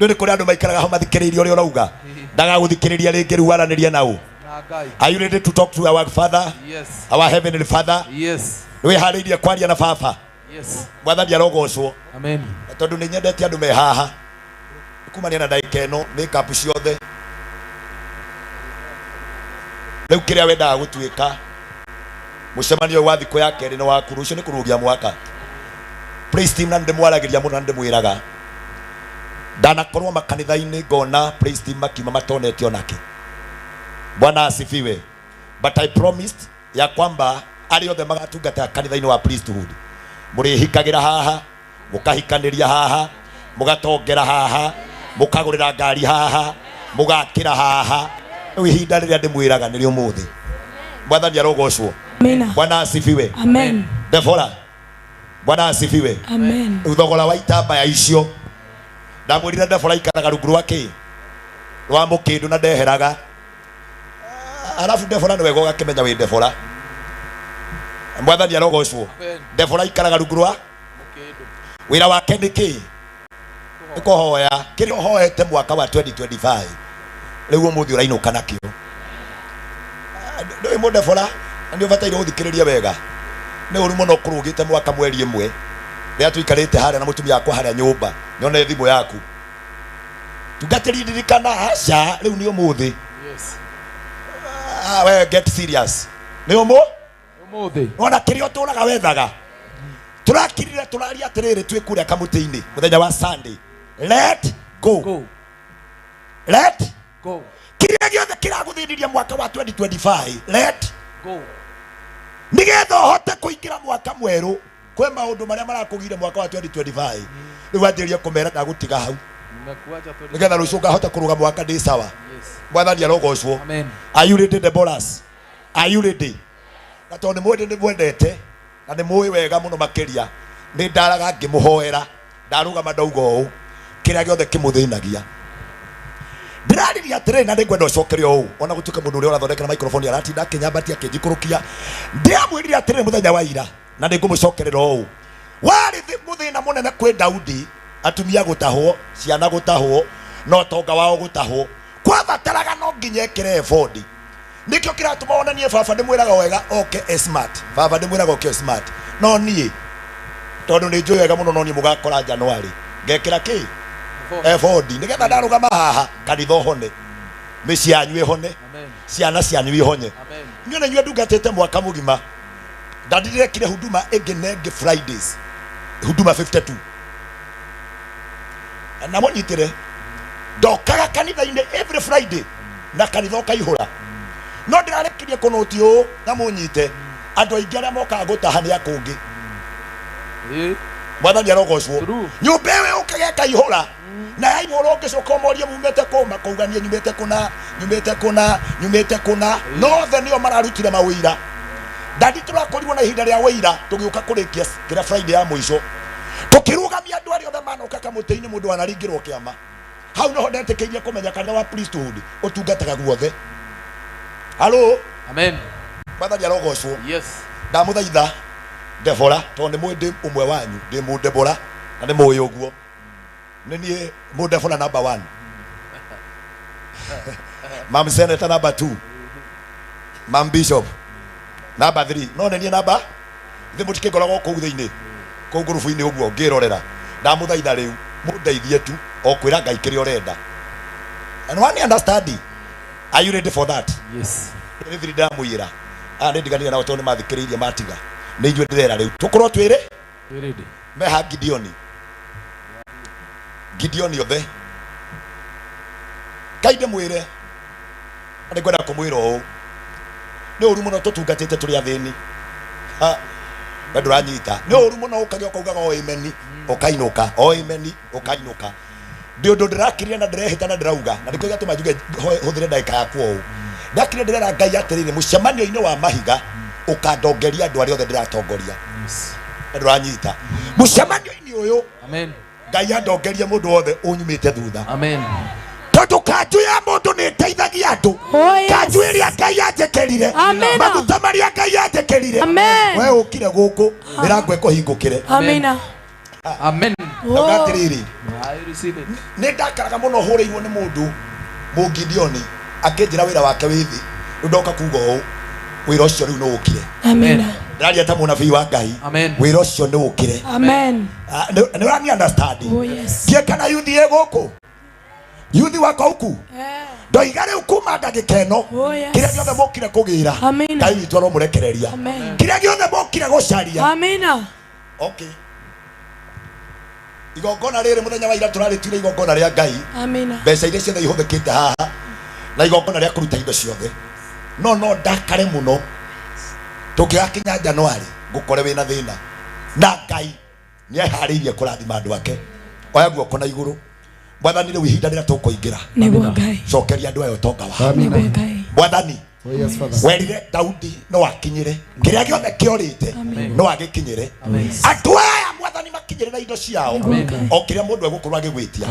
Speaker 10: Rĩu nĩ kũrĩ andũ maikaraga hau mathikĩrĩirie ũrĩa ũrauga. Ndagagũthikĩrĩria rĩngĩ rĩu aranĩrie na ũ.
Speaker 16: Na Ngai.
Speaker 10: Are you ready to talk to our Father?
Speaker 16: Yes.
Speaker 10: Our heavenly Father?
Speaker 16: Yes.
Speaker 10: Nĩwĩharĩirie kwaria na baba?
Speaker 16: Yes.
Speaker 10: Mwathani arogocwo.
Speaker 16: Amen.
Speaker 10: Na tondũ nĩ nyendete andũ me haha. Kumania na ndagĩka ĩno, makeup ciothe. Rĩu kĩrĩa wendaga gũtuĩka, mũcemanio ũyũ wa thikũ ya kerĩ nĩ waku, rũciũ nĩ kũrũgia mwaka. Praise team na nĩndĩmwaragĩria mũno na nĩndĩmwĩraga. Ndanakorwo makanitha-inĩ ngona praise team makiuma matonete onake. Bwana asifiwe. But I promised ya kwamba arĩa othe magatungata kanitha-inĩ wa priesthood, mũrĩhikagĩra haha, Mũkahikanĩria haha, mũgatongera haha, mũkagũrĩra ngari haha, mũgakĩra haha. Rĩu ihinda rĩrĩa ndĩmwĩraga nĩrĩo ũmũthĩ. Mwathani arogocwo.
Speaker 6: Amina.
Speaker 10: Bwana asifiwe.
Speaker 6: Amen.
Speaker 10: Debora. Bwana asifiwe.
Speaker 6: Amen.
Speaker 10: Rĩu thogora wa itambaya icio ndamwĩrire Debora ikaraga rungu rwa kĩ rwa mũkĩndũ na ndeheraga. Arabu Debora nĩ wega ũgakĩmenya wĩ Debora. Mwathani arogocwo. Debora ikaraga rungu rwa wĩra wake nĩ kĩ? Nĩ kũhoya. Kĩrĩa ũhoete mwaka wa 2025 rĩu ũmũthĩ ũrainũka nakĩo. Ndũĩ mũndebora na nĩ ũbataire gũthikĩrĩria wega. Nĩ ũru mũno kũrũgĩte mwaka mweri ĩmwe rĩrĩa tũikarĩte harĩa na mũtumia wakwa harĩa nyũmba nyone thimũ yaku tungatĩri ndirikana aca rĩu nĩ ũmũthĩ.
Speaker 16: Yes.
Speaker 10: Ah, we get serious nĩ ũmũ
Speaker 16: Ũmũthĩ.
Speaker 10: Ona kĩrĩa ũtũraga wethaga tũrakirire tũraria atĩrĩrĩ twĩ kũrĩa kamũtĩ-inĩ mũthenya wa Sunday, let go,
Speaker 16: go.
Speaker 10: Let
Speaker 16: go.
Speaker 10: Kĩrĩa gĩothe kĩragũthĩnirie mwaka wa 2025 let
Speaker 16: go,
Speaker 10: nĩgetha ũhote kũingĩra mwaka mwerũ. Kwĩ maũndũ marĩa marakũgire mwaka wa 2025 rĩu wanjĩrĩrie kũmera ndagũtiga hau
Speaker 16: Nimekuacha
Speaker 10: nĩgetha rũciũ ngahota kũrũga mwaka ndĩ sawa.
Speaker 16: Yes.
Speaker 10: Mwathani arogocwo.
Speaker 16: Amen.
Speaker 10: Are you ready, Deborahs? Are you ready? Na tondũ nĩ mũĩ nĩ mwendete na nĩ mũĩ wega mũno makĩria nĩ ndaraga ngĩmũhoera ndarũgama ndauga ũũ kĩrĩa gĩothe kĩmũthĩnagia ndĩraririe atĩrĩrĩ na nĩngwenda ũcokere ũũ ona gũtuĩka mũndũ ũrĩa ũrathondekera microphone aratinda akĩnyambatia akĩnjikũrũkia ndĩramwĩrire atĩrĩrĩ mũthenya wa ira na nĩngũmũcokerera ũũ warĩ mũthĩna mũnene kwĩ Daudi atumia gũtahwo ciana gũtahwo na ũtonga wao gũtahwo kwabataraga no nginya ekĩre ebodi nikio kiratuma onanie baba ndimwiraga wega oke e smart baba ndimwiraga oke e smart no niĩ tondũ nĩ njũĩ wega mũno no niĩ mũgakora January ngekĩra kĩ ebodi nĩgetha ndarũgama haha kanitha ũhone mĩciĩ yanyu ĩhone ciana cianyu ihonye inyuĩ na inyuĩ ndungatĩte mwaka mũgima ndandirekire huduma ĩngĩ na ĩngĩ Fridays huduma 52 na mũnyitĩre ndokaga kanitha-inĩ every Friday na kanitha ũkaihũra no ndĩrarekirie kũnũti ũũ na mũnyite andũ aingĩ arĩa mokaga gũtaha nĩ akũngĩ mwathani arogocwo nyũmba ĩyo yũkaga ĩkaihũra na yaihũra ũngĩcoka ũmorie mumĩte kũ makauga niĩ nyumĩte kũna nyumĩte kũna nyumĩte kũna nothe nĩo mararutire mawĩira ndandi tũrakorirwo na ihinda rĩa wĩira tũgĩũka kũrĩkia kĩrĩa Friday ya mũico tũkĩrũgamia andũ arĩa othe manoka kamũtĩ-inĩ mũndũ wanaringĩrwo kĩama hau noho ndetĩkĩirie kũmenya kanitha wa priesthood ũtungataga guothe. Halo.
Speaker 16: Amen.
Speaker 10: Mwathani arogocwo.
Speaker 16: Yes.
Speaker 10: Ndamũthaitha Debora tondũ nĩ mũĩ ndĩ ũmwe wanyu ndĩ mũdebora na nĩ mũĩ ũguo nĩ niĩ mũdebora number 1 mam senator number 2 mam bishop number 3 no nĩ niĩ namba ithe mũtikĩngoragwo kũu thĩinĩ kũu ngurubu-inĩ ũguo ngĩrorera ndamũthaitha rĩu mũndeithie tu o kwĩra Ngai kĩrĩa ũrenda and one understanding. Are you ready for that?
Speaker 16: Yes.
Speaker 10: Nĩ thiri ndamũiyĩra aya nĩ ndiganire nao tondũ nĩ mathikĩrĩirie matiga nĩ inyuĩ ndĩrera rĩu tũkorwo twĩrĩ
Speaker 16: Twĩ ready.
Speaker 10: meha Gideoni Gideoni othe Ngai ndĩmwĩre na nĩngwenda kũmwĩra ũũ nĩ ũru mũno tũtungatĩte tũrĩ athĩni Ha, we ndũranyita nĩ ũru mũno ũkagĩa ũkaugaga o imeni ũkainũka o imeni ũkainũka ndĩ ũndũ ndĩrakirire na ndĩrehĩta na ndĩrauga na nĩkĩo gĩatũma njuge hũthĩre ndagĩka yakwa ũũ ndakirire ndĩrera Ngai atĩrĩrĩ mũcemanio-inĩ wa mahiga ũkandongeria andũ arĩa othe ndĩratongoria na ndũranyita mũcemanio-inĩ ũyũ
Speaker 16: Amen.
Speaker 10: Ngai andongerie mũndũ wothe ũnyumĩte thutha
Speaker 16: Amen.
Speaker 1: Tondũ kanju ya mũndũ nĩ ĩteithagia andũ kanju ĩrĩa Ngai anjĩkĩrire
Speaker 6: Amina.
Speaker 1: maguta marĩa Ngai anjĩkĩrire
Speaker 6: Amen.
Speaker 10: we ũkire gũkũ mĩrango ĩkũhingũkĩre
Speaker 6: Amina.
Speaker 16: Amen.
Speaker 10: Ndauga atĩrĩrĩ
Speaker 16: I receive it.
Speaker 10: nĩ ndakaraga mũno hũrĩirwo nĩ mũndũ mũngidioni akĩnjĩra wĩra wake wĩ thĩ rĩu ndoka kuga ũũ wĩra ũcio rĩu nĩ ũkire
Speaker 6: Amina.
Speaker 10: ndĩraria ta mũnabii wa Ngai
Speaker 16: Amen.
Speaker 10: wĩra ũcio nĩ ũkire
Speaker 6: Amen.
Speaker 10: Ah, nĩ ũrani understand
Speaker 6: Oh yes.
Speaker 10: ndiĩ kana yuthi ĩ gũkũ yuthi wako huku ndoiga rĩu kuma ndagĩka ĩno
Speaker 6: Oh yes.
Speaker 10: kĩrĩa gĩothe mũkire kũgĩra
Speaker 6: Amina.
Speaker 10: Ngai witũ aromũrekereria
Speaker 6: Amen.
Speaker 10: kĩrĩa gĩothe mũkire gũcaria
Speaker 6: Amina.
Speaker 10: Okay. Igongona rĩrĩ mũthenya wa ira tũrarĩtuire igongona rĩa Ngai
Speaker 6: Amina.
Speaker 10: mbeca iria ciothe ihũthĩkĩte haha na igongona rĩa kũruta indo ciothe no no ndakare mũno tũngĩgakinya January ngũkore wĩna thĩna na Ngai Nĩ eharĩirie kũrathima andũ ake. Oya guoko na igũrũ. Mwathani rĩu ihinda rĩrĩa tũkũingĩra.
Speaker 6: Nĩguo Ngai.
Speaker 10: Cokeria andũ aya ũtonga wao.
Speaker 6: Nĩguo Ngai.
Speaker 10: Mwathani
Speaker 14: Oh, yes, Father.
Speaker 10: werire Daudi no akinyĩre kĩrĩa gĩothe kĩorĩte no agĩkinyĩre. Andũ aya mwathani makinyĩre na indo ciao o kĩrĩa mũndũ egũkorwo agĩgwĩtia.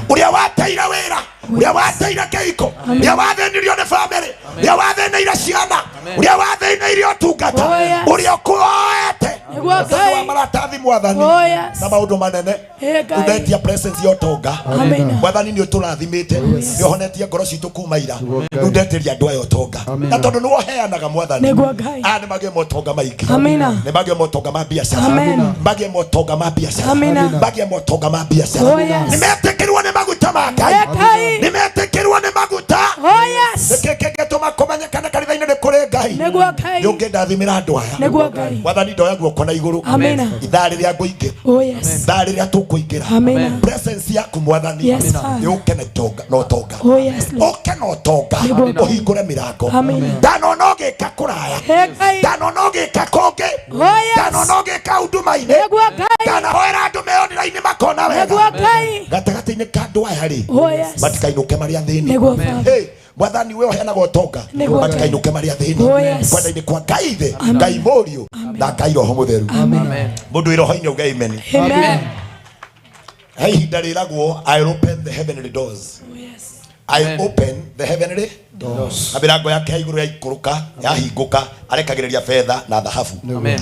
Speaker 10: Ũrĩa wateire wĩra, ũrĩa wateire kĩhiko, ũrĩa wathĩnirio nĩ bamĩrĩ, ũrĩa wathĩnĩire ciana, ũrĩa wathĩnĩire ũtungata,
Speaker 6: Oh, yes.
Speaker 10: ũrĩa ũkũoete
Speaker 6: Nĩguo
Speaker 10: tondũ wa
Speaker 6: Ngai.
Speaker 10: maratathi mwathani
Speaker 6: Oh, yes.
Speaker 10: na maũndũ manene.
Speaker 6: Ĩ Ngai.
Speaker 10: Ũndetia presence ya ũtonga.
Speaker 6: Amen.
Speaker 10: Mwathani nĩ ũtũrathimĩte, nĩ ũhonetie ngoro citũ kuma ira. Rĩu ndetĩria andũ aya ũtonga. Na tondũ nĩwe ũheanaga mwathani.
Speaker 6: Nĩguo Ngai.
Speaker 10: Aya nĩ magĩe motonga maingĩ.
Speaker 6: Amina.
Speaker 10: Nĩ magĩe motonga ma biacara.
Speaker 6: Amen.
Speaker 10: Magĩe motonga ma biacara.
Speaker 6: Amina.
Speaker 10: Magĩe motonga ma biacara.
Speaker 6: Oh, yes.
Speaker 10: Nĩ metĩkĩrwo nĩ maguta ma Ngai.
Speaker 6: Ĩ Ngai.
Speaker 10: Nĩ metĩkĩrwo nĩ maguta.
Speaker 6: Oh, yes.
Speaker 10: Nĩkĩ kĩngĩtũma kũmenyekane kanitha-inĩ nĩ kũrĩ Ngai.
Speaker 6: Nĩguo Ngai.
Speaker 10: Nĩ ũngĩndathimĩra andũ aya.
Speaker 6: Nĩguo Ngai.
Speaker 10: Mwathani ndoya guoko na igũrũ.
Speaker 6: Amina.
Speaker 10: Ithaa rĩrĩa ngũingĩra.
Speaker 6: Oh, yes.
Speaker 10: Ithaa rĩrĩa tũkũingĩra.
Speaker 6: Amina.
Speaker 10: Presence yaku mwathani.
Speaker 6: Yes, Father.
Speaker 10: Nĩ ũke na itonga na ũtonga.
Speaker 6: Oh, yes, Lord.
Speaker 10: Ũke na ũtonga.
Speaker 6: Nĩguo Ngai.
Speaker 10: Ũhingũre mĩrango.
Speaker 6: Amina.
Speaker 10: Ndanona ũgĩka kũraya.
Speaker 6: Ĩ Ngai.
Speaker 10: Ndanona ũgĩka kũngĩ.
Speaker 6: Oh, yes.
Speaker 10: Ndanona ũgĩka huduma-inĩ.
Speaker 6: Nĩguo Ngai.
Speaker 10: Ndanahoera andũ meonera-inĩ makona wega.
Speaker 6: Nĩguo Ngai.
Speaker 10: Gatagatĩ-inĩ ka andũ aya rĩ.
Speaker 6: Oh, yes.
Speaker 10: Matikainũke marĩ athĩni.
Speaker 6: Nĩguo Baba.
Speaker 10: Hey, mwathani we ũheanaga ũtonga.
Speaker 6: Nĩguo Ngai.
Speaker 10: Matikainũke marĩ athĩni.
Speaker 6: Oh, yes.
Speaker 10: Kwenda-inĩ kwa Ngai Ithe, Ngai Mũriũ na Ngai Roho Mũtheru. Mũndũ wĩ roho-inĩ auge amen.
Speaker 6: Amen.
Speaker 10: He ihinda rĩragwo I open the heavenly doors. I open the heavenly doors. Na mĩrango yake ya igũrũ yaikũrũka, yahingũka, arekagĩrĩria betha na thahabu.
Speaker 24: Amen.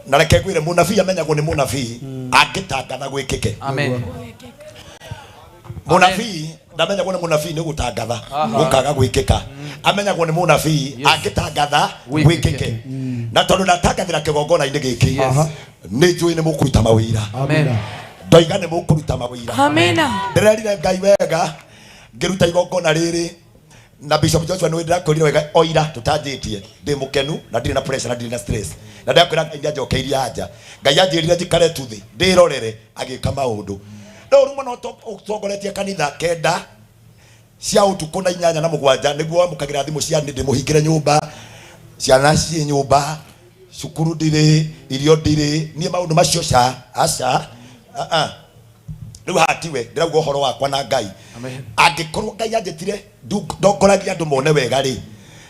Speaker 10: Na reke ngwĩre mũnabii amenyagwo nĩ mũnabii angĩtangatha gwĩkĩke.
Speaker 24: Amen.
Speaker 10: Mũnabii ndamenyagwo nĩ mũnabii nĩ gũtangatha gũkaga gwĩkĩka. Amenyagwo nĩ mũnabii angĩtangatha gwĩkĩke. Na tondũ ndatangathĩra kĩgongona-inĩ gĩkĩ nĩ njũĩ nĩ mũkũruta mawĩra.
Speaker 24: Amen.
Speaker 10: Ndoiga nĩ mũkũruta mawĩra.
Speaker 6: Amina.
Speaker 10: Ndĩrerire Ngai wega ngĩruta igongona rĩrĩ na Bishop Joshua nĩ ndĩrakwĩrire wega oira tũtanjĩtie ndĩ mũkenu na ndirĩ na pressure na ndirĩ na stress na ndakwĩra Ngai nĩanjokeirie anja. Ngai anjĩrire njikare tu thĩ ndĩrorere agĩka maũndũ. No rĩu mũno ũtongoretie kanitha 9 cia ũtukũ na 8 na 7 nĩguo wamũkagĩra thimũ cia nĩ ndĩmũhingĩre nyũmba, ciana ciĩ nyũmba, cukuru ndirĩ, irio ndirĩ, niĩ maũndũ macio ca aca rĩu hatiwe ndĩrauga ũhoro wakwa na Ngai. Angĩkorwo Ngai anjĩtire ndongoragia andũ mone wega rĩ,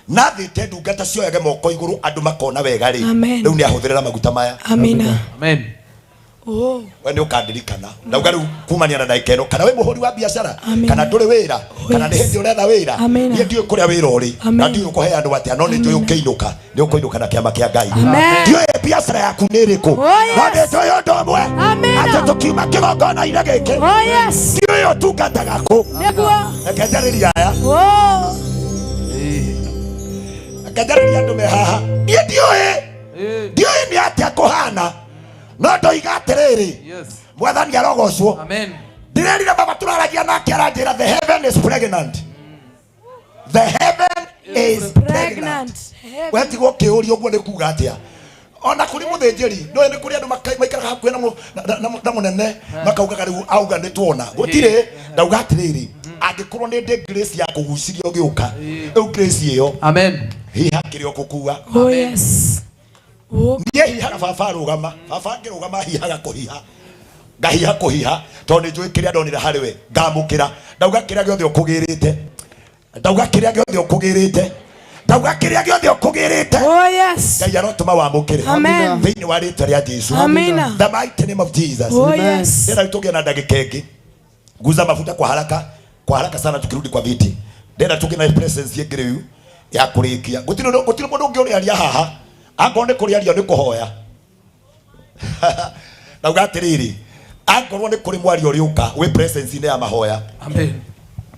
Speaker 10: na thĩte ndungata cioyage moko igũrũ andũ makona wega rĩ,
Speaker 6: Amen.
Speaker 10: rĩu nĩ ahũthĩrĩra maguta maya.
Speaker 6: Amina.
Speaker 24: Amen.
Speaker 6: Oh.
Speaker 10: We nĩ ũkandirikana ndauga rĩu kumania na ndagĩka ĩno kana wĩ mũhũri wa biacara
Speaker 6: Amina.
Speaker 10: kana ndũrĩ wĩra kana nĩ
Speaker 6: yes.
Speaker 10: hĩndĩ ũretha wĩra
Speaker 6: Amina.
Speaker 10: niĩ ndiũĩ kũrĩa wĩra ũrĩ
Speaker 6: Amen.
Speaker 10: na ndiũĩ ũkũheanwo atĩa no nĩ njũĩ ũkĩinũka nĩ ũkũinũka na kĩama kĩa Ngai.
Speaker 6: Amen.
Speaker 10: Ndiũĩ biacara yaku nĩ ĩrĩkũ
Speaker 6: Oh, yes.
Speaker 10: no nĩ njũĩ ũndũ ũmwe
Speaker 6: Amina.
Speaker 10: atĩ tũkiuma kĩgongona-inĩ gĩkĩ
Speaker 6: Oh, yes.
Speaker 10: ndiũĩ ũtungataga kũ.
Speaker 6: Nĩguo.
Speaker 10: Reke njarĩrie aya.
Speaker 6: Oh.
Speaker 10: Reke njarĩrie andũ me haha. Niĩ ndiũĩ nĩ atĩa kũhana no ndoiga atĩrĩrĩ mwathani arogocwo.
Speaker 24: Amen.
Speaker 10: Ndĩrerire baba tũraragia nake aranjĩra the heaven is pregnant. The heaven is pregnant. Wetigwo kĩũria ũguo nĩ kuga atĩa? Ona kũrĩ mũthĩnjĩri nĩũĩ nĩ kũrĩ andũ maikaraga hakuhĩ na mũnene makaugaga rĩu auga nĩ tuona gũtirĩ. Ndauga atĩrĩrĩ angĩkorwo nĩ ndĩ grace ya kũgucĩria ũgĩũka rĩu grace ĩyo
Speaker 24: Amen.
Speaker 10: hiha kĩrĩa ũgũkua.
Speaker 6: Oh, yes.
Speaker 10: Niĩ hihaga baba arũgama, baba angĩrũgama hihaga kũhiha, ngahiha kũhiha tondũ nĩ njũĩ kĩrĩa ndonire harĩ we ngamũkĩra. Ndauga kĩrĩa gĩothe ũkũgĩrĩte, ndauga kĩrĩa gĩothe ũkũgĩrĩte, ndauga kĩrĩa gĩothe ũkũgĩrĩte.
Speaker 6: Oh, yes.
Speaker 10: Ngai arotũma wamũkĩre.
Speaker 6: Amen.
Speaker 10: Thĩinĩ wa rĩtwa rĩa Jesu.
Speaker 6: Amina.
Speaker 10: The mighty name of Jesus.
Speaker 6: Oh, yes.
Speaker 10: Ndĩrenda tũgĩe na ndagĩka ĩngĩ. Guza mafuta kwa haraka, kwa haraka sana tukirudi kwa viti. Ndĩrenda tũgĩe na presence ĩngĩ rĩu ya kũrĩkia. Gũtirĩ mũndũ ũngĩ ũrĩaria haha. Angorwo nĩ kũrĩaria nĩ kũhoya. Ndauga atĩrĩrĩ, angorwo nĩ kũrĩ mwario ũrĩũka wĩ presence-inĩ ya mahoya.
Speaker 24: Amen.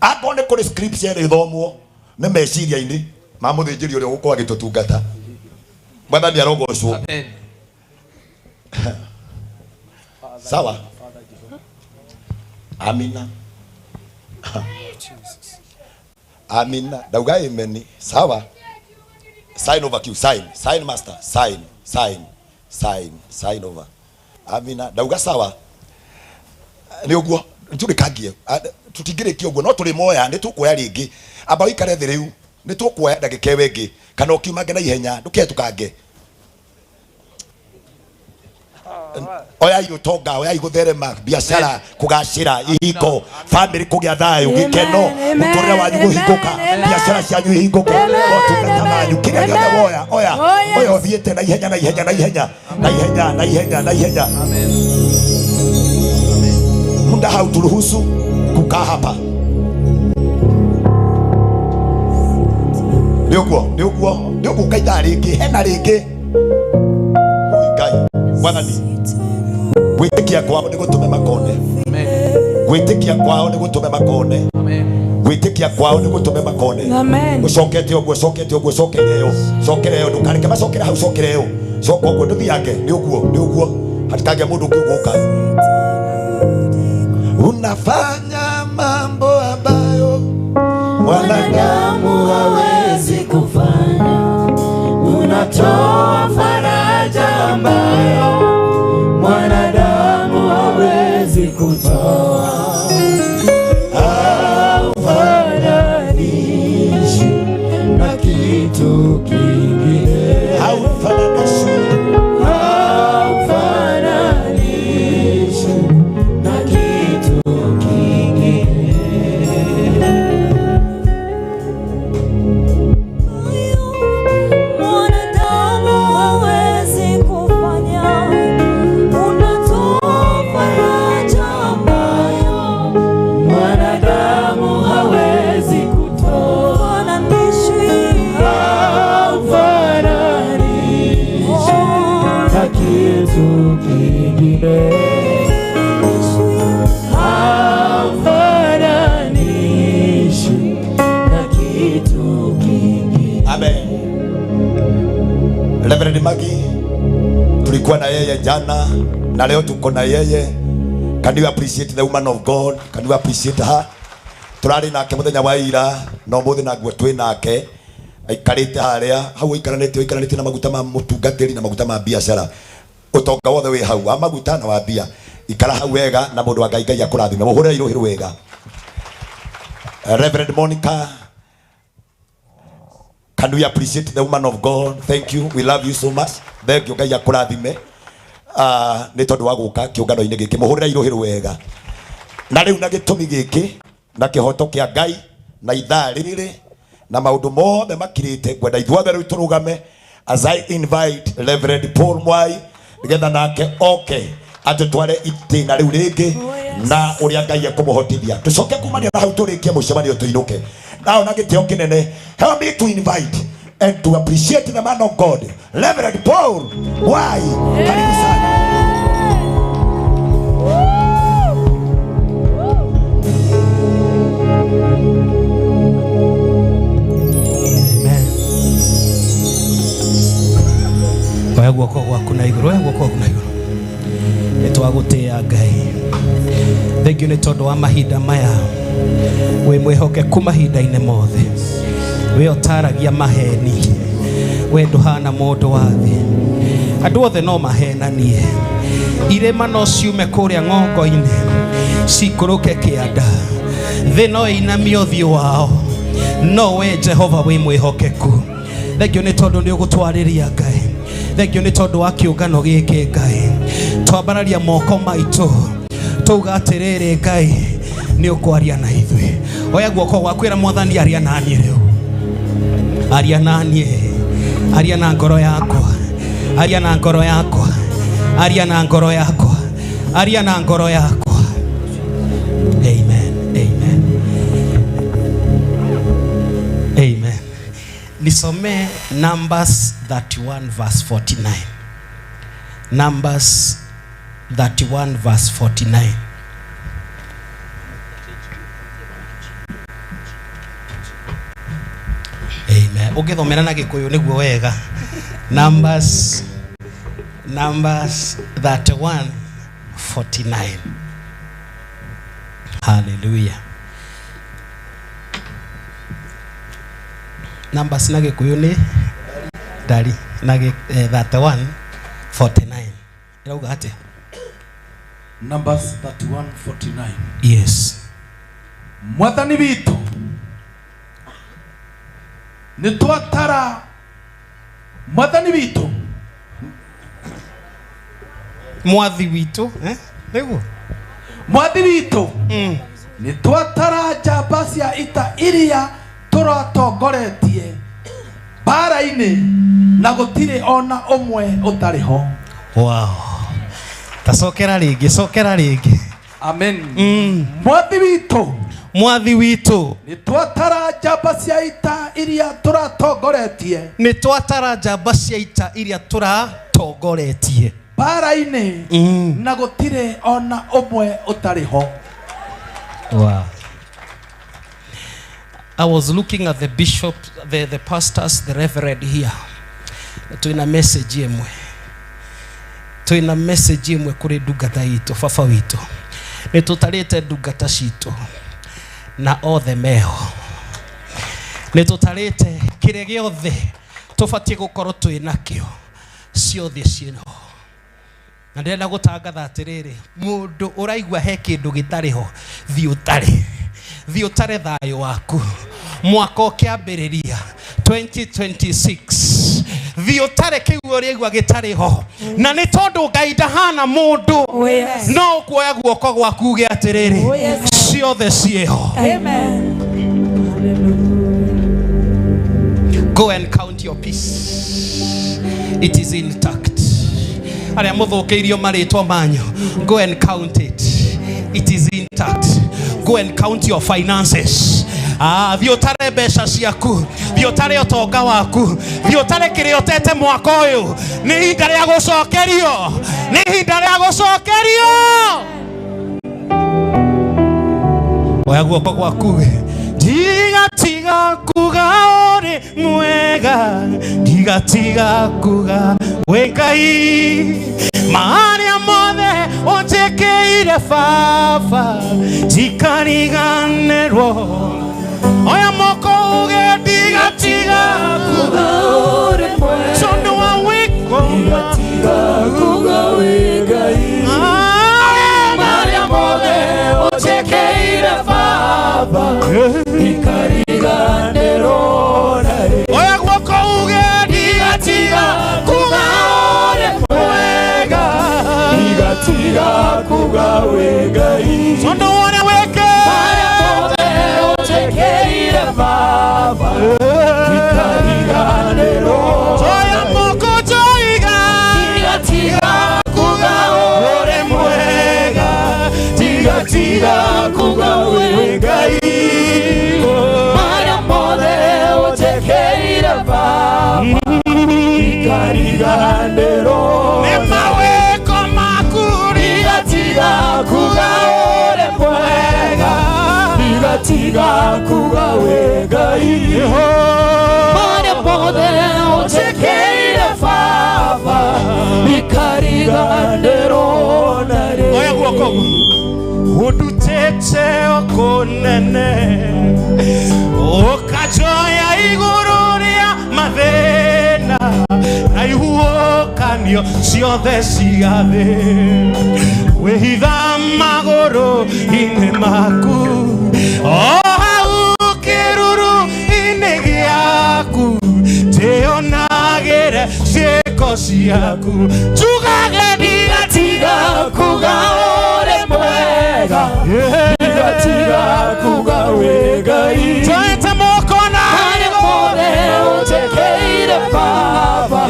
Speaker 10: Angorwo nĩ kũrĩ scripture ĩrĩthomwo nĩ meciria-inĩ ma mũthĩnjĩri ũrĩa ũgũkorwo agĩtũtungata. Mwathani arogocwo.
Speaker 24: Amen.
Speaker 10: Sawa. Amina. Amina. Ndauga amen. Sawa. Sign over Q. Sign. Sign master. Sign. Sign. Sign. Sign over. Amina. Ndauga sawa. Nĩ ũguo tũrĩkangie tũtingĩrĩkia ũguo no tũrĩmoya nĩ tũkuoya rĩngĩ. Amba ũikare thĩ rĩu nĩ tũkuoya ndagĩka ĩyo ĩngĩ kana ũkiumange na ihenya ndũketukange. Oyai utonga, oyai gutherema, biashara kugacira, ihiko, family kugia thayo, gikeno, muturire wanyu guhinguka, biashara cianyu ihinguke, motungata manyu, kiria giothe woya, oya, oya uthiite na ihenya na ihenya na ihenya na ihenya na ihenya na ihenya. Muda hauturuhusu kukaa hapa. Nĩũguo, nĩũguo, nĩũgũka ithaa rĩngĩ, hena rĩngĩ. Oi Ngai, Mwathani, gwĩtĩkia kwao nĩ gũtũme makone. Gwĩtĩkia kwao nĩ gũtũme makone. Gwĩtĩkia kwao nĩ gũtũme makone. Ũcokete ũguo, ũcokete ũguo, ũcokere ĩyo, cokere ĩyo, ndũkareke macokere hau, cokere ĩyo. Coka ũguo, ndũthiange, nĩ ũguo, nĩ ũguo. Hatikagĩa mũndũ ũngĩ ũgũka. Unafanya mambo ambayo mwanadamu hawezi
Speaker 9: kufanya, unatoa faraja ambayo mwanadamu hawezi kutoa. Haufananishwi na kitu kingine,
Speaker 10: haufananishwi,
Speaker 9: haufananishwi na kitu kingine.
Speaker 14: Mwanadamu hawezi kufanya, unatoa faraja ambayo
Speaker 9: mwanadamu hawezi kutoa. Haufananishwi na kitu kingine, haufananishwi na kitu kingine.
Speaker 10: Amen. Reverend Maggie, tulikuwa na yeye jana na leo tuko na yeye. Can you appreciate the woman of God? Can you appreciate her? Turari nake muthenya wa ira na umuthi naguo twi nake aikarite haria hau aikaranĩte na maguta ma mũtungatĩri na maguta ma biashara. Utonga wothe wi hau wa maguta na wa mbia. Ikara hau wega na mũndũ wa Ngai, Ngai akũrathime. Mũhũrĩre irũhĩ wega. Reverend Monica, can we appreciate the woman of God? Thank you. We love you so much. Thank you. Ngai akũrathime. Nĩ tondũ wa gũka kĩũngano-inĩ gĩkĩ. Mũhũrĩre irũhĩ wega. Na rĩu na gĩtũmi gĩkĩ na kĩhoto kĩa Ngai na ithaa rĩrĩ na maũndũ mothe makirĩte, ngwenda ithuothe rĩu tũrũgame as I invite Reverend Paul Mwai nĩgetha nake oke atũtware itĩna rĩu rĩngĩ na ũrĩa Ngai ekũmũhotithia. Tũcoke kumania na hau tũrĩkie mũcemanio tũinũke. Nao na gĩtĩo kĩnene, help me to invite and to appreciate the man of God, Reverend Paul Mwai. Karibu sana.
Speaker 17: Oya guoko gwaku na igũrũ, oya guoko gwaku na igũrũ. Nĩ twagũtĩĩa Ngai. Thengiũ nĩ tondũ wa mahinda maya. Wĩ mwĩhokeku mahinda-inĩ mothe. We ũtaragia maheni. We ndũhana mũndũ wa thĩ. Andũ othe no mahenanie. Irĩma no ciume kũrĩa ng'ongo-inĩ cikũrũke kĩanda. Thĩ no ĩinamie ũthiũ wao. No we Jehova wĩ mwĩhokeku. Thengiũ nĩ tondũ nĩ ũgũtwarĩria Ngai. Thengiũ nĩ tondũ wa kĩũngano gĩkĩ Ngai. Twambararia moko maitũ tauga atĩrĩrĩ Ngai nĩ ũkwaria na ithuĩ. Oya guoko gwaku ĩra Mwathani aria naniĩ rĩu. Aria naniĩ. Aria na ngoro yakwa. Aria na ngoro yakwa. Aria na ngoro yakwa. Aria na ngoro yakwa. Amen. Amen. Amen. Nisomee Numbers 31 verse 49. Numbers 31 verse 49. Amen. Ũngĩthomera na Gĩkũyũ nĩguo wega. Numbers 31:49. Hallelujah. Numbers na Gĩkũyũ nĩ ndari na 31:49. Ĩrauga atĩa?
Speaker 16: Numbers 31:49.
Speaker 17: Yes.
Speaker 16: Mwathani witũ nĩ twatara, Mwathani witũ
Speaker 17: Mwathi witũ, eh? Nĩguo.
Speaker 16: Mwathi witũ, nĩ twatara njamba cia ita iria tũratongoretie mbara-inĩ na gũtirĩ ona ũmwe ũtarĩ ho.
Speaker 17: Wow. Tacokera rĩngĩ, cokera rĩngĩ.
Speaker 16: Amen. Mwathi witũ,
Speaker 17: Mwathi witũ,
Speaker 16: nĩ twatara njamba cia ita iria tũratongoretie,
Speaker 17: nĩ twatara njamba cia ita iria tũratongoretie
Speaker 16: mbara-inĩ na gũtirĩ ona ũmwe ũtarĩ ho.
Speaker 17: Wow. I was looking at the bishop, the pastors, the reverend here. Twina message imwe. Twina message imwe kuri ndungata itũ, baba witũ. Nĩ tũtarĩte ndungata citũ na othe meho. Nĩ tũtarĩte kĩrĩa gĩothe tũbatiĩ gũkorwo twĩ nakĩo, ciothe ciĩho. Na ndĩrenda gũtangatha atĩrĩrĩ, mũndũ ũraigua he kĩndũ gĩtarĩ ho, thiĩ ũtare. Thiĩ ũtare thayũ waku. Mwaka ũkĩambĩrĩria 2026, thiĩ ũtare kĩu ũraigua gĩtarĩ ho. Na nĩ tondũ Ngai ndahana mũndũ, no ũkuoya guoko gwaku uge atĩrĩrĩ, ciothe ciĩho.
Speaker 6: Amen.
Speaker 17: Go and count your peace. It is intact. Arĩa mũthũkĩirio marĩtwa manyu, go and count it. It is intact. Go and count your finances. Ah, thiĩ ũtare mbeca ciaku, thiĩ ũtare ũtonga waku, thiĩ ũtare kĩrĩa ũtete mwaka ũyũ. Nĩ ihinda rĩa gũcokerio, nĩ ihinda rĩa gũcokerio. Oya guoko gwaku. Ndigatiga kuga ũrĩ mwega, ndigatiga kuga wĩ Ngai. Marĩa mothe ũnjĩkĩire baba, ndikariganĩrwo. Oya moko uge ndigatiga kuga ũrĩ mwega, tondũ wa wĩko
Speaker 9: Ndigatiga kuga wĩ Ngai. Marĩa mothe ũnjĩkĩire baba, ndikariganĩrwo na rĩ.
Speaker 17: Oya guoko uge
Speaker 9: ndigatiga kuga ũrĩ mwega, ndigatiga kuga wĩ Ngai.
Speaker 17: Tondũ ũrĩa wĩkĩte
Speaker 9: Marĩa mothe ũnjĩkĩire baba, ndikariganĩrwo.
Speaker 17: Oya moko njoiga
Speaker 9: ndigatiga kuga ũrĩ mwega, ndigatiga kuga wĩ Ngai. Marĩa mothe ũnjĩkĩire baba, ndikariganĩrwo.
Speaker 17: Nĩ mawĩko maku
Speaker 9: ndigatiga kuga ũrĩ mwega, ndigatiga kuga wĩ Ngai. Marĩa mothe ũnjĩkĩire baba, ndikariganĩrwo na rĩ.
Speaker 17: Oya guoko ũndutĩte kũnene, ũkanjoya igũrũ rĩa mathĩna na ihuũkanio ciothe cia thĩ. Wĩhitha magũrũ-inĩ maku, o hau kĩruru-inĩ gĩaku, ndĩonagĩre ciĩko ciaku. Njugage
Speaker 9: ndigatiga kuga ũrĩ mwega, ndigatiga kuga wĩ Ngai.
Speaker 17: Tũĩte moko na
Speaker 9: Marĩa mothe ũnjĩkĩire baba,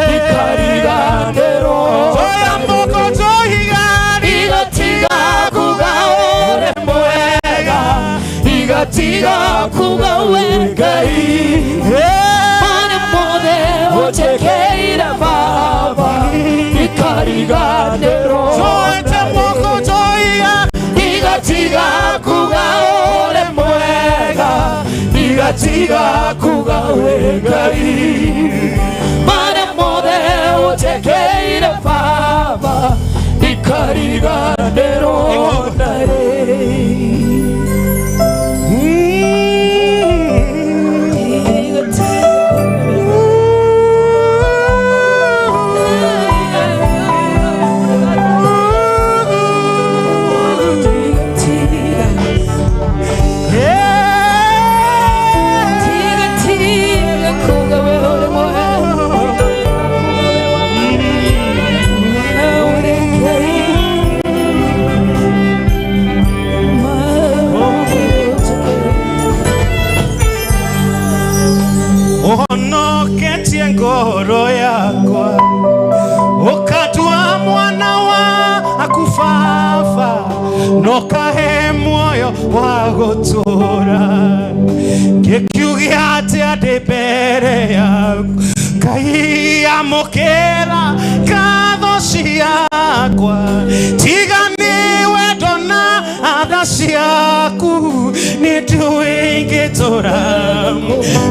Speaker 9: ndikariganĩrwo.
Speaker 17: Oya moko njoiga
Speaker 9: ndigatiga kuga ũrĩ mwega, ndigatiga kuga wĩ Ngai. Marĩa mothe ũnjĩkĩire baba, ndikariganĩrwo.
Speaker 17: Tũĩte moko njoiga
Speaker 9: ndigatiga kuga ũrĩ mwega, ndigatiga kuga wĩ Ngai. Marĩa mothe ũnjĩkĩire baba, ndikariganĩrwo na rĩ.
Speaker 17: Yeah. Baba no kahe muoyo wa gũtũũra ngĩkiuge atĩa ndĩ mbere yaku Ngai amũkĩra ngatho ciakwa tiga nĩ wendo na tha ciaku nĩ ndiũĩ ingĩtũũra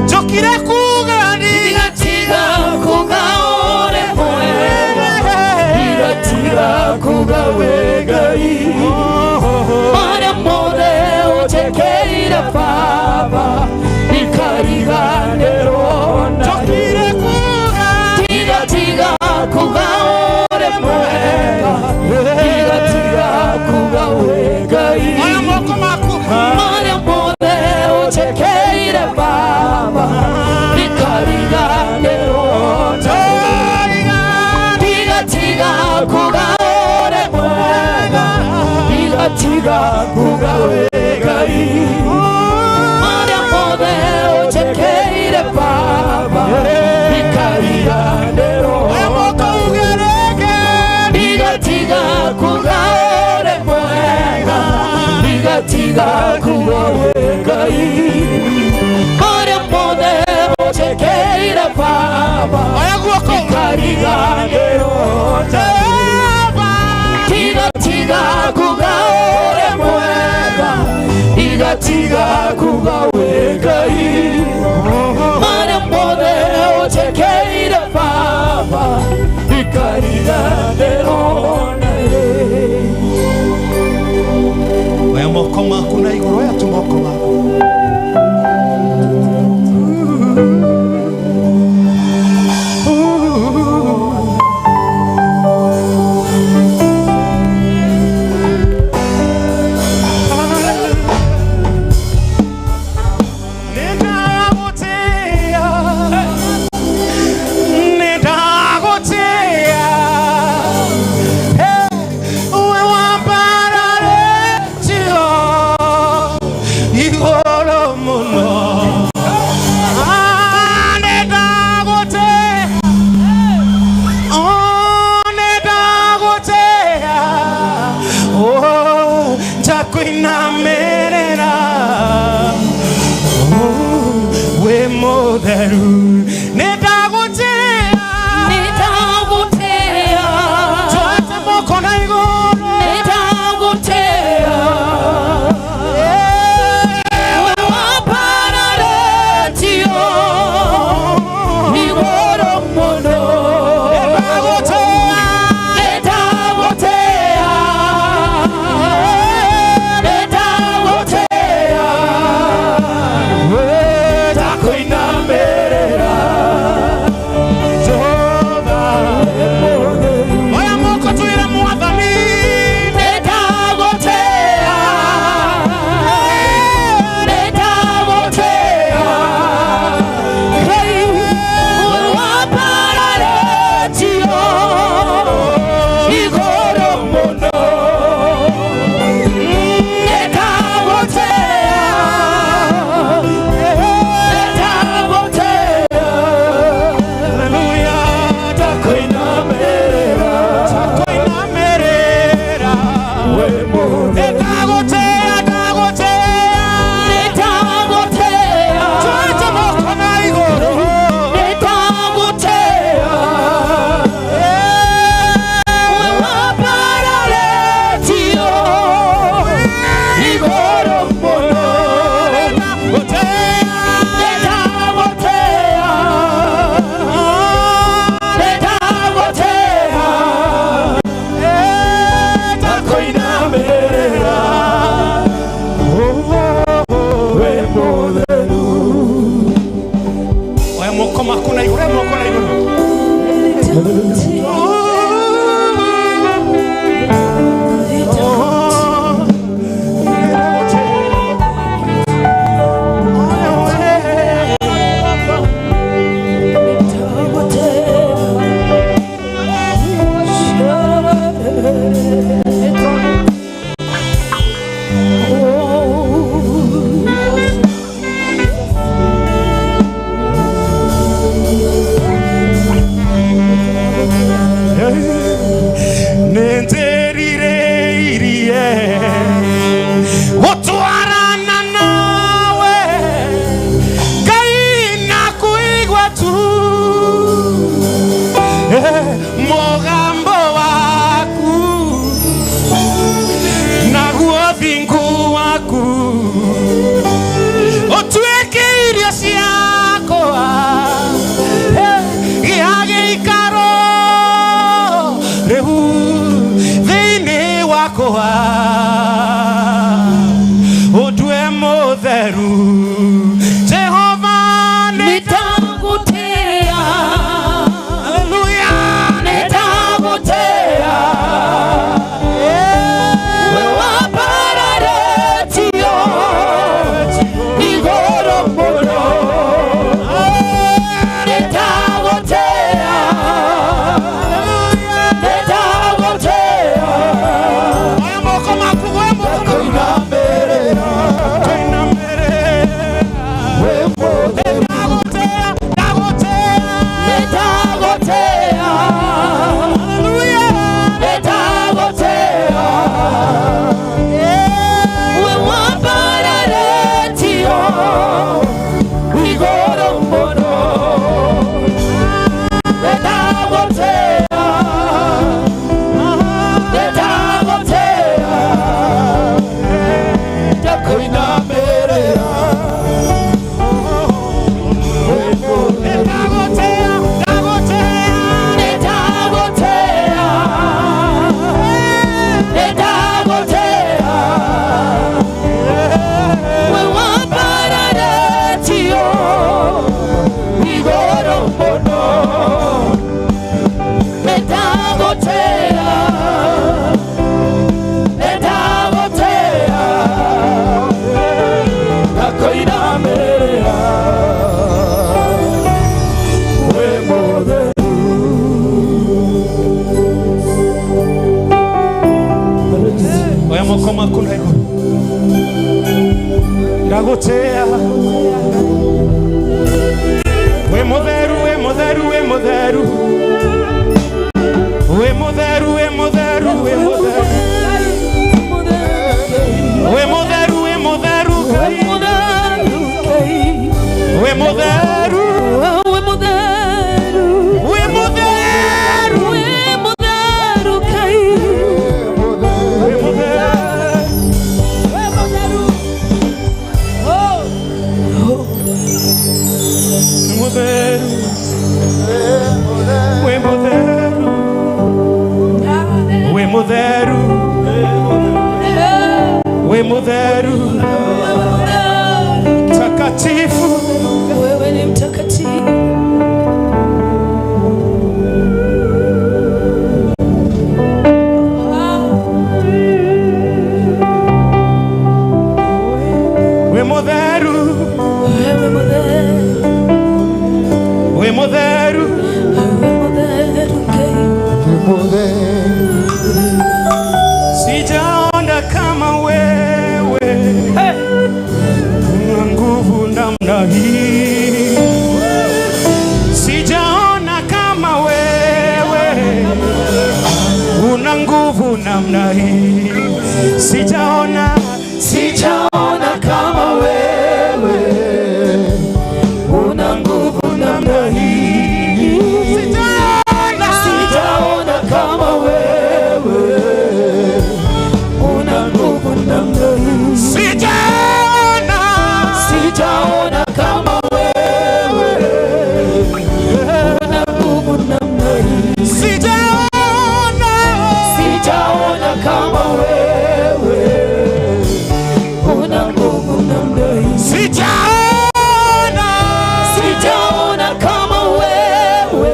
Speaker 17: njũkire kuga ndigatiga kuga ũrĩ mwega
Speaker 9: ndigatiga kuga wĩ Ngai marĩa mothe ũnjĩkĩire Baba ndikariganĩrwo
Speaker 17: njũkire kuga
Speaker 9: ndigatiga kuga ũrĩ mwega ndigatiga kuga wĩ Ngai
Speaker 17: oya moko maku
Speaker 9: marĩa mothe ũnjĩkĩire Baba ndikariganĩrwo ndigatiga kuga ũrĩ mwega ndigatiga kuga wĩ Ngai marĩa mothe ũnjĩkĩire Baba ndikariganĩrwo
Speaker 17: oya moko uge rĩngĩ
Speaker 9: ndigatiga kuga ũrĩ mwega ndigatiga kuga wĩ Ngai marĩa mothe ũnjĩkĩire Baba
Speaker 17: oya guoko
Speaker 9: ndikariganĩrwo ndigatiga kuga ũrĩ mwega ndigatiga kuga wĩ Ngai marĩa mothe ũnjĩkĩire Baba ndikariganĩrwo
Speaker 17: oya moko maku na igũrũ oya tu moko maku wakwa Ũndue mũtheru Jehova
Speaker 9: nĩndagũtĩĩa.
Speaker 17: Haleluya
Speaker 9: nĩndagũtĩĩa. We wambararĩtio igũrũ mũno. Nĩndagũtĩĩa. Nĩndagũtĩĩa.
Speaker 17: Oya moko maku, oya moko maku.
Speaker 9: Nĩndagũtĩĩa. Nĩndagũtĩĩa. We wambararĩtio igũrũ mũno. Nĩndagũtĩĩa. Nĩndagũtĩĩa. Ndakũinamĩrĩra. Nĩndagũtĩĩa. Nĩndagũtĩĩa. We wambararĩtio igũrũ mũno. Nĩndagũtĩĩa. Nĩndagũtĩĩa. Ndakũinamĩrĩra. Wĩ mũtheru.
Speaker 17: Oya moko maku na igũrũ. Ndagũtĩĩa. Wĩ mũtheru, wĩ mũtheru, wĩ mũtheru. Wĩ mũtheru, wĩ mũtheru, wĩ mũtheru. Wĩ mũtheru, wĩ mũtheru, Ngai. Wĩ mũtheru.
Speaker 9: Wĩ mũtheru.
Speaker 17: Wĩ mũtheru.
Speaker 9: Wĩ mũtheru, Ngai.
Speaker 17: Wĩ mũtheru.
Speaker 9: Wĩ mũtheru. Oh.
Speaker 17: Wĩ mũtheru. Wĩ mũtheru. Wĩ mũtheru. Wĩ mũtheru. Takatifu.
Speaker 9: Wewe ni mtakatifu.
Speaker 17: Wĩ mũtheru.
Speaker 9: Wewe mũtheru.
Speaker 17: Wĩ mũtheru.
Speaker 9: Wewe mũtheru, Ngai.
Speaker 17: Sijaona kama wewe una nguvu namna hii. Sijaona kama wewe una nguvu namna hii. Sijaona,
Speaker 9: sijaona kama wewe una nguvu namna hii.
Speaker 17: Sijaona,
Speaker 9: sijaona kama wewe una nguvu namna hii.
Speaker 17: Sijaona,
Speaker 9: sijaona kama wewe una nguvu namna hii.
Speaker 17: Sijaona,
Speaker 9: sijaona kama wewe una nguvu namna hii.
Speaker 17: Sijaona,
Speaker 9: sijaona kama wewe.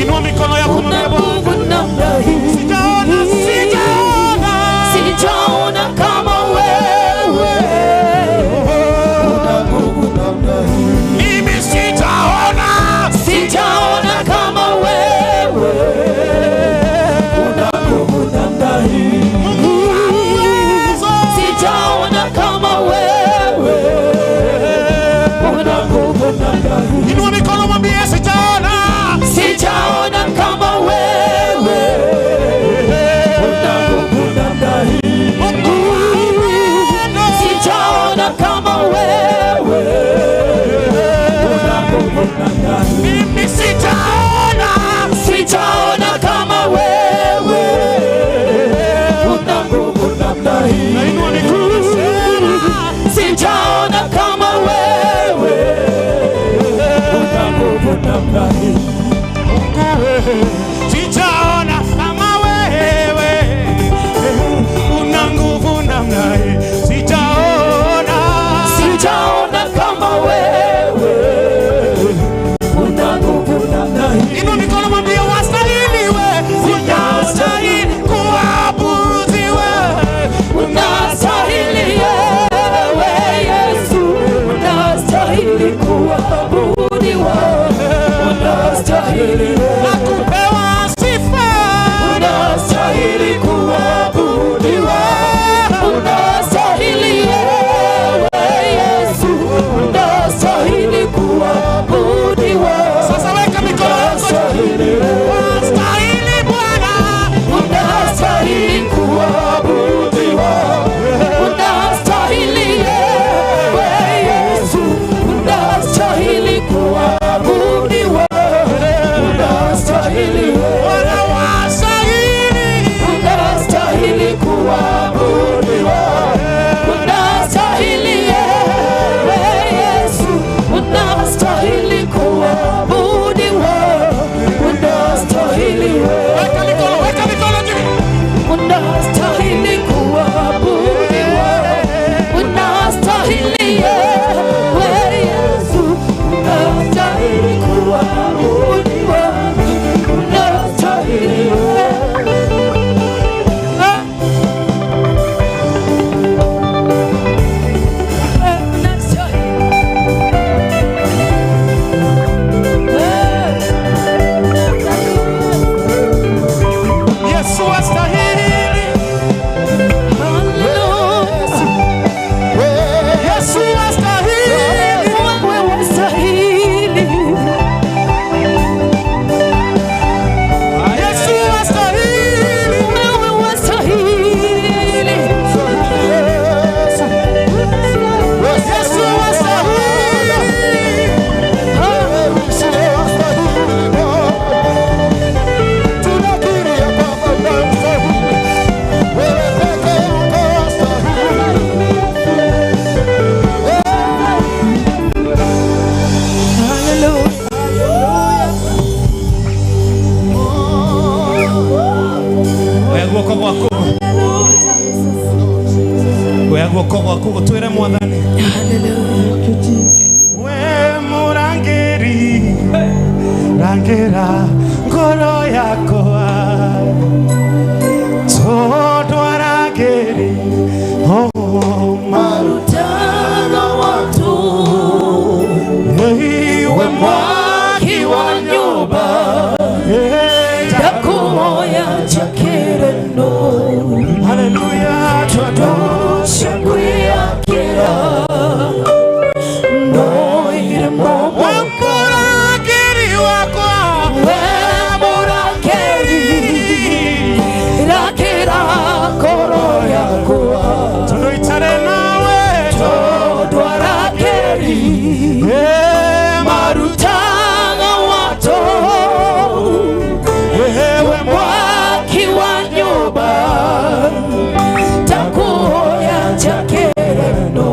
Speaker 17: Inua mikono yako
Speaker 9: una
Speaker 17: mwambie Bwana.
Speaker 9: nguvu namna hii.
Speaker 17: Sijaona, sijaona,
Speaker 9: sijaona kama wewe una nguvu namna hii.
Speaker 17: Mimi sijaona,
Speaker 9: sijaona kama wewe una nguvu namna hii. Sijaona kama wewe una nguvu namna hii.
Speaker 17: Inua mikono mwambie sijaona,
Speaker 9: sijaona kama wewe una nguvu namna hii. Sijaona kama wewe una nguvu namna hii.
Speaker 17: Mimi sijaona,
Speaker 9: sijaona kama wewe una nguvu namna hii.
Speaker 17: Nainua mikono sema,
Speaker 9: sijaona kama wewe una nguvu namna Na kupewa sifa. Unastahili kuabudiwa. Unastahili ewe Yesu. Unastahili kuabudiwa. Sasa weka mikono yako. Unastahili Bwana. Unastahili kuabudiwa. Unastahili ewe Yesu. Unastahili kuabudiwa. Unastahili Bwana, wastahili. Unastahili kuabudiwa. Unastahili ewe Yesu. Unastahili kuabudiwa. Unastahili. Weka mikono, weka mikono juu. Unastahili kuabudiwa. Unastahili ewe Yesu. Unastahili kuabudiwa. Unastahili. Yesu astahili. Yesu astahili. Wewe wastahili. Yesu astahili. Wewe wastahili. Yesu astahili.
Speaker 1: Tunakiri ya kwamba unastahili. Wewe peke yako wastahili.
Speaker 17: Oya guoko gwaku. Oya guoko gwaku utwire Mwathani. We murangĩri, rangĩra ngoro yakwa. Tondũ arangĩri, oh,
Speaker 9: Marutaga watu.
Speaker 17: Hey,
Speaker 9: We mwaki wa nyumba. Ndakuoya chakireno.
Speaker 17: Hallelujah.
Speaker 9: Twadosha kwiyakira. Noire momoka.
Speaker 17: We murangĩri wakwa.
Speaker 9: We murangĩri. Rakĩra ngoro yakwa.
Speaker 17: Tondũ itarĩ nawe.
Speaker 9: Tondũ arangĩri. Marutaga watu.
Speaker 17: Wewe
Speaker 9: mwaki wa nyumba. Takuoya chakireno.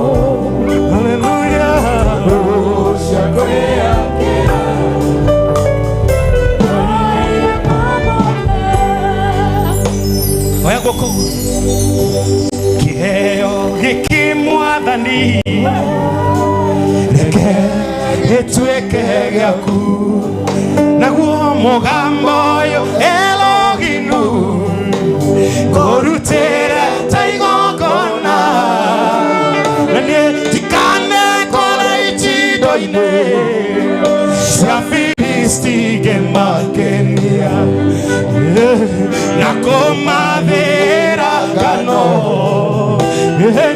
Speaker 17: Hallelujah. Oya guoko. Kĩheo gĩkĩ Mwathani, reke gĩtuĩke gĩaku. Naguo mũgambo ũyũ Elohinu, ngũrutĩre ta igongona. Na niĩ ndikanekore itindo-inĩ cia Filisti ngĩmakenia. Na kũmathĩra ngano,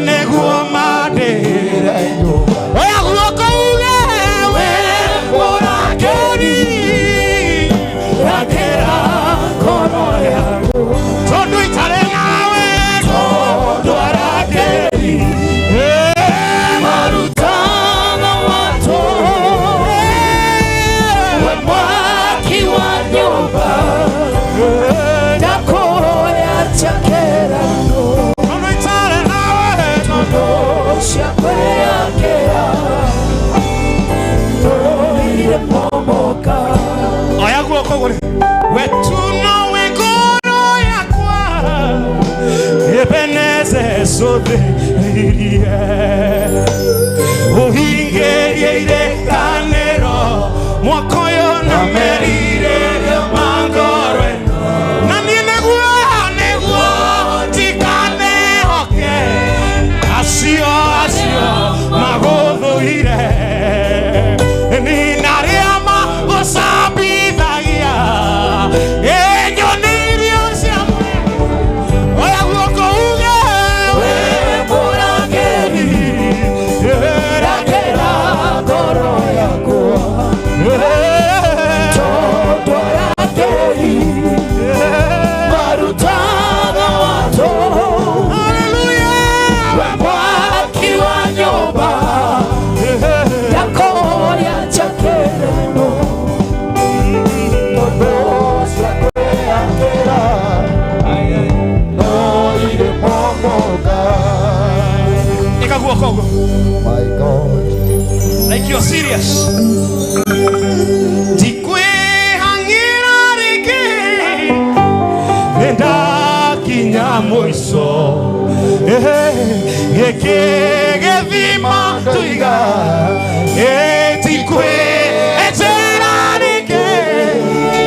Speaker 17: nĩguo mandĩre nyũmba. Oya guoko uge, we mũrangĩri,
Speaker 9: Rakĩra ngoro yaku.
Speaker 17: Tondũ itarĩ nawe.
Speaker 9: Tondũ arangĩri marutaga watu. We mwaki wa nyumba. Ndakuoya chakirano.
Speaker 17: Tondũ itarĩ nawe.
Speaker 9: Tondũ ciakwĩyakĩra. Noire momoka.
Speaker 17: Oya guoko gũrĩ. We tu nowe ngoro yakwa. Ebeneze sũthĩrĩrie. Ũhingĩrie irĩkanĩro. Mwaka ũyũ na merirĩria ma ngoro ĩno. Na niĩ nĩguo, nĩguo ndikanehoke. Acio, acio magũthũire. Ni na arĩa magũcambithagia. guoko ũguo.
Speaker 10: My God.
Speaker 17: Like you're serious. Ndikwĩhang'ĩra rĩngĩ, nĩndakinya mũico. Gĩkĩ gĩthima tũiga, ndikwĩenjera rĩngĩ.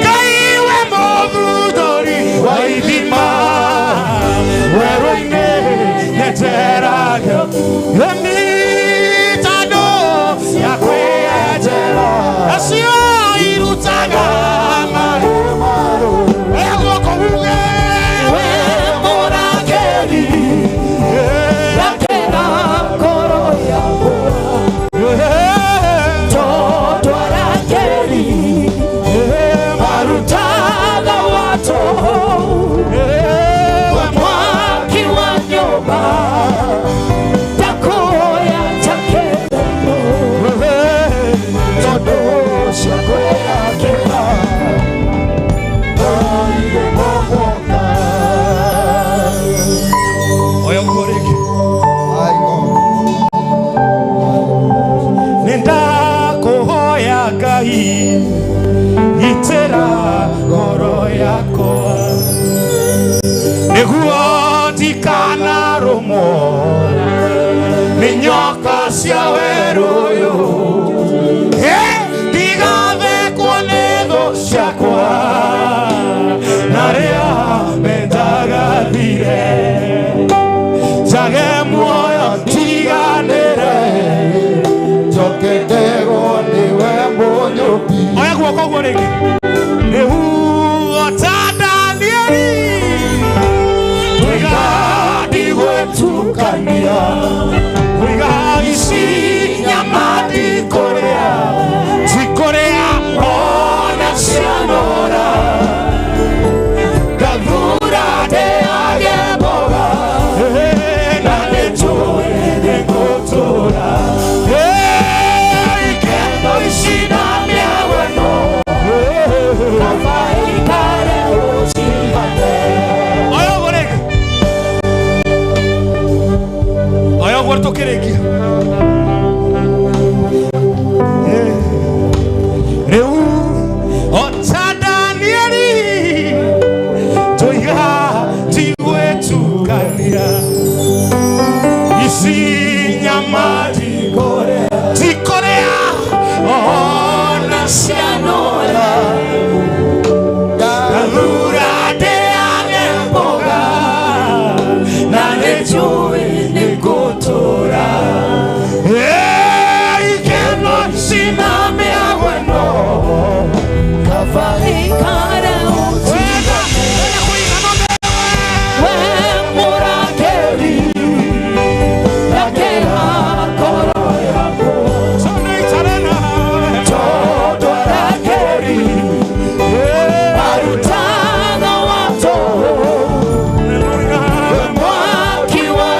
Speaker 17: Ngai we mũthundũri wa ithima, werũ-inĩ nyenjeraga. Ĩmitandũ ya kwĩenjera, acio irutaga maĩ. Oya guoko uge, we mũrangĩri,
Speaker 9: Rakera ngoro yakwa tondũ arangĩri marutaga watũ we mwaki wa nyũmba ndakuoya njakĩrwo tondũ cia kwĩyakĩra
Speaker 17: Oya guo rĩngĩ. Nĩndakũhoya Ngai, gitĩra ngoro yakwa, nĩguo ndikanarũmwo nĩ nyoka cia werũ ũyũ. Ndigathekwo nĩ thũ ciakwa na arĩa mendaga thire, njage muoyo ntiganĩre.
Speaker 10: Njoke ndegwo nĩwe mũnyũmbi.
Speaker 17: Oya guoko ũguo rĩngĩ. Rĩu o ta Danieli, tũiga ndigwĩtukania, kũiga ici nyama ndikũrĩa, tikũrĩa ona cianora. Ngathura ndĩage mboga, na nĩnjũĩ nĩngũtũũra. Ikeno ici na mĩagweno,
Speaker 9: kaba ikare ũcigane.
Speaker 17: Oya ũguo rĩngĩ. Oya ũguo tũkĩrĩkia. Rĩu o ta Danieli, tũiga tigwĩtukania, ici nyama ndikũrĩa ona cianora. Ngathura ndĩage mboga, na nĩnjũĩ nĩngũtũũra. Ikeno ici na mĩagweno,
Speaker 9: kaba ikare ũcigane. We mũrangĩri, rakĩra ngoro yakwa tondũ arangĩri marutaga watũ we mwaki wa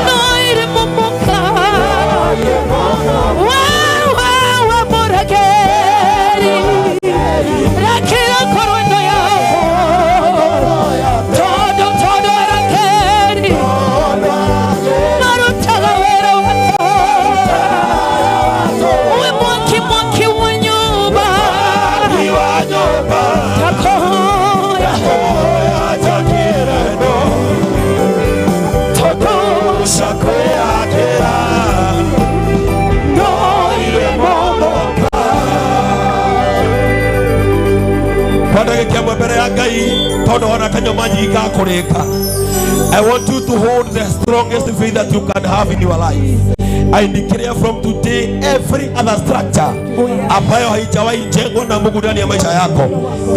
Speaker 2: No iremomoka. Wewe mũrekeri. Rekera ngoro ĩno yakwa. Tondũ tondũ arakeri. Marutaga wĩra wa We mwaki mwaki wa nyũmba. Takoya.
Speaker 10: Kwa ndagĩka ĩmwe mbere ya Ngai tondũ ona kanyũmba nyingi gakũrĩka. I want you to hold the strongest faith that you can have in your life. I declare from today every other structure ambayo haijawahi jengwa na Mungu ndani ya maisha yako,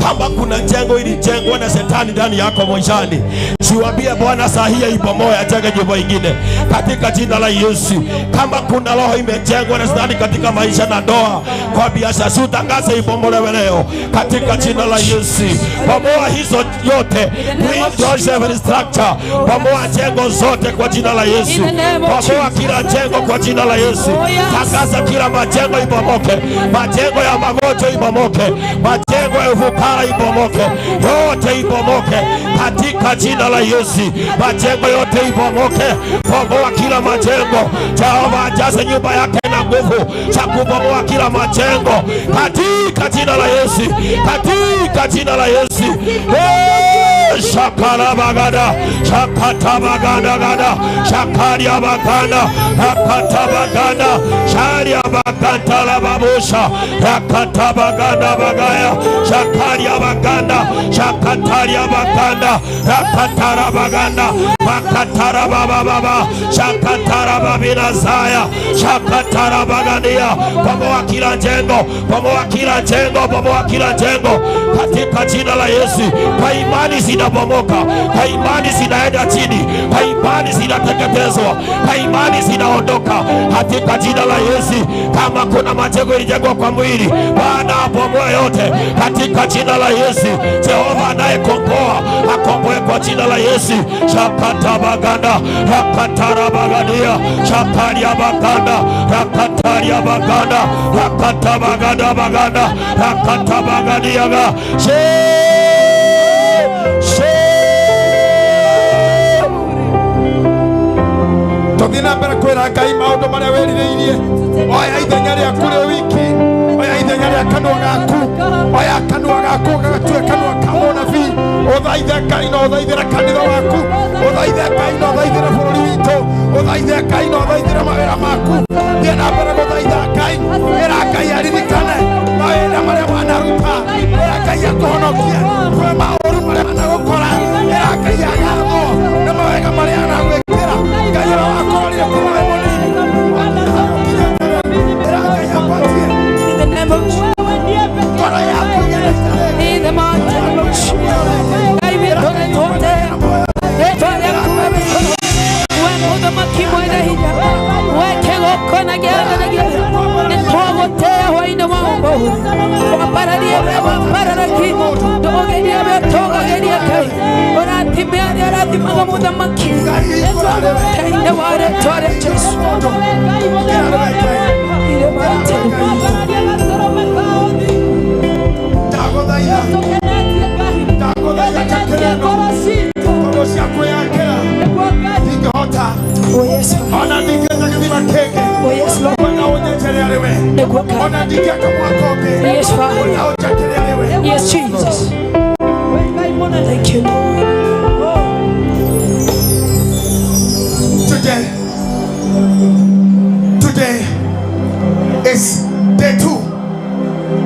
Speaker 10: kama kuna jengo ilijengwa na shetani ndani yako maishani, siwambie Bwana saa hii ibomoe, ajenge nyumba ingine katika jina la Yesu. Kama kuna roho imejengwa na shetani katika maisha na ndoa, kwa biashara, si utangaze ibomolewe leo katika jina la Yesu. Bomoa hizo yote, bring down every structure, bomoa jengo zote kwa jina la Yesu. Bomoa kila jengo kwa jina la Yesu. Tangaza kila majengo ibomoke, majengo ya magonjwa ibomoke, majengo ya ufukara ibomoke, yote ibomoke katika jina la Yesu. Majengo yote ibomoke, bomoa kila majengo. Jehova ajaze nyumba yake na nguvu za kubomoa kila majengo katika jina la Yesu, katika jina la Yesu. Shakarabagada, shakatabagada gada, shakariabagada, rakatabagada, shariabaganta lababusha, rakatabagada bagaya, shakariabaganda, shakatariabaganda, rakatarabaganda, makatarabababa, shakatarababinazaya, shakatarabagadia. Bomoa kila jengo, bomoa kila jengo, bomoa kila jengo katika jina la Yesu. Kwa imani zinabomoka, kwa imani zinaenda chini, kwa imani zinateketezwa, kwa imani zinaondoka katika jina la Yesu. Kama kuna majengo ilijengwa kwa mwili, Bwana abomoe yote katika jina la Yesu. Jehova anayekomboa akomboe kwa jina la Yesu. Shakatabaganda, rakatarabagadia, shakariabaganda, rakatariabaganda, rakatabaganda baganda, rakatabagadiaga.
Speaker 8: Tũthiĩ na mbere kwĩra Ngai maũndũ marĩa wĩrirĩirie. Oya ithenya rĩaku rĩ wiki, oya ithenya rĩa kanua gaku, oya kanua gaku gagatue kanua ka mũnabii. Ũthaithe Ngai na ũthaithĩre kanitha waku, ũthaithe Ngai na ũthaithĩre bũrũri witũ, ũthaithe Ngai na ũthaithĩre mawĩra maku. Thiĩ na mbere gũthaitha Ngai, ĩra Ngai aririkane mawĩra marĩa wanaruta, ĩra Ngai akũhonokie kwĩ maũru marĩa managũkora, ĩra Ngai agathwo nĩ mawega marĩa anagwĩkĩra. Ngai ũrĩa wakũrorire kuma wĩ mũnini, ĩra Ngai akwatie.
Speaker 2: In the name of Jesus.
Speaker 8: Ngoro yaku
Speaker 2: In the mighty name of Jesus. Ngai witũ nĩtũte. Rĩtwa rĩaku we mũthamaki mwene hinya, we kĩgongona gĩa nĩtwagũtĩĩa hwaĩ-inĩ wa ũmũthĩ. Wambararie we wambararaki, ndũgĩrie we tũgagĩria Ngai, ũrathime arĩa ũrathimaga mũthamaki thĩinĩ wa rĩtwa rĩa Jesũ. In the mighty
Speaker 8: Ndagũthaitha, ndagũthaitha njakĩra ĩno, tondũ cia kwĩyakĩra ndingĩhota, ona ndingĩenja gĩthima kĩngĩ, wega ũnyenjere arĩ we, ona ndingĩaka mwako ũngĩ, wega ũnjakĩre arĩ we.
Speaker 2: Yes, Jesus. Thank you, Lord.
Speaker 8: Today, today is day 2.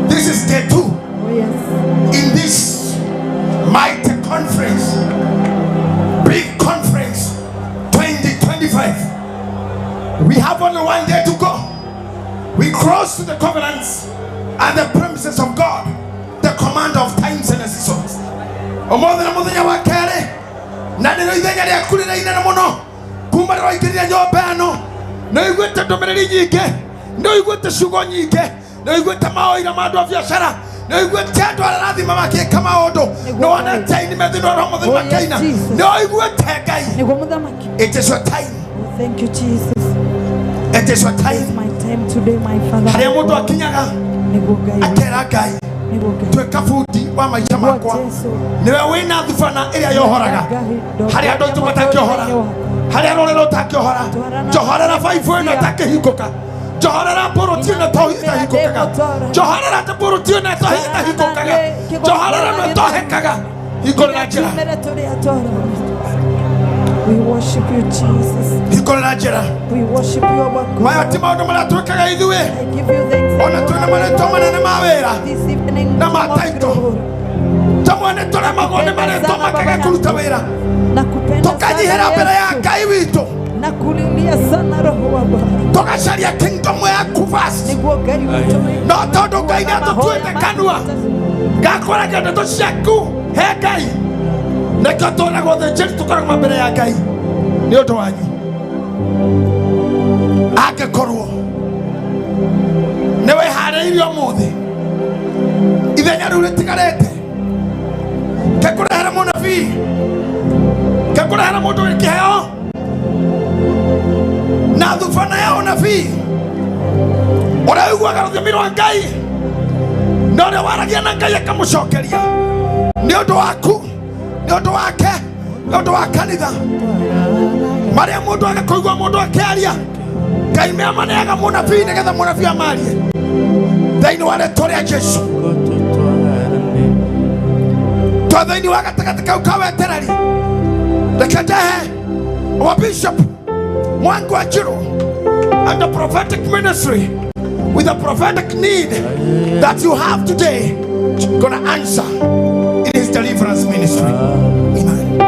Speaker 8: This is day 2 in this mighty conference, big conference 2025. We have only one day to go. We cross to the covenants and the promises of God, the command of times and seasons. Ũmũthĩ nĩ mũthenya wa kerĩ, na nĩrĩo ithenya rĩaku rĩrĩa inene mũno kuma rĩrĩa waingĩrire nyũmba ĩno. Nĩ ũiguĩte ndũmĩrĩri nyingĩ, nĩ ũiguĩte ciugo nyingĩ, nĩ ũiguĩte maũira ma andũ a biacara, Nĩ ũiguĩte andũ arĩa arathima makĩka maũndũ. Nĩ wonete aini me thĩinĩ wa roho mũtheru makaina. Nĩ ũiguĩte Ngai.
Speaker 6: Nĩguo mũthamaki.
Speaker 8: It is your time.
Speaker 6: Thank you, Jesus.
Speaker 8: It is your time.
Speaker 6: It's my time today, my Father.
Speaker 8: Harĩa mũndũ akinyaga
Speaker 6: Nĩguo Ngai.
Speaker 8: akera Ngai
Speaker 6: Nĩguo Ngai.
Speaker 8: tuĩka bundi wa maica makwa. Nĩwe wĩna thubana ĩrĩa yohoraga. Harĩa andũ aitũ matakĩohora. Harĩa rũrĩrĩ ũtakĩohora. Njohorera baibũ ĩno ĩtakĩhingũka. Njohorera mbũrũti ĩno ĩtahingũkaga. Njohorera mbũrũti ĩno ĩtahingũkaga. Njohorera ĩno ĩtohekaga. Hingũrĩra njĩra.
Speaker 6: We worship you, Jesus.
Speaker 8: Hingũrĩra njĩra.
Speaker 6: We worship you, our God.
Speaker 8: Maya ti maũndũ marĩa twĩkaga ithuĩ. Ona twĩna marĩtwa manene ma wĩra na ma taito. Tamwe nĩ tũremagwo nĩ marĩtwa makaga kũruta wĩra. Tũkanyihĩra mbere ya Ngai witũ.
Speaker 6: Nakulilia sana roho wa Bwana.
Speaker 8: Tũgacaria kingdom yaku first.
Speaker 6: Nĩguo Ngai witũ.
Speaker 8: No tondũ Ngai nĩ atũtuĩte kanua gakwaragia ndeto ciaku he Ngai. Nĩkĩo tũragwo thĩnjĩri tũkoragwo mbere ya Ngai nĩ ũndũ wanyu. Angĩkorwo nĩ wĩharĩirie ũmũthĩ ithenya rĩu rĩtigarĩte ngĩkũrehera mũnabii, ngĩkũrehera mũndũ wĩ kĩheo na thubana ya ũnabii ũrĩa ũiguaga rũthiomi rwa Ngai na ũrĩa waragia na Ngai akamũcokeria nĩ ũndũ waku, nĩ ũndũ wake, nĩ ũndũ wa kanitha. Marĩa mũndũ agakũigua mũndũ akĩaria Ngai nĩamaneaga mũnabii nĩgetha mũnabii amarie thĩinĩ wa rĩtwa rĩa Jesũ. Twa thĩinĩ wa gatagatĩ kau ka wetereri, reke ndehe our Bishop Mwangi wa Njiru and the prophetic ministry with the prophetic need that you have today gonna answer in his deliverance ministry. Amen.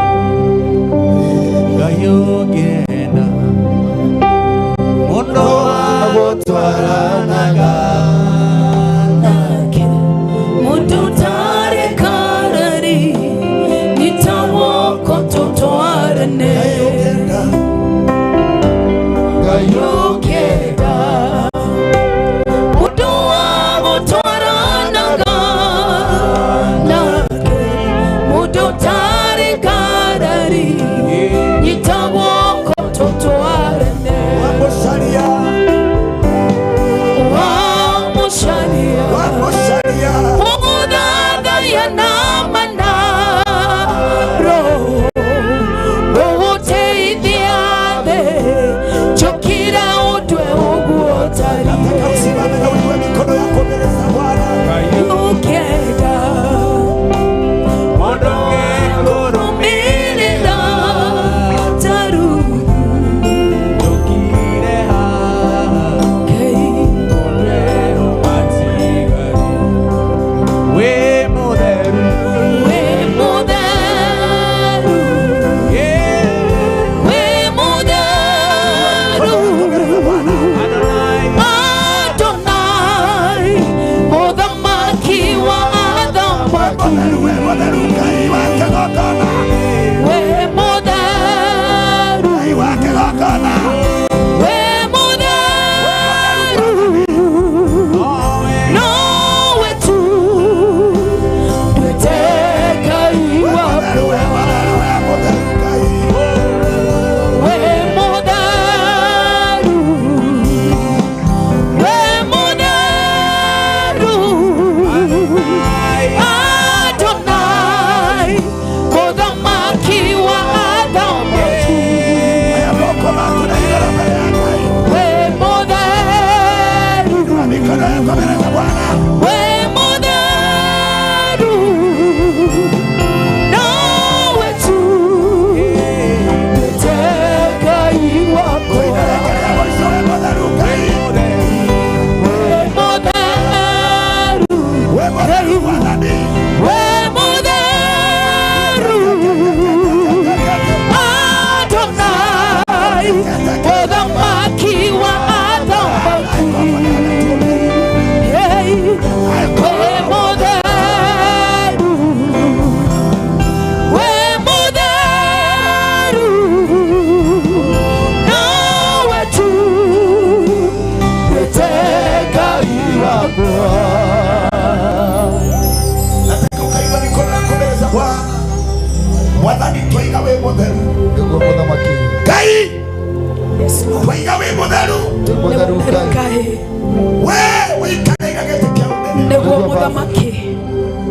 Speaker 1: We wĩikarĩire gĩtĩ kĩa ũnene.
Speaker 6: Nĩguo mũthamaki.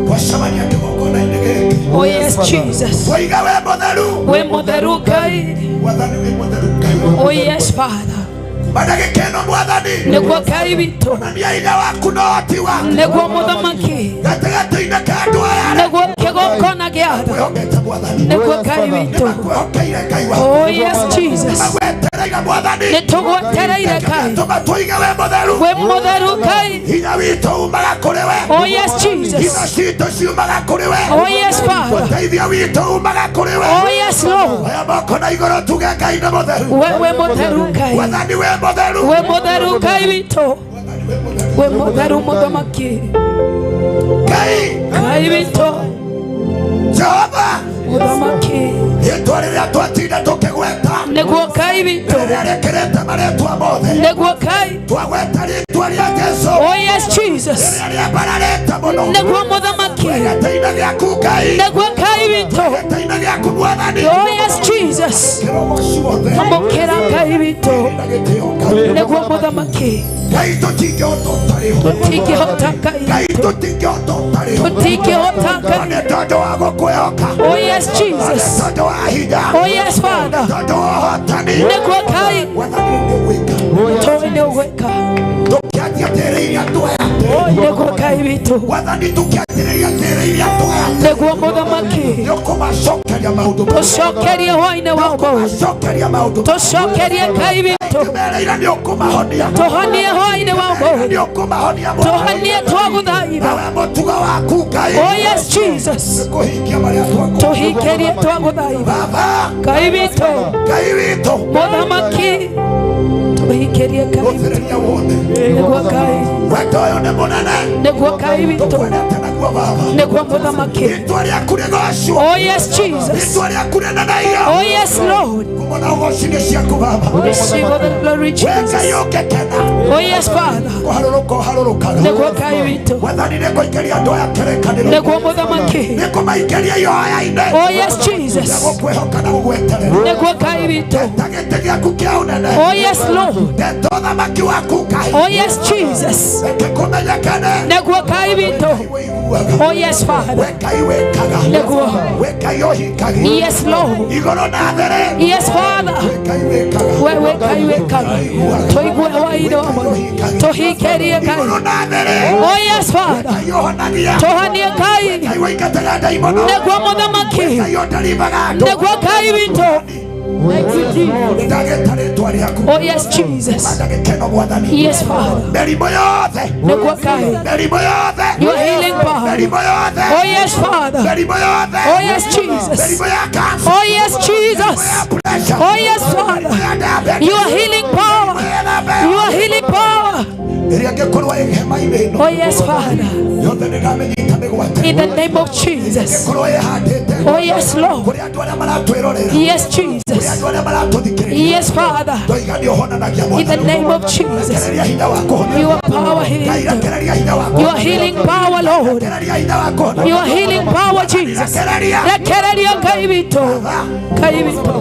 Speaker 1: Twacemania kĩgongona-inĩ gĩkĩ.
Speaker 6: Oh yes, Jesus.
Speaker 1: Twoiga we mũtheru.
Speaker 6: We mũtheru Ngai.
Speaker 1: Mwathani wĩ mũtheru Ngai.
Speaker 6: Oh yes, Father.
Speaker 1: Mandagĩka ĩno Mwathani.
Speaker 6: Nĩguo Ngai witũ.
Speaker 1: Onania hinya waku na ũhoti waku.
Speaker 6: Nĩguo mũthamaki.
Speaker 1: Gatagatĩ-inĩ ka andũ aya.
Speaker 6: Nĩguo kĩgongona gĩa tha.
Speaker 1: Kwĩhokete Mwathani.
Speaker 6: Nĩguo Ngai witũ.
Speaker 1: Nĩmakwĩhokeire Ngai waku.
Speaker 6: Oh yes, Jesus.
Speaker 1: Nĩmagwetereire Mwathani.
Speaker 6: Nĩtũgwetereire Ngai.
Speaker 1: Tũma tũige we mũtheru.
Speaker 6: We mũtheru Ngai.
Speaker 1: Hinya witũ umaga kũrĩ we.
Speaker 6: Oh yes, Jesus.
Speaker 1: Hinya citũ ciumaga kũrĩ we.
Speaker 6: Oh yes, Father.
Speaker 1: Ũteithio witũ umaga kũrĩ we.
Speaker 6: Oh yes, Lord.
Speaker 1: Oya moko na igũrũ tuge Ngai nĩ mũtheru.
Speaker 6: We mũtheru Ngai.
Speaker 1: Mwathani we mũtheru.
Speaker 6: We mũtheru Ngai witũ. We mũtheru mũthamaki.
Speaker 1: Ngai.
Speaker 6: Ngai witũ.
Speaker 1: Jehova.
Speaker 6: Mũthamaki.
Speaker 1: Rĩtwa rĩrĩa twatinda tũkĩgweta.
Speaker 6: Nĩguo Ngai witũ.
Speaker 1: Rĩrĩa rĩkĩrĩte marĩtwa mothe.
Speaker 6: Nĩguo Ngai.
Speaker 1: Twagweta rĩtwa rĩa Jesũ.
Speaker 6: Oh yes, Jesus.
Speaker 1: Rĩrĩa rĩambararĩte mũno.
Speaker 6: Nĩguo mũthamaki.
Speaker 1: Gĩtĩ-inĩ gĩaku Ngai.
Speaker 6: Nĩguo Ngai witũ.
Speaker 1: Gĩtĩ-inĩ gĩaku Mwathani.
Speaker 6: Oh yes, Jesus. Amũkĩra Ngai witũ. Nĩguo mũthamaki.
Speaker 1: Ngai tũtingĩhota ũtarĩ ho.
Speaker 6: Tũtingĩhota Ngai.
Speaker 1: Ngai tũtingĩhota ũtarĩ ho.
Speaker 6: Tũtingĩhota Ngai.
Speaker 1: Nĩ tondũ wa gũkwĩhoka.
Speaker 6: Oh yes, Jesus.
Speaker 1: Nĩ tondũ wa hinya.
Speaker 6: Oh yes, Father.
Speaker 1: Nĩ tondũ wa ũhotani.
Speaker 6: Nĩguo Ngai.
Speaker 1: Mwathani nĩ ũgwĩka.
Speaker 6: Tũĩ nĩ ũgwĩka.
Speaker 1: Tũkĩanjia andũ aya.
Speaker 6: Nĩguo Ngai witũ.
Speaker 1: Mwathani tũkĩanjĩrĩria atĩrĩire andũ aya.
Speaker 6: Nĩguo mũthamaki.
Speaker 1: Nĩ ũkũmacokeria maũndũ.
Speaker 6: Tũcokerie hwainĩ wa ũmũthĩ.
Speaker 1: Ũkũmacokeria maũndũ.
Speaker 6: Tũcokerie Ngai witũ.
Speaker 1: Kĩmereire nĩ ũkũmahonia.
Speaker 6: Tũhonie hwainĩ wa ũmũthĩ.
Speaker 1: Nĩ ũkũmahonia.
Speaker 6: Tũhonie twagũthaitha.
Speaker 1: Nawe mũtugo waku Ngai.
Speaker 6: Oh yes, Jesus.
Speaker 1: Nĩkũhingia marĩa twakũhoya.
Speaker 6: Tũhingĩrie twagũthaitha.
Speaker 1: Baba.
Speaker 6: Ngai witũ.
Speaker 1: Ngai witũ.
Speaker 6: Mũthamaki. Tũhingĩrie Ngai
Speaker 1: witũ.
Speaker 6: Nĩguo Ngai.
Speaker 1: Wendo ũyũ nĩ mũnene.
Speaker 6: Nĩguo Ngai witũ.
Speaker 1: Tũkwendete naguo Baba.
Speaker 6: Nĩguo mũthamaki.
Speaker 1: Rĩtwa rĩaku rĩgocwo.
Speaker 6: Oh yes, Jesus.
Speaker 1: Rĩtwa rĩaku rĩneneio.
Speaker 6: Oh yes, Lord.
Speaker 1: Ngumo na ũgoci nĩ ciaku Baba.
Speaker 6: Receive all the glory,
Speaker 1: We
Speaker 6: Jesus.
Speaker 1: Ngai ũngĩkena.
Speaker 6: Oh yes, Father.
Speaker 1: Kũharũrũka ũharũrũkaga.
Speaker 6: Nĩguo Ngai witũ.
Speaker 1: Mwathani nĩngũikĩria andũ aya kĩrĩkanĩro.
Speaker 6: Nĩguo mũthamaki.
Speaker 1: Nĩngũmaikĩria ihoya-inĩ.
Speaker 6: Oh yes, Jesus.
Speaker 1: Nĩgũkwĩhoka na gũgweterera.
Speaker 6: Nĩguo Ngai witũ.
Speaker 1: Teta gĩtĩ gĩaku kĩa ũnene.
Speaker 6: Oh yes, Lord.
Speaker 1: Teta ũthamaki waku Ngai.
Speaker 6: Oh yes, Jesus.
Speaker 1: Reke kũmenyekane.
Speaker 6: Nĩguo Ngai witũ. Oh yes, Father.
Speaker 1: We Ngai wĩkaga.
Speaker 6: Nĩguo.
Speaker 1: We Ngai ũhingagia.
Speaker 6: Yes, Lord.
Speaker 1: Igũrũ na thĩ rĩ.
Speaker 6: Yes, Father.
Speaker 1: We Ngai wĩkaga.
Speaker 6: We we Ngai wĩkaga. Tũigue hwainĩ wa ũmũthĩ. Tũhingĩrie Ngai.
Speaker 1: Igũrũ na thĩ rĩ.
Speaker 6: Oh yes, Father.
Speaker 1: Ngai ũhonagia.
Speaker 6: Tũhonie Ngai.
Speaker 1: Ngai wĩingataga ndaimono.
Speaker 6: Nĩguo mũthamaki.
Speaker 1: Ngai ũndaribaga andũ.
Speaker 6: Nĩguo Ngai witũ.
Speaker 1: Ndagĩta rĩtwa rĩaku.
Speaker 6: Oh yes, Jesus.
Speaker 1: Ndagĩka ĩno Mwathani.
Speaker 6: Yes, Father.
Speaker 1: Mĩrimũ yothe.
Speaker 6: Nĩguo Ngai.
Speaker 1: Mĩrimũ yothe.
Speaker 6: Your healing power.
Speaker 1: Mĩrimũ yothe.
Speaker 6: Oh yes, Father.
Speaker 1: Mĩrimũ yothe.
Speaker 6: Oh yes, Jesus.
Speaker 1: Mĩrimũ ya cancer.
Speaker 6: Oh yes, Jesus. Oh yes, Father. Your healing power. Your healing power.
Speaker 1: Ĩrĩa ĩngĩkorwo ĩ hema-inĩ ĩno.
Speaker 6: Oh yes, Father.
Speaker 1: Yothe nĩndamĩnyita mĩgwate.
Speaker 6: In the name of Jesus.
Speaker 1: Ĩngĩkorwo ĩhandĩte.
Speaker 6: Oh yes, Lord.
Speaker 1: Kũrĩ andũ arĩa maratwĩrorera.
Speaker 6: Yes,
Speaker 1: Kũrĩ
Speaker 6: Jesus.
Speaker 1: andũ arĩa maratũthikĩrĩria.
Speaker 6: Yes, Father.
Speaker 1: Ndoiga nĩ ũhonanagia
Speaker 6: In the
Speaker 1: Mwathani.
Speaker 6: name of Jesus.
Speaker 1: Rekereria hinya wa kũhonia.
Speaker 6: Your power
Speaker 1: Ngai
Speaker 6: healing.
Speaker 1: rekereria hinya wa
Speaker 6: Your healing power, Lord.
Speaker 1: Rekereria hinya wa kũhonia.
Speaker 6: Your healing power, Jesus.
Speaker 1: Rekereria.
Speaker 6: Rekereria Ngai witũ. Ngai witũ.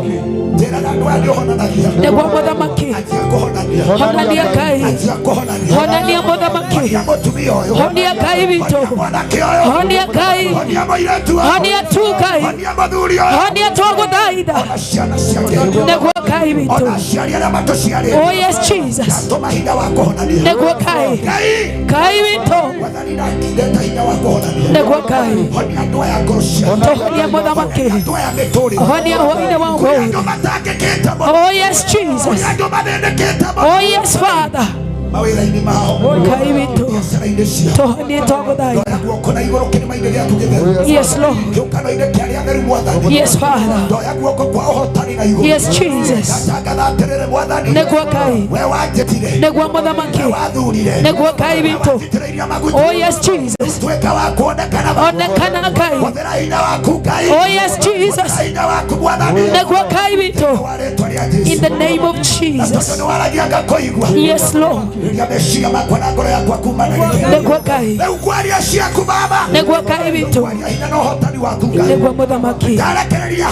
Speaker 1: Njĩraga andũ aya nĩ ũhonanagia.
Speaker 6: Nĩguo mũthamaki.
Speaker 1: Anjia kũhonania.
Speaker 6: Honania Ngai.
Speaker 1: Anjia kũhonania.
Speaker 6: Honania mũthamaki.
Speaker 1: Honia mũtumia ũyũ.
Speaker 6: Honia Ngai witũ.
Speaker 1: Honia mwanake ũyũ.
Speaker 6: Honia Ngai.
Speaker 1: Honia mũirĩtu ũyũ.
Speaker 6: Honia tu Ngai.
Speaker 1: Honia mũthuri ũyũ.
Speaker 6: Honia twagũthaitha.
Speaker 1: Ona ciana ciake.
Speaker 6: Nĩguo Ngai witũ.
Speaker 1: Ona aciari arĩa matũciarĩte.
Speaker 6: Oh yes, Jesus.
Speaker 1: Tũma hinya wa kũhonania.
Speaker 6: Nĩguo Ngai.
Speaker 1: Ngai.
Speaker 6: Ngai witũ.
Speaker 1: Mwathani ndeta hinya wa kũhonania.
Speaker 6: Nĩguo Ngai.
Speaker 1: Honia andũ aya ngoro ciao.
Speaker 6: Tũhonie mũthamaki.
Speaker 1: Honia andũ aya mĩtũrĩre.
Speaker 6: Honia hwainĩ wa
Speaker 1: Kũrĩ
Speaker 6: ũmũthĩ.
Speaker 1: andũ matangĩkĩte mũno.
Speaker 6: Oh yes, Jesus.
Speaker 1: Kũrĩ andũ mathĩnĩkĩte mũno.
Speaker 6: Oh yes, Father.
Speaker 1: Mawĩra-inĩ mao.
Speaker 6: Ngai witũ.
Speaker 1: Biacara-inĩ ciao.
Speaker 6: Tũhonie twagũthaitha.
Speaker 1: Ndoya guoko na igũrũ kĩrĩma-inĩ gĩaku gĩtheru.
Speaker 6: Yes, Lord.
Speaker 1: Kĩũngano-inĩ kĩa arĩa atheru Mwathani.
Speaker 6: Yes, Father.
Speaker 1: Ndoya guoko kwa ũhotani na igũrũ.
Speaker 6: Yes, Jesus.
Speaker 1: Ndatangatha atĩrĩrĩ Mwathani.
Speaker 6: Nĩguo Ngai.
Speaker 1: We wanjĩtire.
Speaker 6: Nĩguo mũthamaki.
Speaker 1: We wathurire.
Speaker 6: Nĩguo Ngai witũ.
Speaker 1: Wajitĩrĩirie maguta.
Speaker 6: Oh yes, Jesus.
Speaker 1: Tuĩka wa kuonekana.
Speaker 6: Onekana Ngai.
Speaker 1: Hũthĩra hinya waku Ngai.
Speaker 6: Oh yes, Jesus.
Speaker 1: Hũthĩra hinya waku Mwathani.
Speaker 6: Nĩguo Ngai witũ.
Speaker 1: Wa rĩtwa rĩa Jesũ.
Speaker 6: In the name of
Speaker 1: Na tondũ
Speaker 6: Jesus.
Speaker 1: nĩ waragia ngakũigua.
Speaker 6: Yes, Lord.
Speaker 1: Rĩrĩa meciria makwa na ngoro yakwa kuma na gĩkeno.
Speaker 6: Nĩguo Ngai.
Speaker 1: Rĩu ngwaria ciaku Baba.
Speaker 6: Nĩguo Ngai witũ.
Speaker 1: Ngwaria hinya na ũhotani waku Ngai.
Speaker 6: Nĩguo mũthamaki.
Speaker 1: Ndarekereria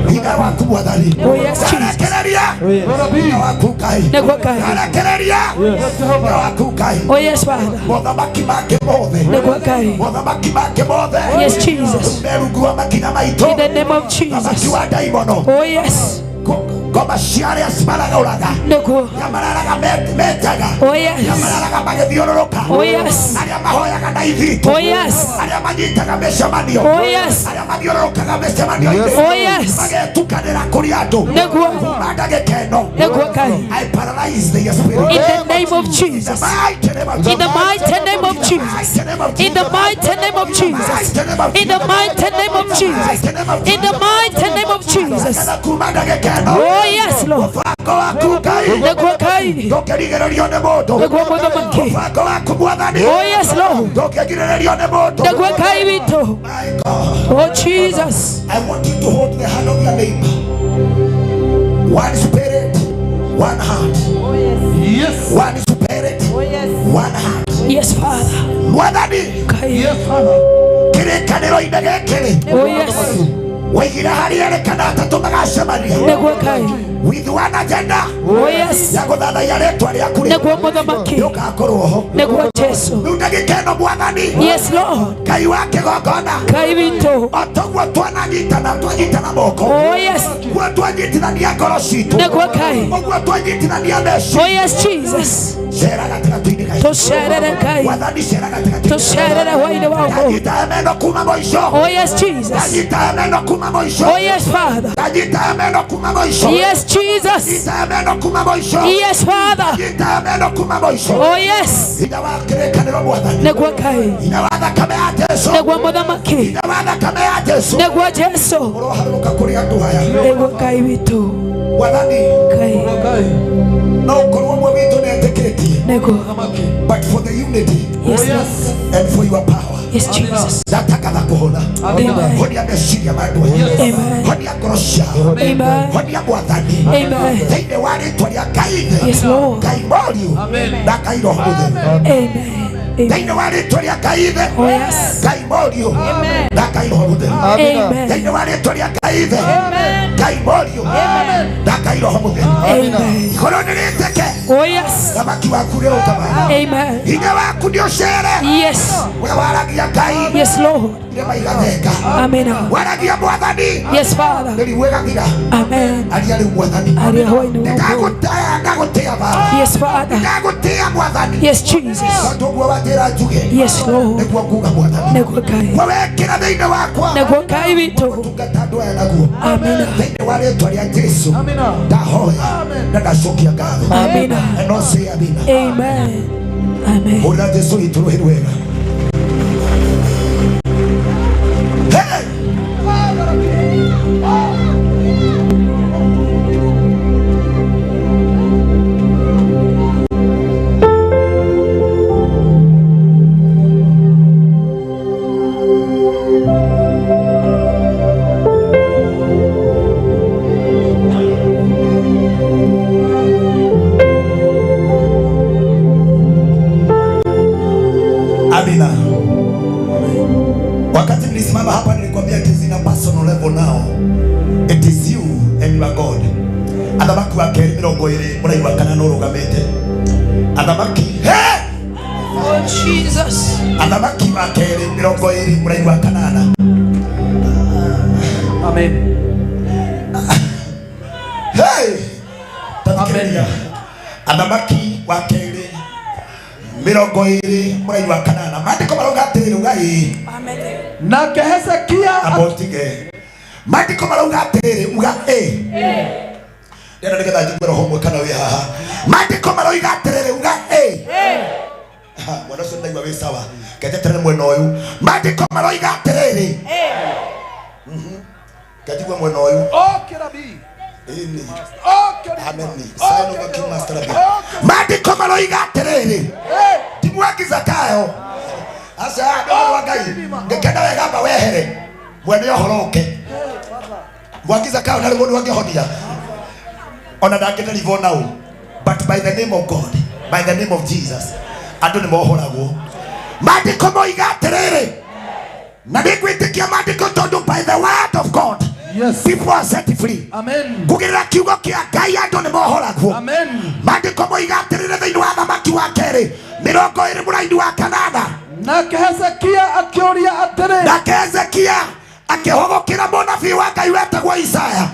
Speaker 1: hinya waku Mwathani.
Speaker 6: Oh yes, Jesus.
Speaker 1: Ndarekereria Hinya waku Ngai.
Speaker 6: Nĩguo Ngai.
Speaker 1: Ndarekereria hinya waku Ngai.
Speaker 6: Oh yes, Father.
Speaker 1: Mothamaki make mothe.
Speaker 6: Nĩguo Ngai.
Speaker 1: Mothamaki make mothe.
Speaker 6: Yes, Jesus.
Speaker 1: Merungu wa makinya maitũ.
Speaker 6: In the name of Jesus.
Speaker 1: Thamaki wa ndaimono.
Speaker 6: Oh yes.
Speaker 1: Ngoma cia arĩa cimaragaũraga.
Speaker 6: Nĩguo.
Speaker 1: Arĩa mararaga metaga.
Speaker 6: Oh yes.
Speaker 1: Arĩa mararaga magĩthiũrũrũka.
Speaker 6: Oh yes.
Speaker 1: Arĩa mahoyaga na ithitũ.
Speaker 6: Oh yes.
Speaker 1: Arĩa manyitaga mĩcemanio.
Speaker 6: Oh yes.
Speaker 1: Arĩa mathiũrũrũkaga mĩcemanio-inĩ.
Speaker 6: Oh yes.
Speaker 1: Magetukanĩra kũrĩ andũ.
Speaker 6: Nĩguo.
Speaker 1: Kuma ndagĩka ĩno.
Speaker 6: Nĩguo Ngai.
Speaker 1: I paralyze the spirit.
Speaker 6: In the name of Jesus. In the mighty name of Jesus. In the mighty name of Jesus. In the mighty name of Jesus. In the mighty name of Jesus. Oh yes, Lord.
Speaker 1: Mũbango waku Ngai.
Speaker 6: Nĩguo Ngai.
Speaker 1: Ndũngĩrigĩrĩrio nĩ mũndũ.
Speaker 6: Nĩguo Mũthamaki.
Speaker 1: Mũbango waku Mwathani.
Speaker 6: Oh yes, Lord.
Speaker 1: Ndũngĩgirĩrĩrio nĩ mũndũ.
Speaker 6: Nĩguo Ngai witũ. Oh Jesus.
Speaker 1: I want you to hold the hand of your neighbor. One spirit, one heart.
Speaker 6: Oh yes.
Speaker 1: Yes. One spirit,
Speaker 6: oh yes.
Speaker 1: One heart.
Speaker 6: Yes, Father.
Speaker 1: Mwathani.
Speaker 6: Yes,
Speaker 1: Father. Kĩrĩkanĩro-inĩ gĩkĩ rĩ.
Speaker 6: Oh yes.
Speaker 1: Waigire harĩ erĩ kana atatũ magacemania.
Speaker 6: Nĩguo Ngai.
Speaker 1: With one agenda.
Speaker 6: Oh yes.
Speaker 1: Ya gũthathaiya rĩtwa rĩaku rĩ.
Speaker 6: Nĩguo Mũthamaki.
Speaker 1: Nĩũgakorwo ho.
Speaker 6: Nĩguo Jesu.
Speaker 1: Rĩu ndagĩka ĩno Mwathani.
Speaker 6: Yes, Lord.
Speaker 1: Ngai wa kĩgongona.
Speaker 6: Ngai witũ.
Speaker 1: O toguo twananyitana twanyitana moko.
Speaker 6: Oh yes.
Speaker 1: Guo twanyitithania ngoro citũ.
Speaker 6: Nĩguo Ngai.
Speaker 1: Ũguo twanyitithania meciria.
Speaker 6: Oh yes, Jesus.
Speaker 1: Cera gatagatĩ-inĩ gaitũ.
Speaker 6: Tũcerere Ngai.
Speaker 1: Mwathani cera gatagatĩ-inĩ.
Speaker 6: Tũcerere hwaĩ-inĩ wa ũmũthĩ.
Speaker 1: Ndanyita hema ĩno kuma mũico.
Speaker 6: Oh yes, Jesus.
Speaker 1: Ndanyita hema ĩno kuma mũico.
Speaker 6: Oh yes, Father.
Speaker 1: Ndanyita hema ĩno kuma mũico.
Speaker 6: Yes, Jesus.
Speaker 1: Ndanyita hema ĩno kuma mũico.
Speaker 6: Yes, Father.
Speaker 1: Ndanyita hema ĩno kuma mũico.
Speaker 6: Oh yes.
Speaker 1: Hinya wa kĩrĩkanĩro Mwathani.
Speaker 6: Nĩguo Ngai.
Speaker 1: Hinya wa thakame ya Jesu.
Speaker 6: Nĩguo Mũthamaki.
Speaker 1: Hinya wa thakame ya Jesu.
Speaker 6: Nĩguo Jesu.
Speaker 1: Ũroharũrũka kũrĩ andũ aya.
Speaker 6: Nĩguo Ngai witũ.
Speaker 1: Mwathani.
Speaker 6: Ngai.
Speaker 1: No ũkorwo ũmwe witũ nĩetĩkĩtie.
Speaker 6: Nĩguo.
Speaker 1: But for the unity.
Speaker 6: Yes, yes.
Speaker 1: And for your power.
Speaker 6: Yes, Jesus.
Speaker 1: Ndatangatha kũhona.
Speaker 6: Amen.
Speaker 1: Honia meciria ma andũ aya.
Speaker 6: Amen.
Speaker 1: Honia ngoro ciao.
Speaker 6: Amen.
Speaker 1: Honia Mwathani.
Speaker 6: Amen.
Speaker 1: Thĩinĩ wa rĩtwa rĩa Ngai Ithe.
Speaker 6: Yes, Lord.
Speaker 1: Ngai Mũriũ. Na Ngai Roho Mũtheru.
Speaker 6: Amen.
Speaker 1: Thĩinĩ wa rĩtwa rĩa Ngai Ithe.
Speaker 6: Oh yes.
Speaker 1: Ngai Mũriũ. Na Ngai Roho Mũtheru.
Speaker 6: Amen.
Speaker 1: Thĩinĩ wa rĩtwa rĩa Ngai Ithe. Ngai Mũriũ. Na Ngai Roho Mũtheru.
Speaker 6: Amen.
Speaker 1: Igũrũ nĩ rĩtĩke.
Speaker 6: Oh yes.
Speaker 1: Thamaki waku nĩ ũkama.
Speaker 6: Amen.
Speaker 1: Hinya waku nĩ ũcere.
Speaker 6: Yes.
Speaker 1: We waragia Ngai.
Speaker 6: Yes, Lord.
Speaker 1: Irĩma igathenga.
Speaker 6: Amen.
Speaker 1: Waragia Mwathani.
Speaker 6: Yes, Father.
Speaker 1: Mĩrimũ ĩgathira.
Speaker 6: Amen.
Speaker 1: Aria rĩu Mwathani.
Speaker 6: Aria hwaĩ-inĩ wa ũmũthĩ.
Speaker 1: Ndagũtĩa Baba.
Speaker 6: Yes, Father.
Speaker 1: Ndagũtĩa Mwathani.
Speaker 6: Yes, Jesus.
Speaker 1: Tondũ ũguo wanjĩra njuge.
Speaker 6: Yes, Lord.
Speaker 1: Nĩguo nguga Mwathani.
Speaker 6: Nĩguo Ngai.
Speaker 1: Gwe wekĩra thĩinĩ wakwa.
Speaker 6: Nĩguo Ngai witũ.
Speaker 1: Tungata andũ aya naguo.
Speaker 6: Amina.
Speaker 1: Thĩinĩ wa rĩtwa rĩa Jesu. Ndahoya na ndacokia ngatho.
Speaker 6: Amina.
Speaker 1: And no say amina.
Speaker 6: Amen. Amen.
Speaker 1: Hũrĩra Jesu witũ rũhĩ rwega. Hey! Amina. Wakati nilisimama hapa nilikwambia it is in a personal level now. It is you and your God. Athamaki wa kerĩ mĩrongo ĩrĩ mũraigua kana no ũrũgamĩte. Athamaki hey!
Speaker 6: Oh Jesus.
Speaker 1: Athamaki wa kerĩ mĩrongo ĩrĩ mũraigua kanana.
Speaker 16: Amen.
Speaker 1: Hey! Tathikĩrĩria. Athamaki wa kerĩ mĩrongo ĩrĩ mũraigua kanana. Maandĩko marauga atĩrĩrĩ uga ĩĩ.
Speaker 6: Amen.
Speaker 16: Nake Hezekia
Speaker 1: Amba ũtige. Maandĩko marauga atĩrĩrĩ uga ĩĩ. Ndĩrenda nĩgetha njigue roho ũmwe kana wĩ haha. Maandĩko maroiga atĩrĩrĩ uga ĩĩ. Ha, mwana ũcio ndaigua wĩ sawa. Ngejeterere mwena ũyũ. Maandĩko maroiga atĩrĩrĩ. Ngejigue mwena ũyũ. Ĩni. Amen. Sign over King Master Rabbi. Maandĩko maroiga atĩrĩrĩ. Ti Mwangi Zakayo. Aca andũ wa Ngai. Ngĩkenda wega amba wehere. Mwene ũhoro ũke. Mwangi Zakayo ndarĩ mũndũ angĩhonia. Ona ndangĩdeliver now. But by the name of God, by the name of Jesus, andũ nĩ mohoragwo. Maandĩko moiga atĩrĩrĩ. Na nĩngwĩtĩkia maandĩko tondũ by the word of God. People are set free.
Speaker 16: Amen.
Speaker 1: Kugerera kiugo kia Ngai andũ nĩ mohoragwo.
Speaker 16: Amen.
Speaker 1: Maandĩko moiga atĩrĩrĩ thĩinĩ wa thamaki wa kerĩ 28 mũraini wa 8.
Speaker 16: Nake Hezekia akĩũria atĩrĩ.
Speaker 1: Nake Hezekia akĩhũgũkĩra mũnabii wa Ngai wetagwo Isaya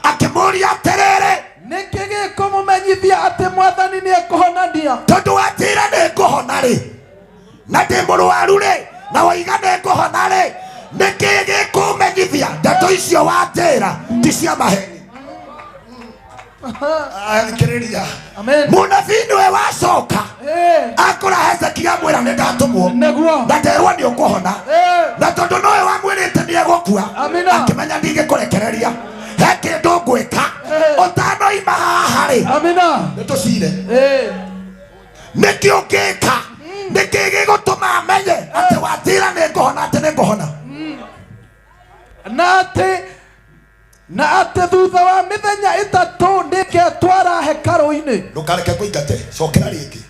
Speaker 1: akĩmũũria atĩrĩrĩ,
Speaker 16: nĩkĩ gĩkũmũmenyithia atĩ mwathani nĩekũhonania?
Speaker 1: Tondũ wanjĩra nĩngũhona rĩ, na ndĩ mũrwaru rĩ, na waiga nĩngũhona rĩ, nĩkĩ gĩkũmenyithia ndeto icio wanjĩra ti cia maheni? Thikĩrĩria. Mũnabii nĩwe wacoka akora Hezekia amwĩra nĩ ndatũmwo na nderwo nĩ ũkũhona, na tondũ nowe wamwĩrĩte nĩ egũkua, akĩmenya ndingĩkũrekereria, he kĩndũ ngwĩka ũtanoima haha rĩ, nĩ tũcire. Nĩkĩ ũngĩka? Nĩkĩ gĩgũtũma amenye atĩ wanjĩra nĩ ngũhona, atĩ nĩ ngũhona?
Speaker 16: Na atĩ thutha wa mĩthenya 3 nĩngetwara hekarũ-inĩ.
Speaker 1: Ndũkareke ngũingate, cokera rĩngĩ.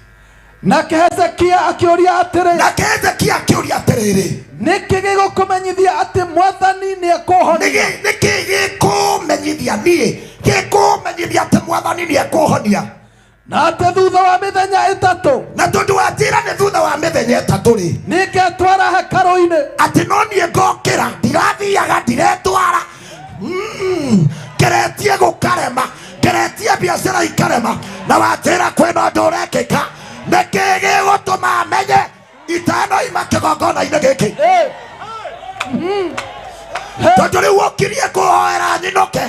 Speaker 16: Nake Hezekia akĩũria atĩrĩ.
Speaker 1: Nake Hezekia akĩũria atĩrĩrĩ,
Speaker 16: nĩkĩ gĩgũkũmenyithia atĩ mwathani nĩekũhonia?
Speaker 1: Nĩkĩ gĩkũmenyithia niĩ gĩkũmenyithia atĩ mwathani nĩekũhonia?
Speaker 16: Na atĩ thutha wa mĩthenya 3,
Speaker 1: na tondũ wanjĩra nĩ thutha wa mĩthenya 3 rĩ,
Speaker 16: nĩngetwara hekarũ-inĩ,
Speaker 1: atĩ no niĩ ngokĩra, ndirathiaga, ndiretwara, ngeretie gũkarema, ngeretie biacara ikarema, na wanjĩra kwĩna ũndũ ũrekĩka, nĩkĩ gĩgũtũma amenye itanoima kĩgongona-inĩ gĩkĩ? Tondũ rĩu ũkirie kũhoera nyinũke,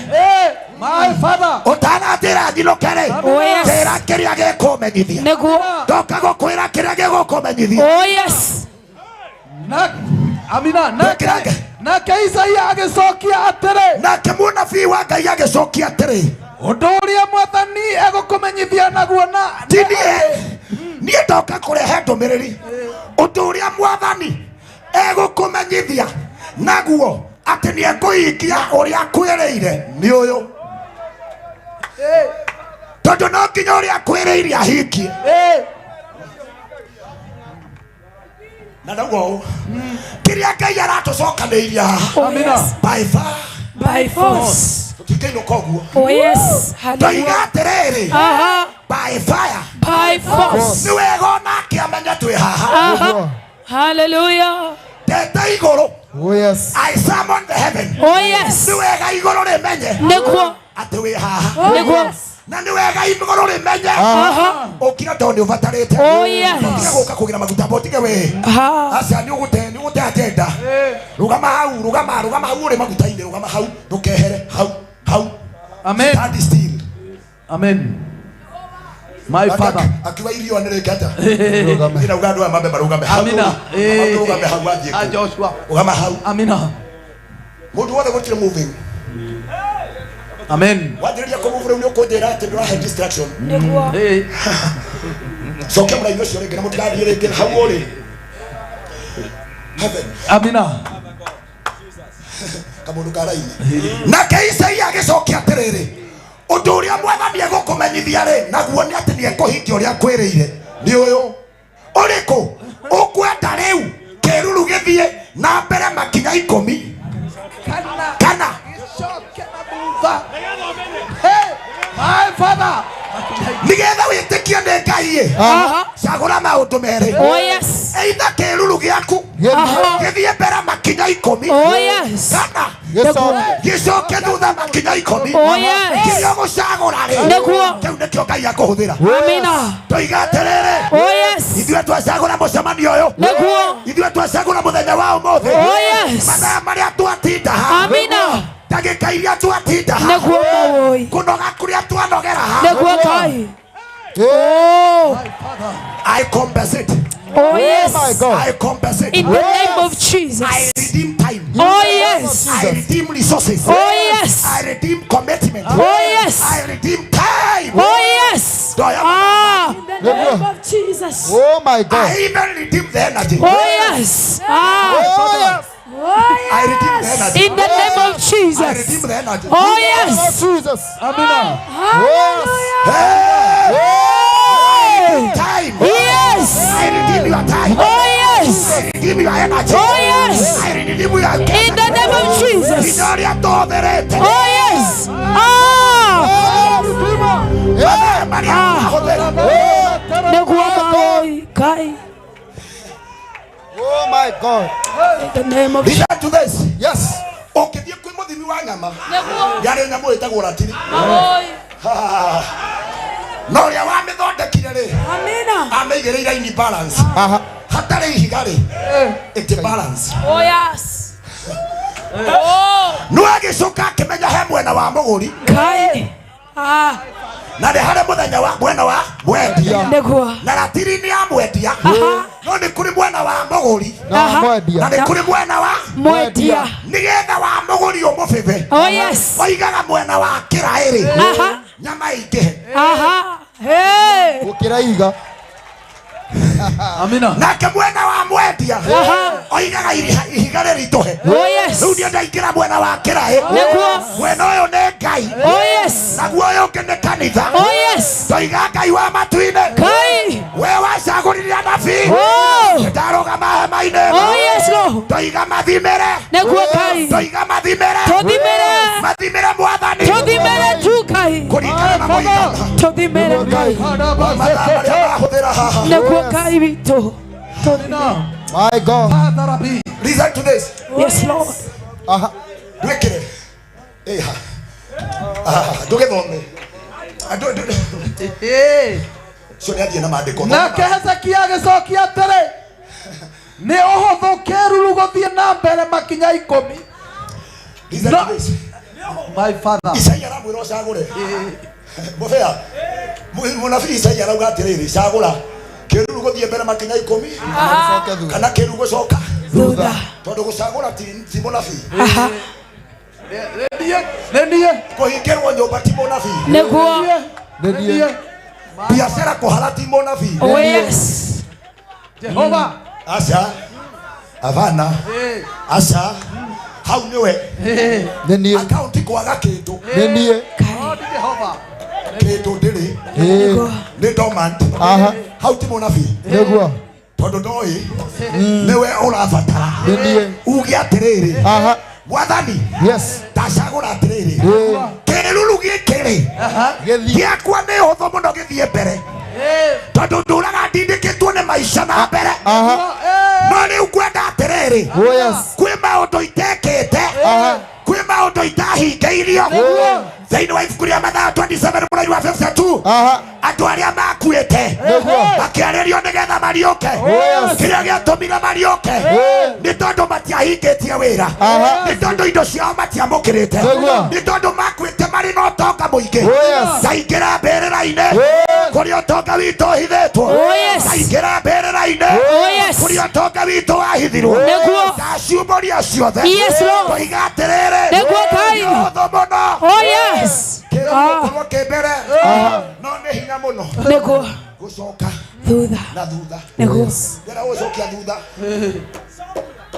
Speaker 1: ũtananjĩra nyinũke rĩ, njĩra kĩrĩa gĩkũmenyithia. Ndoka gũkwĩra kĩrĩa gĩgũkũmenyithia.
Speaker 16: Amina. Nake Isaia agĩcokia atĩrĩ.
Speaker 1: Nake mũnabii wa Ngai agĩcokia atĩrĩ,
Speaker 16: ũndũ ũrĩa mwathani egũkũmenyithia naguo na
Speaker 1: ti niĩ, niĩ ndoka kũrehe ndũmĩrĩri. Ũndũ ũrĩa mwathani egũkũmenyithia naguo atĩ nĩekũhingia ũrĩa akwĩrĩire nĩ ũyũ. Tondũ no nginya ũrĩa akwĩrĩire ahingie. Na ndauga ũũ, kĩrĩa Ngai aratũcokanĩiria haha, by fire,
Speaker 6: by force,
Speaker 1: tũtingĩinũka ũguo.
Speaker 6: Oh yes.
Speaker 1: Ndoiga atĩrĩrĩ, by fire,
Speaker 6: by force,
Speaker 1: nĩ wega onake amenye twĩ haha.
Speaker 6: Hallelujah.
Speaker 1: Ndete igũrũ.
Speaker 5: Oh yes.
Speaker 1: I summon the heaven.
Speaker 6: Oh yes.
Speaker 1: Nĩ wega igũrũ rĩmenye
Speaker 6: nĩguo
Speaker 1: atĩ wĩ haha.
Speaker 6: Nĩguo.
Speaker 1: Na nĩ wega igũrũ rĩmenye ũkira tondũ nĩ ũbatarĩte.
Speaker 6: Oh yes.
Speaker 1: Ũtige gũka kũgĩra maguta ma ũtige wĩ. Aca nĩ ũgũte, nĩ ũgũte agenda. Rũgama hau, rũgama, rũgama hau ũrĩ maguta-inĩ, rũgama hau, ndũkehere hau, hau.
Speaker 16: Amen.
Speaker 1: Stand still.
Speaker 16: Amen. My father.
Speaker 1: Akiuga irio nĩ rĩngĩ atĩa? Ĩrauga andũ aya mambe marũgame hau.
Speaker 16: Amina.
Speaker 1: Marũgame hau wathiĩ kũ.
Speaker 16: Joshua.
Speaker 1: Rũgama hau.
Speaker 16: Amina.
Speaker 1: Mũndũ wothe gũtirĩ moving.
Speaker 16: Amen.
Speaker 1: Wanjĩrĩria kũmove rĩu nĩ ũkũnjĩra atĩ ndũrahe distraction.
Speaker 6: Nĩguo.
Speaker 1: Cokia mũraini ũcio rĩngĩ na mũtigathiĩ rĩngĩ hau ũrĩ. Heaven.
Speaker 16: Amina.
Speaker 1: Kamũndũ ka raini. Nake Isaia agĩcokia atĩrĩrĩ, ũndũ ũrĩa mwathani egũkũmenyithia rĩ, naguo nĩ atĩ nĩekũhingia ũrĩa akwĩrĩire nĩ ũyũ. Ũrĩkũ? Ũkwenda rĩu kĩruru gĩthiĩ na mbere makinya 10 kana
Speaker 16: gĩcoke na thutha. My father.
Speaker 1: Nĩgetha wĩtĩkie nĩ Ngai ĩ, cagũra maũndũ merĩ.
Speaker 6: Oh yes.
Speaker 1: Either kĩruru gĩaku gĩthiĩ mbere makinya 10,
Speaker 6: Oh yes.
Speaker 1: kana gĩcoke thutha makinya 10.
Speaker 6: Oh yes.
Speaker 1: Kĩrĩa ũgũcagũra rĩ,
Speaker 6: Nĩguo.
Speaker 1: kĩu nĩkĩo Ngai akũhũthĩra.
Speaker 6: Amina.
Speaker 1: Toiga atĩrĩrĩ,
Speaker 6: Oh yes.
Speaker 1: ithuĩ twacagũra mũcemanio ũyũ.
Speaker 6: Nĩguo.
Speaker 1: Ithuĩ twacagũra mũthenya wa ũmũthĩ.
Speaker 6: Oh yes.
Speaker 1: Mathaa marĩa twatinda haha.
Speaker 6: Amina.
Speaker 1: Ndagĩka iria twatinda haha.
Speaker 6: Nĩguo mawoi.
Speaker 1: Kũnoga kũrĩa twanogera haha.
Speaker 6: Nĩguo Ngai. Oh.
Speaker 1: I compensate.
Speaker 6: Oh yes.
Speaker 5: My God.
Speaker 1: I compensate.
Speaker 6: In the name of Jesus.
Speaker 1: I redeem time.
Speaker 6: Oh yes.
Speaker 1: I redeem resources.
Speaker 6: Oh yes.
Speaker 1: I redeem commitment.
Speaker 6: Oh yes.
Speaker 1: I redeem time.
Speaker 6: Oh yes. Ah.
Speaker 14: In the name of Jesus.
Speaker 5: Oh my God.
Speaker 1: I even redeem the energy.
Speaker 6: Oh yes. Ah.
Speaker 5: Oh yes.
Speaker 1: I redeem the energy.
Speaker 6: In the name of
Speaker 1: I
Speaker 6: Jesus.
Speaker 1: redeem the energy.
Speaker 6: Oh yes.
Speaker 5: Jesus.
Speaker 16: Amina.
Speaker 5: Yes.
Speaker 1: Hey!
Speaker 6: Hey.
Speaker 1: Time.
Speaker 6: Yes.
Speaker 1: I redeem your time.
Speaker 6: Oh yes.
Speaker 1: I redeem your energy.
Speaker 6: Oh yes.
Speaker 1: I redeem your
Speaker 6: In the name of
Speaker 1: In
Speaker 6: Jesus.
Speaker 1: Hinya ũrĩa tũhũthĩrĩte.
Speaker 6: Oh yes. Ah.
Speaker 1: Mathaa marĩa tũrahũthĩra.
Speaker 6: Nĩguo maũi Ngai.
Speaker 5: Oh my God.
Speaker 6: In the name of
Speaker 1: Listen to this.
Speaker 5: Yes.
Speaker 1: Ũngĩthiĩ kwĩ mũthimi wa nyama yarĩ nyamũ ĩtagwo ratiri. No ũrĩa wamĩthondekire rĩ,
Speaker 6: Amina.
Speaker 1: amĩigĩrĩire in balance. Hatarĩ ihiga rĩ, it balance.
Speaker 6: Oh yes. Oh.
Speaker 1: No agĩcoka akĩmenya he mwena wa mũgũri
Speaker 6: Ngai. Ah.
Speaker 1: na nĩ harĩ mũthenya wa mwena wa mwendia.
Speaker 6: Nĩguo.
Speaker 1: Na ratiri nĩ ya mwendia. No nĩ kũrĩ mwena wa mũgũri
Speaker 5: Na mwendia.
Speaker 1: na nĩ kũrĩ mwena wa
Speaker 6: Mwendia.
Speaker 1: nĩgetha wa mũgũri ũmũbĩbe.
Speaker 6: Oh yes.
Speaker 1: Oigaga mwena wa kĩraĩ rĩ,
Speaker 6: Aha.
Speaker 1: nyama ĩingĩhe.
Speaker 6: Aha. Hey.
Speaker 5: Gũkĩra ihiga.
Speaker 16: Amina.
Speaker 1: Nake mwena wa mwendia
Speaker 6: Aha.
Speaker 1: oigaga ihiga rĩritũhe.
Speaker 6: Oh yes.
Speaker 1: Rĩu niĩ ndaingĩra mwena wa kĩraĩ.
Speaker 6: Nĩguo.
Speaker 1: Mwena ũyũ nĩ Ngai.
Speaker 6: Oh yes.
Speaker 1: Naguo ũyũ ũngĩ nĩ kanitha.
Speaker 6: Oh yes.
Speaker 1: Ndoiga Ngai wa matu-inĩ.
Speaker 6: Ngai.
Speaker 1: We wacagũrire anabii.
Speaker 6: Oh.
Speaker 1: Ndarũgama hema-inĩ ĩno.
Speaker 6: Oh yes Lord.
Speaker 1: Ndoiga mathimĩre.
Speaker 6: Nĩguo Ngai.
Speaker 1: Ndoiga mathimĩre.
Speaker 6: Tũthimĩre.
Speaker 1: Mathimĩre Mwathani.
Speaker 6: Tũthimĩre tu Ngai.
Speaker 1: Kũringana na mũigana
Speaker 6: Tũthimĩre Ngai.
Speaker 1: wa mathaa marĩa marahũthĩra haha.
Speaker 6: Nĩguo Ngai witũ. Tũthimĩre.
Speaker 5: My God.
Speaker 1: Listen to this.
Speaker 6: Yes Lord.
Speaker 5: Aha.
Speaker 1: Ndwĩkĩre. Ĩha. Ah, ndũgĩthome. Ah, Ũcio nĩathiĩ na maandĩko.
Speaker 8: Nake Hezekia agĩcokia atĩrĩ, nĩ ũhũthũ kĩĩruru gũthiĩ na mbere makinya 10.
Speaker 1: Listen to this.
Speaker 8: My father.
Speaker 1: Isaia aramwĩra ũcagũre. Mũbea. Mũnabii Isaia arauga atĩrĩrĩ, cagũra kĩruru gũthiĩ mbere makinya 10 kana kĩruru gũcoka
Speaker 6: Thutha.
Speaker 1: tondũ gũcagũra ti mũnabii.
Speaker 6: Aha.
Speaker 8: Nĩ niĩ.
Speaker 1: Kũhingĩrwo nyũmba ti mũnabii.
Speaker 6: Nĩguo.
Speaker 5: Nĩ niĩ.
Speaker 1: Biacara kũhara ti mũnabii.
Speaker 6: Oh yes.
Speaker 8: Jehova.
Speaker 1: Aca. Avana. Aca. Hau nĩwe.
Speaker 5: Nĩ niĩ.
Speaker 1: Akaunti kwaga kĩndũ.
Speaker 5: Nĩ niĩ.
Speaker 8: God Jehova.
Speaker 1: Kĩndũ ndĩrĩ. Nĩ dormant.
Speaker 5: Aha.
Speaker 1: Hau ti mũnabii.
Speaker 5: Nĩguo.
Speaker 1: Tondũ ndoĩ nĩwe ũrabatara.
Speaker 5: Nĩ niĩ.
Speaker 1: Uge atĩrĩrĩ.
Speaker 5: Aha.
Speaker 1: Mwathani.
Speaker 5: Yes.
Speaker 1: Ndacagũra atĩrĩrĩ. Kĩruru gĩkĩ rĩ,
Speaker 5: Gĩthiĩ.
Speaker 1: gĩakwa nĩ ũhũthũ mũno gĩthiĩ mbere tondũ ndũraga ndindĩkĩtwo nĩ maica na mbere.
Speaker 5: Aha.
Speaker 1: No rĩu ngwenda atĩrĩrĩ,
Speaker 5: Oh yes.
Speaker 1: kwĩ maũndũ itekĩte,
Speaker 5: Aha.
Speaker 1: kwĩ maũndũ itahingĩirio. Thĩinĩ wa ibuku rĩa Mathayo 27 mũrairi wa 52,
Speaker 5: Aha.
Speaker 1: andũ arĩa makuĩte
Speaker 5: Nĩguo.
Speaker 1: makĩarĩrio nĩgetha mariũke.
Speaker 5: Yes.
Speaker 1: Kĩrĩa gĩatũmire mariũke nĩ tondũ matiahingĩtie wĩra,
Speaker 5: Aha.
Speaker 1: nĩ tondũ indo ciao matiamũkĩrĩte,
Speaker 5: Nĩguo.
Speaker 1: nĩ tondũ makuĩte marĩ na ũtonga mũingĩ.
Speaker 5: Oh yes.
Speaker 1: Ndaingĩra mbĩrĩra-inĩ kũrĩa ũtonga witũ ũhithĩtwo.
Speaker 6: Oh yes.
Speaker 1: Ndaingĩra mbĩrĩra-inĩ
Speaker 6: Oh yes.
Speaker 1: kũrĩa ũtonga witũ wahithirwo.
Speaker 6: Nĩguo.
Speaker 1: Ndaciumũria ciothe.
Speaker 6: Yes Lord.
Speaker 1: Ndoiga atĩrĩrĩ,
Speaker 6: Nĩguo Ngai.
Speaker 1: nĩ ũhũthũ mũno.
Speaker 6: Oh yes.
Speaker 1: Kĩrĩa
Speaker 6: Ah.
Speaker 1: gũkorwo kĩ mbere no nĩ hinya mũno
Speaker 6: Nĩguo.
Speaker 1: gũcoka
Speaker 6: Thutha.
Speaker 1: na thutha.
Speaker 6: Nĩguo.
Speaker 1: Ndĩrenda gũcokia thutha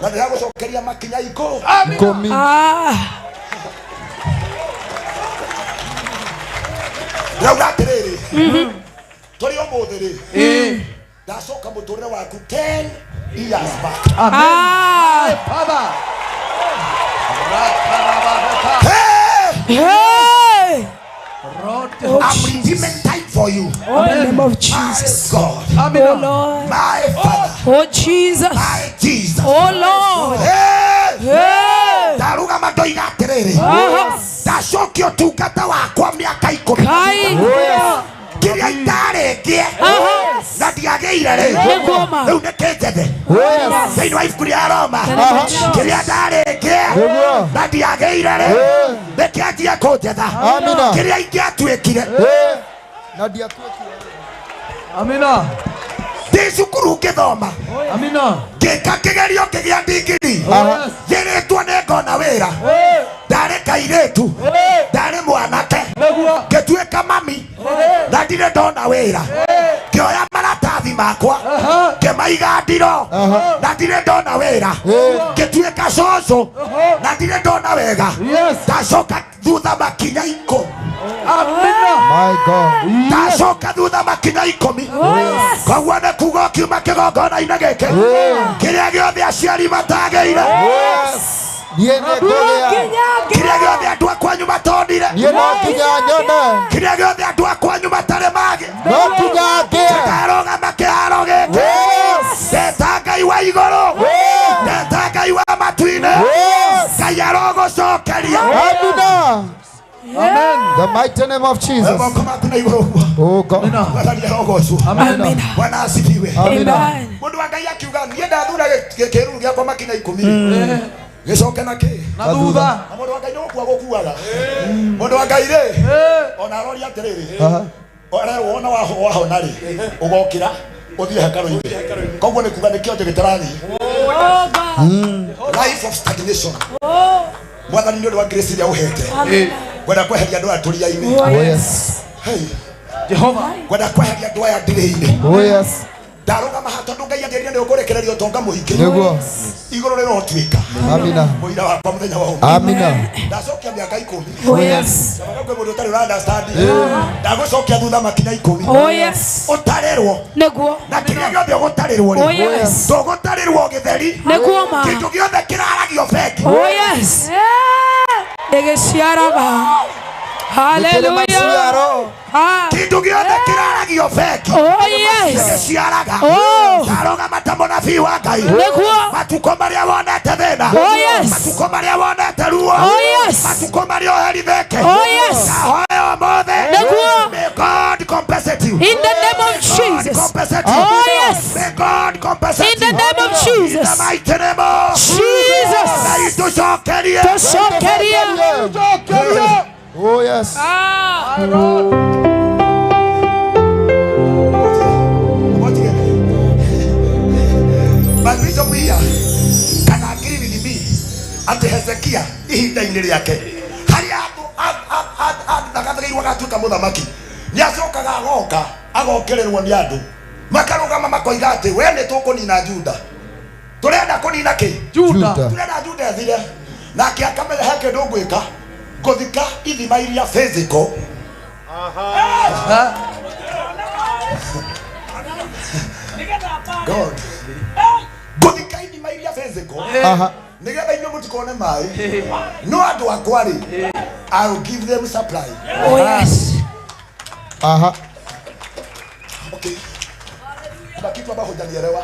Speaker 1: na ndĩragũcokeria makinya 10.
Speaker 5: 10.
Speaker 6: Ah.
Speaker 1: Ndĩrauga atĩrĩrĩ, tũrĩ ũmũthĩ rĩ, ndacoka mũtũrĩre waku 10 years back.
Speaker 6: Ah.
Speaker 8: Father.
Speaker 1: Hey!
Speaker 6: Hey.
Speaker 1: I'm redeeming time for you.
Speaker 6: Oh, in the name of Jesus.
Speaker 1: My God.
Speaker 6: Oh Lord.
Speaker 1: My Father.
Speaker 6: Oh Jesus.
Speaker 1: My Jesus.
Speaker 6: Oh Lord.
Speaker 1: Hey!
Speaker 6: Hey.
Speaker 1: Ndarũgama ndoiga atĩrĩrĩ,
Speaker 6: Aha.
Speaker 1: ndacokia ũtungata wakwa mĩaka 10.
Speaker 6: Ngai.
Speaker 1: Kĩrĩa itarĩtie
Speaker 6: Aha.
Speaker 1: na ndiagĩire rĩ,
Speaker 6: Nĩguo ma.
Speaker 1: rĩu nĩ kĩnjethe.
Speaker 5: Yes.
Speaker 1: Thĩinĩ wa ibuku rĩa Roma,
Speaker 5: Aha.
Speaker 1: kĩrĩa ndarĩtie
Speaker 5: Nĩguo.
Speaker 1: na ndiagĩire rĩ, nĩ kĩanjie kũnjetha.
Speaker 5: Amina.
Speaker 1: Kĩrĩa ingĩatuĩkire
Speaker 5: Na ndiatuĩkire.
Speaker 8: Amina.
Speaker 1: ndĩ cukuru ngĩthoma,
Speaker 8: Amina.
Speaker 1: ngĩka kĩgerio ngĩgĩa ndigiri, njĩrĩtwo nĩ ngona wĩra, ndarĩ kairĩtu, ndarĩ mwanake, ngĩtuĩka mami, na ndirĩ ndona wĩra, ngĩoya maratathi makwa ngĩmaiga ndiro, na ndirĩ ndona wĩra, ngĩtuĩka cũcũ, na ndirĩ ndona wega, ndacoka thutha makinya 10.
Speaker 8: Amina.
Speaker 5: My God.
Speaker 1: Ndacoka thutha makinya 10. Koguo nĩ kuga ũkiuma kĩgongona-inĩ gĩkĩ, kĩrĩa gĩothe aciari matagĩire,
Speaker 5: Yes. Niĩ nĩngũgĩa.
Speaker 1: Kĩrĩa gĩothe andũ a kwanyu matonire.
Speaker 5: Niĩ no nginya nyone.
Speaker 1: Kĩrĩa gĩothe andũ a kwanyu matarĩ magĩ.
Speaker 5: No nginya ngĩe.
Speaker 1: Ndarũgama kĩharo gĩkĩ. Ndeta Ngai wa igũrũ. Ndeta Ngai wa matu-inĩ. Ngai arogũcokeria.
Speaker 5: Amina. Amen. The mighty name of Jesus. Oh God.
Speaker 1: Amen. Bwana asifiwe.
Speaker 5: Amina.
Speaker 1: Mundu wa Ngai akiuga niĩ ndathura kĩruru gĩakwa makinya 10. Gĩcoke na kĩ?
Speaker 5: Na thutha.
Speaker 1: Na mũndũ wa Ngai nĩ gũkua gũkuaga. Mũndũ wa Ngai rĩ, ona aroria atĩrĩrĩ, arerwo wona wahona rĩ, ũgokĩra ũthiĩ hekarũ-inĩ. Koguo nĩ kuga nĩ kĩonje gĩtarathiĩ. Life of stagnation. Mwathani nĩ ũndũ wa grace ĩrĩa ũhete. Ngwenda kweheria andũ aya tũria-inĩ.
Speaker 5: Oh yes.
Speaker 1: Hey. Jehova. Ngwenda kweheria andũ aya ndĩrĩ-inĩ.
Speaker 5: Oh yes.
Speaker 1: Ndarũgama haha tondũ Ngai anjĩrire nĩ ũkũrekereria ũtonga mũingĩ.
Speaker 5: Nĩguo.
Speaker 1: Igũrũ rĩrotuĩka.
Speaker 5: Amina.
Speaker 1: Mũira wakwa mũthenya wa ũmũthĩ.
Speaker 5: Amina.
Speaker 1: Ndacokia mĩaka 10.
Speaker 5: Oh yes.
Speaker 1: Ndaga kwĩ mũndũ ũtarĩ ũra understand. Ndagũcokia thutha makinya 10.
Speaker 6: Oh yes.
Speaker 1: Ũtarĩrwo.
Speaker 6: Nĩguo.
Speaker 1: Na kĩrĩa gĩothe ũgũtarĩrwo rĩ.
Speaker 6: Oh yes.
Speaker 1: Ndũgũtarĩrwo gĩtheri.
Speaker 6: Nĩguo ma.
Speaker 1: Kĩndũ gĩothe kĩraragio bengi.
Speaker 6: Oh yes. Ĩgĩciaraga. Hallelujah.
Speaker 1: Kĩndũ gĩothe kĩraragio bengi.
Speaker 6: Oh yes.
Speaker 1: Gĩciaraga.
Speaker 6: Oh.
Speaker 1: Ndarũgama ta mũnabii wa Ngai.
Speaker 6: Nĩguo.
Speaker 1: Matukũ marĩa wonete thĩna.
Speaker 6: Oh yes.
Speaker 1: Matukũ marĩa wonete ruo.
Speaker 6: Oh yes.
Speaker 1: Matukũ marĩa ũherithĩke.
Speaker 6: Oh yes.
Speaker 1: Ndahoya ũmũthĩ.
Speaker 6: Nĩguo.
Speaker 1: May God compensate you.
Speaker 6: In the name of
Speaker 1: May God
Speaker 6: Jesus.
Speaker 1: compensate you.
Speaker 6: Oh yes.
Speaker 1: May God compensate
Speaker 6: In the
Speaker 1: you.
Speaker 6: name of Jesus.
Speaker 1: In the mighty name of
Speaker 6: Jesus.
Speaker 1: Ngai tũcokerie.
Speaker 6: Tũcokerie.
Speaker 5: Oh yes.
Speaker 6: Ah.
Speaker 1: My bishop here can agree with me atĩ Hezekia ihinda-inĩ rĩake harĩa athagathagĩirwo agatuĩka mũthamaki nĩacokaga agoka agokererwo nĩ andũ makarũgama makoiga atĩ we nĩ tũkũnina Juda, tũrenda kũnina kĩ?
Speaker 5: Juda.
Speaker 1: Tũrenda Juda ethire. Nake akamenya he kĩndũ ngwĩka, ngũthika ithima iria physical. God. Ngũthika ithima iria physical.
Speaker 5: Aha.
Speaker 1: Nĩgetha inyuĩ mũtikone maĩ. No andũ akwa rĩ, I will give them supply.
Speaker 6: Oh yes.
Speaker 5: Aha.
Speaker 1: Okay. Kuna kitu ambacho hujanielewa.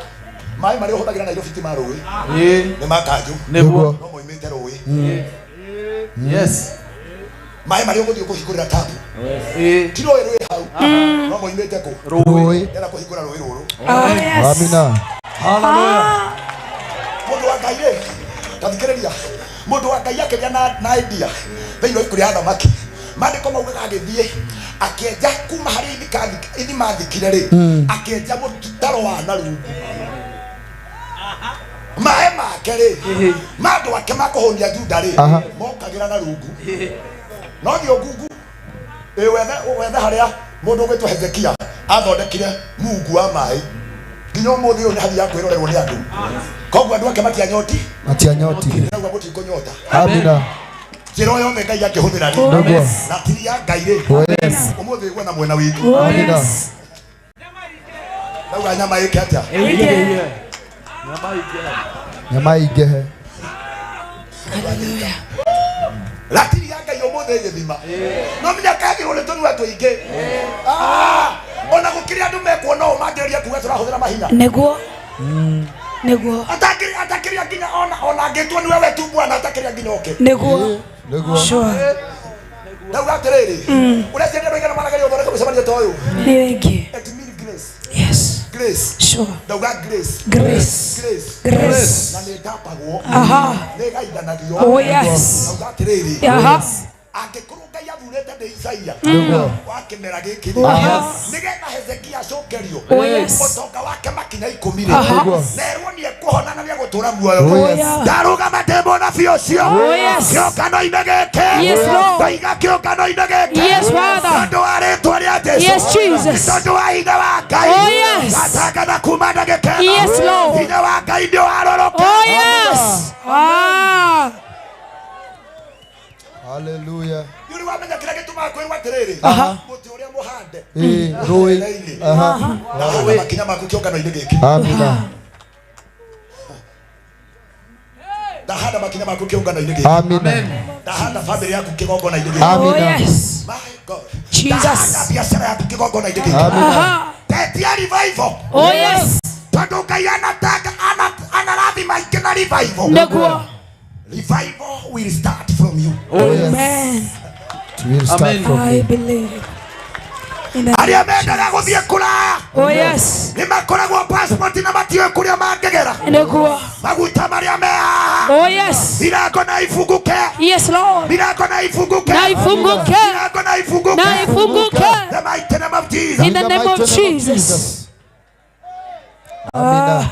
Speaker 1: Maĩ marĩa ũhũthagĩra Nairobi ti ma rũĩ. Nĩ ma kanjũ.
Speaker 5: Nĩguo.
Speaker 1: No moimĩte rũĩ.
Speaker 16: Yes.
Speaker 1: Maĩ marĩa ũgũthiĩ kũhingũrĩra tabu. Ti rũĩ rwĩ hau. No moimĩte kũ?
Speaker 5: Rũĩ.
Speaker 1: Ndĩrenda kũhingũra rũĩ rũrũ.
Speaker 6: Oh yes.
Speaker 5: Amina.
Speaker 16: Hallelujah.
Speaker 1: Mũndũ wa Ngai rĩ, tathikĩrĩria. Mũndũ wa Ngai akĩgĩa na idea thĩinĩ wa ibuku rĩa Athamaki. Maandĩko maugaga agĩthiĩ akĩenja kuma harĩa ithima thikire rĩ, akĩenja mũtaro wa na rungu. Maĩ make rĩ, ma andũ ake makũhũnia Juda rĩ, mokagĩra na rungu. No thiĩ ngungu wethe harĩa mũndũ ũgwĩtwo Hezekia athondekire mungu wa maĩ. Nginya ũmũthĩ ũyũ nĩ hathiaga kwĩrorerwo nĩ andũ. Koguo andũ ake matianyoti.
Speaker 5: Matianyotire.
Speaker 1: Ndĩrauga mũtikũnyota.
Speaker 5: Amina.
Speaker 1: Njĩra o yothe Ngai angĩhũthĩra rĩ,
Speaker 5: Nĩguo.
Speaker 1: ratiri ya Ngai rĩ,
Speaker 5: Oh yes.
Speaker 1: ũmũthĩ ĩgwe na mwena witũ.
Speaker 5: Amina.
Speaker 1: Ndauga nyama ĩke atĩa?
Speaker 5: Nyama ingĩhe.
Speaker 1: Ratiri ya Ngai ũmũthĩ ĩgĩthima. No menya kagĩrwo nĩ tũnua tũingĩ. Ona gũkĩrĩ andũ mekuona ũũ mangĩrĩria kuga tũrahũthĩra mahinya.
Speaker 6: Nĩguo. Nĩguo.
Speaker 1: Atakĩrĩa nginya ona angĩtua nĩwe we tu bwana atakĩrĩa nginya oke.
Speaker 6: Nĩguo.
Speaker 5: Nĩguo.
Speaker 6: Sure.
Speaker 1: Ndauga atĩrĩrĩ, ũreciria andũ aigana marageria gũthondeka mũcemanio ta ũyũ?
Speaker 6: Nĩ wĩngĩ.
Speaker 1: It mean grace.
Speaker 6: Yes.
Speaker 1: Grace.
Speaker 6: Sure.
Speaker 1: Ndauga grace.
Speaker 6: Grace.
Speaker 1: Grace.
Speaker 6: Grace.
Speaker 1: Na nĩ ĩtapagwo.
Speaker 6: Aha.
Speaker 1: Nĩ ĩgaithanagio.
Speaker 6: Oh yes.
Speaker 1: Ndauga atĩrĩrĩ,
Speaker 6: Aha.
Speaker 1: angĩkorwo Ngai athurĩte nĩ Isaia
Speaker 5: Nĩguo.
Speaker 1: wa kĩmera gĩkĩ rĩ,
Speaker 5: Aha.
Speaker 1: nĩgetha Hezekia acokerio
Speaker 6: Oh yes.
Speaker 1: ũtonga wake makinya 10 rĩ,
Speaker 6: Aha.
Speaker 5: Nĩguo.
Speaker 1: nerwo nĩ ekũhona na nĩegũtũũra muoyo.
Speaker 5: Oh yes.
Speaker 1: Ndarũgama ndĩ mũnabii ũcio
Speaker 6: Oh yes.
Speaker 1: kĩũngano-inĩ gĩkĩ.
Speaker 6: Yes, Lord.
Speaker 1: Ndoiga kĩũngano-inĩ gĩkĩ.
Speaker 6: Yes, Father.
Speaker 1: Tondũ wa rĩtwa rĩa Jesũ.
Speaker 6: Yes, Jesus.
Speaker 1: Tondũ wa hinya wa Ngai.
Speaker 6: Oh yes.
Speaker 1: Ngatangatha kuma ndagĩka ĩno.
Speaker 6: Yes, Lord.
Speaker 1: Hinya wa Ngai nĩ ũharũrũka.
Speaker 6: Oh yes. Ah.
Speaker 5: Hallelujah.
Speaker 1: Yuri wamenya kĩrĩa gĩtũmaga kwĩrwo atĩrĩrĩ, mũtĩ ũrĩa mũhande
Speaker 5: Rũĩ. Aha.
Speaker 1: ndahanda makinya maku kĩũngano-inĩ gĩkĩ.
Speaker 5: Amina.
Speaker 10: Ndahanda makinya maku kĩũngano-inĩ gĩkĩ.
Speaker 5: Amina.
Speaker 10: Ndahanda family yaku kĩgongona-inĩ gĩkĩ.
Speaker 5: Amina.
Speaker 6: Oh yes.
Speaker 10: My God.
Speaker 6: Jesus.
Speaker 10: Ndahanda biacara yaku kĩgongona-inĩ gĩkĩ.
Speaker 5: Amina.
Speaker 10: Tetia revival.
Speaker 6: Oh yes.
Speaker 10: Tondũ Ngai anataka anarathima aingĩ na revival.
Speaker 6: Nĩguo.
Speaker 10: Revival will start from you.
Speaker 5: Oh yes.
Speaker 6: Amen.
Speaker 5: It will start from
Speaker 6: I
Speaker 5: me.
Speaker 6: believe. In the
Speaker 10: Arĩa mendaga gũthiĩ kũraya
Speaker 6: Oh yes.
Speaker 10: nĩ makoragwo passport na matiũĩ kũrĩa mangĩgera.
Speaker 6: Nĩguo.
Speaker 10: Maguta marĩa me haha.
Speaker 6: Oh yes.
Speaker 10: Milango na ifunguke.
Speaker 6: Yes Lord.
Speaker 10: Milango na ifunguke.
Speaker 6: Na ifunguke.
Speaker 10: Milango na ifunguke.
Speaker 6: Na ifunguke.
Speaker 10: The mighty name of Jesus.
Speaker 6: In the name of
Speaker 5: mighty name of
Speaker 6: Jesus.
Speaker 5: Amina.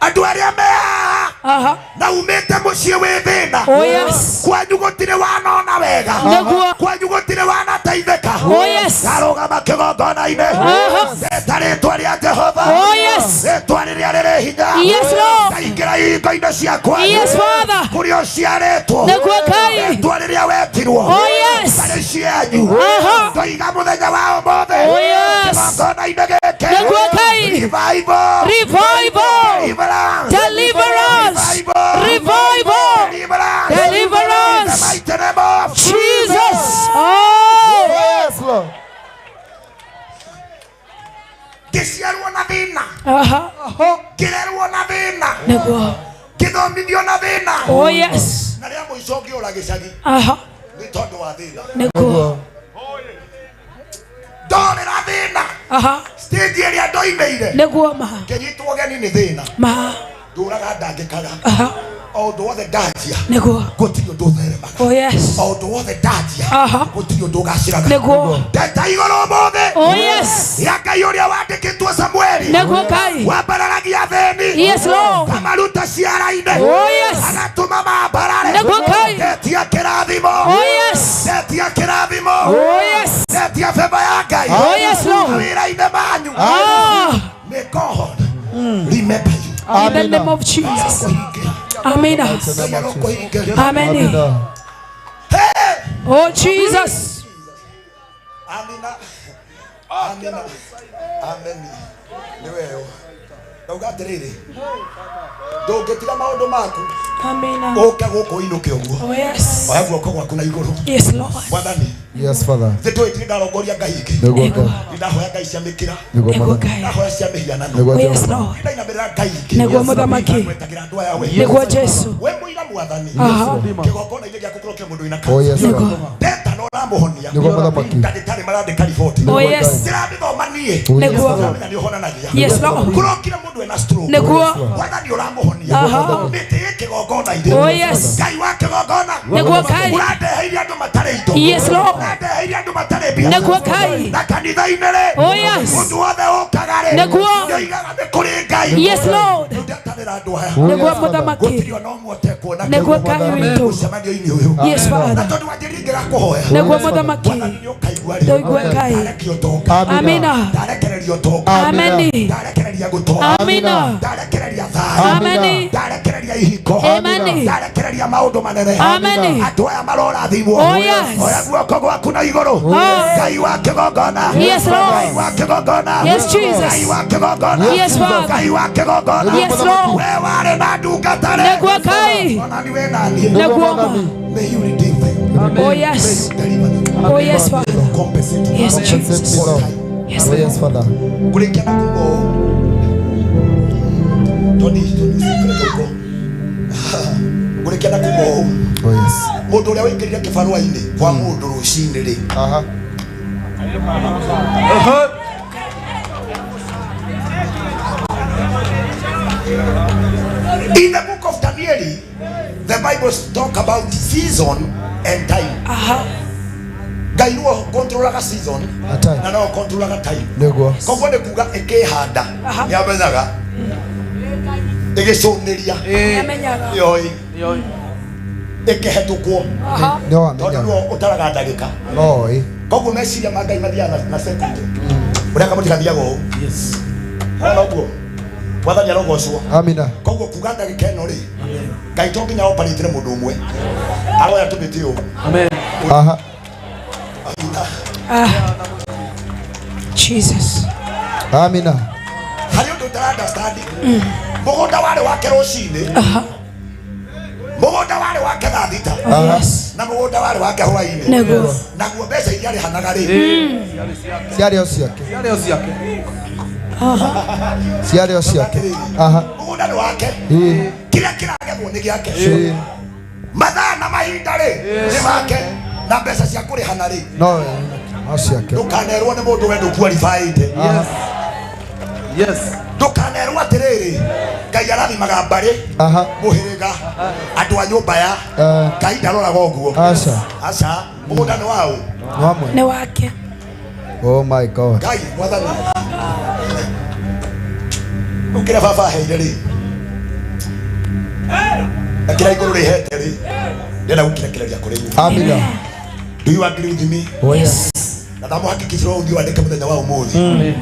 Speaker 10: Andũ arĩa me haha
Speaker 6: Aha.
Speaker 10: na umĩte mũciĩ wĩ thĩna.
Speaker 6: Oh yes.
Speaker 10: Kwanyu gũtirĩ wanona wega.
Speaker 6: Nĩguo.
Speaker 10: Kwanyu gũtirĩ wanateithĩka.
Speaker 6: Oh yes.
Speaker 10: Ndarũgama kĩgongona-inĩ.
Speaker 6: Aha.
Speaker 10: Ndeta rĩtwa rĩa Jehova.
Speaker 6: Oh yes.
Speaker 10: Rĩtwa rĩrĩa rĩrĩ hinya.
Speaker 6: Yes Lord.
Speaker 10: Ndaingĩra ihingo-inĩ ciakwa.
Speaker 6: Yes Father.
Speaker 10: Kũrĩa ũciarĩtwo.
Speaker 6: Nĩguo Ngai.
Speaker 10: Rĩtwa rĩrĩa wetirwo.
Speaker 6: Oh yes.
Speaker 10: Tarĩ cianyu.
Speaker 6: Aha.
Speaker 10: Ndoiga mũthenya wa ũmũthĩ.
Speaker 6: Oh yes.
Speaker 10: Kĩgongona-inĩ gĩkĩ.
Speaker 6: Nĩguo Ngai.
Speaker 10: Revival.
Speaker 6: Revival.
Speaker 10: Deliverance.
Speaker 6: Deliverance.
Speaker 10: Revival.
Speaker 6: Revival.
Speaker 10: Deliverance.
Speaker 6: Deliverance.
Speaker 10: In the mighty name of
Speaker 6: Jesus. Oh.
Speaker 5: Yes, Lord.
Speaker 10: Ngĩciarwo na thĩna.
Speaker 6: Aha.
Speaker 10: Ngĩrerwo na thĩna.
Speaker 6: Nĩguo.
Speaker 10: Ngĩthomithio na thĩna.
Speaker 6: Oh yes.
Speaker 10: Na rĩa mũico ngĩũra gĩcagi
Speaker 6: Aha.
Speaker 10: nĩ tondũ wa thĩna.
Speaker 6: Nĩguo.
Speaker 10: Ndorĩra thĩna.
Speaker 6: Aha.
Speaker 10: Stage ĩrĩa ndoimĩire.
Speaker 6: Nĩguo ma.
Speaker 10: Ngĩnyitwo ũgeni nĩ thĩna.
Speaker 6: Ma.
Speaker 10: Ndũraga ndangĩkaga.
Speaker 6: Aha.
Speaker 10: O ũndũ wothe ndanjia.
Speaker 6: Nĩguo.
Speaker 10: Gũtirĩ ũndũ ũtheremaga.
Speaker 6: Oh yes.
Speaker 10: O ũndũ wothe ndanjia.
Speaker 6: Aha.
Speaker 10: Gũtirĩ ũndũ ũgacĩraga.
Speaker 6: Nĩguo.
Speaker 10: Ndeta igũrũ ũmũthĩ.
Speaker 6: Oh yes.
Speaker 10: Ya Ngai ũrĩa wandĩkĩtwo Samueli.
Speaker 6: Nĩguo Ngai.
Speaker 10: Wambararagia athĩni.
Speaker 6: Yes Lord.
Speaker 10: Kamaruta ciara-inĩ.
Speaker 6: Oh yes.
Speaker 10: Agatũma mambarare.
Speaker 6: Nĩguo Ngai.
Speaker 10: Ndetia kĩrathimo.
Speaker 6: Oh yes.
Speaker 10: Ndetia kĩrathimo.
Speaker 6: Oh yes.
Speaker 10: Ndetia favor ya Ngai.
Speaker 6: Oh yes Lord.
Speaker 10: Mawĩra-inĩ manyu.
Speaker 6: Ah.
Speaker 10: May God remember you.
Speaker 6: In the name of Jesus. Amina. Amen.
Speaker 5: Amina.
Speaker 6: Oh Jesus.
Speaker 10: Amina. Amina. Amen. Nĩ weyo. Ndauga atĩrĩrĩ, ndũngĩtiga maũndũ maku
Speaker 6: Amina.
Speaker 10: ũke gũkũ ũinũke ũguo.
Speaker 6: Oh yes.
Speaker 10: Oya guoko gwaku na igũrũ.
Speaker 6: Yes Lord.
Speaker 10: Mwathani,
Speaker 5: Yes, Father.
Speaker 10: thĩ tũĩ ndirĩ ndarongoria ngai ingĩ.
Speaker 5: Nĩguo Ngai.
Speaker 10: Ndahoya ngai cia mĩkĩra.
Speaker 5: Nĩguo
Speaker 6: Nĩguo
Speaker 5: Mwathani.
Speaker 6: Ngai.
Speaker 10: Ndahoya cia mĩhianano.
Speaker 5: Nĩguo
Speaker 6: Oh yes
Speaker 5: Jehova.
Speaker 6: Lord.
Speaker 10: Ndainamĩrĩra ngai ingĩ.
Speaker 6: Nĩguo Mũthamaki.
Speaker 10: Ndagwetagĩra andũ aya we.
Speaker 6: Nĩguo Jesu.
Speaker 10: We mũira Mwathani.
Speaker 6: Aha.
Speaker 10: Kĩgongona-inĩ gĩaku kũrokire mũndũ wĩna
Speaker 5: Oh yes, Lord.
Speaker 6: Nĩguo.
Speaker 10: Ndeta na ũramũhonia.
Speaker 5: Nĩguo Mũthamaki.
Speaker 10: Ndagĩtarĩ marandĩka riboti.
Speaker 6: Oh yes.
Speaker 10: Ndĩramĩthoma niĩ.
Speaker 5: Oh yes,
Speaker 6: Nĩguo.
Speaker 5: Lord.
Speaker 10: Ndĩramenya nĩ ũhonanagia.
Speaker 6: Yes Lord.
Speaker 10: Kũrokire mũndũ ena stroke.
Speaker 6: Nĩguo.
Speaker 10: Mwathani ũramũhonia.
Speaker 6: Aha.
Speaker 10: Mĩtĩ ĩ kĩgongona-inĩ.
Speaker 6: Oh yes.
Speaker 10: Ngai wa kĩgongona.
Speaker 6: Nĩguo Ngai.
Speaker 10: Ũrandeheire andũ matarĩ indo.
Speaker 6: Yes Lord.
Speaker 10: Ũrandeheire andũ matarĩ mbia.
Speaker 6: Nĩguo Ngai.
Speaker 10: Na kanitha-inĩ rĩ.
Speaker 6: Oh yes.
Speaker 10: Mũndũ wothe ũkaga rĩ.
Speaker 6: Nĩguo.
Speaker 10: Nĩoigaga nĩ kũrĩ Ngai.
Speaker 6: Yes Lord.
Speaker 10: Rĩu ndetanĩra andũ aya.
Speaker 6: Nĩguo
Speaker 5: Yes, Father.
Speaker 6: Mũthamaki.
Speaker 10: Gũtirĩ ona ũmwe ũtekuona
Speaker 6: Nĩguo Ngai witũ.
Speaker 10: mũcemanio-inĩ ũyũ.
Speaker 6: Yes
Speaker 10: Na
Speaker 6: Father.
Speaker 10: tondũ wanjĩrire ngĩgakũhoya.
Speaker 6: Nĩguo Mũthamaki.
Speaker 10: Mwathani nĩ ũkaigua rĩ.
Speaker 6: Ndoigue Ngai.
Speaker 10: Ndarekia ũtonga.
Speaker 6: Amina.
Speaker 10: Ndarekereria ũtonga.
Speaker 6: Ameni.
Speaker 10: Ndarekereria gũtonga.
Speaker 6: Amina.
Speaker 10: Ndarekereria thayũ.
Speaker 6: Ameni.
Speaker 10: Ndarekereria ihiko.
Speaker 6: Ameni.
Speaker 10: Ndarekereria maũndũ manene.
Speaker 6: Ameni.
Speaker 10: Andũ aya marorathimwo.
Speaker 6: Oh yes.
Speaker 10: Oya guoko gwaku na igũrũ.
Speaker 6: Oh.
Speaker 10: Ngai wa kĩgongona.
Speaker 6: Yes Lord.
Speaker 10: Ngai wa kĩgongona.
Speaker 6: Yes Jesus.
Speaker 10: Ngai wa kĩgongona.
Speaker 6: Yes Father.
Speaker 10: Ngai wa kĩgongona.
Speaker 6: Yes Lord.
Speaker 10: We warĩ na ndungata rĩ.
Speaker 6: Nĩguo Ngai.
Speaker 10: Ona ni we naniĩ.
Speaker 6: Nĩguo ma.
Speaker 10: May you redeem them.
Speaker 6: Oh yes. Oh yes Father.
Speaker 10: Compensate.
Speaker 6: Yes
Speaker 5: Compensate me,
Speaker 6: Jesus.
Speaker 5: Lord.
Speaker 6: Yes
Speaker 5: Oh yes, Father.
Speaker 10: Kũrĩkia na kuuga ũũ. Tony, Tony ũciikũrũke ũguo. Kũrĩkia na kuuga ũũ.
Speaker 5: Oh yes.
Speaker 10: Mũndũ ũrĩa waingĩrire kĩbarũa-inĩ kwa mũndũ rũcinĩ rĩ.
Speaker 5: Aha.
Speaker 10: In the book of Daniel, the Bible talk about season and time.
Speaker 6: Aha.
Speaker 10: Ngai nĩwe ũkontrolaga season
Speaker 5: Na time.
Speaker 10: na no ũkontrolaga time.
Speaker 5: Nĩguo.
Speaker 10: Koguo nĩ kuga ĩkĩhanda nĩamenyaga ĩgĩcũnĩria
Speaker 6: Nĩamenyaga.
Speaker 10: nĩoĩ ĩkĩhetũkwo
Speaker 6: Aha.
Speaker 5: Nĩo
Speaker 10: tondũ
Speaker 5: amenyaga.
Speaker 10: nĩwe ũtaraga ndagĩka.
Speaker 5: Oĩ.
Speaker 10: Koguo meciria ma Ngai mathiaga na second. Ũrĩa kamũtigathiaga ũũ. Wona ũguo. Mwathani arogocwo.
Speaker 5: Amina.
Speaker 10: Koguo kuga ndagĩka ĩno rĩ, Ngai to nginya operate mũndũ ũmwe. Aroya tũmĩtĩ ũũ.
Speaker 5: Aha.
Speaker 6: Ah. Jesus.
Speaker 5: Amina.
Speaker 10: Harĩ ũndũ ũtara understand. Mũgũnda warĩ wake rũcinĩ.
Speaker 6: Aha.
Speaker 1: Na mũgũnda warĩ wake hwaĩ-inĩ.
Speaker 6: Nĩguo.
Speaker 1: Naguo mbeca iria arĩhanaga rĩ,
Speaker 5: Ciarĩ o ciake.
Speaker 16: Ciarĩ o ciake.
Speaker 5: Ciarĩ o ciake. Aha.
Speaker 1: Mũgũnda nĩ wake.
Speaker 5: Ĩĩ.
Speaker 1: Kĩrĩa kĩragethwo nĩ gĩake.
Speaker 5: Ĩĩ.
Speaker 1: Mathaa na mahinda rĩ nĩ make, na mbeca cia kũrĩhana rĩ
Speaker 5: No no ciake.
Speaker 1: Ndũkanerwo nĩ mũndũ we ndũkuaribaĩte.
Speaker 16: Yes.
Speaker 1: Ndũkanerwo atĩrĩrĩ, Ngai arathimaga mbarĩ,
Speaker 5: Aha.
Speaker 1: mũhĩrĩga, andũ a nyũmba ya Ngai ndaroraga ũguo.
Speaker 5: Aca.
Speaker 1: Aca. Mũgũnda nĩ waũ?
Speaker 5: Nĩ wa mwene.
Speaker 6: Nĩ wake.
Speaker 5: Oh my God.
Speaker 1: Ngai mwathani, rĩu kĩrĩa baba aheire rĩ na kĩrĩa igũrũ rĩhete rĩ, ndĩrenda gũkĩrekereria kũrĩ inyuĩ.
Speaker 5: Amina.
Speaker 1: Do you agree with me?
Speaker 5: Oh yes.
Speaker 1: Na ndamũhakikicĩra ũthiũ wandĩke mũthenya wa ũmũthĩ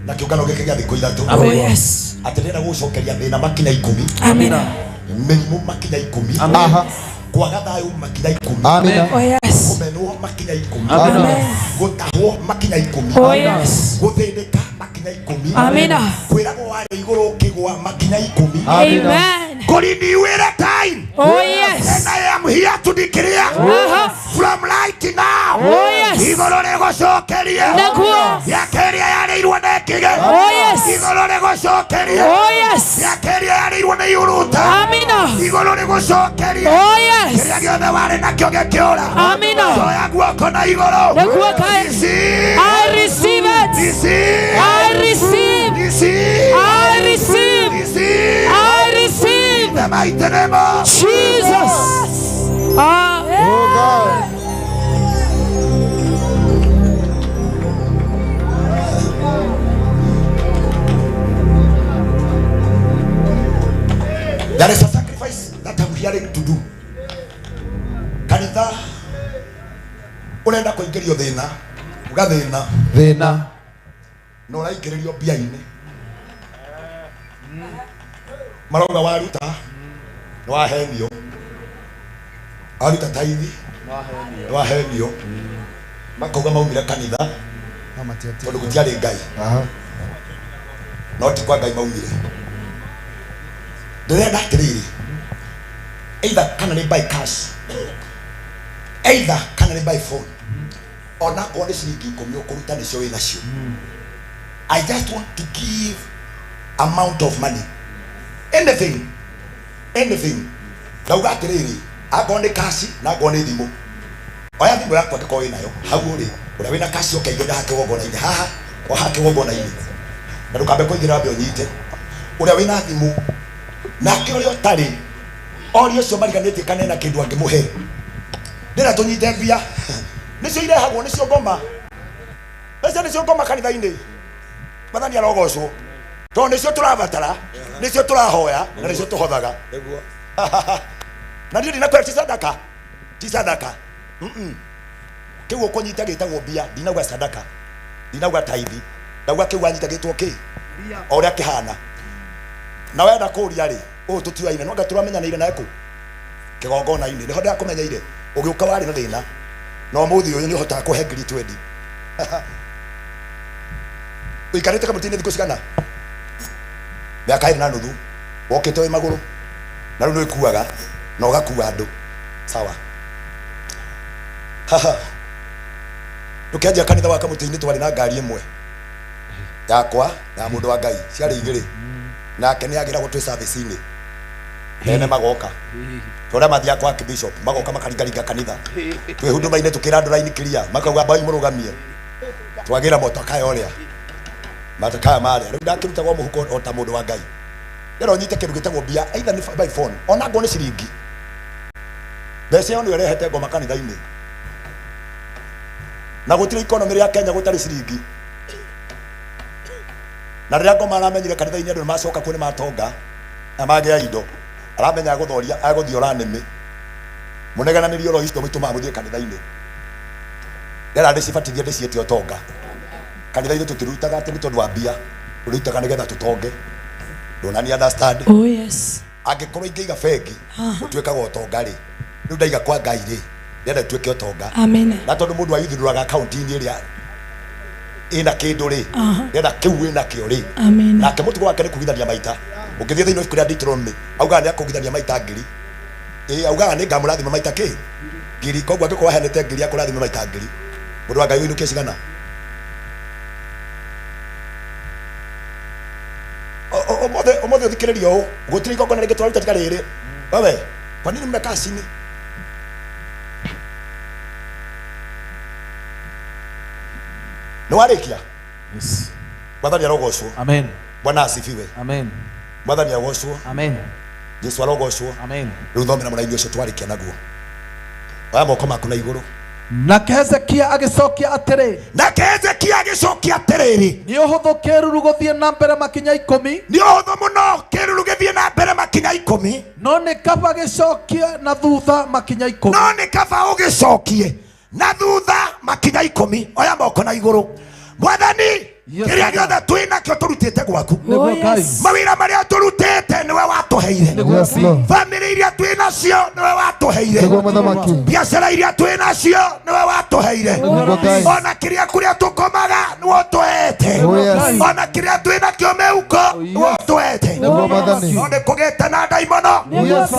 Speaker 1: na kĩũngano gĩkĩ gĩa thikũ 3.
Speaker 6: Oh yes.
Speaker 1: Atĩ ndĩrenda gũcokeria thĩna makinya 10.
Speaker 6: Amina.
Speaker 1: Mĩrimũ makinya 10.
Speaker 5: Aha.
Speaker 1: Kwaga thayũ makinya 10.
Speaker 5: Amina.
Speaker 6: Oh yes.
Speaker 1: Kũmenwo makinya 10.
Speaker 6: Amen.
Speaker 1: Gũtahwo makinya 10.
Speaker 6: Oh yes.
Speaker 1: Gũthĩnĩka makinya 10.
Speaker 6: Amina.
Speaker 1: Kwĩragwo warĩ igũrũ ũkĩgwa makinya 10.
Speaker 6: Amen.
Speaker 1: Kũriniwĩra time.
Speaker 6: Oh yes.
Speaker 1: And I am here to declare from right now.
Speaker 6: Oh yes.
Speaker 1: Igũrũ rĩgũcokerie.
Speaker 6: Nĩguo.
Speaker 1: Mĩaka ĩrĩa yarĩirwo nĩ ngigĩ.
Speaker 6: Oh yes.
Speaker 1: Igũrũ rĩgũcokerie.
Speaker 6: Oh yes.
Speaker 1: Mĩaka ĩrĩa yarĩirwo nĩ ihuruta.
Speaker 6: Amina.
Speaker 1: Igũrũ rĩgũcokerie.
Speaker 6: Oh yes.
Speaker 1: Kĩrĩa gĩothe warĩ nakĩo gĩkĩũra.
Speaker 6: Amina.
Speaker 1: Coya guoko na igũrũ.
Speaker 6: Nĩguo Kai.
Speaker 1: Receive.
Speaker 6: I receive it.
Speaker 1: Receive.
Speaker 6: I receive.
Speaker 1: Receive.
Speaker 6: I receive.
Speaker 1: Receive.
Speaker 6: I receive.
Speaker 1: In the mighty name of
Speaker 6: Jesus. Ah.
Speaker 5: Oh God.
Speaker 1: There is a sacrifice that I'm hearing to do. Kanitha urenda kuingĩrio thĩna, uga thĩna.
Speaker 5: Thĩna.
Speaker 1: Na ũraingĩrĩrio mbia-inĩ. Marauga waruta nĩ wahenio. Waruta taithi nĩ wahenio. Makauga maumire kanitha tondũ gũtiarĩ Ngai.
Speaker 5: Aha.
Speaker 1: No ti kwa Ngai maumire. Ndĩrenda atĩrĩrĩ, either kana nĩ by cash, either kana nĩ by phone, ona akorwo nĩ ciringi 10 ũkũruta nĩcio wĩ nacio. I just want to give amount of money, anything, anything. Ndauga atĩrĩrĩ, akorwo nĩ cash na akorwo nĩ thimũ, oya thimũ yaku angĩkorwo wĩ nayo hau ũrĩ, ũrĩa wĩna cash ũkaingĩra haha kĩgongona-inĩ, haha o haha kĩgongona-inĩ, na ndũkambe kũingĩra wambe ũnyite. Ũrĩa wĩna thimũ nake ũrĩa ũtarĩ oria ũcio mariganĩtie kana ena kĩndũ angĩmũhe. Ndĩra tũnyite mbia nĩcio irehagwo, nĩcio ngoma, mbeca nĩcio ngoma kanitha-inĩ. Mwathani arogocwo, tondũ nĩcio tũrabatara, nĩcio tũrahoya na nĩcio tũhothaga. Na niĩ ndinakwĩra ti sadaka, ti sadaka. Kĩu ũkũnyita gĩtagwo mbia, ndinauga sadaka, ndinauga taithi, ndauga kĩu wanyita gĩtwo kĩ, o ũrĩa kĩhana. Na wenda kũria rĩ, ũũ tũtiũaine, no anga tũramenyanĩire nawe kũ kĩgongona-inĩ, nĩho ndĩrakũmenyeire. Ũgĩũka warĩ na thĩna, na ũmũthĩ ũyũ nĩũhotaga kũhe ngiri 20. Ũikarĩte kamũtĩ-inĩ thikũ cigana? Mĩaka 2.5. Wokĩte wĩ magũrũ, na rĩu nĩwĩkuaga na ũgakua andũ. Sawa. Haha. Tũkĩanjia kanitha wa kamũtĩ-inĩ twarĩ na ngari ĩmwe yakwa na mũndũ wa Ngai, ciarĩ 2. Nake nĩ agĩragwo twĩ service-inĩ, ene magoka tũrĩa mathiaga kwa Archbishop, magoka makaringaringa kanitha twĩ huduma-inĩ, tũkĩra andũ raini clear, makauga mbai mũrũgamie, twagĩra motakaya ũrĩa matakaya marĩa. Rĩu ndakĩrutagwo mũhuko o ta mũndũ wa Ngai. Ndĩra ũnyite kĩndũ gĩtagwo mbia, either nĩ by phone, ona ngorwo nĩ ciringi. Mbeca ĩyo nĩyo ĩrehete ngoma kanitha-inĩ. Na gũtirĩ economy ya Kenya gũtarĩ ciringi. Na rĩrĩa ngoma aramenyire kanitha-inĩ andũ nĩmacoka kuo nĩmatonga na magĩa indo, aramenya agũthoria agũthiora nĩmĩ mũnegananĩrie oro icio mũtũmaga mũthiĩ kanitha-inĩ. Ndĩra ndĩcibatithie ndĩciĩte ũtonga. Kanitha-inĩ tũtirutaga atĩ nĩ tondũ wa mbia, tũrutaga nĩgetha tũtonge. Ndũnani understand?
Speaker 6: Oh yes.
Speaker 1: Angĩkorwo ingĩiga bengi ũtuĩkaga ũtonga rĩ, rĩu ndaiga kwa Ngai rĩ, ndĩrenda ituĩke ũtonga.
Speaker 6: Amen.
Speaker 1: Na tondũ mũndũ aithurũraga akaunti-inĩ ĩrĩa ĩna kĩndũ rĩ, ndĩrenda kĩu wĩna kĩo rĩ.
Speaker 6: Amen.
Speaker 1: Nake mũtugo wake nĩ kugithania maita. Ũngĩthiĩ thĩinĩ wa ibuku rĩa Deuteronomy, augaga nĩ akũgithania maita 1000.
Speaker 10: Ĩĩ augaga nĩ ngamũrathima maita kĩ ngiri, koguo angĩkorwo aheanĩte ngiri akũrathime maita ngiri, mũndũ wa Ngai ũinũkie cigana? Ũmũthĩ ũmũthĩ ũthikĩrĩrie ũũ, gũtirĩ igongona rĩngĩ tũraruta tiga rĩrĩ. Wewe, kwa nini mmekaa chini? Nĩ warĩkia?
Speaker 16: Yes.
Speaker 10: Mwathani arogocwo.
Speaker 16: Amen.
Speaker 10: Bwana asifiwe.
Speaker 16: Amen.
Speaker 10: Mwathani agocwo.
Speaker 16: Amen.
Speaker 10: Jesu arogocwo.
Speaker 16: Amen.
Speaker 10: Rĩu thomera mũraini ũcio twarĩkia naguo. Oya moko maku na igũrũ.
Speaker 16: Nake Hezekia agĩcokia atĩrĩ,
Speaker 1: Nake Hezekia agĩcokia atĩrĩrĩ,
Speaker 16: nĩ ũhũthũ kĩĩruru gũthiĩ na mbere makinya ikũmi,
Speaker 1: nĩ ũhũthũ mũno kĩĩruru gĩthiĩ na mbere makinya ikũmi,
Speaker 16: no nĩ kaba gĩcokie na thutha makinya ikũmi.
Speaker 1: No nĩ kaba ũgĩcokie na thutha makinya ikũmi. Oya moko na igũrũ. Mwathani, kĩrĩa gĩothe twĩ nakĩo tũrutĩte gwaku,
Speaker 16: Nĩguo Ngai.
Speaker 1: mawĩra marĩa tũrutĩte nĩwe watũheire,
Speaker 5: Yes, Lord.
Speaker 1: bamĩrĩ iria twĩ nacio nĩwe watũheire,
Speaker 5: Nĩguo Mũthamaki.
Speaker 1: biacara iria twĩ nacio nĩwe watũheire,
Speaker 5: Nĩguo Ngai.
Speaker 1: ona kĩrĩa kũrĩa tũkomaga nĩwe ũtũhete,
Speaker 5: Oh, yes.
Speaker 1: ona kĩrĩa twĩ nakĩo mĩhuko nĩwe ũtũhete.
Speaker 5: Nĩguo Mwathani.
Speaker 1: No nĩ kũgĩte na ndaimono
Speaker 5: Oh, yes.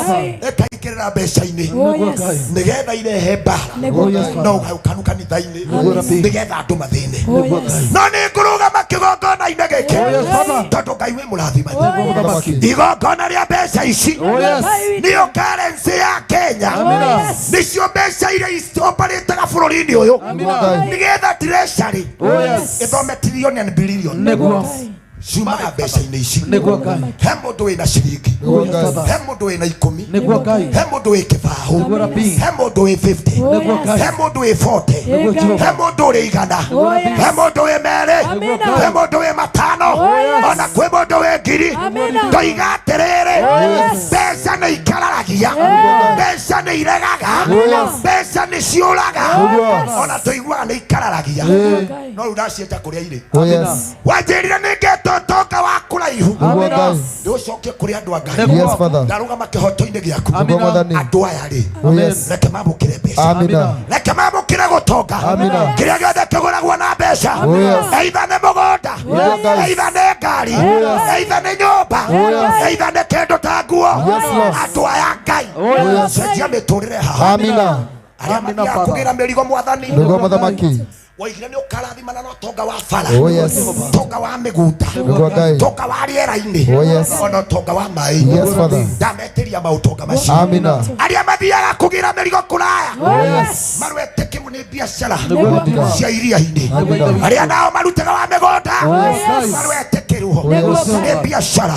Speaker 1: ĩkaingĩrĩra mbeca-inĩ
Speaker 5: Nĩguo Ngai.
Speaker 1: nĩgetha irehe mbara
Speaker 5: Nĩguo Ngai.
Speaker 1: no ũgayũkanu kanitha-inĩ
Speaker 5: Nĩguo Rabi.
Speaker 1: nĩgetha andũ mathĩne.
Speaker 5: Nĩguo Ngai.
Speaker 1: No nĩ ngũrũgama kĩgongona-inĩ gĩkĩ
Speaker 5: Oh, yes, Father.
Speaker 1: tondũ Ngai wĩ mũrathimani.
Speaker 5: Nĩguo Mũthamaki.
Speaker 1: Igongona rĩa mbeca ici
Speaker 5: Oh, yes.
Speaker 1: nĩyo currency ya Kenya,
Speaker 5: Amina. Yes.
Speaker 1: nĩcio mbeca iria operĩtaga bũrũri-inĩ ũyũ,
Speaker 5: Amina.
Speaker 1: nĩgetha treasury
Speaker 5: Oh, yes.
Speaker 1: ĩthome trillion and billion
Speaker 16: Nĩguo.
Speaker 1: ciumaga mbeca-inĩ ici.
Speaker 16: Nĩguo Ngai.
Speaker 1: He mũndũ wĩna ciringi,
Speaker 5: Nĩguo Ngai.
Speaker 1: he mũndũ wĩna ikũmi,
Speaker 16: Nĩguo Ngai.
Speaker 1: he mũndũ wĩ kĩbaũ,
Speaker 16: Nĩguo Rabi.
Speaker 1: he mũndũ wĩ 50,
Speaker 16: Nĩguo Ngai.
Speaker 1: he mũndũ wĩ 40,
Speaker 16: Nĩguo Jehova.
Speaker 1: he mũndũ ũrĩ igana,
Speaker 16: Nĩguo Rabi.
Speaker 1: he mũndũ wĩ merĩ,
Speaker 16: Nĩguo Ngai.
Speaker 1: he mũndũ wĩ matano, ona kwĩ mũndũ wĩ ngiri. Ndoiga atĩrĩrĩ, mbeca nĩ ikararagia, mbeca nĩ iregaga, mbeca nĩ ciũraga, ona tũiguaga nĩ ikararagia, no rĩu ndacienja kũrĩa irĩ.
Speaker 5: Oh, yes.
Speaker 1: Wanjĩrire nĩ ngetwo ũtonga wa kũraihu,
Speaker 5: Nĩguo Ngai.
Speaker 1: ndĩũcokie kũrĩ andũ a Ngai.
Speaker 5: Yes, Father.
Speaker 1: Ndarũgama kĩhoto-inĩ gĩaku.
Speaker 5: Nĩguo Mwathani.
Speaker 1: Andũ aya rĩ,
Speaker 5: Oh, yes.
Speaker 1: reke mamũkĩre mbeca.
Speaker 5: Amina.
Speaker 1: Reke mamũkĩre gũtonga.
Speaker 5: Amina.
Speaker 1: Kĩrĩa gĩothe kĩgũragwo na mbeca,
Speaker 5: Oh, yes.
Speaker 1: either nĩ mũgũnda,
Speaker 5: Nĩguo Ngai.
Speaker 1: either nĩ ngari,
Speaker 5: Oh, yes.
Speaker 1: either nĩ nyũmba,
Speaker 5: Oh, yes.
Speaker 1: either nĩ kĩndũ ta nguo.
Speaker 5: Yes, Lord.
Speaker 1: Andũ aya Ngai,
Speaker 5: Oh, yes.
Speaker 1: cenjia mĩtũrĩre haha.
Speaker 5: Amina.
Speaker 1: Arĩa mathiaga kũgĩra mĩrigo, Mwathani,
Speaker 5: Nĩguo Mũthamaki.
Speaker 1: waigire nĩ ũkarathimana na ũtonga wa bara,
Speaker 5: Oh, yes.
Speaker 1: ũtonga wa mĩgũnda,
Speaker 5: Nĩguo Ngai.
Speaker 1: ũtonga wa rĩera-inĩ,
Speaker 5: Oh, yes.
Speaker 1: ona ũtonga wa maĩ-inĩ.
Speaker 5: Yes, Father.
Speaker 1: Ndametĩria maũtonga macio.
Speaker 5: Amina.
Speaker 1: Arĩa mathiaga kũgĩra mĩrigo kũraya,
Speaker 5: Oh, yes.
Speaker 1: marwetĩkĩrwo nĩ biacara
Speaker 5: Nĩguo Ngai.
Speaker 1: cia iria-inĩ.
Speaker 5: Amina.
Speaker 1: Arĩa nao marutaga wa mĩgũnda,
Speaker 5: Oh, yes.
Speaker 1: marwetĩkĩrwo
Speaker 5: Oh, yes.
Speaker 1: nĩ biacara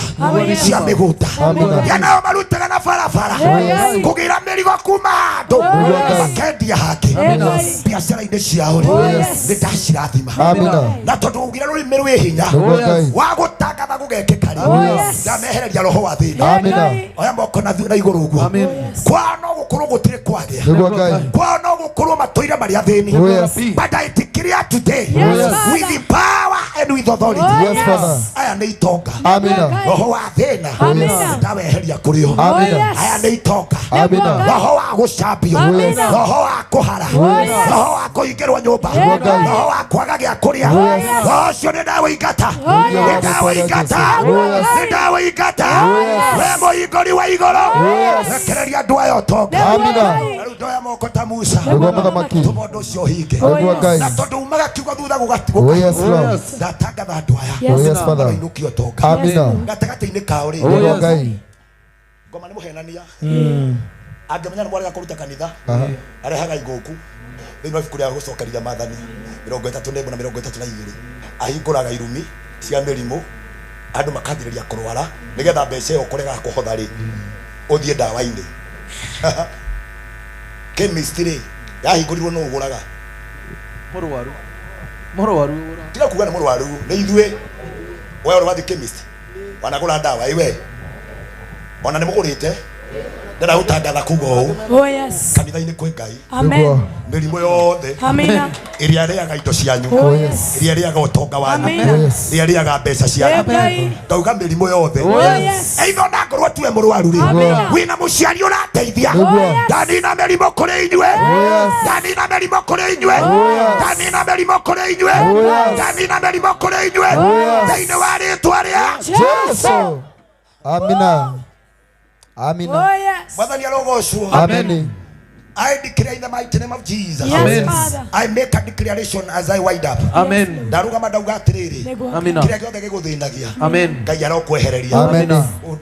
Speaker 1: cia mĩgũnda.
Speaker 5: Amina.
Speaker 1: Arĩa nao marutaga na barabara,
Speaker 5: Oh, yes.
Speaker 1: kũgĩra mĩrigo kuma handũ
Speaker 5: Nĩguo Ngai.
Speaker 1: makendia hangĩ,
Speaker 5: Amina.
Speaker 1: biacara-inĩ ciao rĩ,
Speaker 5: Oh, yes.
Speaker 1: nĩ ndacirathima.
Speaker 5: Amina.
Speaker 1: Na tondũ ugire rũrĩmĩ rwĩ hinya
Speaker 5: Nĩguo Ngai.
Speaker 1: wa gũtangatha gũgekĩka rĩ,
Speaker 5: Oh, yes.
Speaker 1: ndamehereria roho wa thĩna.
Speaker 5: Amina.
Speaker 1: Oya moko na na igũrũ ũguo. Kwao no gũkorwo gũtirĩ kwagĩa,
Speaker 5: Nĩguo Ngai.
Speaker 1: kwao no gũkorwo matũire marĩ athĩni,
Speaker 5: Oh, yes.
Speaker 1: but I declare today
Speaker 5: Oh, yes.
Speaker 1: with the power and with authority,
Speaker 5: Yes, Father.
Speaker 1: aya nĩ itonga.
Speaker 5: Amina.
Speaker 1: Roho wa thĩna
Speaker 5: Oh, yes.
Speaker 1: ndaweheria kũrĩ o.
Speaker 5: Amina.
Speaker 1: Aya nĩ itonga.
Speaker 5: Amina.
Speaker 1: Roho wa gũcambio,
Speaker 5: Oh, yes.
Speaker 1: roho wa kũhara,
Speaker 5: Oh, yes.
Speaker 1: roho wa kũhingĩrwo nyũmba,
Speaker 5: Nĩguo Ngai.
Speaker 1: roho wa kwaga gĩa kũrĩa,
Speaker 5: Oh, yes.
Speaker 1: roho ũcio nĩ ndaũingata,
Speaker 5: Oh,
Speaker 1: nĩ
Speaker 5: yes.
Speaker 1: ndaũingata,
Speaker 5: Oh, yes.
Speaker 1: nĩ ndaũingata.
Speaker 5: Oh, yes.
Speaker 1: We mũhingũri wa igũrũ,
Speaker 5: Oh, yes.
Speaker 1: rekereria andũ aya ũtonga.
Speaker 5: Amina.
Speaker 1: Na rĩu ndoya moko ta Musa,
Speaker 5: Nĩguo Mũthamaki.
Speaker 1: tũma ũndũ ũcio ũhinge.
Speaker 5: Nĩguo Ngai.
Speaker 1: Na tondũ umaga kiugo thutha
Speaker 5: Oh, yes, Lord.
Speaker 1: ndatangatha andũ aya
Speaker 5: Oh, yes, Father.
Speaker 1: mainũkie ũtonga.
Speaker 5: Amina.
Speaker 1: Gatagatĩ-inĩ kao rĩ,
Speaker 5: Nĩguo Ngai.
Speaker 1: ngoma nĩ mũhenania, angĩmenya nĩ mwarega kũruta kanitha,
Speaker 5: Aha.
Speaker 10: arehaga igũku thĩinĩ wa ibuku rĩa gũcokeria maathani 31 na 32, ahingũraga irumi cia mĩrimũ, andũ makanjĩrĩria kũrwara nĩgetha mbeca ĩyo kũrega kũhotha rĩ, ũthiĩ ndawa-inĩ. Chemist rĩ, yahingũrirwo nũ ũgũraga?
Speaker 16: Mũrwaru. Mũrwaru.
Speaker 10: Tiga kuga nĩ mũrwaru, nĩ ithuĩ. We ũrĩ wathiĩ chemist wanagũra ndawa ĩ we ona nĩ mũgũrĩte, ndĩrenda gũtangatha kuga ũũ,
Speaker 6: Oh, yes.
Speaker 10: kanitha-inĩ kwĩ Ngai.
Speaker 6: Amen.
Speaker 10: Mĩrimũ yothe
Speaker 6: Amina.
Speaker 10: ĩrĩa ĩrĩaga indo cianyu,
Speaker 6: Oh, yes.
Speaker 10: ĩrĩa ĩrĩaga ũtonga wanyu,
Speaker 6: Amina. Oh,
Speaker 5: yes.
Speaker 10: ĩrĩa ĩrĩaga mbeca cianyu,
Speaker 6: Ngai.
Speaker 10: ngauga mĩrimũ yothe,
Speaker 6: Oh, yes.
Speaker 1: either onakorwo tuwe mũrwaru rĩ,
Speaker 6: Amina.
Speaker 1: wĩna mũciari ũrateithia,
Speaker 5: Nĩguo.
Speaker 6: yes.
Speaker 1: ndanina mĩrimũ kũrĩ inyuĩ,
Speaker 5: Oh, yes.
Speaker 1: ndanina mĩrimũ kũrĩ inyuĩ,
Speaker 5: Oh, yes.
Speaker 1: ndanina mĩrimũ kũrĩ inyuĩ,
Speaker 5: Oh, yes.
Speaker 1: ndanina mĩrimũ kũrĩ inyuĩ,
Speaker 5: Oh, yes.
Speaker 1: thĩinĩ wa rĩtwa rĩa
Speaker 5: Jesu. Amina. Amina.
Speaker 14: Oh, yes.
Speaker 1: Mwathani arogocwo.
Speaker 5: Amen.
Speaker 1: I declare in the mighty name of Jesus.
Speaker 14: Yes, Amen. Father.
Speaker 1: I make a declaration as I wind up.
Speaker 18: Amen.
Speaker 1: Ndarugama ndauga atiriri.
Speaker 18: Amina.
Speaker 1: Kiria giothe giguthinagia.
Speaker 18: Amen.
Speaker 1: Ngai arokwehereria.
Speaker 5: Amen.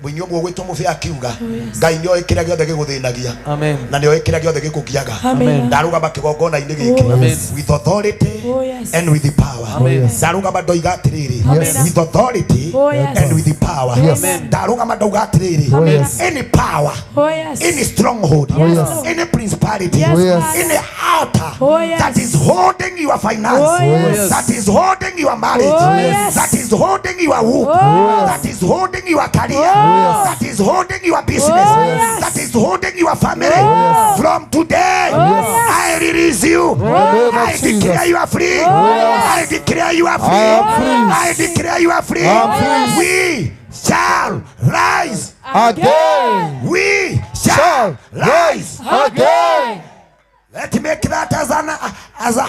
Speaker 1: Mũini ũmwe ũgwĩtwo Mũbĩa akiuga Ngai nĩoĩ kĩrĩa gĩothe gĩgũthĩnagia
Speaker 18: Amen.
Speaker 1: na nĩoĩ kĩrĩa gĩothe gĩkũgiaga.
Speaker 14: Amen.
Speaker 1: Ndarugama kĩgongona-inĩ gĩkĩ
Speaker 18: Amen.
Speaker 1: with authority
Speaker 14: Oh, yes.
Speaker 1: and with the power.
Speaker 18: Amen.
Speaker 1: Ndarugama ndoiga atĩrĩrĩ
Speaker 5: Yes.
Speaker 1: with authority
Speaker 14: Oh, yes.
Speaker 1: and with the power.
Speaker 5: Yes.
Speaker 1: Ndarugama ndauga atĩrĩrĩ
Speaker 5: Oh, yes.
Speaker 1: any power,
Speaker 14: Oh, yes.
Speaker 1: any stronghold,
Speaker 14: Yes, Lord.
Speaker 1: any principality,
Speaker 14: Yes,
Speaker 5: Oh, yes.
Speaker 14: Father.
Speaker 1: any altar
Speaker 14: Oh, yes.
Speaker 1: that is holding your finance,
Speaker 14: Oh, yes.
Speaker 1: that is holding your marriage,
Speaker 14: Oh, yes.
Speaker 1: that is holding your womb,
Speaker 14: Oh,
Speaker 1: that is holding your career,
Speaker 14: Oh,
Speaker 1: that is holding your business,
Speaker 14: Oh, yes.
Speaker 1: that is holding your family.
Speaker 14: Oh, yes.
Speaker 1: From today,
Speaker 5: yes.
Speaker 1: I release you.
Speaker 5: the name of
Speaker 1: I declare
Speaker 5: Jesus.
Speaker 1: you are free.
Speaker 5: yes.
Speaker 1: I declare you are free.
Speaker 5: I am free.
Speaker 1: I declare you are free.
Speaker 5: I am free.
Speaker 1: We shall rise.
Speaker 5: Again.
Speaker 1: We shall rise.
Speaker 5: Again.
Speaker 1: Let me make that as an as a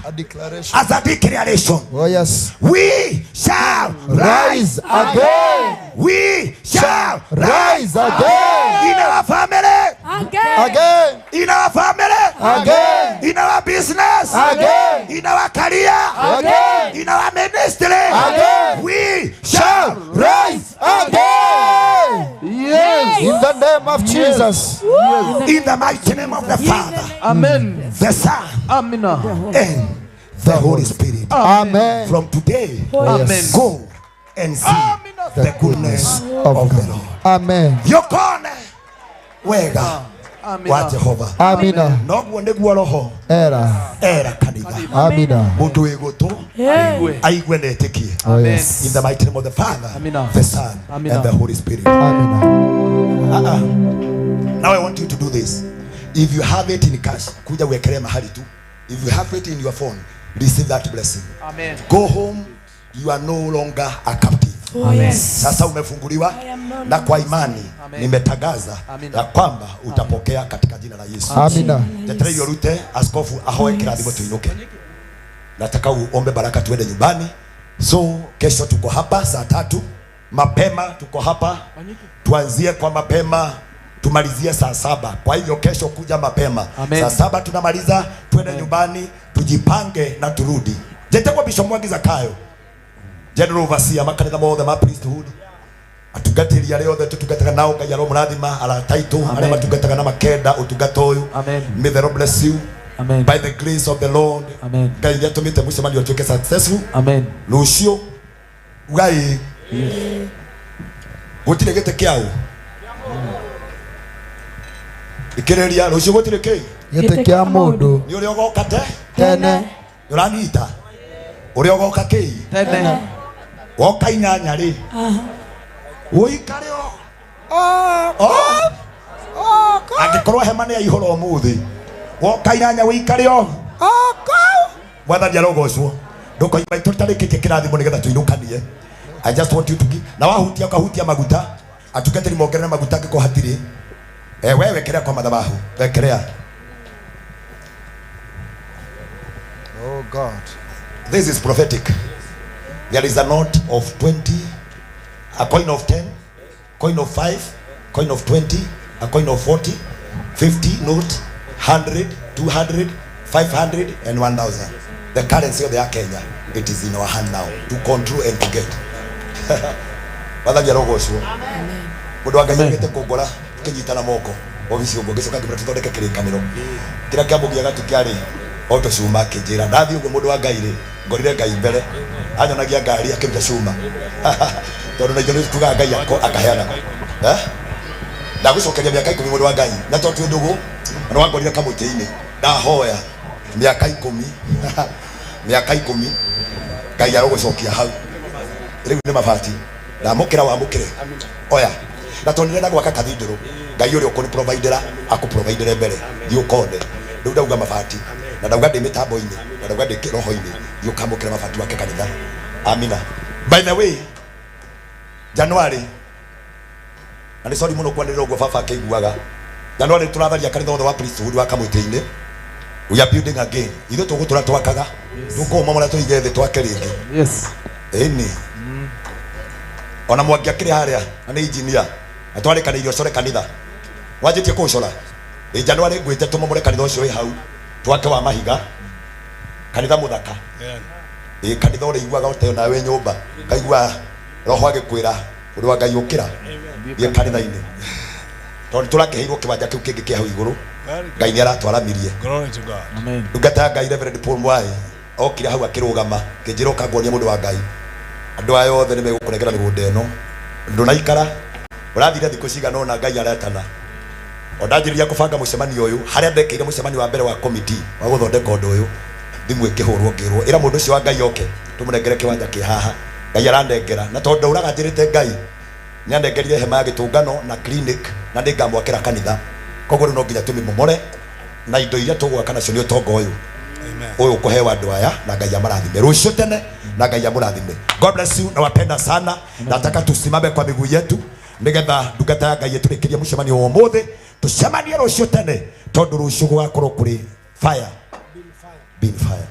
Speaker 5: A declaration.
Speaker 1: as a declaration.
Speaker 5: Oh yes.
Speaker 1: We shall rise.
Speaker 5: Rise again.
Speaker 1: We shall rise
Speaker 5: Rise again.
Speaker 1: in our family,
Speaker 14: Again.
Speaker 5: Again.
Speaker 1: in our family,
Speaker 5: Again.
Speaker 1: in our business,
Speaker 5: Again.
Speaker 1: in our career,
Speaker 5: Again.
Speaker 1: in our ministry.
Speaker 5: Again.
Speaker 1: We shall
Speaker 5: Rise again.
Speaker 18: Yes.
Speaker 5: In the name of Jesus.
Speaker 1: in the mighty name of the Father,
Speaker 18: Amen.
Speaker 1: the Son,
Speaker 18: Amina.
Speaker 1: and the Holy Spirit.
Speaker 5: Amen.
Speaker 1: From today,
Speaker 5: Amen.
Speaker 1: go and see the goodness of the Lord.
Speaker 5: Amen.
Speaker 1: Yokone wega wa Jehova.
Speaker 5: Amina.
Speaker 1: Noguo nĩguo roho
Speaker 5: Era.
Speaker 1: era kanitha.
Speaker 5: Amina.
Speaker 1: Mũndũ wĩ gũtũ aigue na etĩkie.
Speaker 5: Oh yes.
Speaker 1: In the mighty name of the Father,
Speaker 18: Amina.
Speaker 1: the Son,
Speaker 18: Amina.
Speaker 1: and the Holy Spirit.
Speaker 5: Amina.
Speaker 1: Now I want you to do this. If you have it in cash, kuja uwekelee mahali tu. If you have it in your phone, receive that blessing.
Speaker 18: Amen.
Speaker 1: Go home, you are no longer a captive.
Speaker 14: Oh, yes.
Speaker 1: Sasa umefunguliwa
Speaker 14: I am no
Speaker 1: na kwa imani
Speaker 18: Amen.
Speaker 1: nimetangaza
Speaker 18: Amina.
Speaker 1: ya kwamba utapokea katika jina la Yesu.
Speaker 5: Amina.
Speaker 1: Njetereire urute askofu ahoe kirathimo tuinuke. Nataka uombe baraka tuende nyumbani. So kesho tuko hapa saa 3 mapema, tuko hapa tuanzie kwa mapema tumalizie saa 7. Kwa hivyo kesho kuja mapema.
Speaker 18: Amen.
Speaker 1: Saa 7 tunamaliza, tuende nyumbani, tujipange na turudi. Njetegwo Bishop Mwangi Zakayo, General Overseer makanitha mothe ma priesthood, atungatĩri arĩa othe tũtungataga nao Ngai aromũrathima, arata aitũ arĩa matungataga na makenda ũtungata ũyũ.
Speaker 18: Amen.
Speaker 1: May the Lord bless you.
Speaker 18: Amen.
Speaker 1: By the grace of the Lord.
Speaker 18: Amen.
Speaker 1: Ngai nĩatũmĩte mũcemanio ũtuĩke successful.
Speaker 18: Amen.
Speaker 1: Rũciũ ugai gũtirĩ gĩtĩ kĩaũ ĩkĩrĩria rũciũ gũtirĩ kĩ
Speaker 5: Gĩtĩ kĩa mũndũ.
Speaker 1: nĩ ũrĩa ũgoka te
Speaker 5: Tene.
Speaker 1: nĩ ũranyita ũrĩa ũgoka kĩ
Speaker 18: Tene.
Speaker 1: woka 8 rĩ ũikare o angĩkorwo hema nĩ yaihũra ũmũthĩ woka 8 ũikare o mwathani arogocwo ndũkoima tũtarĩkĩtie kĩrathimo nĩgetha tũinũkanie. I just want you to give. Na wahutia ukahutia maguta atungatĩri mongerere maguta angĩkorwo hatirĩ. We wekerea kwa madhabahu wekerea.
Speaker 5: Oh God.
Speaker 1: This is prophetic. There is a note of 20, a coin of 10, coin of 5, coin of 20, a coin of 40, 50 note, 100, 200, 500, and 1,000. The currency of the Kenya, it is in our hand now to control and to get. Mwathani arogocwo. Mũndũ wa Ngai augĩte kũngora tũkĩnyitana moko obici ũguo ngĩcoka ngĩmwĩra tũthondeke kĩrĩkanĩro kĩrĩa kĩamũgiaga tu kĩarĩ o tũcuma akĩnjĩra ndathiĩ ũguo mũndũ wa Ngai rĩ ngorire Ngai mbere anyonagia ngari akĩruta cuma tondũ na ithuĩ nĩ tugaga Ngai akaheana. Ndagũcokeria mĩaka 10 mũndũ wa Ngai na tondũ twĩ ndũgũ na nĩwangorire kamũtĩ-inĩ ndahoya mĩaka 10 mĩaka 10 Ngai arogũcokia hau rĩu nĩ mabati ndamũkĩra wamũkĩre oya na tondũ ndĩrenda gwaka cathedral Ngai ũrĩa ũkũnĩ-providera akũ-providere mbere thiĩ ũkone rĩu ndauga mabati na ndauga ndĩ mĩtambo-inĩ na ndauga ndĩ roho-inĩ thiĩ ũkamũkĩre mabati wake kanitha. Amina. By the way, January na nĩ sorry mũno kwanĩrĩra ũguo baba akĩiguaga January tũratharia kanitha wothe wa priesthood wa kamũtĩ-inĩ. We are building again. Ithuĩ tũgũtũra twakaga tũkũmomora tũige thĩ twake rĩngĩ.
Speaker 18: Yes.
Speaker 1: Ĩni ona Mwangi akĩrĩ harĩa na nĩ engineer
Speaker 10: Na twarĩkanĩire ũcore kanitha. Wanjĩtie kũũcora? Ĩ January ngwĩte tũmomore kanitha ũcio wĩ hau. Twake wa mahiga. Kanitha mũthaka. Ĩ kanitha ũrĩiguaga ũte nawe nyũmba. Kaigua roho agĩkwĩra ũndũ wa Ngai ũkĩra. Thiĩ kanitha-inĩ. Tondũ tũrakĩheirwo kĩwanja kĩu kĩngĩ kĩa hau igũrũ. Ngai nĩ aratwaramirie.
Speaker 8: Glory to God.
Speaker 10: Amen. Ndungata ya Ngai Reverend Paul Mwai okire hau akĩrũgama kĩnjĩra ũka nguonie mũndũ wa Ngai. Andũ aya othe nĩ megũkũnengera mĩgũnda ĩno. Ndũnaikara ũrathire thikũ cigana ũna Ngai aretana. O ndanjĩrĩria kũbanga mũcemanio ũyũ harĩa ndekĩire mũcemanio wa mbere wa committee wa gũthondeka ũndũ ũyũ thimũ ĩkĩhũrwo ngĩrwo ĩra mũndũ ũcio wa Ngai oke tũmũnengere kĩwanja kĩ haha. Ngai aranengera na tondũ ndauraga njĩrĩte Ngai nĩanengerire hema ya gĩtũngano na clinic na nĩngamwakĩra kanitha koguo rĩu no nginya tũmĩmomore na indo iria tũgwaka nacio nĩ ũtonga ũyũ ũyũ ũkũheo andũ aya na Ngai amarathime rũciũ tene na Ngai amũrathime. God bless you, nawapenda sana. Nataka tusimame kwa miguu yetu nigetha ndungata ya Ngai ĩtũrĩkĩrie mũcemanio wa ũmũthĩ tũcemanie rũciũ tene tondũ rũciũ gũgakorwo kũrĩ fire bin fire.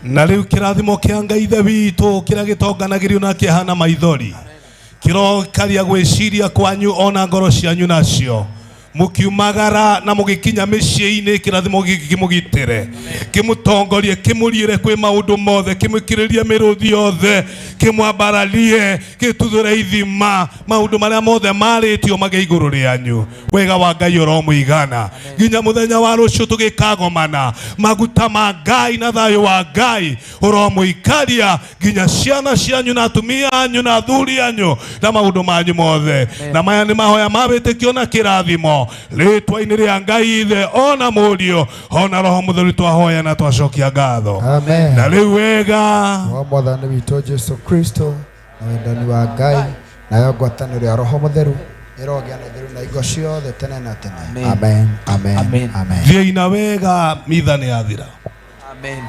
Speaker 13: Na rĩu kĩrathimo kĩa Ngai ithe witũ kĩrĩa gĩtonganagĩrio na kĩhana maithori kĩrokaria gwĩciria kwanyu ona ngoro cianyu nacio mukiumagara na mugikinya mĩciĩ-inĩ kĩrathimo gĩkĩ kĩmũgitĩre kĩmũtongorie kĩmũriĩre kwĩ maũndũ mothe kĩmũkirĩrie mĩrũthi yothe kĩmwambararie gĩtuthũre ithima maũndũ marĩa mothe marĩtio magĩ igũrũ rĩanyu wega wa Ngai ũromũigana nginya mũthenya wa rũciũ tũgĩkagomana maguta ma Ngai na thayũ wa Ngai ũromũikaria nginya ciana cianyu na atumia anyu na athuri anyu na maũndũ manyu mothe na maya nĩ mahoya ma wĩtĩkio na kĩrathimo rĩtwa-inĩ rĩa Ngai ithe ona mũriũ ona Roho Mũtheru twahoya na twacokia ngatho.
Speaker 5: Amen.
Speaker 13: Na rĩu wega
Speaker 5: wa mwathani witũ Jesu Kristo na wendani wa Ngai nayo ngwatanĩro ya Roho Mũtheru ĩrogĩa na itheru na ingo ciothe tene na tene. Amen. Amen. Amen. Amen.
Speaker 13: Thiĩi na wega mitha nĩ yathira.
Speaker 24: Amen.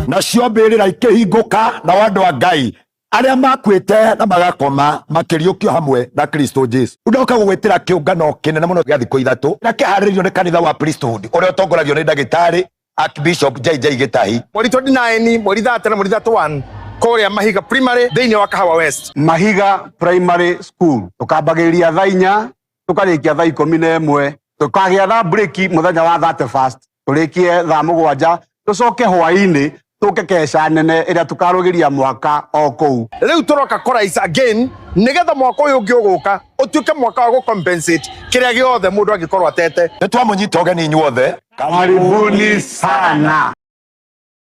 Speaker 10: Nacio mbĩrĩra ikĩhingũka na andũ a Ngai arĩa makuĩte na magakoma makĩriũkio hamwe na Kristo Jesu. Ndoka gũgwĩtĩra kĩũngano kĩnene mũno gĩa thikũ ithatũ na kĩharĩrĩirio nĩ kanitha wa Priesthood ũrĩa ũtongoragio nĩ ndagĩtarĩ Archbishop JJ Gĩtahi.
Speaker 8: Mweri 29, mweri 30 na mweri 31 kũrĩa Mahiga Primary thĩinĩ wa Kahawa West.
Speaker 18: Mahiga Primary School tũkambagĩrĩria thaa 4 tũkarĩkia thaa 11 tũkagĩa thaa break mũthenya wa 31 tũrĩkie thaa 7 tũcoke hwaĩ-inĩ tũke keca nene ĩrĩa tũkarũgĩria mwaka o kũu.
Speaker 8: Rĩu tũroka kũraisa again nĩgetha mwaka ũyũ ũngĩ ũgũka ũtuĩke mwaka wa gũcompensate kĩrĩa gĩothe mũndũ angĩkorwo atete.
Speaker 10: Nĩ twamũnyita ũgeni inyuothe.
Speaker 18: Karibuni sana.